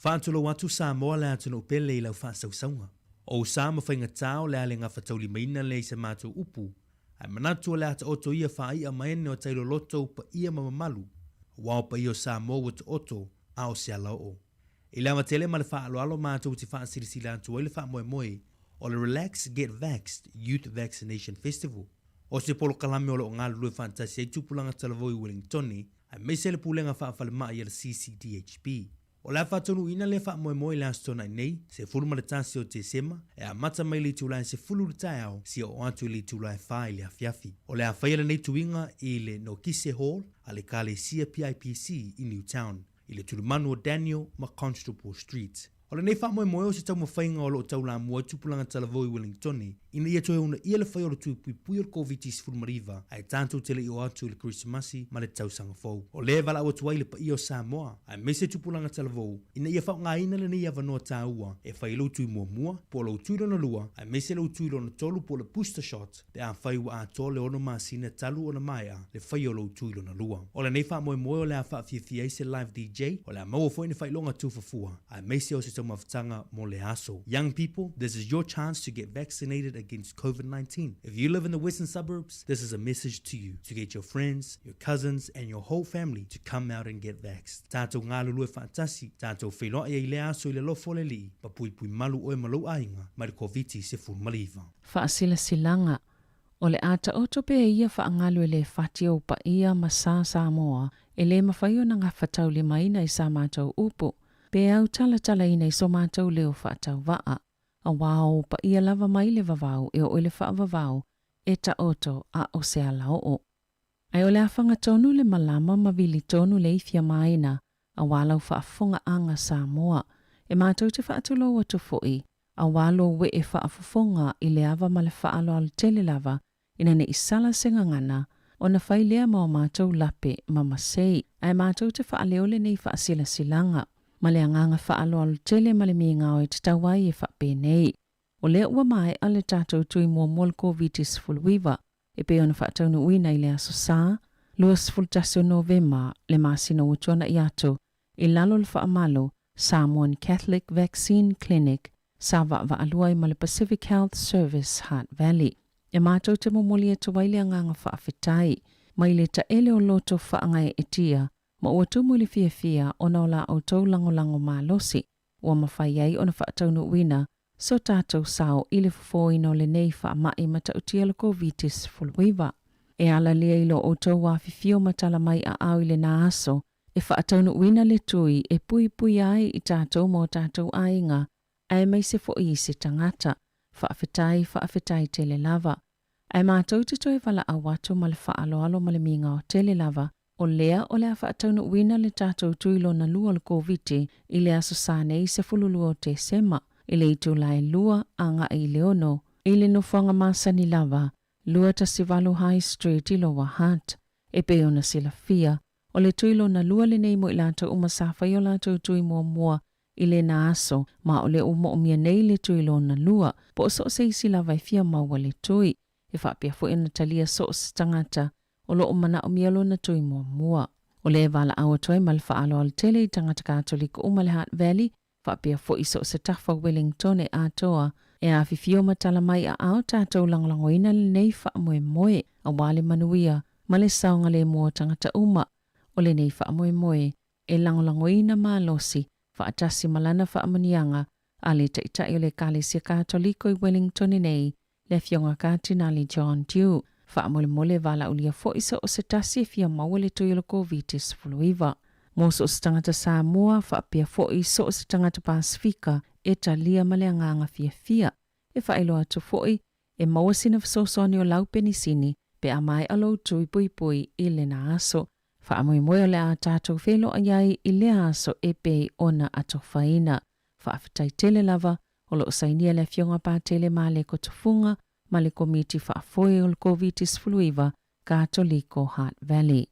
Faatulou atu Samoa le atunuu pele i lau faasausauga. O ou sa ma faigatā o le a le gafataulimaina lea i sa matou upu, ae manatu o le a taoto ia faai'a ma ene o tai loloto ou paia ma mamalu, aua o paia o Samoa ua taoto a o se alaoo. I le ava tele ma le faaaloalo matou te faasilasila atu ai le faamoemoe o le Relax Get Vaxxed Youth Vaccination Festival. O se polokalame o lo o galulue faatasi ai tupulaga talavou i Wellingtone aemaise le Pulega Faafalemai a le CCDHB. O le a faataunuuina lea faamoemoe i le Aso Toonai nei, 11 o Tesema, e amata mai i le itula e 10 i le taeao seia oo atu i le itula e 4 i le afiafi. O le a faia lenei tuiga i le Nokise Hall a le Ekalesia PIPC i Newtown, i le tulimanu o Daniel ma Constable Street. O lenei faamoemoe o se taumafaiga o lo o taulamua ai tupulaga talavou i Wellingtone ina ia toe uunaia le fai o le tui puipui o le Koviti-19 ae tatou te le i oo atu i le Kerisimasi ma le Tausaga Fou. O lea e valaau atu ai le paia o Samoa, aemaise tupulaga talavou, ina ia faaaogaina lenei avanoa taua e fai ai lou tui muamua, po o lou tui lona lua, aemaise lou tui lona tolu po o le booster shot, pe afai ua atoa le ono masina talu ona maea le faia o lou tui lona lua. O lenei faamoemoe o le a faafiafia ai se live DJ, o le a maua foi ni faailoga tufafua, aemaise o se taumafataga mo le aso. Young people, this is your chance to get vaccinated against COVID-19. If you live in the western suburbs, this is a message to you to get your friends, your cousins and your whole family to come out and get vaxxed. Tatou galulue faatasi, tatou feiloai ai i lea aso i le alofa o le Alii, ma puipui malu oe ma lou aiga mai le Koviti-19. Faasilasilaga, O le a taoto pea ia faagalu e le fati ou paia ma sa Samoa e le mafai ona gafataulimaina i sa matou upu, pe autalatalaina i so matou leo faatauvaa, auā o ou paia lava mai le vavau e oo i le faavavau e taoto a o se alaoo. Ae o le a faga tonu le malama ma vili tonu le ifi amaina auā lau faafofogaaga Samoa. E matou te faatulou atu foi, auā lou ee faafofoga i le ava ma le faaaloalo tele lava ina ne i sala se gagana, ona fai lea ma o matou lape ma masei. Ae matou te faaleo lenei faasilasilaga ma le agaga faaaloalo tele ma le migao e tatau ai e faapenei. O lea ua maea le tatou tui muamua o le Koviti-19 e pei ona faataunuuina i le Aso Sa, 21 o Novema, le masina ua tuanai atu, i lalo o le faamalo Samoan Catholic Vaccine Clinic sa vaavaalua ai ma le Pacific Health Service Hutt Valley. E matou te momoli atu ai le agaga faafetai mai le taele o loto faagaeetia ma ua tumu i le fiafia ona o la outou lagolago malosi ua mafai ai ona faataunuuina so tatou sao i le fofoina o lenei faamai matautia o le Koviti-19. E ala lea i lo outou afifio ma tala mai aao i lena aso e faataunuuina le tui e puipuia ai i tatou ma o tatou aiga aemaise foi i se tagata. Faafetai, faafetai tele lava. Ae matou te toe valaau atu ma le faaaloalo ma le migao tele lava, o lea o le a faataunuuina le tatou tui lona lua o le Koviti i le Aso Sa nei 12 o Tesema, i le itula e 2 agai i le 6, i le nofoaga masani lava, 218 High Street i Lower Hutt. E pei ona silafia, o le tui lona lua lenei mo i latou uma sa fai o latou tui muamua i lena aso, ma o lea ua moomia nei le tui lona lua, po o so o se isi lava e fia maua le tui. E faapea foi ona talia so o se tagata o lo o manaomia lona tui muamua. O lea e valaau atu ai ma le faaaloalo tele i tagata Katoliko uma i le Hutt Valley, faapea foi so o se tafa o Wellington e atoa, e afifio ma tala mai aao tatou lagolagoina lenei faamoemoe aua le manuia ma le saogalemu o tagata uma. O lenei faamoemoe e lagolagoina malosi faatasi ma lana faamanuiaga a le Taitai o le Ekalesia Katoliko i Wellington nei, le Afioga Katinali John Dew. Faamolemole valaaulia foi so o se tasi e fia maua le tui o le Koviti-19. Mo so o se tagata Samoa faapea foi so o se tagata Pasefika e talia ma le agaga fiafia. E faailoa atu foi, e maua sina fesoasoani o lau penisini pe a maea lou tui puipui i lena aso. Faamoemoe o le a tatou feiloai ai i lea aso e pei ona atofaina. Faafetai tele lava, o lo o sainia le Afioga Patele Maleko Tufuga ma le Komiti Faafoe o le Koviti-19 Katoliko Hutt Valley.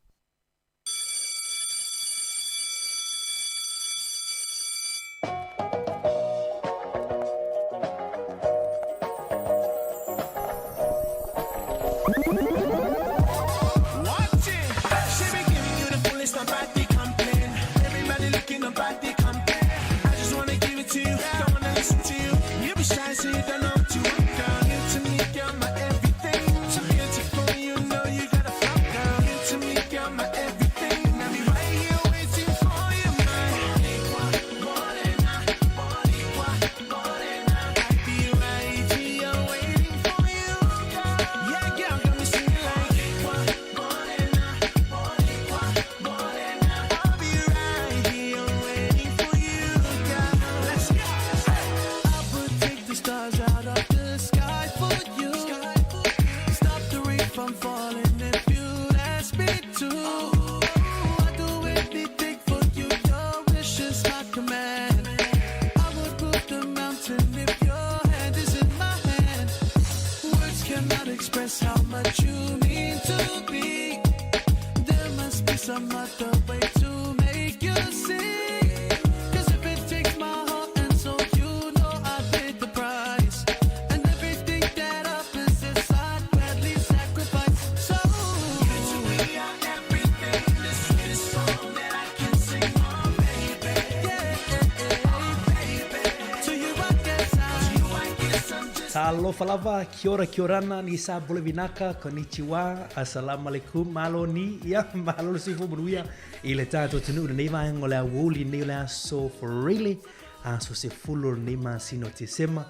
me to. I'd do anything for you. Your wish is my command. I would move the mountain if your hand is in my hand. Words cannot express how much you mean to me. There must be some other way to make you see. 'Cause if it takes my heart and soul, you know I paid the price. And everything that I possess, I'd gladly sacrifice. So you to me are everything, the sweetest song that I can sing, oh baby. Yeah, baby. To you I guess I, to you I guess I'm just. Talofa lava, kia ora, kia orana, ni sa bole vinaka, konnichiwa, assalamu alaikum, malo ni, ia, malo le soifua manuia, i le tātou atunuu lenei vaega o le aoauli nei o le aso Friday, aso 10 o lenei masina o Tesema,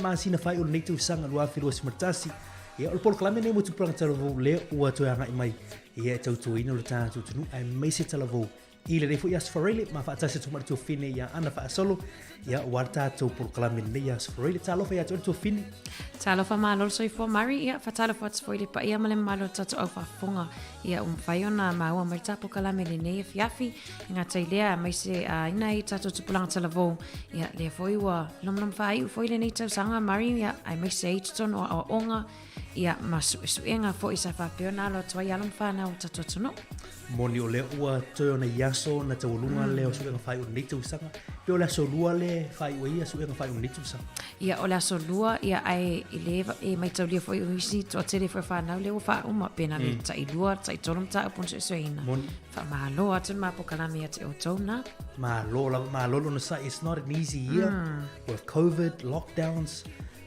masina faaiu o lenei tausaga 2021. Ia, o le polokalame nei mo tupulaga talavou lea ua toe agai mai, ia, e tautuaina lo tātou atunuu, aemaise talavou I lenei foi aso Faraile, ma faatasi atu ma le tuafine ia Ana Faasolo, ia ua le tātou polokalame lenei aso Faraile. Talofa ia te oe le tuafine. Talofa malo le soifua Mari, ia whatalofa atu foi le paia ma le mamalu o tātou au faafofoga. Ia ua mawhai ona māua mai le tā polokalame lenei afiafi, i ngā tai lea, aemaise ina i tātou tupulaga talavou. Ia lea foi ua lomlomo whaaiu foi lenei tausaga Mari, ia aemaise ai totonu o aoaoga, ia ma suesuega foi sa faapea ona alo atu ai alo ma whanau o tātou atunuu. Moni o lea ua toe ona i aso na taualuga lea o suega faaiu o lenei tausaga. Pe o le aso lua lea e faaiu ai ia suega faaiu o lenei tausaga. Ia, o le aso lua, ia, ae i le e maitaulia foi o isi toatele foi o whanau lea ua whaauma, pena le tai lua, tai tolu mataupu na suesueina. Moni. Whaamalo atu le mapokalame ia te outou na. Malo lava, malo lona sa, it's not an easy year with COVID, lockdowns,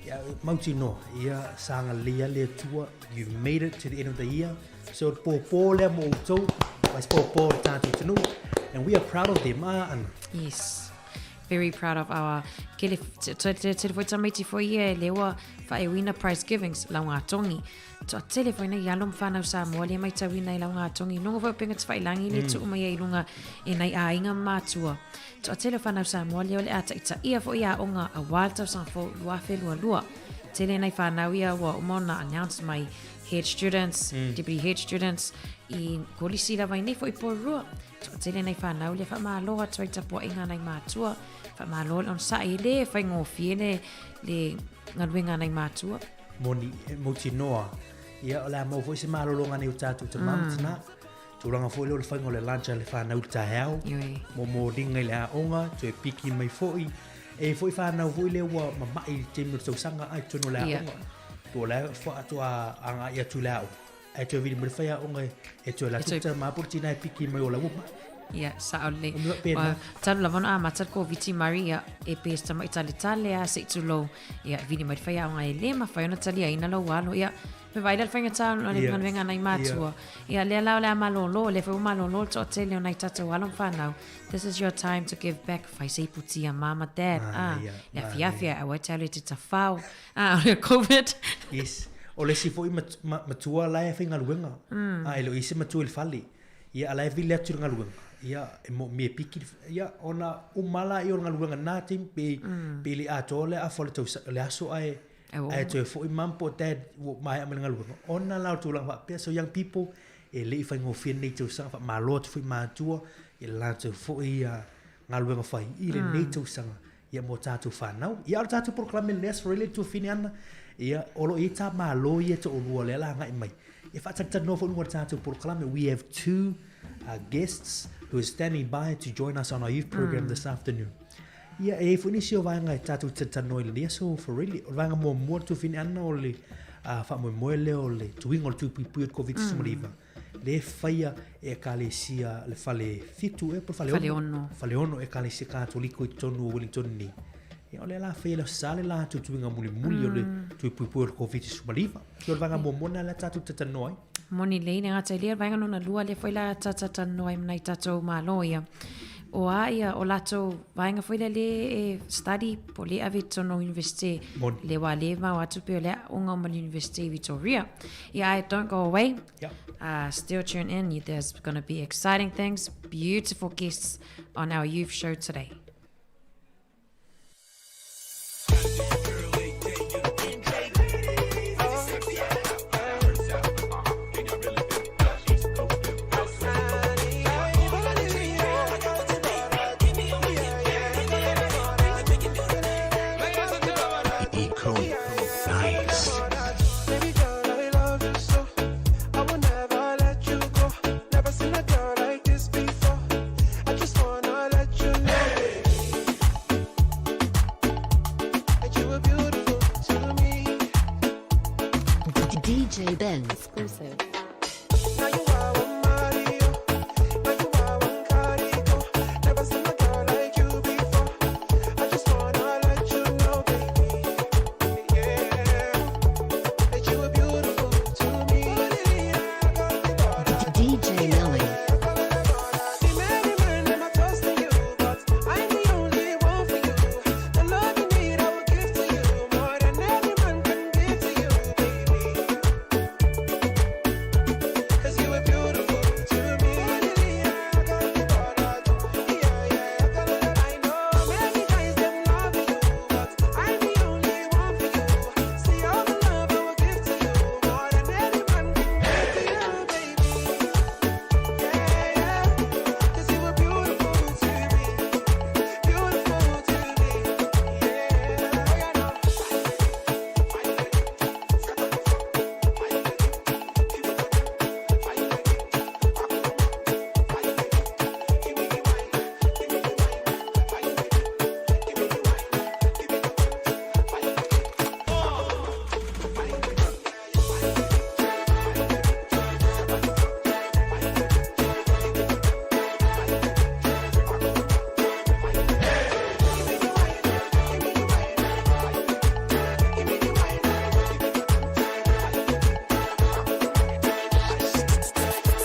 ia, mautinoa, ia, sa agalelei lava le Atua, you've made it to the end of the year. So o le pōpō lea mo outou, ma se pōpō o le tātou atunuu, and we are proud of them, ah, Ana? Yes. Very proud of our kele te te te te foi tamaiti foi ia e lewa whaeuina prize givings lau ngā tongi. Toa tele foi nei alo whanau Samoa le mai tauina i lau ngā tongi. Nongo foi penga te whailangi le tu'u mai ai lunga e nei āinga mātua. Toa tele whanau Samoa le o le ata ita ia foi a onga a wā tausaga fou 2022. Tele nei whanau ia ua uma ona announce mai head students, deputy head students, i kolisi lava i nei foi Porirua. Toatele nei whanau le whamalo atu ai tapuaʻiga nai mātua, whamalo le onosaʻi e le faigofie le, le galuega nai mātua. Moni, e mautinoa, ia o le a maua foi se malologa nei o tātou tamā ma tinā. Tulaga foi lea o le faiga o le lunch a le whanau i le taeao, momoliga i le aoga, toe piki mai foi. E foi whanau foi lea ua mamaʻi i le taimi o le tausaga a i totonu o le aoga. Po o le a faatoa agai atu i le aoga. Ae toe vili mai le faiaoga e toe alu atu tamā po o le tinā e piki mai o la ua maʻi. Ia, sao lelei. O mea pēnā. Talu lava ona amata le Koviti Murray, ia, e pē se tamaitaletale a se i tulou. Ia, e vili mai le faiaoga e le mafai ona taliaina lou alo. Ia, me vaai la le faigata o le galuega a nai matua. Ia, lea la o le a malōlō, lea foi ua malōlō le toatele o nai tātou alo ma whanau. This is your time to give back. Fai se ipu tia mama, dad. Ah, le afiafi aua e te alu e te tawhao. Ah, o le Covid. Yes. O le isi foi matua la e faigaluega. A e le o i ai se matua i le fale. Ia, a la e vili atu i le galuega. Ia, e moomia e piki le, ia, ona uma lea o le galuega i lena taimi, pe, pe le i atoa le afa o le tausaga, le aso ae, ae toe foi mum po o dad ua maea mai le galuega. Ona la o le tulaga faapea, so young people, e le i faigofie lenei tausaga, faamalo atu foi i matua i le latou foi galuega fai i lenei tausaga ia mo tātou whanau. Ia, o le tātou polokalame lenei aso Faraile tuafine ana, ia, o lo o i ai tā Malo ia to'olua lea la agai mai. E faatalitali foi luga o le tātou polokalame. We have two guests who are standing by to join us on our youth program this afternoon. Ia, e i ai foi nisi o vaega e tātou talatalanoa i lenei aso Faraile. O le vaega muamua le tuafine ana o le faamoemoe lea o le tuiga o le tūpuipui o le Koviti-19. Lea e faia e Ekalesia le fale fitu ea po o le fale Fale ono. Fale ono Ekalesia Katoliko i totonu o Wellington nei. Ia o lea la faia le sa le latou tuiga mulimuli o le tuipuipui o le Koviti-19. Ia o le vaega muamua lena lea tatou talatalanoa ai. Moni lelei le gata i lea, o le vaega lona lua lea foi la talatalanoa ai ma nai tatou Malo ia. O a ia, o latou vaega foi lea le e study po o le ave i totonu o universite. Moni. Le wā le mau atu pei o le aoga ma le universite i Victoria. Ia ae don't go away. Yep. Still tune in. There's gonna be exciting things, beautiful guests on our youth show today. DJ Nelly. See many men, them a trust in you, but I'm the only one for you. The love you need, I will give to you more than any man can give to you, baby. 'Cause you are beautiful to me. I know many guys them love you, but I'm the only one for you. See all the love I will give to you more than any man can give to you, baby. Yeah, yeah. 'Cause you were beautiful to me, beautiful to me. Yeah, oh yeah, no.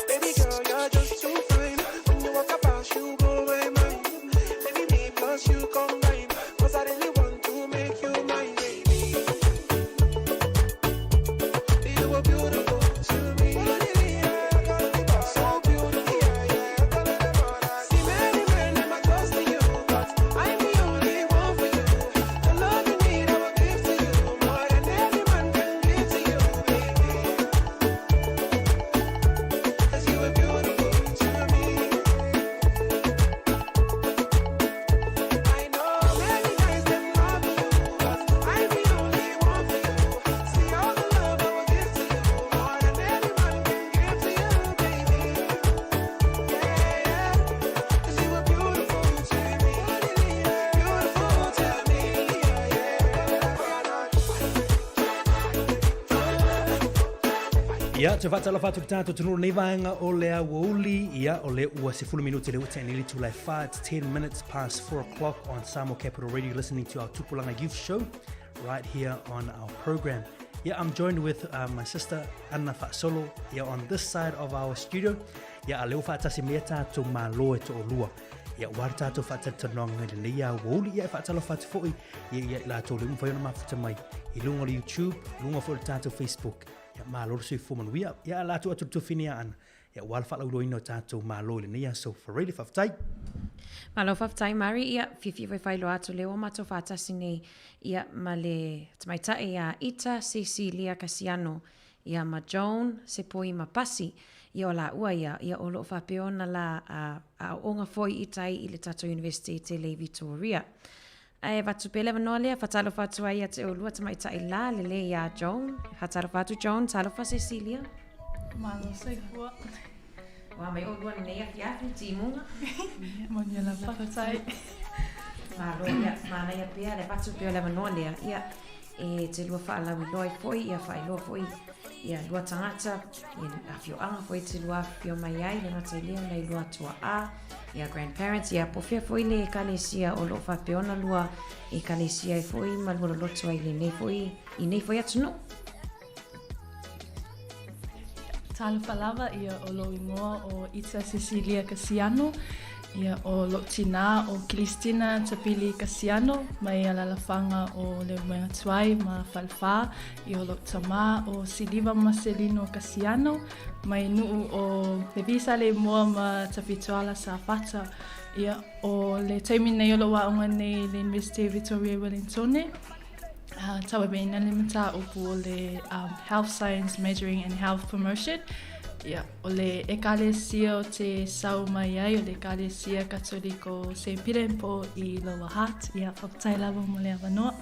Baby girl, you're just too fine. When you walk past, you blow my mind. Baby, me plus you combine. 'Cause I really want to make you mine, baby. You are beautiful to me. So beautiful. See many men, them a trust in you, but I'm the only one for you. The love you need, I will give to you more than any man can give to you, baby. 'Cause you are beautiful to me. I know many guys them love you, but I'm the only one for you. See all the love I will give to you, more than any man can give to you, baby. Yeah, yeah. 'Cause you are beautiful to me, beautiful to me. Yeah, yeah. Ia, te whaatalofa atu ki tātou tunu nei vaenga o le aoauli. Ia, o le ua 10 minute le ua te ni tula e wha. It's 10 minutes past 4 o'clock on Samoa Capital Radio, listening to our Tupulaga Youth Show right here on our program. Yeah, I'm joined with my sister Anna Faasolo here on this side of our studio. Ia, a leo whaatasi mea tātou malo e to o lua. Ia, wā tātou whaatalitanoanga i lenei aoauli. Ia, e whaatalofa atu foi. Ia, ia, i latou le umawhai ona mafuta mai. I lunga o le YouTube, lunga foi o le tātou Facebook. Ia, malo le soifua manuia. Ia, a latou atu le tuafine ia Ana. Ia, ua le faalauiloaina o tatou malo i lenei aso. Farele, faafetai. Malo faafetai Mari, ia, fiafia foi faailoa atu lea ua matou faatasi nei, ia, ma le tamaitai ia Ita Cecilia Kasiano, ia, ma Joan Sepoi Mapasi, ia, o laua ia, ia, o lo o faapea ona la a, aoaoga foi i tai i le tatou University tele i Vitoria. Ae avatu pea le avanoa lea, faatalofa atu ai ia te oulua tamaitai la lelei iā Joan. Faatalofa atu Joan, talofa Cecilia. Malo soifua. Ua mai oulua lenei afiafi, timuga. Manuia lava, faafetai. Malo, ia, manaia pea le avatu pea o le avanoa lea, ia, e te lua faalauiloa ai foi, ia faailoa foi ia lua tagata, ia afioaga foi e te lua afifio mai ai, le gata i lea o nai lua tuaa, ia grandparents, ia po o fea foi le ekalesia o lo o faapea ona lua ekalesia ai foi ma lua loloto ai i lenei foi, i nei foi atunuu. Talofa lava, ia o lou igoa o Ita Cecilia Kasiano, ia o lou tinā o Kilistina Tapili Kasiano mai Alalafaga o Leulumoega Tuai ma Falefā, ia o lou tamā o Siliva Maselino Kasiano mai nuu o Levi Saleimoa ma Tafitoala Safata. Ia o le taimi nei o lou aoga nei i le University Victoria i Wellingtone. Tauaveina le mataupu o le Health Science Majoring in Health Promotion. Ia, o le ekalesia o te sau mai ai, o le ekalesia Katoliko St. Peter and Paul i Lower Hutt. Ia, faafetai lava mo le avanoa.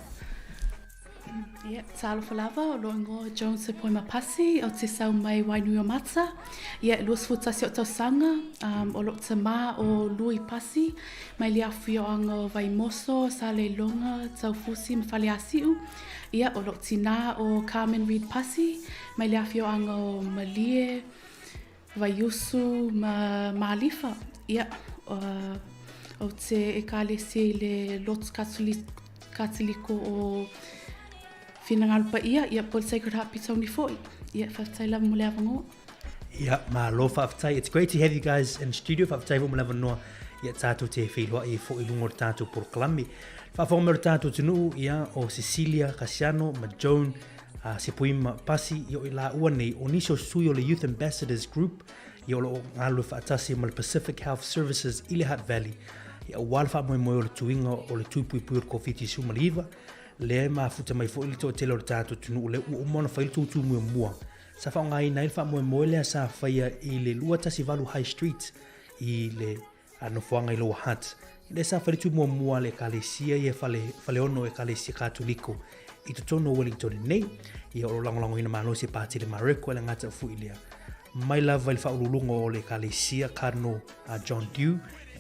Ia, talofa lava, o lou igoa o Joan Sepoi Mapasi, ou te sau mai Wainuiomata. Ia, e 21 o'u tausaga, um, o lou tamā o Lui Pasi, mai le afioaga o Vaimoso, Saleiloga, Taufusi ma Faleasiu. Ia, o lou tinā o Carmen Reid Pasi, mai le afioaga o Malie, Vaiusu ma Malifa. Ia, uh, ou te ekalesia i le Lotu Katoliko o Finagalo Paia, ia, po o le Sacred Heart Pitauni foi. Ia, faafetai lava mo le avanoa. Ia, malo faafetai. It's great to have you guys in studio. Faafetai foi mo le avanoa ia tatou te feiloai ai foi i luga o le tatou polokalame. Faafofoga mai o le tatou atunuu, ia, o Cecilia Kasiano ma Joan uh, Sepuima Pasi, ia o i laua nei, o nisi o sui o le Youth Ambassadors Group, ia o lo o galulue faatasi ma le Pacific Health Services i le Hutt Valley, ia aua le faamoemoe o le tuiga o le tui puipui o le Koviti-19, lea e mafuta mai foi le toatele o le tatou atunuu lea ua uma ona fai le tūtū muamua Sa faaaogaina ai le faamoemoe lea sa faia i le 218 High Street i le nofoaga i Lower Hutt, lea sa fai le tū muamua a le Ekalesia ia fale, faleono Ekalesia Katoliko i totonu o Wellington nei. Ia o lo o lagolagoina malosi e Patele Mareko e le gata foi lea. Mai lava i le faauluuluga o le Ekalesia Cardinal a John Dew,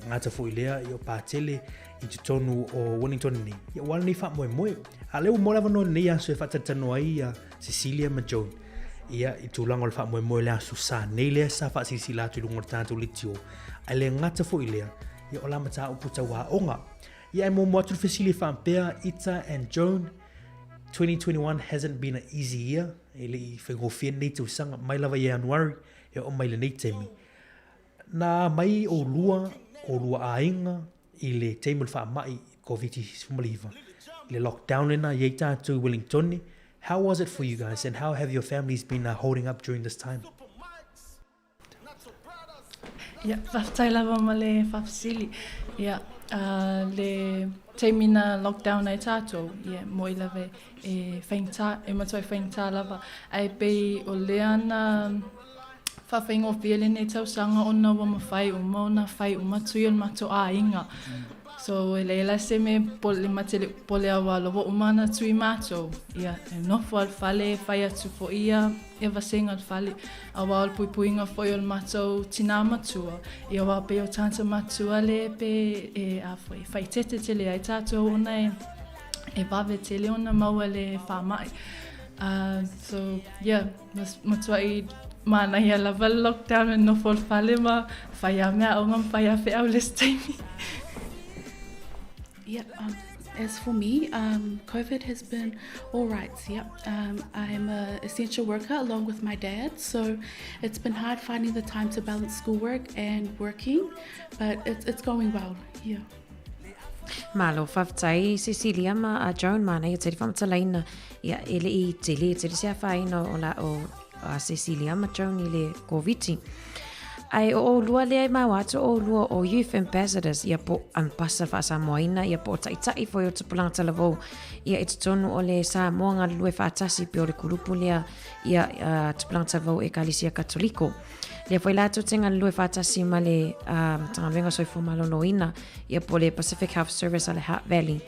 gata foi lea i o Patele i totonu o Wellington nei. Ia ua lenei faamoemoe. A lea ua maua le avanoa lenei aso e faatalitanoa ai ia Cecilia ma Joan. Ia, i tulaga o le faamoemoe le aso sa nei lea sa faasilasila atu i luga o le tatou leitio. Ae le gata foi lea, ia o la mataupu tau aoga. Ia, e muamua atu le fesili e faapea, Ita and Joan, 2021 hasn't been an easy year. E le i faigofie lenei tausaga, mai lava i Ianuari e oo mai lenei taimi. Na mai oulua, oulua aiga, i le taimi o le faamai Koviti-19, i le lockdown lena i ai tatou i Wellingtone, how was it for you guys and how have your families been uh, holding up during this time? Ia, faafetai lava ma le faafesili. Ia, uh, le taimi na lockdown ai tātou, ia, mo'i lava e faigata, e matua e faigata lava. Ae pei o lea na Faafaigofie lenei tausaga ona ua mafai uma ona fai uma tui o le matou aiga. So e leai la se mea e ma te le popole aua o la ua uma ona tui matou. Ia, e nofo lava i le fale e fai atu foi ia ia vasega o le fale. Aua o le puipuiga foi o le matou tinā matua, ia aua pei o tagata matua le pe e a foi e faaeteete tele ai tatou ona e e vave tele ona maua le faamai. Uh, so yeah. Matuai manaia lava le lockdown e nofo i le fale ma fai a meaaoga ma fai a feau i le isi taimi. Yep, um, as for me, um, COVID has been all right. Yep, um, I'm a essential worker along with my dad, so it's been hard finding the time to balance schoolwork and working, but it's, it's going well. Yeah. Malo, faafetai Cecilia ma a Joan manaia tele faamatalaina ia e le i tele tele se afaina o la o a Cecilia ma Joan i le Koviti. Ae o oulua lea e maua atu o oulua o Youth Ambassadors ia po ambassador faasamoaina ia po o taitai foi o tupulaga talavou ia i totonu o le Samoa galulue faatasi pe o le kulupu lea ia uh, tupulaga talavou Ekalesia Katoliko. Lea foi latou te galulue faatasi ma le uh, Matagaluega Soifua Maloloina ia po le Pacific Health Service a le Hutt Valley.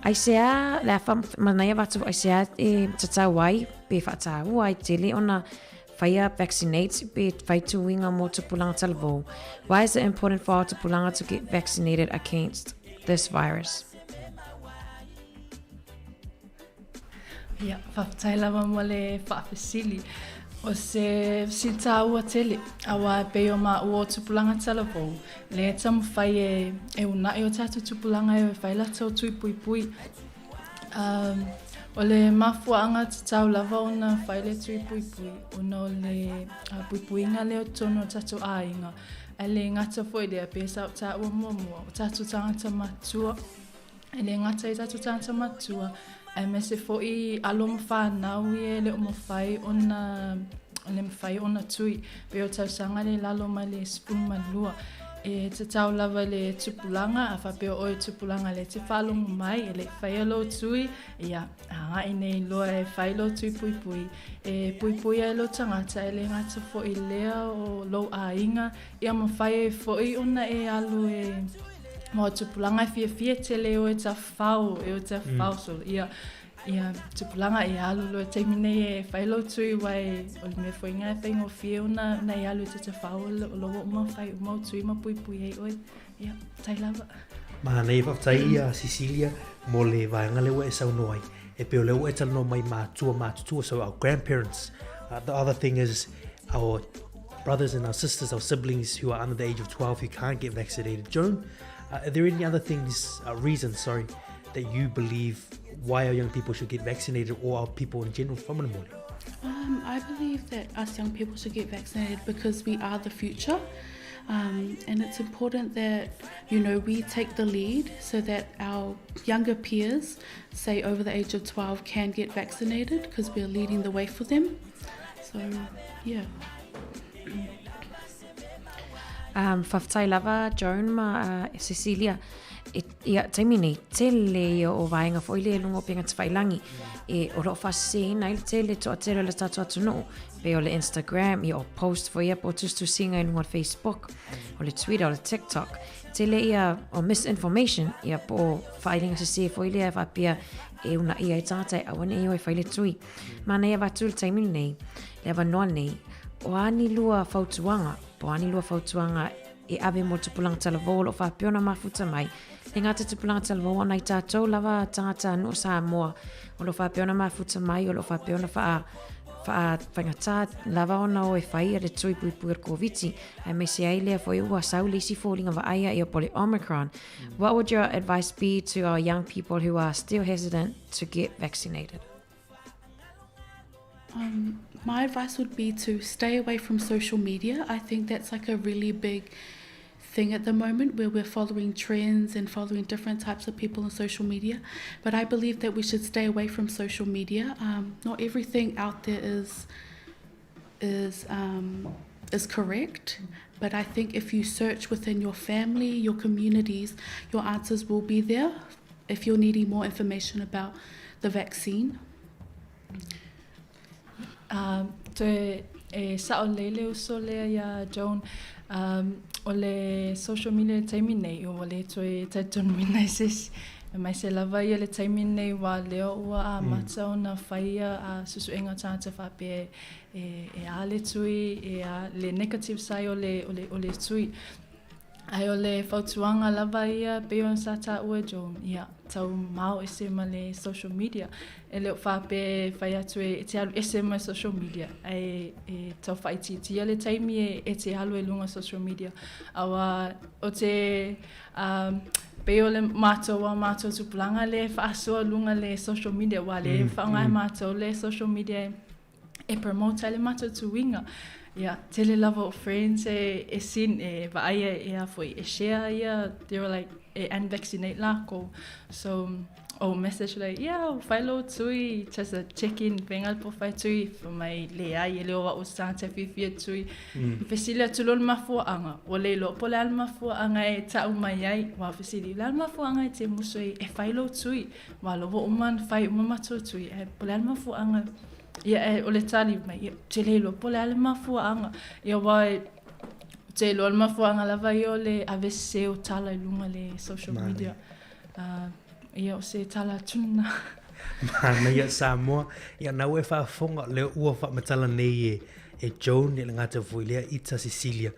Aisea, le a manaia vatu aisea e tatau ai pe whaatāua ai tele ona whaia vaccinate pe whai tuinga mō tupulanga talavou. Why is it important for our tupulanga to get vaccinated against this virus? Ia, faafetai lava mo le faafesili. O se fesili tāua tele, aua e pei o māua o Tupulaga Talavou, lea e taumafai e, e unaʻi o tātou tupulaga e fai latou tui puipui. Um, o le mafuaaga tatau lava ona fai le tui puipui, ona o le uh, puipuiga lea o totonu o tātou aiga. Ae le gata foi lea, pei sa ou tāua muamua, o tātou tagata matua, E le gata i tatou tagata matua, aemaise foi alo ma fanau ia e le o mafai ona le mafai ona tui pei o tausaga lea i lalo mai le 12. E tatau lava i le tupulaga, a faapea o oe tupulaga lea e te faalogo mai e le i faia lou tui, ia agai nei loa e fai lou tui puipui. E puipui ai lou tagata e le gata foi lea o lou aiga, Ia mafai ai foi ona e alu e ma o tupulaga e fiafia tele e o e tafao, e o e tafao mm. so ia ia tupulaga e alu loa taimi nei e fai lou tui aua o le mea foi lena e faigofie ona ona e alu e te tafao o lo ua uma fai uma ou tui ma puipui ai oe. Ia, faafetai lava. Manaia faafetai ia Cecilia mo le vaega lea ua e saunoa ai. E pei o lea ua e talanoa mai matua matutua, so our grandparents. Uh, the other thing is our brothers and our sisters, our siblings who are under the age of 12 who can't get vaccinated. Joan, uh, are there any other things, uh, reasons, sorry, that you believe why our young people should get vaccinated or our people in general from Mole? Um, I believe that us young people should get vaccinated because we are the future. Um, and it's important that, you know, we take the lead so that our younger peers, say over the age of 12, can get vaccinated because we're leading the way for them. So, yeah. Um, faafetai lava Joan ma uh, Cecilia. E, ia, taimi nei, tele ia o vaenga foi le lunga o penga te whailangi. E, o loo whaaseseina i le tele toa tele le tātou atunuu. Pe o le Instagram, ia o post foi ia po tustusinga i lunga o le Facebook, o le Twitter, o le TikTok. Tele ia o misinformation, ia po o whaelinga sese foi lea whapea e una ia i tātai aua ne i o e whai le tui. Mana ia vatu le taimi nei, le avanoa nei, o a ni lua fautuaga, po o a ni lua fautuaga e ave mo le tupulaga talavou o lo o faapea ona mafuta mai, e gata tupulaga talavou ona i tatou lava tagata nuu Samoa o lo o faapea ona mafuta mai, o lo o faapea ona faa faafaigata lava ona o e fai le tui puipui o le Koviti, aemaise ai lea foi ua sau le isi foliga vaaia ia po o le Omicron. What would your advice be to our young people who are still hesitant to get vaccinated? Um, my advice would be to stay away from social media. I think that's like a really big thing at the moment where we're following trends and following different types of people on social media. But I believe that we should stay away from social media. Um, not everything out there is is um, is correct. But I think if you search within your family, your communities, your answers will be there if you're needing more information about the vaccine. Um, toe e sa'o lelei le uso lea iā Joan, um, o le social media i le taimi nei, ua le toe talitonuina e se isi. Aemaise lava ia le taimi nei aua lea ua amata ona fai ia suesuega a tagata faapea e, e a le tui, e a le negative side o le, o le, o le tui. Ae o le fautuaga lava ia pei ona sa taua e Joan, ia, tau mao ese ma le social media. E le o faapea e fai atu e te alu ese mai social media, ae e tau faaitiitia le taimi e, e te alu ai luga o social media. Aua o te, um, pei o le matou a matou tupulaga lea e faasoa luga le social media, aua lea e faaaoga e matou le social media e e promote ai le matou tuiga. Ia, tele lava o friends e, e sin, e vaai e, e a foi, e share ia, they were like, e unvaccinate lākou. So, o message like, yeah, ua fai lou tui, just a check in, venga le po fai tui, fai mai, leai, e le o au se tagata e fiafia tui. Mm. Fesili atu loa le mafuaaga, ua le iloa po o le a le mafuaaga e tau mai ai, ua fesili, o le a le mafuaaga e te musu ai e fai lou tui, ua lou uma ona fai uma matou tui, ae po o le a le mafuaaga Ia, e, o le tali mai, ia, ou te le iloa po o le a le mafuaaga. Ia, aua e, ou te iloa le mafuaaga lava ia o le avesese o tala i luga le social media. Uh, ia, o se tala atu lena. Manaia Samoa. Ia, na ua e faafofoga, lea ua faamatala nei e, e Joan, ia le gata foi lea, Ita Cecilia.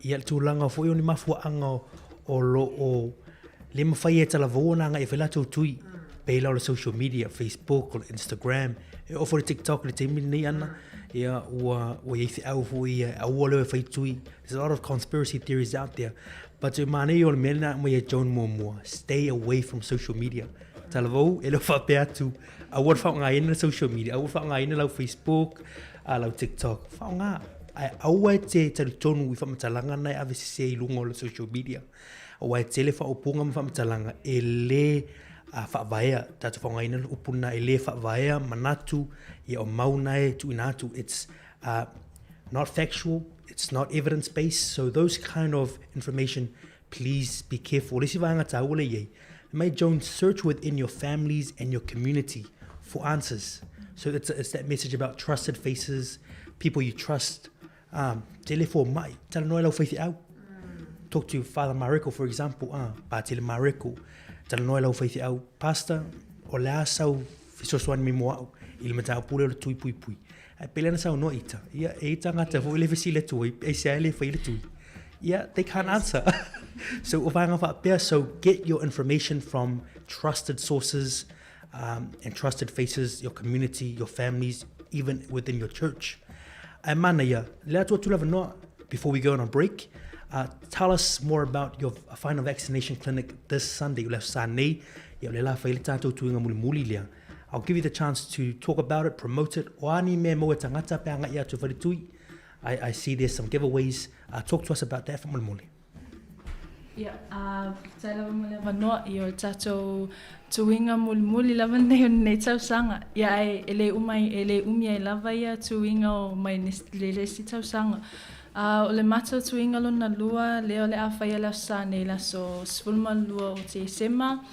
Ia, le tulaga foi o ni mafuaaga o, o lo o le mafai e talavou ona agai e fai latou tui pei la o le social media, Facebook, o le Instagram, e oo foi le TikTok i le taimi lenei ana, ia ua, ua i ai feau foi ia, aua leo e fai tui. There's a lot of conspiracy theories out there. But e manaia o le mea lena aumai e Joan muamua, stay away from social media. Talavou, e le o faapea atu, aua le faaaogaina le social media, aua le faaaogaina lau Facebook, a lau TikTok. Faaaoga, ae aua e te talitonu i faamatalaga na e avesese i luga o le social media. Aua e tele faaupuga ma faamatalaga e lē faavaea, tatou faaaogaina le upu lena e lē faavaea manatu, ia o mau na e tuuina atu, it's uh, not factual, it's not evidence based, so those kind of information, please be careful. O le isi vaega taua lea i ai, mai Joan, search within your families and your community for answers. So it's, it's that message about trusted faces, people you trust, Um, tele fomai, talanoa i lau faifeau. Talk to Father Mareko, for example, ah, Patele Mareko, talanoa i lau faifeau. Pastor, o le a sau fesoasoani mai mo au i le mataupu lea o le tui puipui. Ae pei lea na saunoa Ita, ia, e i tagata foi le fesili atu ai, aisea e le fai le tui. Ia, they can't answer. so, o vaega faapea, so get your information from trusted sources um, and trusted faces, your community, your families, even within your church. Ae manaia, le atu atu lava noa, before we go on a break, uh, tell us more about your final vaccination clinic this Sunday, o le aso Sa nei, ia o le la fai le tātou tuiga mulimuli lea. I'll give you the chance to talk about it, promote it. O a ni mea e maua e tagata pe agai atu i Faletui. I, I see there's some giveaways. Talk to us about that faamolemole. Ia, a faafetai lava mo le avanoa i o tatou tuiga mulimuli lava nei o lenei tausaga. Ia ae e le uma ai, e le umi ai lava ia tuiga o mai le le isi tausaga. A o le matou tuiga lona lua lea o le a faia le Aso Sa nei le aso 12 o Tesema,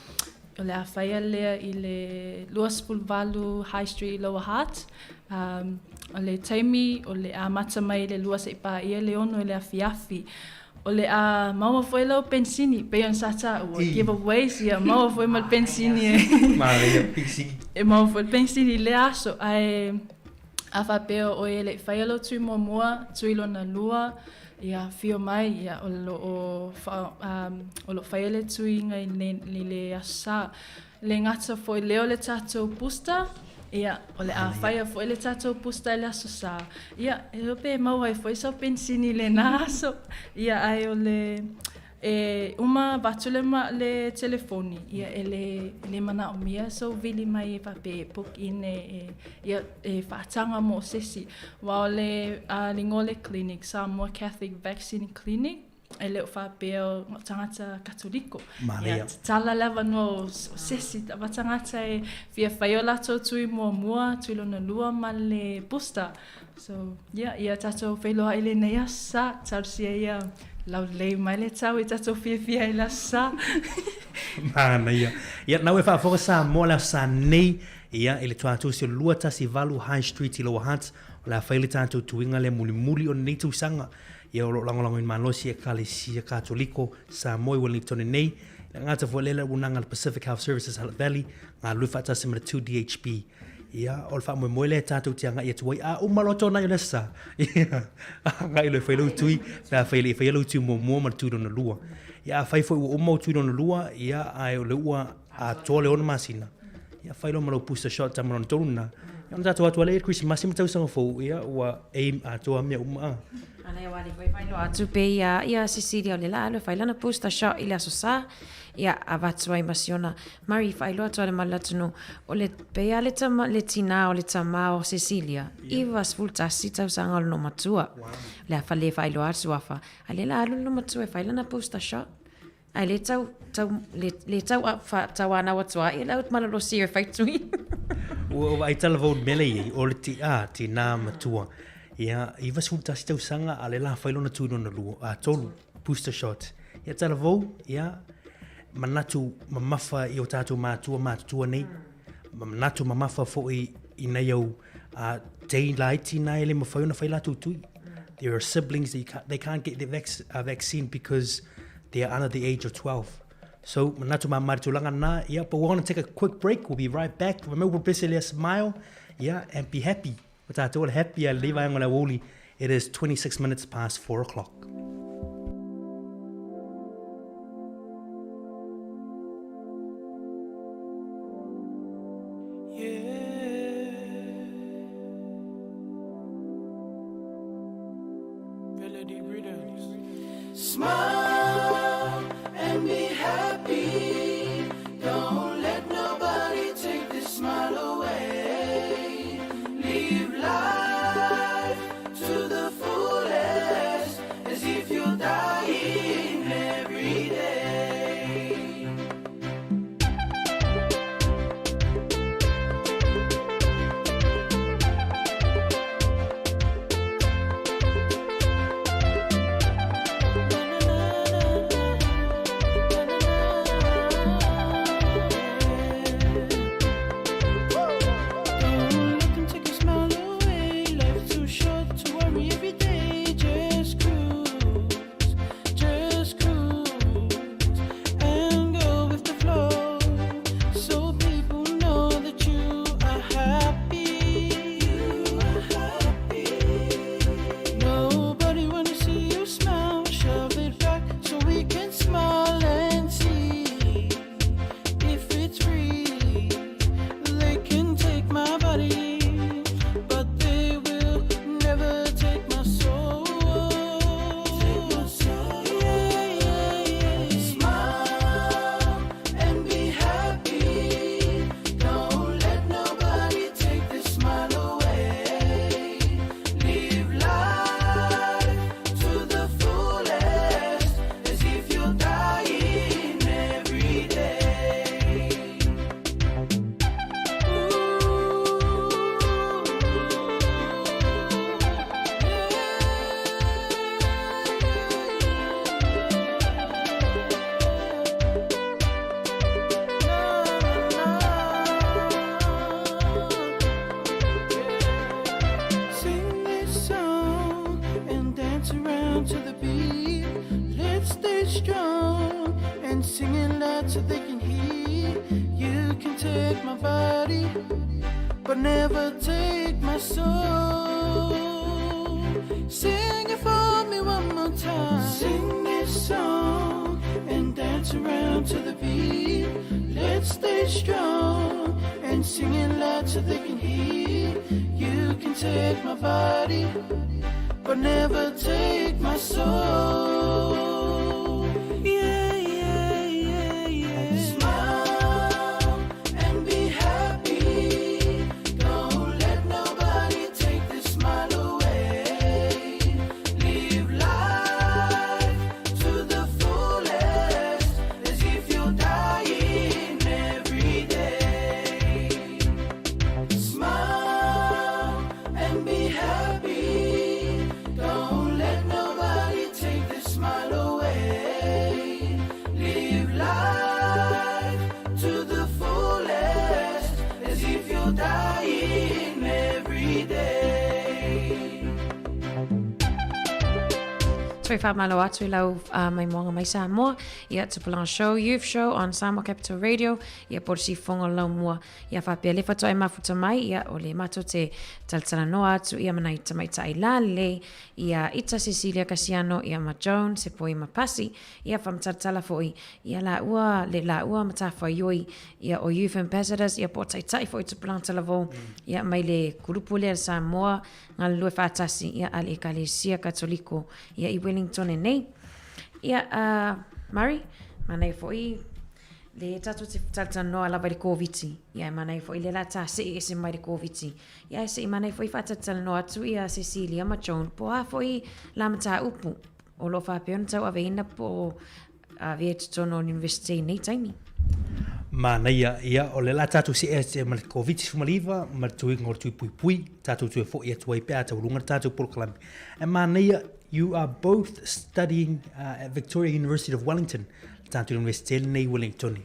O le a faia lea i le 28 High Street i Lower Hutt. O le taimi o le a amata mai i le 2 seia paia le 6 i le afiafi. O le a maua foi lau penisini, pei ona sa taua, giveaways, ia maua foi ma le penisini e. Manaia penisini. E maua foi le penisini i lea aso. Ae a faapea o oe e le i faia lou tui muamua, tui lona lua, Ia afio mai, ia, o lo o wha, um, o lo o faia le tuiga i le, i le Aso Sa. Le gata foi lea o le tatou booster, ia, o le a faia foi le tatou booster i le Aso Sa. Ia, e iloa pe maua ai foi sau penisini i lena aso. Ia, ae o le, E uma avatu le le telefoni, ia e le e le manaomia sou vili mai e faapea e book in e e ia e faataga mo se isi. Aua o le le igoa o le clinic, Samoa Catholic Vaccine Clinic, e le o faapea o tagata Katoliko. Ia tatala le avanoa o se isi lava tagata e fia fai o latou tui muamua, tui lona lua ma le booster. So, yeah, ia tatou feiloai i lenei aso Sa, talosia ia laulelei mai le tau e tatou fiafia ai i le aso Sa. Manaia. Ia, nau e faafofoga Samoa le aso Sa nei, ia, i le tuatusi o le 218 High Street i Lower Hutt, o le a fai le tatou tuiga lea mulimuli o lenei tausaga. Ia, o lo o lagolagoina malosi e Ekalesia Katoliko Samoa i Wellington nei, i le gata foi lea le auaunaga a le Pacific Health Services Hutt Valley, galulue faatasi ma le 2DHB. Ia, o le faamoemoe lea tatou te agai atu ai, a uma loa tōnai o le aso sa, ia, agai loa e fai lau tui, pe afai e le i faia lau tui muamua ma le tui lona lua. Ia, afai foi ua uma ou tui lona lua, ia, ae o lea ua atoa le 6 masina, ia, fai loa ma lau booster shot ma lona tolu lena, ia, ona tatou o atu lava lea i le Kerisimasi ma tausaga fou, ia, ua aim atoa mea uma. Ana ia wale foi whailoa atu pe ia ia Cecilia o le la alu e fai lana booster shot i le aso sa ia avatu ai ma siona Murray whailoa atu ale ma le atunuu o le pe ia le tama le tina o le tama o Cecilia 91 tausaga o le matua le afa le whailoa atu afa a le la alu le matua e fai lana booster shot Ai le tau, tau, le, le tau a, fa, tau anau atu a, i lau malolosi e whai tui. Ua ua ai tala vau mele i o le ti, a, ti nā matua. Ia, 91 tausaga, a le la whai lona tui lona lua, a tolu, booster shot. Ia tala vau, ia, manatu mamafa i o tātou mātua mātutua nei, manatu mamafa foi i nei au, a, tei laiti nā e le mawhai ona whai lātou tui. There are siblings that you can't, they can't get the vac, vaccine because they are under the age of 12. So, manatu ma mari tulaga na, yeah, but we're going to take a quick break. We'll be right back. Remember, we're smile, yeah, and be happy. O tātou happy a le vaenga o le aoauli. It is 26 minutes past 4 o'clock. Smile and be happy. Don't let nobody take this smile away. Live life to the fullest as if you're dying every day. strong and sing it loud so they can hear. You can take my body, but never take my soul. Sing it for me one more time. Sing this song and dance around to the beat. Let's stay strong and sing it loud so they can hear. You can take my body, but never take my soul. Yeah, yeah, yeah, yeah. Smile and be happy. Don't let nobody take this smile away. Live life to the fullest as if you're dying every day. Smile and be happy. Don't let nobody take this smile away. Live life to the fullest as if you're dying every day. Toe whamalo atu i lau uh, mai moanga mai Samoa, ia Tupulanga Show, Youth Show on Samoa Capital Radio, ia Porisi Fonga lau mua, ia whapea le whatoa e mafuta mai, ia o le mato te talatala noa atu, ia manai tamaitai lalelei, ia Ita Cecilia Kasiano, ia ma Joan se poi ma Pasi, ia whamatalatala foi, ia la ua le la ua matawhaioi, ia o Youth Ambassadors, ia po taitai foi Tupulanga Talavou, ia mai le kurupu lea Samoa, galulue faatasi ia a le Ekalesia Katoliko ia i Wellington nei. Ia, uh, Murray, manaia foʻi le tatou te talatalanoa lava i le Koviti. Ia, e manaia foʻi le la ta seʻi ese mai le Koviti. Ia, e seʻi manaia foʻi faatalatalanoa atu ia Cecilia ma Joan po o a foʻi la mataupu o lo o faapea ona tauaveina po o avea i totonu o le Universite i nei taimi. Manaia, ia, o le la tatou seʻe atu ma le Koviti-19 ma le tuiga o le tui puipui, tatou toe foʻi atu ai pe a taualuga le tatou polokalame. E manaia, you are both studying uh, at Victoria University of Wellington, le tatou Universite lenei i Wellingtone.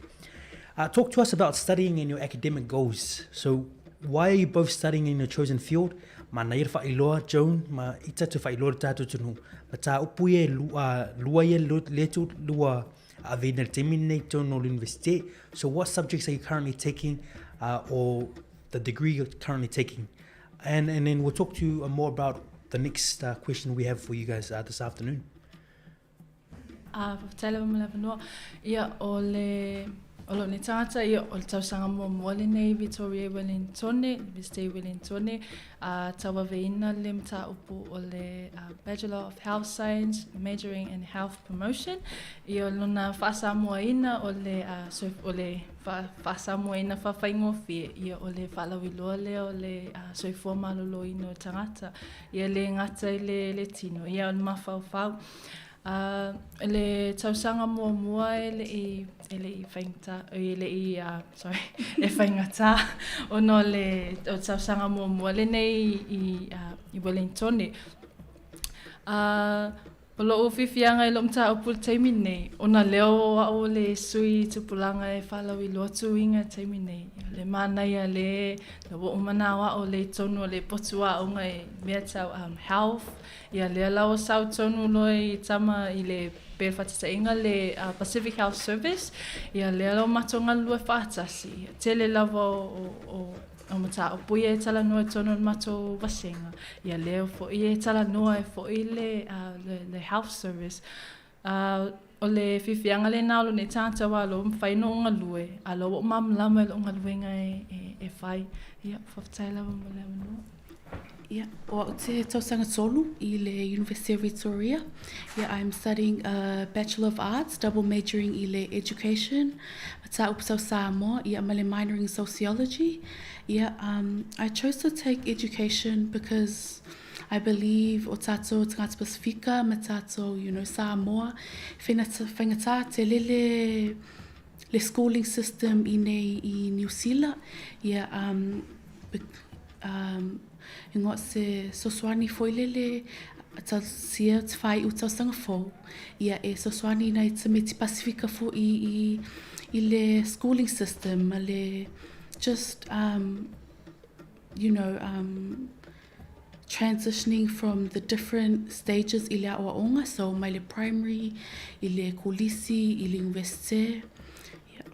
Uh, talk to us about studying and your academic goals. So, why are you both studying in your chosen field? Manaia le faailoa, Joan, ma ita te faailoa le tatou atunuu. Mataupu ia e lua ia le tu lua aveina i le taimi lenei i totonu o le Universite. So what subjects are you currently taking uh, or the degree you're currently taking? And, and then we'll talk to you more about the next uh, question we have for you guys uh, this afternoon. Ā, faafetai lava mo le avanoa. Ia, o le, o lou nei tagata, ia, o le tausaga muamua lenei i Victoria i Wellingtone, University i Wellingtone, ā, tauaveina le mataupu o le Bachelor of Health Science, majoring in Health Promotion. Ia, o lona faasamoaina o le, o le faasamoaina faafaigofie, ia, o le faalauiloa lea o le soifua maloloina o tagata. Ia le gata i le, le tino, ia, o le mafaufau. Ā, i le tausaga muamua e le i, e le i faigata, e le i, uh, sorry, e faigata ona o le, o le tausaga muamua lenei i, uh, i Wellingtone. Ā, o lo'u fiafiaga i lo'u mataupu i le taimi nei, ona lea o a'u o le sui tupulaga e faalauiloa tuiga i le taimi nei. O le manaia le, le ua uma ona aoao le i tonu o le potu aoga i mea tau um, health, Ia lea la o sau tonu loa i tama i le pe whatataiga le Pacific Health Service, ia lea la o matou galulue faatasi. Ia tele lava o, o, o, o mataupu ia e talanoa i tonu o le matou vasega. Ia lea foʻi e talanoa ai foʻi le, uh, le, le Health Service. Uh, o le fiafiaga lenā o lou nei tagata aua o lea ua mafai ona ou galue, a o lea ua ou malamalama i lo'u galuega e, e, e fai. Ia, faafetai lava mo le avanoa. Ia, o au te tausaga tolu i le University of Victoria. Ia, I'm studying a Bachelor of Arts, double majoring i le Education, mataupu tau Samoa, ia ma le minoring in Sociology. Ia, um, I chose to take education because I believe o tātou tagata Pasifika ma tātou, you know, Samoa, whaingatā te lele le schooling system i nei i Niu Sila, ia, um, um, ingoa se sosoani foi lele tau sia te whaiu tausaga fou, ia e sosoani nai tamaiti Pasifika foi i, i le schooling system ma le just, um, you know, um, transitioning from the different stages i le aoaoga, so mai le primary, i le kolisi, i le universite. Yeah.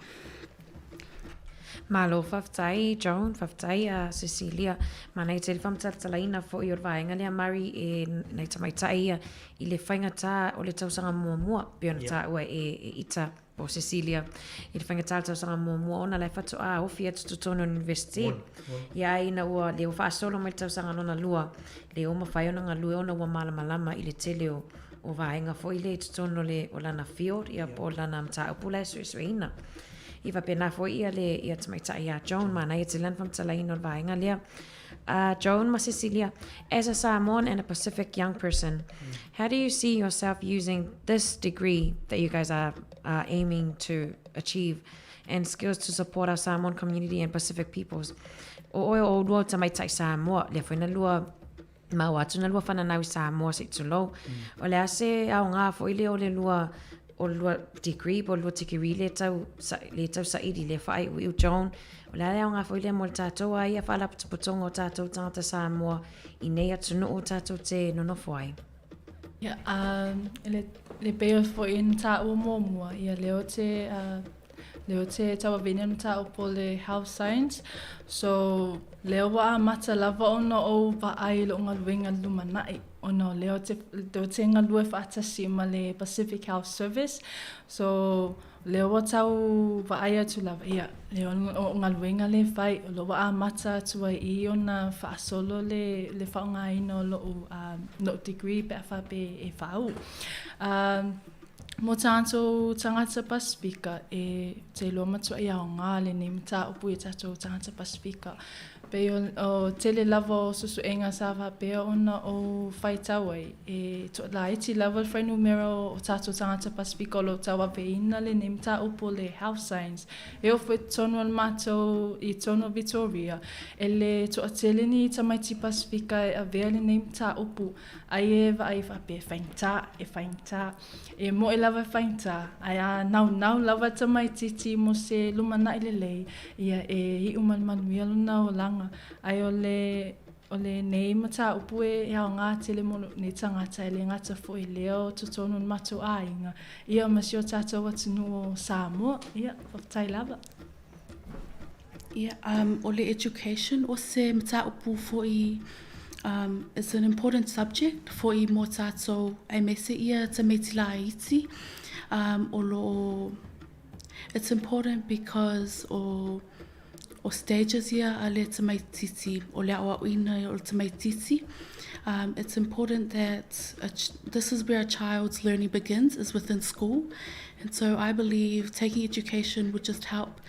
Malo, faafetai Joan, faafetai a Cecilia. Manaia tele faamatalatalaiina foi o le vaega lea Murray e nai tamaitai ia i le faigata o le tausaga muamua pei ona taua e Ita po Cecilia i le faigata o le tausaga muamua ona la e faatoa ofi atu totonu o le university. Ia ai ina ua le ua faasolo mai le tausaga lona lua, le ua mafai ona galue ona ua malamalama i le tele o o vaega foi lea i totonu o le o lana field ia po o lana mataupu la e suesueina. Ia faapena foi ia le ia tamaitai ia Joan, manaia tele lana faamatalaina o le vaega lea. Joan ma Cecilia, as a Samoan and a Pacific young person, how do you see yourself using this degree that you guys are, are aiming to achieve and skills to support our Samoan community and Pacific peoples? O oe o lua o tamaitai Samoa, lea foi na lua maua atu na lua whananau i Samoa se i tulou. O le a se aoga foi lea o le lua o le lua degree po o le lua tikeri le tau, le tau saili le whaaiuiu Joan. O le a le aoga foi lea mo le tātou a ia faalapotopotoga o tātou tangata Samoa i nei atunuu o tātou te nonofo ai. Ia, um, le, le pei o foi na tāua muamua, ia lea o te, uh, lea o te tauavene na tāua po le health science. So, lea ua amata lava ona ou vaai i lo'u galuega i le lumanai, ona o lea ou te, lea ou te galue faatasi ma le Pacific Health Service. So, lea ua tau vaai atu lava, ia, lea o galuega lea e fai, o lea ua amata atu ai i i ona faasolo le, le faaaogaina o lo'u, lo'u degree pe a faapea e faauu. Mo tātou tagata Pasifika, e te iloa matuai aoga lenei mataupu i a tātou tagata Pasifika. Pei o, o tele lava o suesuega sa faapea ona ou faitau ai, e toalaiti lava le fuainumera o, o tātou tagata Pasifika o lo o tauaveina lenei mataupu o le Health Science. E oo foi i totonu o le matou, i totonu o Victoria, e le toatele ni tamaiti Pasifika e avea lenei mataupu. Ai e vaai faapea e faigata, e faigata. E moe lava e faigata, ae a naunau lava tamaitiiti mo se lumanai lelei, ia e iu ma le manuia lona olaga. Ae o le, o lenei mataupu e aoga tele mo lou nei tagata, e le gata foi i lea o totonu o le matou aiga, ia ma si o tatou atunuu o Samoa. Ia, faafetai lava. Ia, um, o le education o se mataupu foi um, it's an important subject foi mo tātou aemaise ia tamaiti laiti um, o lo o it's important because o o stages ia a le tamaititi o le aoaoina o le tamaititi um, it's important that a ch this is where a child's learning begins is within school and so I believe taking education would just help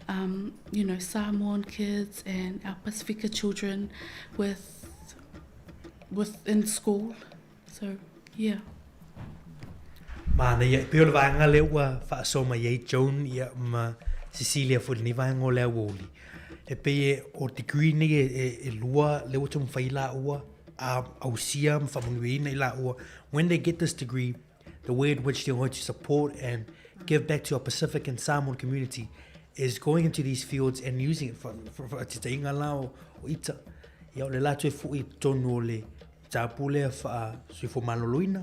um, you know, Samoan kids and our Pasifika children with, within school. So, yeah. Manaia, e pei o le vaega lea ua faasoa mai ai Joan ia ma Cecilia foi lenei vaega o le auauli. E pei e o degree nei e, e, e lua lea ua taumafai laua a ausia ma faamanuiaina i laua. When they get this degree, the way in which they're going to support and give back to our Pacific and Samoan community is going into these fields and using it for, for, for te tainga la o, o ita. Ia o le la toe fui tonu o le tāpū lea wha soifua maloloina.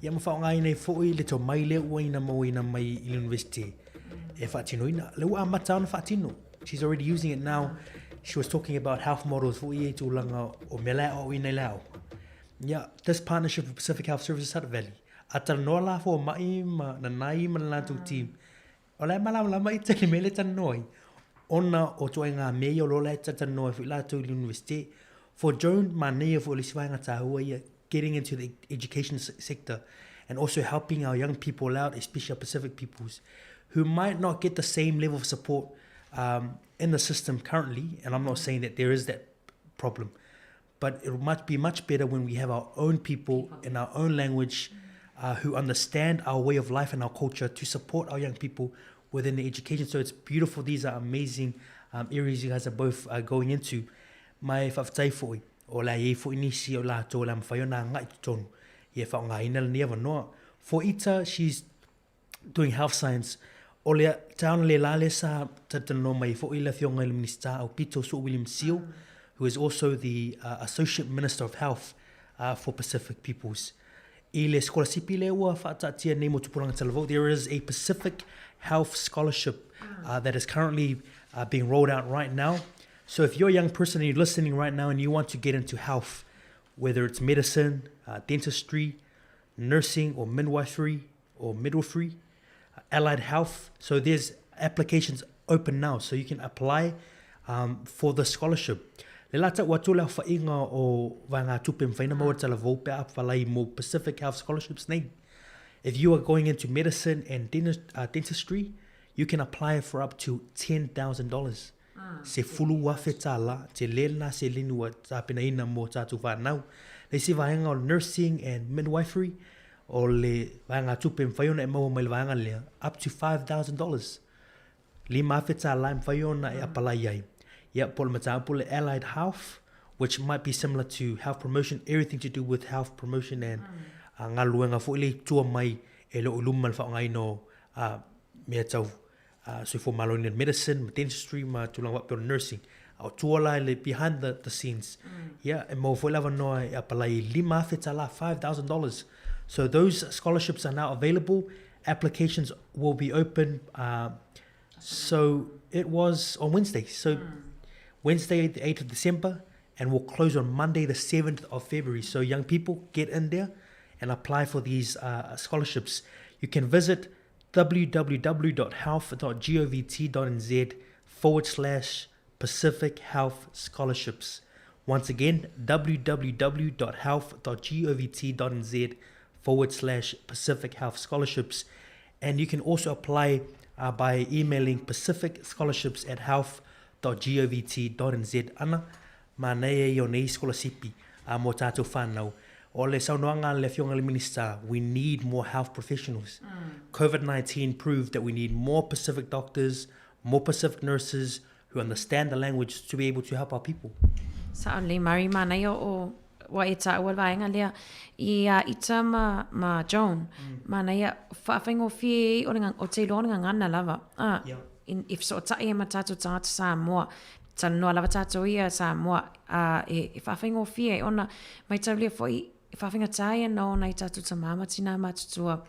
Ia ma whaongaina i foi le tau mai lea ua ina mauina mai i le university e whaatinoina. Le ua amata ona whaatino. She's already using it now. She was talking about health models foi e tūlanga o mea lea o ina i lau. Ia, this partnership with Pacific Health Services Hutt Valley, a talanoa la fomai ma Nanai ma le latou team, o la e malamalama i tele mea le talanoa ai, ona o ituaiga mea ia o lo la e talatalanoa ai foi latou i le universite. For Joan, manaia foi o le isi vaega taua ia, getting into the education sector and also helping our young people out, especially our Pacific peoples, who might not get the same level of support um, in the system currently, and I'm not saying that there is that problem, But it will be much better when we have our own people in our own language uh, who understand our way of life and our culture to support our young people within the education. So it's beautiful. These are amazing um, areas you guys are both uh, going into. Mai whawhetai foi, o la iei foi nisi o la tō la mwhai o nā ngai tonu. Ia whaongaina le nia wanoa. For Ita, she's doing health science, o le town le la le sa talanoa mai foi le afioga i le Minisita Aupito Sir William Seal, mm. who is also the uh, Associate Minister of Health uh, for Pacific Peoples. I le sikolasipi lea ua faataatia nei mo Tupulaga Talavou, there is a Pacific Health Scholarship uh, that is currently uh, being rolled out right now. So if you're a young person and you're listening right now and you want to get into health, whether it's medicine, uh, dentistry, nursing or midwifery or midwifery, uh, allied health. So there's applications open now, so you can apply um, for the scholarship. Le lata ua tū le whainga o vaenga tupe mwhaina maua tala vō a whalai mo Pacific Health Scholarships nei. If you are going into medicine and dentist, uh, dentistry, you can apply for up to $10,000. Se fulu afe tālā, te lena se lini ua tāpenaina mō tātou whānau. Le isi vaenga o nursing and midwifery, o le vaenga tupe mwhai ona e maua mai le vaenga lea, up to $5,000. 5,000 tālā e mwhai ona e apalai ai. Ia, po le mataupu le Allied Health, which might be similar to health promotion, everything to do with health promotion and mm. uh, ngā luenga fo ile tua mai e lo uluma le whaongaino uh, mea tau uh, soifua maloloina medicine ma dentistry ma tulaga faapea o nursing. A o tua la le behind the, the scenes. Mm. Yeah, e maua foi le avanoa e apalai i 5,000 tālā, $5,000. So those scholarships are now available. Applications will be open. Uh, so it was on Wednesday. So mm. Wednesday, the 8th of December, and will close on Monday, the 7th of February. So young people, get in there and apply for these uh, scholarships. You can visit www.health.govt.nz forward slash Pacific Health Scholarships. Once again, www.health.govt.nz forward slash Pacific Health Scholarships. And you can also apply uh, by emailing Pacific Scholarships at health.govt.nz. Ana, manaia ia o nei sikolasipi a mō tātou whānau. O le saunoaga a le Afioga i le Minista, we need more health professionals. Mm. COVID-19 proved that we need more Pacific doctors, more Pacific nurses who understand the language to be able to help our people. Sa'o Murray, manaia o ua e tāua le vaega lea i a Ita ma, ma Joan. Mm. Manaia, whaawhaingofie o, le, o te iloa o le gagana lava. Ah, yeah. I, i feso'ota'i ai ma tatou tagata Samoa, talanoa lava tatou ia Samoa, a e, e faafaigofie ai ona maitaulia fo'i e faafaigata ai ana o nai tatou tamā ma tinā matutua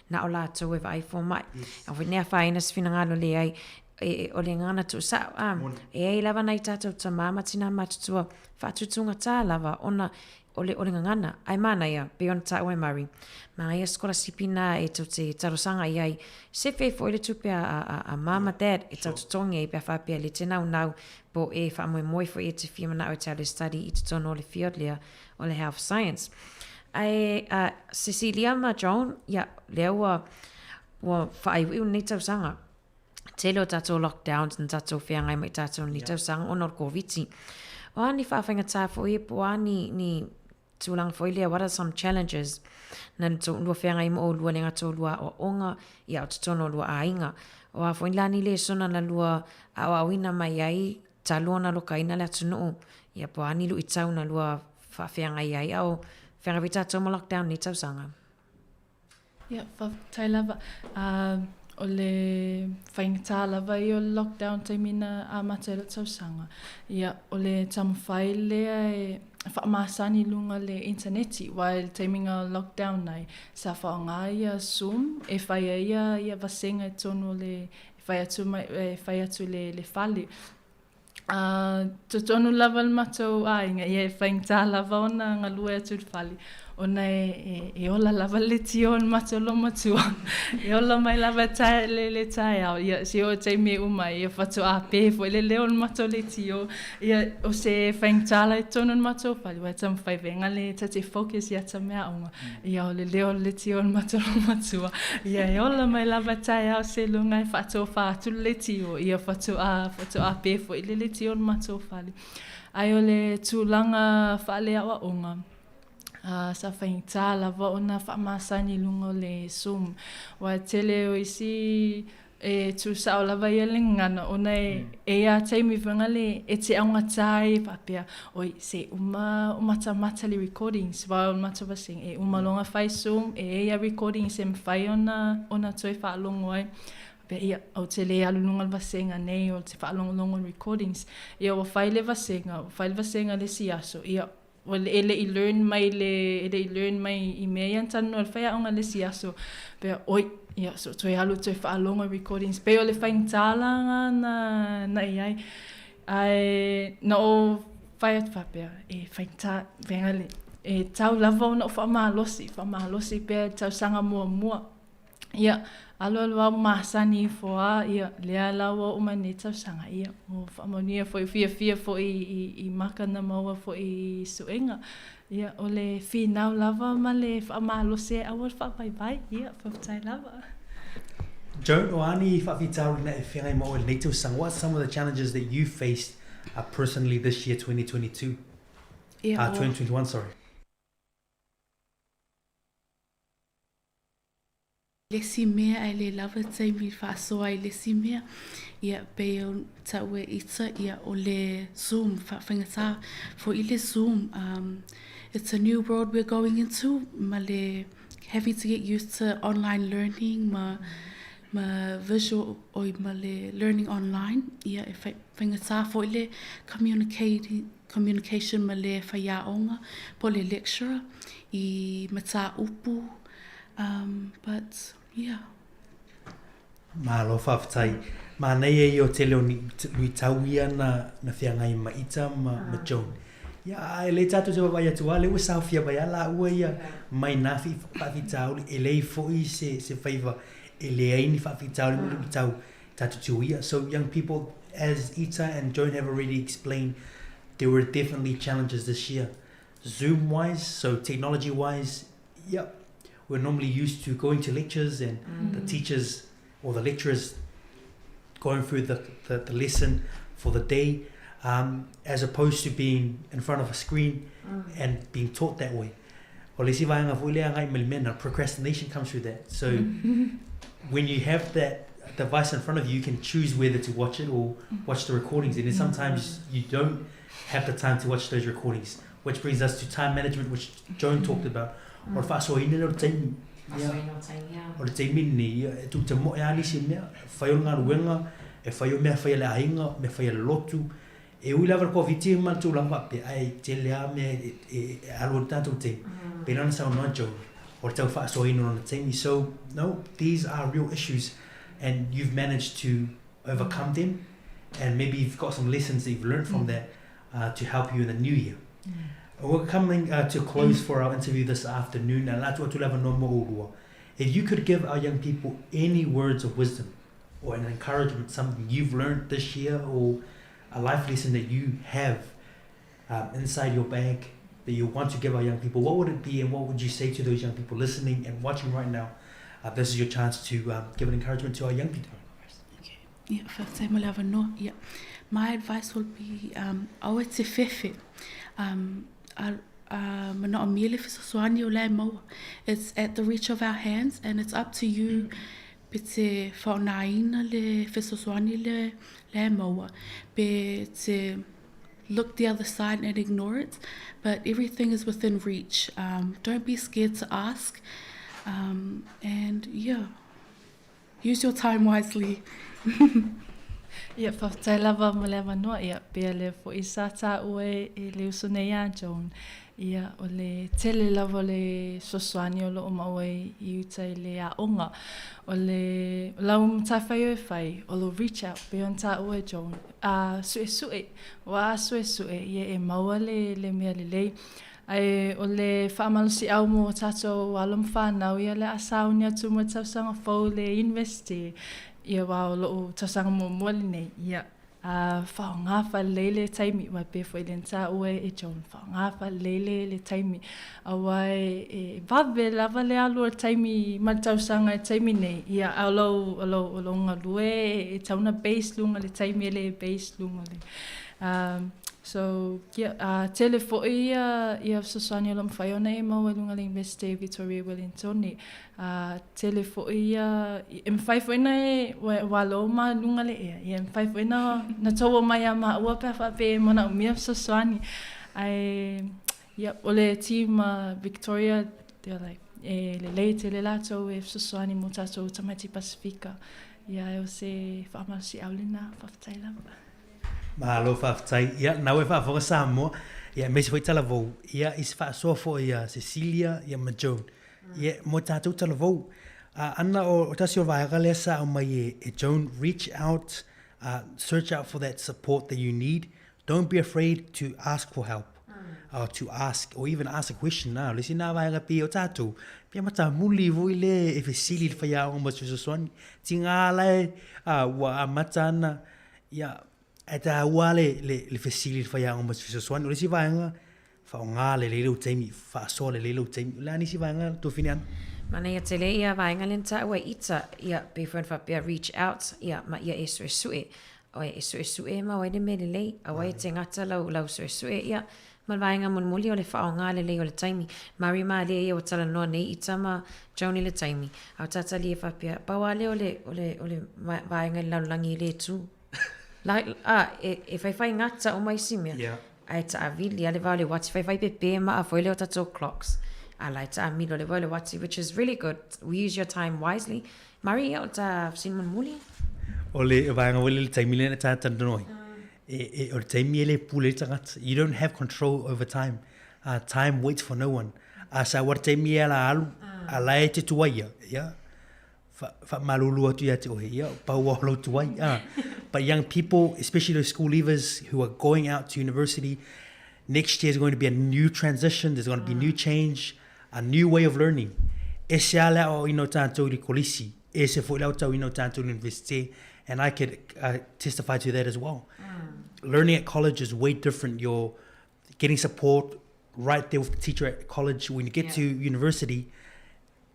na o latou e vaai foma'i. Yes. A foi nei afaina se finagalo leai, e, e, o le gagana tu'usa'o, a, e ai lava nai tatou tamā ma tinā matutua faatutūgatā lava ona o le, o le gagana, ae manaia, pei ona taua e Murray, manaia sikolasipi na e tou te talosaga i ai, sefe ai foi le tupe a, a, a, a mum ma dad e tau totogi ai pe a faapea le te naunau po e faamoemoe foi e te fia mana'o e te alu e study i totonu o le field lea o le health science. Ae a Cecilia ma Joan, ia, lea ua, ua faaiuiu lenei tausaga. Tele o tatou lockdowns na tatou feagai mai tatou ni tausaga ona o le Koviti. O a ni faafaigata foi po o a ni, ni tulaga foi lea, what are some challenges na lua feagai ma oulua le gata o lua aoaoga ia o totonu o lua aiga. O a foi la ni lesona na lua aoaoina mai ai talu ona lokaina le atunuu ia po o a ni luitau na lua faafeagai ai a o feagai foi tatou ma lockdown nei tausaga. Ia, faafetai lava. O le faigata lava ia o le lockdown taimi na amata ai lou tausaga. Ia, o le taumafai lea e faamasani i luga o le initaneti aua i le taimi na lockdown ai, sa faaaoga ia Zoom e fai ai ia ia vasega i totonu o le, e fai atu mai, e fai atu i le fale. A totonu lava le matou aiga, ia e faigata lava ona galue atu i le fale, ona e, e, e ola lava le leitio o le matou loumatua. E ola mai lava tae, le, le taeao, ia se oo taimi e uma ai, ia faatoa pē foi le leo o le matou leitio. Ia, o se faigata la i totonu o le matou fale, aua e taumafai vaega le ta te focus ia ta meaaoga. Ia o le leo o le leitio o le matou loumatua, ia e ola mai lava taeao seiloga e faatofa atu le leitio, ia faatoa, faatoa pē foi le leitio o le matou fale. Ae o le tulaga faaleaoaoga, uh, sa faigata lava ona faamasani i luga o le Zoom. Aua e tele o isi E tūsao lava ia le gagana ona e, e ia taimi vaega le e te augata ai faapea, oi se uma o matamata le recordings aua o le matou vasega e uma loa ona fai Zoom e i ai ia recordings e mafai ona ona toe faalogo ai. Pea ia, ou te le alu luga le vasega nei o te faalogologo i recordings. Ia ua fai le vasega, ua fai le vasega le isi aso, ia ua e le i learn mai le, e le i learn mai i mea ia na talanoa i le faiaoga le isi aso. Pea, oi, ia so toe alu toe faalogo i recordings. Pei o le faigata la na, na i ai. Ae na ou fai atu faapea, e faigata, vega le, e tau lava ona ou faamalosi, faamalosi pea i le tausaga muamua. Ia, alualu lava ua masani ifo lava, ia, lea la ua oo mai nei tausaga, ia, ua faamanuia foi, fiafia foi i, i maka na maua foi i suega. Ia, o le finau lava ma le faamalosi e aua le faavaivai. Ia, faafetai lava. Joan, o a ni faafitauli na e feagai ma oe i lenei tausaga? What are some of the challenges that you faced uh, personally this year 2022? Ia, uh, 2021, sorry. Le isi mea ae le lava taimi faasoa i le isi mea, ia pei o tau e ita ia o le zoom faafaigata foi le zoom um it's a new world we're going into ma le having to get used to online learning ma ma visual oi ma le learning online ia e faigata foi le communicating communication ma le faiaoga po o le lecturer i mataupu Um, but, yeah. Malo faafetai. Manaia ia o tele o ni luitau ia na, na feagai ma Ita ma, ah. ma Joan. Ia, e le tātou te vaavaai atu a, le ua saofia mai a lāua ia mai nā faafitauli, e leai foi se, se faiva, e leai ni faafitauli ma luitau tātou te o ia. So young people, as Ita and Joan have already explained, there were definitely challenges this year. Zoom-wise, so technology-wise, yep, we're normally used to going to lectures and mm. the teachers or the lecturers going through the, the, the lesson for the day, um, as opposed to being in front of a screen mm. and being taught that way. O le isi vaega foi lea agai mai le mea na, procrastination comes through that. So when you have that device in front of you, you can choose whether to watch it or watch the recordings. And then sometimes you don't have the time to watch those recordings. Which brings us to time management, which Joan talked about. O le faasoaina lea o le taimi. Faasoaina o le taimi, ia. O le taimi lenei, ia, e tou te moe lava nisi mea, e fai o le galuega, e fai o mea fai a le aiga, mea fai a le lotu. E ui lava i le Koviti ma le tulaga faapea, ae tele lava mea e, e, e alu ai le tatou taimi. Pei la ona saunoa Joan, o le tau faasoaina o lona taimi. So, no, these are real issues and you've managed to overcome them and maybe you've got some lessons that you've learned from that uh, to help you in the new year. We're coming uh, to close for our interview this afternoon. If you could give our young people any words of wisdom or an encouragement, something you've learned this year or a life lesson that you have um, inside your bag that you want to give our young people, what would it be and what would you say to those young people listening and watching right now? Uh, this is your chance to um, give an encouragement to our young people. Okay. Yeah, faafetai mo le avanoa. Yeah. My advice will be um, aua e te fefe. Um, a, a manaomia le fesoasoani o la e maua. It's at the reach of our hands and it's up to you pe te whaonāina le fesoasoani le, la e maua. Pe te look the other side and ignore it. But everything is within reach. Um, don't be scared to ask. Um, and yeah. Use your time wisely. Ia, faafetai lava mo le avanoa, ia, pea lea foi sa taua e le uso nei a Joan. Ia, o le tele lava o le fesoasoani o lo o maua i uta i le aoga. O le lau matafaioi e fai, o lo reach out, pei ona taua e Joan, a suesue, ua a suesue, ia e maua le, le mea lelei. Ae o le faamalosiau mo tatou alo ma fanau ia le a sauni atu mo le tausaga fou le University ia aua o lou tausaga muamua lenei ia a faaaoga faalelei le taimi aua e pei foi lea na taua e Joan faaaoga faalelei le le taimi aua e e vave lava le alu o le taimi ma le tausaga i le taimi nei ia a o lou o lou o lou galue e tatau ona base luga o le taimi e le base luga o le a So, ia, a tele foi ia, ia fesoasoani o lo o mafai ona e maua i luga o le Universite o Vitoria Ueligitone. A tele foi ia, e mafai foi ona e, ua, ua alo ma luga le ea, ia e mafai foi ona, na tou omai ia maua pe a faapea e manaomia fesoasoani. Ae, ia, o le team a Victoria, they're like, e lelei tele latou e fesoasoani mo tatou tamaiti Pasifika. Ia, e o se faamalosiau lena, faafetai lava. Malo faafetai. Ia, lena ua e faafofoga Samoa, ia aemaise foi talavou, ia i se faasoa foi ia Cecilia ia ma Joan. Ia, mo tatou talavou. A ana o tasi o vaega lea sa aumai e, e Joan, reach out, uh, search out for that support that you need. Don't be afraid to ask for help. Or to ask, or even ask a question. Na, le isi na vaega pei o tatou, pei matamuli foi le e fesili i le faiaoga mo se fesoasoani. Tiga la e, uh, ua amata ana, Ia, e taua le, le, le fesili i le faiaoga mo se fesoasoani. O le isi vaega, faaaoga lelei lou taimi, faasoa lelei lou taimi. O le a nisi vaega Tuafine Ana? Manaia tele ia vaega lea na taua e Ita, ia, pei foi ona faapea reach out, ia, ma ia e suesue. Oe, e suesue ma ai le mea lelei, aua e te gata lau, lau suesue, ia, ma le vaega mulimuli o le faaaoga lelei o le taimi. Mari malie ia ua talanoa nei Ita ma Joan i le taimi, a o tātali e faapea, pau lava lea o le, o le, o le vaega i le lalolagi e le tū. La, a, e, e whaiwhai ngata o mai isi mea. Yeah. Ae taavili a le va o le uati, whaiwhai pepe maa foi lea o tatou clocks. A la e taamilo le va o le uati, which is really good. We use your time wisely. Mari, ia o ta fesili mulimuli. O le vaega foi lea le taimi lea na tātalanoa ai. E, e, o le taimi e le pule ai le tagata. You don't have control over time. Uh, time waits for no one. A sa ua le taimi e ala alu, a la e te tuai ia, ia. Fa, faamalulu atu ia te oe, ia, pau o lou tuai. Uh. But young people, especially those school leavers who are going out to university, next year is going to be a new transition, there's going to be new change, a new way of learning. Ese a le aoaoina o tātou i le kolisi, ese foi le aotauina o tātou i le universite, and I could uh, testify to that as well. Mm. Learning at college is way different. You're getting support right there with the teacher at college. When you get yeah. to university,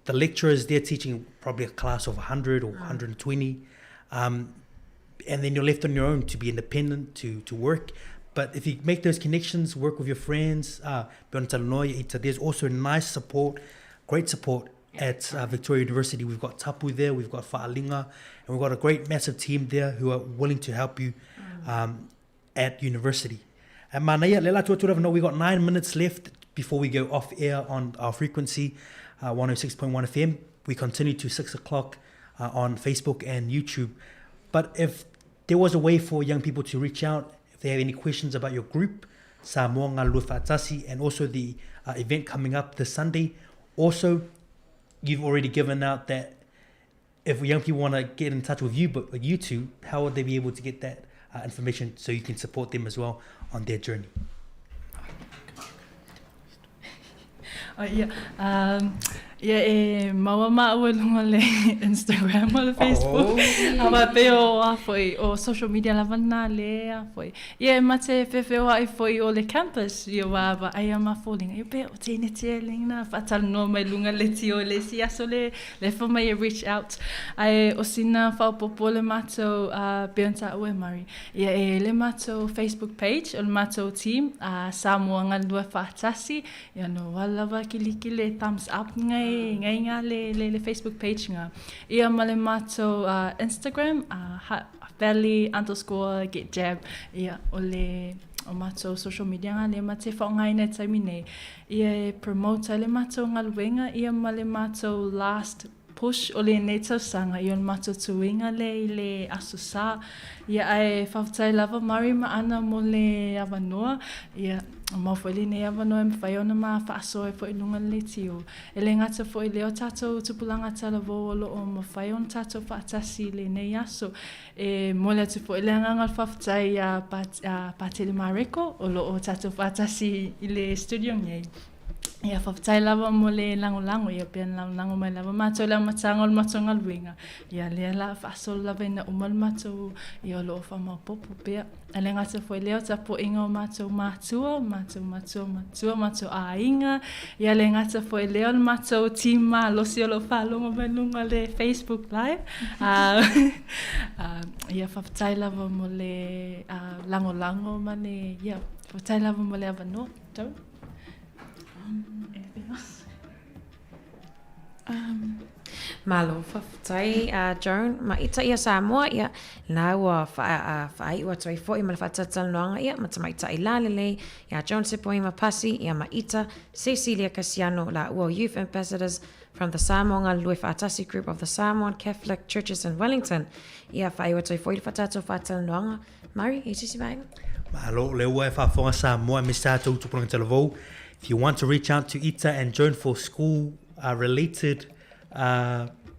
the lecturers, they're teaching probably a class of 100 or mm. 120. Um, and then you're left on your own to be independent, to, to work. But if you make those connections, work with your friends, uh, there's also nice support, great support at uh, Victoria University. We've got Tapu there, we've got Fa'alinga, and we've got a great massive team there who are willing to help you mm. um, at university. And manaia, le la tua no, we got nine minutes left before we go off air on our frequency, uh, 106.1 FM. We continue to 6 o'clock uh, on Facebook and YouTube. But if there was a way for young people to reach out, if they have any questions about your group, Samoa Galulue Fa'atasi, and also the uh, event coming up this Sunday. Also, you've already given out that if young people want to get in touch with you, but you two, how would they be able to get that uh, information so you can support them as well on their journey? Oh, ia, um, ia e maua maua i luga le Instagram o le Facebook. Oh. A faapea o a foi, o social media lava lena le a foi. Ia e mate feofeoai foi o le campus, ia ua vaai a mafoliga. Ia pea o tēneti e lena faatalanoa mai luga le tio le isi aso le le fa mai e reach out. Ae o sina faaopoopo le matou uh, pei ona taua e Murray. Ia e le matou Facebook page o le matou team a uh, Samoa Galulue Faatasi. Ia no wala lava kiliki le thumbs up ngai ngai nga le le, le Facebook page nga. Ia ma le matou uh, Instagram uh, valley underscore get jab. Ia o le o matou social media nga le ma te whaongaina e taimi nei. Ia e promote ai le matou galuega ia ma le matou last push o lenei tausaga i o le matou tuiga lea i le Aso Sa. Ia ae faafetai lava Mari ma Ana mo le avanoa. Ia mau foi lenei avanoa e mafai ona ma faasoa ai foi i luga le leitio. E le gata foi i lea o tatou tupulaga talavou o loo mafai ona tatou faatasi i lenei aso. E momoli atu foi le agaga o le faafetai iā Patele Mareko o loo tatou faatasi i le studio nei. Ia, faafetai lava mo le lagolago, ia pei ona lagolago mai lava matou i le amataga o le matou galuega. Ia, lea la faasolo lava ina uma le matou, ia o lo o faamaopoopo pea. Ae le gata foi i lea o tapuaiga o matou matua, matou matua matua, matou aiga, ia le gata foi i lea o le matou team malosi o lo o faalogo mai luga o le Facebook Live. Ia, faafetai lava mo le lagolago ma le, ia, faafetai lava mo le avanoa. Tau. Anything else? Um, Malo faafetai a uh, Joan ma ita ia Samoa ia na ua whaaiu atu ai foi ma le faatalatalanoaga ia ma tamaitai lalelei ia Joan Sepoima Pasi ia ma ita Cecilia Casiano la ua Youth Ambassadors from the Samoa Galulue Faatasi Group of the Samoan Catholic Churches in Wellington. Ia, faaiu atu ai foi le faatatou faatalanoaga. Murray, i se isi vaega? Malo, lea ua e faafofoga Samoa aemaise tatou tupulaga talavou. If you want to reach out to Ita and Joan for school related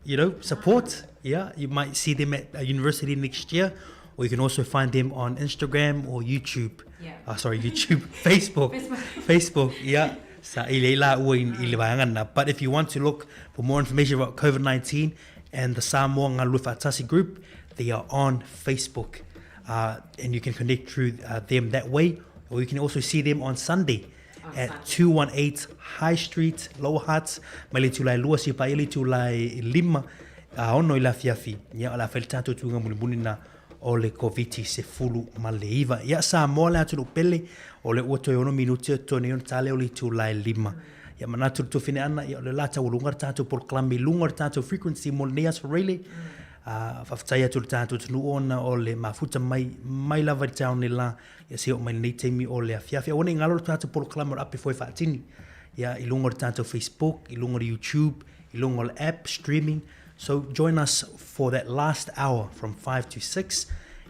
you know, support, yeah, you might see them at university next year, or you can also find them on Instagram or YouTube. Yeah. Sorry, YouTube, Facebook. Facebook. Facebook, yeah. Sa i le la ua i le vaega na. But if you want to look for more information about COVID-19 and the Samoa Galulue Faatasi group, they are on Facebook. And you can connect through them that way, or you can also see them on Sunday at 218 High Street, Lower Hutt, mai le itula e lua seia paia le itula e lima a ono i le afiafi. Ia, o le a fai le tatou tuiga mulimuli na o le Koviti-19. Ia, Samoa le atunuu pele, o lea ua toe ono minuti o totoe nei ona ta lea o le itula e lima. Ia, manatu i le tuafine ana, ia, o le la taualuga le tatou polokalame i luga o le tatou frequency mo lenei aso Reilly. A, faafetai atu i le tatou atunuu ona o le mafuta mai, mai lava i le taeao nei la, ia seia oo mai lenei taimi o le afiafi. Aua ne i galo le tatou polokalame o le ape foe faatini, ia, i luga o le tatou Facebook, i luga o le YouTube, i luga o le app, streaming. So join us for that last hour from 5 to 6.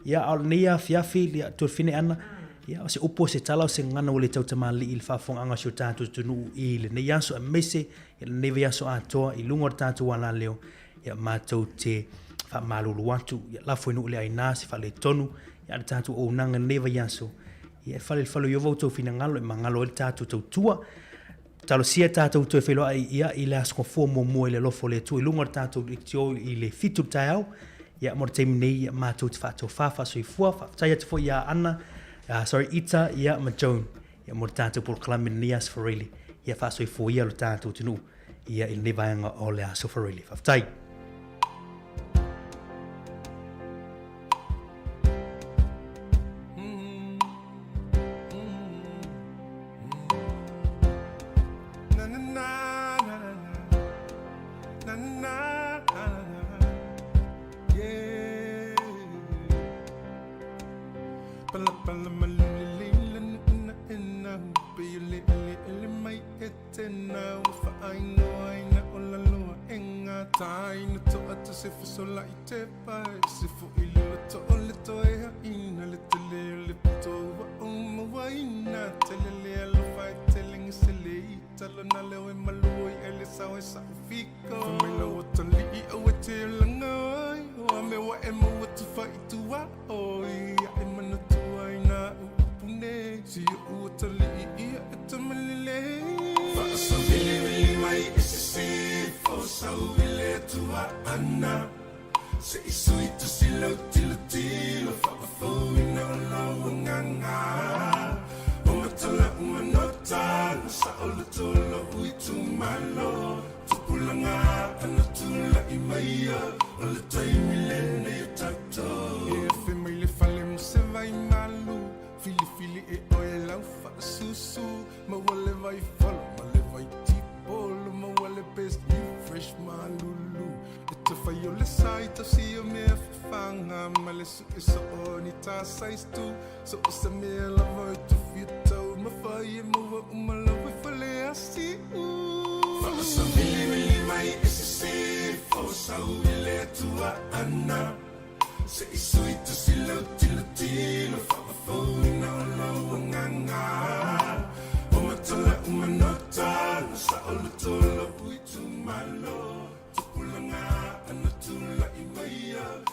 Ia, a o lenei afiafi, ia, tuafine ana, ia, o se upu, o se tala, o se gagana ua le tautamalii i le faafofogaaga a si o tatou atunuu i lenei aso, aemaise i lenei vaiaso atoa i luga o le tatou alaleo, Ia matou te faamalulu atu, ia lafo i nuu le aina se faaletonu, ia a le tatou auaunaga i lenei vaiaso, ia e fale i le fale o Ieova outou finagalo e magalo ai le tatou tautua. Talosia tatou toe feiloai ia i le Aso Gafua muamua i le alofa o le Atua i luga o le tatou leitio i le 7 i le taeao. Ia mo le taimi nei, ia matou te faatofa, faasoifua, faafetai atu foi ia Ana, sorry, Ita, ia ma Joan, ia mo le tatou polokalame i lenei Aso Faraile. Ia faasoifua ia lo tatou atunuu. Ia i lenei vaega o le Aso Faraile. Faafetai.